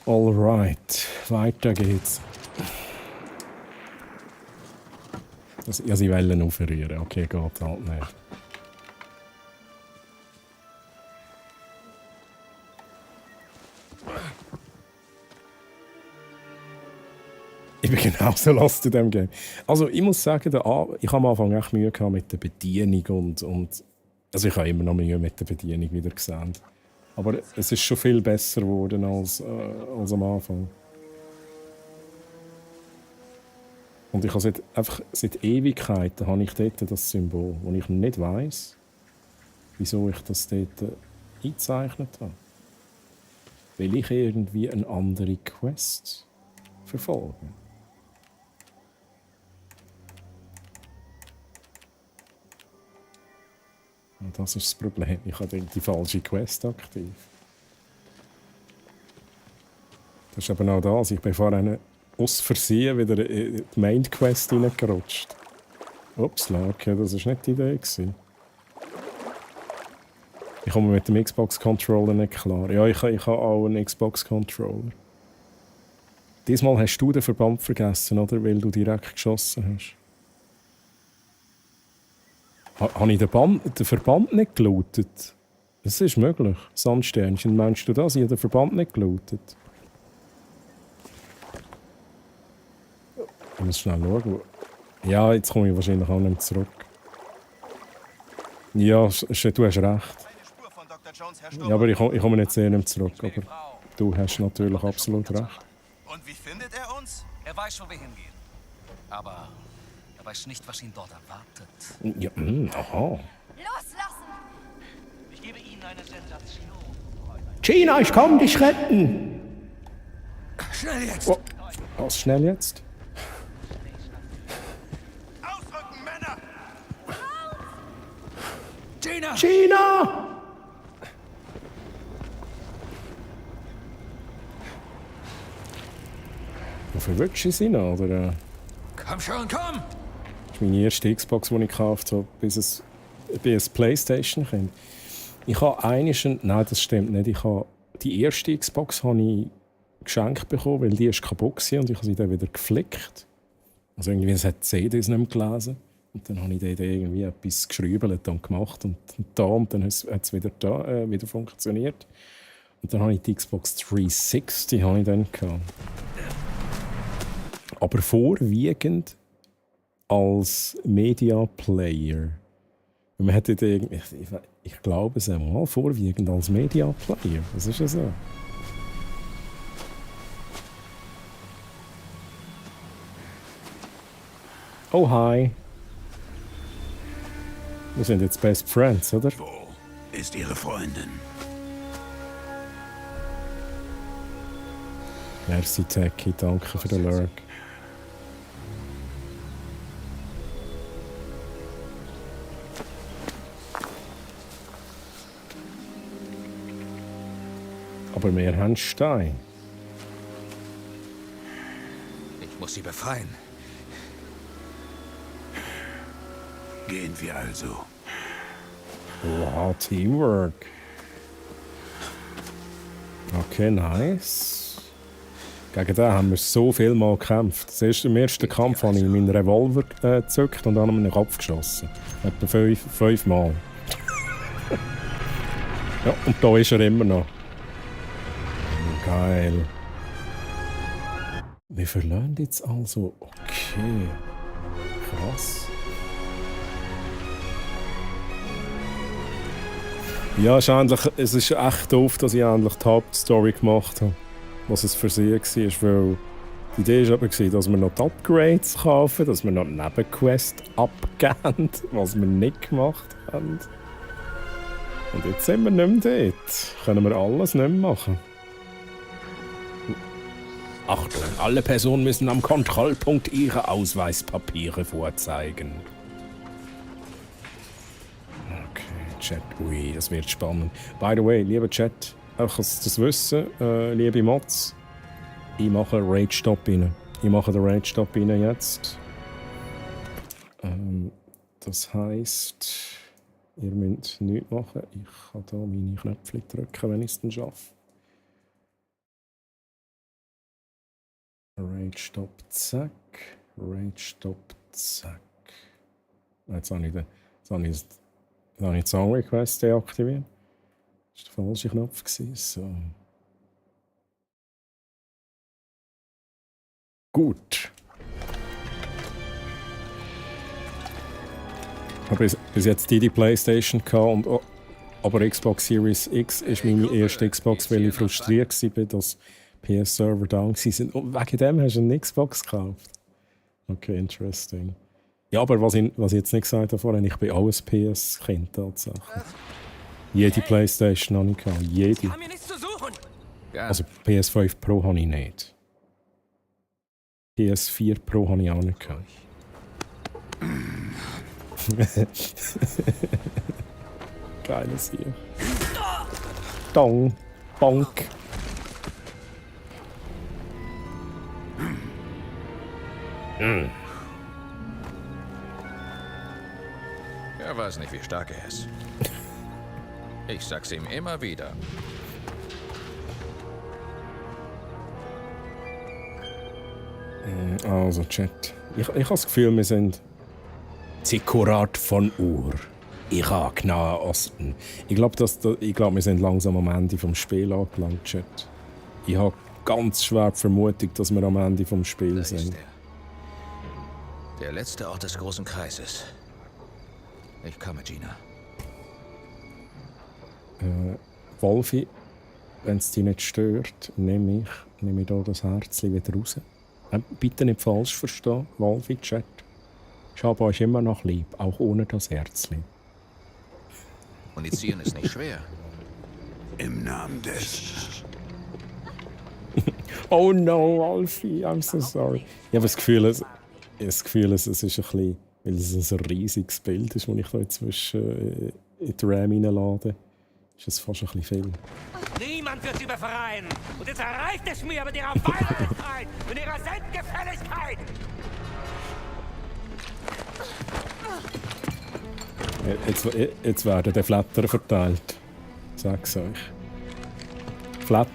Alright, weiter geht's. Ja, sie wollen aufrühren. Okay, geht halt nicht. Ich bin genauso lost in diesem Game. Also ich muss sagen, ich habe am Anfang echt Mühe gehabt mit der Bedienung und also ich habe immer noch Mühe mit der Bedienung, wieder gesehen. Aber es ist schon viel besser geworden als am Anfang. Und ich habe seit Ewigkeiten habe ich dort das Symbol, wo ich nicht weiss, wieso ich das dort eingezeichnet habe. Weil ich irgendwie eine andere Quest verfolge. Und das ist das Problem. Ich habe die falsche Quest aktiv. Das ist eben auch das. Ich bin vorhin aus Versehen wieder in die Main Quest reingerutscht. Ups, okay, das war nicht die Idee gewesen. Ich komme mit dem Xbox-Controller nicht klar. Ja, ich habe auch einen Xbox-Controller. Diesmal hast du den Verband vergessen, oder? Weil du direkt geschossen hast. Habe ich den Verband nicht gelootet? Das ist möglich. Sandsternchen, meinst du das? Ich habe den Verband nicht gelootet. Ich muss schnell schauen. Ja, jetzt komme ich wahrscheinlich auch nicht zurück. Ja, du hast recht. Ja, aber ich komme nicht sehr nicht zurück. Aber du hast natürlich absolut recht. Und wie findet er uns? Er weiß, wo wir hingehen. Aber er weiß nicht, was ihn dort erwartet. Ja, aha. Loslassen! Ich gebe Ihnen eine Sensation. Gina, ich komme dich retten! Schnell jetzt! Oh, was schnell jetzt? Ausrücken, Männer! Gina! Gina! Verwirrt sie noch, oder? Komm schon, komm! Das ist meine erste Xbox, die ich gekauft habe, bis es Playstation kommt. Ich habe nein, das stimmt nicht. Die erste Xbox habe ich geschenkt bekommen, weil die ist kaputt war und ich habe sie dann wieder geflickt. Also irgendwie, es hat CDs nicht mehr gelesen. Und dann habe ich dort irgendwie etwas geschrieben und gemacht und dann hat es wieder funktioniert. Und dann habe ich die Xbox 360 habe ich dann gehabt. Aber vorwiegend als Media Player. Man hat ich glaube es einmal, vorwiegend als Media Player. Das ist ja so. Oh, hi. Wir sind jetzt Best Friends, oder? Wo ist Ihre Freundin? Merci, Techie. Danke für den Lurk. Aber wir haben Stein. Ich muss sie befreien. Gehen wir also. Wow, Teamwork. Okay, nice. Gegen den haben wir so viel Mal gekämpft. Im ersten Kampf habe ich meinen Revolver gezückt und dann in den Kopf geschossen. Etwa 5 Mal. Ja, und da ist er immer noch. Geil. Wir verlieren jetzt also. Okay. Krass. Ja, es ist echt doof, dass ich endlich die Hauptstory gemacht habe. Was es für sie war, weil die Idee war aber, dass wir noch die Upgrades kaufen, dass wir noch die Nebenquest abgeben, was wir nicht gemacht haben. Und jetzt sind wir nicht mehr dort. Können wir alles nicht mehr machen. Achtung, alle Personen müssen am Kontrollpunkt ihre Ausweispapiere vorzeigen. Okay, Chat, ui, das wird spannend. By the way, lieber Chat, einfach, dass das wissen, liebe Mods, ich mache einen Rage-Stop rein. Ich mache den Rage-Stop rein jetzt. Das heisst, ihr müsst nichts machen. Ich kann hier meine Knöpfe drücken, wenn ich es dann schaffe. Rage-Stop, zack. Rage-Stop, zack. Jetzt habe ich die Song-Request deaktiviert. Das war der falsche Knopf. So. Gut. Ich habe bis jetzt die PlayStation gehabt, aber Xbox Series X ist meine erste Xbox, weil ich frustriert war, dass PS-Server down waren. Und wegen dem hast du eine Xbox gekauft. Okay, interesting. Ja, aber was ich jetzt nicht gesagt habe vorhin, ich bin auch ein PS-Kind tatsächlich. Jede PlayStation habe ich gehabt. Jede. Also PS5 Pro habe ich nicht. PS4 Pro habe ich auch nicht gehabt. Geiles hier. Dong. Bonk. Er weiß nicht, wie stark er ist. Ich sag's ihm immer wieder. Also, Chat. Ich habe das Gefühl, wir sind Zikurat von Ur, Irak, Nahe Osten. Ich glaube, wir sind langsam am Ende vom Spiel angelangt, Chat. Ich habe ganz schwer die Vermutung, dass wir am Ende vom Spiel sind. Der letzte Ort des großen Kreises. Ich komme, Gina. Wolfi, wenn es dich nicht stört, nehme ich hier das Herzchen wieder raus. Bitte nicht falsch verstehen, Wolfi, Chat. Ich habe euch immer noch lieb, auch ohne das Herzchen. Munition ist nicht schwer. Im Namen des... Oh no, Wolfi, I'm so sorry. Ich habe das Gefühl, es ist ein bisschen, weil es ein riesiges Bild ist, das ich da inzwischen in die RAM reinlade, ist es fast ein bisschen viel. Niemand wird sie befreien. Und jetzt erreicht es mir mit ihrer Feierlichkeit und ihrer Selbstgefälligkeit. Jetzt werden die Flatter verteilt. Sag's euch. Wir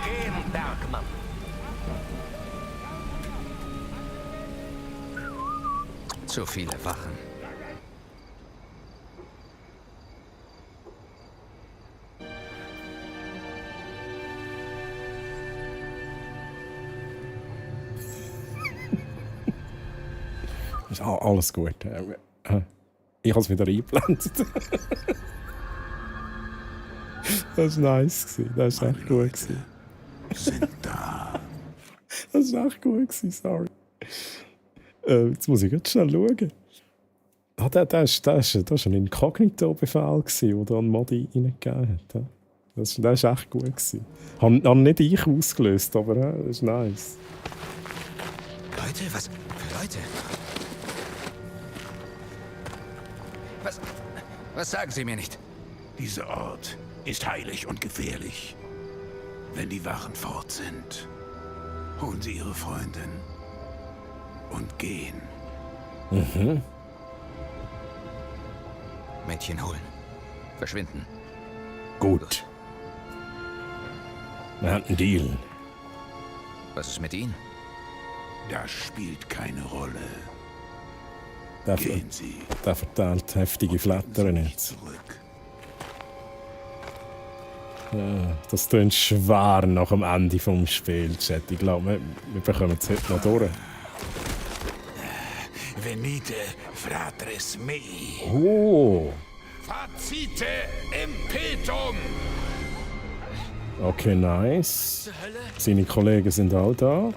gehen, Bergmann. Zu viele Wachen. Ist alles gut. Ich habe es wieder eingeblendet. Das war nice. Das war echt gut. Sind da. Das war echt gut, sorry. Jetzt muss ich ganz schnell schauen. Das war ein Inkognito-Befehl, den da ein Modi reingegeben hat. Das war echt gut. Habe nicht ich ausgelöst, aber das ist nice. Leute, was für Leute? Was sagen Sie mir nicht? Dieser Ort ist heilig und gefährlich. Wenn die Wachen fort sind, holen Sie Ihre Freundin und gehen. Mädchen holen. Verschwinden. Gut. Wir haben einen Deal. Was ist mit Ihnen? Das spielt keine Rolle. Gehen Sie. Der verteilt heftige Flattern jetzt. Ja, das klingt schwer nach dem Ende des Spiels. Ich glaube, wir bekommen es heute noch durch. Venite, fratres mei. Oh. Facite impetum. Okay, nice. Seine Kollegen sind auch da.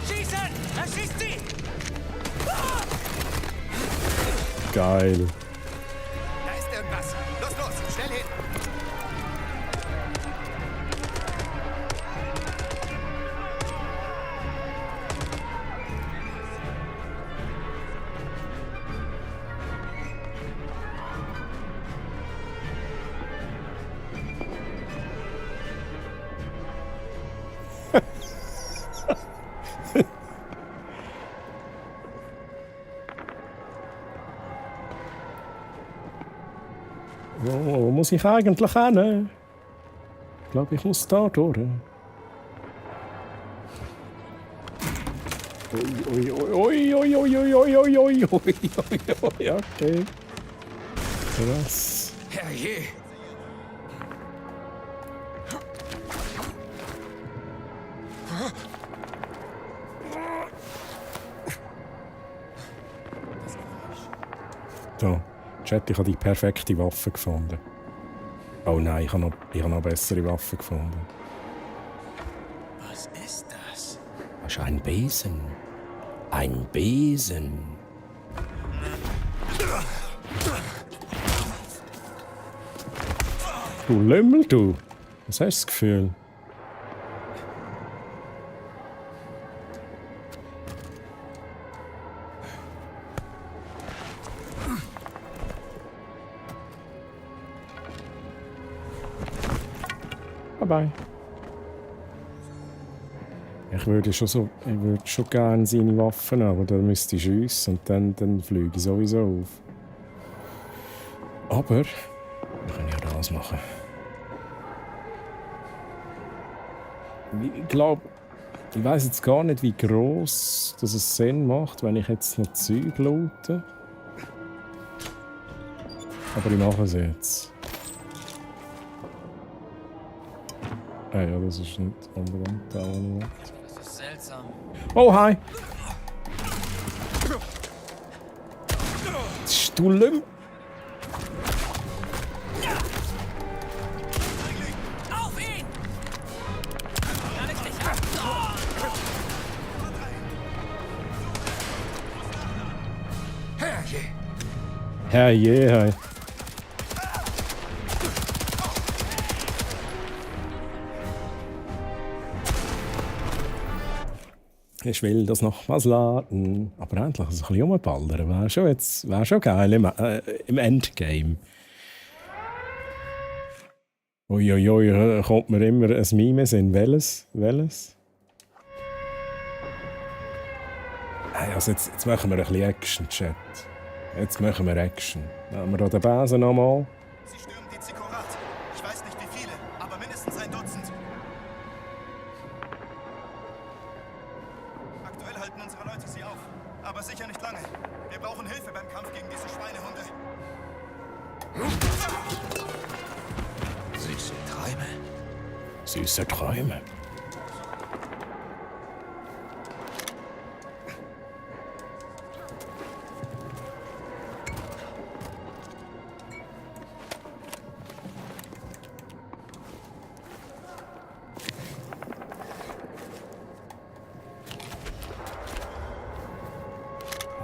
Schießen! Er schießt sie! Geil. Da ist irgendwas. Los, schnell hin! Wo muss ich eigentlich hin? Ich glaube, ich muss da durch. Ui. Okay. Krass. Herrje. So, Chat, ich habe die perfekte Waffe gefunden. Oh nein, ich habe noch eine bessere Waffe gefunden. Was ist das? Das ist ein Besen. Ein Besen. Du Lümmel, du. Was hast du das Gefühl? Bye. Ich würde schon gerne seine Waffen haben, aber dann müsste ich schiessen und dann fliege ich sowieso auf. Aber wir können ja das machen. Ich weiß jetzt gar nicht, wie gross das es Sinn macht, wenn ich jetzt noch Zeug loote. Aber ich mache es jetzt. Ah ja, das ist nicht unbedingt da, was ich will. Das ist seltsam. Oh, hi! Du Lüm... Auf ihn! Herrje, hey. Ich will das noch was laden. Aber endlich ein bisschen rumballern wäre schon geil im Endgame. Uiuiui, kommt mir immer ein Meme in welches? Hey, also jetzt machen wir ein bisschen Action, Chat. Jetzt machen wir Action. Nehmen wir hier den Besen nochmal. Sie stürmen die Zikorat. Ich weiß nicht wie viele, aber mindestens ein Dutzend. Aktuell halten unsere Leute sie auf. Aber sicher nicht lange. Wir brauchen Hilfe beim Kampf gegen diese Schweinehunde. Süße Träume. Süße Träume.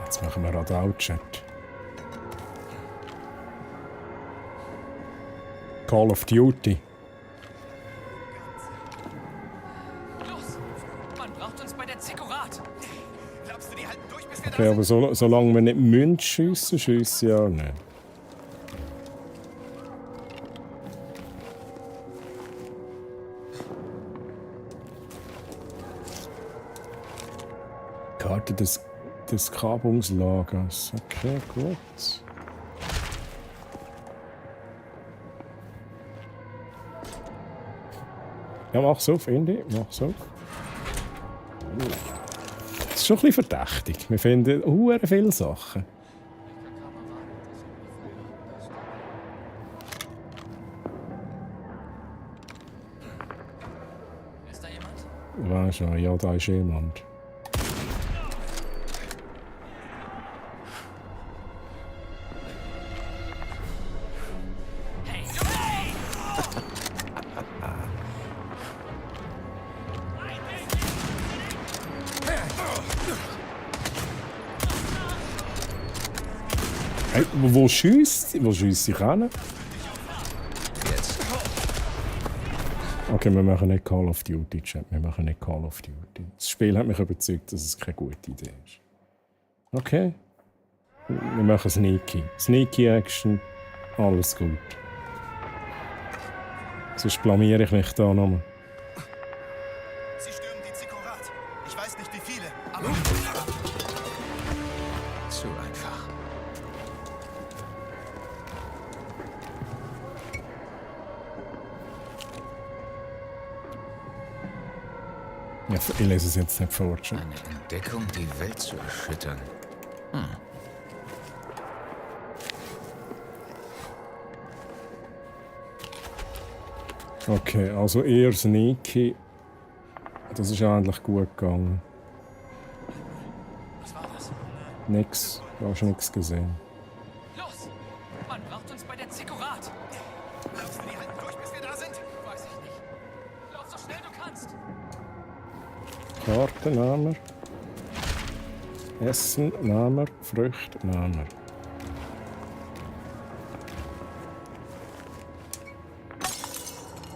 Jetzt machen wir Radau-Chat. Call of Duty. Los! Man braucht uns bei der Zikorat! Glaubst du, die halten durch, bis wir Okay, aber solange wir nicht Münz schiessen, schiessen ja auch nicht. Karte des Grabungslagers. Okay, gut. Ja, mach's auf, Indy. Mach's auf. Das ist schon ein bisschen verdächtig. Wir finden hure viele Sachen. Ist da jemand? Weißt du, ja, da ist jemand. Hey, wo schießt? Wo schießt sie hin? Jetzt. Okay, wir machen nicht Call of Duty, Chat. Wir machen nicht Call of Duty. Das Spiel hat mich überzeugt, dass es keine gute Idee ist. Okay. Wir machen Sneaky. Sneaky Action. Alles gut. Sonst blamiere ich mich da nochmal. Sie stürmen die Zikorat. Ich weiß nicht wie viele, aber... Zu einfach. Ja, ich lese es jetzt nicht vor. Schon. Eine Entdeckung, die Welt zu erschüttern. Okay, also eher Sneaky. Das ist eigentlich gut gegangen. Was war das? Nix. Du hast nichts gesehen. Los! Man braucht uns bei der Zikorat! Glaubst du, die halten durch, bis wir da sind? Weiß ich nicht. Lauf so schnell du kannst! Karten nehmen wir. Essen nehmen wir. Früchte nehmen wir.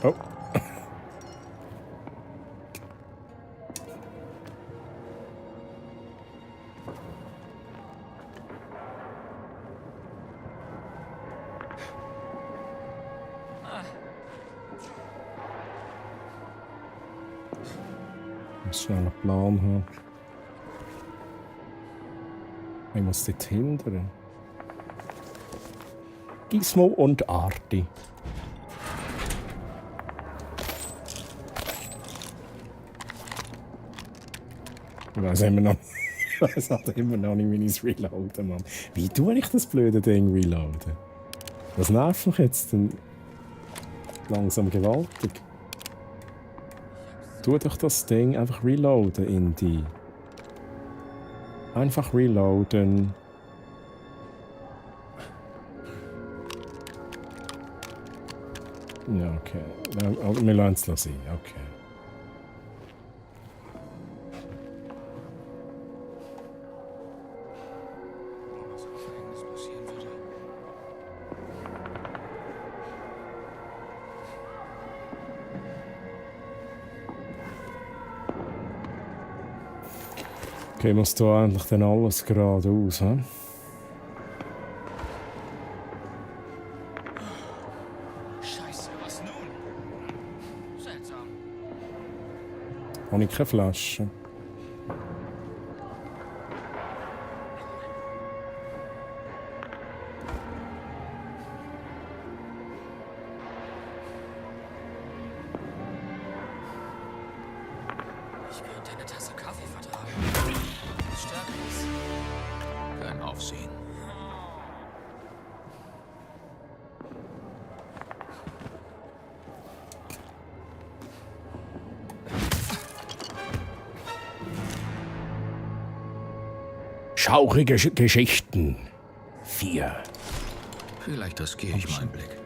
Oh. Ich muss schnell einen Plan haben. Ich muss dort hindern. Gizmo und Arti. Ich weiß halt immer noch nicht, wie ich es reloaden, Mann. Wie tue ich das blöde Ding reloaden? Das nervt mich jetzt dann langsam gewaltig. Tu doch das Ding einfach reloaden, Indy. Einfach reloaden. Ja, okay. Wir lassen es sein, okay. Okay, muss da eigentlich dann alles geradeaus, hä? Scheiße, was nun? Seltsam. Habe ich keine Flasche? Ich könnte eine Tasse Kaffee vertragen. Stärkeres. Kein Aufsehen. Schaurige Geschichten. 4. Vielleicht riskiere ich mal einen Blick.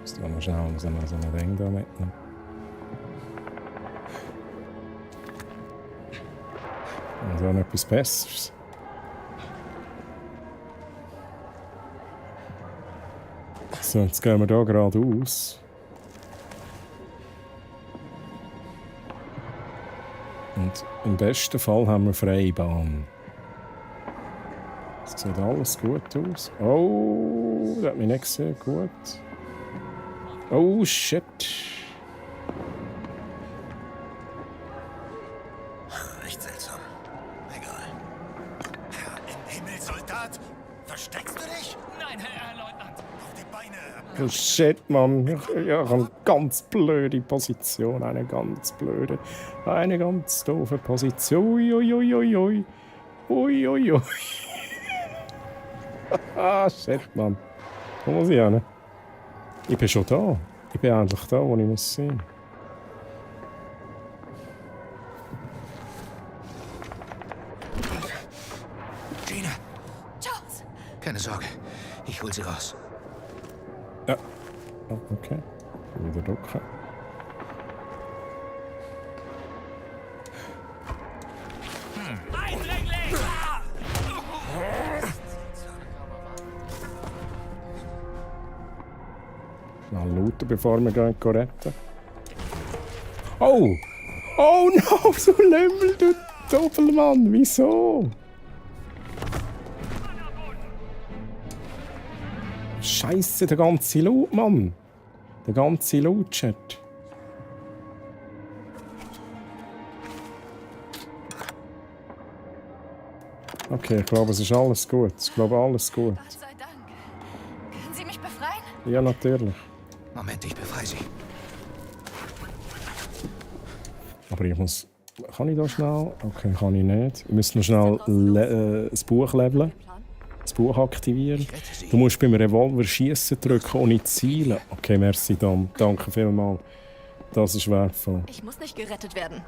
Jetzt wollen wir schauen, so ein Ding da mitnehmen. Also etwas Besseres. So, jetzt gehen wir hier geradeaus. Und im besten Fall haben wir freie Bahn. Es sieht alles gut aus. Oh, das hat mich nicht gesehen. Gut. Oh, shit. Echt seltsam. Egal. Herr im Himmel, Soldat! Versteckst du dich? Nein, Herr Leutnant. Auf die Beine! Oh shit, Mann. Ich habe eine ganz blöde Position. Eine ganz doofe Position. Uiuiuiui. Uiuiui. Ah, shit, Mann. Wo muss ich hin? Ich bin schon da. Ich bin endlich da, wo ich muss sein. Gina! Jones! Keine Sorge, ich hol sie raus. Ja. Oh, okay. Wieder drücken. Eindringling! Schnell lauten, bevor wir gehen retten. Oh! Oh no! So Lümmel, du Doppelmann! Wieso? Scheiße, der ganze Loot, Mann! Der ganze Loot-Chat. Okay, ich glaube, es ist alles gut. Ich glaube, alles gut. Gott sei Dank. Können Sie mich befreien? Ja, natürlich. Moment, ich befreie sie. Aber ich muss... Kann ich da schnell? Okay, kann ich nicht. Ich muss noch schnell das Buch leveln. Das Buch aktivieren. Du musst beim Revolver schießen drücken ohne zielen. Okay, merci, Dom. Danke vielmals. Das ist wertvoll. Ich muss nicht gerettet werden.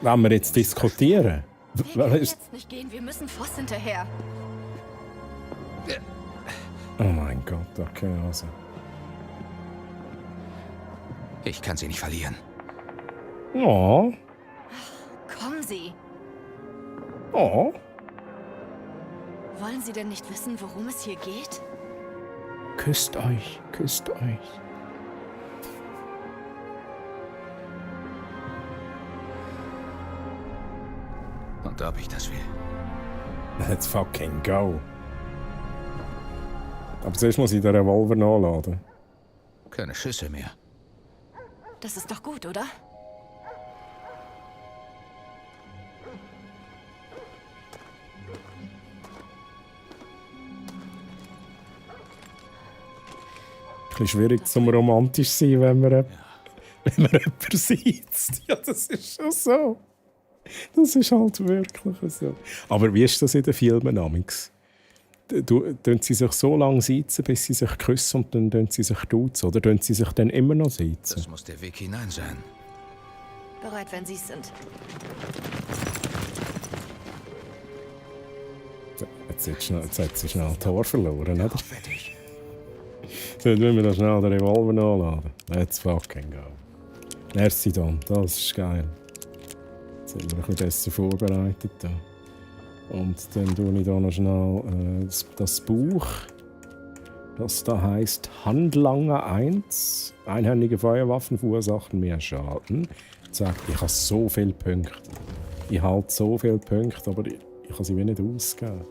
Wollen wir jetzt diskutieren? Wir können jetzt nicht gehen, wir müssen Voss hinterher. Oh mein Gott, okay, also. Ich kann sie nicht verlieren. Oh. Kommen Sie. Oh. Wollen Sie denn nicht wissen, worum es hier geht? Küsst euch, küsst euch. Und ob ich das will. Let's fucking go. Aber zuerst muss ich den Revolver nachladen. Keine Schüsse mehr. Das ist doch gut, oder? Ein bisschen schwierig zum romantisch sein, wenn man jemanden sieht. Ja, das ist schon so. Das ist halt wirklich so. Aber wie ist das in den Filmen amigs? Tun sie sich so lange sitzen, bis sie sich küssen und dann tun sie sich duzen? Oder tun sie sich dann immer noch sitzen? Das muss der Weg hinein sein. Bereit, wenn Sie es sind. Jetzt hat sie schnell Tor verloren, oder? Jetzt müssen wir da schnell den Revolver nachladen. Let's fucking go. Merci dann, das ist geil. Jetzt sind wir ein bisschen besser vorbereitet da. Und dann tue ich da noch schnell das Buch, das da heisst Handlanger 1. Einhändige Feuerwaffen verursachen mehr Schaden. Sagt, ich habe so viele Punkte. Ich halte so viele Punkte, aber ich kann sie wie nicht ausgeben.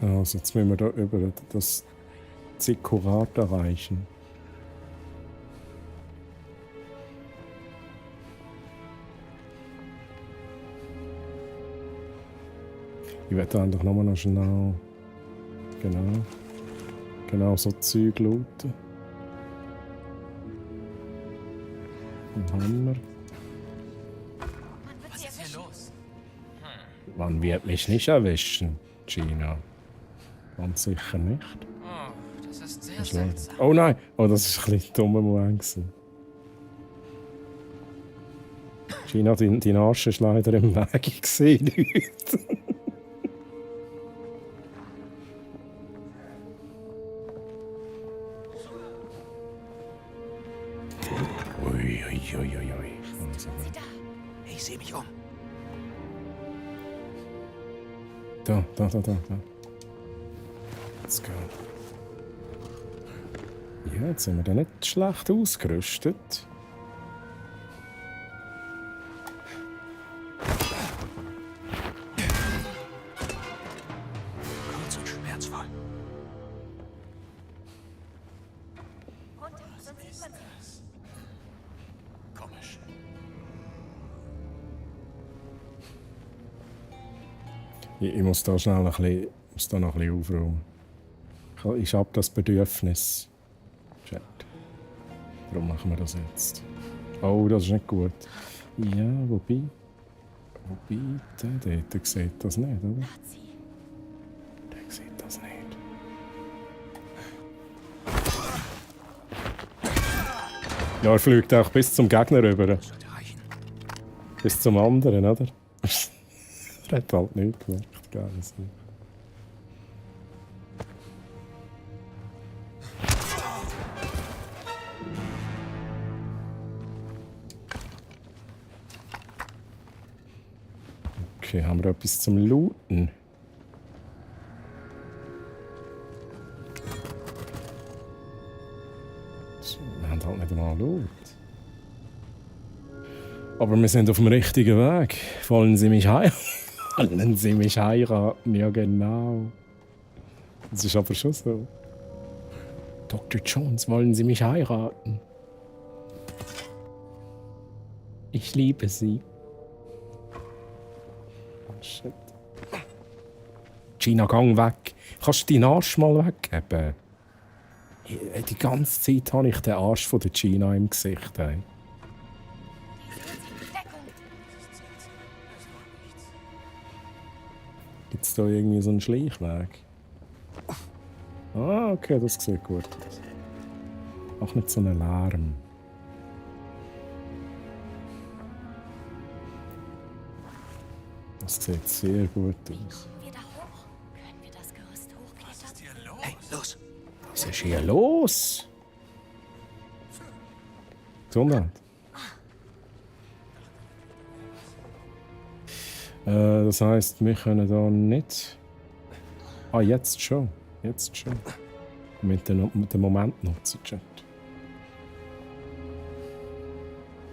Also jetzt müssen wir da über das Zikkurat erreichen. Ich werde eigentlich nochmal noch schnell... Genau so Zeug looten. Ein Hammer. Was ist hier los? Man wird mich nicht erwischen, Gina. Ganz sicher nicht. Oh, das ist sehr seltsam. Oh nein! Oh, das war ein bisschen dummer Moment. Gina, dein Arsch ist leider im Weg. Ich sehe nichts. Uiuiuiui. Ich sehe mich um. Da. Let's go. Ja, jetzt sind wir da nicht schlecht ausgerüstet. Kurz und schmerzlos. vertrauensvoll. Runter, sonst sieht man sie. Komisch. Ich muss da schnell noch ein bisschen aufräumen. Ich habe das Bedürfnis. Chat. Darum machen wir das jetzt. Oh, das ist nicht gut. Ja, wobei der sieht das nicht, oder? Der sieht das nicht. Ja, er fliegt auch bis zum Gegner rüber. Bis zum anderen, oder? Er hat halt nichts gemacht, gar nicht. Okay, haben wir etwas zum Looten? Wir haben halt nicht einmal Loot. Aber wir sind auf dem richtigen Weg. Wollen Sie mich heiraten? Wollen Sie mich heiraten? Ja, genau. Das ist aber schon so. Dr. Jones, wollen Sie mich heiraten? Ich liebe Sie. Oh, shit. Gina, gang weg. Kannst du deinen Arsch mal weggeben? Die ganze Zeit habe ich den Arsch von der Gina im Gesicht. Ey. Gibt es da irgendwie so einen Schleichweg? Ah, okay, das sieht gut aus. Auch nicht so einen Lärm. Das sieht sehr gut aus. Hey, los! Was ist hier los? Gesundheit. Das heisst, wir können da nicht... Ah, jetzt schon. Jetzt schon. Mit dem Moment nutzen, Chat.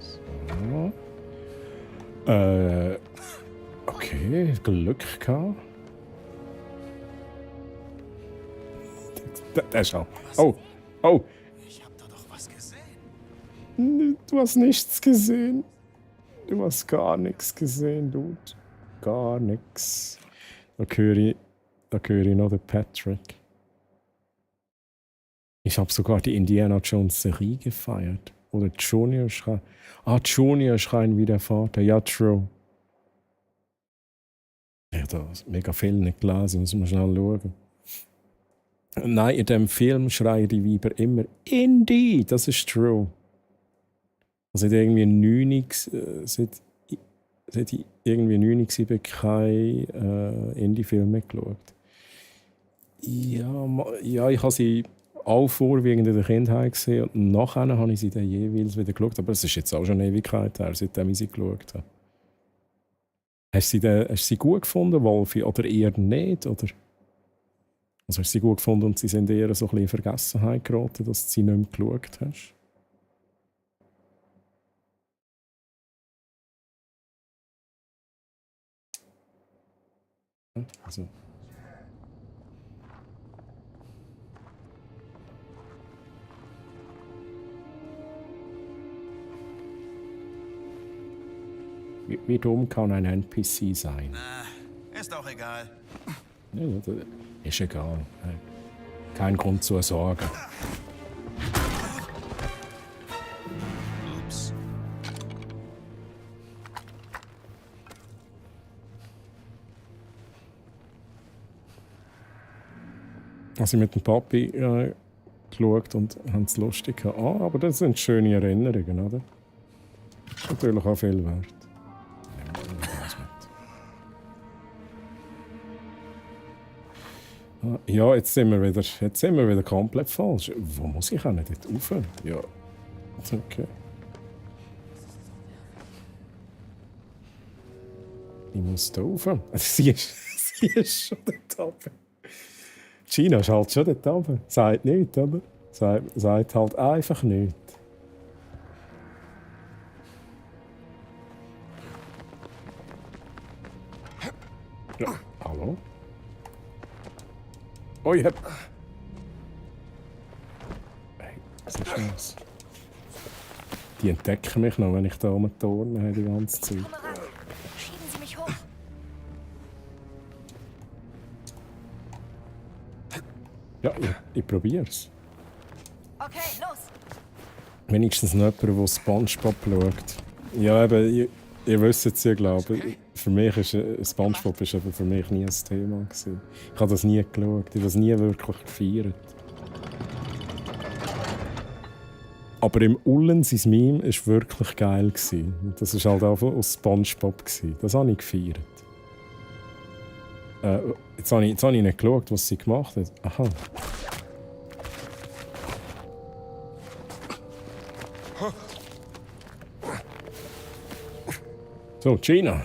So. Okay, Glück gehabt. Der ist auch. Oh, oh. Ich hab da doch was gesehen. Du hast nichts gesehen. Du hast gar nichts gesehen, Dude. Gar nichts. Da höre ich noch den Patrick. Ich habe sogar die Indiana Jones Serie gefeiert. Oder Junior Schrein. Ah, Junior Schrein wie der Vater. Ja, true. Ich habe da mega viel nicht gelesen, muss man schnell schauen. Nein, in dem Film schreien die Weiber immer Indie. Das ist true. Also seit irgendwie 9 seit ich irgendwie 9 war, keinen Indie-Film mehr geschaut. Ja, ich habe sie auch vorwiegend in der Kindheit gesehen und nachher habe ich sie dann jeweils wieder geschaut. Aber es ist jetzt auch schon eine Ewigkeit her, seitdem ich sie geschaut habe. Hast du sie gut gefunden, Wolfi, oder eher nicht? Oder? Also hast du sie gut gefunden und sie sind eher so ein bisschen in Vergessenheit geraten, dass du sie nicht mehr geschaut hast? Also. Wie dumm kann ein NPC sein? Na, ist auch egal. Ja, ist egal. Kein Grund zur Sorge. Ups. Also mit dem Papi geschaut und haben es lustig gehabt. Ah, aber das sind schöne Erinnerungen, oder? Natürlich auch viel wert. Ja, jetzt sind wir wieder komplett falsch. Wo muss ich auch nicht dort rauf? Ja, okay. Ich muss da rauf. Sie ist schon dort oben. Gina ist halt schon dort oben. Sagt nichts, oder? Sagt halt einfach nichts. Ja, hallo? Oh ja. Hey, was ist das? Die entdecken mich noch, wenn ich da rumturne die ganze Zeit. Komm ran. Schieben Sie mich hoch. Ja, ich probier's. Okay, los. Wenigstens noch jemand, der SpongeBob schaut. Ja, eben, ihr wisst es ja, glaube ich. Für mich ist SpongeBob ist eben für mich nie ein Thema gewesen. Ich habe das nie geschaut, ich habe das nie wirklich gefeiert. Aber im Ullen sein Meme war wirklich geil gewesen. Und das war halt einfach aus SpongeBob gewesen. Das habe ich gefeiert. Jetzt habe ich nicht geschaut, was sie gemacht hat. Aha. So, Gina.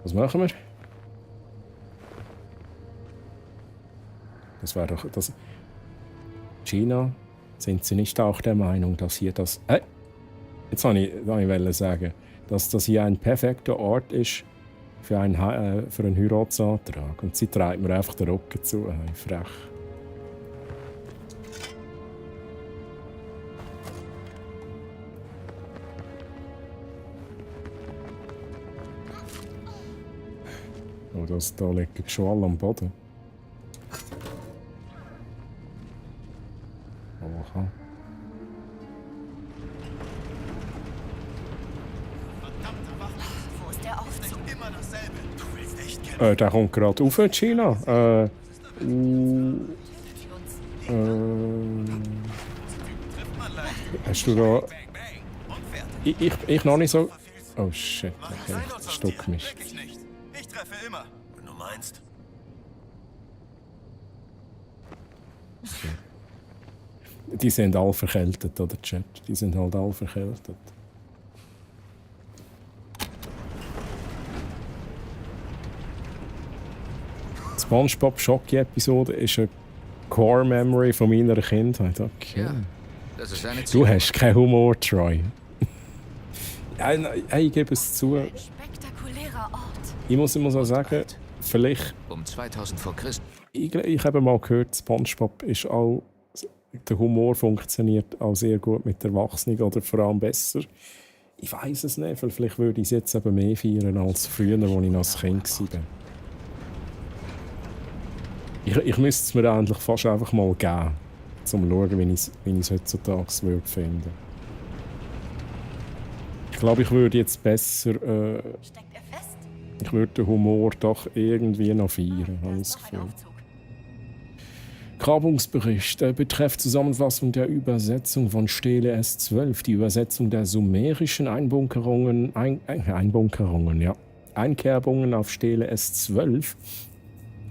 Was machen wir? Das wäre doch... Das Gina, sind Sie nicht auch der Meinung, dass hier das... jetzt wollte ich sagen, dass das hier ein perfekter Ort ist für einen Heiratsantrag. Und sie treibt mir einfach den Rücken zu. Frech. Oh, da liegen schon alle am Boden. Oha. Wo ist der Aufzug? Immer dasselbe. Du willst echt kennen. Der kommt gerade auf, Gina. Hast du da... Ich noch nicht so... Oh shit, okay, ich stuck mich. Ich treffe immer. Wenn du meinst. Okay. Die sind alle verkältet, oder Chat? Die sind halt alle verkältet. Die SpongeBob Schocki-Episode ist eine Core-Memory von meiner Kindheit. Okay. Ja, das ist eine Du hast keinen Humor, Troy. Ich gebe es zu. Spektakulärer Ort. Ich muss auch sagen, vielleicht... Um 2000 vor Christus. Ich habe mal gehört, SpongeBob ist auch... Der Humor funktioniert auch sehr gut mit Erwachsenen oder vor allem besser. Ich weiß es nicht, weil vielleicht würde ich es jetzt eben mehr feiern als früher, als ich noch als Kind war. Ich müsste es mir eigentlich fast einfach mal geben, um zu schauen, wie ich es heutzutage würde finden. Ich glaube, ich würde jetzt besser... Steckt er fest? Ich würde den Humor doch irgendwie noch feiern, habe ich das Gefühl. Grabungsbericht betrifft Zusammenfassung der Übersetzung von Stele S12, die Übersetzung der sumerischen Einkerbungen auf Stele S12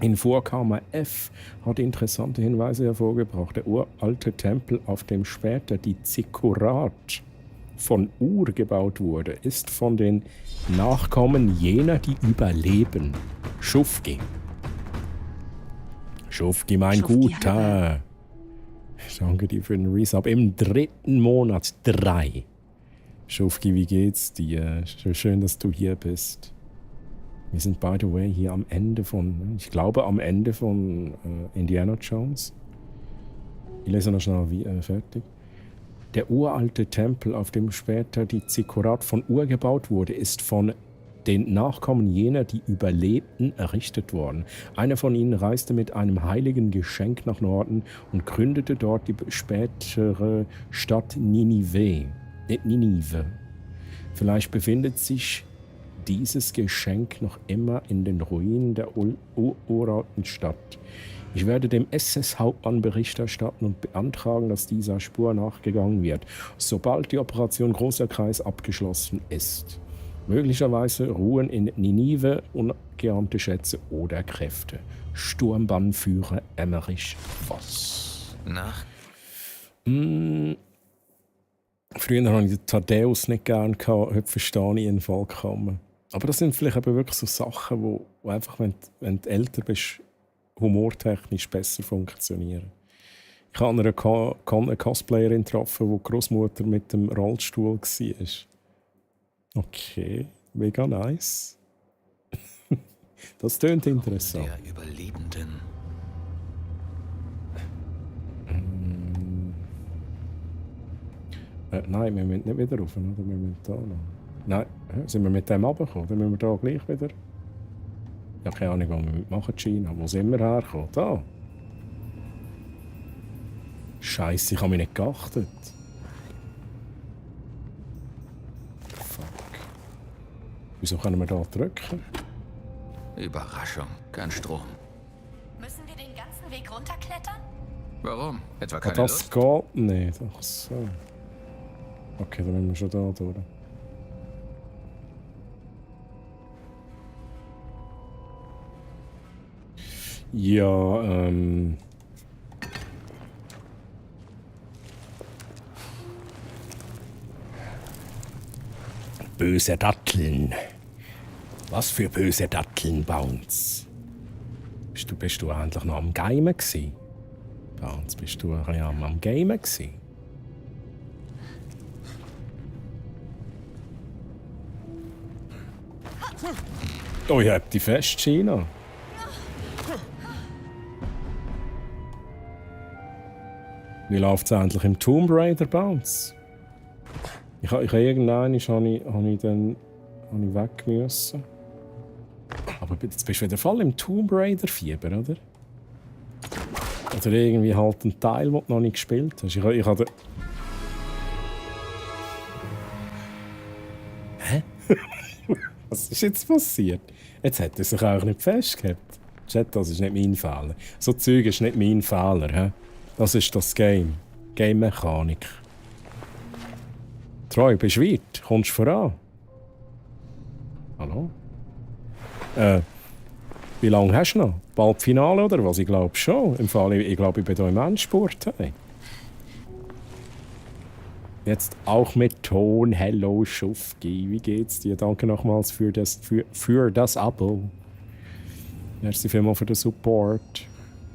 in Vorkammer F hat interessante Hinweise hervorgebracht. Der uralte Tempel, auf dem später die Zikkurat von Ur gebaut wurde, ist von den Nachkommen jener, die überleben. Schufki. Schufki, mein Guter. Danke dir für den Resub. Im 3. Monat 3. Schufki, wie geht's dir? Schön, dass du hier bist. Wir sind, by the way, hier am Ende von, ich glaube, am Ende von Indiana Jones. Ich lese noch schnell fertig. Der uralte Tempel, auf dem später die Zikkurat von Ur gebaut wurde, ist von den Nachkommen jener, die überlebten, errichtet worden. Einer von ihnen reiste mit einem heiligen Geschenk nach Norden und gründete dort die spätere Stadt Ninive. Vielleicht befindet sich dieses Geschenk noch immer in den Ruinen der uralten Stadt. Ich werde dem SS-Hauptmann Bericht erstatten und beantragen, dass dieser Spur nachgegangen wird, sobald die Operation Großer Kreis abgeschlossen ist. Möglicherweise ruhen in Ninive ungeahnte Schätze oder Kräfte. Sturmbannführer Emmerich Voss. Nach? Früher habe ich den Thaddeus nicht gern gehabt, heute verstehe ich ihn vollkommen. Aber das sind vielleicht eben wirklich so Sachen, wo einfach, wenn du älter bist, humortechnisch besser funktionieren. Ich habe eine Cosplayerin getroffen, die Großmutter mit dem Rollstuhl war. Okay, mega nice. Das tönt interessant. Der Überlebenden Nein, wir müssen nicht wieder rauf, oder? Wir müssen da noch. Nein, sind wir mit dem runtergekommen? Dann müssen wir da gleich wieder... Ja, keine Ahnung, was wir machen, China. Wo sind wir hergekommen? Da! Scheiße, ich habe mich nicht geachtet. Fuck. Wieso können wir da drücken? Überraschung, kein Strom. Müssen wir den ganzen Weg runterklettern? Warum? Etwa keine Das Lust? geht nicht. Ach so. Okay, dann müssen wir schon da durch. Ja, Böse Datteln. Was für böse Datteln, Bounce? Bist du eigentlich noch am Gamen gsi? Bounce, bist du am Gamen gsi? Oh, ich hab die fest, China. Wie läuft es endlich im Tomb Raider Bounce? Ich irgendwann weg müssen. Aber jetzt bist du wieder voll im Tomb Raider Fieber, oder? Oder irgendwie halt ein Teil, den du noch nicht gespielt hast. Ich hatte... Hä? Was ist jetzt passiert? Jetzt hat er sich auch nicht festgehabt. Chat, das ist nicht mein Fehler. So Zeug ist nicht mein Fehler. He? Das ist das Game. Game-Mechanik. Troy, bist du weit? Kommst du voran? Hallo? Wie lange hast du noch? Bald Finale oder was? Ich glaube schon. Im Fall, ich glaube, ich bin hier im Endspurt. Hey. Jetzt auch mit Ton. Hello, Schufki. Wie geht's dir? Danke nochmals für das Abo. Merci vielmals für den Support.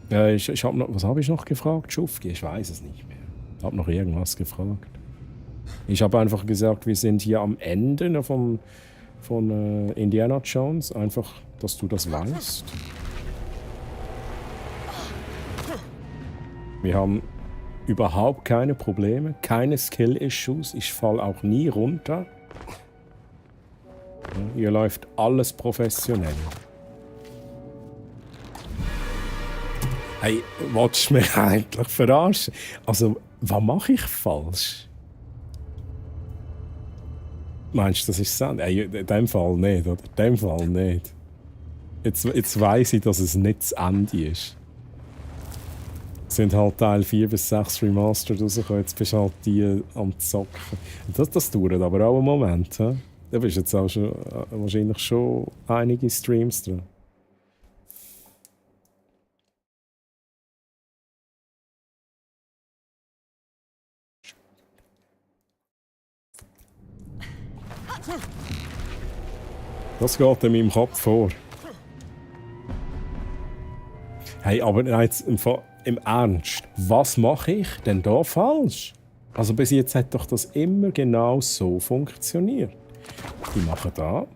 Ich hab noch, was habe ich noch gefragt, Schufki? Ich weiß es nicht mehr. Ich habe noch irgendwas gefragt. Ich habe einfach gesagt, wir sind hier am Ende von Indiana Jones. Einfach, dass du das weißt. Wir haben überhaupt keine Probleme, keine Skill-Issues. Ich falle auch nie runter. Ja, hier läuft alles professionell. Hey, willst du mich eigentlich verarschen? Also, was mache ich falsch? Meinst du, das ist Sand? Hey, in dem Fall nicht, oder? In dem Fall nicht. Jetzt weiss ich, dass es nicht das Ende ist. Es sind halt Teil 4 bis 6 Remastered rausgekommen, jetzt bist du halt die am Zocken. Das dauert aber auch einen Moment. He? Da bist jetzt auch schon, wahrscheinlich schon einige Streams dran. Das geht in meinem Kopf vor. Hey, aber jetzt im Ernst, was mache ich denn da falsch? Also bis jetzt hat doch das immer genau so funktioniert. Ich mache da.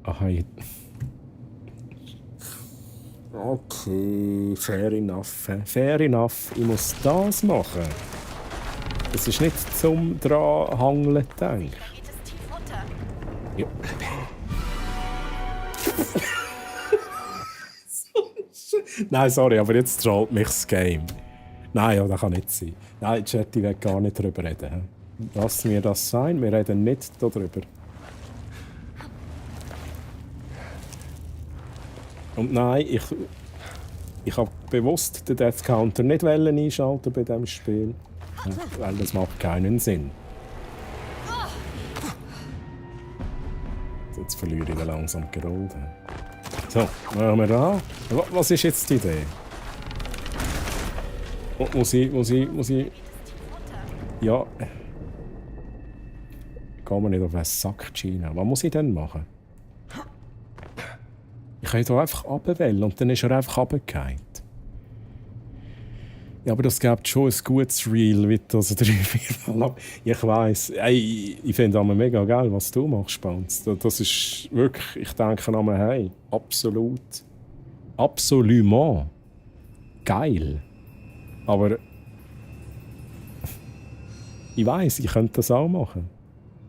Aha, okay, fair enough. Fair enough. Ich muss das machen. Das ist nicht zum Dranhangeln denken. Ja. Nein, sorry, aber jetzt trollt mich das Game. Nein, ja, das kann nicht sein. Nein, Chat, ich will gar nicht darüber reden. Lass mir das sein, wir reden nicht darüber. Und nein, ich habe bewusst den Death Counter nicht einschalten bei diesem Spiel. Weil das macht keinen Sinn. Jetzt verliere ich langsam gerollt. So, machen wir da. Was ist jetzt die Idee? Muss ich... Ja... Gehen wir nicht auf einen Sack, China. Was muss ich denn machen? Ich kann hier einfach runterwählen und dann ist er einfach runtergefallen. Ja, aber das gibt schon ein gutes Reel, wie das 3-4 Mal. Ich weiss, ey, ich finde es mega geil, was du machst, Bounce. Das ist wirklich, ich denke an hey, absolut, absolument geil. Aber Ich weiss, ich könnte das auch machen.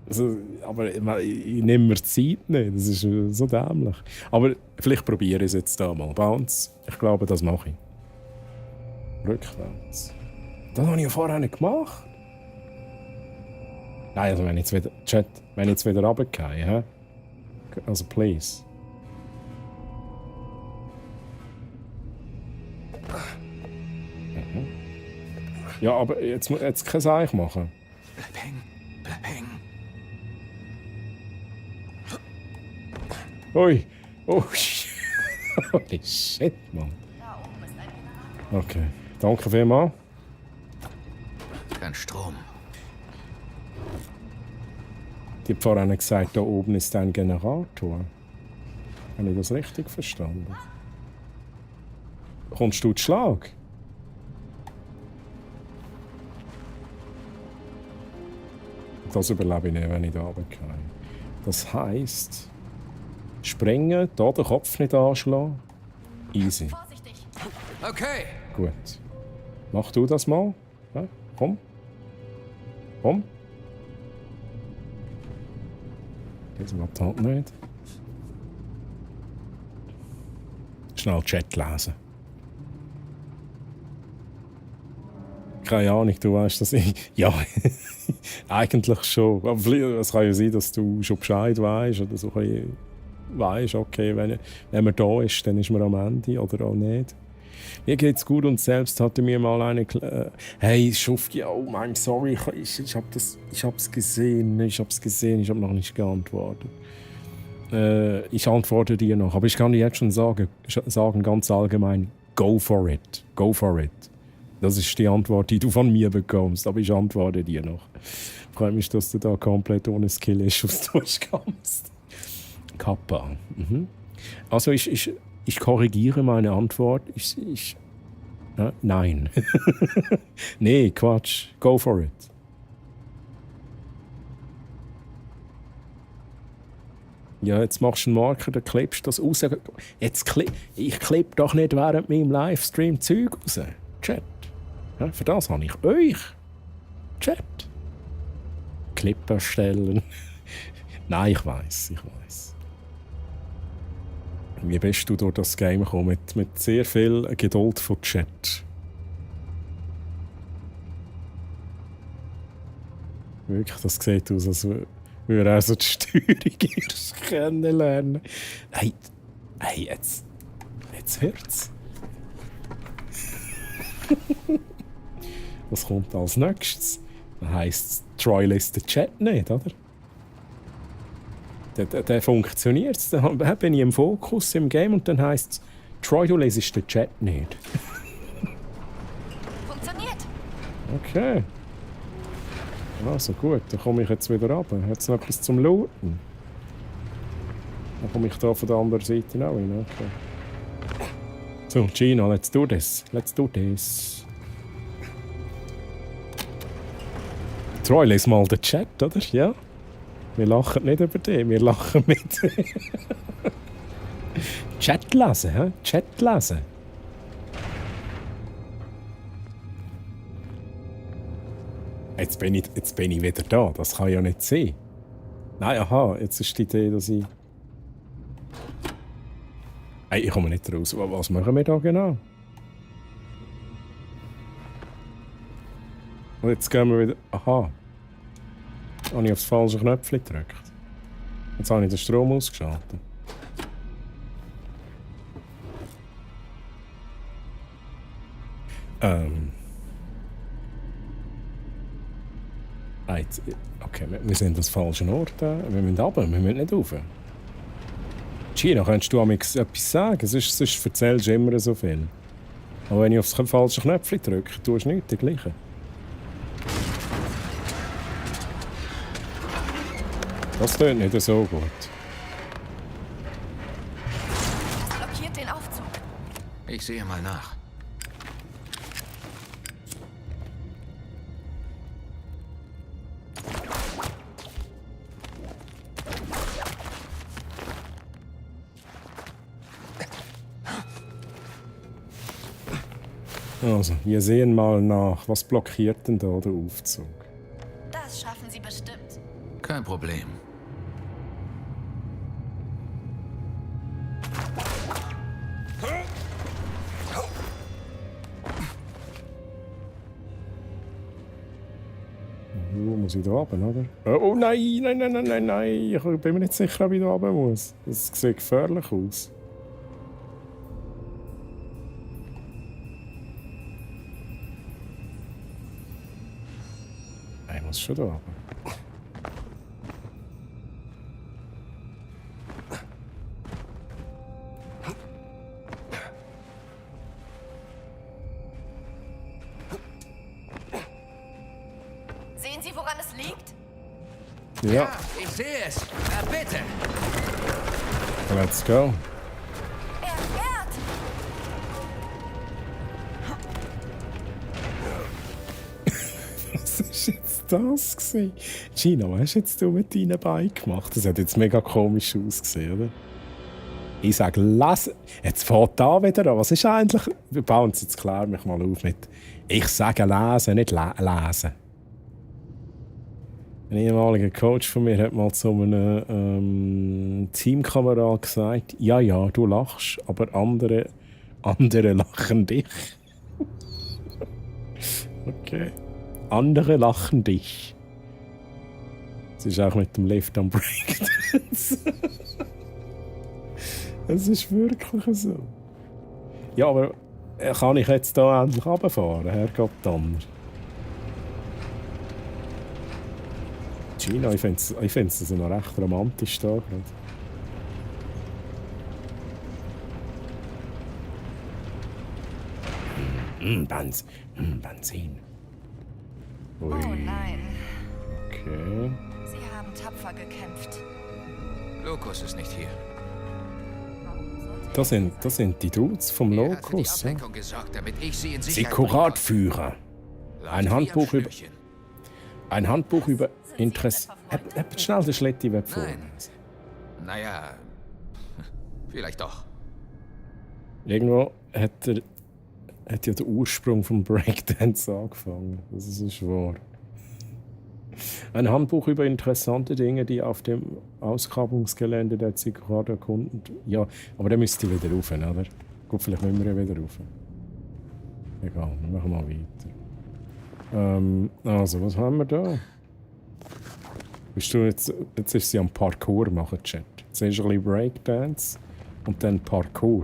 Also, aber ich nehme mir Zeit nicht. Das ist so dämlich. Aber vielleicht probiere ich es jetzt da mal. Bounce. Ich glaube, das mache ich. Rückwärts. Das habe ich ja vorher nicht gemacht. Nein, also wenn ich jetzt wieder... Chat, wenn ich jetzt wieder runtergehe, hä? Also, please. Mhm. Ja, aber jetzt kann ich es eigentlich machen. Bleib hängen, bleib hängen. Ui. Oh, holy shit, Mann. Okay. Danke vielmals. Kein Strom. Die hat vorhin gesagt, da oben ist ein Generator. Habe ich das richtig verstanden? Kommst du zu Schlag? Das überlebe ich nicht, wenn ich da runtergehe. Das heisst, springen, da den Kopf nicht anschlagen. Easy. Okay. Gut. Mach du das mal. Ja, komm. Komm. Das macht halt nicht. Schnell Chat lesen. Keine Ahnung, du weißt, dass ich... Ja, eigentlich schon. Aber es kann ja sein, dass du schon Bescheid weißt oder so weißt, okay, wenn man da ist, dann ist man am Ende oder auch nicht. Mir geht's gut und selbst hatte mir mal eine... hey, Schufki, oh mein, sorry, ich hab's gesehen, ich habe noch nicht geantwortet. Ich antworte dir noch, aber ich kann dir jetzt schon sagen, ganz allgemein, go for it, go for it. Das ist die Antwort, die du von mir bekommst, aber ich antworte dir noch. Freut mich, dass du da komplett ohne Skill-Issues durchkommst. Kappa. Mhm. Also ich korrigiere meine Antwort. Nein. Nee, Quatsch. Go for it. Ja, jetzt machst du einen Marker, dann klebst du das raus. Ich klebe doch nicht während meinem Livestream Zeug raus. Chat. Ja, für das habe ich euch. Chat. Clip erstellen. Nein, ich weiß. Wie bist du durch das Game gekommen? Mit sehr viel Geduld von Chat. Wirklich, das sieht aus, als würde er also die Steuerung erst kennenlernen. Hey, jetzt hört's. Was kommt als nächstes? Das heisst, Troy lässt den Chat nicht, oder? Der funktioniert. Dann bin ich im Fokus im Game und dann heisst es, Troy, du lesest den Chat nicht. Funktioniert. Okay. Also gut, dann komme ich jetzt wieder runter. Hat es noch etwas zum Looten? Dann komme ich da von der anderen Seite auch hin. Okay. So, Gino, let's do this. Troy, les mal den Chat, oder? Ja? Wir lachen nicht über dich, wir lachen mit. Chat lesen, hä? Chat lesen. Jetzt bin ich wieder da, das kann ja nicht sein. Nein, aha, jetzt ist die Idee, dass ich... Hey, ich komme nicht raus. Was machen wir da genau? Und jetzt gehen wir wieder... Aha. Habe ich aufs falsche Knöpfchen gedrückt. Jetzt habe ich den Strom ausgeschaltet. Okay, wir sind an das falsche Ort. Wir müssen runter, wir müssen nicht rauf. Gino, könntest du etwas sagen? Sonst erzählst du immer so viel. Aber wenn ich aufs falsche Knöpfchen drücke, tust du nichts, der Gleiche. Das tönt nicht so gut. Das blockiert den Aufzug. Ich sehe mal nach. Also, wir sehen mal nach. Was blockiert denn da der Aufzug? schaffen sie bestimmt. Kein Problem. Muss ich da runter, oder? Oh nein, nein. Ich bin mir nicht sicher, ob ich da runter muss. Das sieht gefährlich aus. Ich muss schon da runter. Sehen Sie, woran es liegt? Ja. Ich sehe es. Na bitte. Let's go. Er fährt! Was ist jetzt das gewesen? Gino, was hast jetzt du mit deinen Beinen gemacht? Das hat jetzt mega komisch ausgesehen, oder? Ich sage, lass. Jetzt fährt da wieder an. Was ist eigentlich. Wir bauen es jetzt klar mich mal auf mit. Ich sage lesen, nicht lesen. Ein ehemaliger Coach von mir hat mal zu einem Teamkamerad gesagt: Ja, du lachst, aber andere lachen dich. Okay. Andere lachen dich. Das ist auch mit dem Lift am Breakdance. Es ist wirklich so. Ja, aber kann ich jetzt hier endlich runterfahren, Herrgott Donner? Gino, ich finde es noch recht romantisch da gerade. Benzin. Ui. Oh nein. Okay. Sie haben tapfer gekämpft. Locus ist nicht hier. Das sind die Dudes vom Locus. Ja. Gesorgt, damit ich sie in Sekuratführer. Ein Handbuch über Interesse. Habt schnell den Schletti weg vor. Naja, vielleicht doch. Irgendwo hat ja der Ursprung vom Breakdance angefangen. Das ist wahr. Ein Handbuch über interessante Dinge, die auf dem Ausgrabungsgelände der Sekurat erkunden. Ja, aber dann müsst ihr wieder rauf, oder? Gut, vielleicht müssen wir ja wieder rauf. Egal, wir machen mal weiter. Also, was haben wir da? Bist du jetzt ist sie am Parkour machen, Chat. Zuerst ein bisschen Breakdance und dann Parkour.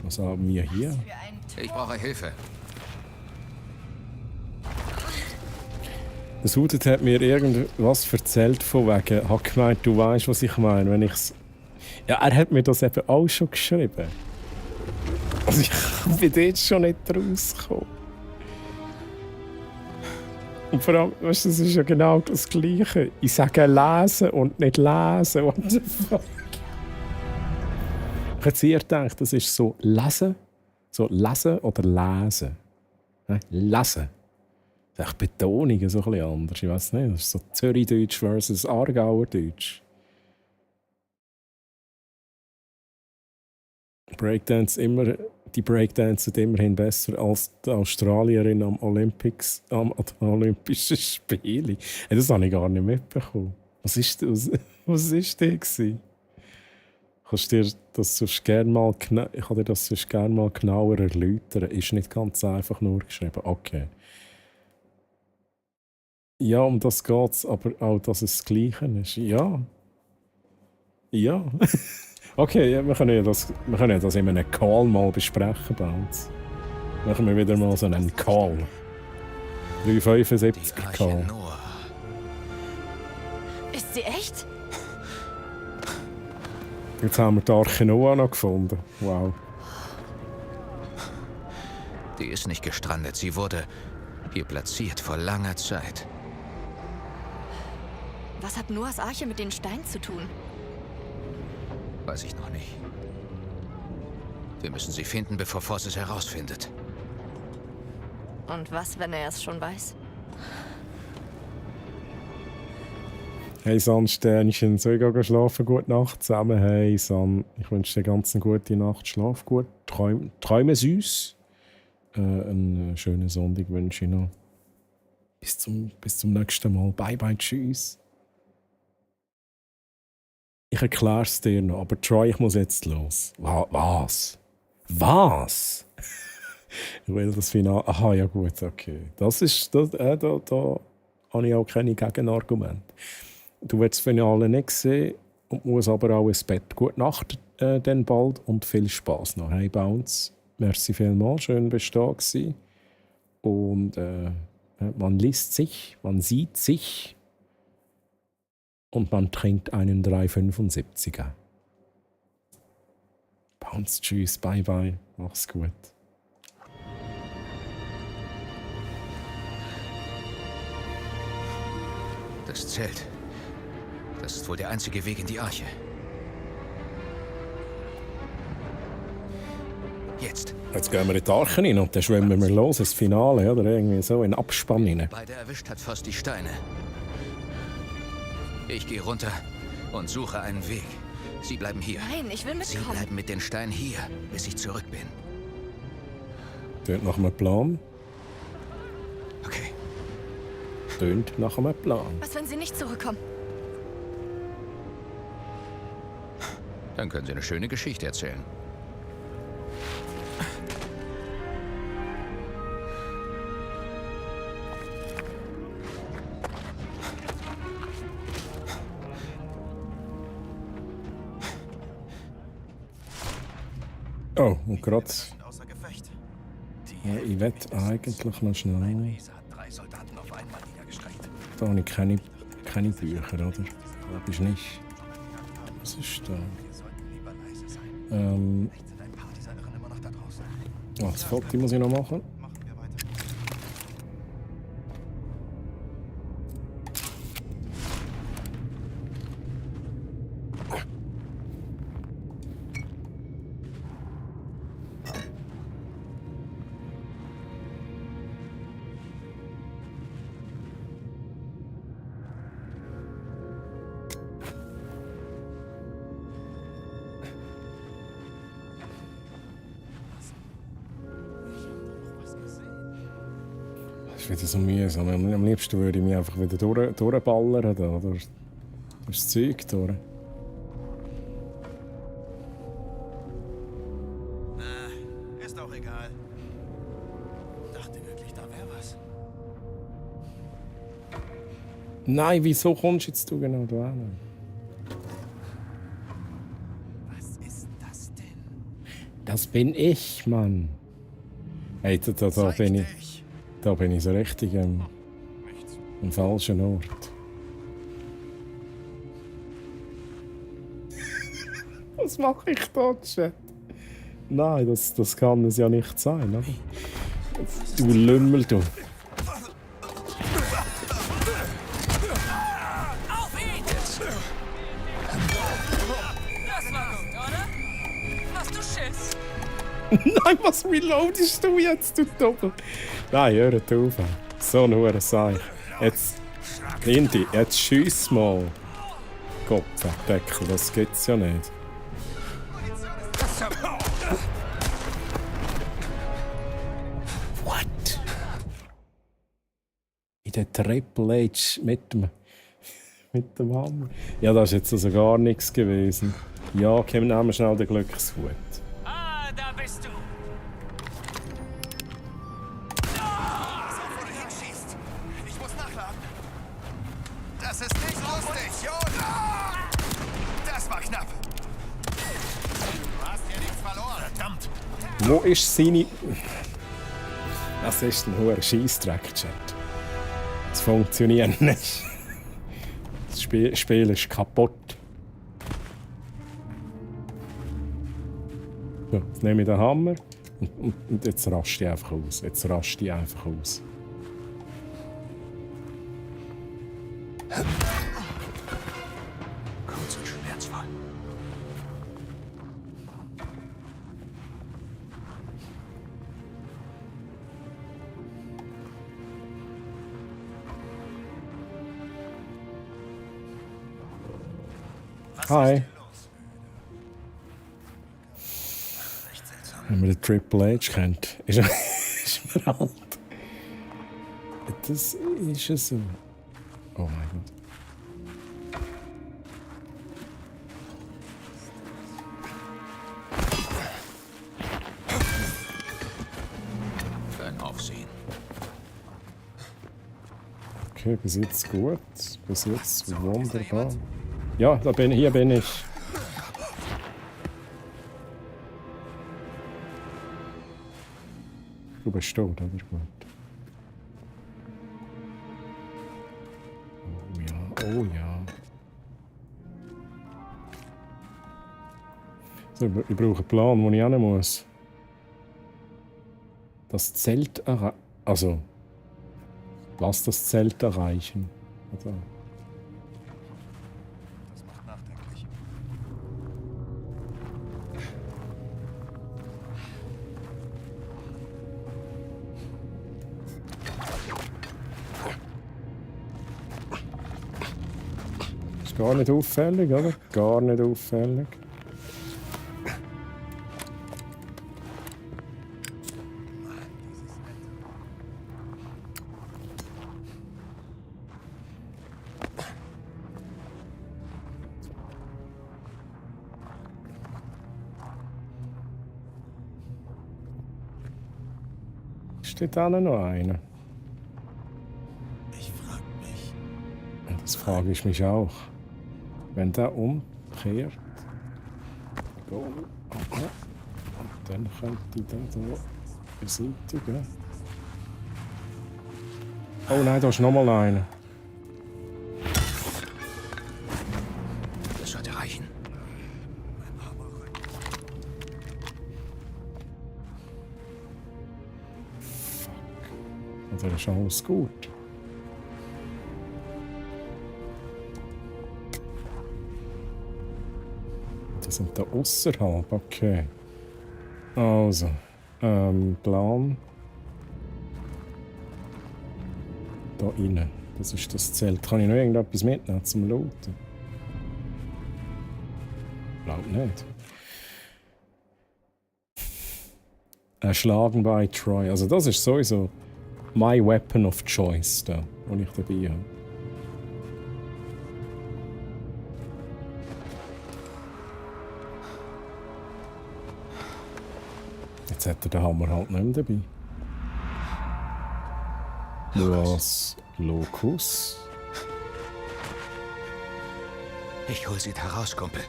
Was haben wir hier? Ich brauche Hilfe. Der Sudet hat mir irgendwas erzählt von wegen. Ich habe gemeint, du weißt, was ich meine, wenn ich's. Ja, er hat mir das eben auch schon geschrieben. Also ich bin dort schon nicht rausgekommen. Und vor allem, weißt du, das ist ja genau das Gleiche. Ich sage lesen und nicht lesen. What the fuck? Ich hätte eher gedacht, das ist so lesen oder lesen. Lesen. Das ist die Betonung so ein bisschen anders. Ich weiß nicht, das ist so Zürichdeutsch versus Aargauerdeutsch. Die Breakdancer immerhin besser als die Australierin am Olympischen Spielen. Das habe ich gar nicht mitbekommen. Was ist das? Was ist das? Ich kann dir das sonst gerne mal genauer erläutern. Ist nicht ganz einfach nur geschrieben. Okay. Ja, um das geht es, aber auch, dass es das Gleiche ist. Ja. Ja. Okay, ja, wir können ja das in einem Call mal besprechen, Bounce. Machen wir wieder mal so einen Call. 375 Call. Ist sie echt? Jetzt haben wir die Arche Noah noch gefunden. Wow. Die ist nicht gestrandet. Sie wurde hier platziert vor langer Zeit. Was hat Noahs Arche mit den Steinen zu tun? Weiß ich noch nicht. Wir müssen sie finden, bevor Voss es herausfindet. Und was, wenn er es schon weiß? Hey San Sternchen, soll ich gehen schlafen? Gute Nacht zusammen. Hey San, ich wünsche dir ganz eine gute Nacht. Schlaf gut, träume süß. Einen schönen Sonntag wünsche ich noch. Bis zum nächsten Mal. Bye bye, tschüss. Ich erkläre es dir noch, aber Troy, ich muss jetzt los. Was? Was? Ich will das Finale. Aha, ja gut, okay. Da habe ich auch keine Gegenargumente. Du wirst das Finale nicht sehen und musst aber auch ins Bett. Gute Nacht dann bald und viel Spaß noch. Hey Bounce, merci vielmals, schön bist du da gewesen. Und man liest sich, man sieht sich und man trinkt einen 375er. Bounce, tschüss, bye bye, mach's gut. Das Zelt. Das ist wohl der einzige Weg in die Arche. Jetzt. Jetzt gehen wir in die Arche rein und dann schwimmen wir los ins Finale, oder irgendwie so, in Abspann rein. Beide erwischt hat fast die Steine. Ich gehe runter und suche einen Weg. Sie bleiben hier. Nein, ich will mitkommen. Sie bleiben mit den Steinen hier, bis ich zurück bin. Tönt nach einem Plan. Okay. Tönt nach einem Plan. Was, wenn sie nicht zurückkommen? Dann können Sie eine schöne Geschichte erzählen. Oh, und gerade. Ja, ich wette eigentlich noch schnell. Da habe ich keine Bücher, oder? Das ist nicht. Was ist da? Das Foto muss ich noch machen. Das ist wieder so mühsam. Am liebsten würde ich mich einfach wieder durchballern. Da ist das Zeug durch. Ist auch egal. Dachte wirklich, da wäre was. Nein, wieso kommst du jetzt genau da hin? Was ist das denn? Das bin ich, Mann. Hey, da bin ich so richtig am falschen Ort. Was mache ich da, Chat? Nein, das kann es ja nicht sein, oder? Du Lümmel, du. Auf ihn! Das war gut, oder? Hast du Schiss? Nein, was reloadest du jetzt, du Doppel? Nein, hör auf. So ein Hurenseich. Jetzt, Lindy, jetzt schiess mal. Kopfdeckel, das gibt's ja nicht. What? In der Triple H mit dem Hammer. Ja, das ist jetzt also gar nichts gewesen. Ja, komm, nehmen wir schnell den Glückshut. Ah, da bist du. Ich muss nachladen. Das ist nicht lustig, Junge. Das war knapp. Du hast hier nichts verloren. Verdammt. Wo ist seine... Das ist ein hoher Scheissdreck-Chat. Das funktioniert nicht. Das Spiel ist kaputt. So, jetzt nehme ich den Hammer und jetzt raste ich einfach aus. Kurz und schmerzvoll. Hi. Wenn man den Triple H kennt, ist man alt. Das ist es so. Oh mein Gott. Kein Aufsehen. Okay, bis jetzt gut. Bis jetzt wunderbar. Ja, hier bin ich. Du bist tot, oder? Gut. Oh ja, oh ja. So, ich brauche einen Plan, wo ich hin muss. Das Zelt erreichen. Also, lass das Zelt erreichen. Also. Das macht nachdenklich. Ist gar nicht auffällig, oder? Gar nicht auffällig. Steht da noch einer? Ich frag mich. Das frage ich mich auch. Wenn der umkehrt. Und dann könnte ich den hier beseitigen. Oh nein, da ist noch mal einer. Das sollte reichen. Dann ist alles gut. Die sind da außerhalb, okay. Also, Plan. Da rein. Das ist das Zelt. Kann ich noch irgendetwas mitnehmen zum Looten? Glaub nicht. Erschlagen bei Troy. Also das ist sowieso my weapon of choice, da, den ich dabei habe. Jetzt hat er den Hammer halt nicht mehr dabei. Was? Locus? Ich hol sie da raus, Kumpel.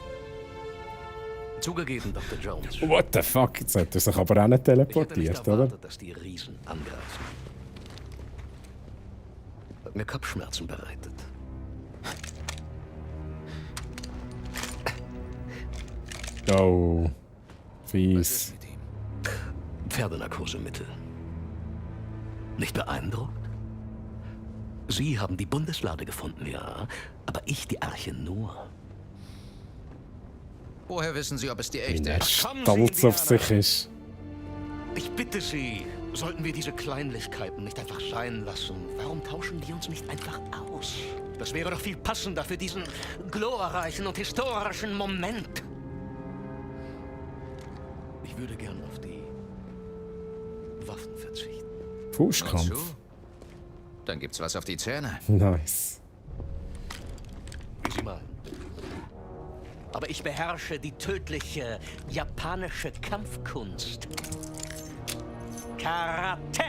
Zugegeben, Dr. Jones. What the fuck? Jetzt hat er sich aber auch nicht teleportiert, ich hätte nicht erwartet, oder? dass die Riesen angreifen. Hat mir Kopfschmerzen bereitet. Oh. Fies. Pferdenarkosemittel. Nicht beeindruckt? Sie haben die Bundeslade gefunden, ja. Aber ich die Arche nur. Woher wissen Sie, ob es die Wie echte er ist? stolz auf sich ist. Ich bitte Sie, sollten wir diese Kleinlichkeiten nicht einfach sein lassen? Warum tauschen die uns nicht einfach aus? Das wäre doch viel passender für diesen glorreichen und historischen Moment. Ich würde gern auf die Waffen verzichten. Faustkampf. Nur zu? Dann gibt's was auf die Zähne. Nice. Wie Sie meinen. Aber ich beherrsche die tödliche japanische Kampfkunst. Karate!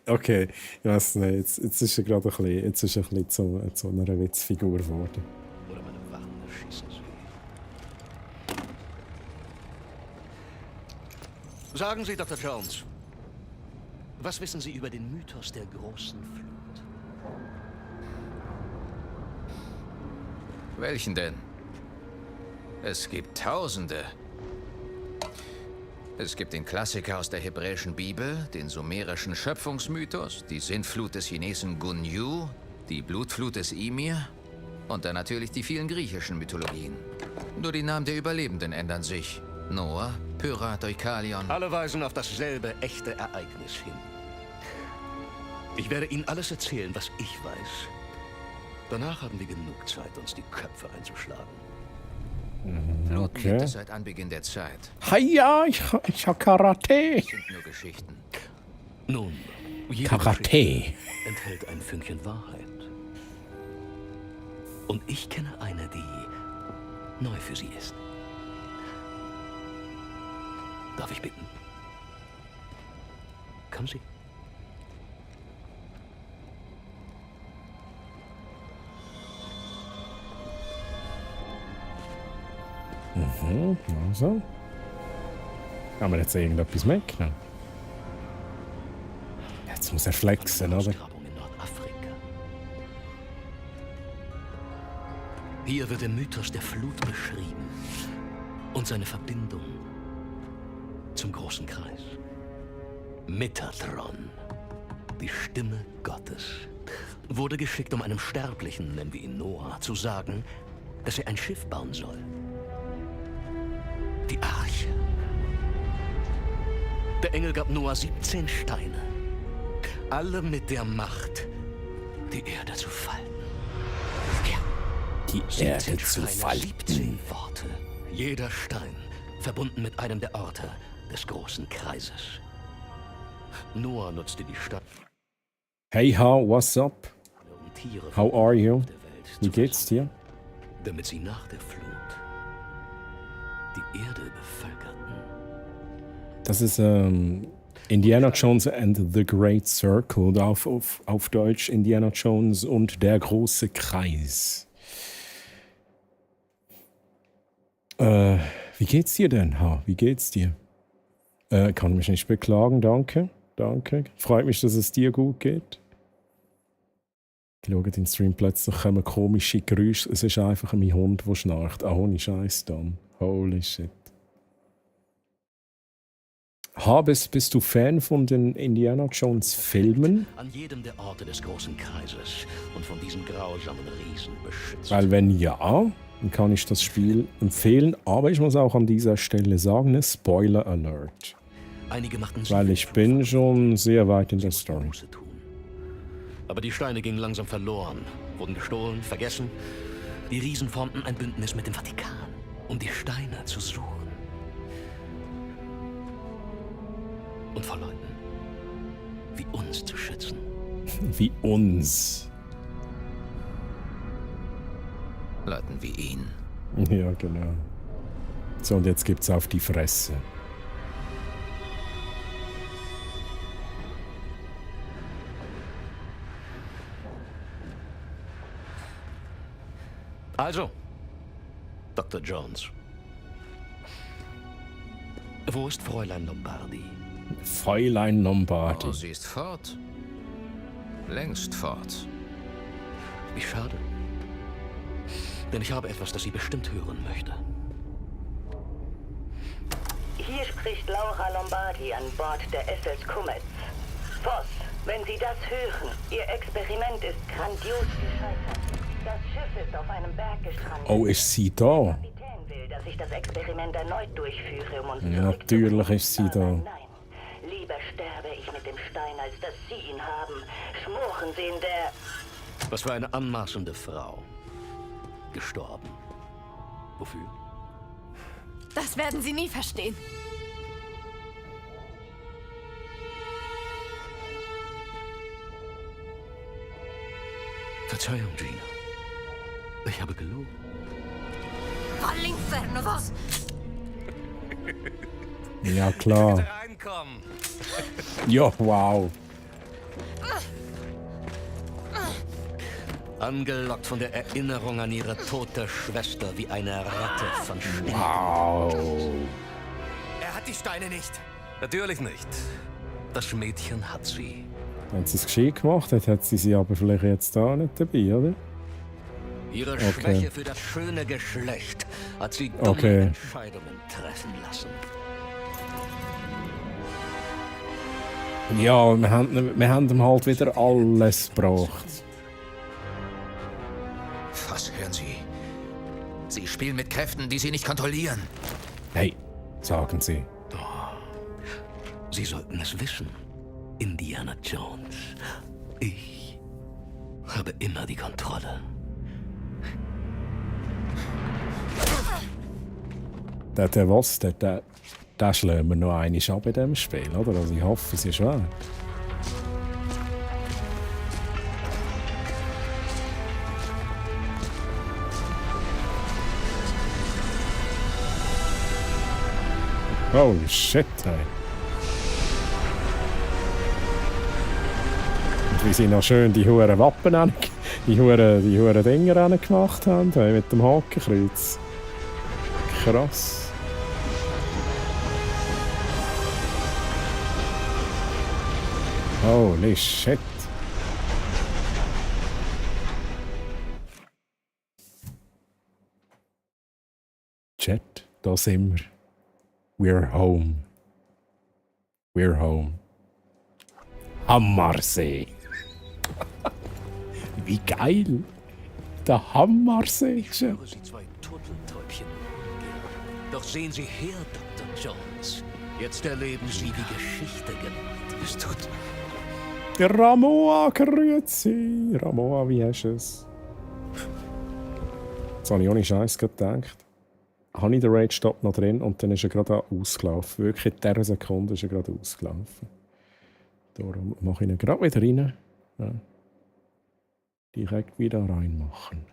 Okay, ich weiß nicht. Jetzt ist er gerade ein bisschen zu einer Witzfigur geworden. Oder meine Wachen erschießen Sie. Sagen Sie, Dr. Jones, was wissen Sie über den Mythos der großen Flut? Welchen denn? Es gibt Tausende. Es gibt den Klassiker aus der hebräischen Bibel, den sumerischen Schöpfungsmythos, die Sintflut des Chinesen Gunyu, die Blutflut des Ymir und dann natürlich die vielen griechischen Mythologien. Nur die Namen der Überlebenden ändern sich. Noah, Pyrrha, Deukalion. Alle weisen auf dasselbe echte Ereignis hin. Ich werde Ihnen alles erzählen, was ich weiß. Danach haben wir genug Zeit, uns die Köpfe einzuschlagen. Bluten gibt Okay. es seit Anbeginn der Zeit. Hiya, ich hab Karate. Das sind nur Geschichten. Nun, jede Karate. Geschichte enthält ein Fünkchen Wahrheit. Und ich kenne eine, die neu für Sie ist. Darf ich bitten? Kommen Sie. Also. Kann man jetzt irgendetwas mitnehmen? Jetzt muss er flexen, oder? Ausgrabung in Nordafrika. Hier wird der Mythos der Flut beschrieben und seine Verbindung zum großen Kreis. Metatron, die Stimme Gottes, wurde geschickt, um einem Sterblichen, nennen wir ihn Noah, zu sagen, dass er ein Schiff bauen soll. Die Arche. Der Engel gab Noah 17 Steine, alle mit der Macht, die Erde zu falten. Ja, Die 17 Erde zu Steine, falten. 17 Worte. Jeder Stein verbunden mit einem der Orte des großen Kreises. Noah nutzte die Stadt, Hey, what's up? um Tiere How are you? Wie geht's dir? damit sie nach der Flut die Erde bevölkerten. Das ist Indiana Jones and the Great Circle, oder auf Deutsch Indiana Jones und der große Kreis. Wie geht's dir denn? Wie geht's dir? Kann mich nicht beklagen, danke. Danke. Freut mich, dass es dir gut geht. Ich schaue den Stream, plötzlich kommen komische Geräusche. Es ist einfach mein Hund, der schnarcht. Ah, ohne Scheiß dann. Holy shit. Bist du Fan von den Indiana Jones Filmen? An jedem der Orte des großen Kreises und von diesen grausamen Riesen beschützt. Weil wenn ja, dann kann ich das Spiel empfehlen. Aber ich muss auch an dieser Stelle sagen, ne Spoiler Alert. Einige machten sich Weil ich bin schon sehr weit in der Story. Aber die Steine gingen langsam verloren, wurden gestohlen, vergessen. Die Riesen formten ein Bündnis mit dem Vatikan, um die Steine zu suchen. Und vor Leuten wie uns zu schützen. Wie uns. Leuten wie ihn. Ja, genau. So, und jetzt gibt's auf die Fresse. Also, Dr. Jones. Wo ist Fräulein Lombardi? Fräulein Lombardi. Oh, sie ist fort. Längst fort. Wie schade. Denn ich habe etwas, das sie bestimmt hören möchte. Hier spricht Laura Lombardi an Bord der SS Comets. Voss, wenn Sie das hören, Ihr Experiment ist grandios gescheitert. Das Schiff ist auf einem Berg gestrandet. Oh, ist sie da? Der Kapitän will, dass ich das Experiment erneut durchführe, um uns Ja, natürlich ist sie da. Nein, lieber sterbe ich mit dem Stein, als dass Sie ihn haben. Schmoren Sie in der... Was für eine anmaßende Frau. Gestorben. Wofür? Das werden Sie nie verstehen. Verzeihung, Gina. Ich habe gelogen. All'inferno, was? Ja, klar. Reinkommen. Ja, wow. Angelockt von der Erinnerung an ihre tote Schwester wie eine Ratte von Steinen. Wow. Er hat die Steine nicht. Natürlich nicht. Das Mädchen hat sie. Wenn sie es gescheit gemacht hat, hat sie aber vielleicht jetzt da nicht dabei, oder? Ihre Okay. Schwäche für das schöne Geschlecht hat sie dumme Okay. Entscheidungen treffen lassen. Ja, wir haben ihm halt wieder alles gebracht. Was hören Sie? Sie spielen mit Kräften, die Sie nicht kontrollieren. Hey, sagen Sie. Sie sollten es wissen, Indiana Jones. Ich habe immer die Kontrolle. Den schlagen wir noch einmal ab in diesem Spiel, oder? Also ich hoffe, es ist wahr. Holy shit, ey. Und wie sie noch schön die huren Wappen die huren Dinger gemacht haben, hey, mit dem Hakenkreuz. Krass. Holy shit. Chat, da sind wir. We're home. We're home. Hammersee. Wie geil. Der Hammersee. Ich höre Sie zwei Turteltäubchen. Doch sehen Sie her, Dr. Jones. Jetzt erleben Sie die Geschichte gemacht. Es tut... Ramoa, grüezi. Ramoa, wie hast du es? Jetzt habe ich ohne Scheiß gedacht. Habe ich den Rage-Stop noch drin und dann ist er gerade ausgelaufen. Wirklich in dieser Sekunde ist er gerade ausgelaufen. Darum mache ich ihn gerade wieder rein. Ja. Direkt wieder reinmachen.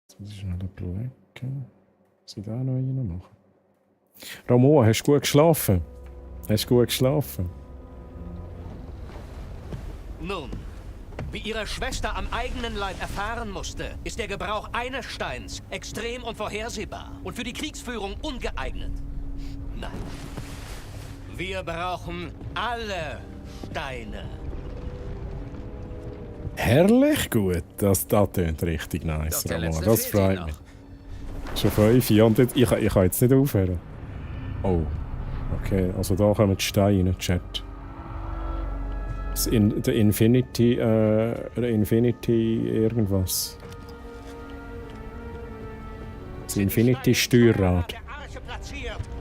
Jetzt muss ich schnell überlegen. Was ich da noch reinmachen? Ramoa, hast du gut geschlafen? Hast du gut geschlafen? Nun, wie ihre Schwester am eigenen Leib erfahren musste, ist der Gebrauch eines Steins extrem unvorhersehbar und für die Kriegsführung ungeeignet. Nein. Wir brauchen alle Steine. Herrlich gut. Das tönt richtig nice, Ramoa. Das freut mich. Schon 5 und ich kann jetzt nicht aufhören. Oh. Okay, also da kommen die Steine in den Chat. Der Infinity irgendwas. Das Infinity-Steuerrad.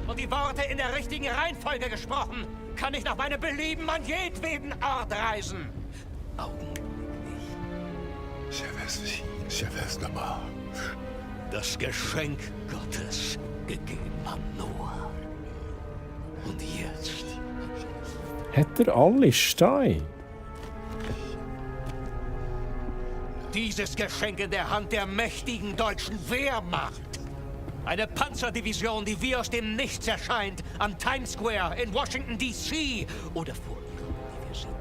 Und die Worte in der richtigen Reihenfolge gesprochen, kann ich nach meinem Belieben an jedweden Ort reisen. Das Geschenk Gottes gegeben an Noah. Und jetzt... Hat er alle Steine? Dieses Geschenk in der Hand der mächtigen deutschen Wehrmacht. Eine Panzerdivision, die wie aus dem Nichts erscheint, am Times Square in Washington, D.C. oder vor ihr sind.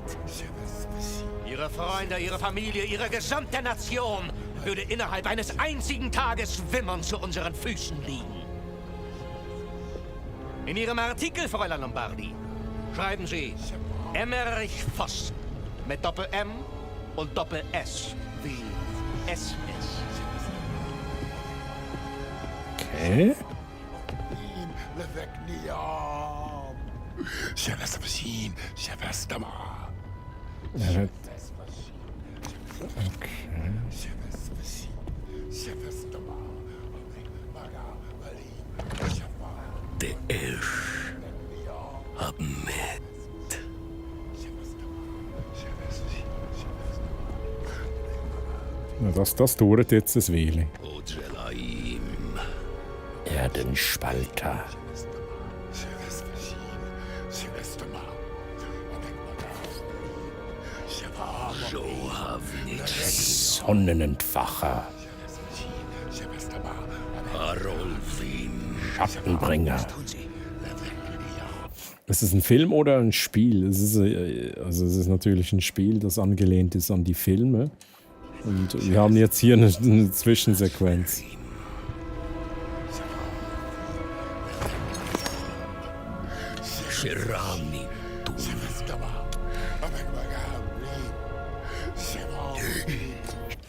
Ihre Freunde, ihre Familie, ihre gesamte Nation würde innerhalb eines einzigen Tages wimmernd zu unseren Füßen liegen. In Ihrem Artikel, Fräulein Lombardi, schreiben Sie Emmerich Voss mit Doppel-M und Doppel-S wie SS. Okay. Der Isch hab mit. Ja, das dauert jetzt ein Weile. Ojelaim. Erdenspalter. Sonnenentfacher. Schattenbringer. Ist es ein Film oder ein Spiel? Es ist natürlich ein Spiel, das angelehnt ist an die Filme. Und wir haben jetzt hier eine Zwischensequenz.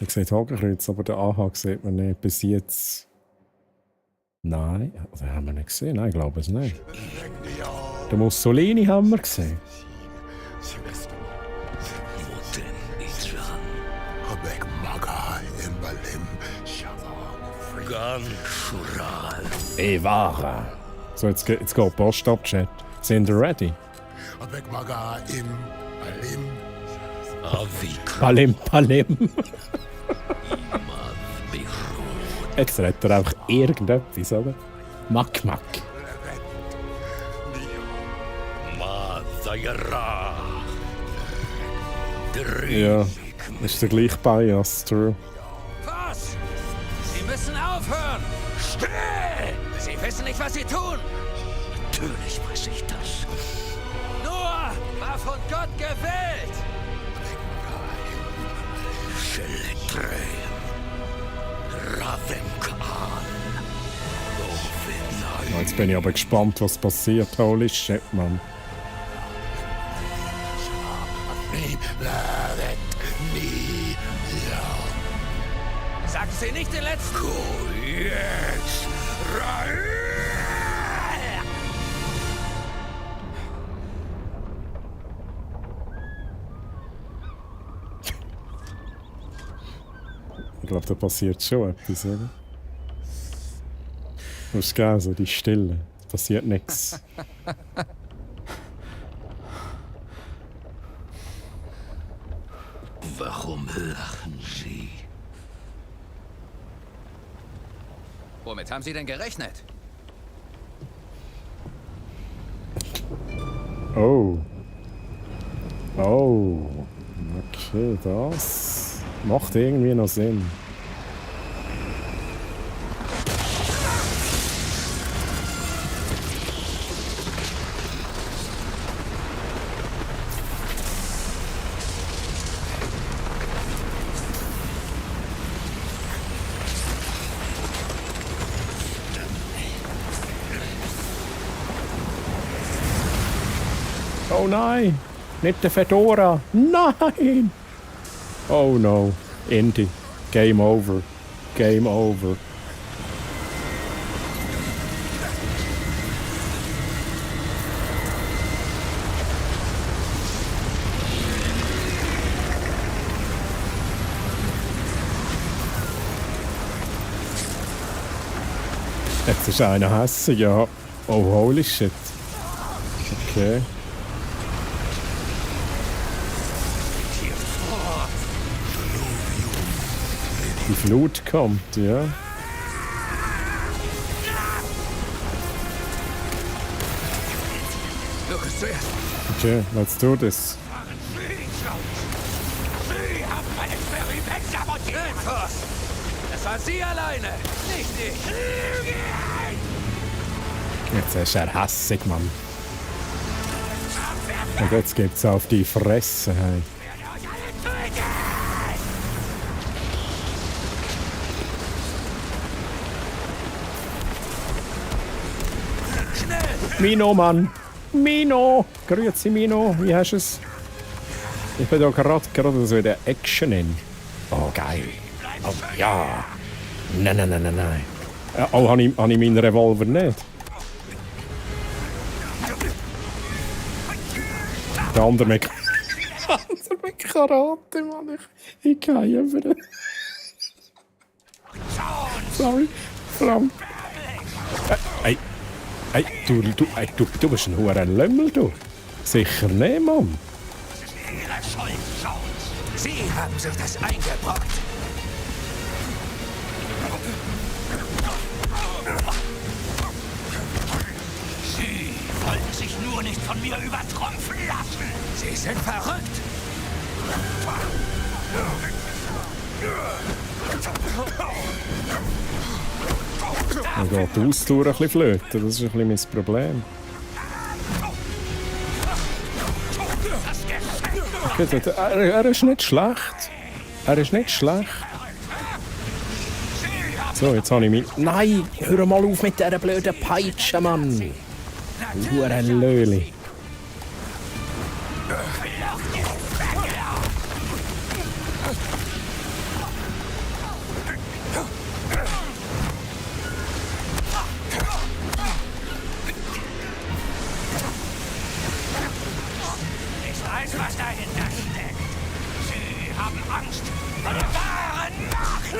Ich sehe Hakenkreuz, aber den Anhang sieht man nicht. Bis jetzt. Nein, oder haben wir nicht gesehen? Nein, ich glaube es nicht. Den Mussolini haben wir gesehen. Evara. So, jetzt geht Post ab, Chat. Sind ihr ready? Palim. Jetzt redet er einfach irgendetwas, oder? Mack. Ja, das ist der gleiche Bias, true. Was? Sie müssen aufhören! Still! Sie wissen nicht, was sie tun! Natürlich weiß ich das. Noah war von Gott gewählt! Scheletre. Ravenkan. Ja, jetzt bin ich aber gespannt, was passiert. Holy shit, Mann. Sagen Sie nicht den letzten! Jetzt! Ich glaube, da passiert schon etwas, oder? Das ist geil, so die Stille. Da passiert nichts. Warum lachen Sie? Womit haben Sie denn gerechnet? Oh. Okay, das macht irgendwie noch Sinn. Oh nein! Nicht der Fedora! Nein! Oh no. Indy. Game over. Game over. Jetzt ist einer hässig, ja. Oh, holy shit. Okay. Die Flut kommt, ja. Lukas zuerst. Okay, let's do this. Sie haben mein Experiment sabotiert! Nein, Voss! Es war Sie alleine, nicht ich! Jetzt ist er hässig, Mann. Und jetzt gibt's auf die Fresse, hey. Mino, Mann! Mino! Grüezi, Mino! Wie hast du es? Ich bin da gerade so in der Action in. Oh, geil! Oh, ja! Nein. Oh, habe ich meinen Revolver nicht? Der andere mit Karate, Mann! Ich gehe über. Sorry. Verdammt. Hey, du bist ein hoher Lümmel, du. Sicher nicht, Mann. Ihre Schuld, Jones! Sie haben sich das eingebrockt! Sie wollten sich nur nicht von mir übertrumpfen lassen! Sie sind verrückt! Dann geht die Ausdauer ein bisschen flöten, das ist ein bisschen mein Problem. Okay, er ist nicht schlecht. So, jetzt habe ich mich... Nein, hör mal auf mit dieser blöden Peitsche, Mann. Du ein Löli. Was dahinter steckt. Sie haben Angst vor der wahren Macht.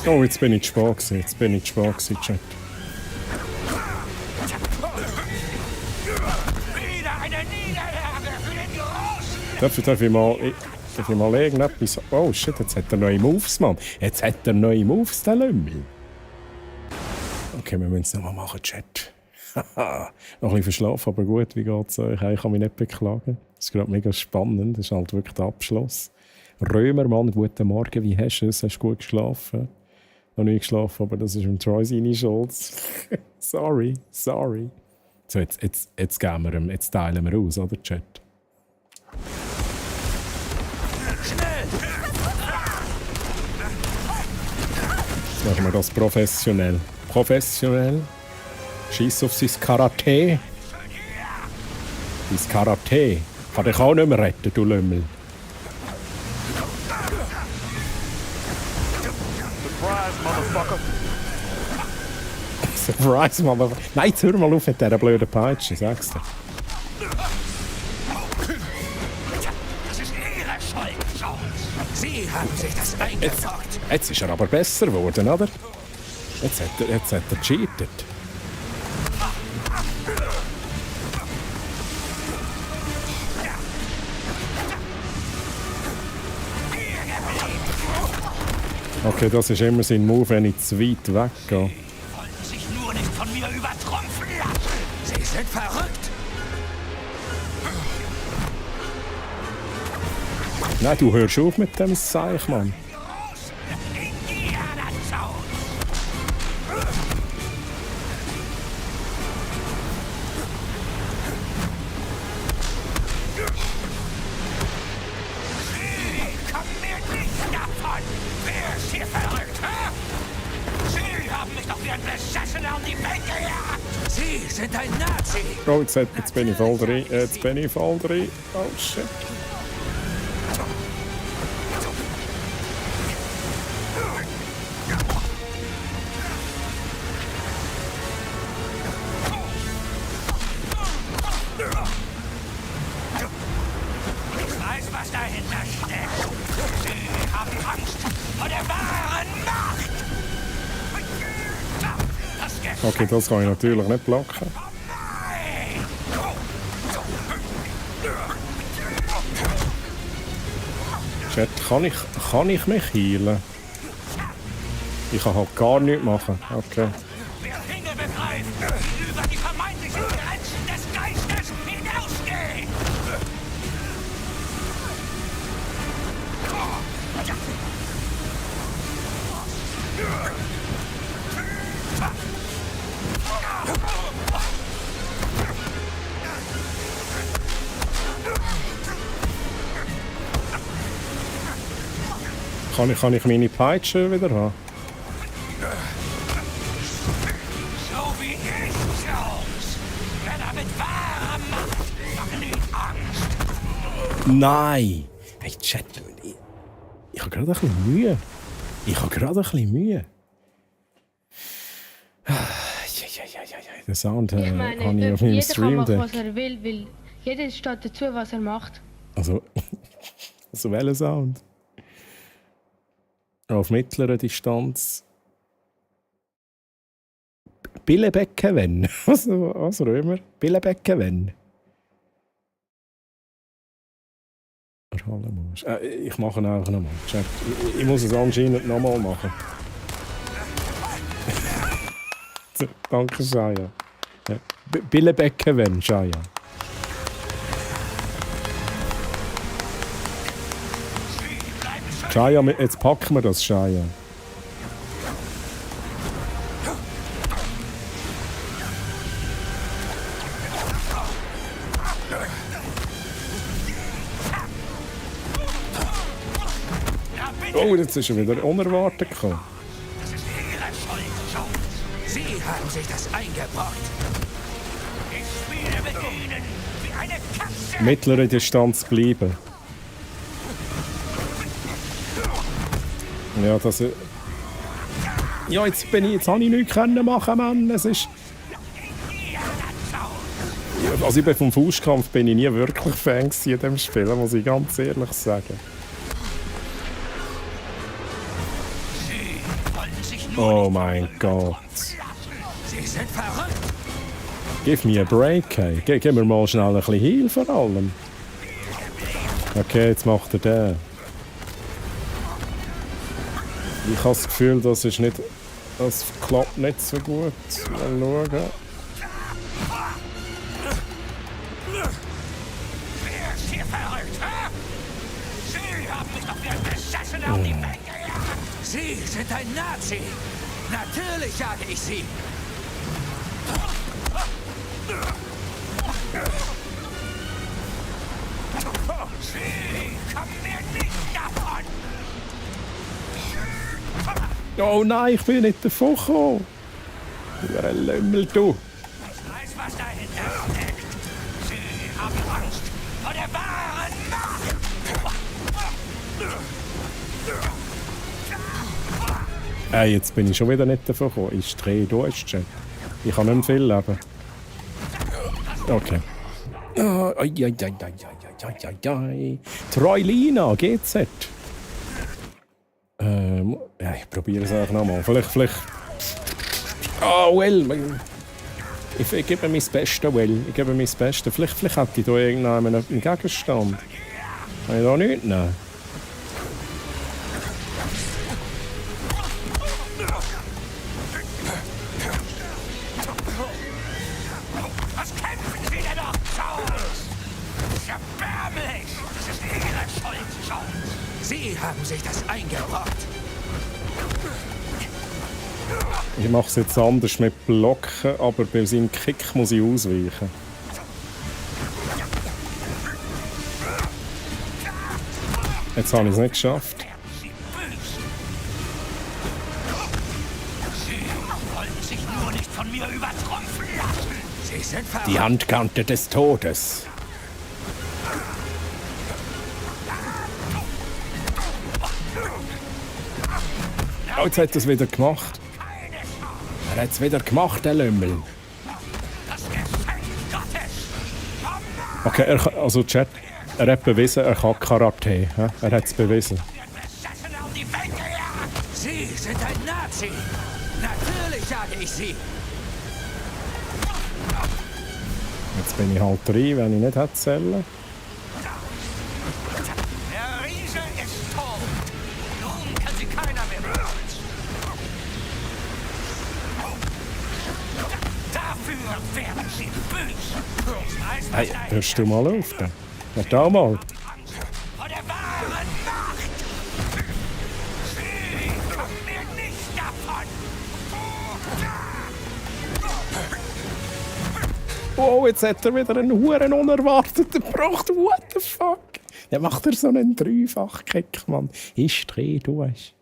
Oh, jetzt bin ich zu spät gewesen. Chat. Wieder eine Niederlage für den Großen. Darf ich mal... Darf ich mal irgendetwas... Oh shit, jetzt hat er neue Moves, Mann. Jetzt hat er neue Moves, der Lümmel. Okay, wir müssen es nochmal machen, Chat. Haha, noch ein bisschen verschlafen, aber gut, wie geht es euch? Ich kann mich nicht beklagen. Das ist gerade mega spannend, das ist halt wirklich der Abschluss. Römermann, guten Morgen, wie hast du es? Hast du gut geschlafen? Noch nicht geschlafen, aber das ist im Troy seine Schuld. sorry. So, jetzt geben wir ihm, jetzt teilen wir aus, oder, Chat? Jetzt machen wir das professionell. Schieß auf sein Karate. Dein Karate kann dich auch nicht mehr retten, du Lümmel. Surprise, Motherfucker! Surprise, Motherfucker! Nein, jetzt hör mal auf mit dieser blöden Peitsche, sag's dir. Das ist Ihre Schuld, Jones! Sie haben sich das eingebrockt! Jetzt ist er aber besser geworden, oder? Jetzt hat er cheatet. Okay, das ist immer sein Move, wenn ich zu weit weggehe. Sie wollten sich nur nicht von mir übertrumpfen lassen! Sie sind verrückt! Nein, du hörst auf mit dem Seich, Mann. Sind ein Nazi! Oh, jetzt bin ich voll drin. Oh, shit. Ich weiß, was dahinter steckt. Sie haben Angst vor der wahren Macht! Okay, das kann ich natürlich nicht blocken. Chat, kann ich mich healen? Ich kann halt gar nichts machen. Okay. Wer Dinge begreift, die über die vermeintlichen Grenzen des Geistes hinausgehen! Kann ich meine Peitsche wieder haben? So wie ich, Jones. Männer mit wahrer Macht machen ihnen Angst. Nein! Hey, Chat, ich habe gerade ein bisschen Mühe. Den Sound Ich habe meine, ich auf meinem jeder kann Stream machen, Deck. was er will, weil jeder steht dazu, was er macht. Also welcher Sound? Auf mittlerer Distanz. Billebecken, wenn. Was Römer? Billebecken, wenn. Ich mache ihn einfach nochmal. Ich muss es anscheinend nochmal machen. Danke, Shaya. Ja. Billebecken, wenn, Shaya. Shaya, jetzt packen wir das, Shaya. Oh, jetzt ist er wieder unerwartet gekommen. Das ist Ihre Schuld, Jones. Sie haben sich das eingebrockt. Ich spiele mit Ihnen wie eine Katze. Mittlere Distanz bleiben. Ja, das... Ja, jetzt habe ich nichts machen, Mann. Es ist... Also ich bin vom Faustkampf bin ich nie wirklich Fan in diesem Spiel, muss ich ganz ehrlich sagen. Oh mein Gott. Sie sind verrückt. Give me a break, hey. Gib mir mal schnell ein bisschen Heal vor allem. Okay, jetzt macht er den. Ich habe das Gefühl, das klappt nicht so gut. Mal schauen. Sie sind ein Nazi! Natürlich jage ich Sie! Sie kommen mir nicht davon! Oh nein, ich bin nicht davon gekommen! Du ein Lümmel, du! Ich weiß, was dahinter steckt! Sie haben Angst vor der wahren Macht! Jetzt bin ich schon wieder nicht davon gekommen. Ich drehe durch, Chat. Ich kann nicht mehr viel leben. Okay. Troilina, GZ. Ich probiere es einfach nochmal. Vielleicht. Well. Ich gebe mein Bestes, Well. Ich gebe mein Bestes. Vielleicht hätte ich da irgendeinen Gegenstand. Kann ich da nichts nehmen? Sie haben sich das eingebrockt. Ich mache es jetzt anders mit Blocken, aber bei seinem Kick muss ich ausweichen. Jetzt habe ich es nicht geschafft. Sie wollen sich nur nicht von mir übertrumpfen lassen. Sie sind verrückt. Die Handkante des Todes. Oh, jetzt hat er es wieder gemacht. Er hat es wieder gemacht, der Lümmel. Okay, also Chat, er hat bewiesen, er kann Karate. Er hat es bewiesen. Sie sind ein Nazi. Natürlich jage ich Sie. Jetzt bin ich halt rein, wenn ich nicht hätte zählen. Der Riese ist tot. Nun kann Sie keiner mehr berühren. Dafür werden Sie böse. Ich weiß, Hey, hörst du mal auf? Ja, da mal. vor der wahren Macht. Sie kommen mir nicht davon. Oh, jetzt hat er wieder einen Huren unerwarteten gebracht. What the fuck? Dann macht er so einen Dreifach-Kick, Mann. Ich drehe durch.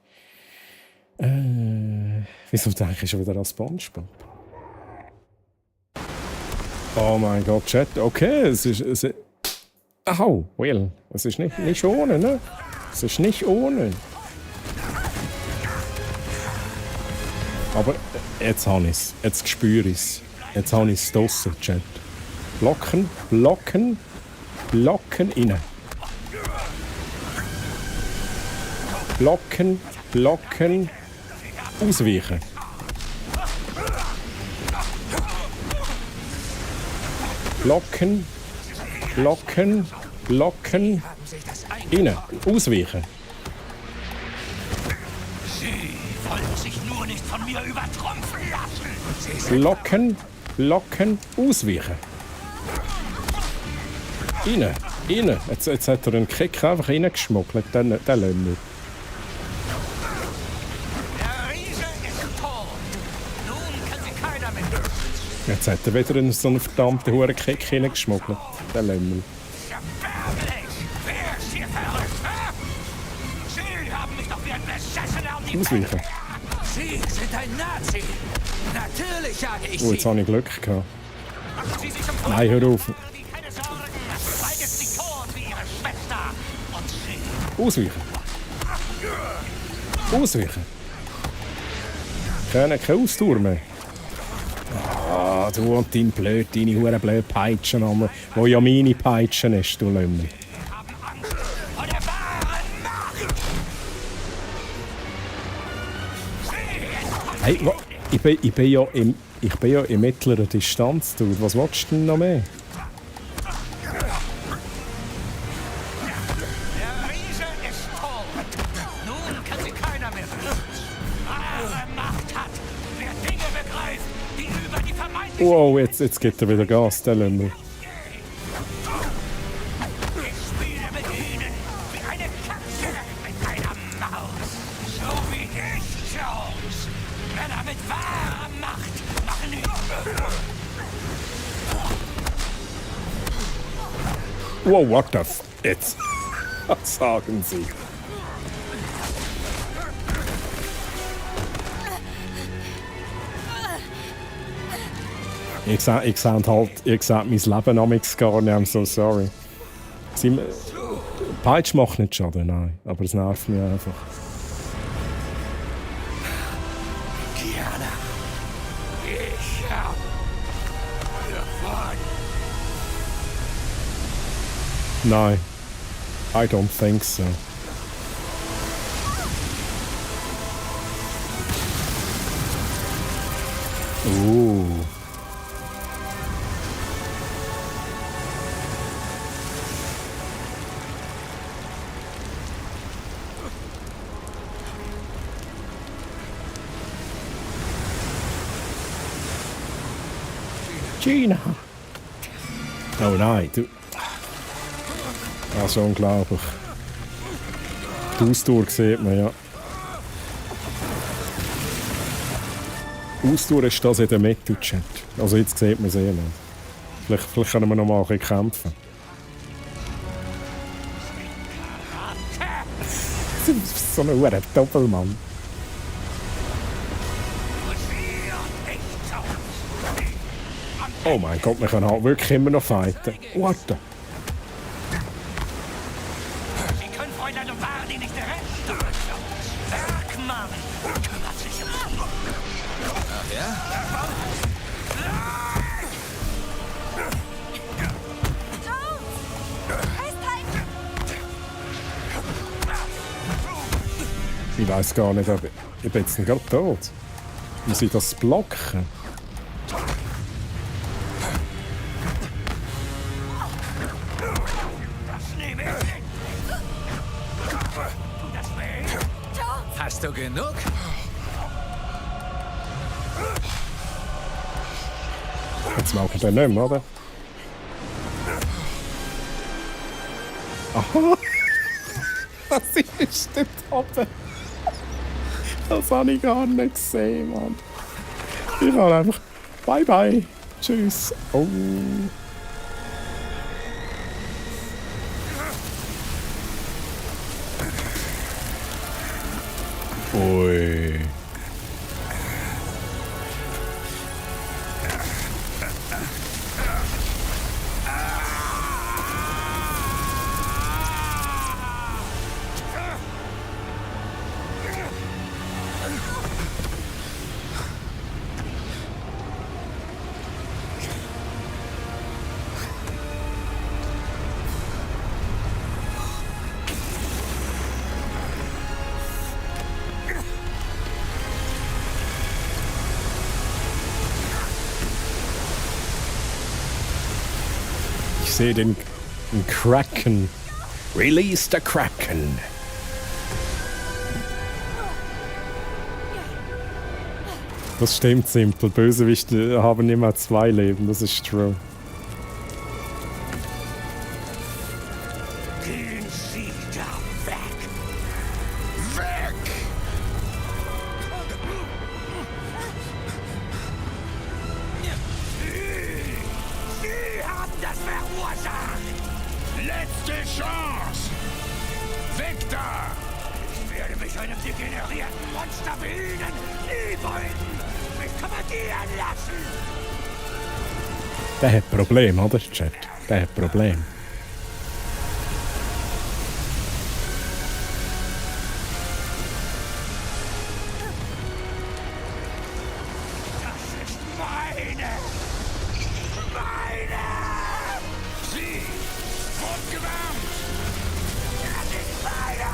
Wieso denke ich schon wieder an SpongeBob? Oh mein Gott, Chat. Okay, es ist... Au, well. Es ist nicht ohne, ne? Es ist nicht ohne. Aber jetzt habe ich es. Jetzt spüre ich es. Jetzt habe ich es draussen, Chat. Blocken, blocken, blocken rein. Blocken, blocken, ausweichen. Blocken, blocken, blocken, rein, ausweichen. Sie wollen sich nur nicht von mir übertrumpfen lassen. Blocken, blocken, ausweichen. Rein, rein. Jetzt hat er einen Kick einfach reingeschmuggelt, der Lümmel. Der Riese ist tot. Nun kann Sie keiner mehr berühren. Jetzt hat er wieder so einen verdammten hohen Kick reingeschmuggelt, der Lümmel. Erbärmlich. Wer ist hier verrückt? Hä? Sie haben mich doch wie ein Besessener um die Ausweichen. Sie sind ein Nazi. Natürlich jage ich Oh, jetzt Sie. habe ich Glück gehabt. Machen Sie sich um Nein, hör auf. keine Sorgen. Bald ist sie tot wie Ihre Schwester. Und Sie. Ausweichen. Ausweichen. Keine Austour mehr. Ah, du und deine hure blöde Peitsche, Mann, wo ja meine Peitsche ist, du Lümmel. vor der wahren Macht. Hey, ich bin ja in mittlerer Distanz, du. Was willst du denn noch mehr? Wow, jetzt gibt er wieder Gas, der Lümmel. Wow, what the f... Jetzt. Was sagen Sie? Ich sehe mein Leben amigs gar nicht, I'm so sorry. Peitsch macht nicht Schaden, nein, aber es nervt mich einfach. Kiana, ich hab davon. Nein, I don't think so. Gina! Oh nein, du... Das ist unglaublich. Die Ausdauer sieht man, ja. Ausdauer ist das in der Mitte, Chat. Also jetzt sieht man es eh nicht. Vielleicht können wir noch mal ein bisschen kämpfen. Du bist so ein verdammter Doppelmann. Oh mein Gott, wir können halt wirklich immer noch fighten. What the? Sie können Fräulein Lombardi nicht retten. Bergmann kümmert sich um sie. Ach ja? Ich weiss gar nicht, aber ich bin jetzt gerade tot. Muss ich das blocken? Hast du genug? Jetzt machen wir nicht mehr, oder? Aha! Das ist dort oben. Das habe ich gar nicht gesehen, Mann. Ich habe einfach... Bye bye. Tschüss. Oh. Ui. Ich sehe den Kraken. Release the Kraken. Das stimmt simpel. Bösewichte haben immer 2 Leben, das ist true. Gehen Sie da weg! Weg! Sie haben das verursacht! Letzte Chance! Weg da! Ich werde mich einem degenerierten Monster wie Ihnen nie beugen! Mich kommandieren lassen! Der hat Problem, oder, Chat? Der hat Problem. Das ist meine! Meine! Sie! Fortgewärmt! Das ist meine!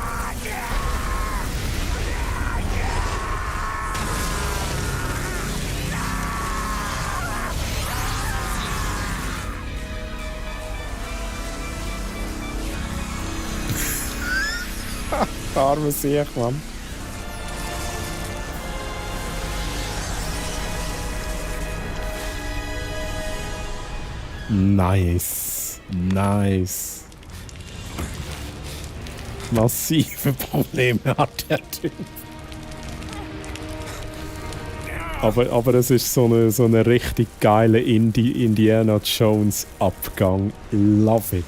Arme Sieg, Mann. Nice. Nice. Massive Probleme hat der Typ. Aber es ist so eine richtig geile Indiana Jones Abgang. Love it.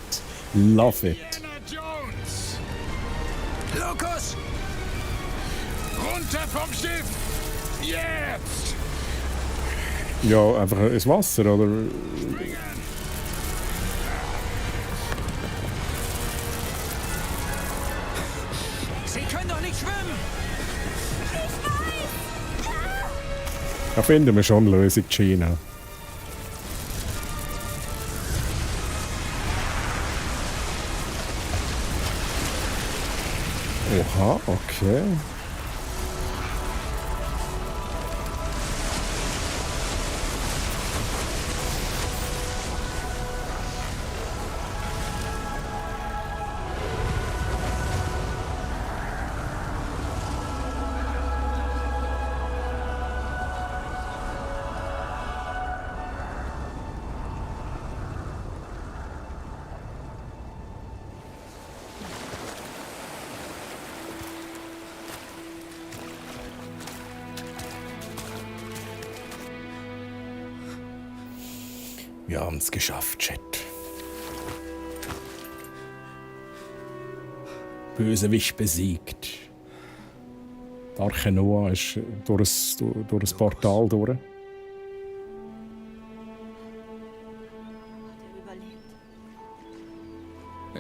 Love it. Lukas! Runter vom Schiff! Jetzt! Ja, einfach ins Wasser, oder? Sie können doch nicht schwimmen! Da finden wir schon eine Lösung, Gina. Oha, okay. Wir haben es geschafft, Chat. Bösewicht besiegt. Die Arche Noah ist durch das Portal durch.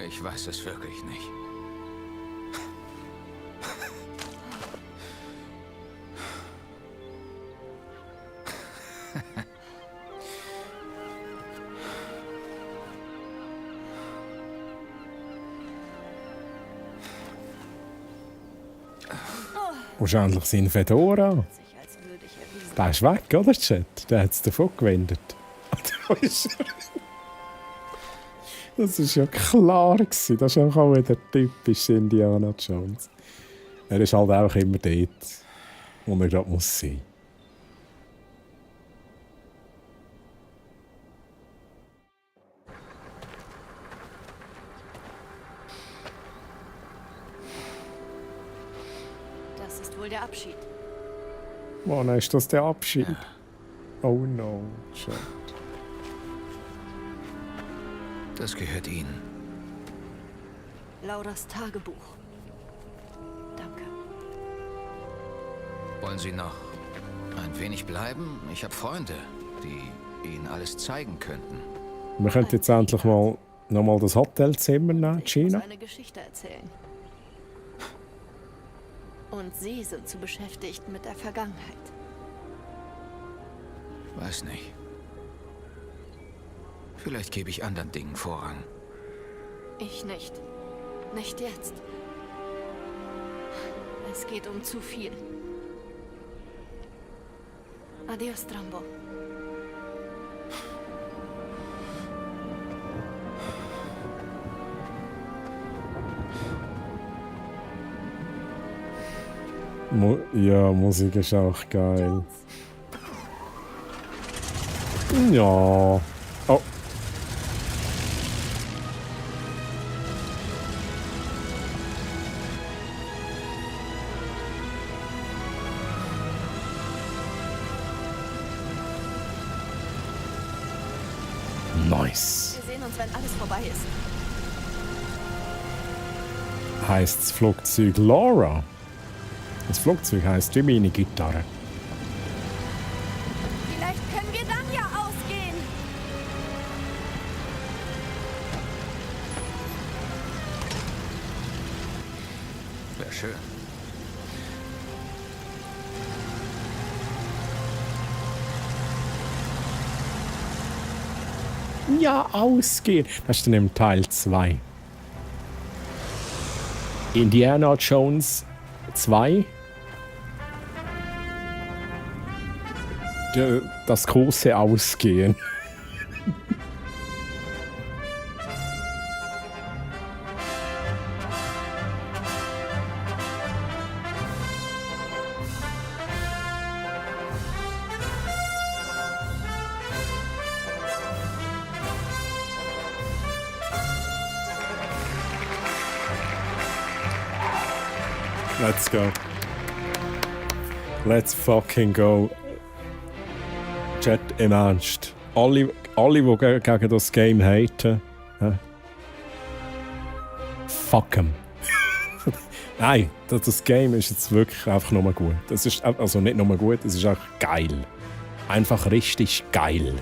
Ich weiß es wirklich nicht. Wahrscheinlich sein Fedora. Der ist weg, oder, Chat? Der hat es davon gewendet. Das war ja klar gewesen. Das ist auch wieder typisch Indiana Jones. Er ist halt auch immer dort, wo er gerade muss sein. Das ist wohl der Abschied. Mann, ist das der Abschied? Oh no, Chat. Das gehört Ihnen. Lauras Tagebuch. Danke. Wollen Sie noch ein wenig bleiben? Ich habe Freunde, die Ihnen alles zeigen könnten. Wir könnten jetzt endlich mal nochmal das Hotelzimmer nehmen, Ich muss Gina. eine Geschichte erzählen. Und Sie sind zu beschäftigt mit der Vergangenheit. Weiß nicht. Vielleicht gebe ich anderen Dingen Vorrang. Ich nicht. Nicht jetzt. Es geht um zu viel. Adios, Trambo. Ja, Musik ist auch geil. Ja. Oh. Nice. Wir sehen uns, wenn alles vorbei ist. Heißt das Flugzeug Laura? Das Flugzeug heißt wie meine Gitarre. Vielleicht können wir dann ja ausgehen. Wäre schön. Ja, ausgehen. Das ist dann im Teil 2. Indiana Jones 2. Das große Ausgehen. Let's go. Let's fucking go. Chat im Ernst. Alle die gegen das Game haten, fuck 'em. Nein, das Game ist jetzt wirklich einfach nur gut. Das ist also nicht nur gut, es ist auch geil. Einfach richtig geil.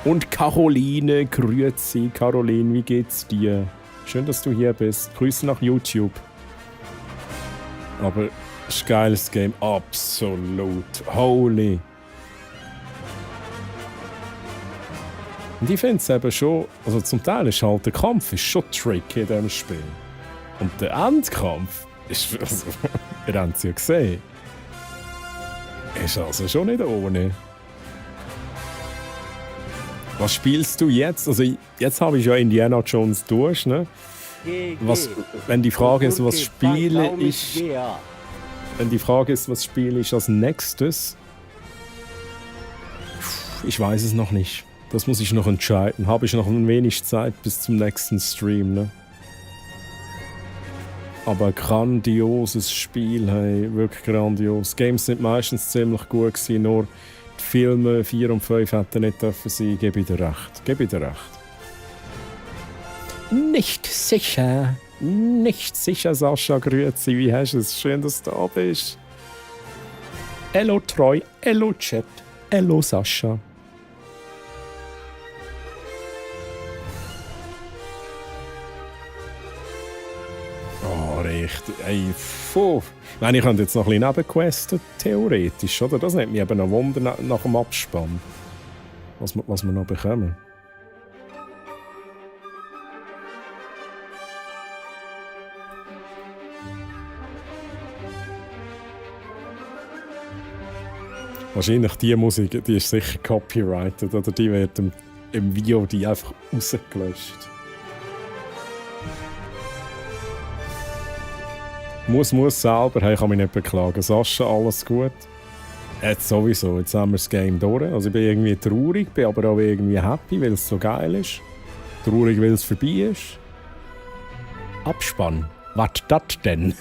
Und Caroline, grüezi. Caroline, wie geht's dir? Schön, dass du hier bist. Grüße nach YouTube. Aber es ist ein geiles Game. Absolut. Holy. Und ich finde es eben schon, also zum Teil ist halt der Kampf ist schon tricky in diesem Spiel. Und der Endkampf ist, also, ihr habt es ja gesehen, ist also schon nicht ohne. Was spielst du jetzt? Also jetzt habe ich ja Indiana Jones durch, ne? Wenn die Frage ist, was spiele ich... Wenn die Frage ist, was spiele ich als nächstes? Ich weiß es noch nicht. Das muss ich noch entscheiden. Habe ich noch ein wenig Zeit bis zum nächsten Stream, ne? Aber grandioses Spiel, hey, wirklich grandios. Games sind meistens ziemlich gut gewesen, nur die Filme 4 und 5 hätten nicht dürfen sein. Gebe ich dir recht. Nicht sicher. Nicht sicher, Sascha. Grüezi, wie hast du es? Schön, dass du da bist. Hello Troy, hello Chat, hello Sascha. Richtig. Ey, puh. Nein, ich könnte jetzt noch ein bisschen nebenquesten, theoretisch, oder? Das nimmt mich eben noch Wunder nach dem Abspann. Was wir noch bekommen. Wahrscheinlich die Musik, die ist sicher copyrighted, oder die wird im Video die einfach rausgelöscht. Muss selber, hey, ich kann mich nicht beklagen. Sascha, alles gut? Jetzt sowieso, jetzt haben wir das Game durch. Also ich bin irgendwie traurig, bin aber auch irgendwie happy, weil es so geil ist. Traurig, weil es vorbei ist. Abspann. Was das denn?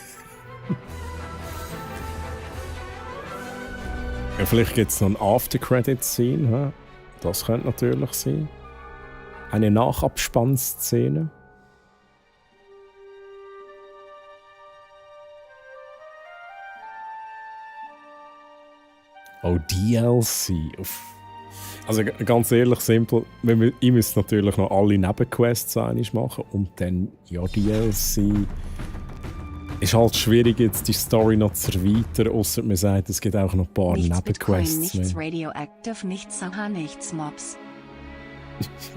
Ja, vielleicht gibt es noch eine After-Credit-Scene. Ja? Das könnte natürlich sein. Eine Nachabspann-Szene. Oh, DLC. Uff. Also ganz ehrlich, simpel. Ich müsste natürlich noch alle Nebenquests machen und dann ja DLC. Ist halt schwierig, jetzt die Story noch zu erweitern, außer man sagt, es gibt auch noch ein paar Nebenquests. Nichts radioactive, nichts aha, nichts Mobs.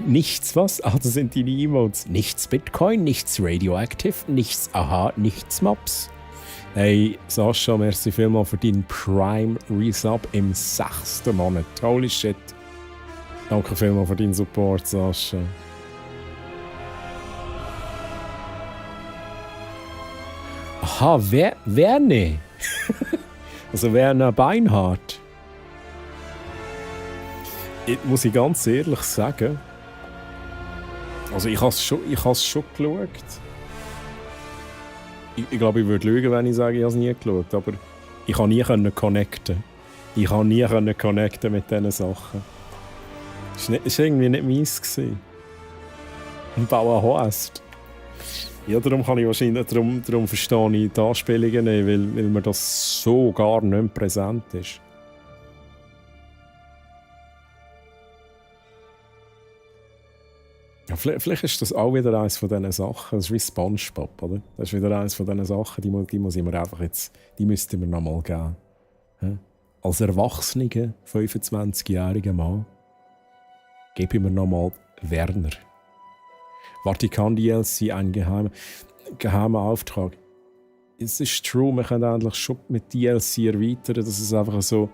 Nichts was? Ah, das sind die Emotes. Nichts Bitcoin, nichts radioactive, nichts aha, nichts Mobs. Hey, Sascha, merci vielmals für deinen Prime Resub im 6. Monat. Holy shit. Danke vielmals für deinen Support, Sascha. Aha, Werner. Also Werner Beinhardt. Muss ich ganz ehrlich sagen. Also ich habe es schon geschaut. Ich glaube, ich würde lügen, wenn ich sage, ich habe es nie geschaut. Aber ich konnte nie connecten. Ich konnte nie connecten mit diesen Sachen. Es war irgendwie nicht meins. Ein Bauernhorst. Ja, darum kann ich wahrscheinlich, darum verstehe ich die Anspielungen nicht, weil mir das so gar nicht präsent ist. Ja, vielleicht ist das auch wieder eines von diesen Sachen. Das ist wie SpongeBob, oder? Das ist wieder eines von diesen Sachen, die muss ich mir einfach jetzt, die müsste mir noch mal geben. Ja? Als erwachsener, 25-jähriger Mann gebe ich mir noch mal Werner. Vatikan DLC, ein geheimer Auftrag. Es ist true, man kann eigentlich schon mit DLC erweitern, dass es einfach so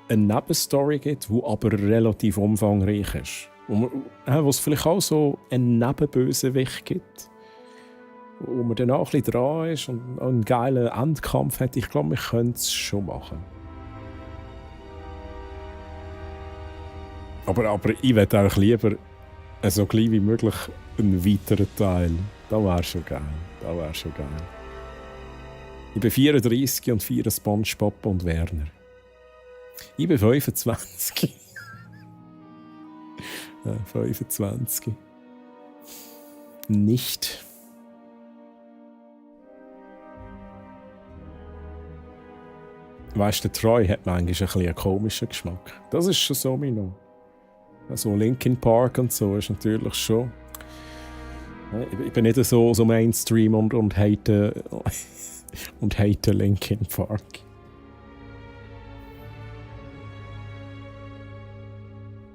eine Nebenstory gibt, die aber relativ umfangreich ist. Wo es vielleicht auch so einen Nebenbösewicht gibt, wo man dann auch ein bisschen dran ist und einen geilen Endkampf hat. Ich glaube, wir können es schon machen. Aber ich würde auch lieber so klein wie möglich einen weiteren Teil. Das wäre schon geil. Ich bin 34 und feiere SpongeBob und Werner. Ich bin 25. 25. Nicht. Weißt du, der Troy hat manchmal ein bisschen einen komischen Geschmack. Das ist schon so noch. Also Linkin Park und so ist natürlich schon. Ich bin nicht so Mainstream und hate Linkin Park.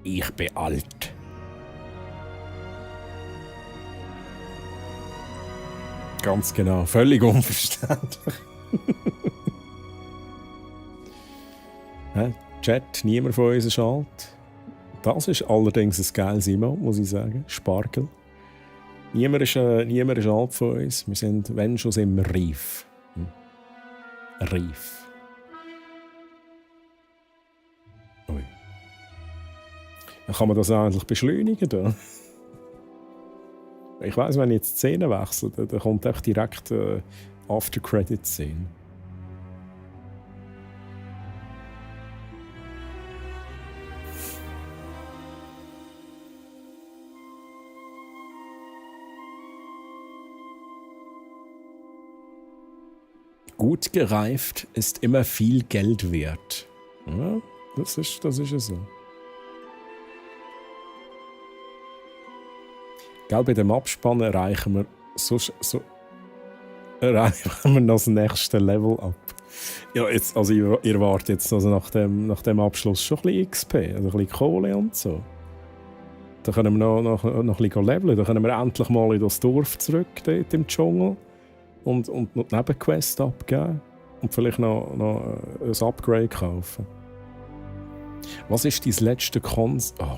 Ich bin alt. Ganz genau, völlig unverständlich. Chat, niemand von uns ist alt. Das ist allerdings ein geiles Emote, muss ich sagen. Spargel. Niemand ist alt von uns. Wir sind, wenn schon, sind wir reif. Reif. Ui. Dann kann man das eigentlich beschleunigen. Da? Ich weiss, wenn ich jetzt die Szene wechsle, dann kommt einfach direkt After-Credit-Szene. Gut gereift ist immer viel Geld wert. Ja, das ist ja so. Gell, bei dem Abspann erreichen wir noch das nächste Level ab. Ja, jetzt, also ich erwarte jetzt also nach dem Abschluss schon ein bisschen XP, also ein bisschen Kohle und so. Da können wir noch ein bisschen leveln, da können wir endlich mal in das Dorf zurück, dort im Dschungel. Und noch die Nebenquest abgeben und vielleicht noch ein Upgrade kaufen. Was ist dein letzte Oh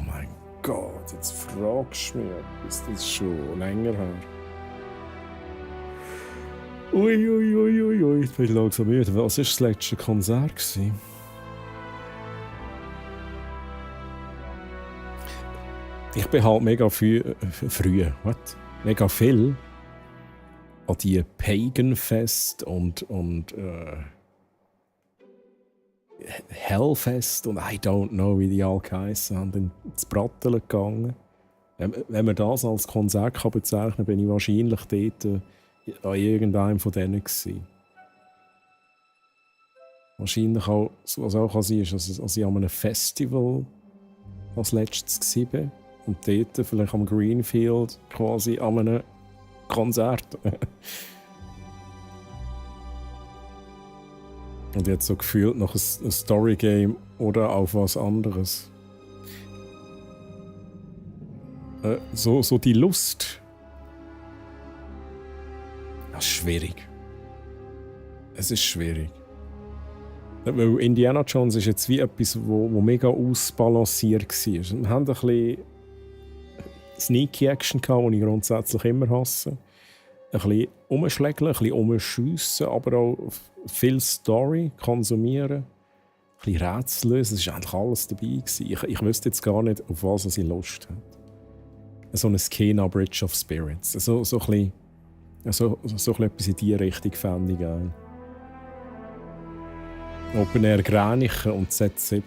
mein Gott, jetzt fragst du mich etwas. Das ist schon länger her. Ui, jetzt bin ich langsam müde. Was war das letzte Konzert? Ich bin halt mega früh. Mega viel an die Pagan-Fest und Hellfest und I don't know, wie die alle geheissen haben, ins Bratteln gegangen. Wenn man das als Konzert kann bezeichnen kann, bin ich wahrscheinlich dort an irgendeinem von denen gewesen. Wahrscheinlich auch, was auch kann sein, ist, dass ich an einem Festival als letztes war und dort vielleicht am Greenfield quasi an einem Konzert. Und jetzt so gefühlt noch ein Story-Game oder auf was anderes. So die Lust. Das ist schwierig. Es ist schwierig. Weil Indiana Jones ist jetzt wie etwas, wo mega ausbalanciert war. Wir haben ein bisschen Sneaky Action gehabt, die ich grundsätzlich immer hasse. Ein bisschen umschlägeln, ein bisschen umschiessen, aber auch viel Story konsumieren. Ein bisschen Rätsel lösen, es war eigentlich alles dabei gewesen. Ich wüsste jetzt gar nicht, auf was ich Lust habe. So eine Kena Bridge of Spirits. So ein bisschen etwas in diese Richtung fände ich geil. Open Air Gränichen und Z7.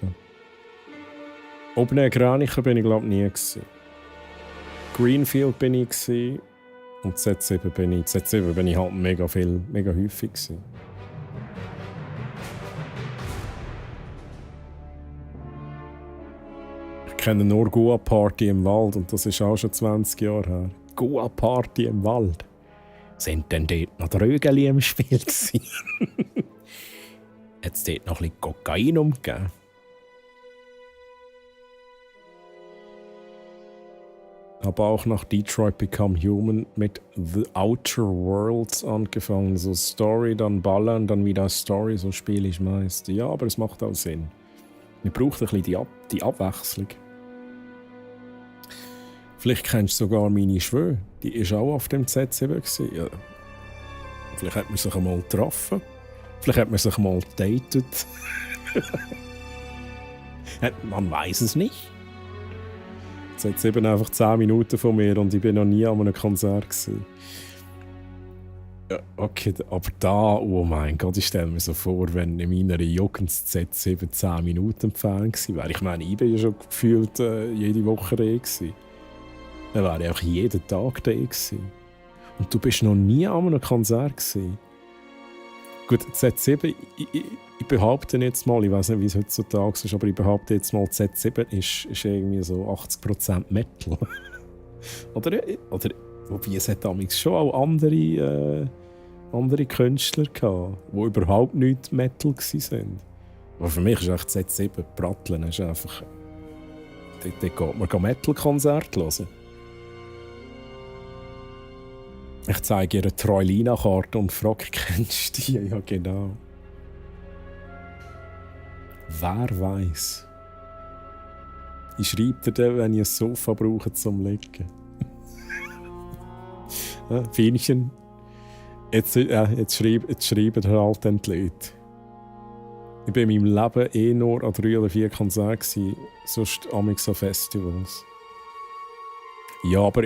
Open Air Gränichen bin ich glaube nie gewesen. Greenfield bin ich gewesen, und Z7 bin ich halt mega häufig gewesen. Ich kenne nur Goa Party im Wald und das ist auch schon 20 Jahre her. Goa Party im Wald. Sind denn dort noch Drögeli im Spiel gewesen? Hat es dort noch ein bisschen Kokain umgegeben? Aber auch nach Detroit Become Human mit The Outer Worlds angefangen. So Story, dann Ballern, dann wieder Story, so spiele ich meist. Ja, aber es macht auch Sinn. Man braucht ein bisschen die Abwechslung. Vielleicht kennst du sogar meine Schwöre. Die war auch auf dem Z7. Ja. Vielleicht hat man sich einmal getroffen. Vielleicht hat man sich mal gedatet. Man weiß es nicht. Jetzt eben einfach 10 Minuten von mir und ich bin noch nie an einem Konzert gewesen. Ja, okay, aber da, oh mein Gott, ich stelle mir so vor, wenn in meiner Jugend das Z7 10 Minuten entfernt gewesen wäre. Ich meine, ich bin ja schon gefühlt jede Woche da gewesen. Dann wäre ich einfach jeden Tag da gewesen. Und du bist noch nie an einem Konzert gewesen. Gut, Z7, ich behaupte jetzt mal, ich weiß nicht, wie es heutzutage ist, aber ich behaupte jetzt mal, Z7 ist irgendwie so 80% Metal. oder wobei es hat damals schon auch andere Künstler gehabt, die überhaupt nicht Metal waren. Aber für mich ist echt Z7 Pratteln ist einfach... Dort geht man Metal-Konzerte hören. Ich zeige ihr eine Troilina-Karte und frage, kennst du die? Ja, genau. Wer weiß? Ich schreibe dir dann, wenn ich ein Sofa brauche zum Liegen. Fienchen. Jetzt schreiben halt dann die Leute. Ich war in meinem Leben nur an 3 oder 4 Konzerten, sonst amigs an Festivals. Ja, aber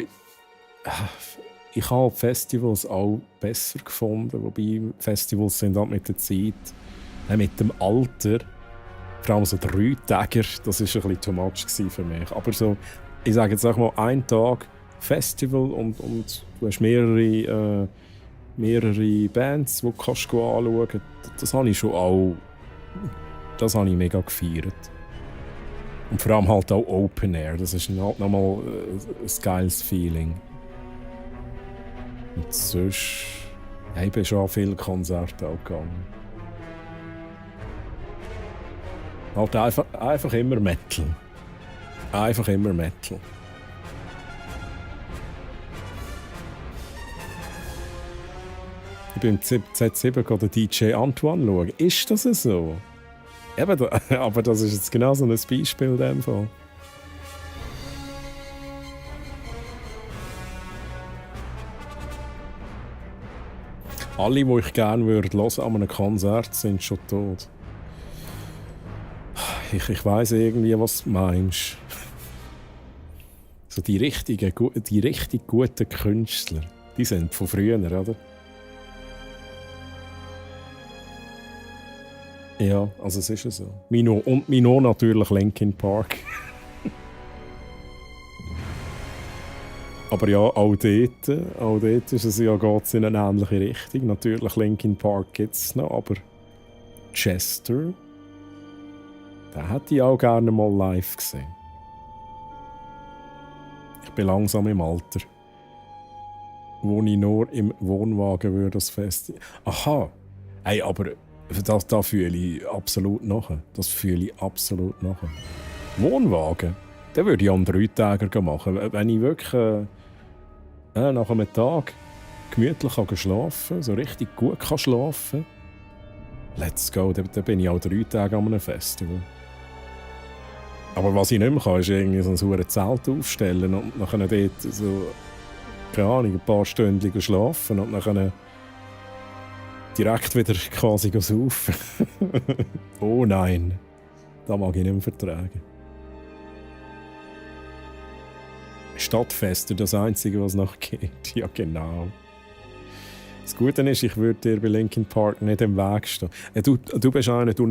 ich habe Festivals auch besser gefunden, wobei Festivals sind halt mit der Zeit, mit dem Alter, vor allem so 3 Tage, das war ein bisschen too much für mich. Aber so, ich sage jetzt auch mal, 1 Tag Festival und du hast mehrere Bands, die du anschauen kannst, das habe ich schon auch, das habe ich mega gefeiert. Und vor allem halt auch Open Air, das ist halt nochmal ein geiles Feeling. Und sonst, ich bin schon an viele Konzerte auch gegangen. Halt einfach immer Metal. Einfach immer Metal. Ich bin im Z7 den DJ Antoine schauen. Ist das so? Eben, aber das ist jetzt genau so ein Beispiel in dem Fall. Alle, die ich gerne hören würde an einem Konzert, sind schon tot. Ich weiss irgendwie, was du meinst. So die richtig guten Künstler, die sind von früher, oder? Ja, also es ist ja so. Mino natürlich Linkin Park. Aber ja, auch dort ist es ja, geht's in eine ähnliche Richtung. Natürlich, Linkin Park gibt es noch, aber Chester, den hätte ich auch gerne mal live gesehen. Ich bin langsam im Alter, wo ich nur im Wohnwagen würde das Fest. Aha, hey, aber da fühle ich absolut nachher. Das fühle ich absolut nachher. Wohnwagen? Den würde ich an 3 Tagen machen. Wenn ich wirklich nach einem Tag gemütlich schlafen kann, so richtig gut kann schlafen, let's go, dann bin ich auch 3 Tage an einem Festival. Aber was ich nicht mehr kann, ist irgendwie so ein Zelt aufstellen und dann dort so, keine Ahnung, ein paar Stunden schlafen und dann direkt wieder quasi saufen. Oh nein, das mag ich nicht mehr vertragen. Stadtfeste, das Einzige, was noch geht. Ja, genau. Das Gute ist, ich würde dir bei Linkin Park nicht im Weg stehen. Du bist einer, du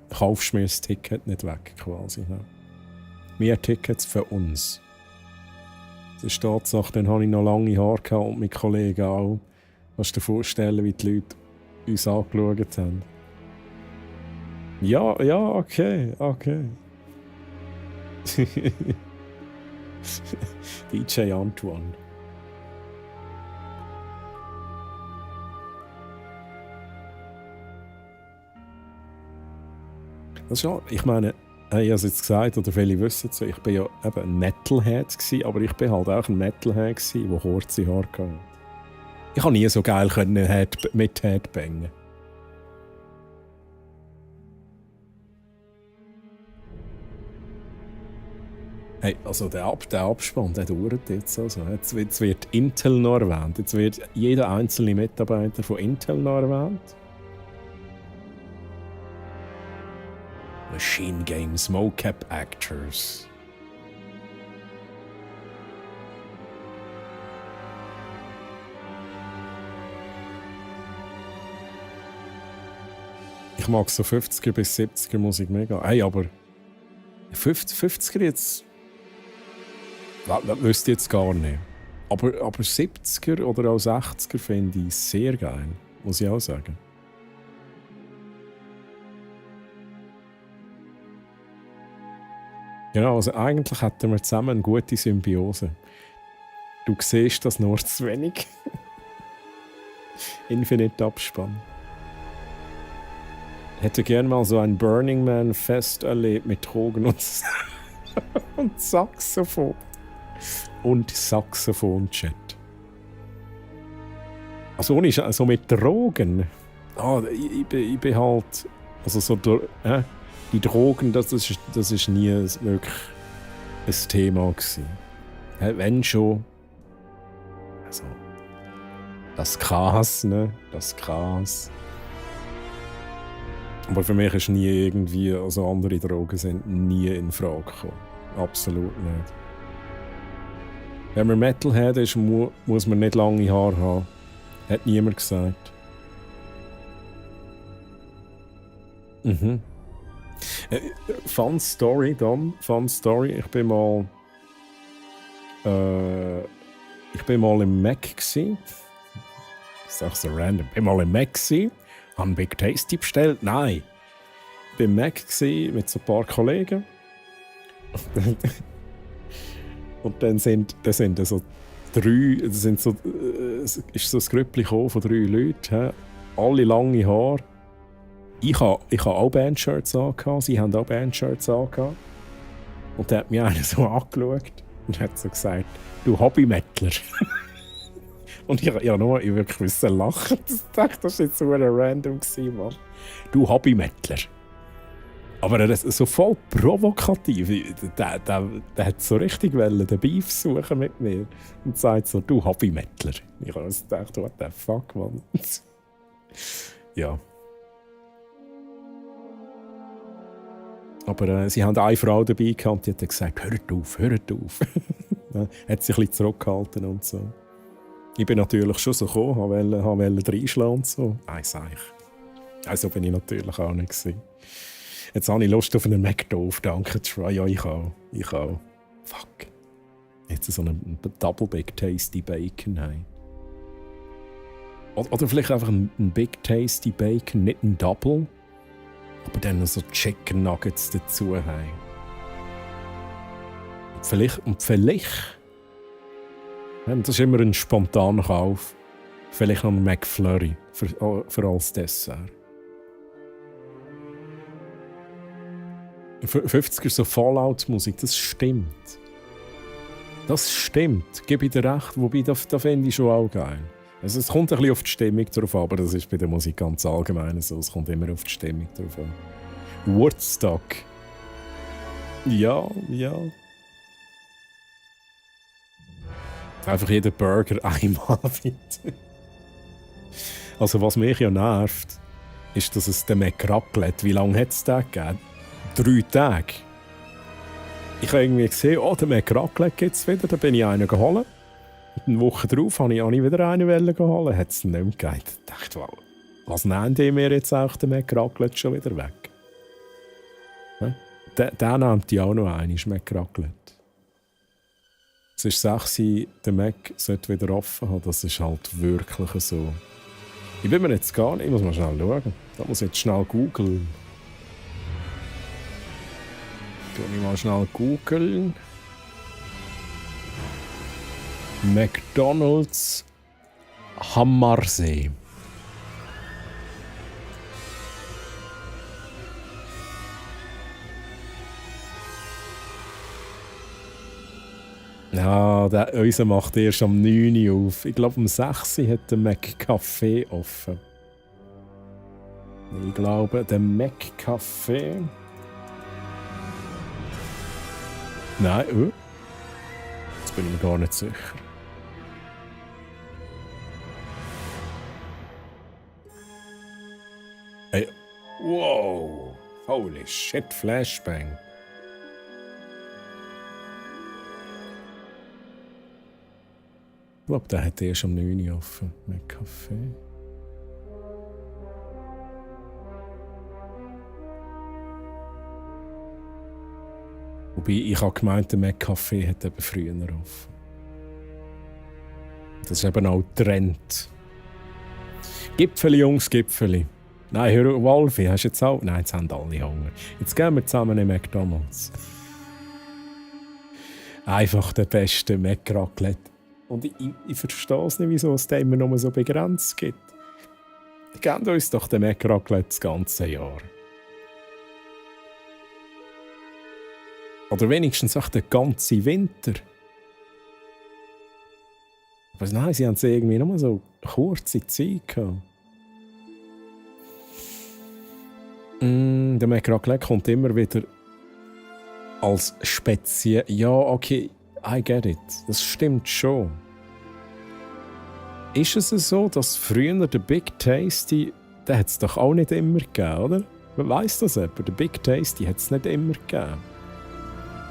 kaufst mir das Ticket nicht weg, quasi. Ja. Mehr Tickets für uns. Das ist Tatsache, dann hatte ich noch lange Haare gehabt und mit Kollegen auch. Kannst du dir vorstellen, wie die Leute uns angeschaut haben? Ja, okay. DJ Antoine. Das ist ja, ich meine, ich habe es jetzt gesagt, oder viele wissen es, ich war ja eben ein Metalhead, aber ich war halt auch ein Metalhead, der kurze Haare hatte. Ich konnte nie so geil mit Headbangen. Hey, also der Abspann, der dauert jetzt also. Jetzt wird Intel noch erwähnt. Jetzt wird jeder einzelne Mitarbeiter von Intel noch erwähnt. Machine Games Mocap Actors. ich mag so 50er bis 70er Musik mega. Hey, aber 50er jetzt... Das wüsste ich jetzt gar nicht. Aber 70er oder auch 60er finde ich sehr geil. Muss ich auch sagen. Genau, also eigentlich hätten wir zusammen eine gute Symbiose. Du siehst das nur zu wenig. Infinite Abspann. Hätte gerne mal so ein Burning Man Fest erlebt mit Drogen und Saxophon. Und Saxophon-Chat. Also ohne also mit Drogen. Ich bin halt... Also so... die Drogen, das ist nie wirklich ein Thema gewesen. Wenn schon... Also... Das Gras, ne? Das Gras. Aber für mich ist nie irgendwie... Also andere Drogen sind nie in Frage gekommen. Absolut nicht. Wenn man Metalhead ist, muss man nicht lange Haare haben. Hat niemand gesagt. Mhm. Fun Story, Dom. Fun Story. Ich bin mal im Mac gsi. Das ist auch so random. Ich bin mal im Mac gsi. Habe Big Tasty bestellt. Nein. Ich war im Mac gsi mit so ein paar Kollegen. Und dann sind so drei, ist so ein Grüppli von 3 Leuten, alle lange Haare. Ich habe auch Bandshirts angehabt, sie haben auch Bandshirts angehabt. Und dann hat mich einer so angeschaut und hat so gesagt, du Hobby-Mettler. Und ich wirklich lachen. Ich dachte, das war jetzt so random, Mann. Du Hobby-Mettler. Aber er ist so voll provokativ. Der hat so richtig den Beef suchen mit mir. Und sagt so, du Hobby-Mettler. Ich habe gedacht, what the fuck, Mann. Ja. Aber sie haben eine Frau dabei gehabt, die hat gesagt, hört auf. Hat sich ein bisschen zurückgehalten und so. Ich bin natürlich schon so gekommen, wollte reinschlagen und so. Nein, sag ich. Also bin ich natürlich auch nicht gewesen. Jetzt habe ich Lust auf einen McDoof, danke Troy. Ja, ich auch. Fuck. Jetzt so einen Double Big Tasty Bacon haben. Oder vielleicht einfach ein Big Tasty Bacon, nicht ein Double. Aber dann noch so Chicken Nuggets dazu haben. Und vielleicht das ist immer ein spontaner Kauf. Vielleicht noch ein McFlurry für als Dessert. 50er so Fallout-Musik, das stimmt. Das stimmt, gebe ich dir recht, wobei das finde ich schon auch geil. Also es kommt ein bisschen auf die Stimmung drauf an, aber das ist bei der Musik ganz allgemein so, es kommt immer auf die Stimmung drauf an. Woodstock. Ja. Einfach jeden Burger einmal bitte. Also was mich ja nervt, ist, dass es den McRaclette, wie lange hat es den gegeben? 3 Tage. Ich habe irgendwie gesehen, den McRaclette gibt es wieder, da bin ich einen geholt. Eine Woche darauf habe ich wieder einen geholt, hat es nicht mehr gegeben. Ich dachte, wow, was nehmen die mir jetzt auch den McRaclette schon wieder weg? Der nimmt die auch noch einen, ist McRaclette. Es ist 6 Uhr, der Mac sollte wieder offen haben, das ist halt wirklich so. Ich bin mir jetzt gar nicht, ich muss mal schnell schauen. Da muss ich jetzt schnell googeln. Ich mal schnell googeln. McDonald's Hammarsee. Ja, unser macht erst am 9 Uhr auf. Ich glaube, um 6 Uhr hat der McCafé offen. Ich glaube, der McCafé. Nein, jetzt bin ich mir gar nicht sicher. Hey, wow! Holy shit, Flashbang! Ich glaube, der hat erst am 9 Uhr offen mit Kaffee. Wobei, ich habe gemeint, der McCafé hat eben früher offen. Das ist eben auch Trend. Gipfeli, Jungs, Gipfeli. Nein, hör auf, Wolfi, hast du jetzt auch? Nein, jetzt haben alle Hunger. Jetzt gehen wir zusammen in McDonald's. Einfach der beste Mac-Raclette. Und ich verstehe es nicht, wieso es den immer nur so begrenzt gibt. Gebt uns doch den Mac-Raclette das ganze Jahr. Oder wenigstens auch den ganzen Winter. Aber nein, sie haben es irgendwie nur so kurze Zeit gehabt. Der McRaclette kommt immer wieder als speziell. Ja, okay, I get it. Das stimmt schon. Ist es so, dass früher der Big Tasty, den hat es doch auch nicht immer gegeben, oder? Wer weiss das etwa? Der Big Tasty hat es nicht immer gegeben.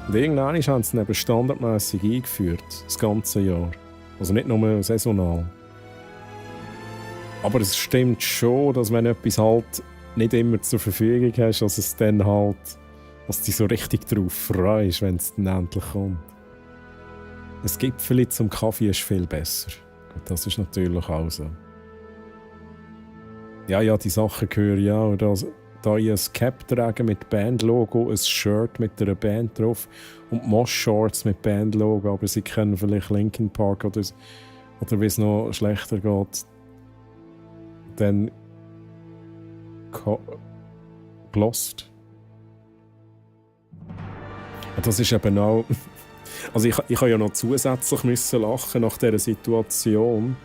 Und irgendwann haben sie ihn eben standardmässig eingeführt, das ganze Jahr. Also nicht nur saisonal. Aber es stimmt schon, dass wenn etwas halt nicht immer zur Verfügung hast, dass es dann halt, dass du dich so richtig darauf freust, wenn es dann endlich kommt. Ein Gipfeli zum Kaffee ist viel besser. Gut, das ist natürlich auch so. Ja, die Sachen gehören ja auch. Da ich ein Cap trage mit Bandlogo, ein Shirt mit einer Band drauf und Mosh-Shorts mit Bandlogo, aber sie kennen vielleicht Linkin Park oder wie es noch schlechter geht, dann gelost. Das ist eben auch... Also ich habe ja noch zusätzlich müssen lachen nach dieser Situation.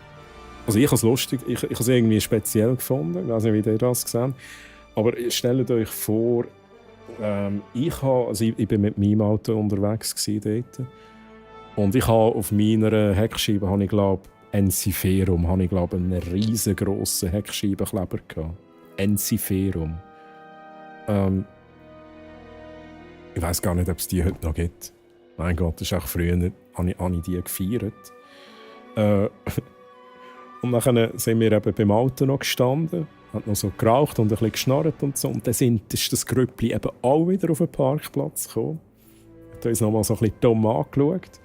Also ich habe es lustig, ich habe es irgendwie speziell gefunden, ich weiß nicht, wie ihr das gesehen. Aber stellt euch vor, ich bin mit meinem Auto unterwegs dort. Und ich habe auf meiner Heckscheibe, habe ich glaube, Ensiferum, einen riesengroßen Heckscheibenkleber gehabt. Ensiferum. Ich weiß gar nicht, ob es die heute noch gibt. Mein Gott, das ist auch früher, habe ich die gefeiert. Und dann sind wir eben beim Auto noch gestanden, hat noch so geraucht und ein bisschen geschnarrt und so. Und dann ist das Grüppli eben auch wieder auf den Parkplatz gekommen. Hat uns noch mal so ein bisschen dumm angeschaut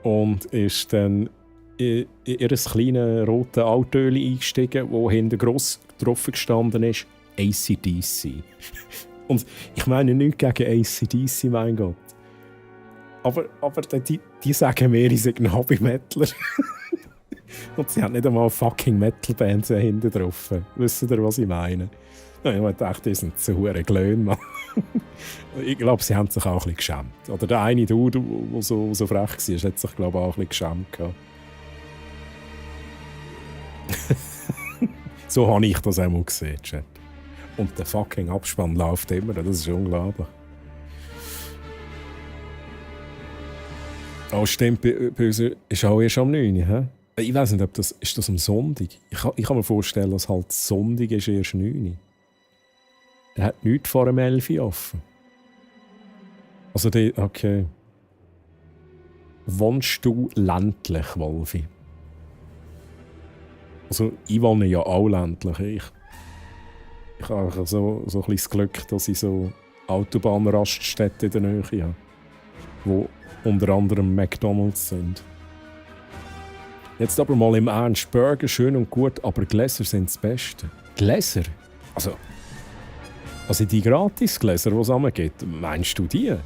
und ist dann in ihr kleines rotes Auto eingestiegen, wo hinten gross drauf gestanden ist, AC/DC. Und ich meine nichts gegen AC/DC, mein Gott. Aber die sagen mehr, ich sei ein Hobby-Metaler. Und sie haben nicht einmal fucking Metal-Bands hinten drauf. Wisst ihr, was ich meine? Ja, ich dachte, die sind zu hure Glöhn, Mann. Ich glaube, sie haben sich auch ein bisschen geschämt. Oder der eine Dude, der so frech war, hat sich, glaube ich, auch ein bisschen geschämt. So habe ich das einmal gesehen, Chat. Und der fucking Abspann läuft immer, das ist unglaublich. Oh, stimmt, bei uns ist auch erst am 9. He? Ich weiß nicht, ob das am Sonntag? Ich kann mir vorstellen, dass halt Sonntag ist erst 9. Er hat nichts vor dem 11 offen. Also okay. Wohnst du ländlich, Wolfi? Also ich wohne ja auch ländlich. Ich habe so ein bisschen das Glück, dass ich so Autobahnraststätten in der Nähe habe, wo unter anderem McDonald's sind. Jetzt aber mal im Ernst, Burger schön und gut, aber Gläser sind das Beste. Gläser? Also die Gratis-Gläser, die es gibt, meinst du die?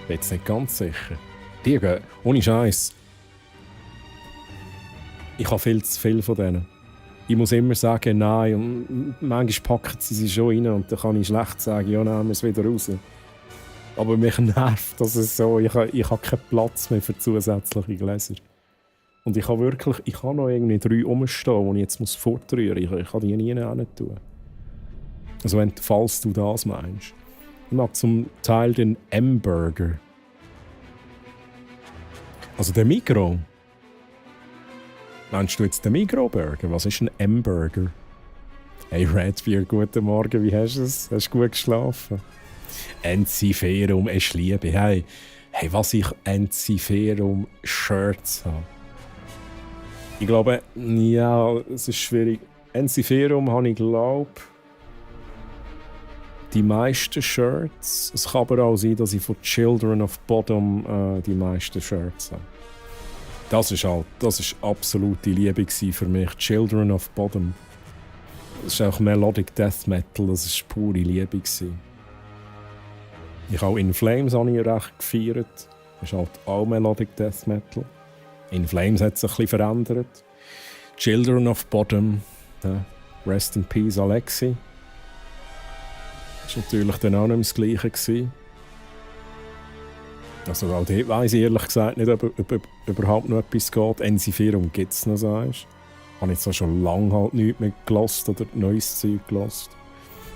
Ich bin jetzt nicht ganz sicher. Die gehen, ohne Scheiß. Ich habe viel zu viel von denen. Ich muss immer sagen, nein, und manchmal packen sie schon rein und dann kann ich schlecht sagen, ja, nehmen wir es wieder raus. Aber mich nervt, dass es so, ich habe keinen Platz mehr für zusätzliche Gläser. Und ich habe noch irgendwie 3 rumstehen, die ich jetzt fortrühren muss. Ich kann die nie hin tun. Also falls du das meinst. Ich mag zum Teil den M-Burger. Also der Migros. Meinst du jetzt den Migros-Burger? Was ist ein M-Burger? Hey Redbeard, guten Morgen, wie hast du es? Hast du gut geschlafen? Ensiferum ist Liebe. Hey, was ich Ensiferum-Shirts habe. Ich glaube, ja, es ist schwierig. Ensiferum habe ich, glaube die meisten Shirts. Es kann aber auch sein, dass ich von Children of Bodom die meisten Shirts habe. Das war absolute Liebe für mich. Children of Bodom. Das ist auch Melodic Death Metal, das war pure Liebe. Ich habe In Flames recht gefeiert. Das ist halt auch Melodic Death Metal. In Flames hat es ein bisschen verändert. Children of Bodom. Ja. Rest in Peace, Alexi. Das war natürlich dann auch nicht mehr das Gleiche gewesen. Also auch dort weiss ich ehrlich gesagt nicht, ob überhaupt noch etwas geht. Ensiferum gibt es noch, sagst du. Ich habe jetzt auch schon lange halt nichts mehr gehört oder neues Zeug gehört.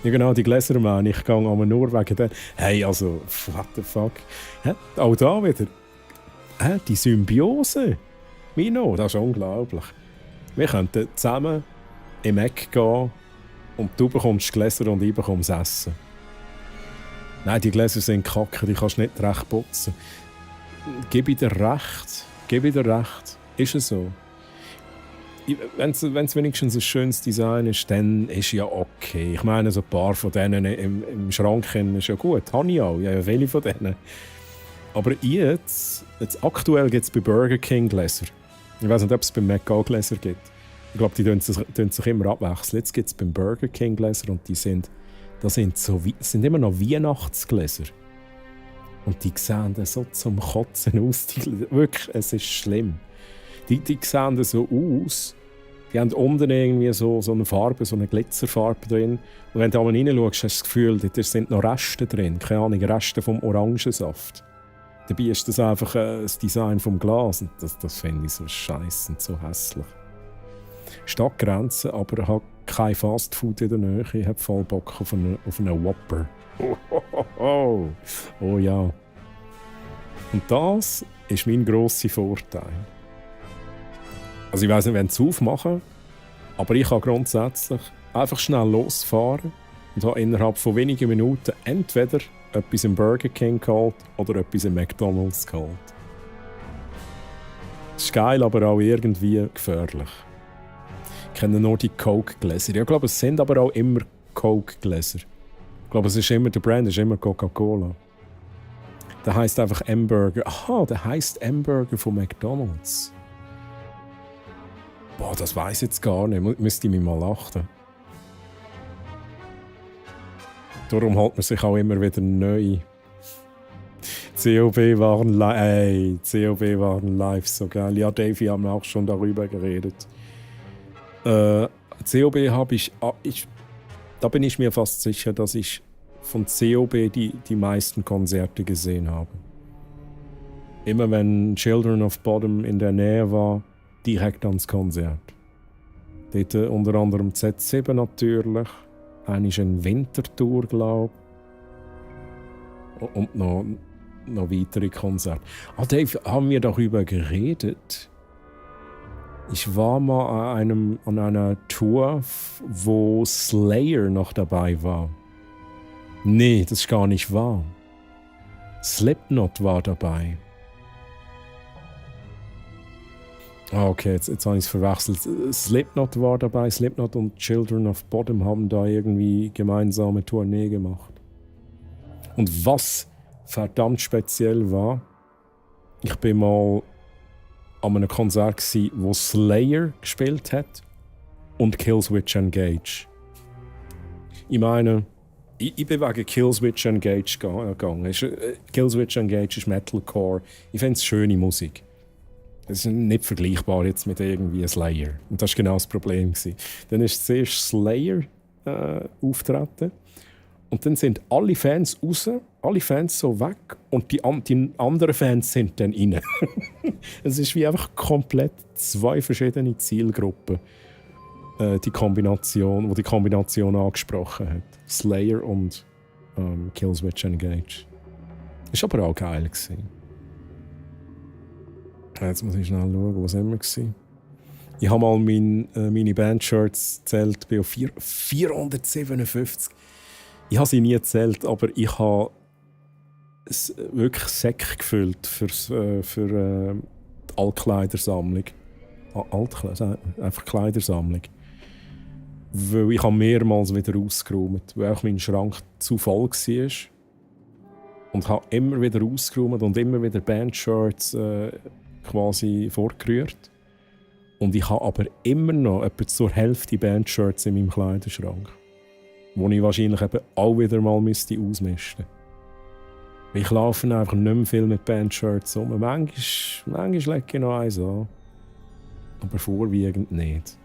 Ja genau, die Gläser meine ich, gehe aber nur wegen dem. Hey, also, what the fuck. Auch da wieder. Die Symbiose. Mino, das ist unglaublich. Wir könnten zusammen im Eck gehen und du bekommst Gläser und ich bekomme das Essen. Nein, die Gläser sind kacke, die kannst du nicht recht putzen. Gib ich dir recht. Ist es so? Wenn es wenigstens ein schönes Design ist, dann ist ja okay. Ich meine, so ein paar von denen im Schrank ist ja gut. Habe ich auch. Ja, viele von denen. Aber jetzt aktuell gibt es bei Burger King Gläser. Ich weiß nicht, ob es beim Mac auch Gläser gibt. Ich glaube, die tun sich immer abwechseln. Jetzt gibt es beim Burger King Gläser und die sind immer noch Weihnachtsgläser. Und die sehen dann so zum Kotzen aus. Wirklich, es ist schlimm. Die sehen so aus. Die haben unten irgendwie so eine Farbe, so eine Glitzerfarbe drin. Und wenn du da reinschaust, hast du das Gefühl, da sind noch Reste drin. Keine Ahnung, Reste vom Orangensaft. Dabei ist das einfach das Design vom Glas. Und das finde ich so scheiße und so hässlich. Stadtgrenzen, aber ich habe kein Fastfood in der Nähe. Ich habe voll Bock auf einen Whopper. Oh ja. Und das ist mein grosser Vorteil. Also ich weiss nicht, wenn sie aufmachen, aber ich kann grundsätzlich einfach schnell losfahren und habe innerhalb von wenigen Minuten entweder etwas im Burger King geholt oder etwas im McDonald's geholt. Das ist geil, aber auch irgendwie gefährlich. Ich kenne nur die Coke-Gläser. Ich glaube, es sind aber auch immer Coke-Gläser. Ich glaube, der Brand ist immer Coca-Cola. Der heisst einfach M-Burger. Aha, der heisst M-Burger von McDonald's. Boah, das weiss ich jetzt gar nicht. Müsste ich mich mal achten. Darum holt man sich auch immer wieder neu. COB waren live so geil. Ja, Davey haben auch schon darüber geredet. COB habe ich. Da bin ich mir fast sicher, dass ich von COB die meisten Konzerte gesehen habe. Immer wenn Children of Bodom in der Nähe war, direkt ans Konzert. Dort unter anderem Z7 natürlich. Eine ist eine Wintertour, glaube ich. Und noch weitere Konzerte. Dave, haben wir darüber geredet? Ich war mal an einer Tour, wo Slayer noch dabei war. Nee, das ist gar nicht wahr. Slipknot war dabei. Okay, jetzt habe ich es verwechselt. Slipknot war dabei. Slipknot und Children of Bodom haben da irgendwie gemeinsame Tournee gemacht. Und was verdammt speziell war, ich bin mal an einem Konzert gsi, wo Slayer gespielt hat und Killswitch Engage. Ich meine, ich bin wegen Killswitch Engage gegangen. Killswitch Engage ist Metalcore. Ich finde es schöne Musik. Das ist nicht vergleichbar jetzt mit irgendwie Slayer. Und das war genau das Problem. Dann ist zuerst Slayer auftreten. Und dann sind alle Fans raus, alle Fans so weg und die anderen Fans sind dann rein. Es ist wie einfach komplett zwei verschiedene Zielgruppen, die Kombination angesprochen hat. Slayer und Killswitch Engage. Ist aber auch geil gewesen. Jetzt muss ich schnell schauen, wo sind wir gewesen? Ich habe mal meine Bandshirts gezählt, bin auf 457. Ich habe sie nie gezählt, aber ich habe es wirklich Säcke gefüllt für die Altkleidersammlung. Einfach Kleidersammlung. Weil ich habe mehrmals wieder ausgeräumt, weil auch mein Schrank zu voll war. Und habe immer wieder ausgeräumt und immer wieder Bandshirts quasi vorgerührt. Und ich habe aber immer noch etwa zur Hälfte Bandshirts in meinem Kleiderschrank. Wo ich wahrscheinlich eben auch wieder mal ausmisten müsste. Ich laufe einfach nicht mehr viel mit Bandshirts rum. Manchmal lege ich noch eins an. Aber vorwiegend nicht.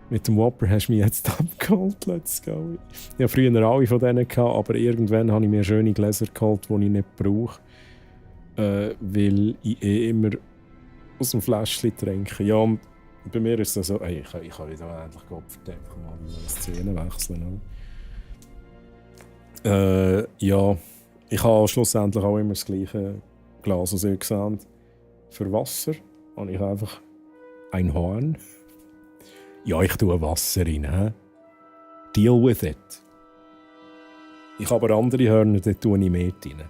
Mit dem Whopper hast du mich jetzt abgeholt. Let's go. Ich hatte früher alle von denen, aber irgendwann habe ich mir schöne Gläser geholt, die ich nicht brauche. Weil ich immer aus dem Fläschchen trinke. Ja, und bei mir ist es so, ich kann wieder endlich Kopf verdecken, mal die Szene wechseln. Ja, ich habe schlussendlich auch immer das gleiche Glas, als ihr gesehen. Für Wasser habe ich einfach ein Horn. Ja, ich tue Wasser rein. He? Deal with it. Ich habe aber andere Hörner, dort tue ich mehr rein.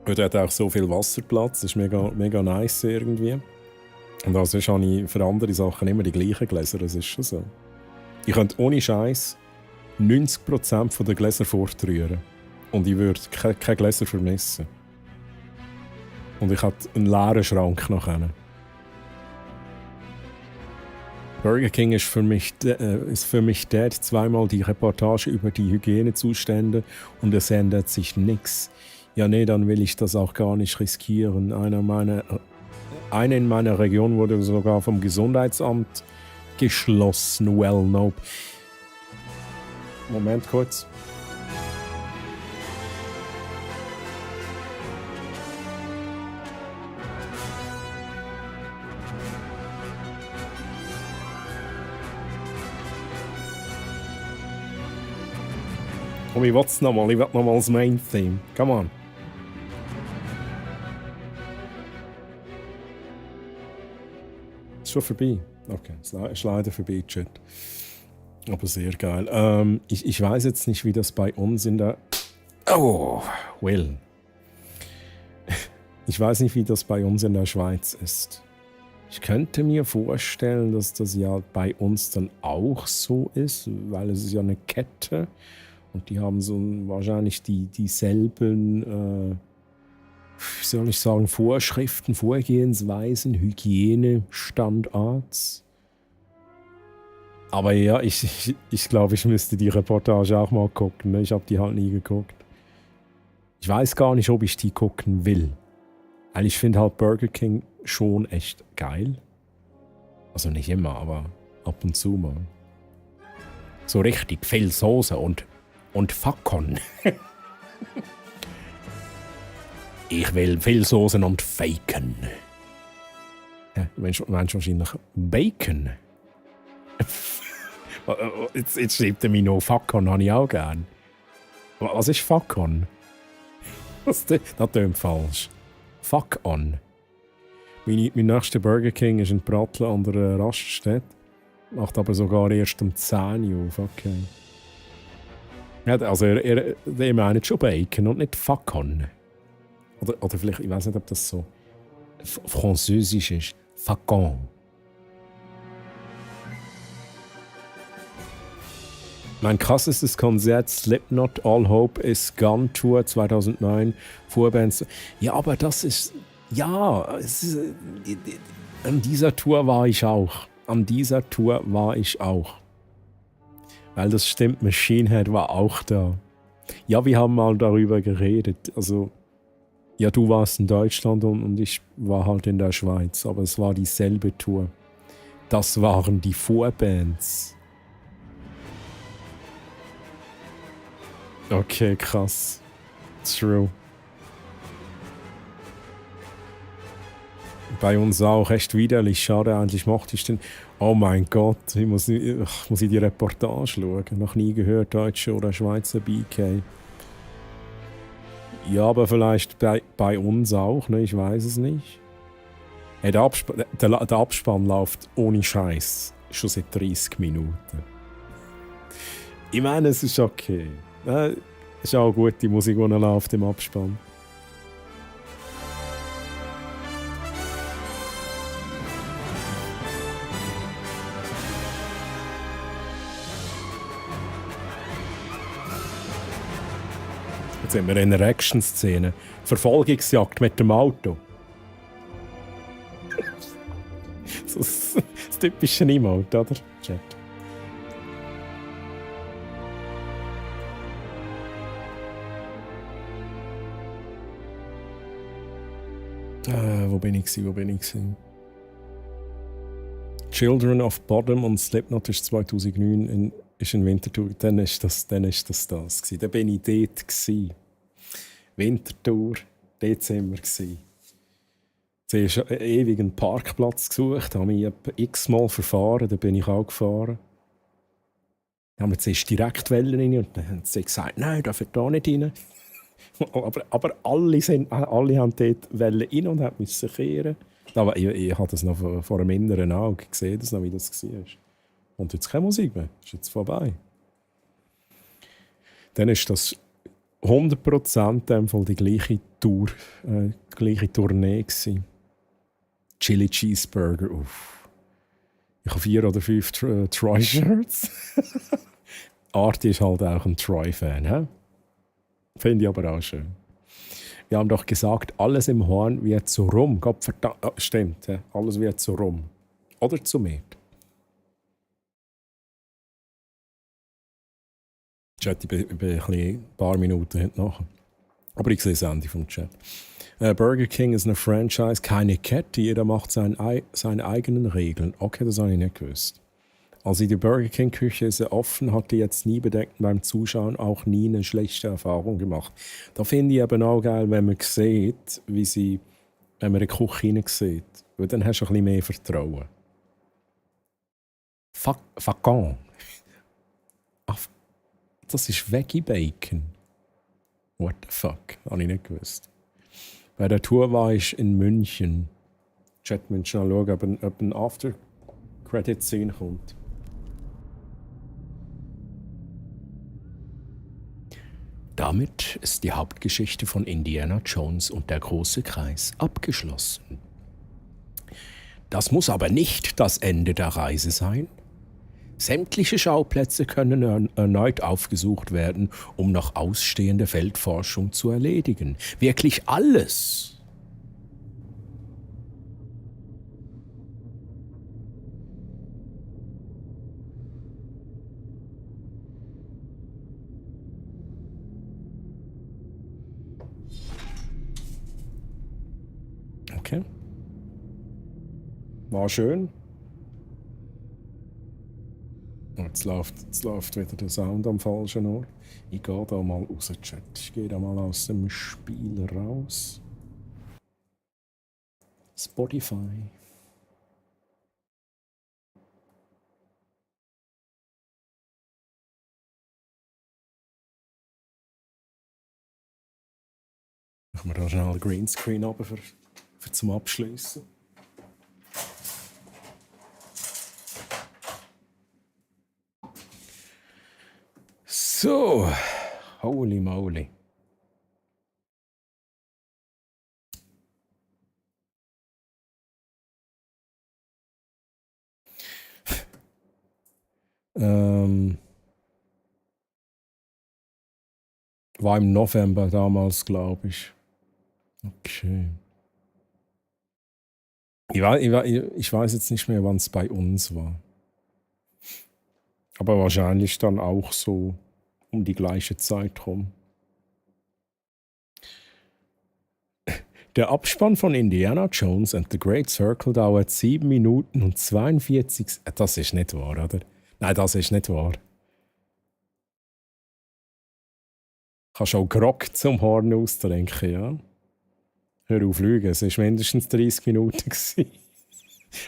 Heute hat auch so viel Wasserplatz, das ist mega nice irgendwie. Und also habe ich für andere Sachen immer die gleichen Gläser, das ist schon so. Ich könnte ohne Scheiß 90% der Gläser fortrühren. Und ich würde keine Gläser vermissen. Und ich hatte einen leeren Schrank nachher. Burger King ist für mich dort zweimal die Reportage über die Hygienezustände und es ändert sich nichts. Ja, nee, dann will ich das auch gar nicht riskieren. Eine in meiner Region wurde sogar vom Gesundheitsamt geschlossen. Well, nope. Moment kurz. Komm, ich will es nochmal. Ich will nochmal das Main-Theme. Come on. Ist schon vorbei? Okay, es ist leider vorbei, Chat. Aber sehr geil. Ich weiß jetzt nicht, wie das bei uns in der... Oh, Will. Ich weiß nicht, wie das bei uns in der Schweiz ist. Ich könnte mir vorstellen, dass das ja bei uns dann auch so ist, weil es ist ja eine Kette und die haben so wahrscheinlich dieselben, wie soll ich sagen, Vorschriften, Vorgehensweisen, Hygienestandards. Aber ja, ich glaube, ich müsste die Reportage auch mal gucken. Ne? Ich habe die halt nie geguckt. Ich weiß gar nicht, ob ich die gucken will. Weil ich finde halt Burger King schon echt geil. Also nicht immer, aber ab und zu mal. So richtig viel Soße und Facon. Ich will viel Soßen und Bacon. Ja, meinst du wahrscheinlich Bacon? Jetzt schreibt er mir noch Facon, habe ich auch gern. Was ist Facon? Das klingt falsch. Fuck on. Mein nächster Burger King ist in Pratteln an der Raststätte. Macht aber sogar erst um 10 Uhr auf. Okay. Ja, also er meint schon Bacon und nicht Fuck on. Oder vielleicht, ich weiß nicht, ob das so französisch ist. Fuck on. Mein krassestes Konzert, Slipknot, All Hope is Gone Tour 2009, Vorbands. Ja, aber das ist... Ja, an dieser Tour war ich auch. Weil das stimmt, Machine Head war auch da. Ja, wir haben mal darüber geredet. Also, ja, du warst in Deutschland und ich war halt in der Schweiz. Aber es war dieselbe Tour. Das waren die Vorbands. Okay, krass. True. Bei uns auch echt widerlich. Schade, eigentlich mochte ich den. Oh mein Gott, muss ich die Reportage schauen. Noch nie gehört, Deutsche oder Schweizer BK. Ja, aber vielleicht bei uns auch, ne? Ich weiß es nicht. Hey, der Abspann läuft ohne Scheiß schon seit 30 Minuten. Ich meine, es ist okay. Es ist auch gute Musik, die läuft im Abspann. Jetzt sind wir in einer Action-Szene. Verfolgungsjagd mit dem Auto. So das typische Emote, oder? Chat. Wo bin ich? Children of Bottom und Slipknot ist 2009 ist in Winterthur. Dann ist das gewesen. Dann bin ich dort gewesen. Winterthur, dort sind wir gewesen. Zuerst ewig einen Parkplatz gesucht, habe mich etwa x-mal verfahren, dann bin ich auch gefahren. Dann haben wir zuerst Direktwellen rein und dann haben sie gesagt, nein, darf ich da nicht rein. aber alle haben dort Wellen rein und mussten kehren. Aber ich habe das noch vor einem inneren Auge gesehen, wie das war. Und jetzt keine Musik mehr, ist jetzt vorbei. Dann ist das 100% die gleiche Tour, die gleiche Tournee gewesen. Chili Cheeseburger. Uff. Ich habe 4 oder 5 Troy-Shirts. Arti ist halt auch ein Troy-Fan. Finde ich aber auch schön. Wir haben doch gesagt, alles im Horn wird zu Rum. Gott verdammt. Stimmt, alles wird zu Rum. Oder zu Met. Chat, ich bin ein paar Minuten hinten nachher. Aber ich sehe das Ende vom Chat. Burger King ist eine Franchise, keine Kette. Jeder macht seine eigenen Regeln. Okay, das habe ich nicht gewusst. Also die Burger King Küche ist ja offen, hatte jetzt nie bedenkt beim Zuschauen auch nie eine schlechte Erfahrung gemacht. Da finde ich eben auch geil, wenn man sieht, wenn man in die Küche hinein sieht. Weil dann hast du ein bisschen mehr Vertrauen. Facon. Das ist Veggie Bacon. What the fuck? Habe ich nicht gewusst. Bei der Tour war ich in München. Chat müssen schnell schauen, ob ein After-Credit-Scene kommt. Damit ist die Hauptgeschichte von Indiana Jones und der große Kreis abgeschlossen. Das muss aber nicht das Ende der Reise sein. Sämtliche Schauplätze können erneut aufgesucht werden, um noch ausstehende Feldforschung zu erledigen. Wirklich alles. Okay. War schön. Jetzt läuft wieder der Sound am falschen Ort. Ich gehe da mal raus, Chat. Ich gehe da mal aus dem Spiel raus. Spotify. Machen wir da schnell einen Greenscreen runter für zum Abschließen. So, holy moly. War im November damals, glaube ich. Okay. Ich weiß jetzt nicht mehr, wann es bei uns war. Aber wahrscheinlich dann auch so um die gleiche Zeit rum. Der Abspann von Indiana Jones and the Great Circle dauert 7 Minuten und 42... Das ist nicht wahr, oder? Nein, das ist nicht wahr. Kannst auch Grog zum Horn austrinken, ja? Hör auf lügen, es war mindestens 30 Minuten.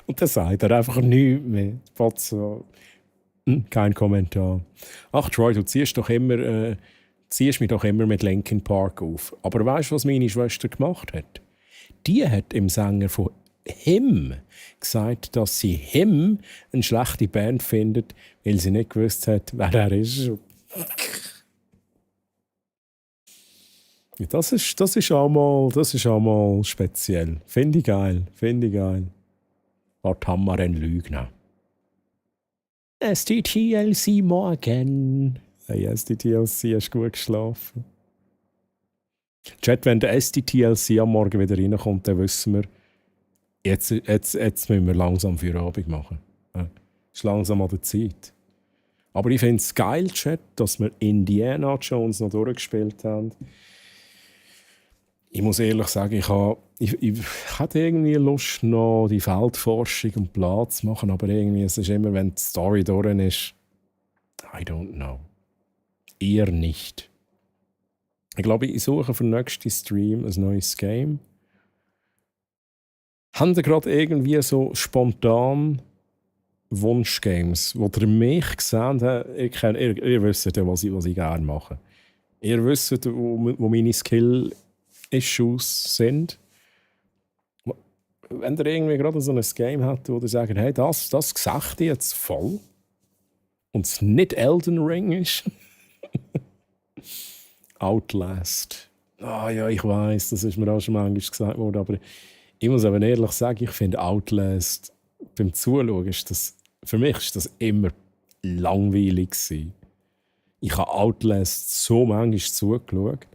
Und dann sagt er einfach nichts mehr. So. Kein Kommentar. Ach Troy, du ziehst mich doch immer mit Linkin Park auf. Aber weißt du, was meine Schwester gemacht hat? Die hat im Sänger von Him gesagt, dass sie Him eine schlechte Band findet, weil sie nicht gewusst hat, wer er ist. Das ist auch mal speziell. Finde ich geil. Dort haben wir einen Lügner. SDTLC morgen. Hey, SDTLC, hast du gut geschlafen? Chat, wenn der SDTLC am Morgen wieder reinkommt, dann wissen wir, jetzt müssen wir langsam für Abend machen. Ja. Ist langsam an der Zeit. Aber ich finde es geil, Chat, dass wir Indiana Jones noch durchgespielt haben. Ich muss ehrlich sagen, ich hatte irgendwie Lust, noch die Feldforschung und Plan zu machen, aber irgendwie, es ist immer, wenn die Story durch ist, I don't know. Eher nicht. Ich glaube, ich suche für den nächsten Stream ein neues Game. Haben Sie gerade irgendwie so spontan Wunschgames, wo ihr mich gesehen habt? Ihr wisst ja, was ich gerne mache. Ihr wisst, wo meine Skill-Issues sind. Wenn ihr irgendwie gerade so ein Game habt, wo ihr sagt, hey, das gesagt jetzt voll und es nicht Elden Ring ist. Outlast. Ja, ich weiß, das ist mir auch schon manchmal gesagt worden, aber ich muss aber ehrlich sagen, ich finde Outlast beim Zuschauen für mich ist das immer langweilig gewesen. Ich habe Outlast so manchmal zugeschaut.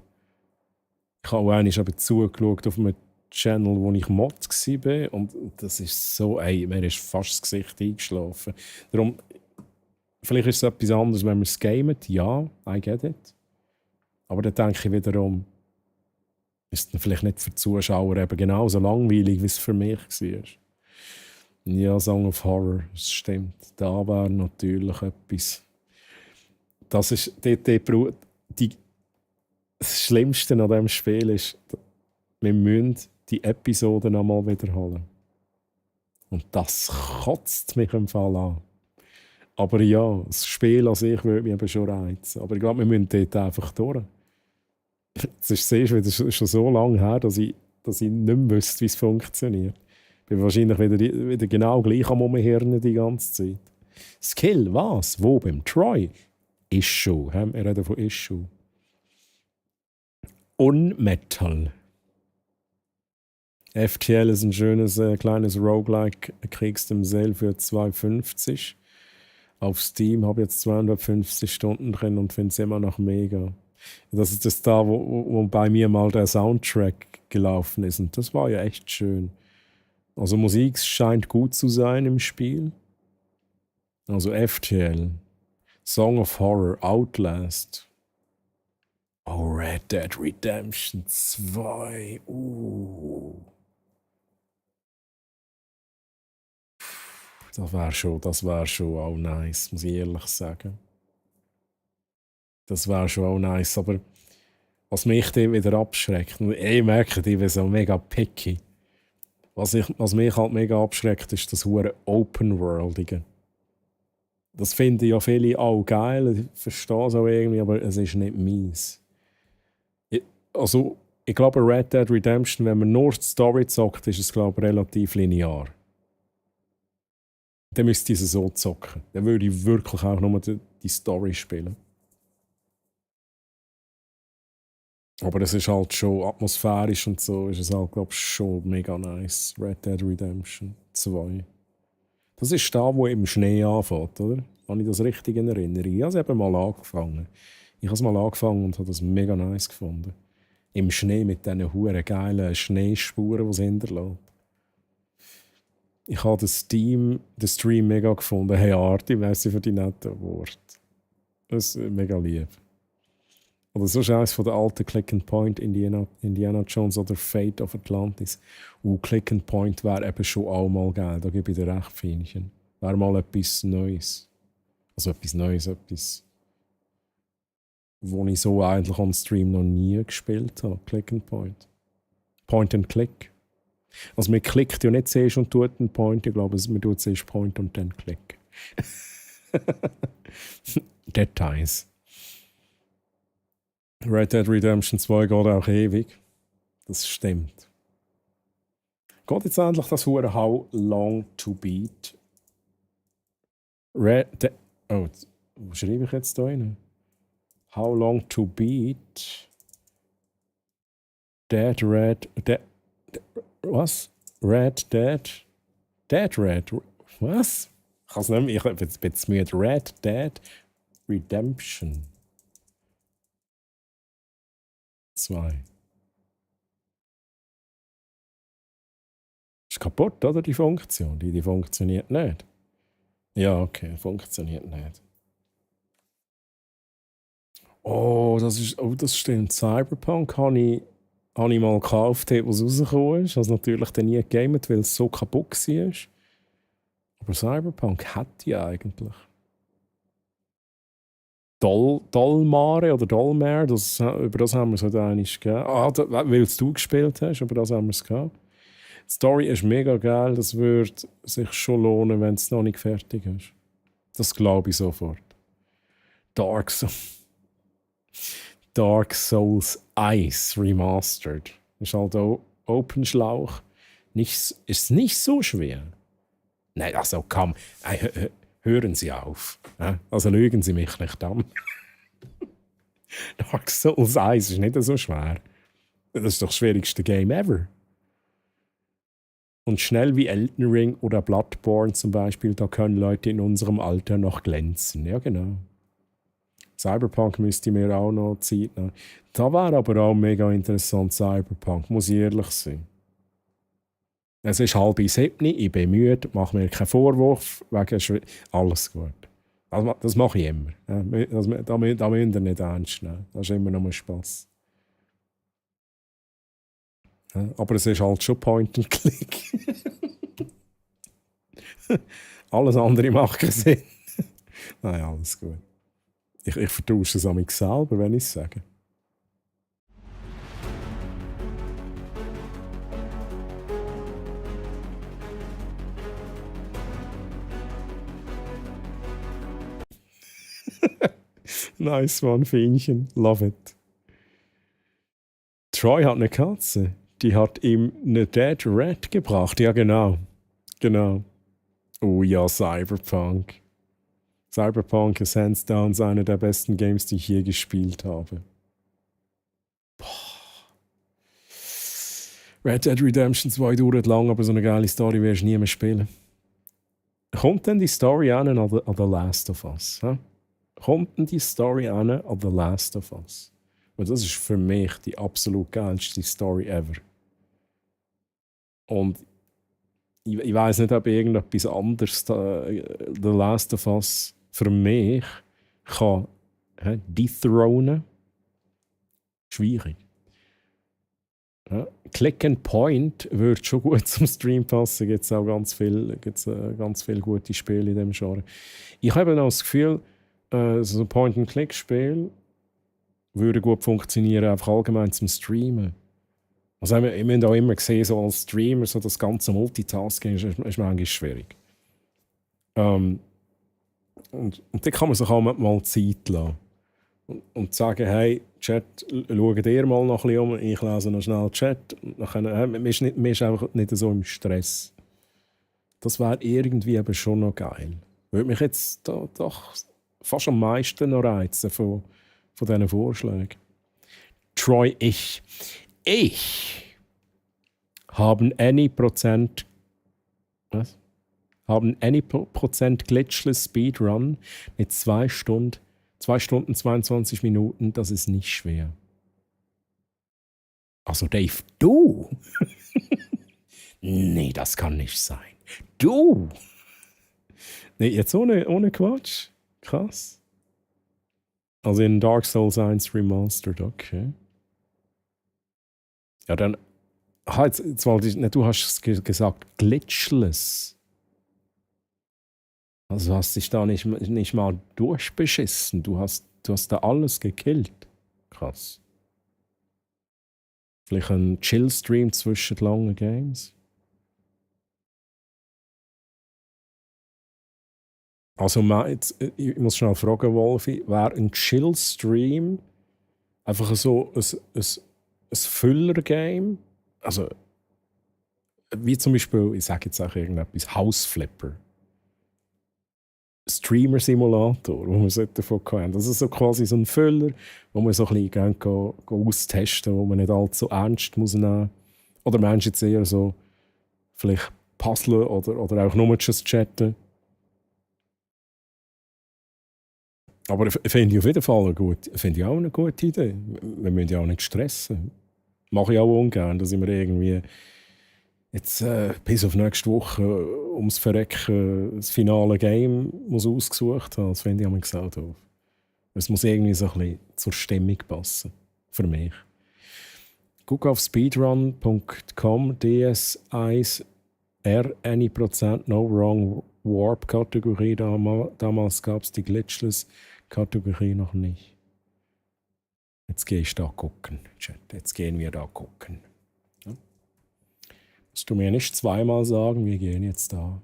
Ich habe auch einmal zugeschaut auf einem Channel, wo ich Mod war und das ist so, mir ist fast das Gesicht eingeschlafen. Darum, vielleicht ist es etwas anderes, wenn man es gamet, ja, I get it. Aber dann denke ich wiederum, ist es vielleicht nicht für die Zuschauer eben genauso langweilig, wie es für mich war. Ja, Song of Horror, das stimmt. Da wäre natürlich etwas. Das ist das Schlimmste an diesem Spiel ist, wir müssen die Episoden nochmal wiederholen. Und das kotzt mich im Fall an. Aber ja, das Spiel an sich würde mich eben schon reizen. Aber ich glaube, wir müssen dort einfach durch. Das ist schon so lange her, dass ich nicht mehr wüsste, wie es funktioniert. Ich bin wahrscheinlich wieder genau gleich am Umhirnen die ganze Zeit. Skill, was? Wo? Beim Troy? Issue. Wir reden von Issue. Unmetal. FTL ist ein schönes kleines Roguelike. Kriegst du im Sale für 2,50. Auf Steam habe ich jetzt 250 Stunden drin und finde es immer noch mega. Das ist das da, wo bei mir mal der Soundtrack gelaufen ist. Und das war ja echt schön. Also Musik scheint gut zu sein im Spiel. Also FTL, Song of Horror, Outlast. Oh, Red Dead Redemption 2. Das wär schon auch nice, muss ich ehrlich sagen. Das wäre schon auch nice, aber was mich dann wieder abschreckt, und ich merke, ich bin so mega picky. Was mich halt mega abschreckt, ist das hure Open-Worldige. Das finden ja viele auch geil, ich verstehe es auch irgendwie, aber es ist nicht meins. Ich glaube, Red Dead Redemption, wenn man nur die Story zockt, ist es, glaube ich, relativ linear. Dann müsste ich es so zocken. Dann würde ich wirklich auch nur die Story spielen. Aber es ist halt schon atmosphärisch und so, ist es halt, glaube ich, schon mega nice. Red Dead Redemption 2. Das ist da, wo im Schnee anfängt, oder? Habe ich das richtig in Erinnerung? Ich habe es eben mal angefangen. Ich habe es mal angefangen und habe das mega nice gefunden. Im Schnee mit diesen huere geilen Schneespuren, die es hinterlässt. Ich habe den Stream mega gefunden. Hey Arti, merci für die netten Worte. Das ist mega lieb. Oder so eins von der alten Click and Point, Indiana Jones oder Fate of Atlantis. Click and Point wäre eben schon auch mal geil. Da gebe ich dir recht, Feinchen. Wäre mal etwas Neues. Also etwas Neues, etwas, wo ich so eigentlich am Stream noch nie gespielt habe. Click and Point. Point and Click. Also man klickt ja nicht zuerst und tut einen Point. Ich glaube, man tut zuerst Point und dann Click. Details. Red Dead Redemption 2 geht auch ewig. Das stimmt. Geht jetzt endlich das hure How Long to Beat? Wo schreibe ich jetzt da rein? How Long to Beat? Was? Red Dead? Dead Red? Was? Ich kann es nicht mehr. Ich bin jetzt müde. Red Dead Redemption 2. kaputt, oder? Die Funktion. Die funktioniert nicht. Ja, okay, funktioniert nicht. Oh, das stimmt. Cyberpunk habe ich mal gekauft, was rausgekommen ist. Also natürlich dann nie gegamet, weil es so kaputt war. Aber Cyberpunk hätte ja eigentlich. Dolmare oder Dolmare, über das haben wir es heute eigentlich gehabt. Weil es du gespielt hast, über das haben wir es gehabt. Die Story ist mega geil, das würde sich schon lohnen, wenn es noch nicht fertig ist. Das glaube ich sofort. Dark Souls Ice Remastered. Ist halt auch Open Schlauch. Ist nicht so schwer. Nein, also komm, hören Sie auf. Also lügen Sie mich nicht an. Dark Souls Ice ist nicht so schwer. Das ist doch das schwierigste Game ever. Und schnell wie Elden Ring oder Bloodborne zum Beispiel, da können Leute in unserem Alter noch glänzen. Ja, genau. Cyberpunk müsste mir auch noch Zeit nehmen. Da wäre aber auch mega interessant, Cyberpunk, muss ich ehrlich sein. Es ist 6:30, ich bin müde, mache mir keinen Vorwurf, wegen alles gut. Das mache ich immer. Da müsst ihr nicht ernst nehmen. Das ist immer nur Spass. Aber es ist halt schon Point and Click. Alles andere macht keinen Sinn. Nein, alles gut. Ich vertausche es an mich selber, wenn ich es sage. Nice one, Fähnchen. Love it. Troy hat eine Katze. Die hat ihm eine Dead Rat gebracht. Ja, genau. Genau. Oh ja, Cyberpunk. Cyberpunk ist hands down einer der besten Games, die ich je gespielt habe. Red Dead Redemption 2 dauert lang, aber so eine geile Story wirst du nie mehr spielen. Kommt denn die Story an The Last of Us? He? Kommt denn die Story an The Last of Us? Und das ist für mich die absolut geilste Story ever. Und ich weiß nicht, ob irgendetwas anderes The Last of Us für mich kann dethronen. Schwierig. Ja, Click and Point würde schon gut zum Stream passen. Gibt es auch ganz viele gute Spiele in diesem Genre. Ich habe auch das Gefühl, so ein Point-and-Click-Spiel würde gut funktionieren, einfach allgemein zum Streamen. Also ich habe auch immer gesehen, so als Streamer, so das ganze Multitasking ist manchmal schwierig. Und dann kann man sich auch mal Zeit lassen. Und sagen, hey, Chat, schaut ihr mal noch ein bisschen um, ich lese noch schnell Chat. Man ist einfach nicht so im Stress. Das wäre irgendwie aber schon noch geil. Würde mich jetzt doch fast am meisten noch reizen von diesen Vorschlägen. Troy, ich haben any Prozent glitchless Speedrun mit 2 Stunden 22 Minuten, das ist nicht schwer. Also Dave, du? Nee, das kann nicht sein. Du? Nee, jetzt ohne Quatsch? Krass. Also in Dark Souls 1 Remastered, okay. Ja, dann... Jetzt wollte ich... Du hast gesagt, glitchless. Also hast dich da nicht mal durchbeschissen. Du hast da alles gekillt. Krass. Vielleicht ein Chill-Stream zwischen langen Games? Also ich muss schnell fragen, Wolfi, wäre ein Chill-Stream einfach so ein Füller-Game? Also, wie zum Beispiel, ich sage jetzt auch irgendetwas, House-Flipper. Streamer-Simulator, wo wir davon haben. Das ist so quasi so ein Füller, wo man so ein bisschen austesten, wo man nicht allzu ernst muss nehmen. Oder meinst du jetzt eher so vielleicht puzzeln oder auch nur just chatten? Aber finde ich auf jeden Fall eine gute Idee. Wir müssen ja auch nicht stressen. Mache ich auch ungern, dass ich mir irgendwie jetzt bis auf nächste Woche ums Verrecken das finale Game muss ausgesucht haben. Das finde ich gesagt. Es muss irgendwie so ein bisschen zur Stimmung passen. Für mich. Guck auf speedrun.com, DS1R, any Prozent, no wrong Warp-Kategorie. Damals gab es die Glitchless-Kategorie noch nicht. Jetzt gehe ich da gucken, Chat. Jetzt gehen wir da gucken. Ja? Musst du mir nicht zweimal sagen, wir gehen jetzt da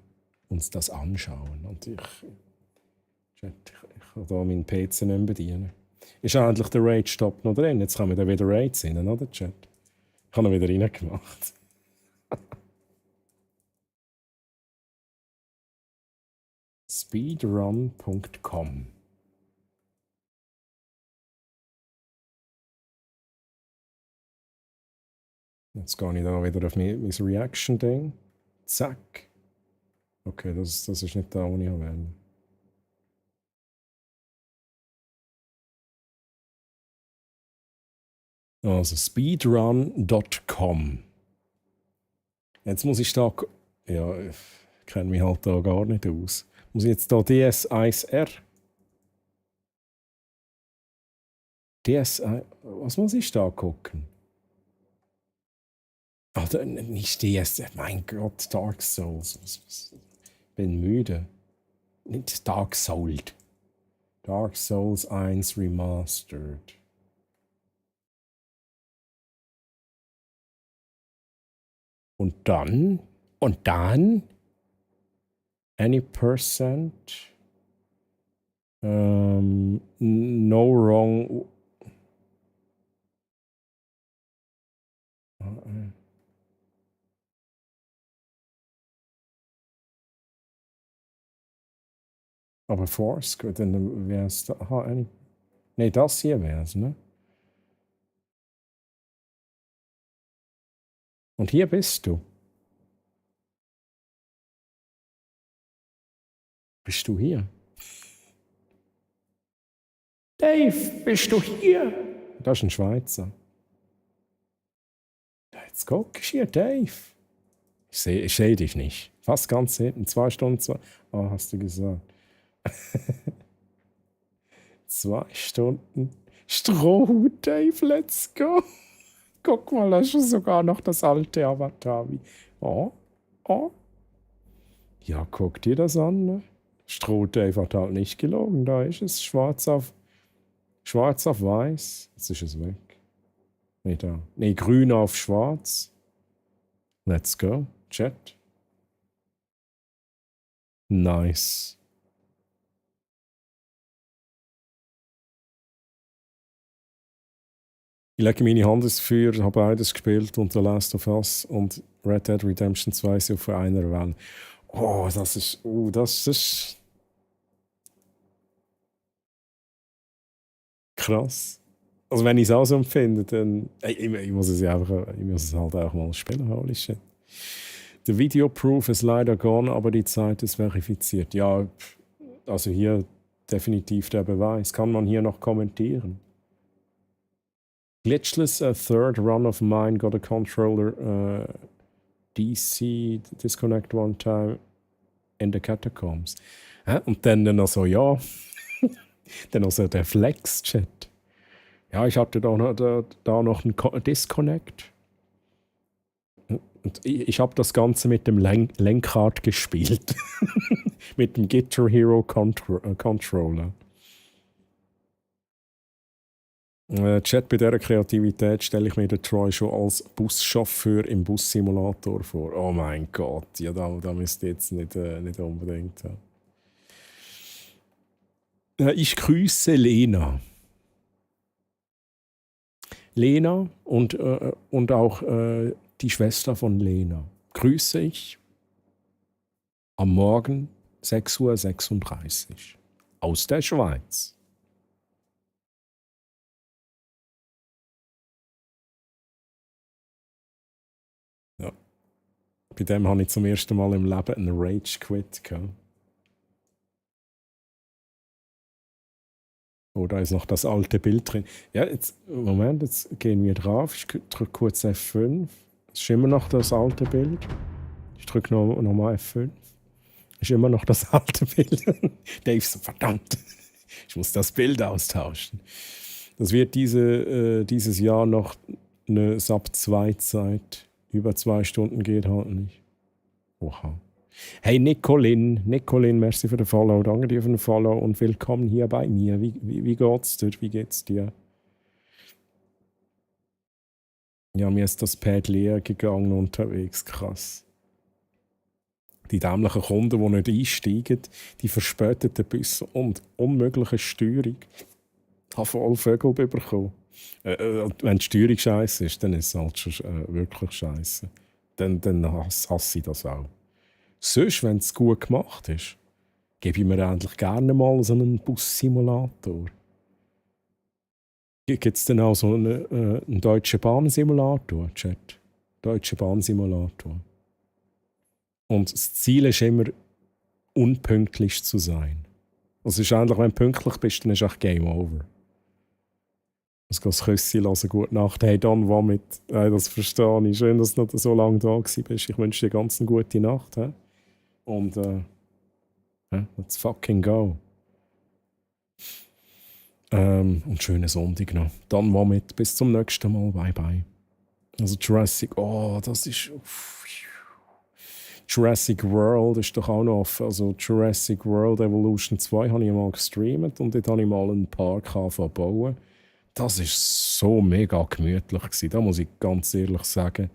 uns das anschauen. Und ich kann da meinen PC nicht bedienen. Ist eigentlich der Raid-Stop noch drin? Jetzt kann man da wieder Raids rein, oder, Chat? Ich habe ihn wieder reingemacht. Speedrun.com. Jetzt gehe ich da wieder auf mein Reaction-Ding. Zack. Okay, das ist nicht da, wo ich will. Also speedrun.com. Jetzt muss ich da. Ja, ich kenne mich halt da gar nicht aus. Muss ich jetzt da DS1R? Was muss ich da gucken? Oder nicht DS. Mein Gott, Dark Souls. Bin müde. Nicht Dark Souls. Dark Souls 1 Remastered. Und dann any percent no wrong aber Force, gut, dann wäre es da. Nee, das hier wäre es, ne? Und hier bist du. Bist du hier? Dave, bist du hier? Das ist ein Schweizer. Jetzt guckst du hier, Dave. Ich seh dich nicht. Fast ganz hinten. 2 Stunden. Hast du gesagt. 2 Stunden. Strohhut, Dave, let's go. Guck mal, da ist sogar noch das alte Avatar. Oh. Ja, guck dir das an. Ne? Stroh-Dave hat halt nicht gelogen. Da ist es schwarz auf weiß. Jetzt ist es weg. Nee, da. Nee, grün auf schwarz. Let's go. Chat. Nice. Ich lege meine Hand ins Feuer, habe beides gespielt und The Last of Us und Red Dead Redemption 2 sind auf einer Welle. Oh, das ist krass. Also wenn ich es auch so empfinde, dann ich muss es halt auch mal spielen, holy shit. Der Video-Proof ist leider gone, aber die Zeit ist verifiziert. Ja, also hier definitiv der Beweis. Kann man hier noch kommentieren? Glitchless, a third run of mine, got a controller DC, disconnect one time in the catacombs. Und dann noch so, ja, dann noch so der Flex-Chat. Ja, ich hatte da noch einen Disconnect. Und ich habe das Ganze mit dem Lenkrad gespielt. Mit dem Guitar Hero Controller. Chat, bei dieser Kreativität stelle ich mir den Troy schon als Buschauffeur im Bussimulator vor. Oh mein Gott, ja, da müsst ihr jetzt nicht unbedingt haben. Ich grüße Lena. Lena und auch die Schwester von Lena grüße ich am Morgen 6:36 Uhr aus der Schweiz. Ja. Bei dem habe ich zum ersten Mal im Leben einen Rage-Quit gehabt. Oh, da ist noch das alte Bild drin. Ja, jetzt, Moment, jetzt gehen wir drauf. Ich drücke kurz F5. Es ist immer noch das alte Bild. Ich drücke nochmal F5. Es ist immer noch das alte Bild. Dave so, verdammt, ich muss das Bild austauschen. Das wird dieses Jahr noch eine Sub-2-Zeit. Über 2 Stunden geht halt nicht. Oha. Hey Nicolin, merci für den Follow. Danke dir für den Follow und willkommen hier bei mir. Wie geht's dir? Wie geht's dir? Ja, mir ist das Pad leer gegangen unterwegs. Krass. Die dämlichen Kunden, die nicht einsteigen, die verspäteten Busse und unmögliche Steuerung. Ich habe voll Vögel bekommen. Wenn die Steuerung scheiße ist, dann ist es halt schon wirklich scheiße. Dann hasse ich das auch. Sonst, wenn es gut gemacht ist, gebe ich mir endlich gerne mal so einen Bus-Simulator. Gibt es dann auch so einen deutschen Bahnsimulator, Chat? Deutsche Bahnsimulator. Und das Ziel ist immer, unpünktlich zu sein. Also ist eigentlich, wenn du pünktlich bist, dann ist auch Game Over. Ich kann das Küsschen lassen, gute Nacht. Hey, dann was mit? Das verstehe ich. Schön, dass du noch so lange da bist. Ich wünsche dir ganz eine gute Nacht. He? Und let's fucking go. Und schönen Sonntag noch. Dann was mit. Bis zum nächsten Mal. Bye bye. Also Jurassic, das ist... Jurassic World ist doch auch noch offen. Also Jurassic World Evolution 2 habe ich mal gestreamt und dort habe ich mal einen Park bauen. Das war so mega gemütlich gewesen. Da muss ich ganz ehrlich sagen,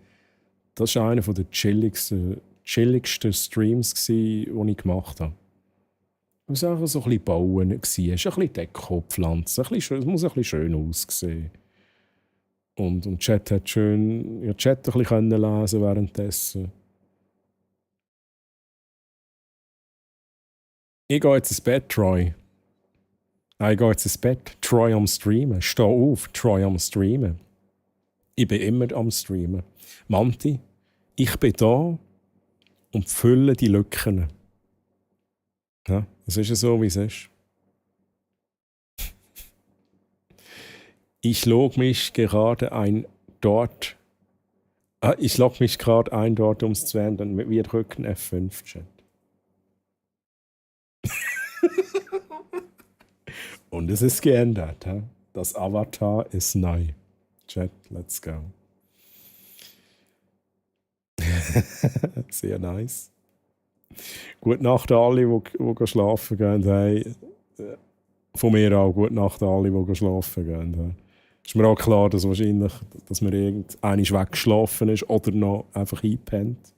das war einer der chilligsten Streams, die ich gemacht habe. Es war einfach so ein bisschen bauen, ein bisschen Deko pflanzen, es muss ein bisschen schön aussehen. Und Chat hat schön, Chat ein bisschen lesen währenddessen. Ich gehe jetzt ins Bett, Troy. Ich gehe jetzt ins Bett. Troy am Streamen. Steh auf, Troy am Streamen. Ich bin immer am Streamen. Manti, ich bin da und fülle die Lücken. Ja, es ist ja so, wie es ist. Ich log mich gerade ein dort. Ich log mich gerade ein dort, um es zu ändern. Wir drücken F5, Chat. Und es ist geändert. He? Das Avatar ist neu. Chat, let's go. Sehr nice. Gute Nacht an alle, die schlafen gehen. Hey, von mir auch gute Nacht an alle, die schlafen gehen. Hey. Ist mir auch klar, dass wahrscheinlich, dass man irgendeiner weggeschlafen ist oder noch einfach eingepennt.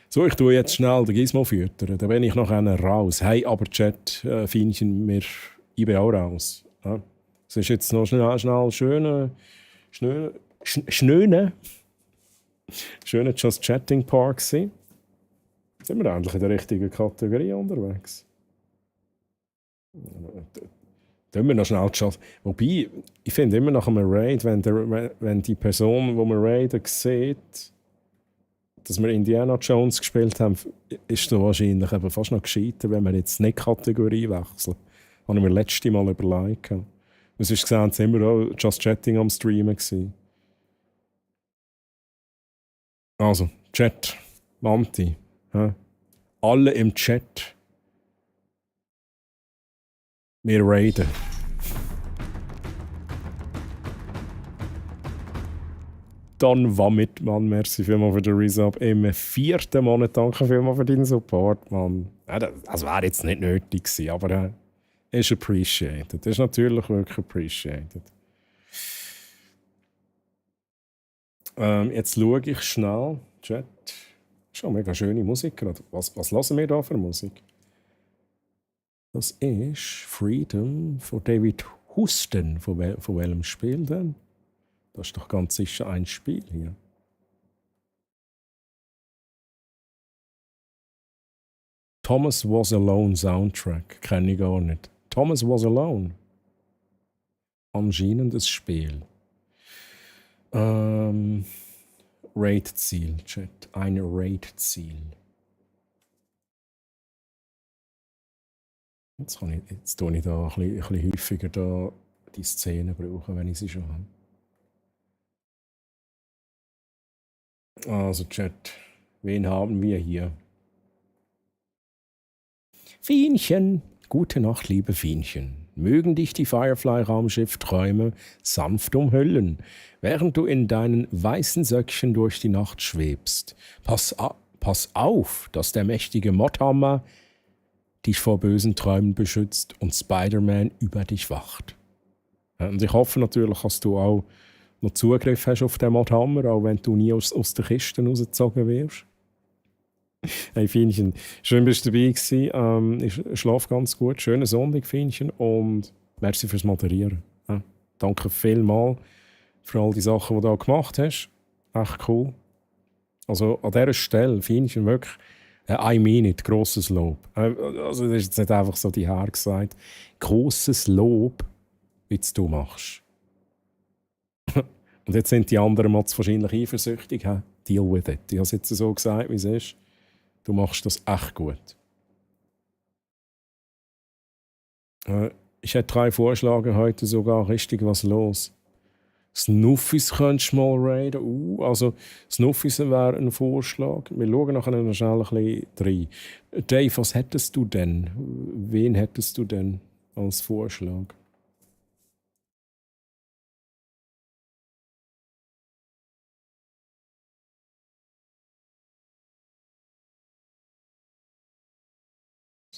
So, ich tue jetzt schnell den Gizmo füttern. Dann bin ich noch raus. Hey, aber Chat, Fienchen, ich bin auch raus. Ja. Es ist jetzt noch schnell schöner Just Chatting Park gewesen. Sind wir endlich in der richtigen Kategorie unterwegs? Tun wir noch schnell Just. Wobei, ich finde immer nach einem Raid, wenn die Person, die wir raiden, sieht, dass wir Indiana Jones gespielt haben, ist es wahrscheinlich eben fast noch gescheiter, wenn wir jetzt nicht Kategorie wechseln. Das habe ich mir letztes Mal überlegt. Es ist gesehen, es war immer auch Just Chatting am Streamen gewesen. Also, Chat, Manti, alle im Chat. Wir raiden. Dann war mit, Mann. Merci vielmals für den Resub. Im 4. Monat danke vielmals für deinen Support, Mann. Ja, das wäre jetzt nicht nötig gewesen, aber ist appreciated. Das ist natürlich wirklich appreciated. Jetzt schaue ich schnell. Chat. Schon mega schöne Musik gerade. Was hören wir da für Musik? Das ist Freedom von David Houston. Von welchem Spiel denn? Das ist doch ganz sicher ein Spiel hier. Thomas Was Alone Soundtrack. Kenne ich gar nicht. Thomas Was Alone. Anscheinend ein Spiel. Raid-Ziel, Chat. Ein Raid-Ziel. Jetzt tue ich da ein bisschen häufiger da die Szene brauchen, wenn ich sie schon habe. Also, Chat, wen haben wir hier? Fienchen. Gute Nacht, liebe Fienchen. Mögen dich die Firefly-Raumschiff-Träume sanft umhüllen, während du in deinen weißen Söckchen durch die Nacht schwebst. Pass auf, dass der mächtige Modhammer dich vor bösen Träumen beschützt und Spider-Man über dich wacht. Und ich hoffe natürlich, dass du auch noch Zugriff hast auf den Modhammer, auch wenn du nie aus der Kiste rausgezogen wirst. Hey Fienchen, schön bist du dabei gewesen. Ich schlafe ganz gut. Schönen Sonntag, Fienchen, und merci fürs Moderieren. Ja, danke vielmals für all die Sachen, die du da gemacht hast. Echt cool. Also an dieser Stelle, Fienchen, wirklich, I mean it, grosses Lob. Also das ist jetzt nicht einfach so die Herr gesagt. Grosses Lob, wie du machst. Und jetzt sind die anderen Mods wahrscheinlich eifersüchtig. Deal with it. Ich habe es jetzt so gesagt, wie es ist. Du machst das echt gut. Ich hätte 3 Vorschläge heute sogar richtig was los. Snuffis könntest du mal raiden. Also Snuffis wäre ein Vorschlag. Wir schauen nachher noch schnell ein bisschen rein. Dave, was hättest du denn? Wen hättest du denn als Vorschlag?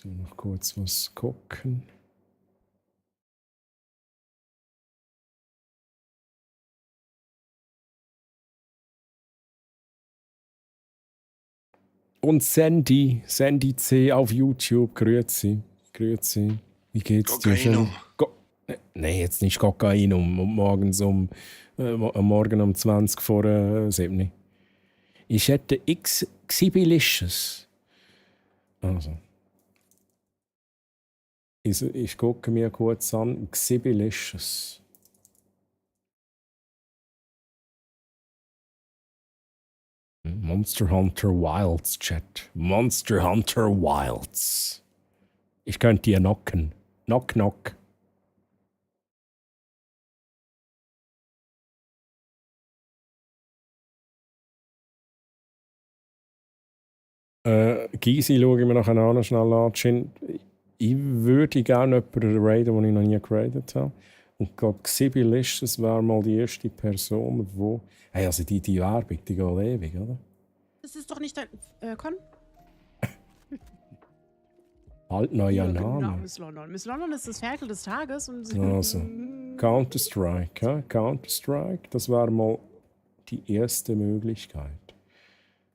So, noch kurz was gucken. Und Sandy C auf YouTube, grüezi. Wie geht's dir? Nein, jetzt nicht Kokainum, morgens am Morgen um 20 vor 7. Ich hätte Xibilicious. Also. Ich gucke mir kurz an. Xibilicious. Monster Hunter Wilds, Chat. Monster Hunter Wilds. Ich könnte dir knocken. Knock, knock. Gysi schaue ich mir nachher auch noch schnell an. Ich würde gerne jemanden raiden, den ich noch nie geradet habe. Und gerade Xibilicious wäre mal die erste Person, die... Hey, also die Werbung, die geht ewig, oder? Das ist doch nicht dein... Con? Halt neuer Genau, Name. Miss London. Miss London ist das Ferkel des Tages und... Also, Counter-Strike, ja? Counter-Strike, das wäre mal die erste Möglichkeit.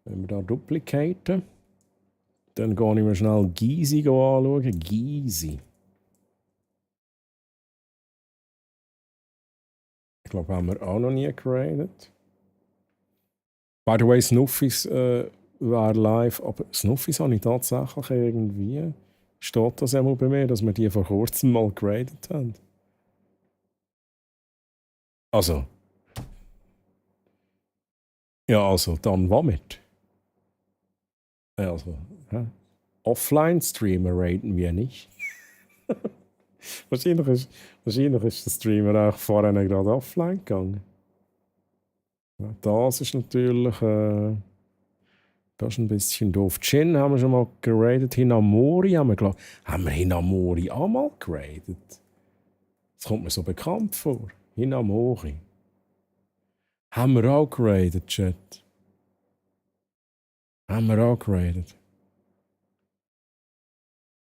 Wenn wir da duplicaten, dann gehe ich mir schnell Gysi anschauen. Gysi. Ich glaube, haben wir auch noch nie geradet. By the way, Snuffis wäre live, aber Snuffis habe ich tatsächlich irgendwie... Steht das einmal bei mir, dass wir die vor kurzem mal geradet haben? Also. Ja, also, dann womit? Also, Offline-Streamer raten wir nicht. wahrscheinlich ist der Streamer auch vorhin gerade offline gegangen. Ja, das ist natürlich... das ist ein bisschen doof. Jin haben wir schon mal geradet. Hinamori haben wir Hinamori auch mal geradet? Das kommt mir so bekannt vor. Hinamori. Haben wir auch geradet, Chat? Haben wir auch geradet?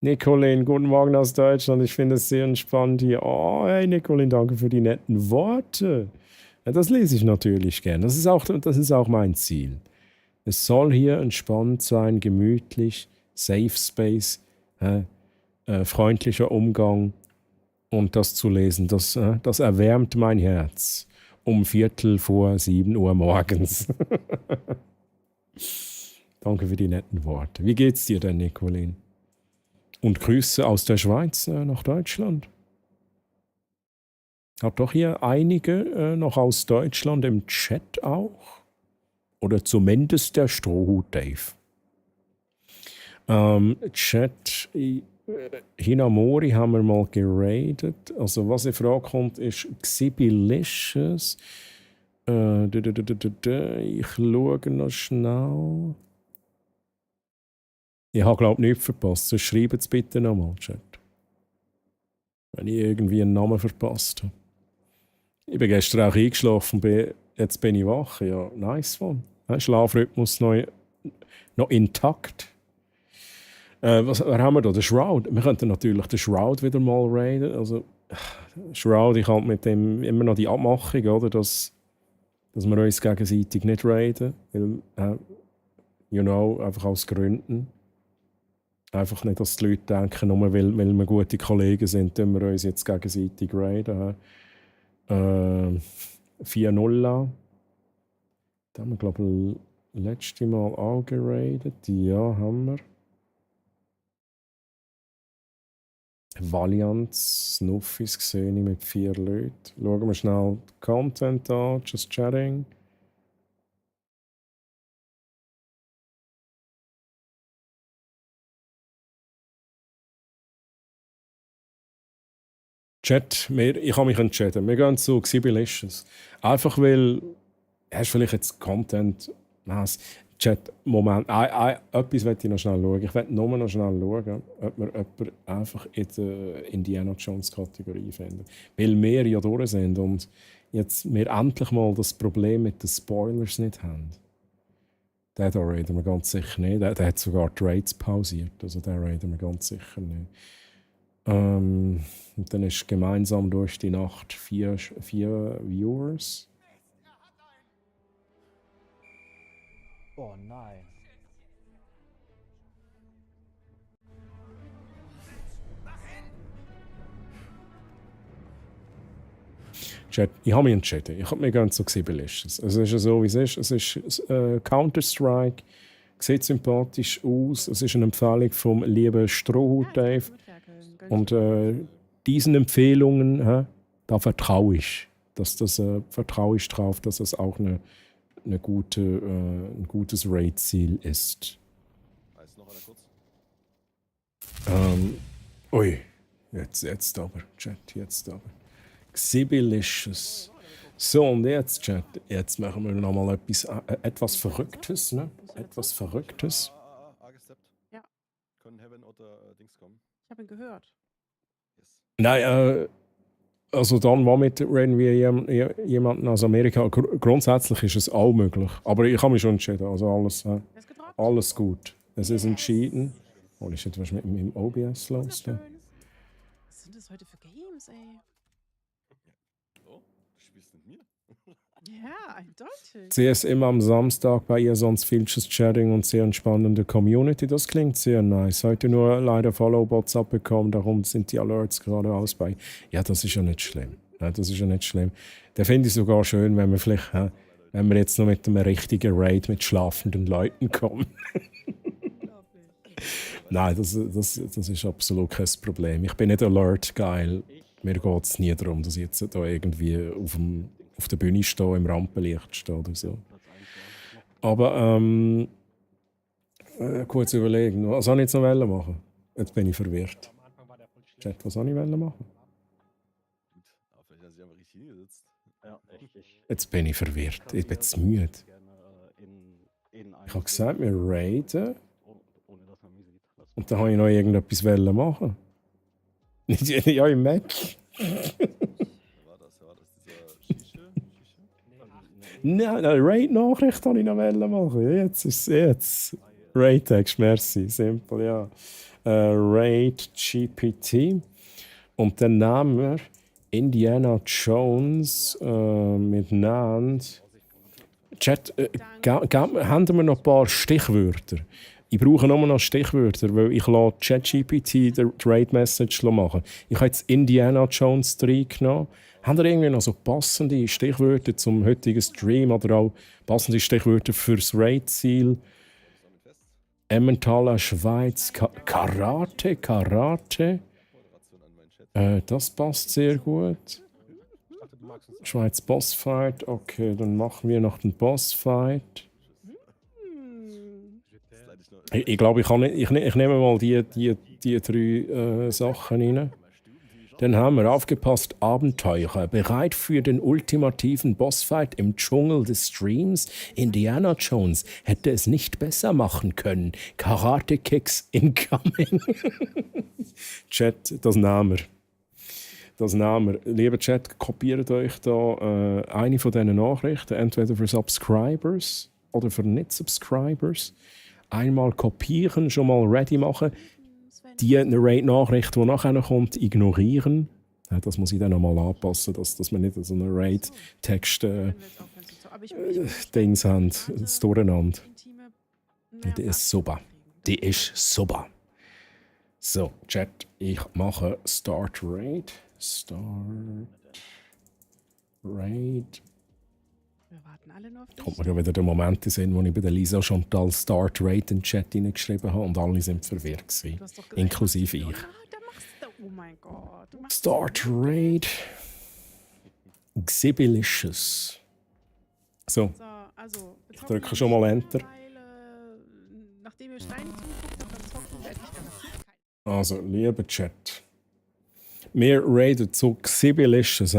Nicolin, guten Morgen aus Deutschland. Ich finde es sehr entspannt hier. Oh, hey Nicolin, danke für die netten Worte. Ja, das lese ich natürlich gern. Das ist auch mein Ziel. Es soll hier entspannt sein, gemütlich, Safe Space, freundlicher Umgang. Und das zu lesen, das erwärmt mein Herz. Um 6:45 Uhr morgens. Danke für die netten Worte. Wie geht's dir denn, Nicolin? Und Grüße aus der Schweiz nach Deutschland. Hab doch hier einige noch aus Deutschland im Chat auch. Oder zumindest der Strohhut Dave. Chat, Hinamori haben wir mal geradet. Also was in Frage kommt, ist Xibilicious. Ich schaue noch schnell. Ich habe, glaube ich, nichts verpasst. So schreibt es bitte nochmal, Chat. Wenn ich irgendwie einen Namen verpasst habe. Ich bin gestern auch eingeschlafen und jetzt bin ich wach. Ja, nice one. Schlafrhythmus noch intakt. Was haben wir da? Der Shroud. Wir könnten natürlich den Shroud wieder mal raiden. Also, Shroud, ich habe mit dem immer noch die Abmachung, oder? Dass wir uns gegenseitig nicht raiden. Weil, einfach aus Gründen. Einfach nicht, dass die Leute denken, nur weil wir gute Kollegen sind, tun wir uns jetzt gegenseitig raiden. 4-0 an. Da haben wir, glaube ich, letzte Mal auch geradet. Ja, haben wir. Valiant, Snuffis sehe ich mit 4 Leuten. Schauen wir schnell Content an, just chatting. Chat, ich habe mich entschieden. Wir gehen zu Xibilicious. Einfach weil, hast du vielleicht jetzt Content, Chat, Moment, etwas möchte ich noch schnell schauen. Ich möchte nur noch schnell schauen, ob wir jemanden einfach in der Indiana Jones Kategorie finden. Weil wir ja durch sind und jetzt wir endlich mal das Problem mit den Spoilers nicht haben. Den da raiden wir ganz sicher nicht. Der hat sogar die Raids pausiert, also den raiden wir ganz sicher nicht. Und dann ist gemeinsam durch die Nacht 4 Viewers. Oh nein. Chat, ich habe mich entschieden. Wir gehen zu Xibilicious. Es ist ja so, wie es ist. Es ist Counter-Strike. Sieht sympathisch aus. Es ist eine Empfehlung vom lieben Strohhut Dave. Und diesen Empfehlungen, da vertraue ich. Vertraue ich drauf, dass das auch ein gutes Raid-Ziel ist. Ui, jetzt aber, Chat, jetzt aber. Xibilicious. So, und jetzt, Chat, jetzt machen wir nochmal etwas Verrücktes, ne? Etwas Verrücktes. Ja. Können Heaven oder Dings kommen? Ich habe ihn gehört. Nein, also dann, womit reden wir jemanden aus Amerika? Grundsätzlich ist es auch möglich. Aber ich habe mich schon entschieden. Also alles gut. Es ist entschieden. Oh, ist etwas mit dem OBS los? Was sind das heute für Games, ey? Oh, du spielst mit mir? Ja, eindeutig. CSM am Samstag bei ihr, sonst vieles Chatting und sehr entspannende Community. Das klingt sehr nice. Heute nur leider Follow-Bots abbekommen, darum sind die Alerts gerade aus bei. Ja, das ist ja nicht schlimm. Ja, das ist ja nicht schlimm. Da finde ich sogar schön, wenn wir vielleicht, wenn wir jetzt noch mit einem richtigen Raid mit schlafenden Leuten kommen. Nein, das ist absolut kein Problem. Ich bin nicht alert-geil. Mir geht es nie darum, dass ich jetzt da irgendwie auf der Bühne stehe, im Rampenlicht stehe oder so. Aber kurz überlegen, was soll ich jetzt noch machen? Jetzt bin ich verwirrt. Chat, was soll ich machen? Jetzt bin ich verwirrt. Ich bin zu müde. Ich habe gesagt, wir raiden. Und dann habe ich noch irgendetwas machen. Ja, im Mac. Nein, Raid-Nachricht wollte ich noch machen. Jetzt ist es. Raid-Text, merci. Simpel, ja. Raid-GPT. Und dann nehmen wir Indiana Jones miteinander. Chat, haben wir noch ein paar Stichwörter? Ich brauche nur noch Stichwörter, weil ich ChatGPT die Raid-Message machen. Ich habe jetzt Indiana Jones 3 genommen. Haben ihr irgendwie noch so passende Stichwörter zum heutigen Stream oder auch passende Stichwörter fürs Raid-Ziel? Emmentaler Schweiz, Karate. Das passt sehr gut. Schweiz Bossfight, okay, dann machen wir noch den Bossfight. Ich glaube, ich nehme mal die 3 Sachen rein. Dann haben wir aufgepasst, Abenteurer, bereit für den ultimativen Bossfight im Dschungel des Streams. Indiana Jones hätte es nicht besser machen können. Karate-Kicks incoming. Chat, das nehmen wir. Das nehmen wir. Lieber Chat, kopiert euch da eine von diesen Nachrichten, entweder für Subscribers oder für Nicht-Subscribers. Einmal kopieren, schon mal ready machen. Die Raid-Nachricht, die nachher kommt, ignorieren. Ja, das muss ich dann nochmal anpassen, dass wir nicht so einen Raid-Text-Dings haben. Das Durcheinander. Die ist super. Die ist super. So, Chat, ich mache Start Raid. Start Raid. Wir warten alle noch auf dich. Kommt mir ja wieder der Moment in, wo ich bei der Lisa Chantal Start Raid in den Chat hineingeschrieben habe und alle sind verwirrt gewesen, inklusive ich. Oh mein Gott. Start Raid. Xibilicious. So, Also, ich drücke schon mal Enter. Nachdem ihr Steine zuguckt, dann zocken werde ich garantiert keinen. Also, lieber Chat. Wir raiden zu Xibilicious.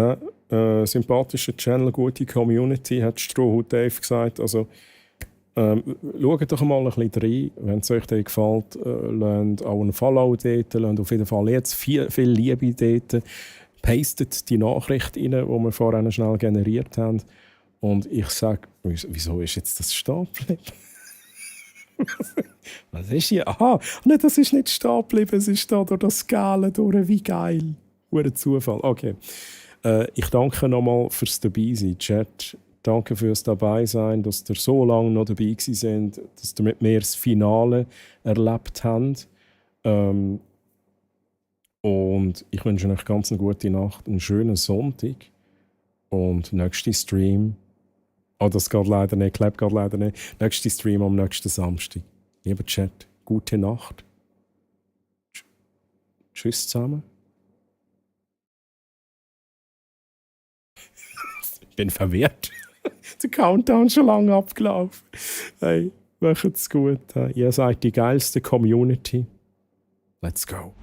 Sympathischer Channel, gute Community, hat Strohhut Dave gesagt. Also, schaut doch mal ein bisschen rein. Wenn es euch gefällt, lasst auch einen Follow dort. Lasst auf jeden Fall jetzt viel Liebe dort. Pastet die Nachricht rein, die wir vorhin schnell generiert haben. Und ich sage, wieso ist jetzt das stehen geblieben? Was ist hier? Aha, nein, das ist nicht stehen geblieben, es ist da durch das Skalen durch. Wie geil. Ein Zufall. Okay. Ich danke nochmal fürs Dabeisein, Chat. Danke fürs Dabeisein, dass ihr so lange noch dabei sind, dass ihr mit mir das Finale erlebt habt. Und ich wünsche euch ganz eine gute Nacht, einen schönen Sonntag. Und nächster Stream. Oh, das geht leider nicht, klappt geht leider nicht. Nächster Stream am nächsten Samstag. Lieber Chat, gute Nacht. Tschüss zusammen. Ich bin verwirrt. Der Countdown ist schon lange abgelaufen. Hey, macht's gut. Ihr seid die geilste Community. Let's go.